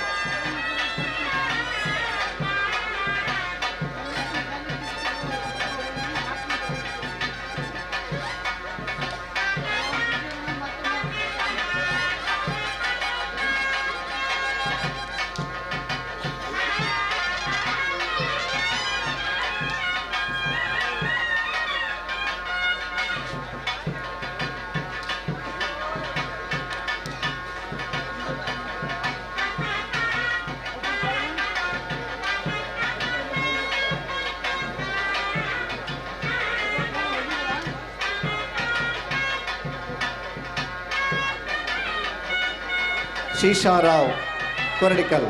ಶೀಶಾರಾವ್ ಕೊರಡಿಕಲ್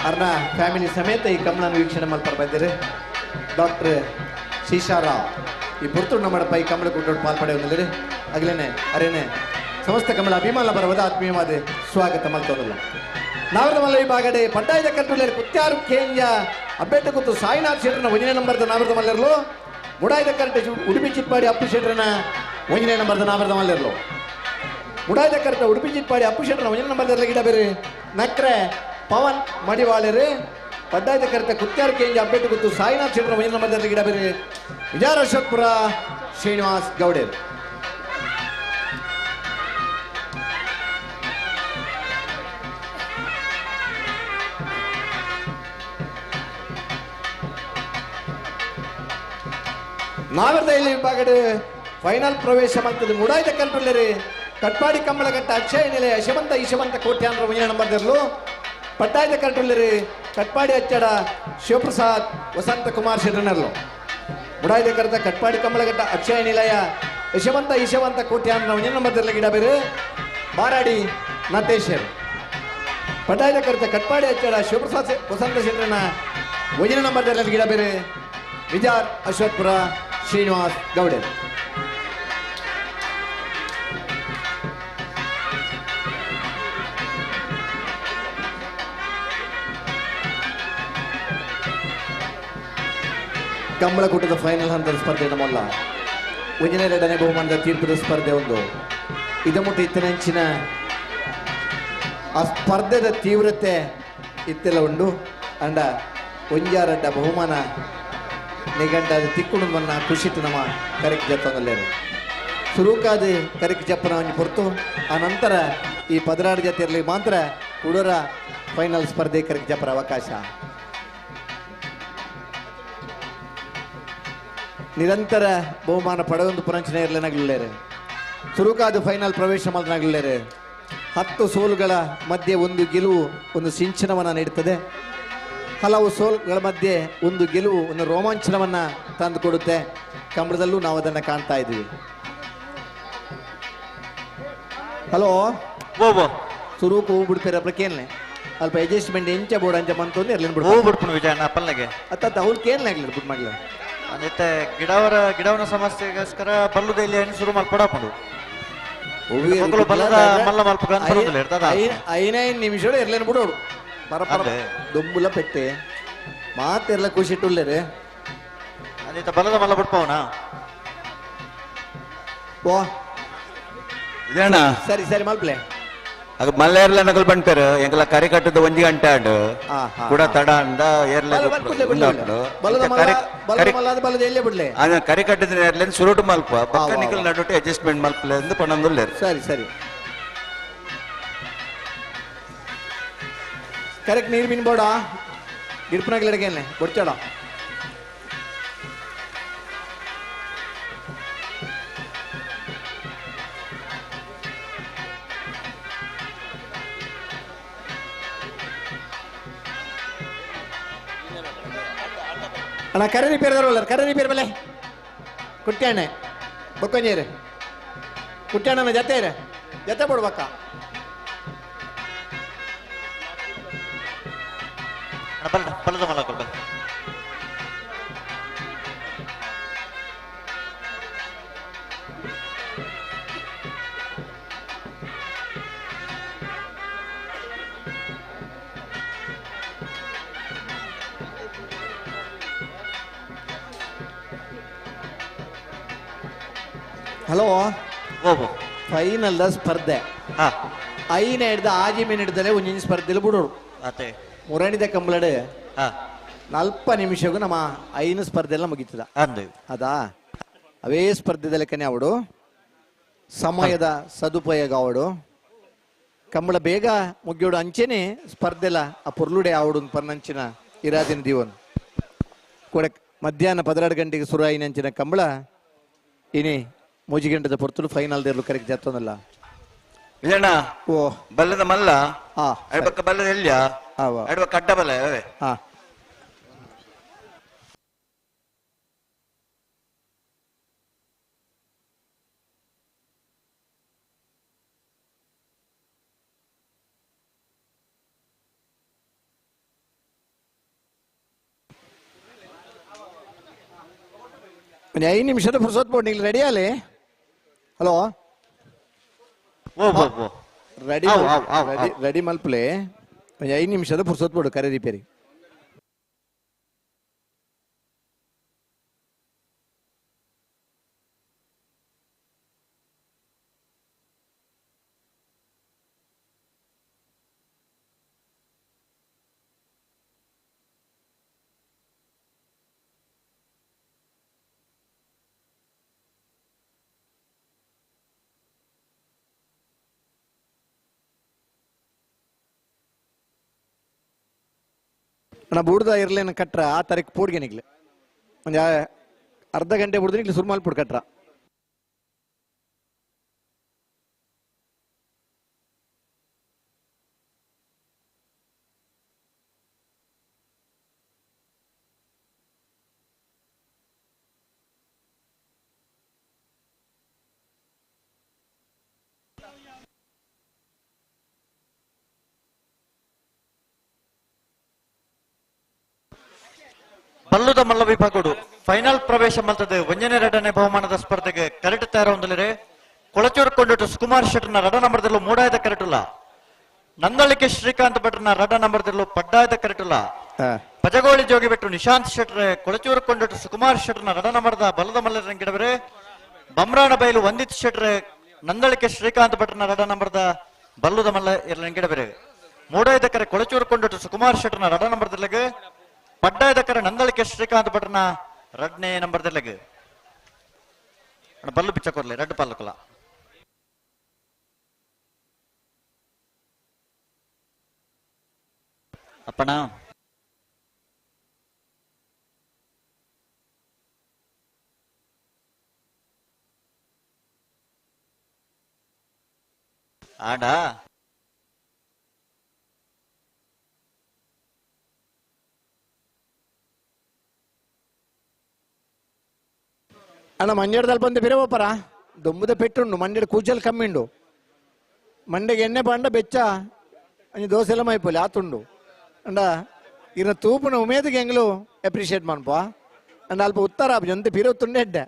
ಅರ್ನ ಫ್ಯಾಮಿಲಿ ಸಮೇತ ಈ ಕಮಲನ್ನು ವೀಕ್ಷಣೆ ಮಾಡ್ತಾರೆ ಬಂದಿರಿ. ಡಾಕ್ಟರ್ ಶೀಶಾರಾವ್ ಈ ಪುರ್ತುಣ್ಣ ಮಾಡಪ್ಪ ಈ ಕಮಲ ಕೂಟೋಡು ಪಾಲ್ಪಡೆಯೊಂದಿರಿ. ಅಗಲೇನೆ ಅರೇನೆ ಸಮಸ್ತ ಕಮಲ ಅಭಿಮಾನ ಬರವದ ಆತ್ಮೀಯವಾದ ಸ್ವಾಗತ ಮಲ್ತೋದಲ್ಲ. ನಾವರದ ಮಲ್ಲ ಈ ಬಾಗಡೆ ಪಡ್ಡಾಯದ ಕಟ್ಟುಲೇರು ಕುತ್ಯಾರು ಕೇಂಜ ಅಬ್ಬೆಟ್ಟ ಕೂತು ಸಾಯಿನಾಥ್ ಶೆಟ್ಟರ್ನ ಒಂದನೇ ನಂಬರ್ದ ನಾವರದ ಮಲ್ಲರ್ಲು. ಮುಡಾಯದ ಕರೆಟೆ ಉಡುಪಿ ಚಿಟ್ಪಾಡಿ ಅಪ್ಪು ಶೆಟ್ಟರ್ನ ಒಂದನೇ ನಂಬರ್ದ ನಾವರದ ಮಲ್ಲರ್ಲು. ಮುಡಾಯ್ದ ಕರೆತ ಉಡುಪಿ ಚಿಟ್ಪಾಡಿ ಅಪ್ಪು ಶೆಟ್ಟರ್ನ ಒಂದನೇ ನಂಬರ್ದ ಗಿಡ ಬೇರೆ ನಕ್ರೆ ಪವನ್ ಮಡಿವಾಳರು. ಪಡ್ಡಾಯ್ದ ಕರೆತ ಕುತ್ಯಾರು ಕೇಂಜ ಅಬ್ಬೆಟ್ಟು ಕೂತು ಸಾಯಿನಾಥ್ ಶೆಟ್ಟರ್ನ ಒಂದನೇ ನಂಬರ್ದ ಗಿಡ ಬೇರೆ ವಿಜಯರಶೋಕ್ಪುರ ಶ್ರೀನಿವಾಸ್ ಗೌಡೇರು. ನಾವರದ ಇಲ್ಲಿ ವಿಭಾಗದ ಫೈನಲ್ ಪ್ರವೇಶ ಮಾಡ್ತದೆ ಮುಡಾಯ್ದ ಕಂಟ್ರೋಲರಿ ಕಟ್ಪಾಡಿ ಕಂಬಳಘಟ್ಟ ಅಕ್ಷಯ ನಿಲಯ ಯಶವಂತ ಈಶವಂತ ಕೋಟ್ಯಾಂತರ ಒಂದನೇ ನಂಬರ್ದಿರಲು. ಪಟ್ಟಾಯ್ದ ಕಂಟ್ರೋಲರಿ ಕಟ್ಪಾಡಿ ಅಚ್ಚಡ ಶಿವಪ್ರಸಾದ್ ವಸಂತ ಕುಮಾರ್ ಶೆಟ್ಟರ್ನರ್ಲು. ಮುಡಾಯ್ದ ಕರೆತ ಕಟ್ಪಾಡಿ ಕಂಬಳಘಟ್ಟ ಅಕ್ಷಯ ನಿಲಯ ಯಶವಂತ ಈಶವಂತ ಕೋಟ್ಯಾಂತರ ಒಂದನೇ ನಂಬರ್ದಿರಲು ಗಿಡ ಬೇರೆ ಬಾರಾಡಿ ನತೇಶರ್. ಪಟ್ಟಾಯ್ದ ಕರೆತ ಕಟ್ಪಾಡಿ ಅಚ್ಚಡ ಶಿವಪ್ರಸಾದ್ ವಸಂತ ಶೆಟ್ಟರ್ನ ಒಂದನೇ ನಂಬರ್ದಿರಲು ಗಿಡ ಬೇರೆ ವಿಜಾರ್ ಅಶ್ವತ್ಪುರ ಶ್ರೀನಿವಾಸ್ ಗೌಡೆ. ಕಂಬಳಕೂಟದ ಫೈನಲ್ ಹಂತದ ಸ್ಪರ್ಧೆ ನಮ್ಮಲ್ಲ ಒಂದನೇ ಎರಡನೇ ಬಹುಮಾನದ ತೀರ್ಪದ ಸ್ಪರ್ಧೆ ಒಂದು ಇದಮುಟ್ಟ ಇತ್ತನೆಂಚಿನ ಆ ಸ್ಪರ್ಧೆದ ತೀವ್ರತೆ ಇತ್ತೆಲ್ಲ ಉಂಡು. ಅಂಡ ಒಂಜಾರಡ್ಡ ಬಹುಮಾನ ನಿಘಂಟ ತಿಕ್ಕುಣವನ್ನು ಖುಷಿತು ನಮ್ಮ ಕರೆಕ್ ಜತ್ತನಲ್ಲೇರು ಸುರುಕಾದ ಕರೆಕ್ ಜಪ್ಪನ ಒಂಜಿ ಪೊರ್ತು. ಆ ನಂತರ ಈ 16 ಜತೆಯಲ್ಲಿ ಮಾತ್ರ ಹುಡುಗರ ಫೈನಲ್ ಸ್ಪರ್ಧೆ ಕರೆಕ್ ಜಪ್ಪರ ಅವಕಾಶ. ನಿರಂತರ ಬಹುಮಾನ ಪಡೆದೊಂದು ಪುರಂಚನೆ ಇರಲೇನಾಗಲಿಲ್ಲೇರು. ಸುರುಕಾದ ಫೈನಲ್ ಪ್ರವೇಶ ಮಾಡಲಾಗಲಿಲ್ಲೇರು. 10 ಸೋಲುಗಳ ಮಧ್ಯೆ ಒಂದು ಗೆಲುವು ಒಂದು ಸಿಂಚನವನ್ನು ನೀಡುತ್ತದೆ. ಹಲವು ಸೋಲುಗಳ ಮಧ್ಯೆ ಒಂದು ಗೆಲುವು ಒಂದು ರೋಮಾಂಚನವನ್ನು ತಂದುಕೊಡುತ್ತೆ. ಕಂಬಳದಲ್ಲೂ ನಾವು ಅದನ್ನು ಕಾಣ್ತಾ ಇದ್ದೀವಿ. ಹಲೋ ಸುರುಕು ಹೂ ಬಿಡ್ತೀರ ಕೇನ್ಲೆ ಅಲ್ಪ ಅಡ್ಜಸ್ಟ್ಮೆಂಟ್ ಎಂಚ ಬೋರ್ಡ್ ಅಂಚ ಬಂತು ಅಂದ್ರೆ ಎಲ್ಲಿ ಹೂ ಬಿಡ್ಪುಣ ವಿಜಯಣ್ಣ ಪಲ್ಲೆಗೆ ಅತ್ತ ಅವ್ರು ಕೇನ್ಲೆ ಆಗ್ಲಿ ಬಿಟ್ಟು ಮಗ್ಲ ಅಂದಿತ್ತೆ ಗಿಡವರ ಗಿಡವನ ಸಮಸ್ಯೆಗೋಸ್ಕರ ಬಲ್ಲುದ ಇಲ್ಲಿ ಏನು ಶುರು ಮಾಡ್ಕೊಡಾಕೊಂಡು ಮಲ್ಲ ಮಲ್ಪ ಐನೈದು ನಿಮಿಷ ಇರ್ಲೇನು ಬಿಡೋಡು ಪರಪರ ದೊಂಬುಲ ಪೆಟ್ಟೆ ಮಾತೆಲ್ಲ ಖುಷಿ ಇಟ್ಟುಲ್ಲೇರೆ ಅಂದಿತ್ತ ಬಲದ ಮಲ್ಲ ಬಿಡ್ಪವನ ಓ ಸರಿ ಸರಿ ಮಲ್ಪ್ಲೆ. ಅದು ಮಲ್ಲೇರ್ಲ ನಗಲ್ ಬಂಡ್ಪೇರು ಎಂಕಲ ಕರಿ ಕಟ್ಟದ ಒಂಜಿ ಗಂಟೆ ಆಂಡ್ ಕೂಡ ತಡ ಅಂದ ಏರ್ಲೆ ಕರಿ ಕಟ್ಟದ ಏರ್ಲೆನ್ ಸುರುಟು ಮಲ್ಪ ಪಕ್ಕ ನಿಕಲ್ ನಡುಟು ಅಡ್ಜಸ್ಟ್ಮೆಂಟ್ ಮಲ್ಪಲೆ ಅಂದ್ ಪಣಂದುಲ್ಲೇರು. ಸರಿ ಸರಿ ಕರೆಕ್ಟ್ ನೀರು ಮೀನು ಬೋಡ ಗಿಡ್ಪನಾಗ್ಲಡಿಗೆ ಬೊಡ್ಚಾಡ ಅಣ್ಣ ಕರೆ ರಿಪೇರ್ ತರೋಲ್ಲ ಕರೆ ರಿಪೇರ್ ಮೇಲೆ ಕುಟ್ಯಾಣೆ ಬೊಕ್ಕೊಂಜೇರು ಕುಟ್ಯಾಣನ ಜೊತೆ ಇರ ಜೊತೆ ಬಿಡ್ಬೇಕ ಹಲೋ ಫೈನಲ್ ಸ್ಪರ್ಧೆ ಐನ ಹಿಡ್ದ ಆಜಿ ಮೀನ್ ಹಿಡ್ದಲೆ ಒಂಜಿನ ಸ್ಪರ್ಧೆಲಿ ಬಿಡೋರು ಮುರಣಿದ ಕಂಬಳಡೆ ನಲ್ಪ ನಿಮಿಷಗೂ ನಮ್ಮ ಐನು ಸ್ಪರ್ಧೆ ಎಲ್ಲ ಮುಗೀತದ ಅದಾ ಅವೇ ಸ್ಪರ್ಧೆದ ಲೆಕ್ಕನೆ ಅವಡು ಸಮಯದ ಸದುಪಯೋಗ ಅವಡು ಕಂಬಳ ಬೇಗ ಮುಗಿಯೋಡು ಅಂಚೆನೆ ಸ್ಪರ್ಧೆಲ ಆ ಪೊರ್ಲುಡೆ ಆವಡು ಪನ್ನಂಚಿನ ಇರಾದಿನ ದೀವನ್ ಕೂಡ ಮಧ್ಯಾಹ್ನ 12 ಗಂಟೆಗೆ ಶುರು ಆಯಿನಂಚಿನ ಕಂಬಳ ಇನಿ ಮೂಜಿ ಗಂಟೆದ ಪೊರ್ತುಲು ಫೈನಲ್ ದೇರ್ಲು ಕರೆಕ್ಟ್ ಜಾತೋನಲ್ಲ ವಿಜಯಣ್ಣ ಓ ಬಲ್ಲದ ಮಲ್ಲ ಎಡಬಕ್ಕ ಬಲ್ಲದ ಎಲ್ಲಿಯ ಎಡಬಕ್ಕ ಅಡ್ಡ ಬಲ್ಲ ಐದು ನಿಮಿಷದ ಫುರ್ಸತ್ ಬೋರ್ಡ್ ನೀವು ರೆಡಿ ಅಲ್ಲಿ ಹಲೋ ರೆಡಿ ರೆಡಿ ಮಲ್ಪಲೆ 5 ನಿಮಿಷದ ಫುರ್ಸತ್ ಬೋರ್ಡ್ ಕರೆ ರಿಪೇರಿ ನಾ ಬುಡ್ದ ಇರ್ಲೇನ ಕಟ್ರ ಆ ತಾರೀಕು ಪೂಡ್ಗೆ ನಿಗ್ಲೆ ಒಂದು ಅರ್ಧ ಗಂಟೆ ಬುಡ್ದು ನಿಗ್ಲಿ ಸುರ್ಮಾಲ್ ಪುಡ್ ಕಟ್ರ ಬಲ್ಲುದ ಮಲ್ಲ ವಿಭಾಗಡು ಫೈನಲ್ ಪ್ರವೇಶ ಮಲ್ತದೆ ಒಂಜನೇ ಎರಡನೇ ಬಹುಮಾನದ ಸ್ಪರ್ಧೆಗೆ ಕರೆಕ್ಟ್ ತಯಾರೊಂದಲಿರೆ ಕೊಳಚೂರು ಕೊಂಡಿಟ್ಟು ಸುಕುಮಾರ್ ಶೆಟ್ಟರ್ನ ರಡ ನಂಬರ್ದಲ್ಲೂ ಮೂಡಾಯದ ಕರೆಟುಲ್ಲ ನಂದಳಿಕೆ ಶ್ರೀಕಾಂತ್ ಭಟ್ರನ ರಡ ನಂಬರ್ದಲ್ಲೂ ಪಡ್ಡಾಯದ ಕರೆಟುಲ್ಲ ಪಜಗೋಳಿ ಜೋಗಿ ಬಿಟ್ಟು ನಿಶಾಂತ್ ಶೆಟ್ರೆ ಕೊಳಚೂರು ಕೊಂಡಿಟ್ಟು ಸುಕುಮಾರ್ ಶೆಟ್ಟರ್ನ ರಡ ನಂಬರ್ದ ಬಲದ ಮಲ್ಲರ ಗಿಡವರೆ ಬಮ್ರಾಣ ಬೈಲು ವಂದಿತ್ ಶೆಟ್ರೆ ನಂದಳಿಕೆ ಶ್ರೀಕಾಂತ್ ಭಟ್ರನ ರಡ ನಂಬರ್ದ ಬಲ್ಲುದ ಮಲ್ಲ ಗಿಡವರೆ ಮೂಡಾಯದ ಕರೆ ಕೊಳಚೂರು ಕೊಂಡಿಟ್ಟು ಸುಕುಮಾರ್ ಶೆಟ್ಟರ್ನ ರಡ ನಂಬರ್ದಲ್ಲಿಗೆ ಪಡ್ಡಾಯದಕ್ಕರ ನಂದಳಿಕೆ ಶ್ರೀಕಾಂತ್ ಭಟ್ರನ ರಡ್ನೇ ನಂಬರ್ ದೆಲ್ಲಗ್ ಬಲ್ಲು ಬಿಚ್ಚ ಕೊರ್ಲೆ ರಡ್ಡು ಪಲ್ಲಕುಲ ಅಪ್ಪಣ ಆಡ ಅಣ್ಣ ಮಂಜೇಡದಲ್ಲಿ ಬಂದು ಬೇರೆ ಹೋಪರ ದೊಂಬುದ ಪೆಟ್ಟುಂಡು ಮಂಡ್ಯದ ಕೂಜಲ್ ಕಮ್ಮಿಂಡು ಮಂಡೆಗೆ ಎಣ್ಣೆ ಪಾಂಡ ಬೆಚ್ಚ ಅಂಜಿ ದೋಸೆ ಎಲ್ಲ ಮೈಪೋಲಿ ಆತುಂಡು ಅಂಡ ಇನ್ನ ತೂಪುನ ಉಮೇದಿಗೆ ಎಂಗ್ಲು ಅಪ್ರಿಷಿಯೇಟ್ ಮನ್ಪ ಅಂಡ ಅಲ್ಪ ಉತ್ತರ ಜೊಂತೆ ಪಿರೋ ತುಂಡೆ ಎಡ್ಡೆ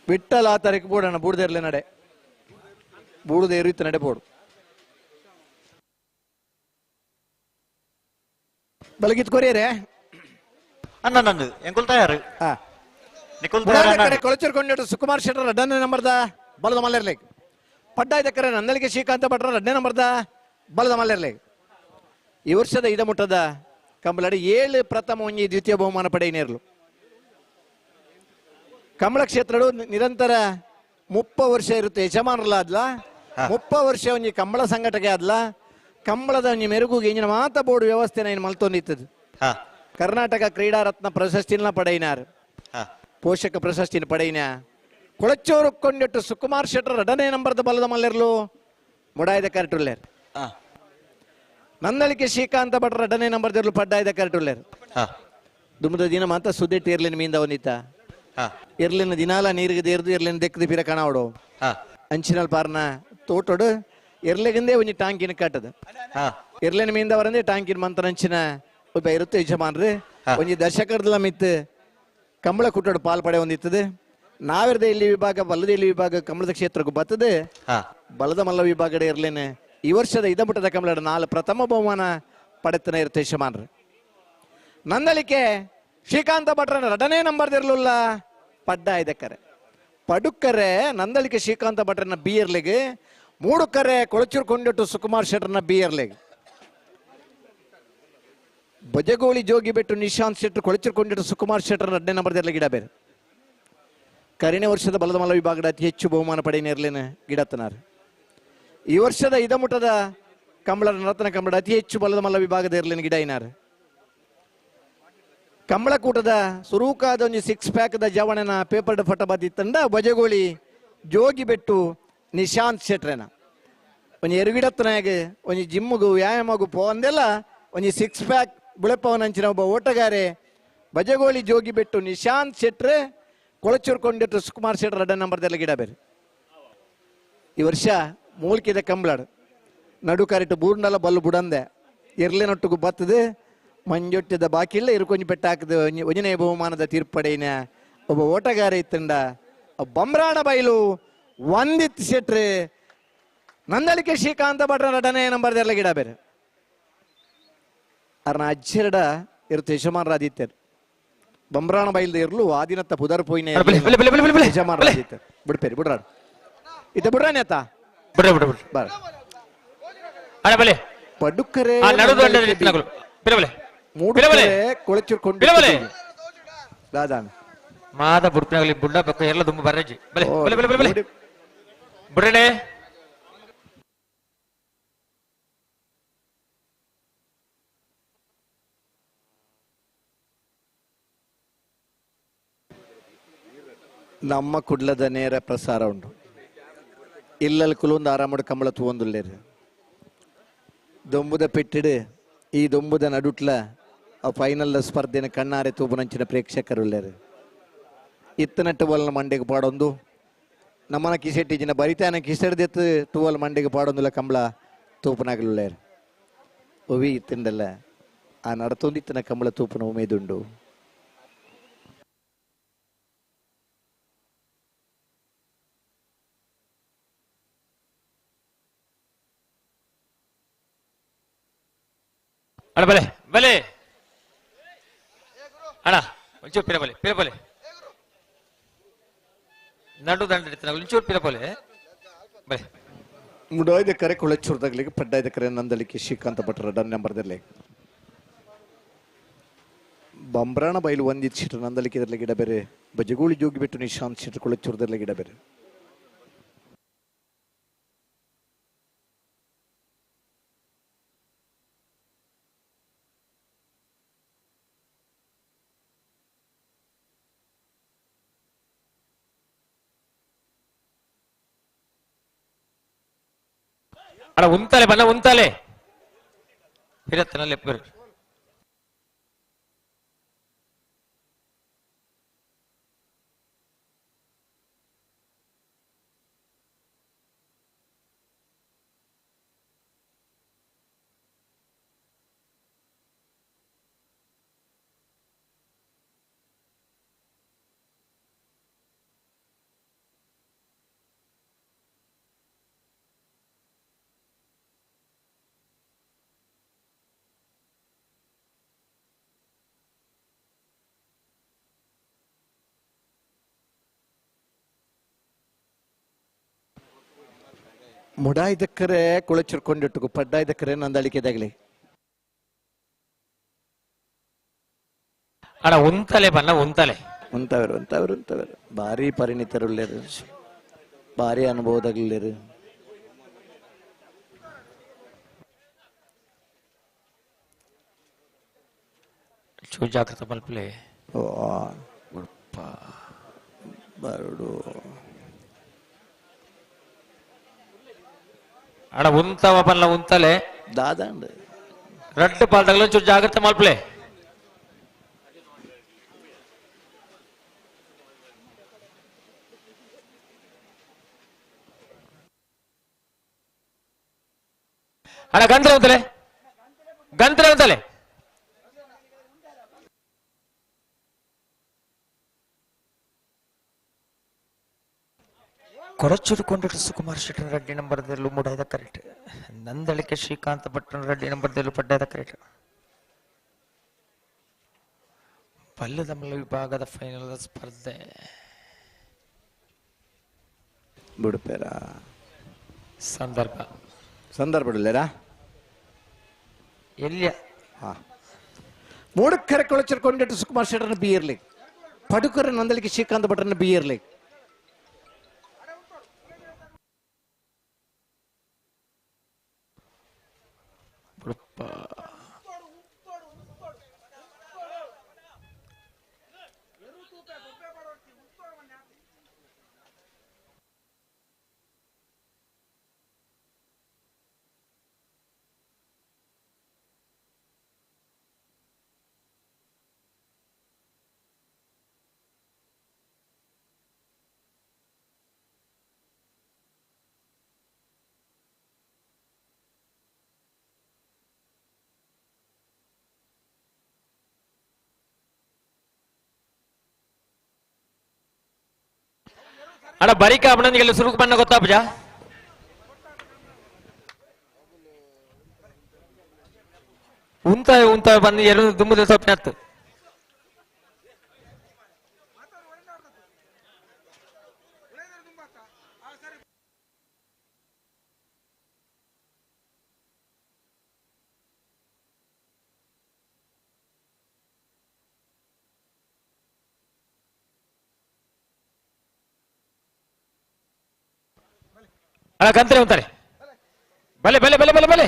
ವಿಠ್ಠಲ ಆ ತಾರೀಕು ಬೂಡಣ್ಣ ಬೂಡ್ದಿರ್ಲಿ ನಡೆ. ಬೂಡುದ ಎರುತ್ತ ನಡೆಪೋಡು ಬಲಗಿತ್ ಕೊರಿಯರೆ ಅಣ್ಣ ನಂದು ಎಂಕುಲ್ ತಯಾರು ನಿಕುಲ್ ಕರೆ ಕೊಳಚೂರು ಕೊಂಡಿಟ್ಟು ಸುಕುಮಾರ್ ಶೆಟ್ಟರ್ ಎರಡನೇ ನಂಬರ್ದ ಬಲದ ಮಲ್ಲೆರ್ಲೇಕ್ ಪಡ್ಡಾಯ್ದ ಕರೆ ನಂದಳಿಕೆ ಶ್ರೀಕಾಂತ ಭಟ್ರ ಎರಡನೇ ನಂಬರ್ದ ಬಲದ ಮಲ್ಲೆರ್ಲೇಕ್ ಈ ವರ್ಷದ ಇದಮುಟ್ಟದ ಕಂಬಳಾಡಿ 7 ಪ್ರಥಮ ಒಂಜಿ ದ್ವಿತೀಯ ಬಹುಮಾನ ಪಡೆಯಿನೇರ್ಲು. ಕಮಲ ಕ್ಷೇತ್ರಡು ನಿರಂತರ 30 ವರ್ಷ ಇರುತ್ತೆ ಯಜಮಾನರಲ್ಲ ಅದ್ಲ 30 ವರ್ಷ ಒಂಜಿ ಕಂಬಳ ಸಂಘಟಕೆ ಆದ್ಲ ಕಂಬಳದ ಒಂಜಿ ಮೆರುಗುಗೆ ಇಂಜಿನ ಮಾತ ಬೋರ್ಡ್ ವ್ಯವಸ್ಥೆನ ಏನು ಮಲ್ತೊಂದಿತ್ತದು. ಕರ್ನಾಟಕ ಕ್ರೀಡಾ ರತ್ನ ಪ್ರಶಸ್ತಿನ ಪಡೆಯಿನಾರ್, ಪೋಷಕ ಪ್ರಶಸ್ತಿನ ಪಡೆಯಿನ ಕೊಳಚೂರು ಕೊಂಡಿಟ್ಟು ಸುಕುಮಾರ್ ಶೆಟ್ಟರ್ ಎರಡನೇ ನಂಬರ್ದ ಬಲದ ಮಲ್ಲೆರ್ಲು ಮುಡಾಯ್ದ ಕರೆಟುಲ್ಲೇರ್. ನಂದಳಿಕೆ ಶ್ರೀಕಾಂತ ಭಟ್ರ ಎರಡನೇ ನಂಬರ್ದಿರ್ಲು ಪಡ್ಡಾಯ್ದ ಕರೆಟುಲ್ಲೇರ್. ದುಮ್ಮದ ದಿನ ಮಾತ ಸುದೆಟ್ಟು ಇರ್ಲಿನ ಮೀಂದ ಅವನಿತ್ತ ಇರ್ಲಿನ ದಿನಾಲ ನೀರಿಗೆ ದೇರ್ದು ಇರ್ಲಿನ ದೆಕ್ಕದ ಪಿರ ಕಾಣವಡು ಅಂಚಿನಲ್ ಪಾರ್ನ ತೋಟೋಡು ಇರ್ಲಿಗಂದೇ ಒಂಜಿ ಟಾಂಕಿನ ಕಟ್ಟದ ಇರ್ಲಿನ ಮೀಂದವರಂದೇ ಟಾಂಕಿನ ಮಂತ್ರಂಚಿನ ಒಬ್ಬ ಇರುತ್ತೆ ಯಜಮಾನ್ರಿ ಒಂಜಿ ದಶಕರ್ದಲ ಮಿತ್ತು ಕಂಬಳ ಕುಟ್ಟೋಡು ಪಾಲ್ ಪಡೆ ಒಂದಿತ್ತದೆ. ನಾವಿರದ ಇಲ್ಲಿ ವಿಭಾಗ ಬಲದ ಇಲ್ಲಿ ವಿಭಾಗ ಕಮಲದ ಕ್ಷೇತ್ರಕ್ಕೂ ಬರ್ತದೆ. ಬಲದ ಮಲ್ಲ ವಿಭಾಗಡೆ ಇರ್ಲೇನೆ ಈ ವರ್ಷದ ಇದಮುಟ್ಟದ ಕಮಲ 4 ಪ್ರಥಮ ಬಹುಮಾನ ಪಡೆತನ ಇರುತ್ತೆ ಯಜಮಾನ್ರಿ. ನಂದಳಿಕೆ ಶ್ರೀಕಾಂತ ಭಟ್ರನ ಎರಡನೇ ನಂಬರ್ದಿರ್ಲಿಲ್ಲ ಪಡ್ಡ ಇದಕ್ಕರೆ ಪಡುಕ್ಕರೆ ನಂದಳಿಕೆ ಶ್ರೀಕಾಂತ ಭಟ್ರನ ಬಿಯರ್ಲಿಗೆ ಮೂಡುಕರೆ ಕೊಳಚೂರು ಕೊಂಡಿಟ್ಟು ಸುಕುಮಾರ್ ಶೆಟ್ಟರ್ನ ಬಿಯರ್ಲಿಗೆ ಬಜಗೋಳಿ ಜೋಗಿ ಬೆಟ್ಟು ನಿಶಾಂತ್ ಶೆಟ್ಟರ್ ಕೊಳಚೂರು ಕೊಂಡಿಟ್ಟು ಸುಕುಮಾರ್ ಶೆಟ್ಟರ್ ಎರಡನೇ ನಂಬರ್ದಿರ್ಲಿ ಗಿಡ ಬೇರೆ. ಕರಿಣೆ ವರ್ಷದ ಬಲದ ಮಲ್ಲ ವಿಭಾಗದ ಅತಿ ಹೆಚ್ಚು ಬಹುಮಾನ ಪಡೆಯನೇರ್ಲೇನೆ ಗಿಡತ್ತನಾರ್. ಈ ವರ್ಷದ ಇದಮುಟ್ಟದ ಕಂಬಳ ರತ್ನ ಕಂಬಳ ಅತಿ ಹೆಚ್ಚು ಬಲದ ಮಲ್ಲ ವಿಭಾಗದ ಇರ್ಲೇನೆ ಗಿಡ ಇನಾರ್. ಕಂಬಳಕೂಟದ ಸುರೂಕಾದ ಒಂಜಿ 6 ಪ್ಯಾಕ್ದ ಜವಣನ ಪೇಪರ್ ಫಟ ಬದಿತ್ತಂಡ ಬಜಗೋಳಿ ಜೋಗಿ ಬೆಟ್ಟು ನಿಶಾಂತ್ ಶೆಟ್ರೇನ ಒಂಜಿ ಎರುಗಿಡತ್ತನಾಗ ಒಂಜಿ ಜಿಮ್ಮಗು ವ್ಯಾಯಾಮಗು ಪೋಂದೆಲ್ಲ ಒಂಜಿ 6 ಪ್ಯಾಕ್ ಬುಳೆಪವನಂಚಿನ ಒಬ್ಬ ಓಟಗಾರೆ ಬಜಗೋಳಿ ಜೋಗಿ ಬೆಟ್ಟು ನಿಶಾಂತ್ ಶೆಟ್ರೆ ಕೊಳಚೂರು ಕೊಂಡಿಟ್ಟು ಸುಕುಮಾರ್ ಶೆಟ್ಟರ್ ಎರಡನೇ ನಂಬರ್ದೆಲ್ಲ ಗಿಡ ಬೇರೆ. ಈ ವರ್ಷ ಮೂಲ್ಕಿದ ಕಂಬಳಾಡು ನಡು ಕರೆಕ್ಟ್ ಬೂರ್ನಲ್ಲ ಬಲ್ಲು ಬುಡಂದೆ ಇರ್ಲಿನೊಟ್ಟಿಗೂ ಬತ್ತದೆ ಮಂಜೊಟ್ಟಿದ ಬಾಕಿ ಇಲ್ಲ ಇರುಕೊಂಜಿ ಪೆಟ್ಟ ಹಾಕಿದ ಒಂಜನೇ ಬಹುಮಾನದ ತೀರ್ಪಡೆಯಿನ ಒಬ್ಬ ಓಟಗಾರ ಇತ್ತಂಡ ಬೊಮ್ರಾಣ ಬೈಲು ವಂದಿತ್ ಶೆಟ್ರೆ ನಂದಳಿಕೆ ಶ್ರೀಕಾಂತ ಭಟ್ರ ಎರಡನೇ ನಂಬರ್ದೆಲ್ಲ ಗಿಡ ಬೇರೆ. ಅರ್ನ ಅಜ್ಜೆರಡ ಇರುತ್ತೆ ಯಜಮಾನರಾದಿತ್ಯರು ಬೊಮ್ರಾಣ ಬೈಲ್ದ ಇರ್ಲು ಆದಿನತ್ತ ಪುದರ್ ಪೋಯಿನ ಯಜಮಾನರಾದಿತ್ಯರು ಬಿಡ್ಪೇರಿ ಬಿಡ್ರಾಡು ಇತ್ತ ಬಿಡ್ರಾನೆ ಅತ್ತ ಬಾರ ಪಡುಕ್ಕರೆ ಮೂಡುಕರೆ ಕೊಳಚೂರು ಕೊಂಡು ದಾದಾನ ಮಾದ ಬುಡ್ಪಿನಾಗಲಿ ಬುಡ್ಡ ಬಕ್ಕ ಎಲ್ಲ ದುಂಬ ಬರ್ರಜ್ಜಿ ಬಲೆ ಬಲೆ ಬಲೆ ಬಲೆ ಬುಡ್ರಡೆ. ನಮ್ಮ ಕುಡ್ಲದ ನೇರ ಪ್ರಸಾರ ಉಂಟು ಇಲ್ಲಲ್ ಕುಲೊಂದು ಆರಾಮಡು ಕಂಬಳ ತೂವೊಂದುಲ್ಲೇರು ದೊಂಬುದ ಪೆಟ್ಟಿಡು ಈ ದೊಂಬುದ ನಡುಟ್ಲ ಆ ಫೈನಲ್ ಸ್ಪರ್ಧೆನ ಕಣ್ಣಾರೆ ತೂಪುನಂಚಿನ ಪ್ರೇಕ್ಷಕರುಲ್ಲೇರು. ಇತ್ತನ ಟುವಲ್ನ ಮಂಡೆಗೆ ಪಾಡೊಂದು ನಮ್ಮನ ಕಿಸೆಟ್ಟಿ ಜಿನ ಬರಿತಾನ ಕಿಸೆಡ್ದೆತ್ತು ಟುವಲ್ ಮಂಡೆಗೆ ಪಾಡೊಂದುಲ್ಲ ಕಂಬಳ ತೂಪುನಾಗಲುಲ್ಲೇರು. ಒವಿ ಇತ್ತಿಂದಲ್ಲ ಆ ನಡತೊಂದಿತ್ತನ ಕಂಬಳ ತೂಪುನ ಉಮೇದುಂಡು. ಅಣ್ಣ ಬಲೆ ಬಲೆ ಅಣ್ಣ ಒಂಚೂರು ಪಿರ ಬಲೆ ಪಿರ ಬಲೆ ನಡು ದಂಡ ಇಡ್ತಾನೆ ಒಂಚೂರು ಪಿರ ಬಲೆ ಬಲೆ. ಮುಡಾಯ್ದ ಕರೆ ಕೊಳಚೂರ್ದಾಗ್ಲಿಕ್ಕೆ ಪಡ್ಡಾಯ್ದ ಕರೆ ನಂದಲಿಕ್ಕೆ ಶ್ರೀಕಾಂತ ಭಟ್ರ ಡನ್ ನಂಬರ್ದಲ್ಲಿ ಬಂಬ್ರಾಣ ಬೈಲು ಒಂದಿತ್ತು ಶೀಟ್ ನಂದಲಿಕ್ಕೆ ಇದರಲ್ಲಿ ಗಿಡ ಬೇರೆ ಬಜಗೋಳಿ ಜೋಗಿ ಬಿಟ್ಟು ನಿಶಾಂತ್ ಶೀಟ್ ಕೊಳಚೂರ್ದಲ್ಲೇ ಗಿಡ ಬೇರೆ. ಅಣ್ಣ ಉಂತಾಲೆ ಬನ್ನ ಉಂತಾಲೆ ಹಿರತ್ತನಲ್ಲಿ ಬರ್ರಿ. ಮುಡಾಯ್ದಕ್ಕರೆ ಕುಳಚಿರ್ಕೊಂಡಿಟ್ಟು ಪಡ್ಡಾಯ್ದಕ್ಕರೆ ನಂದಳಿಕೆದಾಗಲಿ ಅಣ್ಣ ಉಂತಲೆ ಬನ್ನ ಉಂತಲೆ ಉಂತವರು ಉಂತವರು ಉಂತವರು ಭಾರಿ ಪರಿಣಿತರುಳ್ಳೇರು ಭಾರಿ ಅನುಭವದಾಗಲೇರು. ಚೂ ಜಾಗ್ರತೆ ಮಲ್ಪಲೆ. ಓ ಬರಡು ಅಣ್ಣ ಉಂತವ ಬಲ್ಲ ಉಂತಲೆ ದಾದಾಂಡ್ ರಡ್ಡು ಪಾಲ್ದಾಗಲೂ ಚೂರು ಜಾಗ್ರತೆ ಮಲ್ಪಲೆ. ಅಣ್ಣ ಗಂತ್ರೆ ಉಂತಲೆ ಗಂತ್ರೆ ಉಂತಲೆ. ಕೊಡಚೂರು ಸುಕುಮಾರ್ ಶೆಟ್ಟರ್ ರೆಡ್ಡಿ ನಂಬರ್ದಲ್ಲೂ ಮೂಡಾಯ್ದ ಕರೆಕ್ಟ್. ನಂದಳಿಕೆ ಶ್ರೀಕಾಂತ ಭಟ್ಟನ ರೆಡ್ಡಿ ನಂಬರ್ದಲ್ಲೂ ಪಡ್ಡಾಯ್ದ ಕರೆಕ್ಟ್. ಪಲ್ಲದಮಲ ವಿಭಾಗದ ಫೈನಲ್ ಸ್ಪರ್ಧೆ ಬಿಡುಪೇರ ಸಂದರ್ಭ ಸಂದರ್ಭ ಬಿಡಲೇರಾ ಎಲ್ಲಿಯ ಹಾ ಮೂಡಕ್ಕರೆ ಕೊಳಚಿರ್ಕೊಂಡಿಟ್ಟು ಸುಕುಮಾರ್ ಶೆಟ್ಟರ್ನ ಬಿ ಇರ್ಲಿ ಪಡುಕರೆ ನಂದಳಿಕೆ ಶ್ರೀಕಾಂತ ಭಟ್ರನ್ನ ಬಿ ಇರ್ಲಿ. ಅಣ್ಣ ಬರಿಕ ಅಪ್ಪನಿಗೆ ಸುರುಕು ಬಣ್ಣ ಗೊತ್ತಾಪಜ ಉಂತಾಯ ಉಂತಾಯ ಬಂದು ಎರಡು ದುಮ್ಮದ ಸೊಪ್ಪಿನ ಹತ್ತು. ಅಣ್ಣ ಕಂತ್ರೆ ಉಂತಾರೆ ಬಲೆ ಬಲೆ ಬಲೆ ಬಲೆ ಬಲೆ.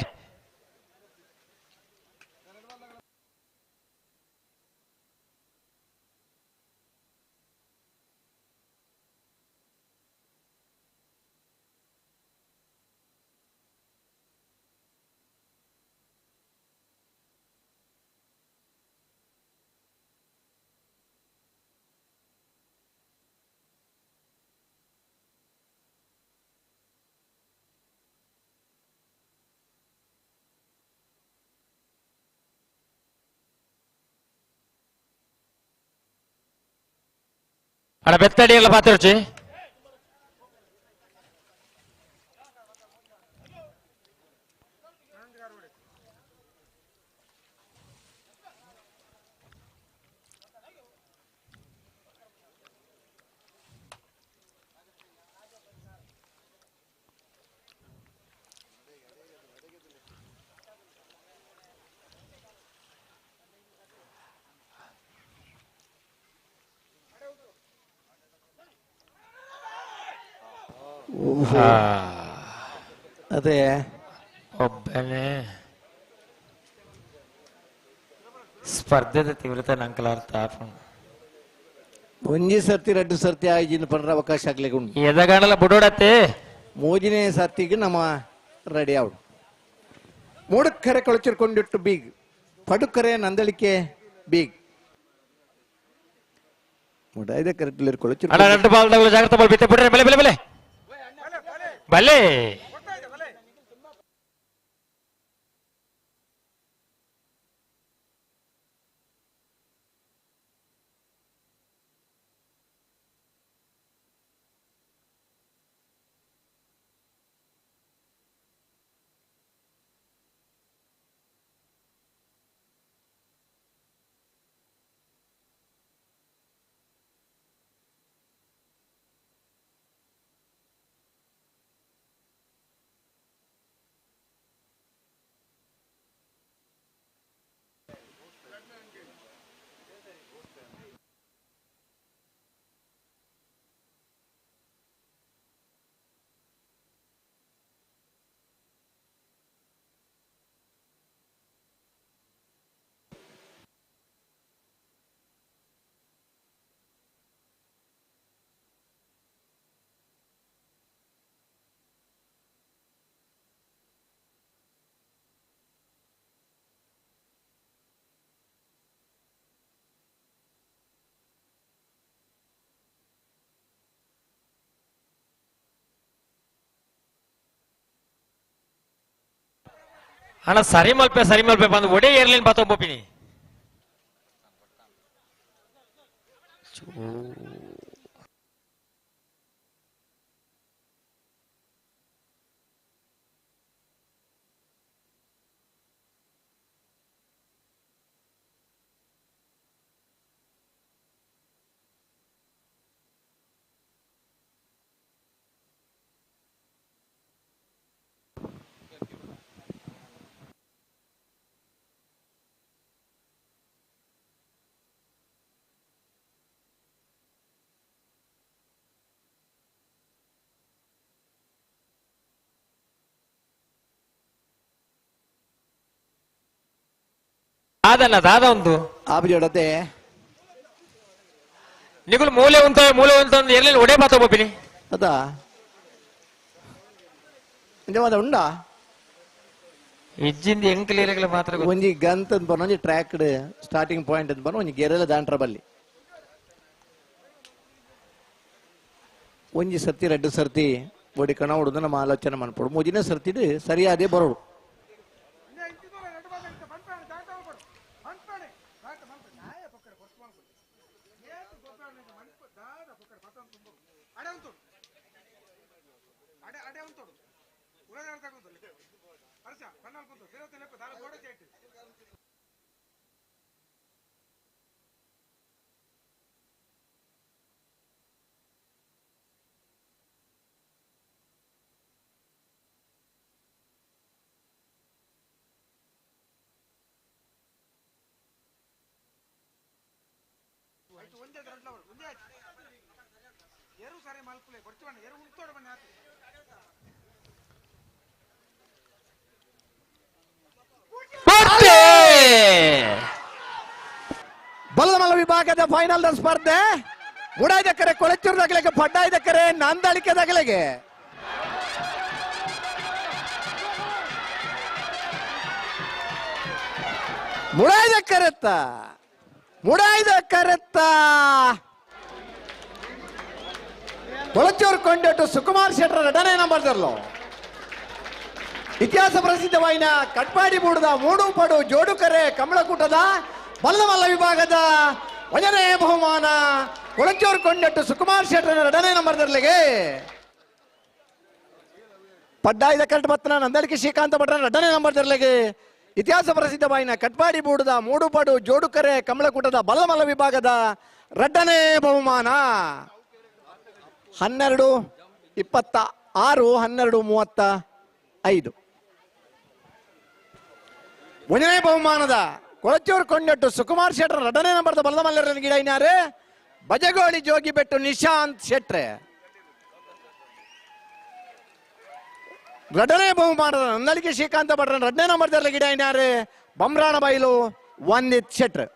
ಅಣ್ಣ ಬೆತ್ತಡಿ ಎಲ್ಲ ಪಾತ್ರೆ ಅದೇ ಒಬ್ಬನೇ ಸ್ಪರ್ಧೆದ ತೀವ್ರತೆ ನಂಕಲಾರ್ಥ ಒಂಜಿ ಸರ್ತಿ ರಡ್ಡು ಸರ್ತಿ ಆಯ್ಜಿನ ಪಂಡ್ರ ಅವಕಾಶ ಆಗ್ಲಿಕ್ಕೆ ಉಂಟು. ಎದಗಾಣಲ ಬುಡೋಡತ್ತೆ ಮೋಜಿನೇ ಸರ್ತಿಗೆ ನಮ್ಮ ರೆಡಿ ಆವಡು. ಮೂಡಕ್ಕರೆ ಕೊಳಚಿರ್ಕೊಂಡಿಟ್ಟು ಬೀಗ್ ಪಡುಕರೆ ನಂದಳಿಕೆ ಬೀಗ್ ಮುಡಾಯ್ದ ಕರೆಕ್ಟ್ ಕೊಳಚಿರ್ ಅಣ್ಣ ರಡ್ಡು ಬಾಲ್ ಜಾಗ್ರತೆ ಬಾಲ್ ಬಿತ್ತೆ ಬಿಡ್ರೆ ಬಲೆ ಬಲೆ ಬಲೆ ಬಲೆ. ಅಣ್ಣ ಸರಿ ಮಲ್ಪೆ ಸರಿ ಮಲ್ಪೆ ಬಂದು ಒಡೆ ಏರ್ಲಿನ್ ಬತ್ತೊಂಬೋಪಿನಿ. ಆದಲ್ಲ ದಾದ ಒಂದು ಆಬಿಜೋಡತೆ ನಿಗುಲು ಮೂಲೆ ಉಂತ ಮೂಲೆ ಉಂತ ಎಲ್ಲಿ ಒಡೆ ಬಾತ ಬೋಪಿನಿ ಅದ ನಿಜವಾದ ಉಂಡಾ ಇಜ್ಜಿಂದ ಎಂಕಲೇರಗಳ ಮಾತ್ರ ಒಂಜಿ ಗಂತ ಅಂತ ಬರೋ ಒಂಜಿ ಟ್ರ್ಯಾಕ್ ಸ್ಟಾರ್ಟಿಂಗ್ ಪಾಯಿಂಟ್ ಅಂತ ಬರೋ ಒಂಜಿ ಗೆರೆಲ ದಾಂಟ್ರ ಬಲ್ಲಿ ಒಂಜಿ ಸರ್ತಿ ರಡ್ಡು ಸರ್ತಿ ಒಡಿ ಕಣ ಹೊಡೆದು ನಮ್ಮ ಆಲೋಚನೆ ಮನ್ಪೋಡು ಮೂಜಿನ ಸರ್ತಿದು ಸರಿಯಾದೇ ಬರೋಡು. ಬಲದಮಲ ವಿಭಾಗದ ಫೈನಲ್ ಸ್ಪರ್ಧೆ ಮುಡಾಯ್ದಕ್ಕರೆ ಕೊಳಚೂರು ದಗಲೆಗೆ ಪಡ್ಡಾಯ್ದಕ್ಕರೆ ನಂದಳಿಕೆ ದಗಲೆಗೆ ಮುಡಾಯ್ದಕ್ಕರೆತ್ತ ಮುಡಾಯ್ದಕ್ಕರೆತ್ತ ಕೊಳಚೂರು ಕೊಂಡಟ್ಟು ಸುಕುಮಾರ್ ಶೆಟ್ಟರ್ ಎರಡನೇ ನಂಬರ್ ತರಲು ಇತಿಹಾಸ ಪ್ರಸಿದ್ಧವಾಯಿನ ಕಟ್ಪಾಡಿ ಬೂಡದ ಮೂಡು ಪಡು ಜೋಡುಕರೆ ಕಮಲಕೂಟದ ಬಲ್ಲಮಲ್ಲ ವಿಭಾಗದ ಒಂದನೇ ಬಹುಮಾನ ಕೊಳಚೂರು ಕೊಂಡಟ್ಟು ಸುಕುಮಾರ್ ಶೆಟ್ಟರ್ ಎರಡನೇ ನಂಬರ್ ತರಲಿಗೆ ಪಡ್ಡಾಯ್ದ ಕರೆಕ್ಟ್ ಬತ್ತನ ನಂದಳಿಕೆ ಶ್ರೀಕಾಂತ ಭಟ್ರ ಎರಡನೇ ನಂಬರ್ ತರಲಿಗೆ ಇತಿಹಾಸ ಪ್ರಸಿದ್ಧವಾಯಿನ ಕಟ್ಪಾಡಿ ಬೂಡದ ಮೂಡುಪಡು ಜೋಡುಕರೆ ಕಮಲಕೂಟದ ಬಲ್ಲಮಲ್ಲ ವಿಭಾಗದ ಎರಡನೇ ಬಹುಮಾನ 12:26 12:35. ಒಂದನೇ ಬಹುಮಾನದ ಕೊಳಚೂರು ಕೊಂಡಟ್ಟು ಸುಕುಮಾರ್ ಶೆಟ್ಟರ್ ಎರಡನೇ ನಂಬರ್ದ ಬಲ್ಲಮಲ್ಲರ ಗಿಡ ಇನ್ನಾರೆ ಬಜಗೋಳಿ ಜೋಗಿಬೆಟ್ಟು ನಿಶಾಂತ್ ಶೆಟ್ರೆ. ಎರಡನೇ ಬಹುಮಾನದ ನಂದಳಿಕೆ ಶ್ರೀಕಾಂತ ಭಟ್ರ ಎರಡನೇ ನಂಬರ್ದಲ್ಲಿ ಗಿಡ ಇನ್ನಾರೆ ಬಮ್ರಾಣ ಬೈಲು ವಂದಿತ್ ಶೆಟ್ರೆ.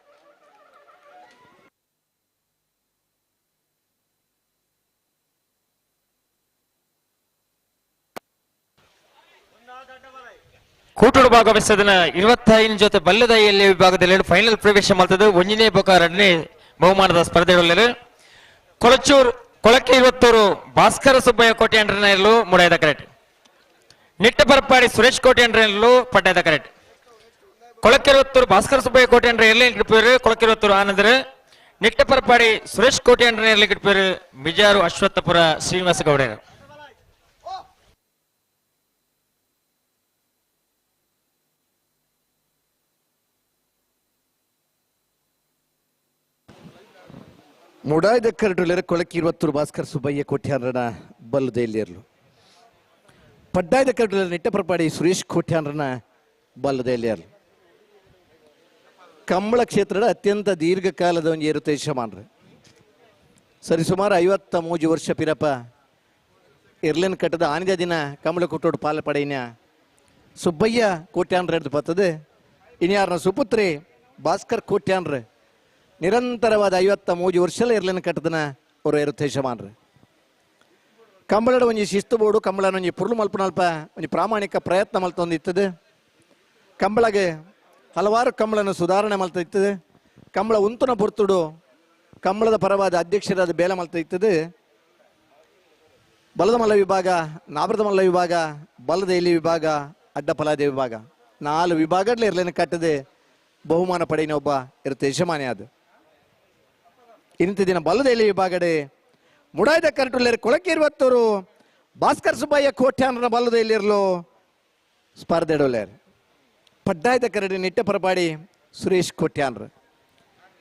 ಕೂಟುಡು ಭಾಗವಹಿಸದನ 25 ಜೊತೆ ಬಲ್ಲದೈಯಲ್ಲಿ ವಿಭಾಗದಲ್ಲಿ ಫೈನಲ್ ಪ್ರವೇಶ ಮಾಡ್ತದೆ. ಒಂದನೇ ಬೊಕ ಎರಡನೇ ಬಹುಮಾನದ ಸ್ಪರ್ಧೆಗಳಲ್ಲಿ ಕೊಳಚೂರು ಕೊಳಕೆ 21 ಭಾಸ್ಕರ ಸುಬ್ಬಯ್ಯ ಕೋಟೆ ಅಂಡ್ರನಲ್ಲೂ ಮುಡಾಯದ ಕರೆಕ್ಟ್, ನಿಟ್ಟ ಪರಪಾಡಿ ಸುರೇಶ್ ಕೋಟೆ ಅಂಡ್ರನಲ್ಲೂ ಪಡ್ಡಾಯದ ಕರೆಕ್ಟ್. ಕೊಳಕೆ 21 ಭಾಸ್ಕರ ಸುಬ್ಬಯ್ಯ ಕೋಟೆ ಅಂಡ್ರ ಎಲ್ಲಿ ಗಿಡಪೇರು ಕೊಳಕೆ 21 ಆನಂದರ್, ನಿಟ್ಟ ಪರಪಾಡಿ ಸುರೇಶ್ ಕೋಟೆ ಅಂಡ್ರ ಎಲ್ಲಿ ಗಿಡಪೇರು ಬಿಜಾರು ಅಶ್ವತ್ಥಪುರ ಶ್ರೀನಿವಾಸ ಗೌಡರು. ಮುಡಾಯ್ದ ಕರಡುಲೆರ ಕೊಳಕಿ 21 ಭಾಸ್ಕರ್ ಸುಬ್ಬಯ್ಯ ಕೋಟ್ಯಾನ್ರನ ಬಲ್ಲದೆಯಲ್ಲಿರಲು, ಪಡ್ಡಾಯ್ದ ಕರಡುಲೆರ ನಿಟ್ಟಪರಪಾಡಿ ಸುರೇಶ್ ಕೋಟ್ಯಾನ್ರನ ಬಲ್ಲದೆಯಲ್ಲಿರಲು. ಕಂಬಳ ಕ್ಷೇತ್ರದ ಅತ್ಯಂತ ದೀರ್ಘಕಾಲದ ಒಂದು ಏರುತ ಯಜಮಾನ್ರು, ಸರಿ ಸುಮಾರು 53 ವರ್ಷ ಪಿರಪ ಇರ್ಲಿನ ಕಟ್ಟದ ಆನಿದ ದಿನ ಕಂಬಳ ಕೊಟ್ಟೋಡು ಪಾಲ ಪಡೆಯಿನ ಸುಬ್ಬಯ್ಯ ಕೋಟ್ಯಾನ್ರ ಹಿಡಿದು ಬರ್ತದೆ. ಇನ್ಯಾರನ ಸುಪುತ್ರಿ ಭಾಸ್ಕರ್ ಕೋಟ್ಯಾನ್ರ ನಿರಂತರವಾದ 53 ವರ್ಷಲ ಇರ್ಲಿನ ಕಟ್ಟದನ ಅವರು ಇರುತ್ತೆ ಯಜಮಾನ್ರು. ಕಂಬಳದ ಒಂಜಿ ಶಿಸ್ತು ಬೋಡು ಕಂಬಳನ ಒಂಜಿ ಪುರ್ಲು ಮಲ್ಪನಲ್ಪ ಒಂಜಿ ಪ್ರಾಮಾಣಿಕ ಪ್ರಯತ್ನ ಮಲ್ತೊಂದಿತ್ತದೆ. ಕಂಬಳಗೆ ಹಲವಾರು ಕಂಬಳನ್ನು ಸುಧಾರಣೆ ಮಲ್ತ ಇತ್ತದೆ. ಕಂಬಳ ಉಂತುನ ಪೊರ್ತುಡು ಕಂಬಳದ ಪರವಾದ ಅಧ್ಯಕ್ಷರಾದ ಬೇಲೆ ಮಲ್ತ ಇತ್ತದೆ. ಬಲದ ಮಲ್ಲ ವಿಭಾಗ, ನಾಬ್ರದ ಮಲ್ಲ ವಿಭಾಗ, ಬಲದ ಎಲಿ ವಿಭಾಗ, ಅಡ್ಡಫಲಾದ ವಿಭಾಗ ನಾಲ್ ವಿಭಾಗಡ್ಲ ಇರ್ಲೇನ ಕಟ್ಟದೆ ಬಹುಮಾನ ಪಡೆಯಿನ ಒಬ್ಬ ಇರುತ್ತೆ ಯಜಮಾನಿ ಅದು. ಇಂಥ ದಿನ ಬಲ್ಲದೆಲ್ಲಿ ವಿಭಾಗಡೆ ಮುಡಾಯ್ದ ಕರಟುಲ್ಲೇರು ಕೊಳಕೆ ಇರುವತ್ತವರು ಭಾಸ್ಕರ್ ಸುಬ್ಬಯ್ಯ ಕೋಟ್ಯಾನರ ಬಲ್ಲದೆಲ್ಲಿರಲು ಸ್ಪರ್ಧೆ ಡೊಲ್ಲೇರು. ಪಡ್ಡಾಯ್ದ ಕರಡಿ ನಿಟ್ಟೆ ಪರಪಾಡಿ ಸುರೇಶ್ ಕೋಟ್ಯಾನ್ರು.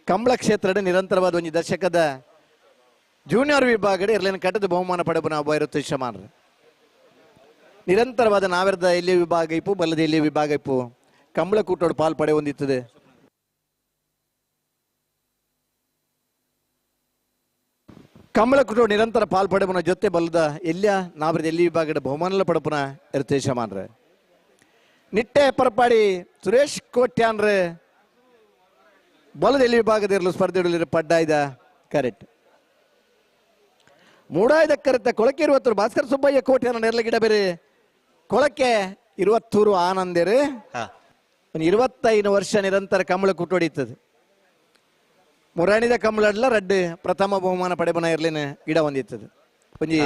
ಕಂಬಳ ಕ್ಷೇತ್ರದ ನಿರಂತರವಾದ ಒಂದು ದಶಕದ ಜೂನಿಯರ್ ವಿಭಾಗಡೆ ಇರ್ಲೇನ ಕಟ್ಟದ ಬಹುಮಾನ ಪಡೆಬನ ಒಬ್ಬ ಇರುತ್ತೆ ಯಜಮಾನರು. ನಿರಂತರವಾದ ನಾವೆರದ ಎಲ್ಲಿ ವಿಭಾಗ ಇಪ್ಪು ಬಲ್ಲದ ಎಲ್ಲಿ ವಿಭಾಗ ಇಪ್ಪು ಕಂಬಳ ಕೂಟೋಡು ಪಾಲ್ ಪಡೆ ಹೊಂದಿತ್ತದೆ. ಕಂಬಳ ಕೂಟೋಡು ನಿರಂತರ ಪಾಲ್ ಪಡೆಬನ ಜೊತೆ ಬಲ್ಲದ ಎಲ್ಲಿಯ ನಾವರದ ಎಲ್ಲಿ ವಿಭಾಗದ ಬಹುಮಾನಲ ಪಡಪುನ ಇರುತ್ತೆ ಯಜಮಾನ್ರೆ. ನಿಟ್ಟೆ ಪರಪಾಡಿ ಸುರೇಶ್ ಕೋಟ್ಯಾನ್ರೆ ಬಲದ ಎಲ್ಲಿ ವಿಭಾಗದ ಇರಲು ಸ್ಪರ್ಧೆ ಪಡ್ಡಾಯ್ದ ಕರೆಕ್ಟ್. ಮೂಡಾಯ್ದ ಕರೆತ ಕೊಳಕೆ ಇರುವತ್ತೂರು ಭಾಸ್ಕರ್ ಸುಬ್ಬಯ್ಯ ಕೋಟ್ಯಾನ ನೆರಳ ಗಿಡ ಬೇರೆ ಕೊಳಕೆ ಇರುವತ್ತೂರು ಆನಂದೇರು 25 ವರ್ಷ ನಿರಂತರ ಕಂಬಳ ಕುಟ್ಟೊಡಿತದೆ. ಮುರಾಣಿದ ಕಂಬಳಡ್ಲ ರಡ್ಡು ಪ್ರಥಮ ಬಹುಮಾನ ಪಡೆಬನ ಇರ್ಲೇನೆ ಗಿಡ ಹೊಂದಿತ್ತದೆ. ಒಂಜಿ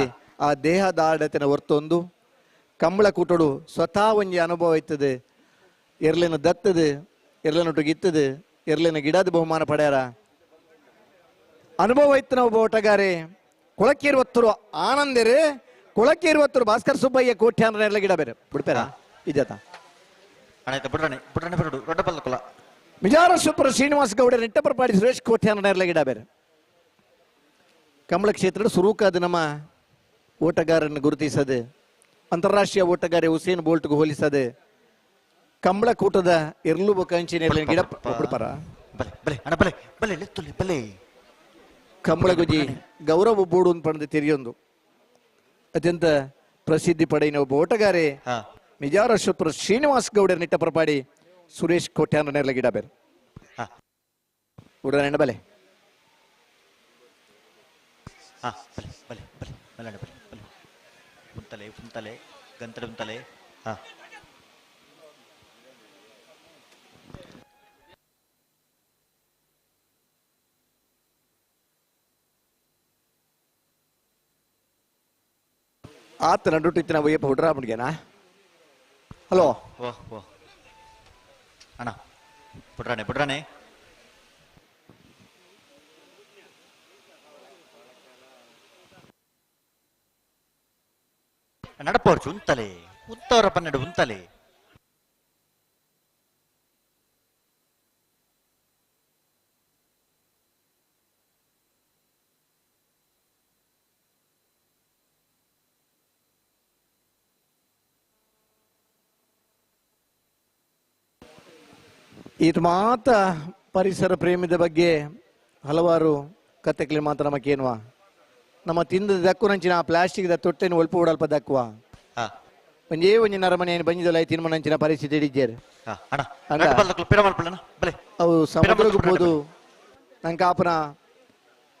ಆ ದೇಹ ದಾಡತೆನ ಹೊರ್ತೊಂದು ಕಂಬಳ ಕೂಟೋಡು ಸ್ವತಃ ಒಂಜಿ ಅನುಭವ ಇತ್ತದೆ. ಎರ್ಲೇನ ದತ್ತದೆ, ಎರ್ಲೇನೊಟ್ಟಿಗೆ ಇತ್ತದೆ, ಎರ್ಲೇನ ಗಿಡದ ಬಹುಮಾನ ಪಡೆಯಾರ ಅನುಭವ ಇತ್ತು. ನಾವು ಓಟಗಾರೆ ಕೊಳಕೆ ಇರುವತ್ತರು ಆನಂದೇರು, ಕೊಳಕೆ ಇರುವತ್ತರು ಭಾಸ್ಕರ್ ಸುಬ್ಬಯ್ಯ ಕೋಟ್ಯಾನ್ರ ಎಲ್ಲ ಗಿಡ ಬೇರೆ ಬಿಡ್ಪೇರ ಇದ್ಯಾತ ಮಿಜಾರ ಸೂಪರ್ ಶ್ರೀನಿವಾಸ ಗೌಡ ನಿಟ್ಟಪರಪಾಡಿ ಸುರೇಶ್ ಕೋಟ್ಯಾನ್ರ ಎಲ್ಲ ಗಿಡ ಬೇರೆ. ಕಮಲ ಕ್ಷೇತ್ರದ ಸುರೂಕಾದ ನಮ್ಮ ಓಟಗಾರನ್ನು ಗುರುತಿಸದೆ ಅಂತಾರಾಷ್ಟ್ರೀಯ ಓಟಗಾರೆ ಹುಸೇನ್ ಬೋಲ್ಟ್ಗೆ ಹೋಲಿಸದೆ ಕಂಬಳ ಕೂಟದ ಎರ್ಲು ಬೊಕಂಚಿನ ಗಿಡ ಬಿಡ್ಪಾರ ಕಂಬಳ ಗುಜಿ ಗೌರವ ಬೋಡು ಪಡೆದ ತೆರೆಯೊಂದು ಅತ್ಯಂತ ಪ್ರಸಿದ್ಧಿ ಪಡೆಯಿನ ಒಬ್ಬ ಓಟಗಾರೆ ನಿಜಾರ ಸೂಪರ್ ಶ್ರೀನಿವಾಸ್ ಗೌಡರ ನಿಟ್ಟ ಪರಪಾಡಿ ಸುರೇಶ್ ಕೋಟ್ಯಾನ ನೆರಳ ಗಿಡ ಬೇರೆ ಉಡನೆ ಬಲೆ ಆತ ನಡುಟ್ಟಿತ್ತಿನ ಒಯ್ಯಪ್ಪ ಹುಡ್ರ ಮುಡ್ಗೆನಾ? ಹಲೋ ಅಣ್ಣ ಬಿಡ್ರಾಣೆ ಬಿಡ್ರಾಣೆ ನಡಪೋರ್ಚು ಉಂತಲೆ ಉತ್ತವರ ಪನ್ನೆಡು ಉಂತಲೆ. ಇದು ಮಾತ ಪರಿಸರ ಪ್ರೇಮದ ಬಗ್ಗೆ ಹಲವಾರು ಕತೆಗಳು ಮಾತ್ರ ನಮಗೇನುವ ನಮ್ಮ ತಿಂದ ದಕ್ಕು ನಂಚಿನ ಪ್ಲಾಸ್ಟಿಕ್ the ತೊಟ್ಟೆನ ಒಲ್ಪ ಉಡಲ್ಪ ದಕ್ಕುವ ಒಂಜೇ ಒಂಜಿ ನರಮನೆ ಬಂಜಿದಲ್ಲ ತಿನ್ಮ ನಂಚಿನ ಪರಿಸ್ಥಿತಿ ಹಿಡಿದ್ದೇರು. ಅವು ಸಮುದ್ರಕ್ಕೆ ಬೋದು ನಂಗೆ ಆಪನ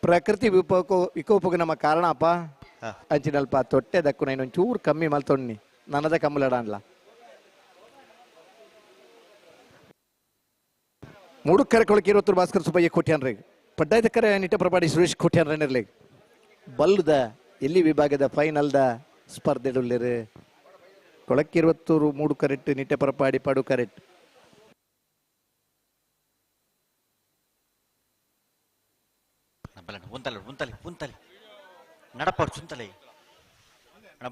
ಪ್ರಕೃತಿ ವಿಕೋಪಕ್ಕೆ ನಮ್ಮ ಕಾರಣ ಅಪ್ಪ ಅಂಚಿನಲ್ಪ ತೊಟ್ಟೆ ದಕ್ಕು ನಾನು ಒಂಚೂರು ಕಮ್ಮಿ ಮಲ್ತೊಣ್ಣಿ ನನ್ನದ ಕಮ್ಮಲಡ ಅನ್ಲ. ಮೂಡುಕ್ಕರೆ ಕೊಳಕೆ ಇರುವತ್ತೂರು ಭಾಸ್ಕರ್ ಸುಬ್ಬಯ್ಯ ಕೋಟ್ಯಾನ್ರಿ ಪಡ್ಡಾಯ್ದ ಕರೆ ನಿಟ್ಟ ಪ್ರಪಾಡಿ ಸುರೇಶ್ ಕೋಟ್ಯಾನ್ರನಿರ್ಲಿ ಬಲ್ಲದ ಎಲ್ಲಿ ವಿಭಾಗದ ಫೈನಲ್ದ ಸ್ಪರ್ಧೆಡುಳ್ಳಿರು ಕೊಳಕಿರುವತ್ತೂರು ಮೂಡು ಕರೆಕ್ಟ್ ನಿಟ್ಟೆ ಪರಪಾಡಿ ಪಡು ಕರೆಕ್ಟ್. ನಡಪೋರ್ಚು ಉಂತಲೆ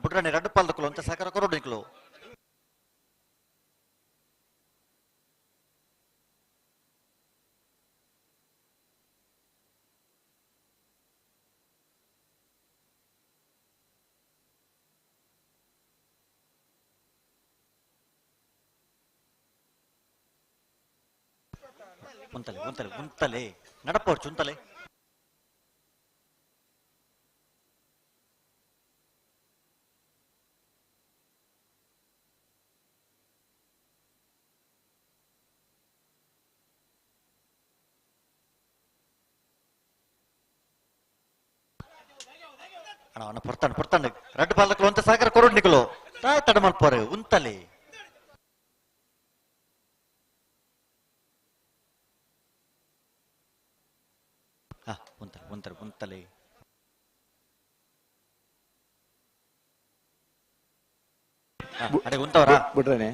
ಬುಡ್ರಾಣಿ ರಡ್ಡು ಪಾಲ್ದಕ್ಕಲು ಅಂತ ಸಾಕಾರ ಕೊರೋಡು ನಿಕ್ಲು. ಉಂತಲೆ ಉಂತಲೆ ಉಂತಲೆ ನಡಪೋರ್ಚು ಉಂತಲೆ. ಅಣ್ಣ ಅಣ್ಣ ಪೊರ್ತಾಂಡು ಪೊರ್ತಾಂಡು ರಡ್ಡು ಪಾಲಕಲು ಅಂತ ಸಾಗರ ಕೊರೋಡ್ ನಿಕಲು ತಾಯ್ ತಡ ಮಲ್ಪೋರೆ ಉಂತಲೆ. ಉಂತಲೆ ಉಂತಲೆ ಉಂತಲೆ ಅಡೆ ಉಂತವರಾ ಬಿಡ್ರೇನೆ.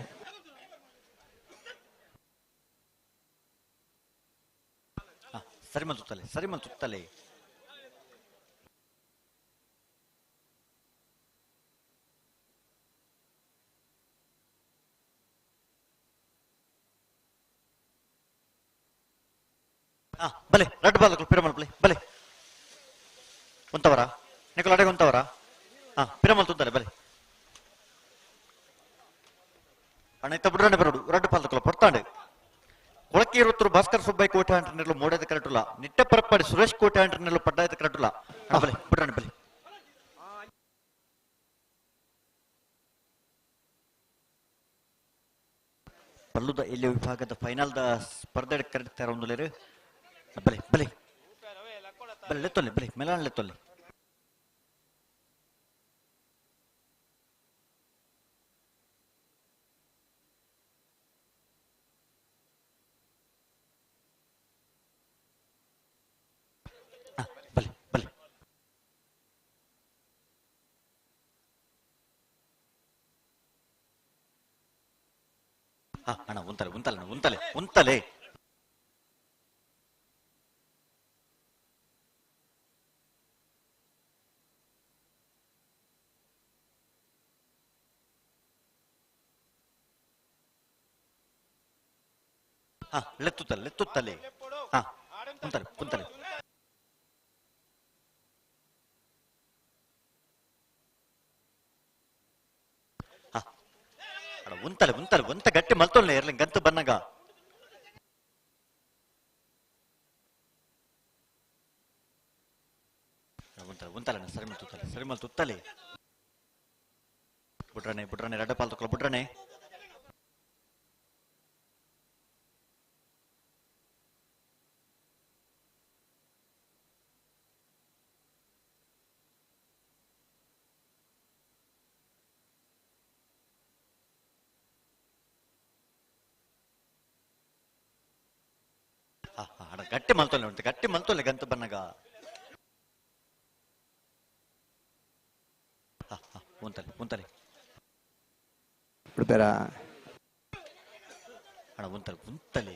ಸರಿ ಮಲ್ತುತ್ತಲೆ ಸರಿ ಮಲ್ತುತ್ತಲೆ ಬಲೆ ರಡ್ಡು ಬಾಲ್ ಪಿರಮಲ್ ಬಲೆ ಬಲೆ ಉಂತವರ ನಿಕಲ್ ಅಡೆಗೆ ಉಂತವರ ಹಾ ಪಿರಮಲ್ ತುದ್ದಲೆ ಬಲೆ ಅಣ್ಣ ಇತ್ತ ಬುಡ್ರಣ್ಣೆ ಬರೋಡು ರಡ್ಡು ಪಾಲ್ದಕ್ಕಲ್ಲ ಪೊರ್ತಾಂಡೆ ಕೊಳಕ್ಕೆ ಇರುತ್ತರು ಭಾಸ್ಕರ್ ಸುಬ್ಬಯ್ಯ ಕೋಟೆ ಅಂಟನೆಲ್ಲ ಮೋಡದ ಕರೆಟುಲ್ಲ ನಿಟ್ಟೆ ಪರಪ್ಪಾಡಿ ಸುರೇಶ್ ಕೋಟೆ ಅಂಟನೆಲ್ಲ ಪಡ್ಡಾಯದ ಕರೆಟುಲ್ಲ ಬಲೆ ಬುಡ್ರಣ್ಣೆ ಬಲೆ ಪಲ್ಲುದ ಎಲ್ಲಿ ವಿಭಾಗದ ಫೈನಲ್ದ ಸ್ಪರ್ಧೆ ಕರೆಕ್ಟ್ ಒಂದು ಬಲೆ ಬಲೆ ಬಲೆ ಲೆತ್ತೊಲ್ಲೆ ಬಲೆ ಮೆಲಾನ್ ಲೆತ್ತೊಲ್ಲೆ ಬಲೆ ಬಲೆ ಅಣ್ಣ ಉಂತಲೆ ಉಂತಲೆ ಉಂತಲೆ ಉಂತಲೆ ಹಾ ಲೆತ್ತುತ್ತಲೆ ಲೆತ್ತುತ್ತಲೆ ಹಾ ಕುಂತಲೆ ಕುಂತಲೆ ಹಾ ಅಡ ಉಂತಲೆ ಉಂತಲೆ ಒಂತ ಗಟ್ಟಿ ಮಲ್ತೊಲ್ಲೆ ಇರ್ಲಿ ಗಂತು ಬನ್ನಗ ಉಂತಲೆ ಉಂತಲೆ ಸರಿ ಮಲ್ತುತ್ತಲೆ ಸರಿ ಮಲ್ತುತ್ತಲೆ ಬುಡ್ರನೆ ಬುಡ್ರನೆ ರಡ್ಡ ಪಾಲ್ ತಕೊಲ್ಲ ಬುಡ್ರನೆ ಗಟ್ಟಿ ಮಲ್ತೊಲ್ಲೆ ಉಂಟು ಗಟ್ಟಿ ಮಲ್ತೊಲ್ಲೆ ಗಂತು ಬನ್ನಗ ಉಂತಲೆ ಉಂತಲೆ ಉಡುಪೇರ ಅಣ್ಣ ಉಂತಲೆ ಉಂತಲೆ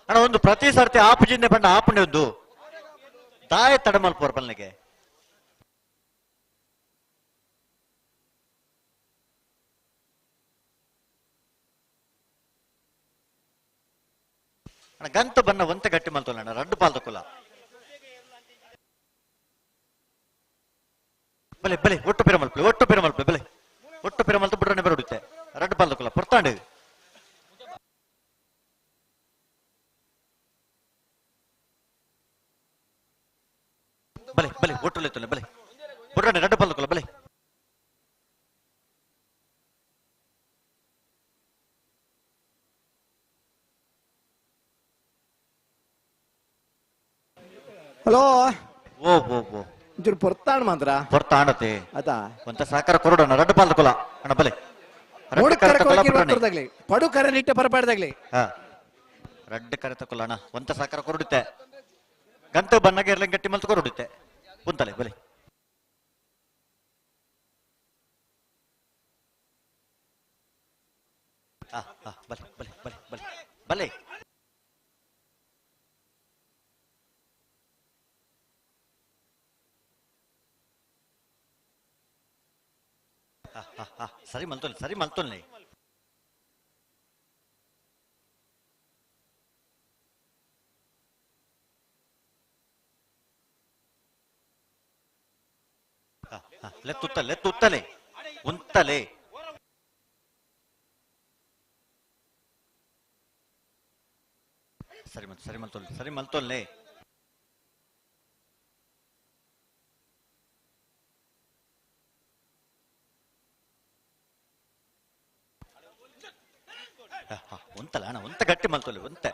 ಅಣ್ಣ ಒಂದು ಪ್ರತಿ ಸರ್ತಿ ಆಪು ಜಿಂದೆ ಬಣ್ಣ ಆಪುಂಡೆ ಒಂದು ದಾಯ ತಡಮಲ್ಪೋರ್ ಪಲ್ಲೆಗೆ ಅಣ್ಣ ಗಂತು ಬಣ್ಣ ಒಂತೆ ಗಟ್ಟಿ ಮಲ್ತೊಲ್ಲ ಅಣ್ಣ ರಡ್ಡು ಪಾಲ್ ತಕೊಲ್ಲ ಬಲೆ ಬಲೆ ಒಟ್ಟು ಪಿರಮಲ್ಪಲೆ ಒಟ್ಟು ಪಿರಮಲ್ಪಲೆ ಬಲೆ ಒಟ್ಟು ಪಿರಮಲ್ತು ಬುಡ್ರನೆ ಬರುಡುತ್ತೆ ರಡ್ಡು ಪಾಲ್ ತಕೊಲ್ಲ ಪೊರ್ತಾಂಡು ಬಲೆ ಬಲೆ ಒಟ್ಟು ಲೆತ್ತೊಲ್ಲೆ ಬಲೆ ಬುಡ್ರನೆ ರಡ್ಡು ಪಾಲ್ ತಕೊಲ್ಲ ಬಲೆ ಹಲೋ ಓ ಓ ಓ ಒಂಚೂರು ಪೊರ್ತಾಣ ಮಾತ್ರ ಪೊರ್ತಾಣತೆ ಆತಾ ಒಂತ ಸಾಕಾರ ಕೊರಡಣ ರಡ್ಡು ಪಾಲ್ ತಕೊಲ್ಲ ಅಣ್ಣ ಬಲೆ ರಡ್ಡು ಕರೆ ತಕೊಲ್ಲ ಬುಡ್ರನೆ. ಪಡು ಕರೆ ನಿಟ್ಟೆ ಪರಪಾಡ್ದಾಗ್ಲಿ ಹಾ ರಡ್ಡು ಕರೆ ತಕೊಲ್ಲ ಅಣ್ಣ ಒಂತ ಸಾಕಾರ ಕೊರಡುತ್ತೆ ಗಂತ ಬನ್ನಗೆ ಇರ್ಲಿ ಗಟ್ಟಿ ಮಲ್ತು ಕೊರಡುತ್ತೆ ಕುಂತಲೆ ಬಲೆ ಆ ಆ ಬಲೆ ಬಲೆ ಬಲೆ ಬಲೆ ಬಲೆ ಆ, ಆ, ಆ, ಸರಿ ಮಲ್ತೊಲ್ಲೆ ಸರಿ ಮಲ್ತೊಲ್ಲೆ ಆ, ಆ, ಲೆತ್ತುತ್ತಲೆ ಲೆತ್ತುತ್ತಲೆ ಉಂತಲೆ ಸರಿ ಮಲ್ ಸರಿ ಮಲ್ತೊಲ್ಲೆ ಸರಿ ಮಲ್ತೊಲ್ಲೆ ಆ, ಆ, ಉಂತಲ್ಲ ಅಣ್ಣ ಉಂತ ಗಟ್ಟಿ ಮಲ್ತೊಲ್ಲೆ ಉಂತೆ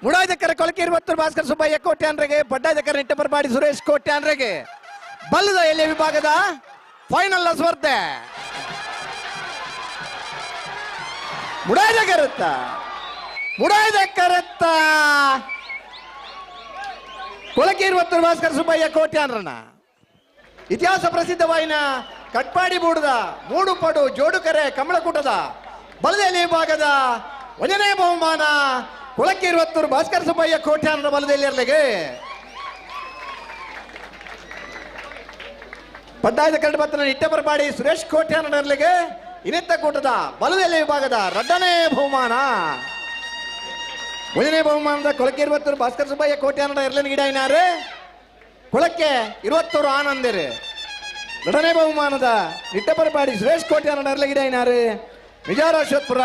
ಮುಡಾಯದಕ್ಕರ ಕೊಳಕೇರಿ ಮತ್ತು ಭಾಸ್ಕರ್ ಸುಬ್ಬಯ್ಯ ಕೋಟ್ಯಾನ್ರೆಗೆ ಪಡ್ಡಾಯದಕ್ಕರ ನಿಟ್ಟಪರಪಾಡಿ ಸುರೇಶ್ ಕೋಟ್ಯಾನ್ರೆಗೆ ಬಲ್ಲದ ಎಲೆ ವಿಭಾಗದ ಫೈನಲ್ ಸ್ಪರ್ಧೆ. ಮುಡಾಯ್ದ ಕರತ್ತ ಮುಡಾಯ್ದ ಕರತ್ತ ಕೊಳಕೆ ಇರುವತ್ತರು ಭಾಸ್ಕರ ಸುಬ್ಬಯ್ಯ ಕೋಟ್ಯಾನ್ರನ ಇತಿಹಾಸ ಪ್ರಸಿದ್ಧವಾಯಿನ ಕಟ್ಪಾಡಿ ಬೂಡದ ಮೂಡುಪಡು ಜೋಡುಕರೆ ಕಮಲಕೂಟದ ಬಲದೇಲಿ ವಿಭಾಗದ ಒಂದನೇ ಬಹುಮಾನ ಕೊಳಕೆ ಇರುವತ್ತೂರು ಭಾಸ್ಕರ ಸುಬ್ಬಯ್ಯ ಕೋಟ್ಯಾನರ ಬಲದೇಲಿಯರ್ಲಿಗೆ. ಪಡ್ಡಾಯದ ಕರಡು ಬತ್ತನ ಇಟ್ಟಪರಪಾಡಿ ಸುರೇಶ್ ಕೋಟ್ಯಾನರಲ್ಲಿಗೆ ಇನ್ನಿತ್ತ ಕೂಟದ ಬಲದೆಲೆ ವಿಭಾಗದ ರಡ್ಡನೇ ಬಹುಮಾನ. ಒಂದನೇ ಬಹುಮಾನದ ಕೊಳಕೆ ಇರುವತ್ತೂರು ಭಾಸ್ಕರ ಸುಬ್ಬಯ್ಯ ಕೋಟ್ಯಾನರ ಎರಲನ ಗಿಡ ಇನಾರು ಕೊಳಕ್ಕೆ ಇರುವತ್ತೂರು ಆನಂದಿರು. ಎರಡನೇ ಬಹುಮಾನದ ನಿಟ್ಟಪರಪಾಡಿ ಸುರೇಶ್ ಕೋಟ್ಯಾನರ ಎರಲ ಗಿಡ ಇನಾರು ವಿಜಾರ ಅಶ್ವತ್ಪುರ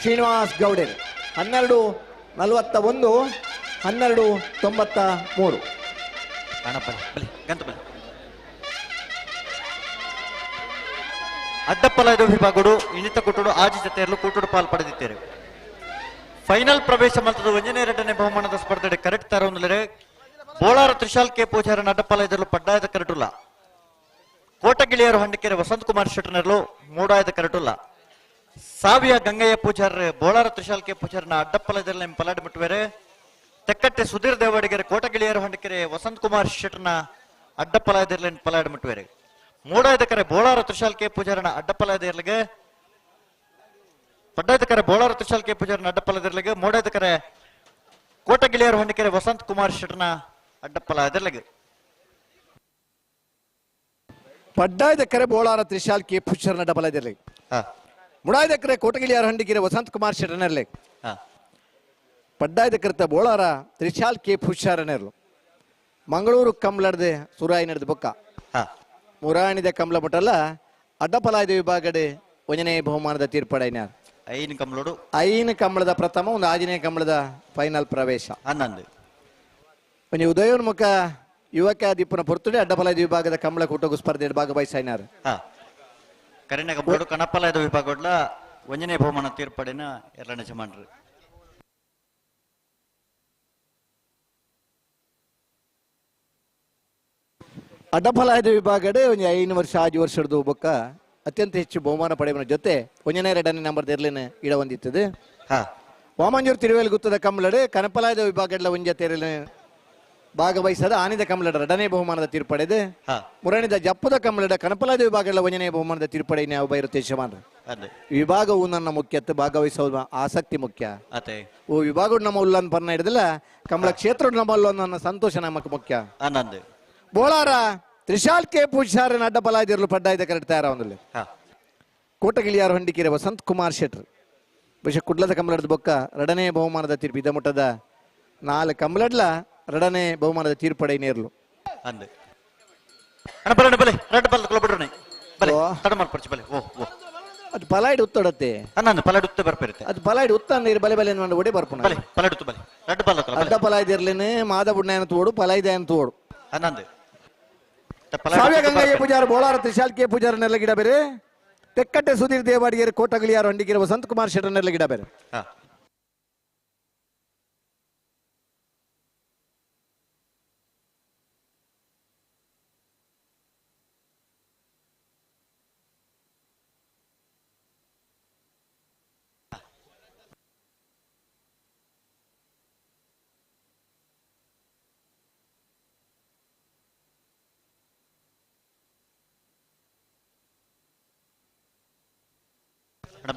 ಶ್ರೀನಿವಾಸ್ ಗೌಡೇರು. 12:41 12:93. ಅಡ್ಡಪ್ಪಲೈದು ವಿಭಾಗಡು ಇನ್ನಿತ ಕೂಟಡು ಆಜಿ ಜತೆಯಲ್ಲೂ ಕೂಟಡು ಪಾಲ್ ಪಡೆದಿದ್ದಾರೆ. ಫೈನಲ್ ಪ್ರವೇಶ ಮಲ್ತದ ಒಂಜನೇ ಎರಡನೇ ಬಹುಮಾನದ ಸ್ಪರ್ಧೆ ಕರೆಕ್ಟ್ ತರವನ್ನಲರೆ ಬೋಳಾರ ತ್ರಿಶಾಲ್ ಕೆ ಪೂಜಾರನ ಅಡ್ಡಪ್ಪಲೈದರಲು ಪಡ್ಡಾಯದ ಕರಟುಲ್ಲ. ಕೋಟಗಿಳಿಯರು ಹಂಡಿಕೆರೆ ವಸಂತ್ ಕುಮಾರ್ ಶೆಟ್ಟರ್ನಲ್ಲೂ ಮೂಡಾಯದ ಕರಟುಲ್ಲ. ಸಾವಿಯ ಗಂಗಯ್ಯ ಪೂಜಾರ ಬೋಳಾರ ತ್ರಿಶಾಲ್ ಕೆ ಪೂಜಾರನ ಅಡ್ಡಪ್ಪಲೈದರಲ್ಲಿ ಪಲಾಡಿ ಮುಟ್ಟುವೆರೆ. ತೆಕ್ಕಟ್ಟೆ ಸುಧೀರ್ ದೇವಾಡಿಗೆರೆ ಕೋಟಗಿಳಿಯರು ಹಂಡಿಕೆರೆ ವಸಂತ್ ಕುಮಾರ್ ಶೆಟ್ಟರ್ನ ಅಡ್ಡಪ್ಪಲೈದರಲ್ಲಿ ಪಲಾಡಿ ಮುಟ್ಟುವೆರೆ. ಮೂಡಾಯದಕರೆ ಬೋಳಾರ ತ್ರಿಶಾಲ್ ಕೆ ಪೂಜಾರನ ಅಡ್ಡಪ್ಪಲೈದರ್ಲಿಗೆ ಪಡ್ಡಾಯದಕರೆ ಬೋಳಾರ ತ್ರಿಶಾಲ್ ಕೆ ಪೂಜಾರನ ಅಡ್ಡಪ್ಪಲೈದರ್ಲಿಗೆ ಮೂಡಾಯದಕರೆ ಕೋಟಗಿಳಿಯರು ಹಂಡಿಕೆರೆ ವಸಂತ್ ಕುಮಾರ್ ಶೆಟ್ಟರ್ನ ಅಡ್ಡಪ್ಪಲೈದರ್ಲಿಗೆ. ಪಡ್ಡಾಯದಕರೆ ಬೋಳಾರ ತ್ರಿಶಾಲ್ ಕೆ ಪೂಜಾರನ ಅಡ್ಡಪ್ಪಲೈದರ್ಲಿಗೆ ಮುಡಾಯದಕರೆ ಕೋಟಗಿಳಿಯರ ಹಂಡಿಕೆರೆ ವಸಂತ್ ಕುಮಾರ್ ಶೆಟ್ಟರ್ನರ್ಲಿಗೆ. ಪಡ್ಡಾಯದಕರೆತ ಬೋಳಾರ ತ್ರಿಶಾಲ್ ಕೆ ಪೂಜಾರನೆರ್ಲು ಮಂಗಳೂರು ಕಂಬ್ಲಡ್ದೆ ಸುರಾಯಿ ನಡೆದ ಬೊಕ್ಕ ಮುರಾಣಿದ ಕಮಲ ಮುಟ್ಟಲ್ಲ ಅಡ್ಡಪಲಾಯ್ದ ವಿಭಾಗಡೆ ಒಂದನೇ ಬಹುಮಾನದ ತೀರ್ಪಡೈನ ಐನ್ ಕಮಲೋಡು ಐನ್ ಕಮಲದ ಪ್ರಥಮ ಒಂದು ಆಜನೇ ಕಮಲದ ಫೈನಲ್ ಪ್ರವೇಶ 11. ಒಂಜಿ ಉದಯೋನ್ಮುಖ ಯುವಕ ದಿಪ್ಪನ ಪೊರ್ತುಡೆ ಅಡ್ಡಪಲಾಯ್ದ ವಿಭಾಗದ ಕಮಲ ಕೂಟಗು ಸ್ಪರ್ಧೆ ಭಾಗವಹಿಸೈನಾರು. ಕರಿನ ಕಮಲೋಡು ಕಣಪಲಾಯ್ದ ವಿಭಾಗಡ್ಲ ಒಂದನೇ ಬಹುಮಾನ ತೀರ್ಪಡಿನ ಎರಡನೇ ಜಮಾನ್ರು. ಅಡ್ಡಫಲಾಯದ ವಿಭಾಗಡೆ ಒಂದು 5 ವರ್ಷ 6 ವರ್ಷದ ಬೊಕ್ಕ ಅತ್ಯಂತ ಹೆಚ್ಚು ಬಹುಮಾನ ಪಡೆಯುವ ಜೊತೆ ಒಂದನೇ ಎರಡನೇ ನಂಬರ್ ಇರ್ಲೇನೆ ಇಡ ಹೊಂದಿತ್ತದೆ. ವಾಮಂಜೂರು ತಿರುವೇಲ್ ಗುತ್ತದ ಕಮಲಡೆ ಕನಪಲಾಯದ ವಿಭಾಗಡ್ಲ ಒಂಜ ತೆರಲೆ ಭಾಗವಹಿಸದ ಆನಿದ ಕಮಲಡ ಎರಡನೇ ಬಹುಮಾನದ ತೀರ್ಪಡೆದು ಮುರಣಿದ ಜಪ್ಪದ ಕಮಲಡ ಕನಪಲಾಯದ ವಿಭಾಗಡ್ಲ ಒಂದನೇ ಬಹುಮಾನದ ತೀರ್ಪಡೆ ನಾವು ಬೈರುತ್ತೆ ಯಜಮಾನ್ರ. ವಿಭಾಗವು ನನ್ನ ಮುಖ್ಯತ್ತು ಭಾಗವಹಿಸುವ ಆಸಕ್ತಿ ಮುಖ್ಯ. ಓ ವಿಭಾಗ ನಮ್ಮ ಉಲ್ಲನ್ ಪನ್ನ ಹಿಡಿದಿಲ್ಲ ಕಮಲ ಕ್ಷೇತ್ರ ನಮ್ಮ ನನ್ನ ಸಂತೋಷ ನಮಕ್ ಮುಖ್ಯ. ಬೋಳಾರ ತ್ರಿಶಾಲ್ ಕೆ ಪೂಜಾರನ ಅಡ್ಡಬಲಾಯ್ದಿರಲು ಪಡ್ಡಾಯ್ದ ಕರೆಕ್ಟ್ ತಯಾರಾವಂದಲ್ಲಿ. ಕೋಟಗಿಳಿಯಾರು ಹಂಡಿಕೆರೆ ವಸಂತ್ ಕುಮಾರ್ ಶೆಟ್ರ್ ಬಹುಶಃ ಕುಡ್ಲದ ಕಮಲದ ಬೊಕ್ಕ ಎರಡನೇ ಬಹುಮಾನದ ತೀರ್ಪು ಇದ ಮುಟ್ಟದ 4 ಕಮಲಡ್ಲ ಎರಡನೇ ಬಹುಮಾನದ ತೀರ್ಪಡೆ ನೇರ್ಲು. ಅದು ಪಲಾಯ್ಡ್ ಉತ್ತಡತ್ತೆ ಅದು ಪಲಾಯ್ಡ್ ಉತ್ತ ನೀರು ಬಲೆ ಬಲೆ ಒಡೆ ಬರ್ಪುಣ ಅಡ್ಡ ಪಲಾಯ್ದಿರ್ಲೇನೆ ಮಾದ ಬುಡ್ನಾಯನ ತೋಡು ಪಲಾಯ್ದ ತೋಡು. ಸಾವಿಯ ಗಂಗಯ್ಯ ಪೂಜಾರ ಬೋಳಾರ ತ್ರಿಶಾಲ್ ಕೆ ಪೂಜಾರನೆಲ್ಲ ಗಿಡ ಬೇರೆ ತೆಕ್ಕಟ್ಟೆ ಸುಧೀರ್ ದೇವಾಡಿಗೆರೆ ಕೋಟಗಿಳಿಯಾರು ಹಂಡಿಗೆರೆ ವಸಂತ್ ಕುಮಾರ್ ಶೆಟ್ಟರ್ನೆಲ್ಲ ಗಿಡ ಬೇರೆ.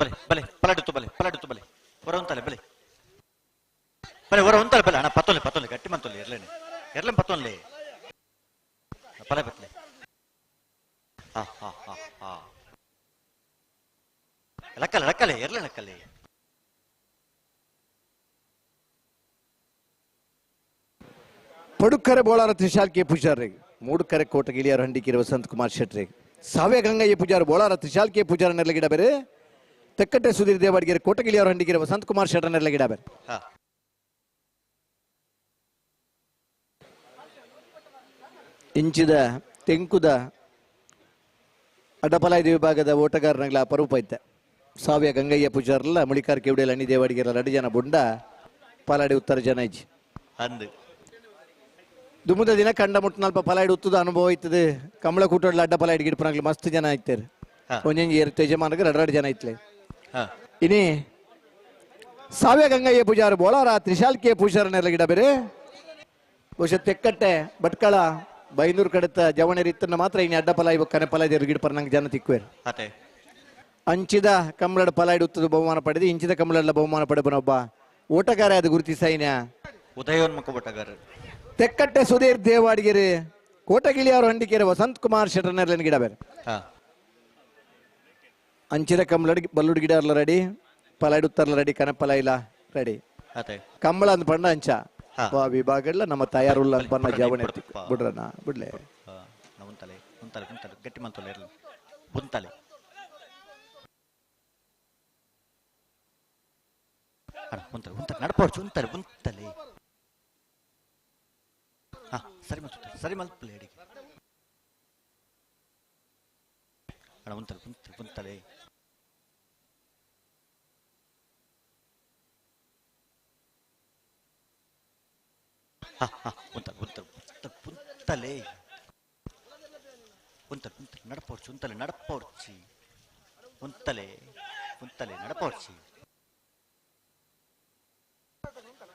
ಬಲೆ ಬಲೆ ಪಲಾಡುತ್ತು ಬಲೆ ಪಲಾಡುತ್ತು ಬಲೆ ಹೊರ ಉಂತಲೆ ಬಲೆ ಬಲೆ ಹೊರ ಉಂತಲೆ ಬಲೆ ಅಣ್ಣ ಪತ್ತೊಲೆ ಪತ್ತೊಲೆ ಗಟ್ಟಿ ಮಂತೊಲೆ ಎರ್ಲೇನೆ ಎರ್ಲೇನೆ ಪತ್ತೊನ್ಲೆ ಪಲೆ ಬತ್ಲೆ ಹಾ ಹಾ ಹಾ ಹಾ ಲಕ್ಕಲೆ ಲಕ್ಕಲೆ ಎರ್ಲೆ ಲಕ್ಕಲೆ. ಪಡುಕರೆ ಬೋಳಾರ ತ್ರಿಶಾಲ್ ಕೆ ಪೂಜಾರಿ ಮೂಡುಕರೆ ಕೋಟಗಿಳಿಯಾರು ಹಂಡಿಕೆರೆ ವಸಂತ್ ಕುಮಾರ್ ಶೆಟ್ರಿ ಸಾವಿಯ ಗಂಗಯ್ಯ ಪೂಜಾರ ಬೋಳಾರ ತ್ರಿಶಾಲ್ ಕೆ ಪೂಜಾರ ನೆರಳಗಿಡ ಬೇರೆ ತೆಕ್ಕಟ್ಟೆ ಸುಧೀರ್ ದೇವಾಡಿಗೆರೆ ಕೋಟಗಿಳಿಯಾರು ಹಂಡಿಕೆರೆ ವಸಂತ್ ಕುಮಾರ್ ಶೆಟ್ಟರ್ ನೆರಳಗಿಡ ಬೇರೆ. ಇಂಚಿದ ತೆಂಕುದ ಅಡ್ಡಪಲಾಯ್ದ ವಿಭಾಗದ ಓಟಗಾರನಗಳ ಅಪರೂಪ ಇದ್ದ ಸಾವಿಯ ಗಂಗಯ್ಯ ಪೂಜಾರಲ್ಲ ಮುಳಿಕಾರ್ ಕೆವಡಿಯಲ್ಲಿ ಅಣ್ಣಿ ದೇವಾಡಿಗೆರ 2 ಜನ ಬುಂಡ ಪಾಲಾಡಿ ಉತ್ತರ ಜನ ಇಜ್ಜಿ ಅಂದು ದುಮ್ಮದ ದಿನ ಕಂಡ ಮುಟ್ಟನಲ್ಪ ಪಲಾಯ್ಡು ಉತ್ತದ ಅನುಭವ ಇತ್ತದೆ. ಕಮಲ ಕೂಟೋಡ್ಲ ಅಡ್ಡ ಪಲಾಯ್ಡು ಗಿಡಪನಾಗ್ಲಿ ಮಸ್ತ್ ಜನ ಐತೇರು. ಒಂಜೊಂಜಿ ಯಜಮಾನಗೆ 2 ಜನ ಐತ್ಲೆ. ಇನಿ ಸಾವ್ಯ ಗಂಗಯ್ಯ ಪೂಜಾರು ಬೋಳಾರ ತ್ರಿಶಾಲ್ ಕೆ ಪೂಜಾರ ಗಿಡ ಬೇರೆ. ಬಹುಶಃ ತೆಕ್ಕಟ್ಟೆ ಭಟ್ಕಳ ಬೈಂದೂರು ಕಡೆತ ಜವಣೇರಿ ಇತ್ತನ್ನ ಮಾತ್ರ ಇನ್ನು ಅಡ್ಡ ಪಲಾಯಿ ಕನೆ ಪಲಾಯಿ ಗಿಡ ಪರ ನಂಗೆ ಜನ ತಿಕ್ಕುವೇರು. ಅಂಚಿದ ಕಂಬಳದ ಪಲಾಯ್ಡು ಉತ್ತದ ಬಹುಮಾನ ಪಡೆದು ಇಂಚಿದ ಕಂಬಳದ ಬಹುಮಾನ ಪಡೆಬನೊಬ್ಬ ಓಟಗಾರ ಅದು ಗುರುತಿಸೈನ ಉದಯೋನ್ಮುಖ ಓಟಗಾರ ತೆಕ್ಕಟ್ಟೆ ಸುಧೀರ್ ದೇವಾಡಿಗೆರೆ ಕೋಟಗಿಳಿಯವರು ಹಂಡಿಕೆರೆ ವಸಂತ್ ಕುಮಾರ್ ಶೆಟ್ಟರ್ನ ಗಿಡ ಬೇರೆ. ಅಂಚಿದ ಕಂಬಳಡ್ ಬಲ್ಲುಡ್ ಗಿಡ ಅರ್ಲ ರೆಡಿ, ಪಲಾಯ್ಡು ಉತ್ತರ್ಲ ರೆಡಿ, ಕನೆ ಪಲಾಯಿಲ ರೆಡಿ. ಕಂಬಳ ಅಂದ್ ಪಂಡ ಅಂಚ ವಿಭಾಗ ನಮ್ಮ ತಯಾರುಲ್ಲ ಅಂತ ಪನ್ನ ಜವಣೆ ಬಿಡ್ರಣ್ಣ ಬಿಡ್ಲೆ. ಗಟ್ಟಿ ಮಂತಲೆ ನಡಪೋರ್ಚು ಉಂತಲೆ ಉಂತಲೆ. ಹಾ ಸರಿ ಮಲ್ತು ಸರಿ ಮಲ್ಪಲೆ ಅಡಿಗೆ ಅಣ್ಣ ಉಂತಲೆ ಉಂತಲೆ ಉಂತಲೆ. ಹಾ ಹಾ ಉಂತಲೆ ಉಂತಲೆ ಉಂತಲೆ ಉಂತಲೆ ಉಂತಲೆ ನಡಪೋರ್ಚು ಉಂತಲೆ ನಡಪೋರ್ಚಿ ಉಂತಲೆ ಉಂತಲೆ ನಡಪೋರ್ಚಿ.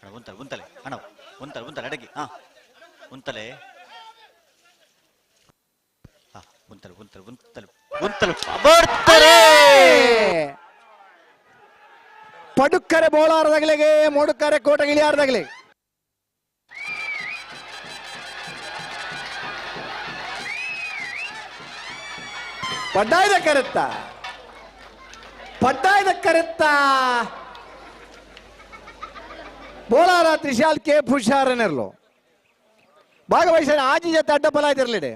ಅಣ್ಣ ಉಂತಲೆ ಉಂತಲೆ ಅಣ್ಣ ಉಂತಲೆ ಉಂತಲೆ ಅಡಗಿ. ಹಾ ಉಂತಲೆ ಹಾ ಉಂತಲೆ ಉಂತಲೆ ಉಂತಲೆ ಉಂತಲೆ ಬರ್ತಾರೆ. ಪಡುಕ್ಕರೆ ಬೋಳಾರದಾಗಲಿಗೆ ಮೋಡುಕ್ಕರೆ ಕೋಟಗಿಳಿಯಾರದಾಗಲಿ. ಪಡ್ಡಾಯ್ದ ಕರೆತ್ತ ಪಡ್ಡಾಯ್ದ ಕರೆತ್ತ ಬೋಳಾರ ತ್ರಿಶಾಲ್ ಕೆ ಪುಷಾರನೆರ್ಲು ಭಾಗವಹಿಸಿದ ಆಜಿ ಜೊತೆ ಅಡ್ಡ ಫಲಾಯ್ತಿರಲಿಡೆ.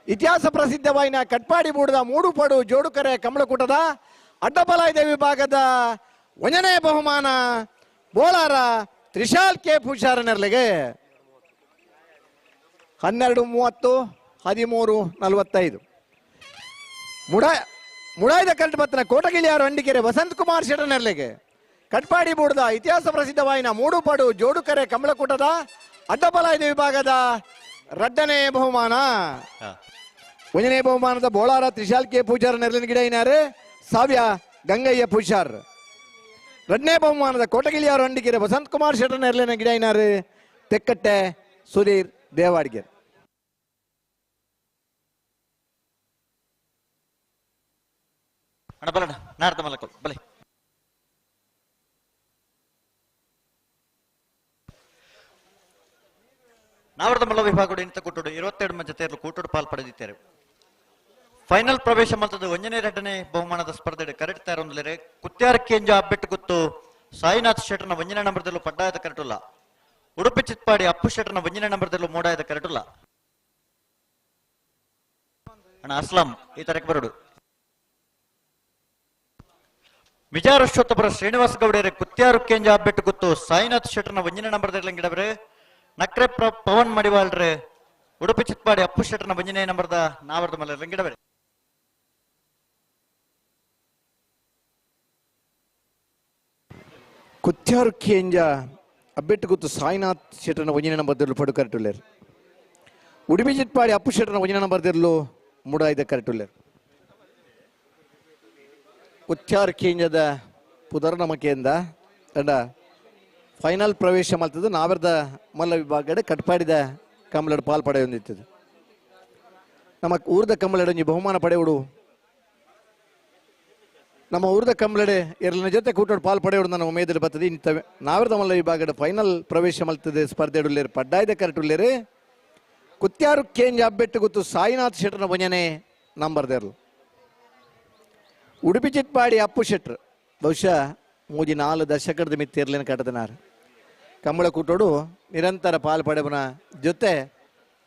ಇತಿಹಾಸ ಪ್ರಸಿದ್ಧವಾಯಿನ ಕಟ್ಪಾಡಿ ಬೂಡದ ಮೂಡುಪಡು ಜೋಡುಕರೆ ಕಮಲಕೂಟದ ಅಡ್ಡಬಲಾಯ್ದ ವಿಭಾಗದ ಒಂದನೇ ಬಹುಮಾನ ಬೋಳಾರ ತ್ರಿಶಾಲ್ ಕೆ ಪೂಜಾರನೆರ್ಲಿಗೆ. 12:30 13:45. ಮುಡಾಯ್ದ ಕರೆಂಟ್ ಬತ್ತನ ಕೋಟಗಿಳಿಯಾರು ಹಂಡಿಕೆರೆ ವಸಂತ್ ಕುಮಾರ್ ಶೆಟ್ಟನೆರ್ಲಿಗೆ. ಕಟ್ಪಾಡಿ ಬೂಡದ ಇತಿಹಾಸ ಪ್ರಸಿದ್ಧವಾಯಿನ ಮೂಡುಪಡು ಜೋಡುಕರೆ ಕಮಲಕೂಟದ ಅಡ್ಡಬಲಾಯ್ದ ವಿಭಾಗದ ರಡ್ಡನೇ ಬಹುಮಾನ. ಒಂದನೇ ಬಹುಮಾನದ ಬೋಳಾರ ತ್ರಿಶಾಲ್ ಕೆ ಪೂಜಾರ್ ನೆರಳಿನ ಗಿಡ ಇನಾರೆ ಸಾವ್ಯ ಗಂಗಯ್ಯ ಪೂಜಾರ್. ರಡ್ಡನೇ ಬಹುಮಾನದ ಕೋಟಗಿಳಿಯಾರು ಹಂಡಿಕೆರೆ ವಸಂತ್ ಕುಮಾರ್ ಶೆಟ್ಟರ್ ನೆರಳಿನ ಗಿಡ ಇನಾರೆ ತೆಕ್ಕಟ್ಟೆ ಸುಧೀರ್ ದೇವಾಡಿಗೆರೆ. ಅಣ್ಣ ಬಲಣ್ಣ ನಾರ್ದ ಮಲಕೋ ಬಲೆ. ನಾವರದ ಮಲ್ಲ ವಿಭಾಗಗಳು ಇಂತ ಕೂಟೋಡು 22 ಮಂದಿ ತೇರಲು ಕೂಟೋಡು ಪಾಲ್ ಪಡೆದಿದ್ದಾರೆ. ಫೈನಲ್ ಪ್ರವೇಶ ಮಲ್ತದ ಒಂದನೇ ಎರಡನೇ ಬಹುಮಾನದ ಸ್ಪರ್ಧೆ ಕರೆಕ್ಟ್ ತಯಾರೊಂದಲೇರೆ ಕುತ್ಯಾರ ಕೇಂಜ ಅಬ್ಬೆಟ್ಟು ಗುತ್ತು ಸಾಯಿನಾಥ್ ಶೆಟ್ಟರ್ನ ಒಂದನೇ ನಂಬರ್ದಲ್ಲೂ ಪಡ್ಡಾಯದ ಕರೆಟುಲ್ಲ. ಉಡುಪಿ ಚಿತ್ಪಾಡಿ ಅಪ್ಪು ಶೆಟ್ಟರ್ನ ಒಂದನೇ ನಂಬರ್ದಲ್ಲೂ ಮೂಡಾಯದ ಕರೆಟುಲ್ಲ. ಅಣ್ಣ ಅಸ್ಲಾಂ ಈ ತರಕ್ಕೆ ಬರೋಡು. ಮಿಜಾರಶ್ವತ್ತಪುರ ಶ್ರೀನಿವಾಸ ಗೌಡರೆ ಕುತ್ಯಾರು ಕೇಂಜ ಅಬ್ಬೆಟ್ಟು ಗುತ್ತು ಸಾಯಿನಾಥ್ ಶೆಟ್ಟರ್ನ ಒಂದನೇ ನಂಬರ್ದಲ್ಲಿ ಗಿಡಬರೆ ನಕ್ರೆ ಪವನ್ ಮಡಿವಾಳ್ರೆ ಉಡುಪಿ ಚಿತ್ಪಾಡಿ ಅಪ್ಪು ಶೆಟ್ಟರ್ನ ಒಂದನೇ ನಂಬರ್ದ ನಾವರ್ದ ಮಲ್ಲ ಗಿಡಬರೆ. ಕುತ್ಯಾರು ಕೇಂಜ ಅಬ್ಬೆಟ್ಟು ಗುತ್ತು ಸಾಯಿನಾಥ್ ಶೆಟ್ಟರ್ನ ಒಂದನೇ ನಂಬರ್ದಿರಲು ಪಡು ಕರೆಟುಲ್ಲೇರು. ಉಡುಪಿ ಚಿತ್ಪಾಡಿ ಅಪ್ಪು ಶೆಟ್ಟರ್ನ ಒಂದನೇ ನಂಬರ್ದಿರಲು ಮೂಡಾಯ್ದ ಕರೆಟುಲ್ಲೇರು. ಕುತ್ಯಾರು ಕೇಂಜದ ಪುದರ್ ನಮಕೆಯಿಂದ ತಂಡ ಫೈನಲ್ ಪ್ರವೇಶ ಮಾಡ್ತದೆ. ನಾವರದ ಮಲ್ಲ ವಿಭಾಗಡೆ ಕಟ್ಪಾಡಿದ ಕಂಬಳಡ್ ಪಾಲ್ ಪಡೆಯೊಂದಿತ್ತದು. ನಮ್ಮ ಊರ್ದ ಕಂಬಳಡೆ ಬಹುಮಾನ ಪಡೆಯುಡು. ನಮ್ಮ ಊರ್ದ ಕಂಬಳಡೆ ಎರಡನ ಜೊತೆ ಕೂಟೋಡು ಪಾಲ್ ಪಡೆಯುಡು ನನ್ನ ಉಮೇದಲ್ಲಿ ಬರ್ತದೆ. ಇಂಥ ನಾವರದ ಮಲ್ಲ ವಿಭಾಗಡೆ ಫೈನಲ್ ಪ್ರವೇಶ ಮಾಡ್ತದೆ ಸ್ಪರ್ಧೆ ಉಳ್ಳೇರು ಪಡ್ಡಾಯ್ದ ಕರೆಟುಳ್ಳೇರು. ಕುತ್ಯಾರು ಕೇಂಜ ಅಬ್ಬೆಟ್ಟು ಗೊತ್ತು ಸಾಯಿನಾಥ್ ಶೆಟ್ಟರ್ನ ಒಂಜನೆ ನಂಬರ್ದೇರ್ಲು. ಉಡುಪಿ ಚಿಟ್ಪಾಡಿ ಅಪ್ಪು ಶೆಟ್ರು ಬಹುಶಃ 3-4 ದಶಕದ ಮಿತ್ತಿರ್ಲಿನ ಕಟ್ಟದನಾರು. ಕಂಬಳ ಕೂಟೋಡು ನಿರಂತರ ಪಾಲ್ ಪಡೆಬನ ಜೊತೆ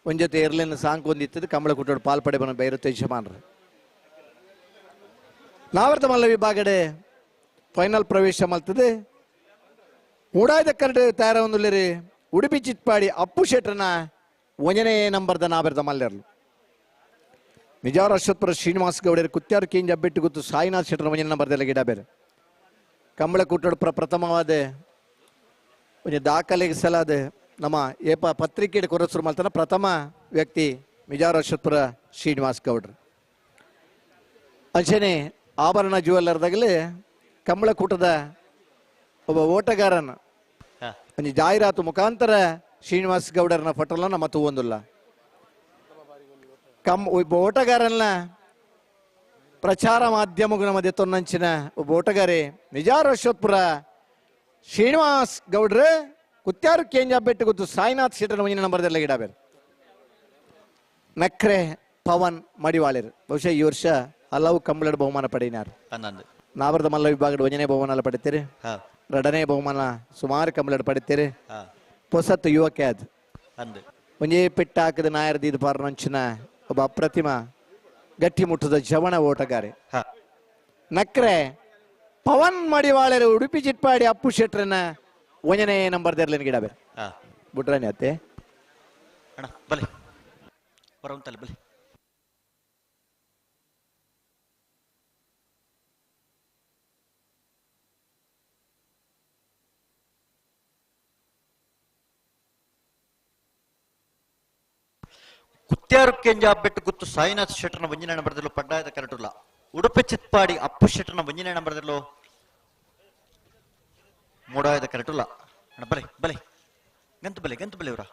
ಒಂದ್ ಜೊತೆ ಎರ್ಲಿನ ಸಾಂಗ್ ಒಂದಿತ್ತದು. ಕಂಬಳ ಕೂಟೋಡು ಪಾಲ್ ಪಡೆಬನ ಬೈರತ್ತೆ ಯಜಮಾನರು. ನಾವರ್ತ ಮಲ್ಲ ವಿಭಾಗಡೆ ಫೈನಲ್ ಪ್ರವೇಶ ಮಲ್ತದೆ. ಮೂಡಾಯ್ದ ಕರಡು ತಯಾರೊಂದುಲ್ಲೇರಿ ಉಡುಪಿ ಚಿಟ್ಪಾಡಿ ಅಪ್ಪು ಶೆಟ್ಟರ್ನ ಒಂದನೇ ನಂಬರ್ದ ನಾವರ್ದ ಮಲ್ಲೆರ್ಲು. ನಿಜಾರ ಅಶ್ವತ್ಪುರ ಶ್ರೀನಿವಾಸ ಗೌಡರು ಕುತ್ಯಾರು ಕೇಂಜ ಅಬ್ಬೆಟ್ಟು ಗೊತ್ತು ಸಾಯಿನಾಥ್ ಶೆಟ್ಟರ್ನ ಒಂದನೇ ನಂಬರ್ದೆಲ್ಲ ಗಿಡ ಬೇರೆ. ಕಂಬಳ ಕೂಟೋಡು ಪ್ರಥಮವಾದ ಒಂಜಿ ದಾಖಲೆಗೆ ಸಲಾದ ನಮ್ಮ ಏಪ ಪತ್ರಿಕೆ ಕೊರಸರು ಮಲ್ತನ ಪ್ರಥಮ ವ್ಯಕ್ತಿ ಮಿಜಾರ ಅಶ್ವತ್ಪುರ ಶ್ರೀನಿವಾಸ್ ಗೌಡ್ರು. ಅಂಚನೆ ಆಭರಣ ಜ್ಯುವೆಲ್ಲರ್ದಾಗಲೇ ಕಂಬಳಕೂಟದ ಒಬ್ಬ ಓಟಗಾರನ ಒಂಜಿ ಜಾಹೀರಾತು ಮುಖಾಂತರ ಶ್ರೀನಿವಾಸ್ ಗೌಡರನ ಫೋಟೋಲ ನಮ್ಮ ತೂವೊಂದುಲ್ಲ. ಕಮ್ ಒಬ್ಬ ಓಟಗಾರನ ಪ್ರಚಾರ ಮಾಧ್ಯಮಗೂ ನಮ್ಮ ದೆತ್ತೊನ್ನಂಚಿನ ಒಬ್ಬ ಓಟಗಾರೆ ನಿಜಾರ್ ಅಶ್ವತ್ಪುರ ಶ್ರೀನಿವಾಸ್ ಗೌಡ್ರು ಕುತ್ಯಾರು ಕೇಂಜ ಬೆಟ್ಟು ಗೊತ್ತು ಸಾಯಿನಾಥ್ ಶೆಟ್ಟರ್ ಮುಂದಿನ ನಂಬರ್ದೆಲ್ಲ ಗಿಡಬೇರು. ನಕ್ರೆ ಪವನ್ ಮಡಿವಾಳಿರು ಬಹುಶಃ ಈ ವರ್ಷ ಹಲವು ಕಂಬಳದ ಬಹುಮಾನ ಪಡೆಯಿನಾರು. ನಾವರದ ಮಲ್ಲ ವಿಭಾಗದ ಒಂದನೇ ಬಹುಮಾನ ಪಡಿತೀರಿ, ಎರಡನೇ ಬಹುಮಾನ ಸುಮಾರು ಕಂಬಳದ ಪಡಿತೀರಿ. ಪೊಸತ್ತು ಯುವಕೆ ಅದು ಒಂಜೇ ಪೆಟ್ಟ ಹಾಕದ ನಾಯರ್ದೀದ್ ಪಾರ್ನಂಚಿನ ಒಬ್ಬ ಅಪ್ರತಿಮ ಗಟ್ಟಿ ಮುಟ್ಟದ ಜವಣ ಓಟಗಾರೆ ನಕ್ರೆ ಪವನ್ ಮಡಿವಾಳರು ಉಡುಪಿ ಚಿಟ್ಪಾಡಿ ಅಪ್ಪು ಶೆಟ್ರನ ಒಂದನೇ ನಂಬರ್ ದೆರ್ಲಿನ ಗಿಡ ಬೇರೆ ಬುಟ್ರಾಣಿ ಅತ್ತೆ ಬಲೆ ಬರೋಂತಲ್ಲ ಬಲೆ. ಕುತ್ಯಾರು ಕೆಂಜ ಬೆಟ್ಟು ಗುತ್ತು ಸಾಯಿನಾಥ್ ಶೆಟ್ಟರ್ನ ಒಂಜನೇ ನಂಬರ್ದಲ್ಲೂ ಪಡ್ಡಾಯದ ಕರಟುಲ್ಲ. ಉಡುಪಿ ಚಿತ್ಪಾಡಿ ಅಪ್ಪು ಶೆಟ್ಟರ್ನ ಒಂಜನೇ ನಂಬರ್ದಲ್ಲೂ ಮೂಡಾಯದ ಕರಟುಲ್ಲ. ಅಣ್ಣ ಬಲೆ ಬಲೆ ಗಂತು ಬಲೆ ಗಂತು ಬಲೆ ಇವರ.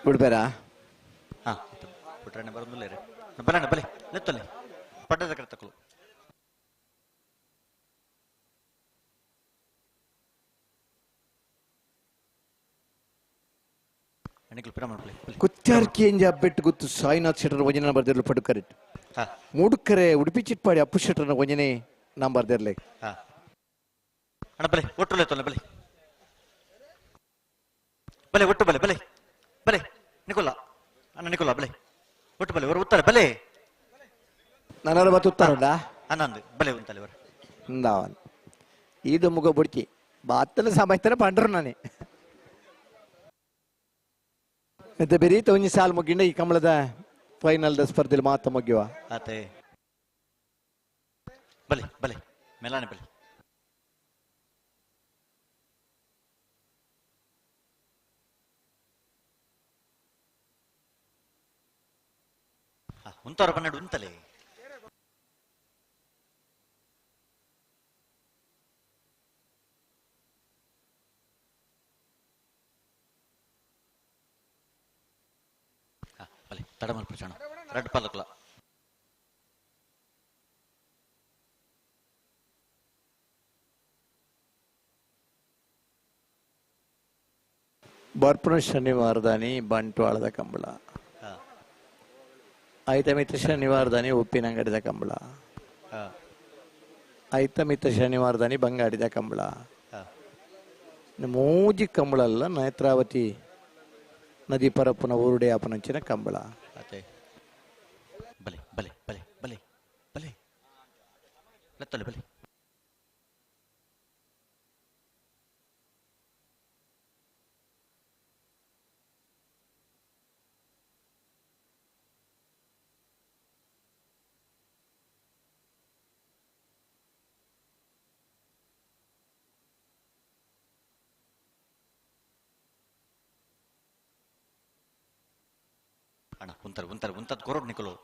ಬಿಡ್ಬೇರಾ? ಹಾ ಬಿಟ್ರೆ ಬರೋದಿಲ್ಲ ರೀ. ಬಲಣ್ಣ ಬಲೆ ನೆತ್ತಲೆ ಪಡ್ಡದ ಕರ್ತಕಲು. ಕುತ್ಯಾರ್ಕಿ ಎಂಜ ಬೆಟ್ಟು ಗುತ್ತು ಸಾಯಿನಾಥ್ ಶೆಟ್ಟರ್ ಒಂಜನೇ ನಂಬರ್ ದೆರ್ಲು ಪಡು ಕರೆಕ್ಟ್. ಮೂಡುಕರೆ ಉಡುಪಿ ಚಿಟ್ಪಾಡಿ ಅಪ್ಪು ಶೆಟ್ಟರ್ನ ಒಂಜನೇ ನಂಬರ್ ದೆರ್ಲೆ. ಅಣ್ಣ ಬಲೆ ಒಟ್ಟು ತೊಲೆ ಬಲೆ ಬಲೆ ಒಟ್ಟು ಬಲೆ ಬಲೆ ಬಲೆ ನಿಕೋಲ ಅಣ್ಣ ನಿಕೋಲ ಬಲೆ ಒಟ್ಟು ಬಲೆ ಅವರು ಉತ್ತರ ಬಲೆ ನಾನಾರು ಬತ್ತು ಉತ್ತಾರುಂಡ ಅನ್ನಂದು ಬಲೆ ಉಂತಲೆ ಅವರು ಇಂದಾವನ್ ಇದು ಮುಗ ಬುಡ್ಕಿ ಬಾತ್ತಲ ಸಮಯತನ ಪಂಡ್ರು ನಾನೇ ಮತ್ತೆ ಬೆರೀತ ಒಂಜಿ ಸಾಲ್ ಮುಗಿಂಡ ಈ ಕಮಲದ ಫೈನಲ್ the ಸ್ಪರ್ಧೆಲಿ ಮಾತ ಮುಗಿಯುವ ಆತೆ ಬಲೆ ಬಲೆ ಮೆಲಾನೆ ಬಲೆ. ಉಂತಾರ ಪನ್ನೆರಡು ಉಂತಲೆ ಬಲೆ ತಡಮಲ್ ಪ್ರಚಾಣ ರಡ್ ಪಾಲಕಲ. ಬರ್ಪುಣ ಶನಿವಾರದಾನಿ ಬಂಟ್ವಾಳದ ಕಂಬಳ, ಐತಮಿತ ಶನಿವಾರದಾನಿ ಉಪ್ಪಿನಂಗಡಿದ ಕಂಬಳ, ಐತಮಿತ ಶನಿವಾರದಾನಿ ಬಂಗಾಡಿದ ಕಂಬಳ, ಮೂಜಿ ಕಂಬಳಲ್ಲ ನೇತ್ರಾವತಿ ನದಿ ಪರಪ್ಪನ ಊರುಡೆ ಅಪನಂಚಿನ ಕಂಬಳ. ಬಲೆ ಬಲೆ ಬಲೆ ಬಲೆ ಬಲೆ ಲತ್ತಲೆ ಬಲೆ. ಅಣ್ಣ ಉಂತಾರೆ ಉಂತಾರೆ ಉಂತದ್ ಕೊರೋಡ್ ನಿಕಲು.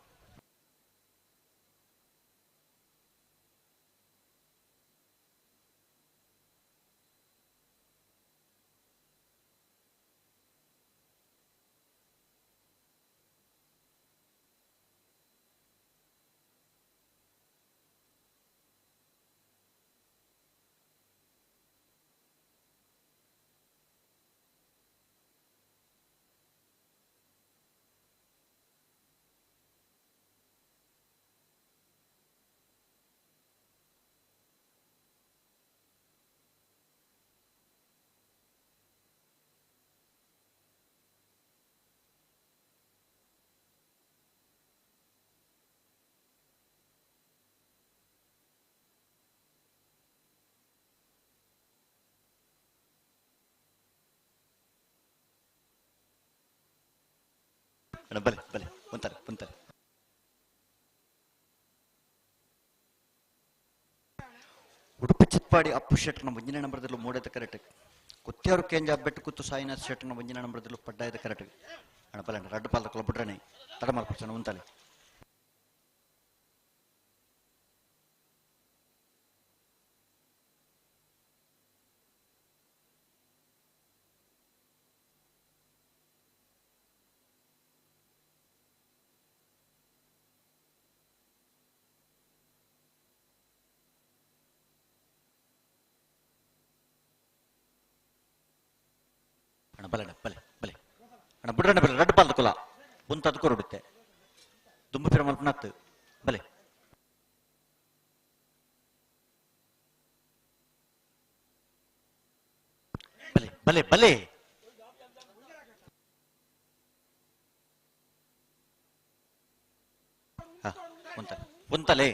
ಬಲೆ ಬಲೆ ಒಂತಾರೆ ಒಂತಾರೆ. ಉಡುಪಿ ಚಿತ್ಪಾಡಿ ಅಪ್ಪು ಶೆಟ್ಟರ್ನ ಒಂಜಿನ ನಂಬರದಲ್ಲೂ ಮೂಡದ ಕರೆಟ್ ಕುತ್ಯಾರು ಕೇಂಜ ಬೆಟ್ಟು ಕುತ್ತು ಸಾಯಿನಾಥ್ ಶೆಟ್ಟರ್ನ ಒಂಜಿನ ನಂಬರದಲ್ಲೂ ಪಡ್ಡಾಯದ ಕರೆಟ್ ಅಣಪಲಂಡ ರಡ್ಡು ಪಾಲ್ದ ಕೊಲಬುಡ್ರನೆ ತಡಮಲ್ ಪರ್ಸನ ಉಂತಲೆ ಅಣ್ಣ ಬಲೆ ಬಲೆ ಬಲೆ ಅಣ್ಣ ಬುಡ್ರಣ್ಣ ಬಲೆ ರಡ್ಡು ಪಾಲ್ದ ಕುಲ ಉಂತದ್ ಕೊರಡುತ್ತೆ ದುಂಬು ಪಿರ ಮಲ್ಪನತ್ತು ಬಲೆ ಬಲೆ ಬಲೆ ಬಲೆ ಹಾ ಉಂತಲೆ ಉಂತಲೆ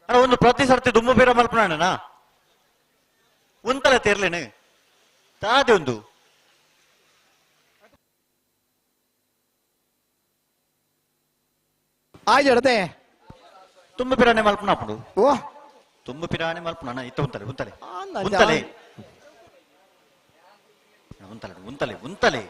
ಅಣ್ಣ ಒಂದು ಪ್ರತಿ ಸರ್ತಿ ದುಮ್ಮು ಬೀರ ಮಲ್ಪನ ಉಂತಲೆ ತೇರ್ಲೇನೆ ತಾದೆ ಒಂದು ಆಯ್ತು ತುಂಬ ಪಿರಾಣೆ ಮಲ್ಪನ ಅಪ್ಪಡು ಓ ತುಂಬ ಪಿರಾಣೆ ಮಲ್ಪನ ಇತ್ತ ಉಂತಲೆ ಉಂತಲೆ ಉಂತಲೆ ಉಂತಲೆ ಉಂತಲೆ ಉಂತಲೆ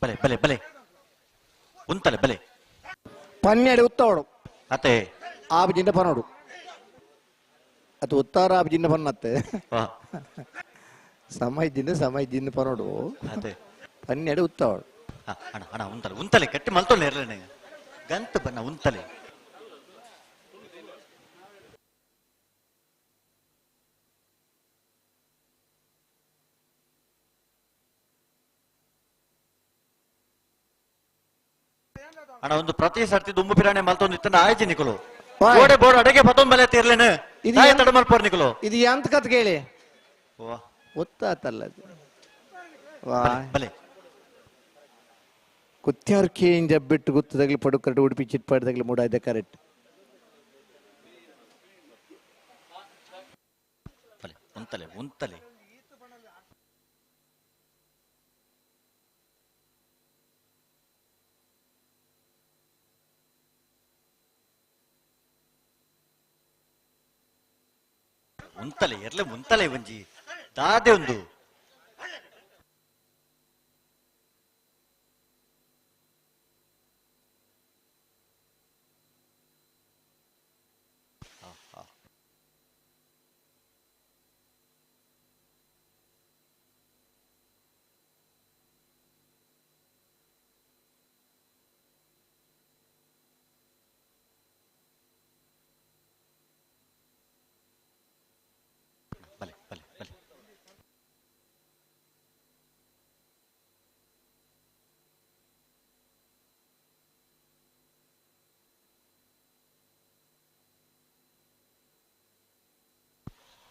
ಬಲೆ ಬಲೆ ಬಲೆ ಉಂತಲೆ ಬಲೆ ಪನ್ನೆರಡು ಉತ್ತವಡು ಅತ್ತೆ ಆಬ್ ಜಿಂಡ ಪನೋಡು ಅದು ಉತ್ತಾರ ಆಬ್ ಜಿಂಡ ಪನ್ನತ್ತೆ ಸಮಯ ಜಿಂದ ಸಮಯ ಜಿಂದ ಪನೋಡು ಅತ್ತೆ ಪನ್ನೆರಡು ಉತ್ತವಡು ಅಣ್ಣ ಅಣ್ಣ ಉಂತಲೆ ಉಂತಲೆ ಗಟ್ಟಿ ಮಲ್ತೊಳ್ಳೆ ಇರಲೇನೆ ಗಂತು ಬನ್ನ ಉಂತಲೆ ಅಣ್ಣ ಒಂದು ಪ್ರತಿ ಸರ್ತಿ ದುಂಬು ಪಿರಾಣೆ ಮಲ್ತೊಂದು ಇತ್ತಂಡ ಆಯ್ತು ನಿಕುಲು ಗೋಡೆ ಬೋರ್ಡ್ ಅಡಗೆ ಪತ್ತೊಂದು ಬಲೆ ತೀರ್ಲೇನೆ ಇದು ತಡ ಮಲ್ಪೋರ್ ನಿಕುಲು ಇದು ಎಂತ ಕತ್ ಕೇಳಿ ವಾ ಒತ್ತಾತಲ್ಲ ಅದು. ವಾ ಬಲೆ ಕುತ್ಯಾರು ಕೇಂಜ ಬಿಟ್ಟು ಗುತ್ತದಾಗಲಿ ಪಡು ಕರೆಕ್ಟ್ ಉಡುಪಿ ಚಿಟ್ಪಾಡ್ದಾಗಲಿ ಮೂಡ ಇದೆ ಕರೆಕ್ಟ್ ಬಲೆ ಉಂತಲೆ ಉಂತಲೆ ಉಂತಲೆ ಎರ್ಲೆ ಉಂತಲೆ ಒಂಜಿ ದಾದೆ ಒಂದು ಬಲೆ ಬಲೆ ಬಲೆ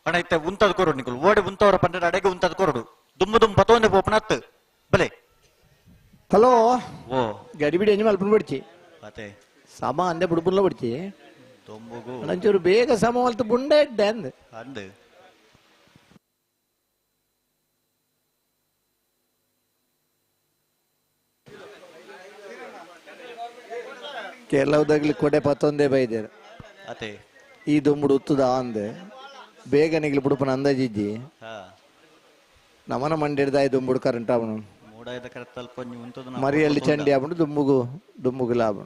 ಅಣ್ಣ ಇತ್ತೆ ಉಂತದ ಕೊರಡು ನಿಕುಲು ಓಡೆ ಉಂತವರ ಪಂಡ ಅಡೆಗೆ ಉಂತದ ಕೊರಡು ದುಮ್ಮು ದುಮ್ಮು ಪತೊಂದೆ ಪೋಪನ ಅತ್ತು ಬಲೆ ಹಲೋ ಓ ಗಡಿಬಿಡಿ ಎಂಜಿ ಮಲ್ಪನ ಬಿಡ್ಚಿ ಅತೆ ಸಮ ಅಂದೆ ಬುಡ್ಬುಲ್ಲ ಬಿಡ್ಚಿ ದೊಂಬುಗು ಒಂಚೂರು ಬೇಗ ಸಮ ಮಲ್ತು ಬುಂಡೆ ಇಡ್ಡೆ ಅಂದ್ ಅಂದ್ ಕೆಲವುದಾಗ್ಲಿ ಕೊಡೆ ಪತ್ತೊಂದೇ ಬೈದೇರು ಅತೆ ಈ ದೊಂಬುಡು ಉತ್ತುದ ಅಂದೆ ಬೇಗ ನಿಗ್ಲು ಬುಡುಪನ ಅಂದಾಜಿಜ್ಜಿ ಹಾ ನಮನ ಮಂಡಿಡ್ದಾಯ್ ದುಂಬುಡು ಕರೆಂಟ್ ಅವನು ಮೂಡಾಯದ ಕರೆ ತಲ್ಪ ಉಂತದ ಮರಿಯಲ್ಲಿ ಚಂಡಿ ಆಪುಂಡು ದುಂಬುಗು ದುಂಬುಗು ಲಾಭ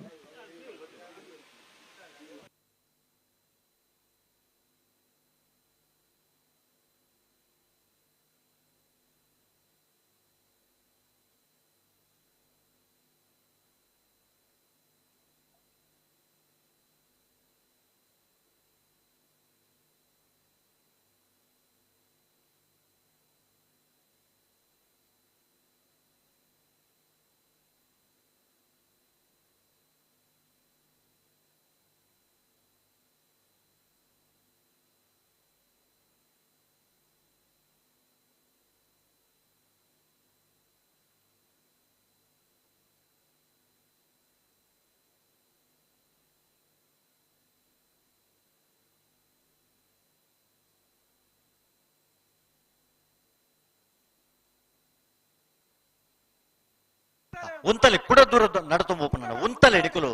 ಉಂತಲೆ ಕುಡ ದೂರ ನಡತೊಂಬ ಓಪನ ಉಂತಲೆ ನಿಕುಲು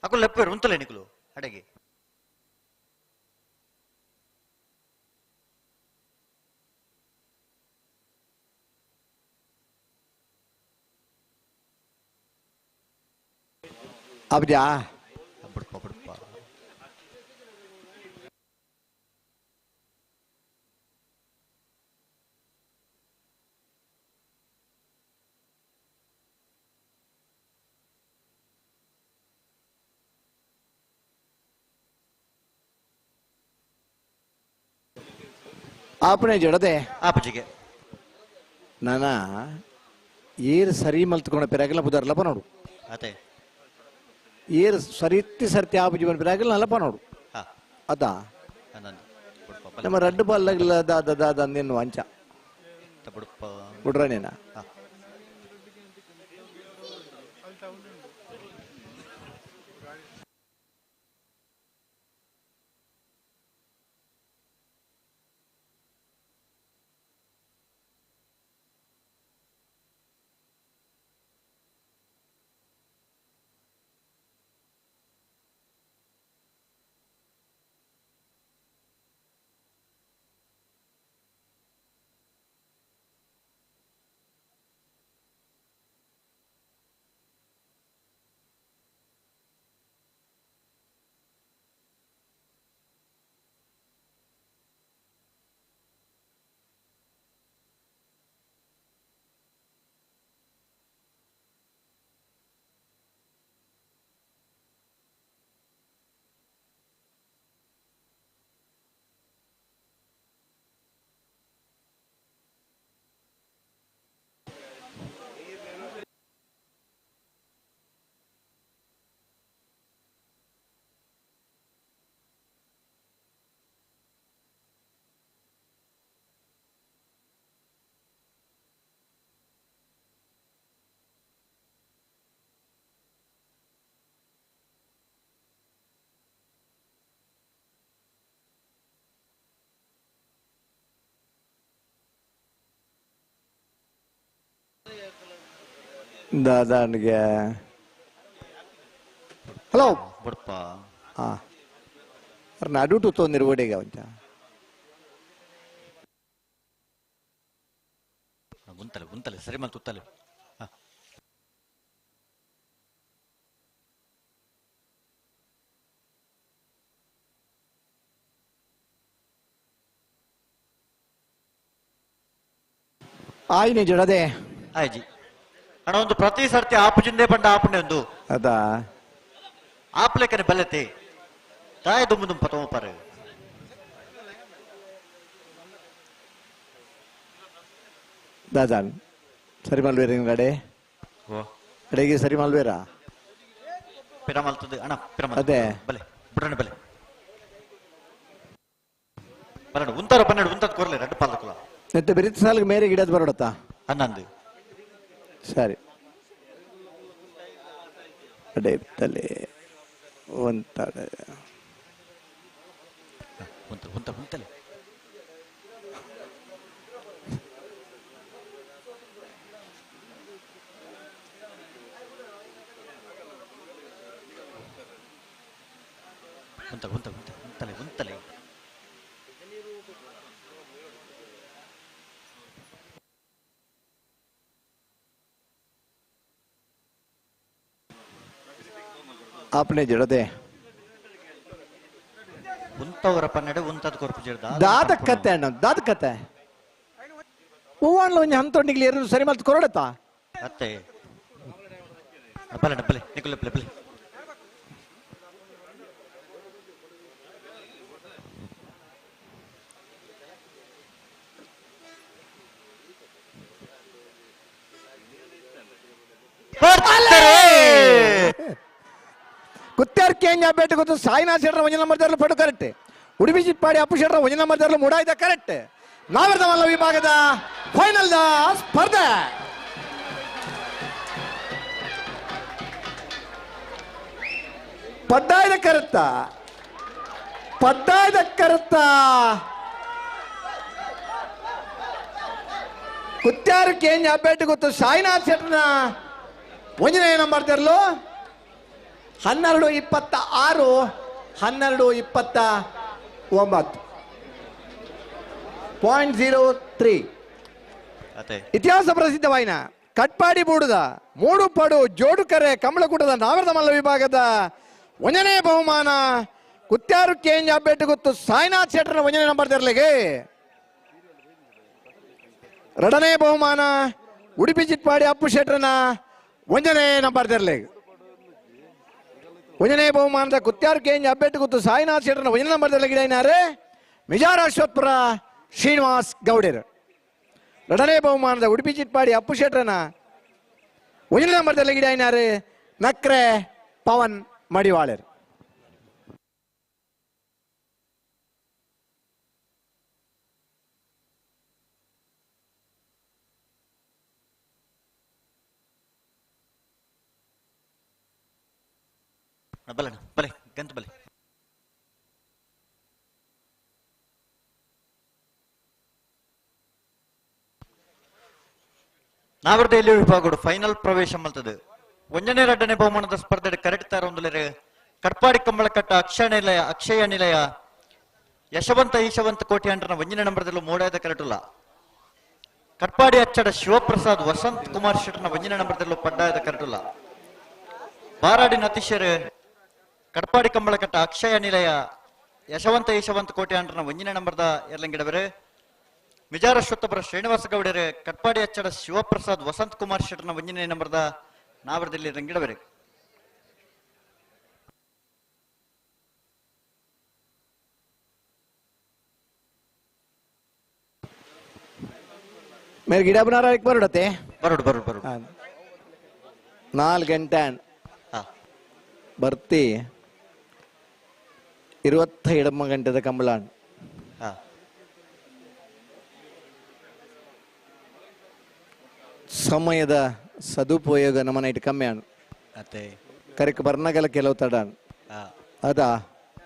ಅಕುಲು ಲೆಪ್ಪೇರು ಉಂತಲೆ ನಿಕುಲು ಅಡಗೆ ಅಬ್ಜಾ ಬುಡ್ಪ ಬುಡ್ಪ ಆಪಣೆ ಜಡದೆ ಆಪಜಿಗೆ ನಾನಾ ಏರ್ ಸರಿ ಮಲ್ತ್ಕೊಂಡ ಪಿರಾಗಲ ಬುದಾರ್ಲಪ್ಪ ನೋಡು ಅದೇ ಏರ್ ಸರಿತಿ ಸರ್ತಿ ಆಪಜಿ ಬಂದ ಪಿರಾಗಲ ನಲ್ಲಪ್ಪ ನೋಡು ಅದ ನಮ್ಮ ರಡ್ಡು ಬಾಲ್ ದಾದ ದಾದ ನಿನ್ನು ಅಂಚ ಬಿಡ್ರ ನೀನ ದಾದಾನಿಗೆ ಹಲೋ ಬುಡ್ಪ ಹಾ ನಡುಟು ತೊಂದಿರು ಓಡಿಗ ಅಂಚ ಉಂತಲೆ ಉಂತಲೆ ಸರಿ ಮಲ್ತು ಉತ್ತಲೆ ಆಯ್ನೆ ಜಡದೆ ಆಯ್ಜಿ ಅಣ್ಣ ಒಂದು ಪ್ರತಿ ಸರ್ತಿ ಆಪುಜಿಂದೆ ಪಂಡ ಆಪುಂಡೆ ಒಂದು ಅದಾ ಆಪ್ಲೆಕನೆ ಬಲ್ಲತೆ ತಾಯಿ ದುಮ್ಮು ದುಂಪ ತೋಮಪಾರು ದಾದಾನ್ ಸರಿ ಮಲ್ವೇರ ಗಡೆ ಅಡೆಗೆ ಸರಿ ಮಲ್ವೇರಾ ಪಿರಮಲ್ತದೆ ಅಣ್ಣ ಪಿರಮಲ್ ಅದೇ ಬಲೆ ಬುಡಣ ಬಲೆ ಬರಡು ಉಂತಾರ ಪನ್ನೆರಡು ಉಂತದ ಕೊರ್ಲೆ ರಡ್ಡು ಪಾಲಕುಲ ಮತ್ತೆ ಬೆರಿತ ಸಾಲಿಗೆ ಮೇರೆ ಗಿಡದ ಬರೋಡತ್ತಾ ಹನ್ನೊಂದು ಸರಿ ಅಡೆ ತಲೆ ಒಂತಡೆ ಉಂತ ಉಂತ ಉಂತಲೆ ಉಂತ ಉಂತ ಉಂತ ಉಂತಲೆ ಉಂತಲೆ ಆಪನೆ ಜಡದೆ ಉಂತವರ ಪನ್ನೆಡೆ ಉಂತದ ಕೊರ್ಪು ಜಿರ್ದ ದಾದ ಕತೆ ಅಣ್ಣ ದಾದ ಕತೆ ಹೂವಾಣ್ಲ ಒಂಜಿ ಹಂತೊಂಡಿಗ್ಲಿ ಎರಡು ಸರಿ ಮಲ್ತ್ ಕೊರಡತ್ತಾ ಅತ್ತೆ ಬಲೆ ಬಲೆ ನಿಕುಲೆ ಬಲೆ ಬಲೆ ಕುತ್ತಾರ್ಕೆ ಬೇಟೆ ಗೊತ್ತು ಸಾಯಿನಾಥ್ ಶೆಟ್ಟರ ಒಂಜಿ ನಂಬರ್ ದಾರ್ಲು ಪಡು ಕರೆಕ್ಟ್ ಉಡುಪಿ ಚಿಟ್ಪಾಡಿ ಅಪ್ಪು ಶೆಟ್ಟರ ಒಂಜಿ ನಂಬರ್ ದಾರ್ಲು ಮೂಡಾಯ್ದ ಕರೆಕ್ಟ್ ನಾವರ್ದ ಮಲ್ಲ ವಿಭಾಗದ ಫೈನಲ್ the ಸ್ಪರ್ಧೆ ಪಡ್ಡಾಯ್ದ ಕರೆತ್ತ ಪಡ್ಡಾಯ್ದ ಕರೆತ್ತ ಕುತ್ಯಾರು ಕೇಂಜ ಅಬ್ಬೇಟೆ ಗೊತ್ತು ಸಾಯಿನಾಥ್ ಶೆಟ್ಟರ್ನ ಒಂಜನೇ ನಂಬರ್ ತೆರಲು 12:26 12:29 0.03. ಇತಿಹಾಸ ಪ್ರಸಿದ್ಧವಾಯಿನ ಕಟ್ಪಾಡಿ ಬೂಡುದ ಮೂಡು ಪಡು ಜೋಡುಕರೆ ಕಮಲಕೂಟದ ನಾವರದ ಮಲ್ಲ ವಿಭಾಗದ ಒಂದನೇ ಬಹುಮಾನ ಕುತ್ಯಾರು ಕೇಂಜ ಅಬ್ಬೆಟ್ಟು ಗೊತ್ತು ಸಾಯಿನಾಥ್ ಶೆಟ್ಟರ್ನ ಒಂದನೇ ನಂಬರ್ ತೆರಲಿಗೆ. ಎರಡನೇ ಬಹುಮಾನ ಉಡುಪಿ ಚಿಟ್ಪಾಡಿ ಅಪ್ಪು ಶೆಟ್ಟರ್ನ ಒಂದನೇ ನಂಬರ್ ತೆರಲಿಗೆ. ಒಂದನೇ ಬಹುಮಾನದ ಕುತ್ಯಾರು ಕೇಂಜ ಅಬ್ಬೆಟ್ಟು ಗೊತ್ತು ಸಾಯಿನಾಥ್ ಶೆಟ್ಟರ್ನ ಒಂದನೇ ನಂಬರ್ ತೆರಲಿಗೆ ಮಿಜಾರ್ ಅಶ್ವತ್ಪುರ ಶ್ರೀನಿವಾಸ್ ಗೌಡರು. ಎರಡನೇ ಬಹುಮಾನದ ಉಡುಪಿ ಚಿಟ್ಪಾಡಿ ಅಪ್ಪು ಶೆಟ್ಟರ್ನ ಒಂದನೇ ನಂಬರ್ ತೆರಲಿಗೆ ನಕ್ರೆ ಪವನ್ ಮಡಿವಾಳರು. ಬಲಣ ಬಲೆ ಗಂತ ಬಲೆ ನಾವರ್ದೆಯಲ್ಲಿ ವಿಭಾಗಡು ಫೈನಲ್ ಪ್ರವೇಶ ಮಲ್ತದೆ. ಒಂದನೇ ಎರಡನೇ ಬಹುಮಾನದ ಸ್ಪರ್ಧೆ ಕರೆಕ್ಟ್ ತಾರ ಒಂದುಲೇರೆ ಕಟ್ಪಾಡಿ ಕಂಬಳಕಟ್ಟ ಅಕ್ಷಯ ನಿಲಯ ಯಶವಂತ ಈಶವಂತ ಕೋಟಿ ಅಂಡ್ರನ ಒಂದನೇ ನಂಬರ್ದಲ್ಲೂ ಮೋಡಾದ ಕರೆಟುಲ್ಲ. ಕಟ್ಪಾಡಿ ಅಚ್ಚಡ ಶಿವಪ್ರಸಾದ್ ವಸಂತ್ ಕುಮಾರ್ ಶೆಟ್ಟರ್ನ ಒಂದನೇ ನಂಬರ್ದಲ್ಲೂ ಪಡ್ಡಾಯದ ಕರೆಟುಲ್ಲ. ಬಾರಾಡಿ ನತೀಶರ್ ಕಟ್ಪಾಡಿ ಕಂಬಳಕಟ್ಟ ಅಕ್ಷಯ ನಿಲಯ ಯಶವಂತ ಯಶವಂತ ಕೋಟಿ ಅಂಡ್ರನ ಒಂದನೇ ನಂಬರ್ದ ಎರ್ಲಂಗಿಡವರು. ಮಿಜಾರ ಅಶ್ವತ್ಥಪುರ ಶ್ರೀನಿವಾಸ ಗೌಡರು ಕಟ್ಪಾಡಿ ಅಚ್ಚಡ ಶಿವಪ್ರಸಾದ್ ವಸಂತ್ ಕುಮಾರ್ ಶೆಟ್ಟರ್ನ ಒಂದನೇ ನಂಬರ್ದ ನಾವರದಲ್ಲಿ ರಂಗಿಡವರು. ಮೇರೆ ಗಿಡ ಬನಾರ ಬರೋಡತ್ತೆ ಬರೋಡು ಬರೋಡು ಬರೋಡು 4 ಗಂಟೆ ಬರ್ತಿ 27 ಗಂಟೆದ ಕಂಬಳಾನ್. ಸಮಯದ ಸದುಪಯೋಗ ನಮ್ಮನ ಇಟ್ಟು ಕಮ್ಮಿ ಅಣ್ಣ. ಕರೆಕ್ ಬರ್ನಗಲ ಕೆಲವು ತಡ ಅದಾ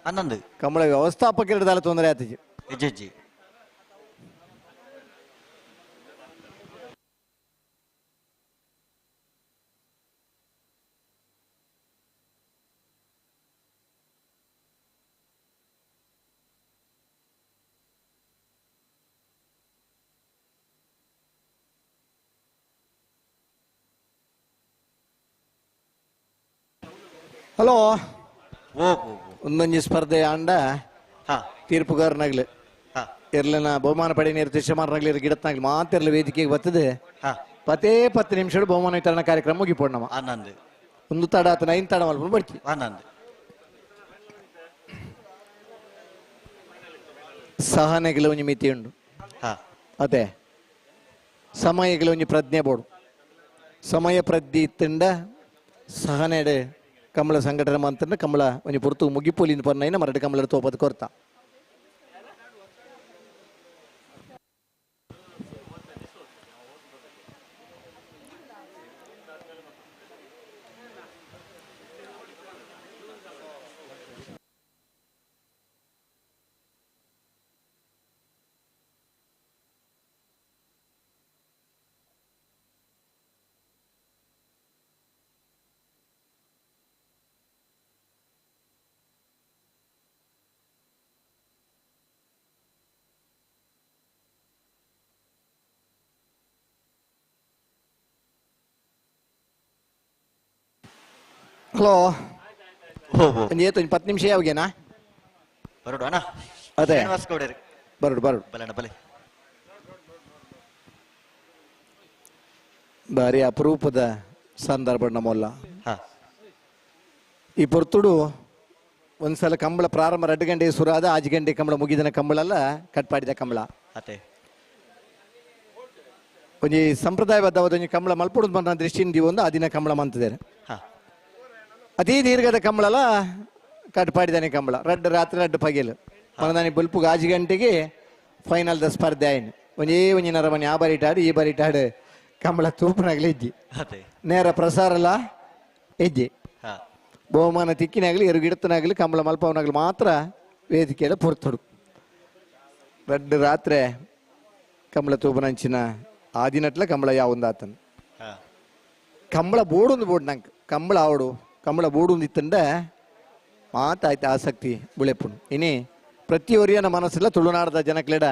ಹನ್ನೊಂದು ಕಂಬಳ ವ್ಯವಸ್ಥಾಪಕರಿಡದಲ್ಲ ತೊಂದರೆ ಆತಿಜಿ. ಹೆಜ್ಜೆ ಹಲೋ, ಒಂದೊಂಜಿ ಸ್ಪರ್ಧೆ ಅಂಡ ತೀರ್ಪುಗಾರನಾಗ್ಲಿ ಇರ್ಲಿನ ಬಹುಮಾನ ಪಡೆಯ ತಿಶಮಾರನಾಗ್ಲಿ ಗಿಡತ್ನಾಗ್ಲಿ ಮಾತಿರ್ಲಿ ವೇದಿಕೆಗೆ ಬರ್ತದೆ. ಪದೇ 10 ನಿಮಿಷ ಬಹುಮಾನ ವಿತರಣಾ ಕಾರ್ಯಕ್ರಮ ಮುಗಿಪೋಣ ನಮ್ಮ. ಒಂದು ತಡ ಆತನ ಐದು ತಡ ಮಲ್ಪ ಬರ್ತಿ. ಸಹನೆಗೆ ಒಂಜಿ ಮಿತಿ ಉಂಡು, ಅದೇ ಸಮಯಕ್ಕೆ ಒಂಜಿ ಪ್ರಜ್ಞೆ ಬೋಡು. ಸಮಯ ಪ್ರಜ್ಞೆ ಇತ್ತಂಡ ಸಹನೆಡೆ ಕಮಲ ಸಂಘಟನೆ ಮಂತಂಡ ಕಮಲ ಒಂಜಿ ಪೊರ್ತು ಮುಗಿಪೊಲಿನ ಪನ್ನೈನ ಮರಡು ಕಮಲ ತೋಪದ ಕೊರ್ತ. ಹಲೋ, ಒಂದು ಏತು 10 ನಿಮಿಷ ಯಾವಾಗೇನಾ ಬರೋಡು ಅಣ್ಣ? ಅದೇ ಶ್ರೀನಿವಾಸ ಬರೋಡು ಬರೋಡು ಬಲಣ್ಣ ಬಲೆ. ಭಾರಿ ಅಪರೂಪದ ಸಂದರ್ಭ ನಮ್ಮಲ್ಲ. ಈ ಪೊರ್ತುಡು ಒಂದ್ಸಲ ಕಂಬಳ ಪ್ರಾರಂಭ 2 ಗಂಟೆಗೆ ಶುರು ಆದ 5 ಗಂಟೆ ಕಂಬಳ ಮುಗಿದನ ಕಂಬಳಲ್ಲ ಕಟ್ಪಾಡಿದ ಕಂಬಳ. ಒಂಜಿ ಸಂಪ್ರದಾಯಬದ್ಧವಾದ ಒಂಜಿ ಕಂಬಳ ಮಲ್ಪುಡು ಬಂದ ದೃಷ್ಟಿಯಿಂದ ಒಂದು ಆ ದಿನ ಕಂಬಳ ಮಂತಿದ್ದಾರೆ. ಅತಿ ದೀರ್ಘದ ಕಂಬಳಲ್ಲ ಕಟ್ಪಾಡಿದಾನೆ ಕಂಬಳ. ರಡ್ಡು ರಾತ್ರಿ ರಡ್ಡು ಪಗೆಲು ಮನದಾನಿ ಬಲ್ಪುಗೆ 5 ಗಂಟೆಗೆ ಫೈನಲ್ದ ಸ್ಪರ್ಧೆ ಆಯ್ನು. ಒಂಜೇ ಒಂಜಿ ನರಮನೆ ಆ ಬರಿಟಾಡು ಈ ಬರಿಟಾಡು ಕಂಬಳ ತೂಪನಾಗಲಿ ಇಜ್ಜಿ, ನೇರ ಪ್ರಸಾರಲ್ಲ ಇಜ್ಜಿ. ಬಹುಮಾನ ತಿಕ್ಕಿನಾಗಲಿ ಎರುಗಿಡತನಾಗಲಿ ಕಂಬಳ ಮಲ್ಪವನಾಗಲಿ ಮಾತ್ರ ವೇದಿಕೆಯ ಪೊರ್ತುಡು. ರಡ್ಡು ರಾತ್ರಿ ಕಂಬಳ ತೂಪನಂಚಿನ ಆ ದಿನಟ್ಲ ಕಂಬಳ ಯಾವೊಂದಾತನು. ಕಂಬಳ ಬೋಡೊಂದು ಬೋಡು ನಂಗೆ ಕಂಬಳ ಆವಡು ಕಂಬಳ ಬೋಡೊಂದು ಇತ್ತಂಡ ಮಾತಾಯ್ತು ಆಸಕ್ತಿ ಬುಳೆಪುಣು. ಇನಿ ಪ್ರತಿಯೊರಿಯನ ಮನಸ್ಸಿಲ್ಲ ತುಳುನಾಡದ ಜನಕ್ಲೆಡ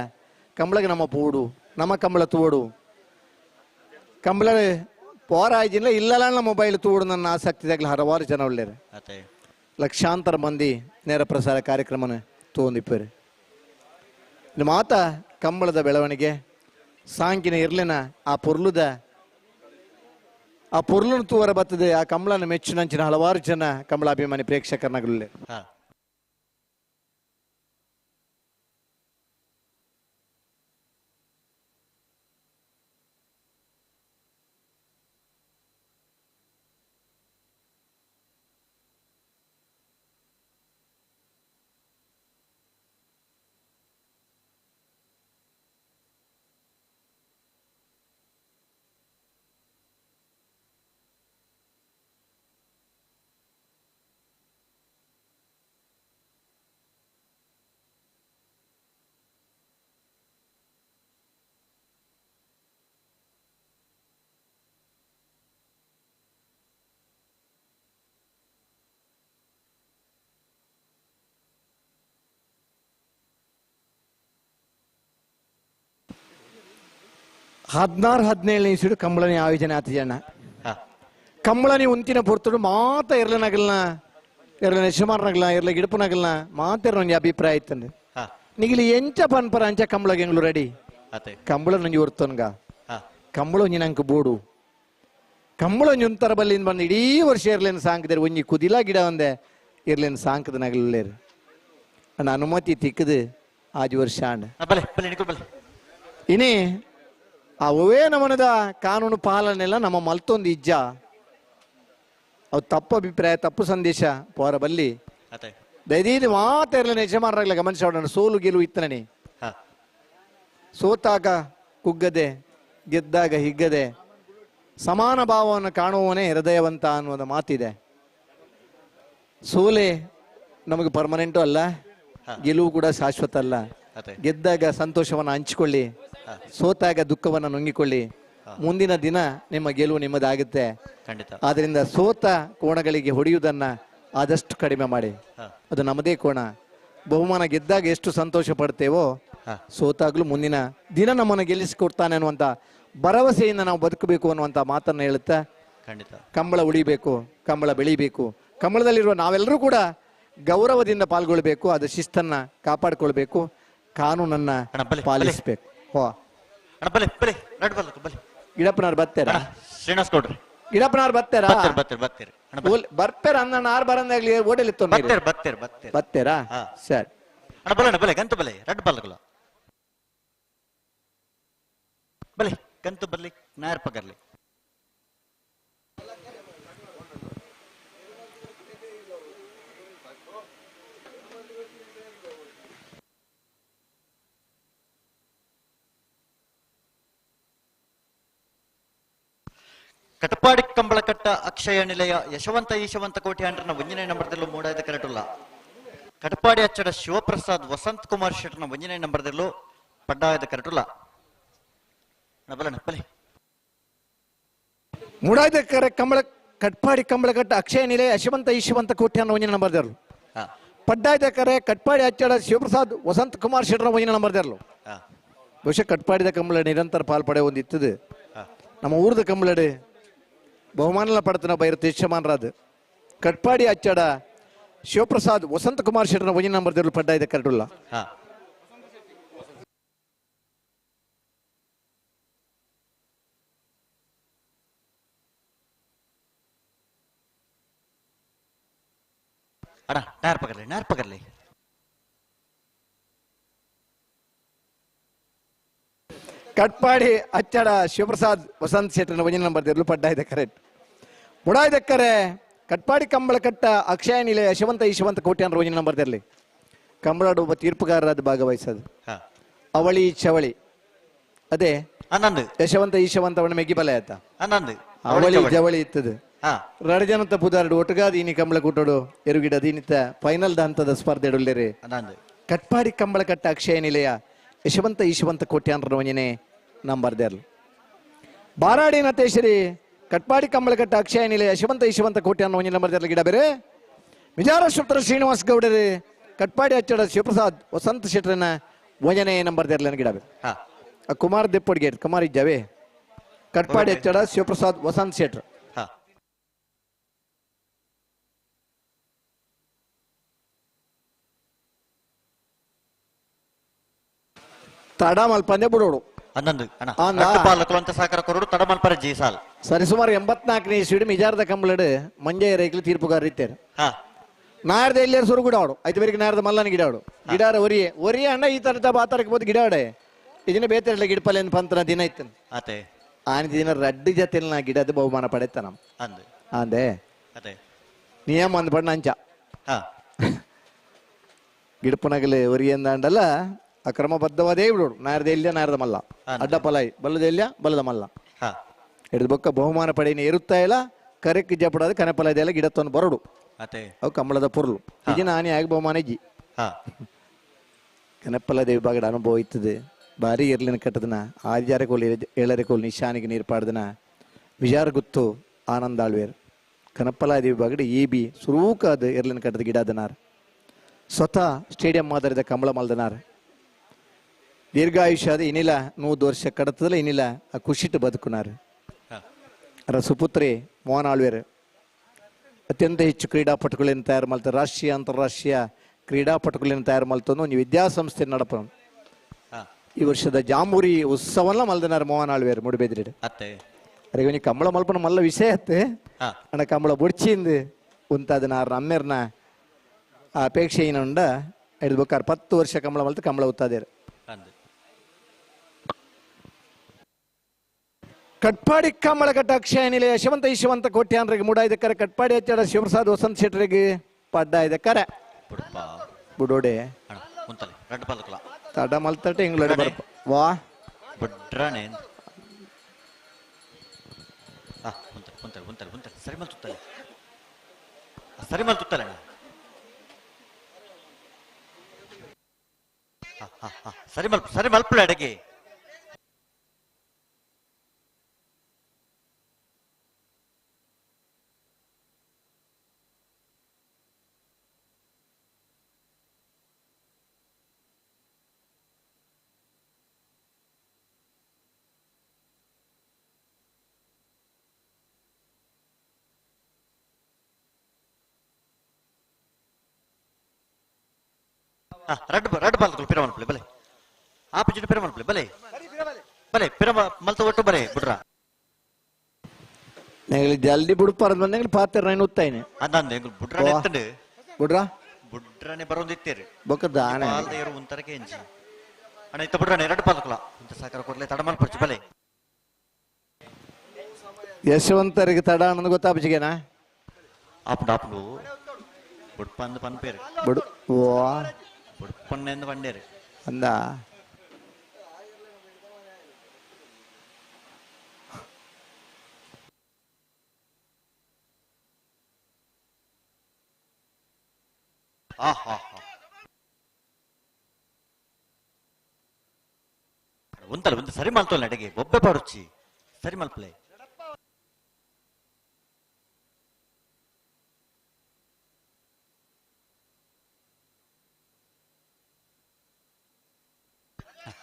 ಕಂಬಳಗೆ ನಮ್ಮ ಪೋಡು ನಮ್ಮ ಕಂಬಳ ತೋಡು ಕಂಬಳ ಪೋರಾಯ್ಜಿಲ್ಲ ಇಲ್ಲಲ್ಲ ಮೊಬೈಲ್ ತೋಡು ನನ್ನ ಆಸಕ್ತಿ ಹಲವಾರು ಜನ ಒಳ್ಳೆಯರು. ಲಕ್ಷಾಂತರ ಮಂದಿ ನೇರ ಪ್ರಸಾರ ಕಾರ್ಯಕ್ರಮನ ತಗೊಂಡಿಪ್ಪರು. ಮಾತ ಕಂಬಳದ ಬೆಳವಣಿಗೆ ಸಾಂಕಿನ ಇರ್ಲಿನ ಆ ಪೊರ್ಲುದ ಆ ಪೊರ್ಲುನ ತೂವರ ಬರ್ತದೆ ಆ ಕಂಬಳನ ಮೆಚ್ಚಿನಂಚಿನ ಹಲವಾರು ಜನ ಕಂಬಳ ಅಭಿಮಾನಿ ಪ್ರೇಕ್ಷಕರನ್ನಾಗಲೇ. ಹದಿನಾರು ಹದಿನೇಳನೇ ಇಸ್ವಿಡು ಕಂಬಳನೆ ಆಯೋಜನೆ ಆತ ಜನ ಕಂಬಳನೆ ಉಂತಿನ ಪೊರ್ತುಡು ಮಾತ ಇರ್ಲನಗಲ್ನ ಇರ್ಲ ಯಜಮಾನಗಲ್ನ ಇರ್ಲ ಗಿಡಪನಗಲ್ನ ಮಾತ ಒಂಜಿ ಅಭಿಪ್ರಾಯ ಇತ್ತಂದು. ನಿಗಿಲಿ ಎಂಚ ಪನ್ಪರ ಅಂಚ ಕಂಬಳಗೆ ಎಂಗ್ಳು ರೆಡಿ ಕಂಬಳ ನಂಜಿ ಒರ್ತನ್ಗ ಕಂಬಳ ಒಂಜಿ ನಂಗೆ ಬೋಡು ಕಂಬಳ ಒಂಜಿ ಉಂತರ ಬಲ್ಲಿಂದ ಬಂದು ಇಡೀ ವರ್ಷ ಇರ್ಲೇನು ಸಾಂಕದೇರು ಒಂಜಿ ಕುದಿಲ ಗಿಡ ಒಂದೆ ಇರ್ಲೇನು ಸಾಂಕದ ನಗಲೇರು ಅಣ್ಣ ಅನುಮತಿ ತಿಕ್ಕದು ಆಜ್ ವರ್ಷ ಅಣ್ಣ. ಇನಿ ಅವೇ ನಮನದ ಕಾನೂನು ಪಾಲನೆಲ್ಲ ನಮ್ಮ ಮಲ್ತೊಂದು ಇಜ್ಜ ಅವು ತಪ್ಪು ಅಭಿಪ್ರಾಯ ತಪ್ಪು ಸಂದೇಶ ಪೋರ ಬಲ್ಲಿ ದೈದೀದಿ ಮಾತಾರಲ್ಲ ಯಜಮಾನರಾಗಲ ಗಮನಿಸೋಣ. ಸೋಲು ಗೆಲುವು ಇತ್ತನೇ ಸೋತಾಗ ಕುಗ್ಗದೆ ಗೆದ್ದಾಗ ಹಿಗ್ಗದೆ ಸಮಾನ ಭಾವವನ್ನು ಕಾಣುವವನೇ ಹೃದಯವಂತ ಅನ್ನುವ ಮಾತಿದೆ. ಸೋಲೆ ನಮಗೆ ಪರ್ಮನೆಂಟು ಅಲ್ಲ, ಗೆಲುವು ಕೂಡ ಶಾಶ್ವತ ಅಲ್ಲ. ಗೆದ್ದಾಗ ಸಂತೋಷವನ್ನು ಹಂಚಿಕೊಳ್ಳಿ, ಸೋತಾಗ ದುಃಖವನ್ನು ನುಂಗಿಕೊಳ್ಳಿ. ಮುಂದಿನ ದಿನ ನಿಮ್ಮ ಗೆಲುವು ನಿಮ್ಮದಾಗುತ್ತೆ. ಆದ್ರಿಂದ ಸೋತ ಕೋಣಗಳಿಗೆ ಹೊಡೆಯುವುದನ್ನ ಆದಷ್ಟು ಕಡಿಮೆ ಮಾಡಿ. ಅದು ನಮ್ಮದೇ ಕೋಣ. ಬಹುಮಾನ ಗೆದ್ದಾಗ ಎಷ್ಟು ಸಂತೋಷ ಪಡ್ತೇವೋ ಸೋತಾಗ್ಲೂ ಮುಂದಿನ ದಿನ ನಮ್ಮನ್ನು ಗೆಲ್ಲಿಸಿಕೊಡ್ತಾನೆ ಅನ್ನುವಂಥ ಭರವಸೆಯಿಂದ ನಾವು ಬದುಕಬೇಕು ಅನ್ನುವಂಥ ಮಾತನ್ನು ಹೇಳುತ್ತಾ ಕಂಬಳ ಉಳಿಬೇಕು, ಕಂಬಳ ಬೆಳಿಬೇಕು, ಕಂಬಳದಲ್ಲಿರುವ ನಾವೆಲ್ಲರೂ ಕೂಡ ಗೌರವದಿಂದ ಪಾಲ್ಗೊಳ್ಬೇಕು, ಅದು ಶಿಸ್ತನ್ನ ಕಾಪಾಡಿಕೊಳ್ಬೇಕು, ಕಾನೂನನ್ನ ಪಾಲಿಸಬೇಕು. ಗಿಡಪ್ಪನವ್ರು ಬರ್ತಾರ? ಶ್ರೀನಿವಾಸ್ ಗೌಡ್ರಿ ಗಿಡಪ್ಪನವ್ರು ಬರ್ತಾರ? ಬರ್ತಾರ ಅನ್ನ ಆರ್ ಬರಂದಾಗ್ಲಿ ಓಡಲಿ ಬರ್ತಾರಾ? ಸರಿ ಬಲೆ ಗಂತು ಬಲೆ ರಡ್ ಬಲ್ಲಗಲ ಬಲೆ ಗಂತು ಬರ್ಲಿ ನಾಯರ್ ಪಗರ್ಲಿ. ಕಟಪಾಡಿ ಕಂಬಳಕಟ್ಟ ಅಕ್ಷಯ ನಿಲಯ ಯಶವಂತ ಈಶವಂತ ಕೋಟಿ ಅಂಡ್ರನ ಒಂಜನೇ ನಂಬರ್ದಲ್ಲೂ ಮೂಡಾಯ್ದ ಕರಟುಲ್ಲ. ಕಟಪಾಡಿ ಅಚ್ಚಡ ಶಿವಪ್ರಸಾದ್ ವಸಂತ್ ಕುಮಾರ್ ಶೆಟ್ಟರ್ನ ಒಂಜನೇ ನಂಬರ್ದಲ್ಲೂ ಪಡ್ಡಾಯದ ಕರಟುಲ್ಲ. ಮೂಡಾಯ್ದ ಕರೆ ಕಂಬಳ ಕಟ್ಪಾಡಿ ಕಂಬಳಕಟ್ಟ ಅಕ್ಷಯ ನಿಲಯ ಯಶವಂತ ಈಶವಂತ ಕೋಟಿ ಅನ್ನೋ ಒಂಜನೇ ನಂಬರ್ದಲ್ಲೂ ಪಡ್ಡಾಯ್ದ ಕರೆ ಕಟ್ಪಾಡಿ ಅಚ್ಚಡ ಶಿವಪ್ರಸಾದ್ ವಸಂತ್ ಕುಮಾರ್ ಶೆಟ್ಟರ್ನ ಒಂಜನೇ ನಂಬರ್ದಲ್ಲೂ. ಬಹುಶಃ ಕಟ್ಪಾಡಿದ ಕಂಬಳ ನಿರಂತರ ಪಾಲ್ಪಡೆ ಒಂದಿತ್ತದು. ನಮ್ಮ ಊರದ ಕಂಬಳಡು ಬಹುಮಾನ ಪಡ್ತನ ಬೈರத்து ಯಜಮಾನರಾದ ಕಟ್ಪಾಡಿ ಅಚ್ಚಡ ಶಿವಪ್ರಸಾದ್ ವಸಂತ ಕುಮಾರ್ ಶೆಟ್ಟರ್ನ ಒಂಜಿ ನಂಬರ್ ಪಡ್ಡಾಯ್ದ ಕರಟುಲ್ಲ. ಅಣ್ಣ ನಾರ್ ಪಗರ್ಲಿ ನಾರ್ ಪಗರ್ಲಿ. ಕಟ್ಪಾಡಿ ಅಚ್ಚಡ ಶಿವಪ್ರಸಾದ್ ವಸಂತ್ ಶೆಟ್ಟರ್ನ ಒಂಜಿ ನಂಬರ್ ಪಡ್ಡಾಯ್ದ ಕರೆಕ್ಟ್. ಬುಡಾಯ್ದಕ್ಕರೆ ಕಟ್ಪಾಡಿ ಕಂಬಳಕಟ್ಟ ಅಕ್ಷಯ ನಿಲಯ ಯಶವಂತ ಈಶವಂತ ಕೋಟ್ಯಾನ್ ರೋಜಿನ ನಂಬರ್ ಇರಲಿ. ಕಂಬಳಾಡು ಒಬ್ಬ ತೀರ್ಪುಗಾರರಾದ ಭಾಗವಹಿಸೋದು. ಅವಳಿ ಚವಳಿ ಅದೇ ಯಶವಂತ ಈಶವಂತ ಅವನ ಮೆಗ್ಗಿ ಬಲೆ ಆಯ್ತಾ ಅವಳಿ ಜವಳಿ ಇತ್ತದು. ರಡಜನತ ಪುದಾರಡು ಒಟ್ಟುಗಾದ ಇನಿ ಕಂಬಳ ಕೂಟೋಡು ಎರುಗಿಡ ದೀನಿತ ಫೈನಲ್ ಹಂತದ ಸ್ಪರ್ಧೆ ಇಡುಲ್ಲೇರಿ. ಕಟ್ಪಾಡಿ ಕಂಬಳಕಟ್ಟ ಅಕ್ಷಯ ನಿಲಯ ಯಶವಂತ ಈಶವಂತ ಕೋಟ್ಯಾನ್ ರೋಜಿನೇ ನಂಬರ್ ದೇರ್ಲು. ಬಾರಾಡಿ ನತೇಶ್ವರಿ ಕಟ್ಪಾಡಿ ಕಮ್ಮಳಕಟ್ಟ ಅಕ್ಷಯ ನಿಲಯ ಯಶವಂತ ಯಶವಂತ ಕೋಟೆ ಅನ್ನೋ ಒಂಜಿ ನಂಬರ್ ಗಿಡ ಬೇರೆ ವಿಚಾರಶುತ್ರ ಶ್ರೀನಿವಾಸ್ ಗೌಡರು ಕಟ್ಪಾಡಿ ಅಚ್ಚಡ ಶಿವಪ್ರಸಾದ್ ವಸಂತ ಶೆಟ್ಟರನ ಒಂಜನೇ ನಂಬರ್ ಗಿಡ ಬೇರೆ ಕುಮಾರ್ ದೆಪ್ಪಡಿಗೆ ಕುಮಾರ್ ಇದ್ದಾವೆ ಕಟ್ಪಾಡಿ ಅಚ್ಚಡ ಶಿವಪ್ರಸಾದ್ ವಸಂತ ಶೆಟ್ರ್ ತಡ ಮಲ್ಪಂದೆ ಬಿಡೋಡು ಸರಿ ಸುಮಾರು 84ನೇ ಇಸ್ವಿಡ್ ಮಿಜಾರದ ಕಂಬಳಡು ಮಂಜಯ ರೈಕ್ಲು ತೀರ್ಪುಗಾರ ಇತ್ತೇರು ನಾರ್ದ ಎಲ್ಲಿಯಾರು ಸುರು ಗಿಡಾಡು ಐದು ಬೇರಿಗೆ ನಾರ್ದ ಮಲ್ಲನ ಗಿಡಾಡು ಗಿಡಾರ ಒರಿಯೆ ಒರಿಯೆ ಅಣ್ಣ ಈ ತರದ ಬಾತಾರಕ್ಕೆ ಬೋದು ಗಿಡಾಡೆ ಇದನ್ನ ಬೇತೆಲ್ಲ ಗಿಡಪಲ್ಲೆ ಪಂತನ ದಿನ ಇತ್ತು ಆನ ದಿನ ರಡ್ಡು ಜೊತೆಲಿ ನಾ ಗಿಡದ ಬಹುಮಾನ ಪಡೆತ ನಮ್ಮ ಅಂದೆ ನಿಯಮ ಅಂದ್ ಬಣ್ಣ ಅಂಚ ಗಿಡಪನಗಲಿ ಒರಿಯಂದಾಂಡಲ್ಲ ಅಕ್ರಮಬದ್ಧವಾದೇ ಬಿಡೋಡು ನಾರ್ದ ಎಲ್ಲಿಯ ನಾರದ ಮಲ್ಲ ಅಡ್ಡ ಪಲಾಯಿ ಬಲ್ಲದ ಎಲ್ಲಿಯ ಬಲ್ಲದ ಮಲ್ಲ ಹಿಡಿದು ಬೊಕ್ಕ ಬಹುಮಾನ ಪಡೆಯನ ಏರುತ್ತಾ ಇಲ್ಲ ಕರೆಕ್ ಜಪಡಾದ ಕನಪಲಾಯ್ದೆಲ್ಲ ಗಿಡ ತೊಂದು ಬರೋಡು ಅವು ಕಮಲದ ಪೊರ್ಲು ಇದು ಆನೆ ಆಗಿ ಬಹುಮಾನ ಇಜ್ಜಿ ಕನಪಲದ ವಿಭಾಗದ ಅನುಭವ ಇತ್ತದೆ ಭಾರಿ ಎರ್ಲಿನ ಕಟ್ಟದನ ಆಜಾರೆ ಕೋಲ್ ಏಳರೆ ಕೋಲ್ ನಿಶಾನಿಗೆ ನೀರು ಪಾಡ್ದನ ವಿಜಾರ ಗುತ್ತು ಆನಂದ ಆಳ್ವೇರ್ ಕನಪಲಾದ ವಿಭಾಗದ ಎ ಬಿ ಸುರೂಕಾದ ಎರ್ಲಿನ ಕಟ್ಟದ ಗಿಡದನಾರ್ ಸ್ವತಃ ಸ್ಟೇಡಿಯಂ ಮಾದರಿದ ಕಮಲ ಮಲ್ದನಾರ್ ದೀರ್ಘಾಯುಷ್ಯಾದ ಇನ್ನಿಲ್ಲ 100 ವರ್ಷ ಕಡತದಲ್ಲ ಇನ್ನಿಲ್ಲ ಆ ಖುಷಿಟ್ಟು ಬದುಕುನಾರು ಅವರ ಸುಪುತ್ರಿ ಮೋಹನ್ ಆಳ್ವೇರ್ ಅತ್ಯಂತ ಹೆಚ್ಚು ಕ್ರೀಡಾಪಟುಗಳನ್ನು ತಯಾರು ಮಾಡ್ತಾರೆ ರಾಷ್ಟ್ರೀಯ ಅಂತಾರಾಷ್ಟ್ರೀಯ ಕ್ರೀಡಾಪಟುಗಳನ್ನು ತಯಾರು ಮಾಡ್ತಂದು ಒಂದು ವಿದ್ಯಾಸಂಸ್ಥೆ ನಡಪ ಈ ವರ್ಷದ ಜಾಂಬೂರಿ ಉತ್ಸವಲ್ಲ ಮಲ್ದನಾರ್ ಮೋಹನ್ ಆಳ್ವೇರ್ ಮುಡಿಬೇದ್ರಿ ಅರೆ ಒಂಜಿ ಕಂಬಳ ಮಲ್ಪನ ಮಲ್ಲ ವಿಷಯ ಅತ್ತೆ ಅಣ್ಣ ಕಂಬಳ ಬೊಡ್ಚಿಂದು ಉಂತಾದನಾರ್ ಅಮ್ಮೇರ್ನ ಆ ಅಪೇಕ್ಷೆ ಏನುಂಡ ಹಿಡಿದ್ಬೇಕಾರೆ 10 ವರ್ಷ ಕಂಬಳ ಮಲ್ತು ಕಂಬಳ ಉತ್ತಾದೇರು ಕಟ್ಪಾಡಿ ಕಮ್ಮಳಕಟ್ಟ ಅಕ್ಷಯ ನಿಲಯ ಯಶವಂತ ಯಶವಂತ ಕೋಟ್ಯಾನ್ರಿಗೆ ಮೂಡಾಯ್ದ ಕರೆ ಕಟ್ಪಾಡಿ ಹಚ್ಚಡ ಶಿವಪ್ರಸಾದ್ ವಸಂತ ಶೆಟ್ಟರಿಗೆ ಪಡ್ಡ ಇದೆ ಕರೆ ಬುಡೋಡೆ ತಡ ಮಲ್ತಟೆ ಇಂಗ್ಲಡೆ ಬರ್ಪ ವಾ ಬುಡ್ರಾಣೆ ಉಂತಲೆ ಉಂತಲೆ ಉಂತಲೆ ಸರಿ ಮಲ್ತುತ್ತಲೆ ಸರಿ ಮಲ್ತುತ್ತಲೆ ಸರಿ ಮಲ್ಪ ಸರಿ ಮಲ್ಪುಳ ಅಡಗೆ ರಡ್ಡು ರಡ್ಡು ಬಾಲ್ಕುಲು ಪಿರ ಮಲ್ಪಲೆ ಬಲೆ ಆ ಪಿಜಿನ ಪಿರ ಮಲ್ಪಲೆ ಬಲೆ ಬಲೆ ಪಿರ ಮಲ್ತ ಒಟ್ಟು ಬರೆ ಬಿಡ್ರ ನೆಗಲಿ ಜಲ್ದಿ ಬುಡ್ಪಾರ ಬಂದಂಗೆ ಪಾತ್ರ ನಾನು ಉತ್ತಾಯಿನಿ ಅಂದಂದೆ ಬುಡ್ರನೆ ಎತ್ತಂಡು ಬುಡ್ರಾ ಬುಡ್ರನೆ ಬರೋದು ಇತ್ತೇರಿ ಬೊಕ್ಕ ದಾನೆ ಬಾಲ್ದ ಏರು ಉಂತರಕೆ ಎಂಜಿ ಅಣ್ಣ ಇತ್ತ ಬುಡ್ರನೆ ಎರಡು ಪಾಲಕಲ ಇಂತ ಸಾಕಾರ ಕೊಡ್ಲೆ ತಡ ಮಲ್ಪರ್ಚು ಬಲೆ ಯಶವಂತರಿಗೆ ತಡ ಅನ್ನೋದು ಗೊತ್ತಾಪಚಿಗೆನಾ ಆಪುಂಡು ಆಪುಂಡು ಬುಡ್ಪಂದು ಪನ್ಪೇರು ಬುಡು ವಾ ಬುಡ್ಪನ್ನೆಂದು ಪಂಡೇರು ಅಂದ ಆ ಹಾ ಹಾ ಉಂತಲ್ಲ ಒಂದು ಸರಿ ಮಲ್ತೋಲ್ಲ ಅಡಿಗೆ ಬೊಬ್ಬೆ ಪಾಡುಚ್ಚಿ ಸರಿ ಮಲ್ಪಲೆ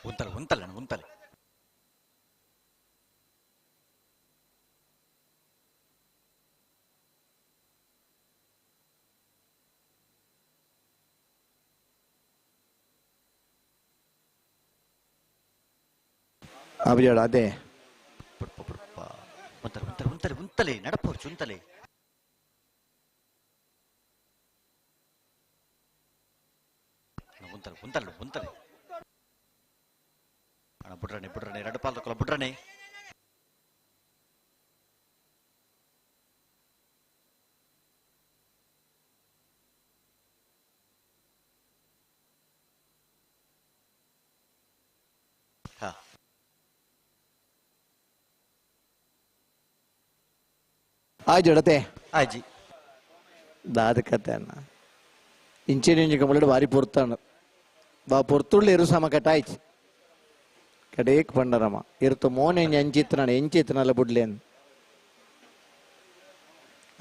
ಉಂತಲೆ ಉಂತಲ್ಲ ಉಂತಲೆ ಅಭಿಜಾಡ ಅದೇ ಉಂತಲೆ ಉಂತಲೆ ಉಂತಲೆ ಉಂತಲೆ ನಡಪೋರ್ಚು ಉಂತಲೆ ಉಂತಲೆ ಉಂತಲೆ ಉಂತಲೆ ಅಣ್ಣ ಬುಡ್ರಣೆ ಬುಡ್ರಣೆ ಎರಡು ಪಾಲ್ ಬುಡ್ರಣೆ ಹಾ ಆಯ್ತು ಆಯ್ಜಿ ದಾದ ಕತೆ ಅಣ್ಣ ಇಂಚಿನ ಇಂಚಿ ಕಂಬಳಿಡು ಭಾರಿ ಪೊರ್ತಾಣ ಬಾ ಪೊರ್ತುಳ್ಳು ಎರು ಸಮ ಕಟ್ಟಾಯ್ತು ಕಡೇಕ್ ಪಂಡರಮ್ಮ ಇರ್ತು ಮೋನೆ ಎಂಚಿತ್ತನ ಎಂಚಿತ್ತನಲ್ಲ ಬುಡ್ಲೇನ್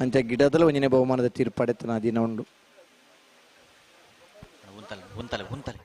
ಅಂಚ ಗಿಡದಲ್ಲ ಒಂಜಿನೇ ಬಹುಮಾನದ ತೀರ್ಪು ಪಡೆತನ ದಿನ ಉಂಡು. ಉಂತಲೆ ಉಂತಲೆ ಉಂತಲೆ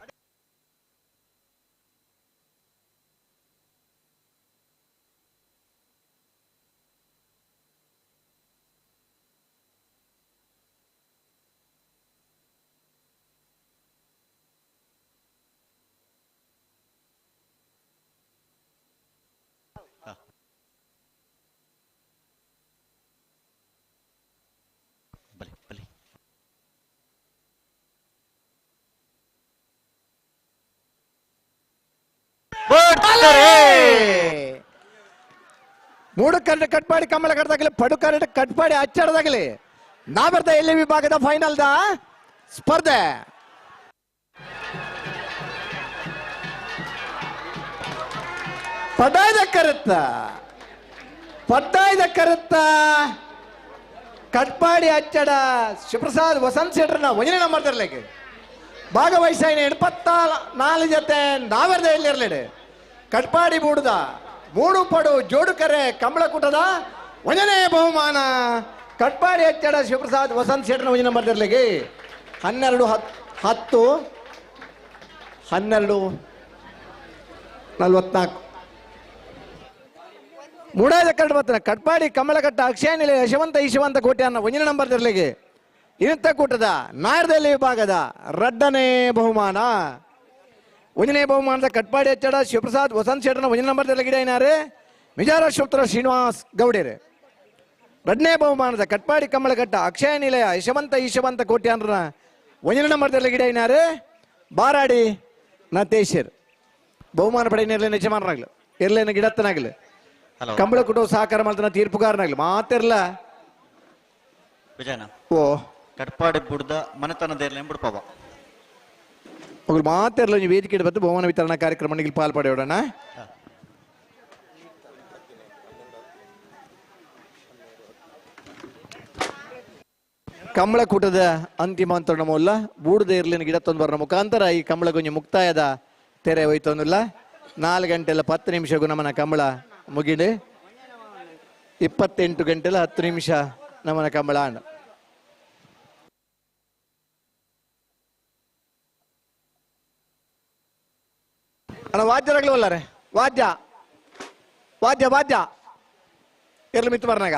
ಮೂಡು ಕರೆಂಟ್ ಕಟ್ಪಾಡಿ ಕಮಲ ಕಟ್ಟದಾಗಲಿ ಪಡು ಕರೆಂಟ್ ಕಟ್ಪಾಡಿ ಅಚ್ಚಡದಾಗಲಿ ನಾವರ್ದ ಎಲ್ಲಿ ವಿಭಾಗದ ಫೈನಲ್ the ಸ್ಪರ್ಧೆ. ಪಡ್ಡಾಯ್ದ ಕರುತ್ತ ಪಡ್ಡಾಯ್ದ ಕರುತ್ತ ಕಟ್ಪಾಡಿ ಅಚ್ಚಡ ಶಿವಪ್ರಸಾದ್ ವಸಂತ್ ಶೆಟ್ಟರ್ನ ಒಂಜನೇ ನಂಬರ್ ತರಲಿಕ್ಕೆ ಭಾಗವಹಿಸಾಯಿನ 84 ಜೊತೆ ನಾವರ್ದ ಎಲ್ಲಿರಲಿಡೆ ಕಟ್ಪಾಡಿ ಬೂಡುದ ಮೂಡು ಪಡು ಜೋಡುಕರೆ ಕಮಲಕೂಟದ ಒಂದನೇ ಬಹುಮಾನ ಕಟ್ಪಾಡಿ ಅಚ್ಚಡ ಶಿವಪ್ರಸಾದ್ ವಸಂತ್ ಶೆಟ್ಟರ್ನ ಒಂಜನೇ ನಂಬರ್ ತರಲಿಕ್ಕೆ 12 10 12 44 ಮೂಡಾದ ಕರಡು ಬರ್ತಾನೆ ಕಟ್ಪಾಡಿ ಕಮಲಕಟ್ಟ ಅಕ್ಷಯ ನಿಲಯ ಯಶವಂತ ಈಶವಂತ ಕೋಟ್ಯಾನ ಒಂದನೇ ನಂಬರ್ ತರಲಿಕ್ಕೆ ಇನ್ನತ್ತ ಕೂಟದ ನಾಯರದಲ್ಲಿ ವಿಭಾಗದ ರಡ್ಡನೇ ಬಹುಮಾನ. ಒಂದನೇ ಬಹುಮಾನದ ಕಟ್ಪಾಡಿ ಅಚ್ಚಡ ಶಿವಪ್ರಸಾದ್ ವಸಂತ್ ಶೆಟ್ಟರ್ನ ಒಂದನೇ ನಂಬರ್ ತರಲಿಕ್ಕೆ ಗಿಡ ಮಿಜಾರ ಶಿವಪುತ್ರ ಶ್ರೀನಿವಾಸ್ ಗೌಡೇರೆ. ಎರಡನೇ ಬಹುಮಾನದ ಕಟ್ಪಾಡಿ ಕಮಲಕಟ್ಟ ಅಕ್ಷಯ ನಿಲಯ ಯಶವಂತ ಈಶವಂತ ಕೋಟ್ಯಾನ್ರ ಒಂದನೇ ನಂಬರ್ ತರಲಿಕ್ಕೆ ಗಿಡ ಬಾರಾಡಿ ನತೇಶರ್. ಬಹುಮಾನ ಪಡೆಯನೇರ್ಲೇನ ಯಜಮಾನರಾಗ್ಲು ಇರ್ಲೇನ ಗಿಡತ್ತನಾಗ್ಲು ಕಂಬಳ ಕುಟುಂಬ ಸಹಕಾರ ಮಾಡ್ತಾನ ತೀರ್ಪುಗಾರನಾಗ್ಲಿ ಮಾತಿರ್ಲ ವಿಜಯನ ಓ ಕಟ್ಪಾಡಿ ಬುಡ್ದ ಮನೆತನದ ಇರ್ಲೇನ್ ಬಿಡ್ಪವ ಮಗಳು ಮಾತಿರ್ಲ ನೀವು ವೇದಿಕೆ ಬತ್ತು ಬಹುಮಾನ ವಿತರಣಾ ಕಾರ್ಯಕ್ರಮ ಇಲ್ಲಿ ಪಾಲ್ ಪಡೆಯೋಣ. ಕಂಬಳ ಕೂಟದ ಅಂತಿಮ ಅಂತ ನಮ್ಮಲ್ಲ ಬೂಡದ ಇರ್ಲಿನ ಗಿಡ ತಂದು ಬರೋ ಮುಖಾಂತರ ಈ ಕಂಬಳ ಗೊಂಜಿ ಮುಕ್ತಾಯದ ತೆರೆ ಹೋಯ್ತು. 4 ಗಂಟೆಲ್ಲ 10 ನಿಮಿಷಗೂ ನಮ್ಮನ ಕಂಬಳ ಮುಗಿಡು. 28 ಗಂಟೆಲ್ಲ 10 ನಿಮಿಷ ನಮ್ಮನ ಕಂಬಳ ಅಣ್ಣ. ಅಣ್ಣ ವಾದ್ಯರಾಗ್ಲವಲ್ಲಾರೆ ವಾದ್ಯ ವಾದ್ಯ ವಾದ್ಯ ಇರ್ಲಿ ಮಿತ್ತು ಬರ್ನಾಗ.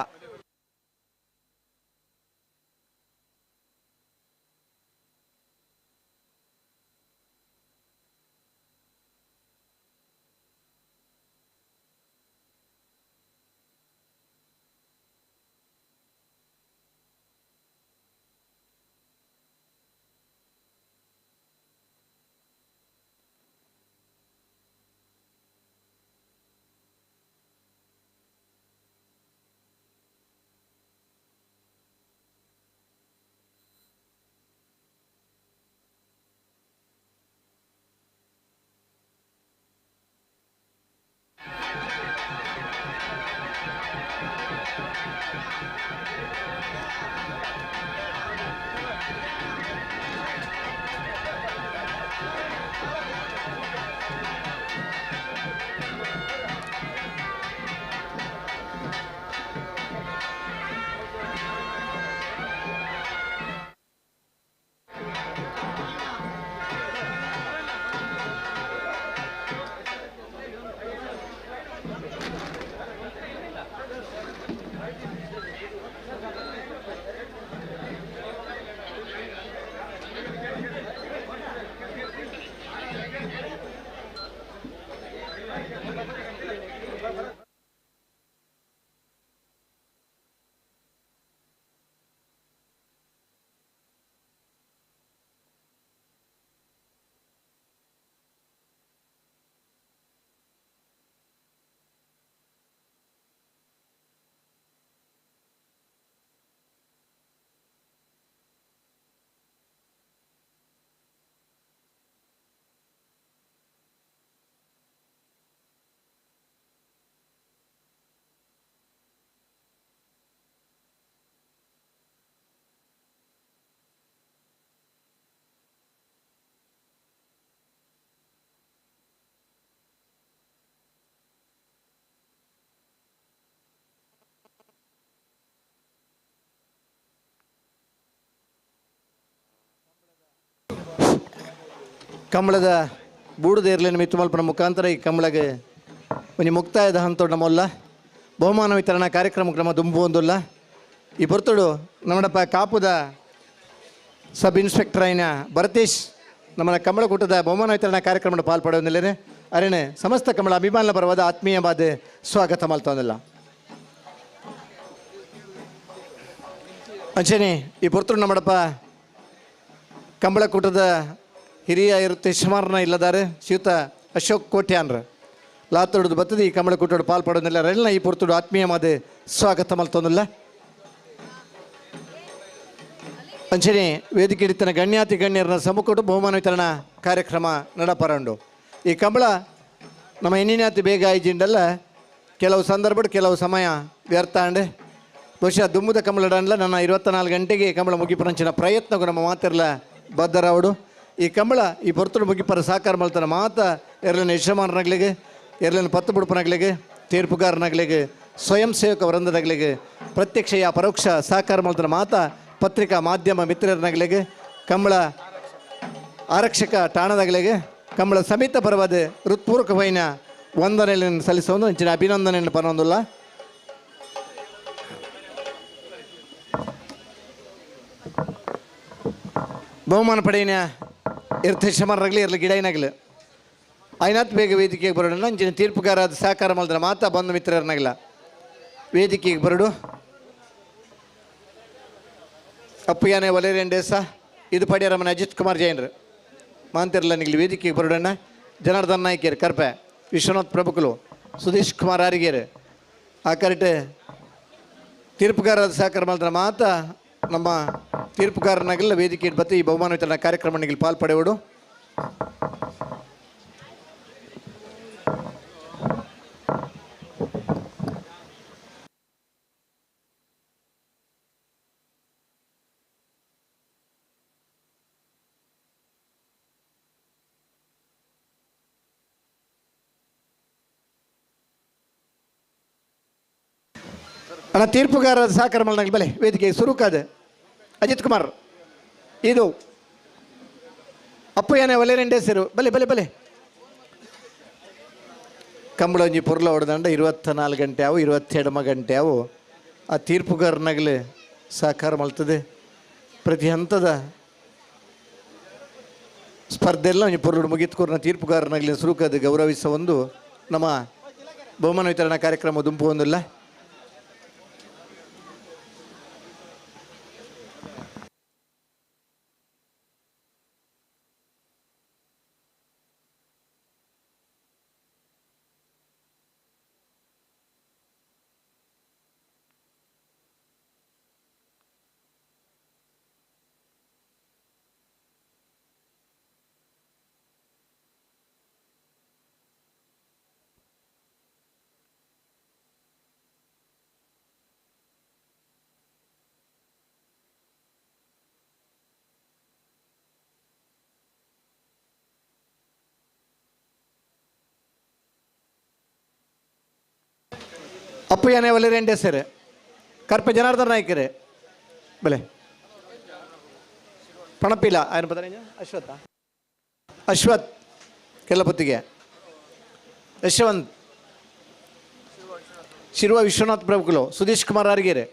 ಕಂಬಳದ ಬೂಡುದೇರ್ಲಿನ ಮಿತ್ತುಮಲ್ಪನ ಮುಖಾಂತರ ಈ ಕಂಬಳಗೆ ಒಂಜಿ ಮುಕ್ತಾಯದ ಹಂತೋಡು ನಮ್ಮಲ್ಲ ಬಹುಮಾನ ವಿತರಣಾ ಕಾರ್ಯಕ್ರಮ ಕ್ರಮ ದುಂಬು ಒಂದುಲ್ಲ. ಈ ಪೊರ್ತುಡು ನಮ್ಮಡಪ್ಪ ಕಾಪುದ ಸಬ್ ಇನ್ಸ್ಪೆಕ್ಟರ್ అయిన ಭರತೇಶ್ ನಮ್ಮ ಕಮಲಕೂಟದ ಬಹುಮಾನ ವಿತರಣಾ ಕಾರ್ಯಕ್ರಮ ಪಾಲ್ಪಡೆಯೊಂದಿಲ್ಲೇನೆ ಅರೇನೆ ಸಮಸ್ತ ಕಮಲ ಅಭಿಮಾನ ಪರವಾದ ಆತ್ಮೀಯವಾದ ಸ್ವಾಗತ ಮಲ್ತೊಂದಿಲ್ಲ. ಅಂಚನೆ ಈ ಪೊರ್ತುಡು ನಮ್ಮಡಪ್ಪ ಕಂಬಳಕೂಟದ ಹಿರಿಯ ಇರುತ್ತೆ ಶಮಾರನ ಇಲ್ಲದಾರೆ ಶ್ರೀಯುತ ಅಶೋಕ್ ಕೋಟ್ಯಾನ್ರ ಲಾತೋಡದು ಬರ್ತದೆ ಈ ಕಂಬಳಕೂಟೋಡು ಪಾಲ್ಪಡೋದಿಲ್ಲ ರೈಲ್ನ ಈ ಪೊರ್ತುಡು ಆತ್ಮೀಯವಾದ ಸ್ವಾಗತ ಮಲ್ತೊಂದಿಲ್ಲ. ಅಂಚನೆ ವೇದಿಕೆ ಹಿಡಿತನ ಗಣ್ಯಾತಿ ಗಣ್ಯರನ್ನ ಸಮ್ಮುಖಡು ಬಹುಮಾನ ವಿತರಣಾ ಕಾರ್ಯಕ್ರಮ ನಡಪರಂಡು. ಈ ಕಂಬಳ ನಮ್ಮ ಎನ್ನಿನಾತಿ ಬೇಗ ಆಯ್ಜಿಂಡಲ್ಲ ಕೆಲವು ಸಂದರ್ಭ ಕೆಲವು ಸಮಯ ವ್ಯರ್ಥ ಅಂಡೆ ಬಹುಶಃ ದುಮ್ಮುದ ಕಂಬಳಡನ್ಲ ನನ್ನ 24 ಗಂಟೆಗೆ ಕಂಬಳ ಮುಗಿಪರಂಚಿನ ಪ್ರಯತ್ನಗೂ ನಮ್ಮ ಮಾತಿರಲ ಬದ್ಧರಾವಡು. ಈ ಕಂಬಳ ಈ ಪೊರ್ತುಡು ಮುಗಿಪರ ಸಾಕಾರ ಮಲ್ತನ ಮಾತ ಎರಲನ ಯಜಮಾನರಾಗ್ಲಿಗೆ ಎರಲನ ಪತ್ತು ಬುಡುಪನಾಗ್ಲಿಗೆ ತೀರ್ಪುಗಾರನಾಗ್ಲಿಗೆ ಸ್ವಯಂ ಸೇವಕ ವೃಂದದಾಗ್ಲಿಗೆ ಪ್ರತ್ಯಕ್ಷ ಯಾ ಪರೋಕ್ಷ ಸಾಕಾರ ಮಲ್ತನ ಮಾತ ಪತ್ರಿಕಾ ಮಾಧ್ಯಮ ಮಿತ್ರರನಾಗಲಿಗೆ ಕಂಬಳ ಆರಕ್ಷಕ ಠಾಣದಾಗಲಿಗೆ ಕಂಬಳ ಸಮಿತ ಪರವಾದ ಹೃತ್ಪೂರ್ವಕವೈನ ವಂದನೆಯನ್ನು ಸಲ್ಲಿಸುವುದು ಅಂಚಿನ ಅಭಿನಂದನೆಯನ್ನು ಪರವೊಂದಿಲ್ಲ. ಬಹುಮಾನ ಪಡೆಯಿನ ಇರ್ತೇಶಮರಾಗಲಿ ಇರಲಿ ಗಿಡೈನಾಗಲಿ ಐನಾತ್ ಬೇಗ ವೇದಿಕೆಗೆ ಬರೋಣ. ಅಂಚಿನ ತೀರ್ಪುಗಾರ ಸಹಕಾರ ಮಾಡಿದ್ರೆ ಮಾತಾ ಬಂಧು ಮಿತ್ರರನ್ನಾಗಲ್ಲ ವೇದಿಕೆಗೆ ಬರಡು. ಅಪ್ಪಯ್ಯನೇ ವಲೇರಿಯನ್ ಡೇಸ ಇದು ಪಡ್ಯಾರಮ್ಮನ ಅಜಿತ್ ಕುಮಾರ್ ಜೈನ್ರು ಮಾಂತಿರಲ್ಲ ನಿಗಲಿ ವೇದಿಕೆಗೆ ಬರೋಡಣ್ಣ. ಜನಾರ್ದನ್ ನಾಯ್ಕೇರ್ ಕರ್ಪೆ ವಿಶ್ವನಾಥ್ ಪ್ರಭುಕುಲು ಸುಧೀಶ್ ಕುಮಾರ್ ಆರಿಗೇರು ಆ ಕರೆಕ್ಟ್ ತೀರ್ಪುಗಾರ ಸಹಕಾರ ಮಾಡಿದ್ರೆ ಮಾತ ನಮ್ಮ ತೀರ್ಪುಗಾರನಾಗಲ್ಲ ವೇದಿಕೆ ಬತ್ತಿ ಈ ಬಹುಮಾನ ವಿತರಣಾ ಕಾರ್ಯಕ್ರಮ ನಿಗಲಿ ಪಾಲ್ಪಡೆಯೋಡು. ಅಣ್ಣ ತೀರ್ಪುಗಾರ ಸಹಕಾರ ಮಲ್ನಾಗಲಿ ಬಲೆ ವೇದಿಕೆ ಸುರುಕಾದ ಅಜಿತ್ ಕುಮಾರ್ ಇದು ಅಪ್ಪಯ್ಯನೇ ಒಲೆ ಹೆಸರು ಬಲೆ ಬಲೆ ಬಲೆ ಕಂಬಳೊಂಜಿ ಪೊರ್ಲ ಹೊಡೆದಂಡ 24 ಗಂಟೆ ಅವು 22 ಗಂಟೆ ಅವು ಆ ತೀರ್ಪುಗಾರನಾಗಲಿ ಸಹಕಾರ ಮಲ್ತದೆ. ಪ್ರತಿ ಹಂತದ ಸ್ಪರ್ಧೆಲ್ಲ ಒಂಜಿ ಪೊರ್ಲು ಮುಗಿತ್ಕೋರ್ನ ತೀರ್ಪುಗಾರನಾಗಲಿ ಸುರುಕಾದ ಗೌರವಿಸುವ ಒಂದು ನಮ್ಮ ಬಹುಮಾನ ವಿತರಣಾ ಕಾರ್ಯಕ್ರಮ ದುಂಪು ಒಂದಿಲ್ಲ. ಅಪ್ಪಯ್ಯನೇ ಒಲೆ ಸರ್ ಕರ್ಪೆ ಜನಾರ್ದನ್ ನಾಯ್ಕರೇ ಬಲೆ ಪಣಪಿಲ ಆಯನ ಪದ ಅಶ್ವತ್ಥ ಅಶ್ವಥ್ ಕೆಲ್ಲಪುತ್ತಿಗೆ ಯಶವಂತ್ ಶಿರುವ ವಿಶ್ವನಾಥ್ ಪ್ರಭುಕುಲು ಸುಧೀಶ್ ಕುಮಾರ್ ಅರಿಗೆರೆ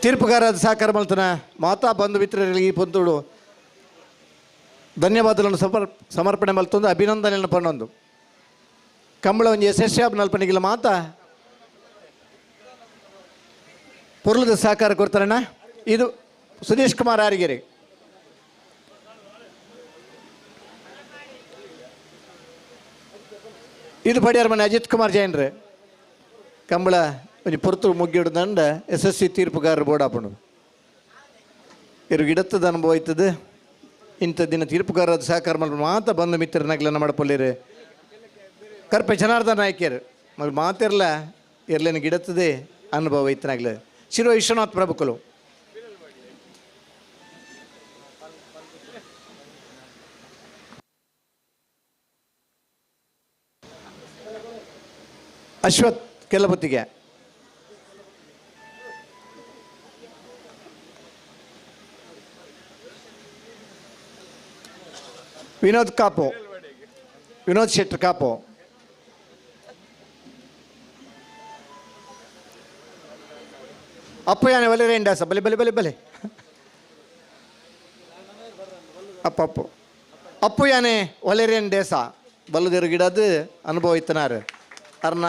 ತೀರ್ಪುಗಾರ ಸಹಕಾರ ಮಲ್ತನ ಮಾತಾ ಬಂಧು ಮಿತ್ರರಿಗೆ ಈ ಪೊಂತುಡು ಧನ್ಯವಾದಗಳನ್ನು ಸಮರ್ಪಣೆ ಮಲ್ತೊಂದು ಅಭಿನಂದನೆಯನ್ನು ಪನ್ನೊಂದು. ಕಂಬಳ ಒಂಜಿ ಯಶಸ್ವಿ ನಲ್ಪನಿಗಿಲ್ಲ ಮಾತ ಪೊರ್ಲದ ಸಹಕಾರ ಕೊಡ್ತಾರಣ್ಣ. ಇದು ಸುದೇಶ್ ಕುಮಾರ್ ಆರಿಗೆರೆ. ಇದು ಪಡಿಯಾರ ಮನೆ ಅಜಿತ್ ಕುಮಾರ್ ಜೈನ್ರೆ. ಕಂಬಳ ಒಂಜಿ ಪೊರ್ತು ಮುಗ್ಗಿಡ್ದಂಡ ಯಶಸ್ವಿ ತೀರ್ಪುಗಾರರು ಬೋಡಾಪುಂಡು. ಇರು ಗಿಡತ್ತದ ಅನುಭವ ಆಯ್ತದೆ. ಇಂಥ ದಿನ ತೀರ್ಪುಗಾರರ ಸಹಕಾರ ಮಲ್ಪ ಮಾತ ಬಂಧು ಮಿತ್ರನಾಗ್ಲನ್ನ ಮಾಡಪೊಲ್ಲಿರು. ಕರ್ಪೆ ಜನಾರ್ದನ್ ನಾಯ್ಕರು ಮಗ ಮಾತಿರಲ್ಲ ಇರ್ಲೇನು ಗಿಡತ್ತದೆ ಅನುಭವ ಐತನಾಗ್ಲ. ಶಿರೋ ವಿಶ್ವನಾಥ್ ಪ್ರಭುಕುಲು. ಅಶ್ವಥ್ ಕೆಲಬುತ್ತಿಗೆ. ವಿನೋದ್ ಕಾಪು, ವಿನೋದ್ ಶೆಟ್ಟರ್ ಕಾಪು. ಅಪ್ಪು ಯಾನೆ ಒಲೆ ರೇಂಡಾಸ ಬಲೆ ಬಲೆ ಬಲೆ ಬಲೆ ಅಪ್ಪ ಅಪ್ಪು ಅಪ್ಪು ಯಾನೆ ಒಲೆರೇನ್ ಡೇಸ ಬಲ್ಲದಿರು ಗಿಡದು ಅನುಭವ ಇತ್ತನಾರು. ಅರ್ನ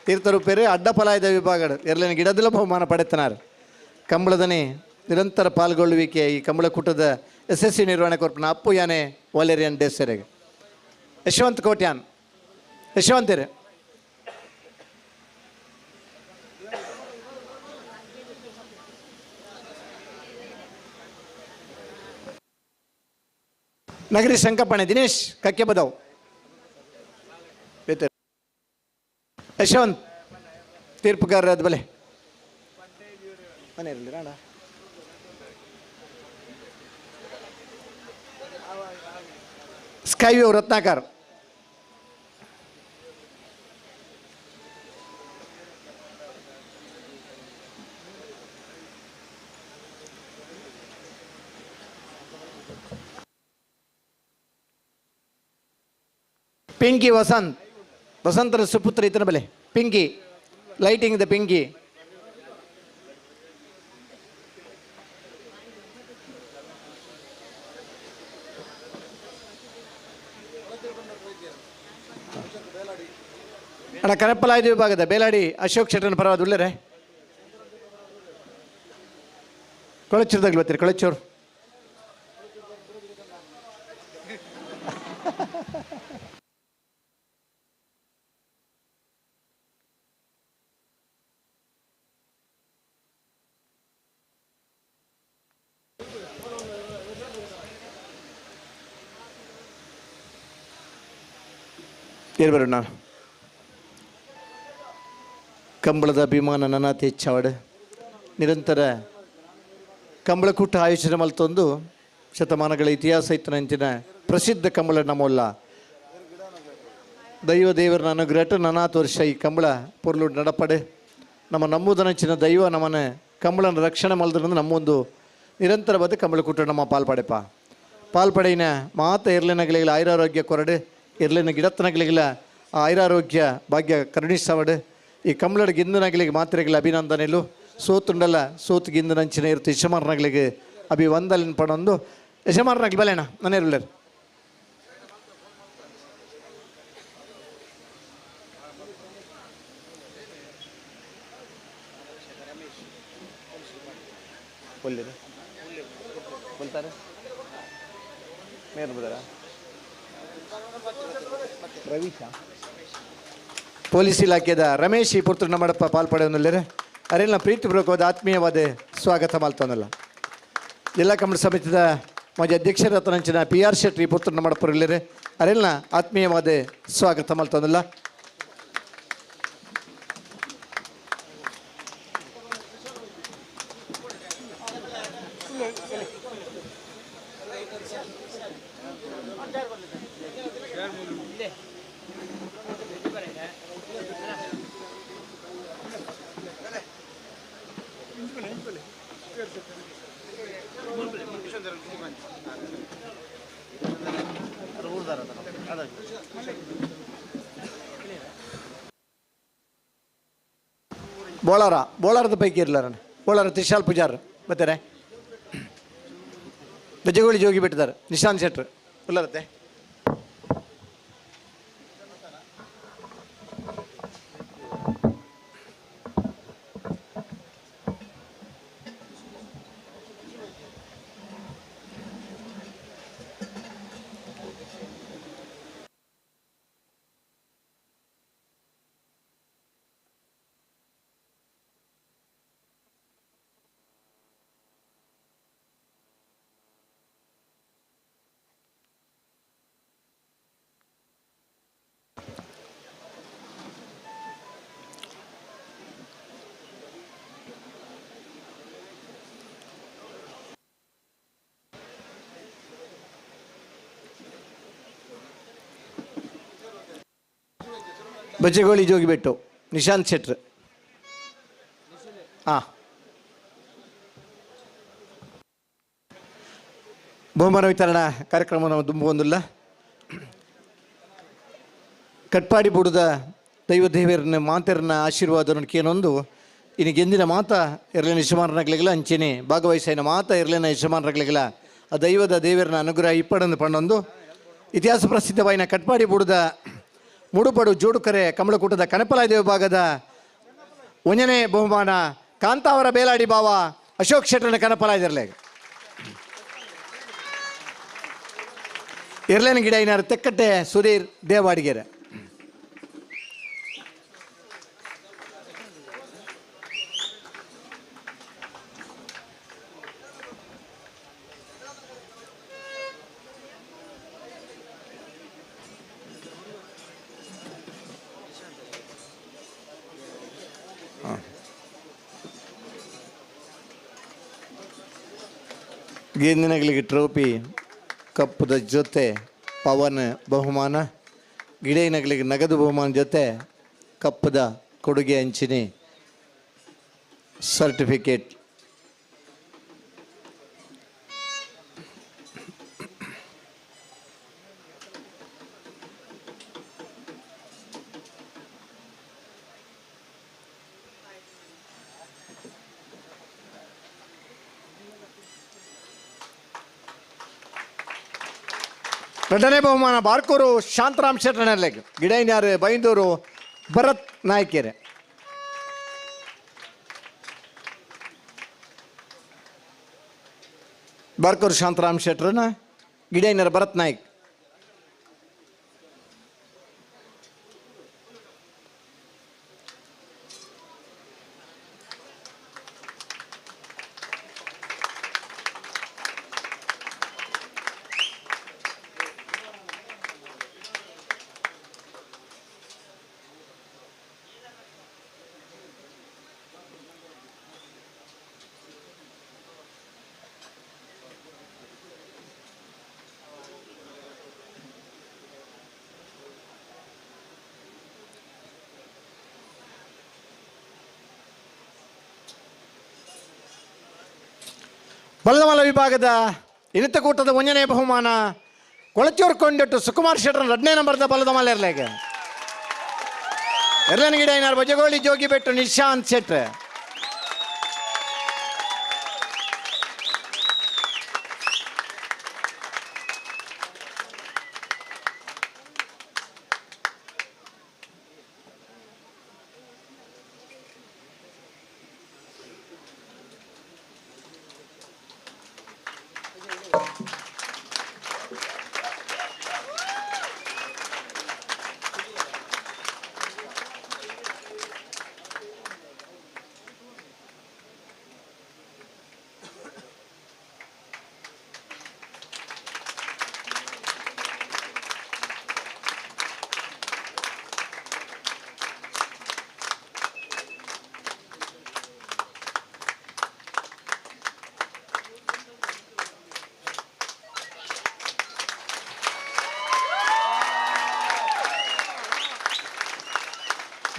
ತೀರ್ಥರೂಪೇರು ಅಡ್ಡ ಫಲಾಯದ ವಿಭಾಗ ಎರಲೇನು ಗಿಡದಿಲ್ಲ ಬಹುಮಾನ ಪಡೆತನಾರು. ಕಂಬಳದನಿ ನಿರಂತರ ಪಾಲ್ಗೊಳ್ಳುವಿಕೆ ಈ ಕಂಬಳಕೂಟದ ಯಶಸ್ವಿ ನಿರ್ವಹಣೆ ಕೊರ್ಪನ ಅಪ್ಪು ಯಾನೆ ಒಲೆರಿಯನ್ ಡೇಸರಿಗೆ. ಯಶವಂತ್ ಕೋಟ್ಯಾನ್, ಯಶವಂತರು. ನಗರಿ ಶಂಕಪಣೆ ದಿನೇಶ್ ಕಕ್ಕೆ ಬದವ್. ಯಶವಂತ್ ತೀರ್ಪುಗಾರರ ಅದು ಬಲೆ ಮನೆ ಇರಲಿ ರಾಣ. ಸ್ಕೈವ್ಯೂ ರತ್ನಾಕರ್. ಪಿಂಕಿ ವಸಂತ್, ವಸಂತರ ಸುಪುತ್ರ ಇತನ ಬೆಲೆ ಪಿಂಕಿ, ಲೈಟಿಂಗ್ the Pinki. ಅಣ್ಣ ಕರೆಪ್ಪಲಾಯ್ದು ವಿಭಾಗದ ಬೇಲಾಡಿ ಅಶೋಕ್ ಶೆಟ್ಟನ ಪರವಾದ ಉಳ್ಳರೆ ಕೊಳಚೂರ್ದಾಗ ಬರ್ತೀರಿ. ಕೊಳಚೂರು ಬರೋಣ. ಕಂಬಳದ ಅಭಿಮಾನ ನನಾತಿ ಹೆಚ್ಚಾವಡು ನಿರಂತರ ಕಂಬಳಕೂಟ ಆಯೋಜನೆ ಮಲ್ತೊಂದು ಶತಮಾನಗಳ ಇತಿಹಾಸ ಇತ್ತನಂಚಿನ ಪ್ರಸಿದ್ಧ ಕಂಬಳ ನಮ್ಮಲ್ಲ ದೈವ ದೇವರ ಅನುಗ್ರಹ ನನಾತ್ ವರ್ಷ ಈ ಕಂಬಳ ಪೊರ್ಲು ನಡಪಡೆ ನಮ್ಮ ನಂಬುದನಂಚಿನ ದೈವ ನಮ್ಮನೆ ಕಂಬಳನ ರಕ್ಷಣೆ ಮಲ್ದ್ರಂದು ನಮ್ಮೊಂದು ನಿರಂತರವಾದ ಕಂಬಳಕೂಟ ನಮ್ಮ ಪಾಲ್ಪಡೆಪ ಪಾಲ್ಪಡೆಯಿನ ಮಾತ ಎರ್ಲಿನಗಳಿಗೆಲ್ಲ ಆಯುರಾರೋಗ್ಯ ಕೊರಡು ಎರ್ಲಿನ ಗಿಡತ್ತನಗಳಿಗೆಲ್ಲ ಆಯುರಾರೋಗ್ಯ ಭಾಗ್ಯ ಕರುಣಿಸವಡು ಈ ಕಂಬಳದ ಗಿಂದನಗಳಿಗೆ ಮಾತ್ರೆಗಳ ಅಭಿನಂದನೆಲು ಸೋತುಂಡಲ್ಲ ಸೋತು ಗಿಂದನಂಚಿನ ಇರ್ತು ಯಜಮಾನಗಳಿಗೆ ಅಭಿವಂದಲಿನ ಪಣೊಂದು ಯಜಮಾನರಾಗಲಿ ಬಲೇಣ ನಾನೇ ಪೊಲೀಸ್ ಇಲಾಖೆದ ರಮೇಶ್ ಈ ಪುತ್ರ ನಮ್ಮಡಪ್ಪ ಪಾಲ್ಪಡೆಯೊಂದಿಲ್ಲರೆ ಅರೆಲ್ಲ ಪ್ರೀತಿಪೂರ್ವಕವಾದ ಆತ್ಮೀಯವಾದ ಸ್ವಾಗತ ಮಾಲ್ತಾನಲ್ಲ. ಜಿಲ್ಲಾ ಕಮಿಟಿ ಸಮಿತಿದ ಮಾಜಿ ಅಧ್ಯಕ್ಷರ ಹತ್ರನಂಚಿನ ಪಿ ಆರ್ ಶೆಟ್ಟಿ ಪುತ್ರ ನಮ್ಮಡಪ್ಪರಿಲ್ಲರೆ ಅರೆಲ್ಲ ಆತ್ಮೀಯವಾದ ಸ್ವಾಗತ ಮಾಲ್ತಾನಲ್ಲ. ಬೋಳಾರ ಬೋಳಾರದ ಪೈಕಿ ಇರಲಾರ ಬೋಳಾರ ತ್ರಿಶಾಲ್ ಪೂಜಾರ್ ಬರ್ತಾರೆ ಬೆಜ್ಜಗೋಳಿ ಜೋಗಿ ಬಿಟ್ಟಿದ್ದಾರೆ ನಿಶಾಂತ್ ಶೆಟ್ರು ಉಲ್ಲರತ್ತೆ. ಬಜ್ಜೆಗೋಳಿ ಜೋಗಿಬೆಟ್ಟು ನಿಶಾಂತ್ ಶೆಟ್ರ್. ಹಾಂ, ಬಹುಮಾನ ವಿತರಣಾ ಕಾರ್ಯಕ್ರಮ ನಾವು ದುಂಬುವಂದಿಲ್ಲ. ಕಟ್ಪಾಡಿ ಬುಡದ ದೈವ ದೇವರನ್ನ ಮಾತೆರನ್ನ ಆಶೀರ್ವಾದ ಕೇನೊಂದು ಇನ್ನು ಗೆಂದಿನ ಮಾತ ಎರಲಿನ ಯಜಮಾನರಾಗ್ಲಿಲ್ಲ, ಅಂಚೆನೆ ಭಾಗವಹಿಸಿನ ಮಾತ ಎರಲಿನ ಯಜಮಾನರಾಗ್ಲಿಲ್ಲ. ಆ ದೈವದ ದೇವರನ್ನ ಅನುಗ್ರಹ ಇಪ್ಪಡಂದು ಪಣ್ಣೊಂದು ಇತಿಹಾಸ ಪ್ರಸಿದ್ಧವಾಯಿನ ಕಟ್ಪಾಡಿ ಬುಡದ ಮುಡುಪಡು ಜೋಡುಕರೆ ಕಮಲಕೂಟದ ಕನಪಲಾಯ ವಿಭಾಗದ ಒಂದನೇ ಬಹುಮಾನ ಕಾಂತಾವರ ಬೇಲಾಡಿ ಬಾವ ಅಶೋಕ್ ಶೆಟ್ಟರನ ಕನಪಲಾಯದರ್ಲೆ. ಎರ್ಲೇನ ಗಿಡ ಏನಾರು ತೆಕ್ಕಟ್ಟೆ ಸುಧೀರ್ ದೇವಾಡಿಗೆರೆ. ಗೆಂದಿನಗಳಿಗೆ ಟ್ರೋಫಿ ಕಪ್ಪದ ಜೊತೆ ಪವನ್ ಬಹುಮಾನ, ಗಿಡೈನಗಳಿಗೆ ನಗದು ಬಹುಮಾನ ಜೊತೆ ಕಪ್ಪದ ಕೊಡುಗೆ ಅಂಚಿನಿ ಸರ್ಟಿಫಿಕೇಟ್. ಎರಡನೇ ಬಹುಮಾನ ಬಾರ್ಕೂರು ಶಾಂತರಾಮ್ ಶೆಟ್ಟರ್ನಲ್ಲೆಗ್, ಗಿಡೈನ್ಯಾರು ಬೈಂದೂರು ಭರತ್ ನಾಯ್ಕೆರೆ. ಬಾರ್ಕೂರು ಶಾಂತರಾಮ್ ಶೆಟ್ಟರ್ನ ಗಿಡೈನ್ಯಾರ ಭರತ್ ನಾಯ್ಕ್. ಬಲ್ಲಮಲ ವಿಭಾಗದ ಇನಿತಕೂಟದ ಒಂದನೇ ಬಹುಮಾನ ಕೊಳಚೂರು ಕೊಂಡಿಟ್ಟು ಸುಕುಮಾರ್ ಶೆಟ್ಟರ್ ಎರಡನೇ ನಂಬರ್ದ ಬಲ್ಲದಮಲ ಇರ್ಲೇಗೆ. ಎರಡನೇ ಗಿಡ ಏನಾರು ಬಜಗೋಳಿ ಜೋಗಿಬೆಟ್ಟು ನಿಶಾಂತ್ ಶೆಟ್ರ್.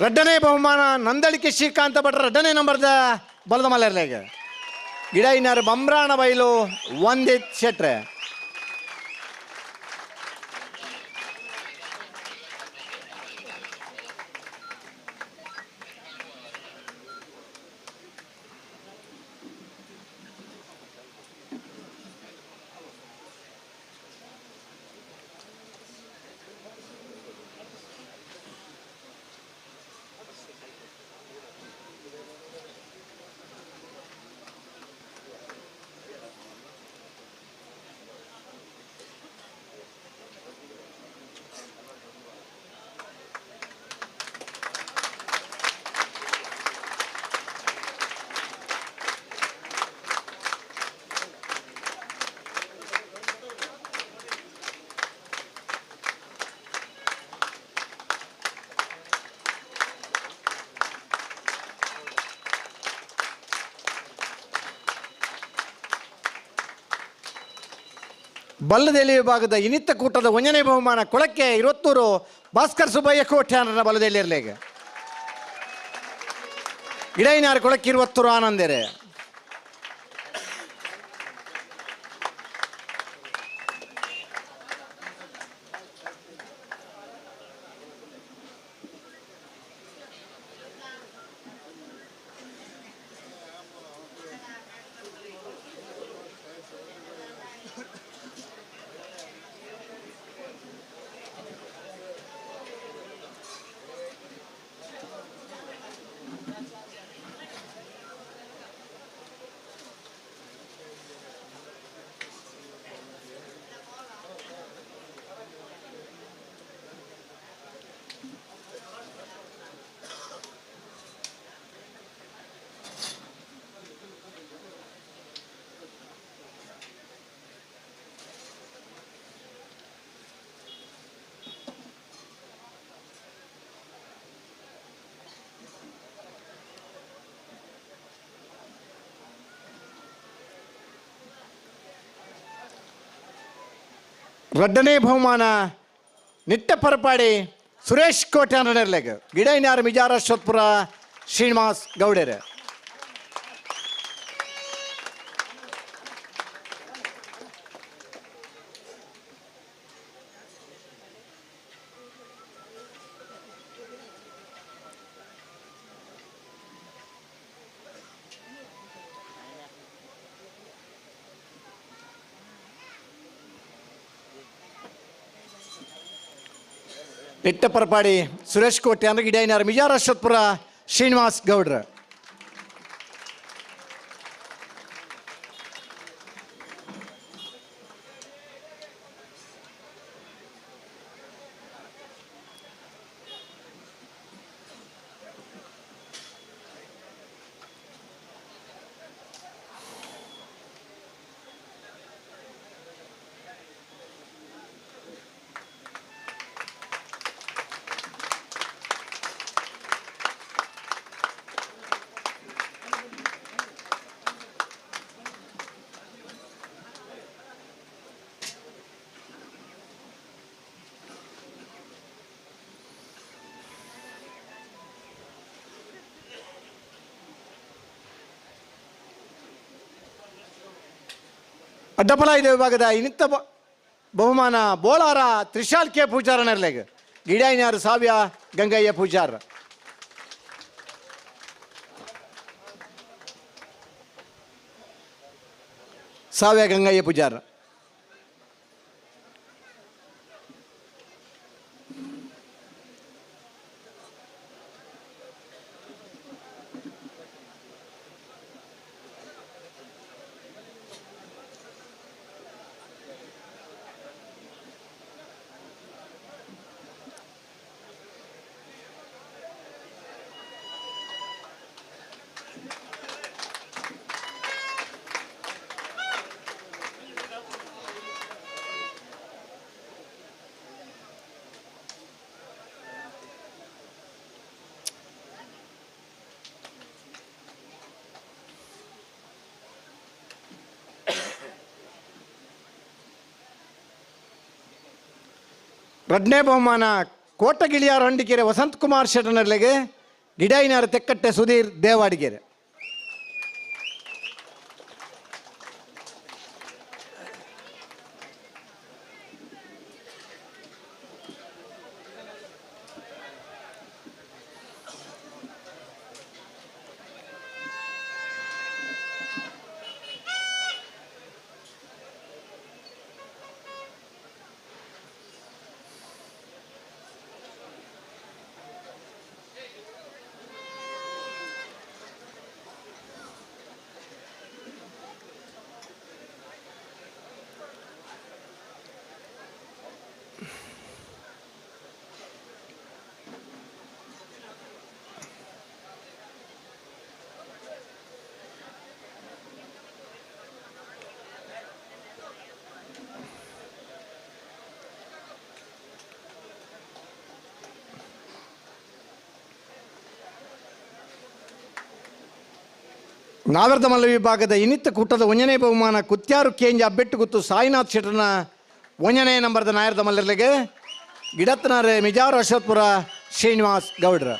ರಡ್ಡನೇ ಬಹುಮಾನ ನಂದಳಿಕೆ ಶ್ರೀಕಾಂತ ಭಟ್ರ ಎರಡನೇ ನಂಬರ್ದ ಬಲದ ಮಲೆರ್ಲೆಗೆ. ಗಿಡ ಇನ್ನಾರು ಬಮ್ರಾಣ ಬೈಲು ವಂದಿತ್ ಶೆಟ್ರೆ. ಬಲ್ಲದೆಲೆ ವಿಭಾಗದ ಇನಿತ್ತ ಕೂಟದ ಒಂಜನೇ ಬಹುಮಾನ ಕೊಳಕ್ಕೆ 23 ಭಾಸ್ಕರ್ ಸುಬ್ಬಯ್ಯ ಕೋಟ್ಯಾನರ ಬಲದೆಲ್ಲಿರಲೇಗ ಗಿಡೈನಾರು ಕೊಳಕ್ಕೆ 23 ಆನಂದರೆ. ರಡ್ಡನೇ ಬಹುಮಾನ ನಿಟ್ಟ ಪರಪಾಡಿ ಸುರೇಶ್ ಕೋಟ್ಯಾನರ್ಲೆಗ್ ಗಿಡೈನಾರ್ ಮಿಜಾರ ಅಶ್ವತ್ಪುರ ಶ್ರೀನಿವಾಸ್ ಗೌಡೇರೆ. ನಿಟ್ಟ ಪರಪಾಡಿ ಸುರೇಶ್ ಕೋಟ್ಯಾನ್ ಗಿಡೈನಾರ್ ಮಿಜಾರ ಅಶ್ವತ್ಪುರ ಶ್ರೀನಿವಾಸ್ ಗೌಡ್ರ. ಅಡ್ಡಪಲ ಇದೆ ವಿಭಾಗದ ಇನ್ನಿತ್ತ ಬಹುಮಾನ ಬೋಳಾರ ತ್ರಿಶಾಲ್ ಕೆ ಪೂಜಾರನರ್ಲೆಗ್ ಗಿಡಾಯಿನಾರು ಸಾವ್ಯ ಗಂಗಯ್ಯ ಪೂಜಾರ್. ಸಾವ್ಯ ಗಂಗಯ್ಯ ಪೂಜಾರ್. ರಡ್ನೇ ಬಹುಮಾನ ಕೋಟಗಿಳಿಯಾರ್ ಹಂಡಿಕೆರೆ ವಸಂತ್ ಕುಮಾರ್ ಶೆಟ್ಟನರ್ಲೆಗೆ ಗಿಡಾಯಿನಾರ ತೆಕ್ಕಟ್ಟೆ ಸುಧೀರ್ ದೇವಾಡಿಗೆರೆ. ನಾವರ್ಧಮಲ್ಲ ವಿಭಾಗದ ಇನ್ನಿತ್ತ ಕೂಟದ ಒಂಜನೇ ಬಹುಮಾನ ಕುತ್ಯಾರು ಕೇಂಜ ಅಬ್ಬೆಟ್ಟುಗುತ್ತು ಸಾಯಿನಾಥ್ ಶೆಟ್ಟರ್ನ ಒಂಜನೇ ನಂಬರ್ದ ನಾಯರ್ದ ಮಲ್ಲರ್ಲೆಗ್ ಗಿಡತ್ನಾರ್ ಮಿಜಾರ್ ಅಶ್ವತ್ಪುರ ಶ್ರೀನಿವಾಸ್ ಗೌಡ್ರ.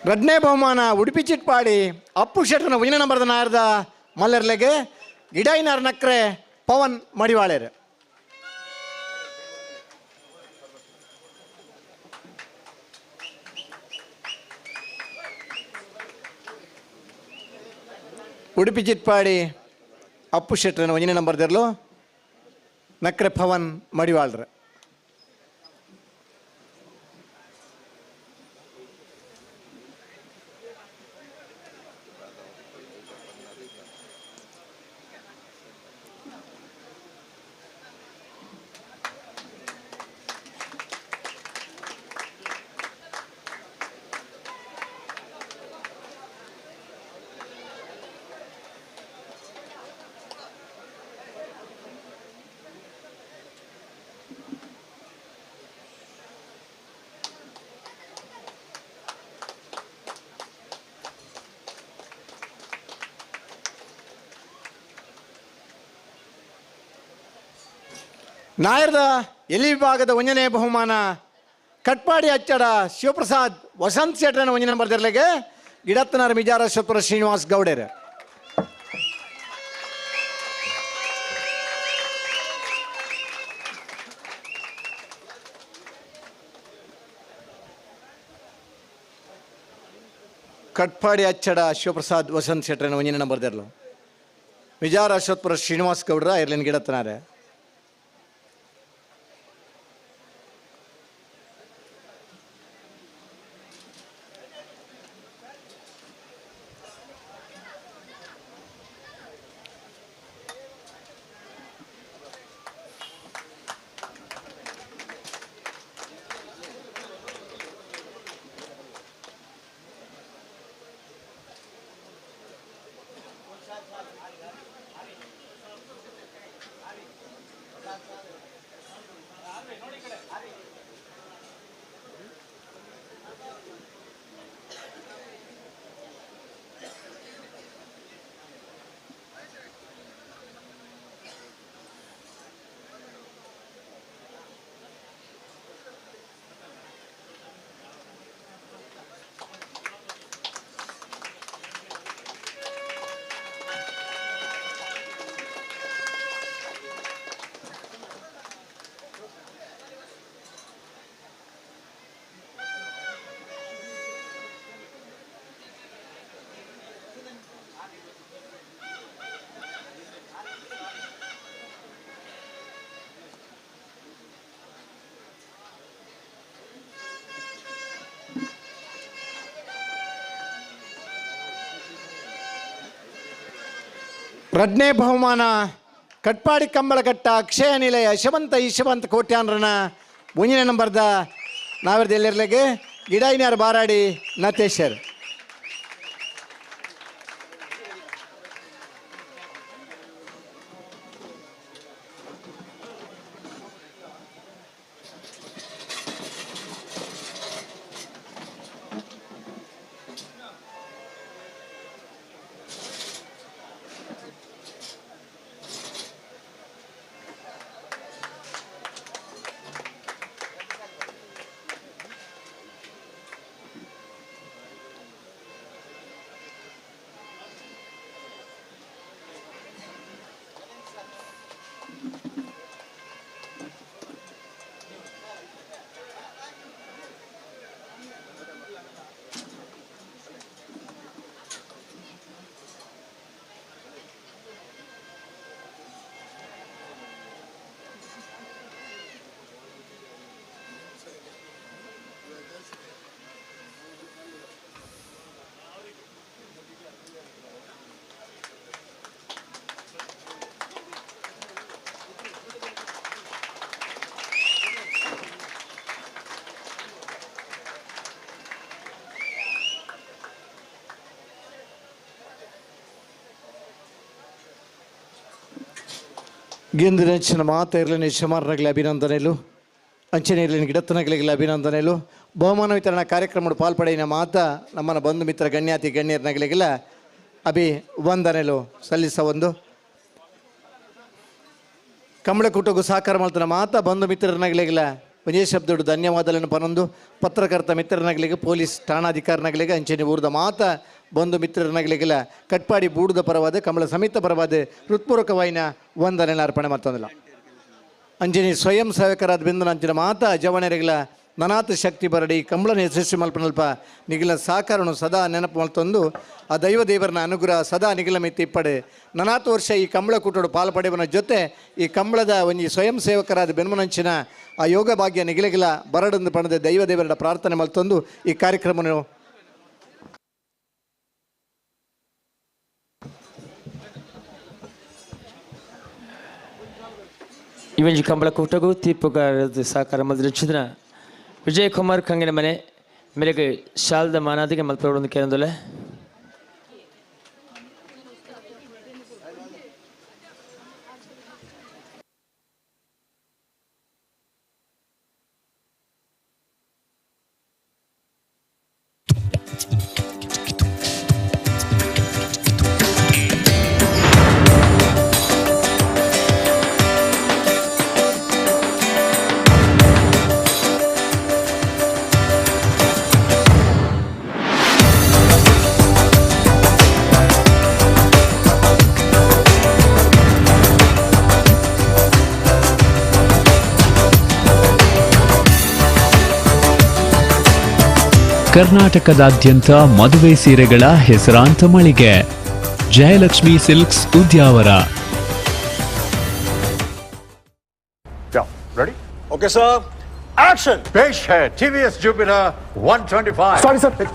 ರಡ್ನೇ ಬಹುಮಾನ ಉಡುಪಿ ಚಿಟ್ಪಾಡಿ ಅಪ್ಪು ಶೆಟ್ಟರ್ನ ಒಂಜನೇ ನಂಬರ್ದ ನಾಯರ್ದ ಮಲ್ಲರ್ಲೆಗ್ ಗಿಡೈನಾರ್ ನಕ್ರೆ ಪವನ್ ಮಡಿವಾಳೆರ್. ಉಡುಪಿ ಚಿಟ್ಪಾಡಿ ಅಪ್ಪು ಶೆಟ್ಟರ್ನ ಒಂಜನೇ ನಂಬರ್ದಿರ್ಲು ನಕ್ರೆ ಪವನ್ ಮಡಿವಾಳ್ರ. ನಾಯರ್ದ ಎಲಿ ವಿಭಾಗದ ಒಂಜನೇ ಬಹುಮಾನ ಕಟ್ಪಾಡಿ ಅಚ್ಚಡ ಶಿವಪ್ರಸಾದ್ ವಸಂತ್ ಶೆಟ್ಟರನ ಒಂಜನೇ ನಂಬರ್ ದಿರ್ಲೆಗೆ ಗಿಡತ್ತನಾರ್ ಮಿಜಾರ ಶಿವಪುರ ಶ್ರೀನಿವಾಸ್ ಗೌಡೇರ್. ಕಟ್ಪಾಡಿ ಅಚ್ಚಡ ಶಿವಪ್ರಸಾದ್ ವಸಂತ್ ಶೆಟ್ಟರನ ಒಂಜನೇ ನಂಬರ್ ದಿರ್ಲು ಮಿಜಾರ ಅಶ್ವತ್ಪುರ ಶ್ರೀನಿವಾಸ್ ಗೌಡ್ರ ಐರ್ಲೆನ್ ಗಿಡತ್ತನಾರೆ. ರಡ್ನೇ ಬಹುಮಾನ ಕಟ್ಪಾಡಿ ಕಂಬಳಘಟ್ಟ ಅಕ್ಷಯ ನಿಲಯ ಯಶವಂತ ಯಶವಂತ ಕೋಟ್ಯಾನ್ರನ ಒಂಜನೇ ನಂಬರ್ದ ನಾವರ್ದ ಎಲ್ಲಿರ್ಲೆಗೆ ಗಿಡೈನಾರ್ ಬಾರಾಡಿ ನತೇಶರ್. ಗೆಂದಿನ ಮಾತ ಇರಲಿನ ಶಮಾರನಗಲಿ ಅಭಿನಂದನೆಲು ಅಂಚನೆ ಇರಲಿನ ಗಿಡತ್ತನಗಲಿಗೆ ಅಭಿನಂದನೆಲು ಬಹುಮಾನ ವಿತರಣಾ ಕಾರ್ಯಕ್ರಮ ಪಾಲ್ಪಡೆಯಿನ ಮಾತ ನಮ್ಮನ ಬಂಧು ಮಿತ್ರ ಗಣ್ಯಾತಿ ಗಣ್ಯರ್ನಗಲಿಗೆಲ್ಲ ಅಭಿವಂದನೆಲು ಸಲ್ಲಿಸ ಒಂದು ಕಂಬಳಕೂಟಗೂ ಸಹಕಾರ ಮಾಡ್ತಾನೆ ಮಾತ ಬಂಧು ಮಿತ್ರರನಗಲಿಗೆಲ್ಲ ಒಂದೇ ಶಬ್ದಡು ಧನ್ಯವಾದಗಳನ್ನು ಪನೊಂದು ಪತ್ರಕರ್ತ ಮಿತ್ರನಗಲಿಗೆ ಪೊಲೀಸ್ ಠಾಣಾಧಿಕಾರಿನಗಲಿಗೆ ಅಂಚನೆ ಊರ್ದ ಮಾತ ಬಂಧು ಮಿತ್ರರನಗಲಿಗೆಲ್ಲ ಕಟ್ಪಾಡಿ ಬೂಡುದ ಪರವಾದ ಕಮಲ ಸಮಿತ ಪರವಾದ ಹೃತ್ಪೂರ್ವಕವಾಯಿನ ವಂದನೆಯನ್ನು ಅರ್ಪಣೆ ಮಾಡ್ತಂದಿಲ್ಲ. ಅಂಜನಿ ಸ್ವಯಂ ಸೇವಕರಾದ ಬಿಂದನ ಅಂಚಿನ ಮಾತ ಜವಣರಿಗೆಲ್ಲ ನನಾತ ಶಕ್ತಿ ಬರಡಿ ಕಂಬಳನ ಯಶಸ್ವಿ ಮಲ್ಪನಲ್ಪ ನಿಗಿಲ ಸಾಕಾರನು ಸದಾ ನೆನಪು ಮಲ್ತೊಂದು ಆ ದೈವ ದೇವರನ ಅನುಗ್ರಹ ಸದಾ ನಿಗಿಲ ಮಿತಿ ಇಪ್ಪಡೆ ನನಾತು ವರ್ಷ ಈ ಕಂಬಳ ಕೂಟೋಡು ಪಾಲ್ಪಡೆವನ ಜೊತೆ ಈ ಕಂಬಳದ ಒಂಜಿ ಸ್ವಯಂ ಸೇವಕರಾದ ಬೆನ್ಮನಂಚಿನ ಆ ಯೋಗ ಭಾಗ್ಯ ನಿಗಿಲಗಿಲ ಬರಡಂದು ಪಣದ ದೈವ ದೇವರ ಪ್ರಾರ್ಥನೆ ಮಲ್ತೊಂದು ಈ ಕಾರ್ಯಕ್ರಮವನ್ನು ಇವಂಜಿ ಕಂಬಳ ಕೂಟಗೂ ತೀರ್ಪುಗಾರರ ಸಹಕಾರ ಮಲ್ದಿನ ವಿಜಯ್ ಕುಮಾರ್ ಕಂಗಿನ ಮನೆ ಮೇರೆಗೆ ಶಾಲ್ದ ಮಾನಾದಿಗೆ ಮಲ್ಪೆರಡು ಕೇಂದ್ರದಲ್ಲೇ. ಕರ್ನಾಟಕದಾದ್ಯಂತ ಮದುವೆ ಸೀರೆಗಳ ಹೆಸರಾಂತ ಮಳಿಗೆ Jayalakshmi silks Udyavara. Ready? Okay sir, action. पेश है टीवीएस जुपिटर 125. सॉरी सर,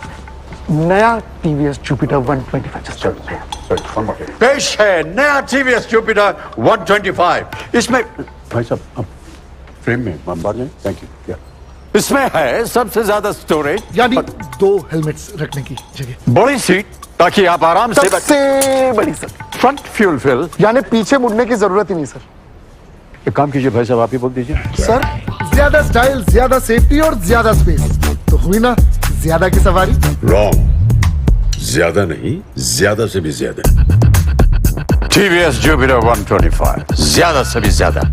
नया TVS Jupiter 125. Sorry, one more. पेश है नया टीवीएस जुपिटर 125. इसमें भाई साहब अब फ्रेम में बात नहीं. Thank you. इसमें है सबसे ज्यादा स्टोरेज, यानी 2 हेलमेट्स रखने की जगह, बड़ी सीट ताकि आप आराम से, सबसे बड़ी सर, फ्रंट फ्यूल फिल, यानी पीछे मुड़ने की जरूरत ही नहीं सर। एक काम कीजिए भाई साहब, आप ही बोल दीजिए सर। ज्यादा स्टाइल, ज्यादा सेफ्टी और ज्यादा स्पेस, तो हुई ना ज्यादा की सवारी। रॉन्ग, ज्यादा नहीं, ज्यादा से भी ज्यादा। टीवीएस जुपिटर 125, ज्यादा से भी ज्यादा।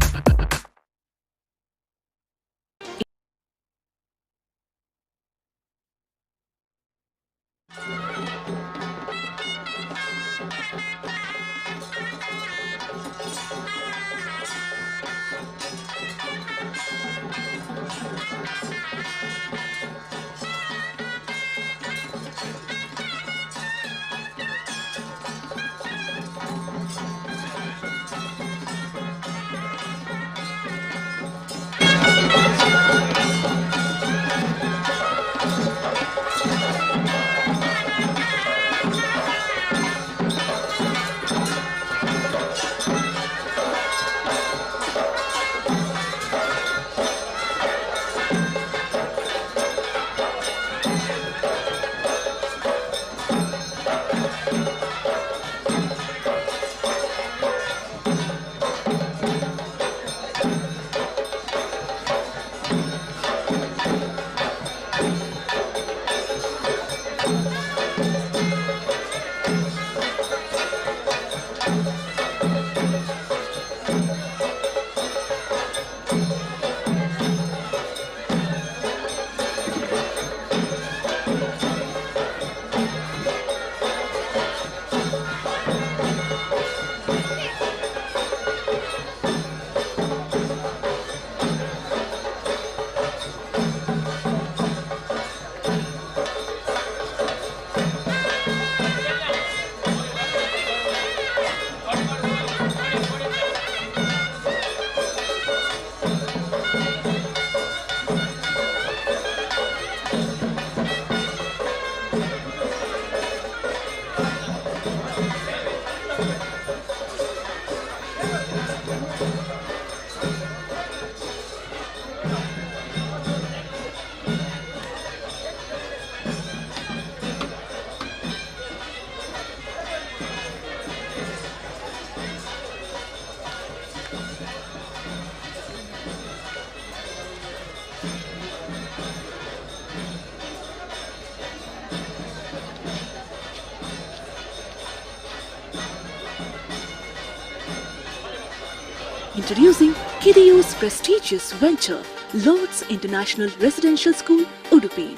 Introducing Kidiyu's prestigious venture, Lords International Residential School, Udupi.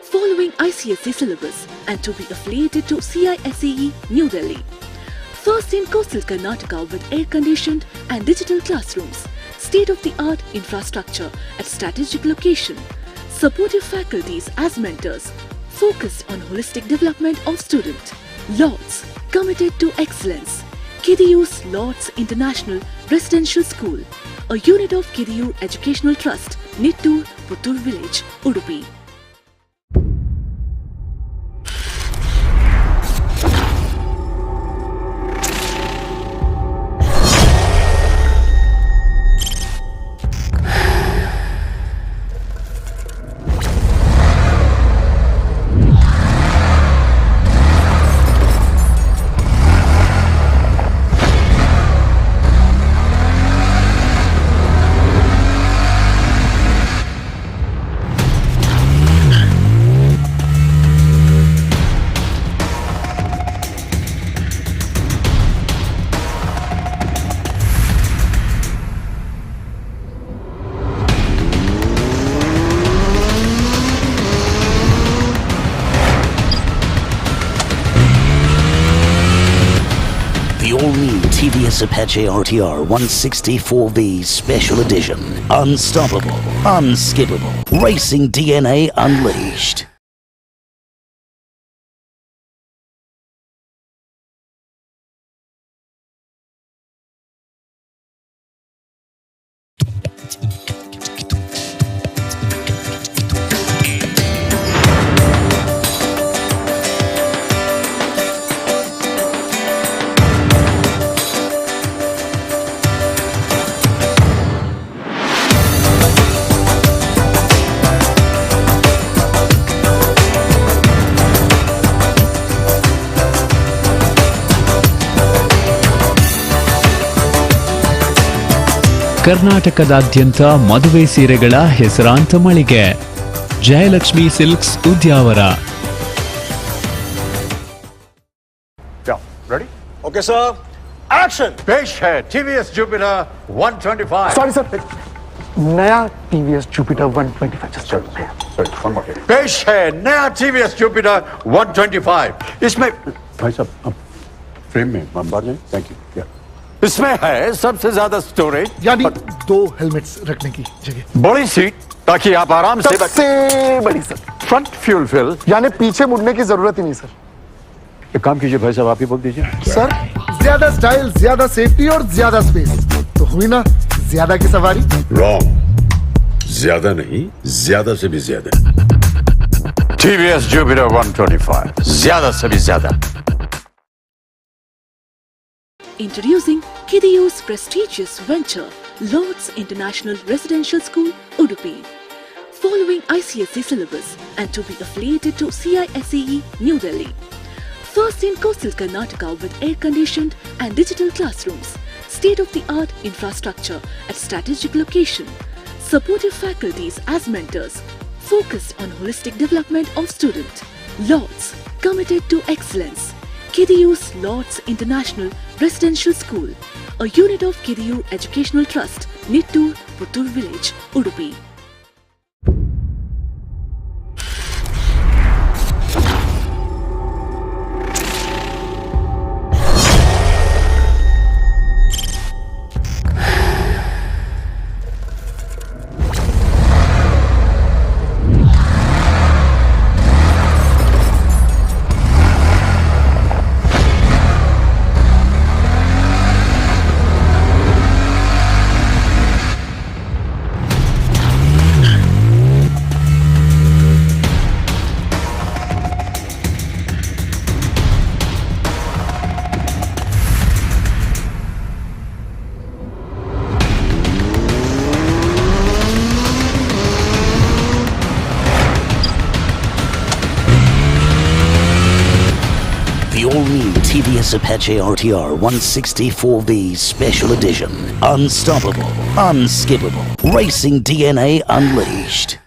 Following ICSE syllabus and to be affiliated to CISCE, New Delhi. First in coastal Karnataka with air-conditioned and digital classrooms, state-of-the-art infrastructure at strategic location, supportive faculties as mentors, focused on holistic development of student. Lords, committed to excellence. Kidiyu's Lords International Residential School, a unit of Kidiyu Educational Trust, Nittur, Puttur Village, Udupi. The all-new TVS Apache RTR 164V Special Edition. Unstoppable, unskippable, racing DNA unleashed. ಕರ್ನಾಟಕದಾದ್ಯಂತ ಮದುವೆ ಸೀರೆಗಳ ಹೆಸರಾಂತ ಮಳಿಗೆ Jayalakshmi silks Udyavara. Ready? Okay sir, action. पेश है TVS Jupiter 125. Sorry sir, नया TVS Jupiter 125. Just sorry, one more. पेश है नया टीवीएस जुपिटर 125. इसमें भाई साहब अब फ्रेम में बाहर जाएं. Thank you. इसमें है सबसे ज्यादा स्टोरेज, यानी 2 हेलमेट्स रखने की जगह, बड़ी सीट ताकि आप आराम से, सबसे बड़ी सर, फ्रंट फ्यूल फिल, यानी पीछे मुड़ने की जरूरत ही नहीं सर। एक काम कीजिए भाई साहब, आप ही बोल दीजिए। सर, ज्यादा स्टाइल, ज्यादा सेफ्टी और ज्यादा स्पेस, तो हुई ना ज्यादा की सवारी। रॉन्ग, ज्यादा नहीं, ज्यादा से भी ज्यादा। टीवीएस जुपिटर 125, ज्यादा से भी ज्यादा। Introducing Kidiyu's prestigious venture, Lords International Residential School, Udupi. Following ICSE syllabus and to be affiliated to CISCE, New Delhi. First in coastal Karnataka with air-conditioned and digital classrooms, state-of-the-art infrastructure at strategic location, supportive faculties as mentors, focused on holistic development of student. Lords, committed to excellence. Kidiyu's Lords International Residential School, a unit of Kidiyu Educational Trust, Nittur, Puttur Village, Udupi. The all-new TVS Apache RTR 164V Special Edition. Unstoppable, unskippable, racing DNA unleashed.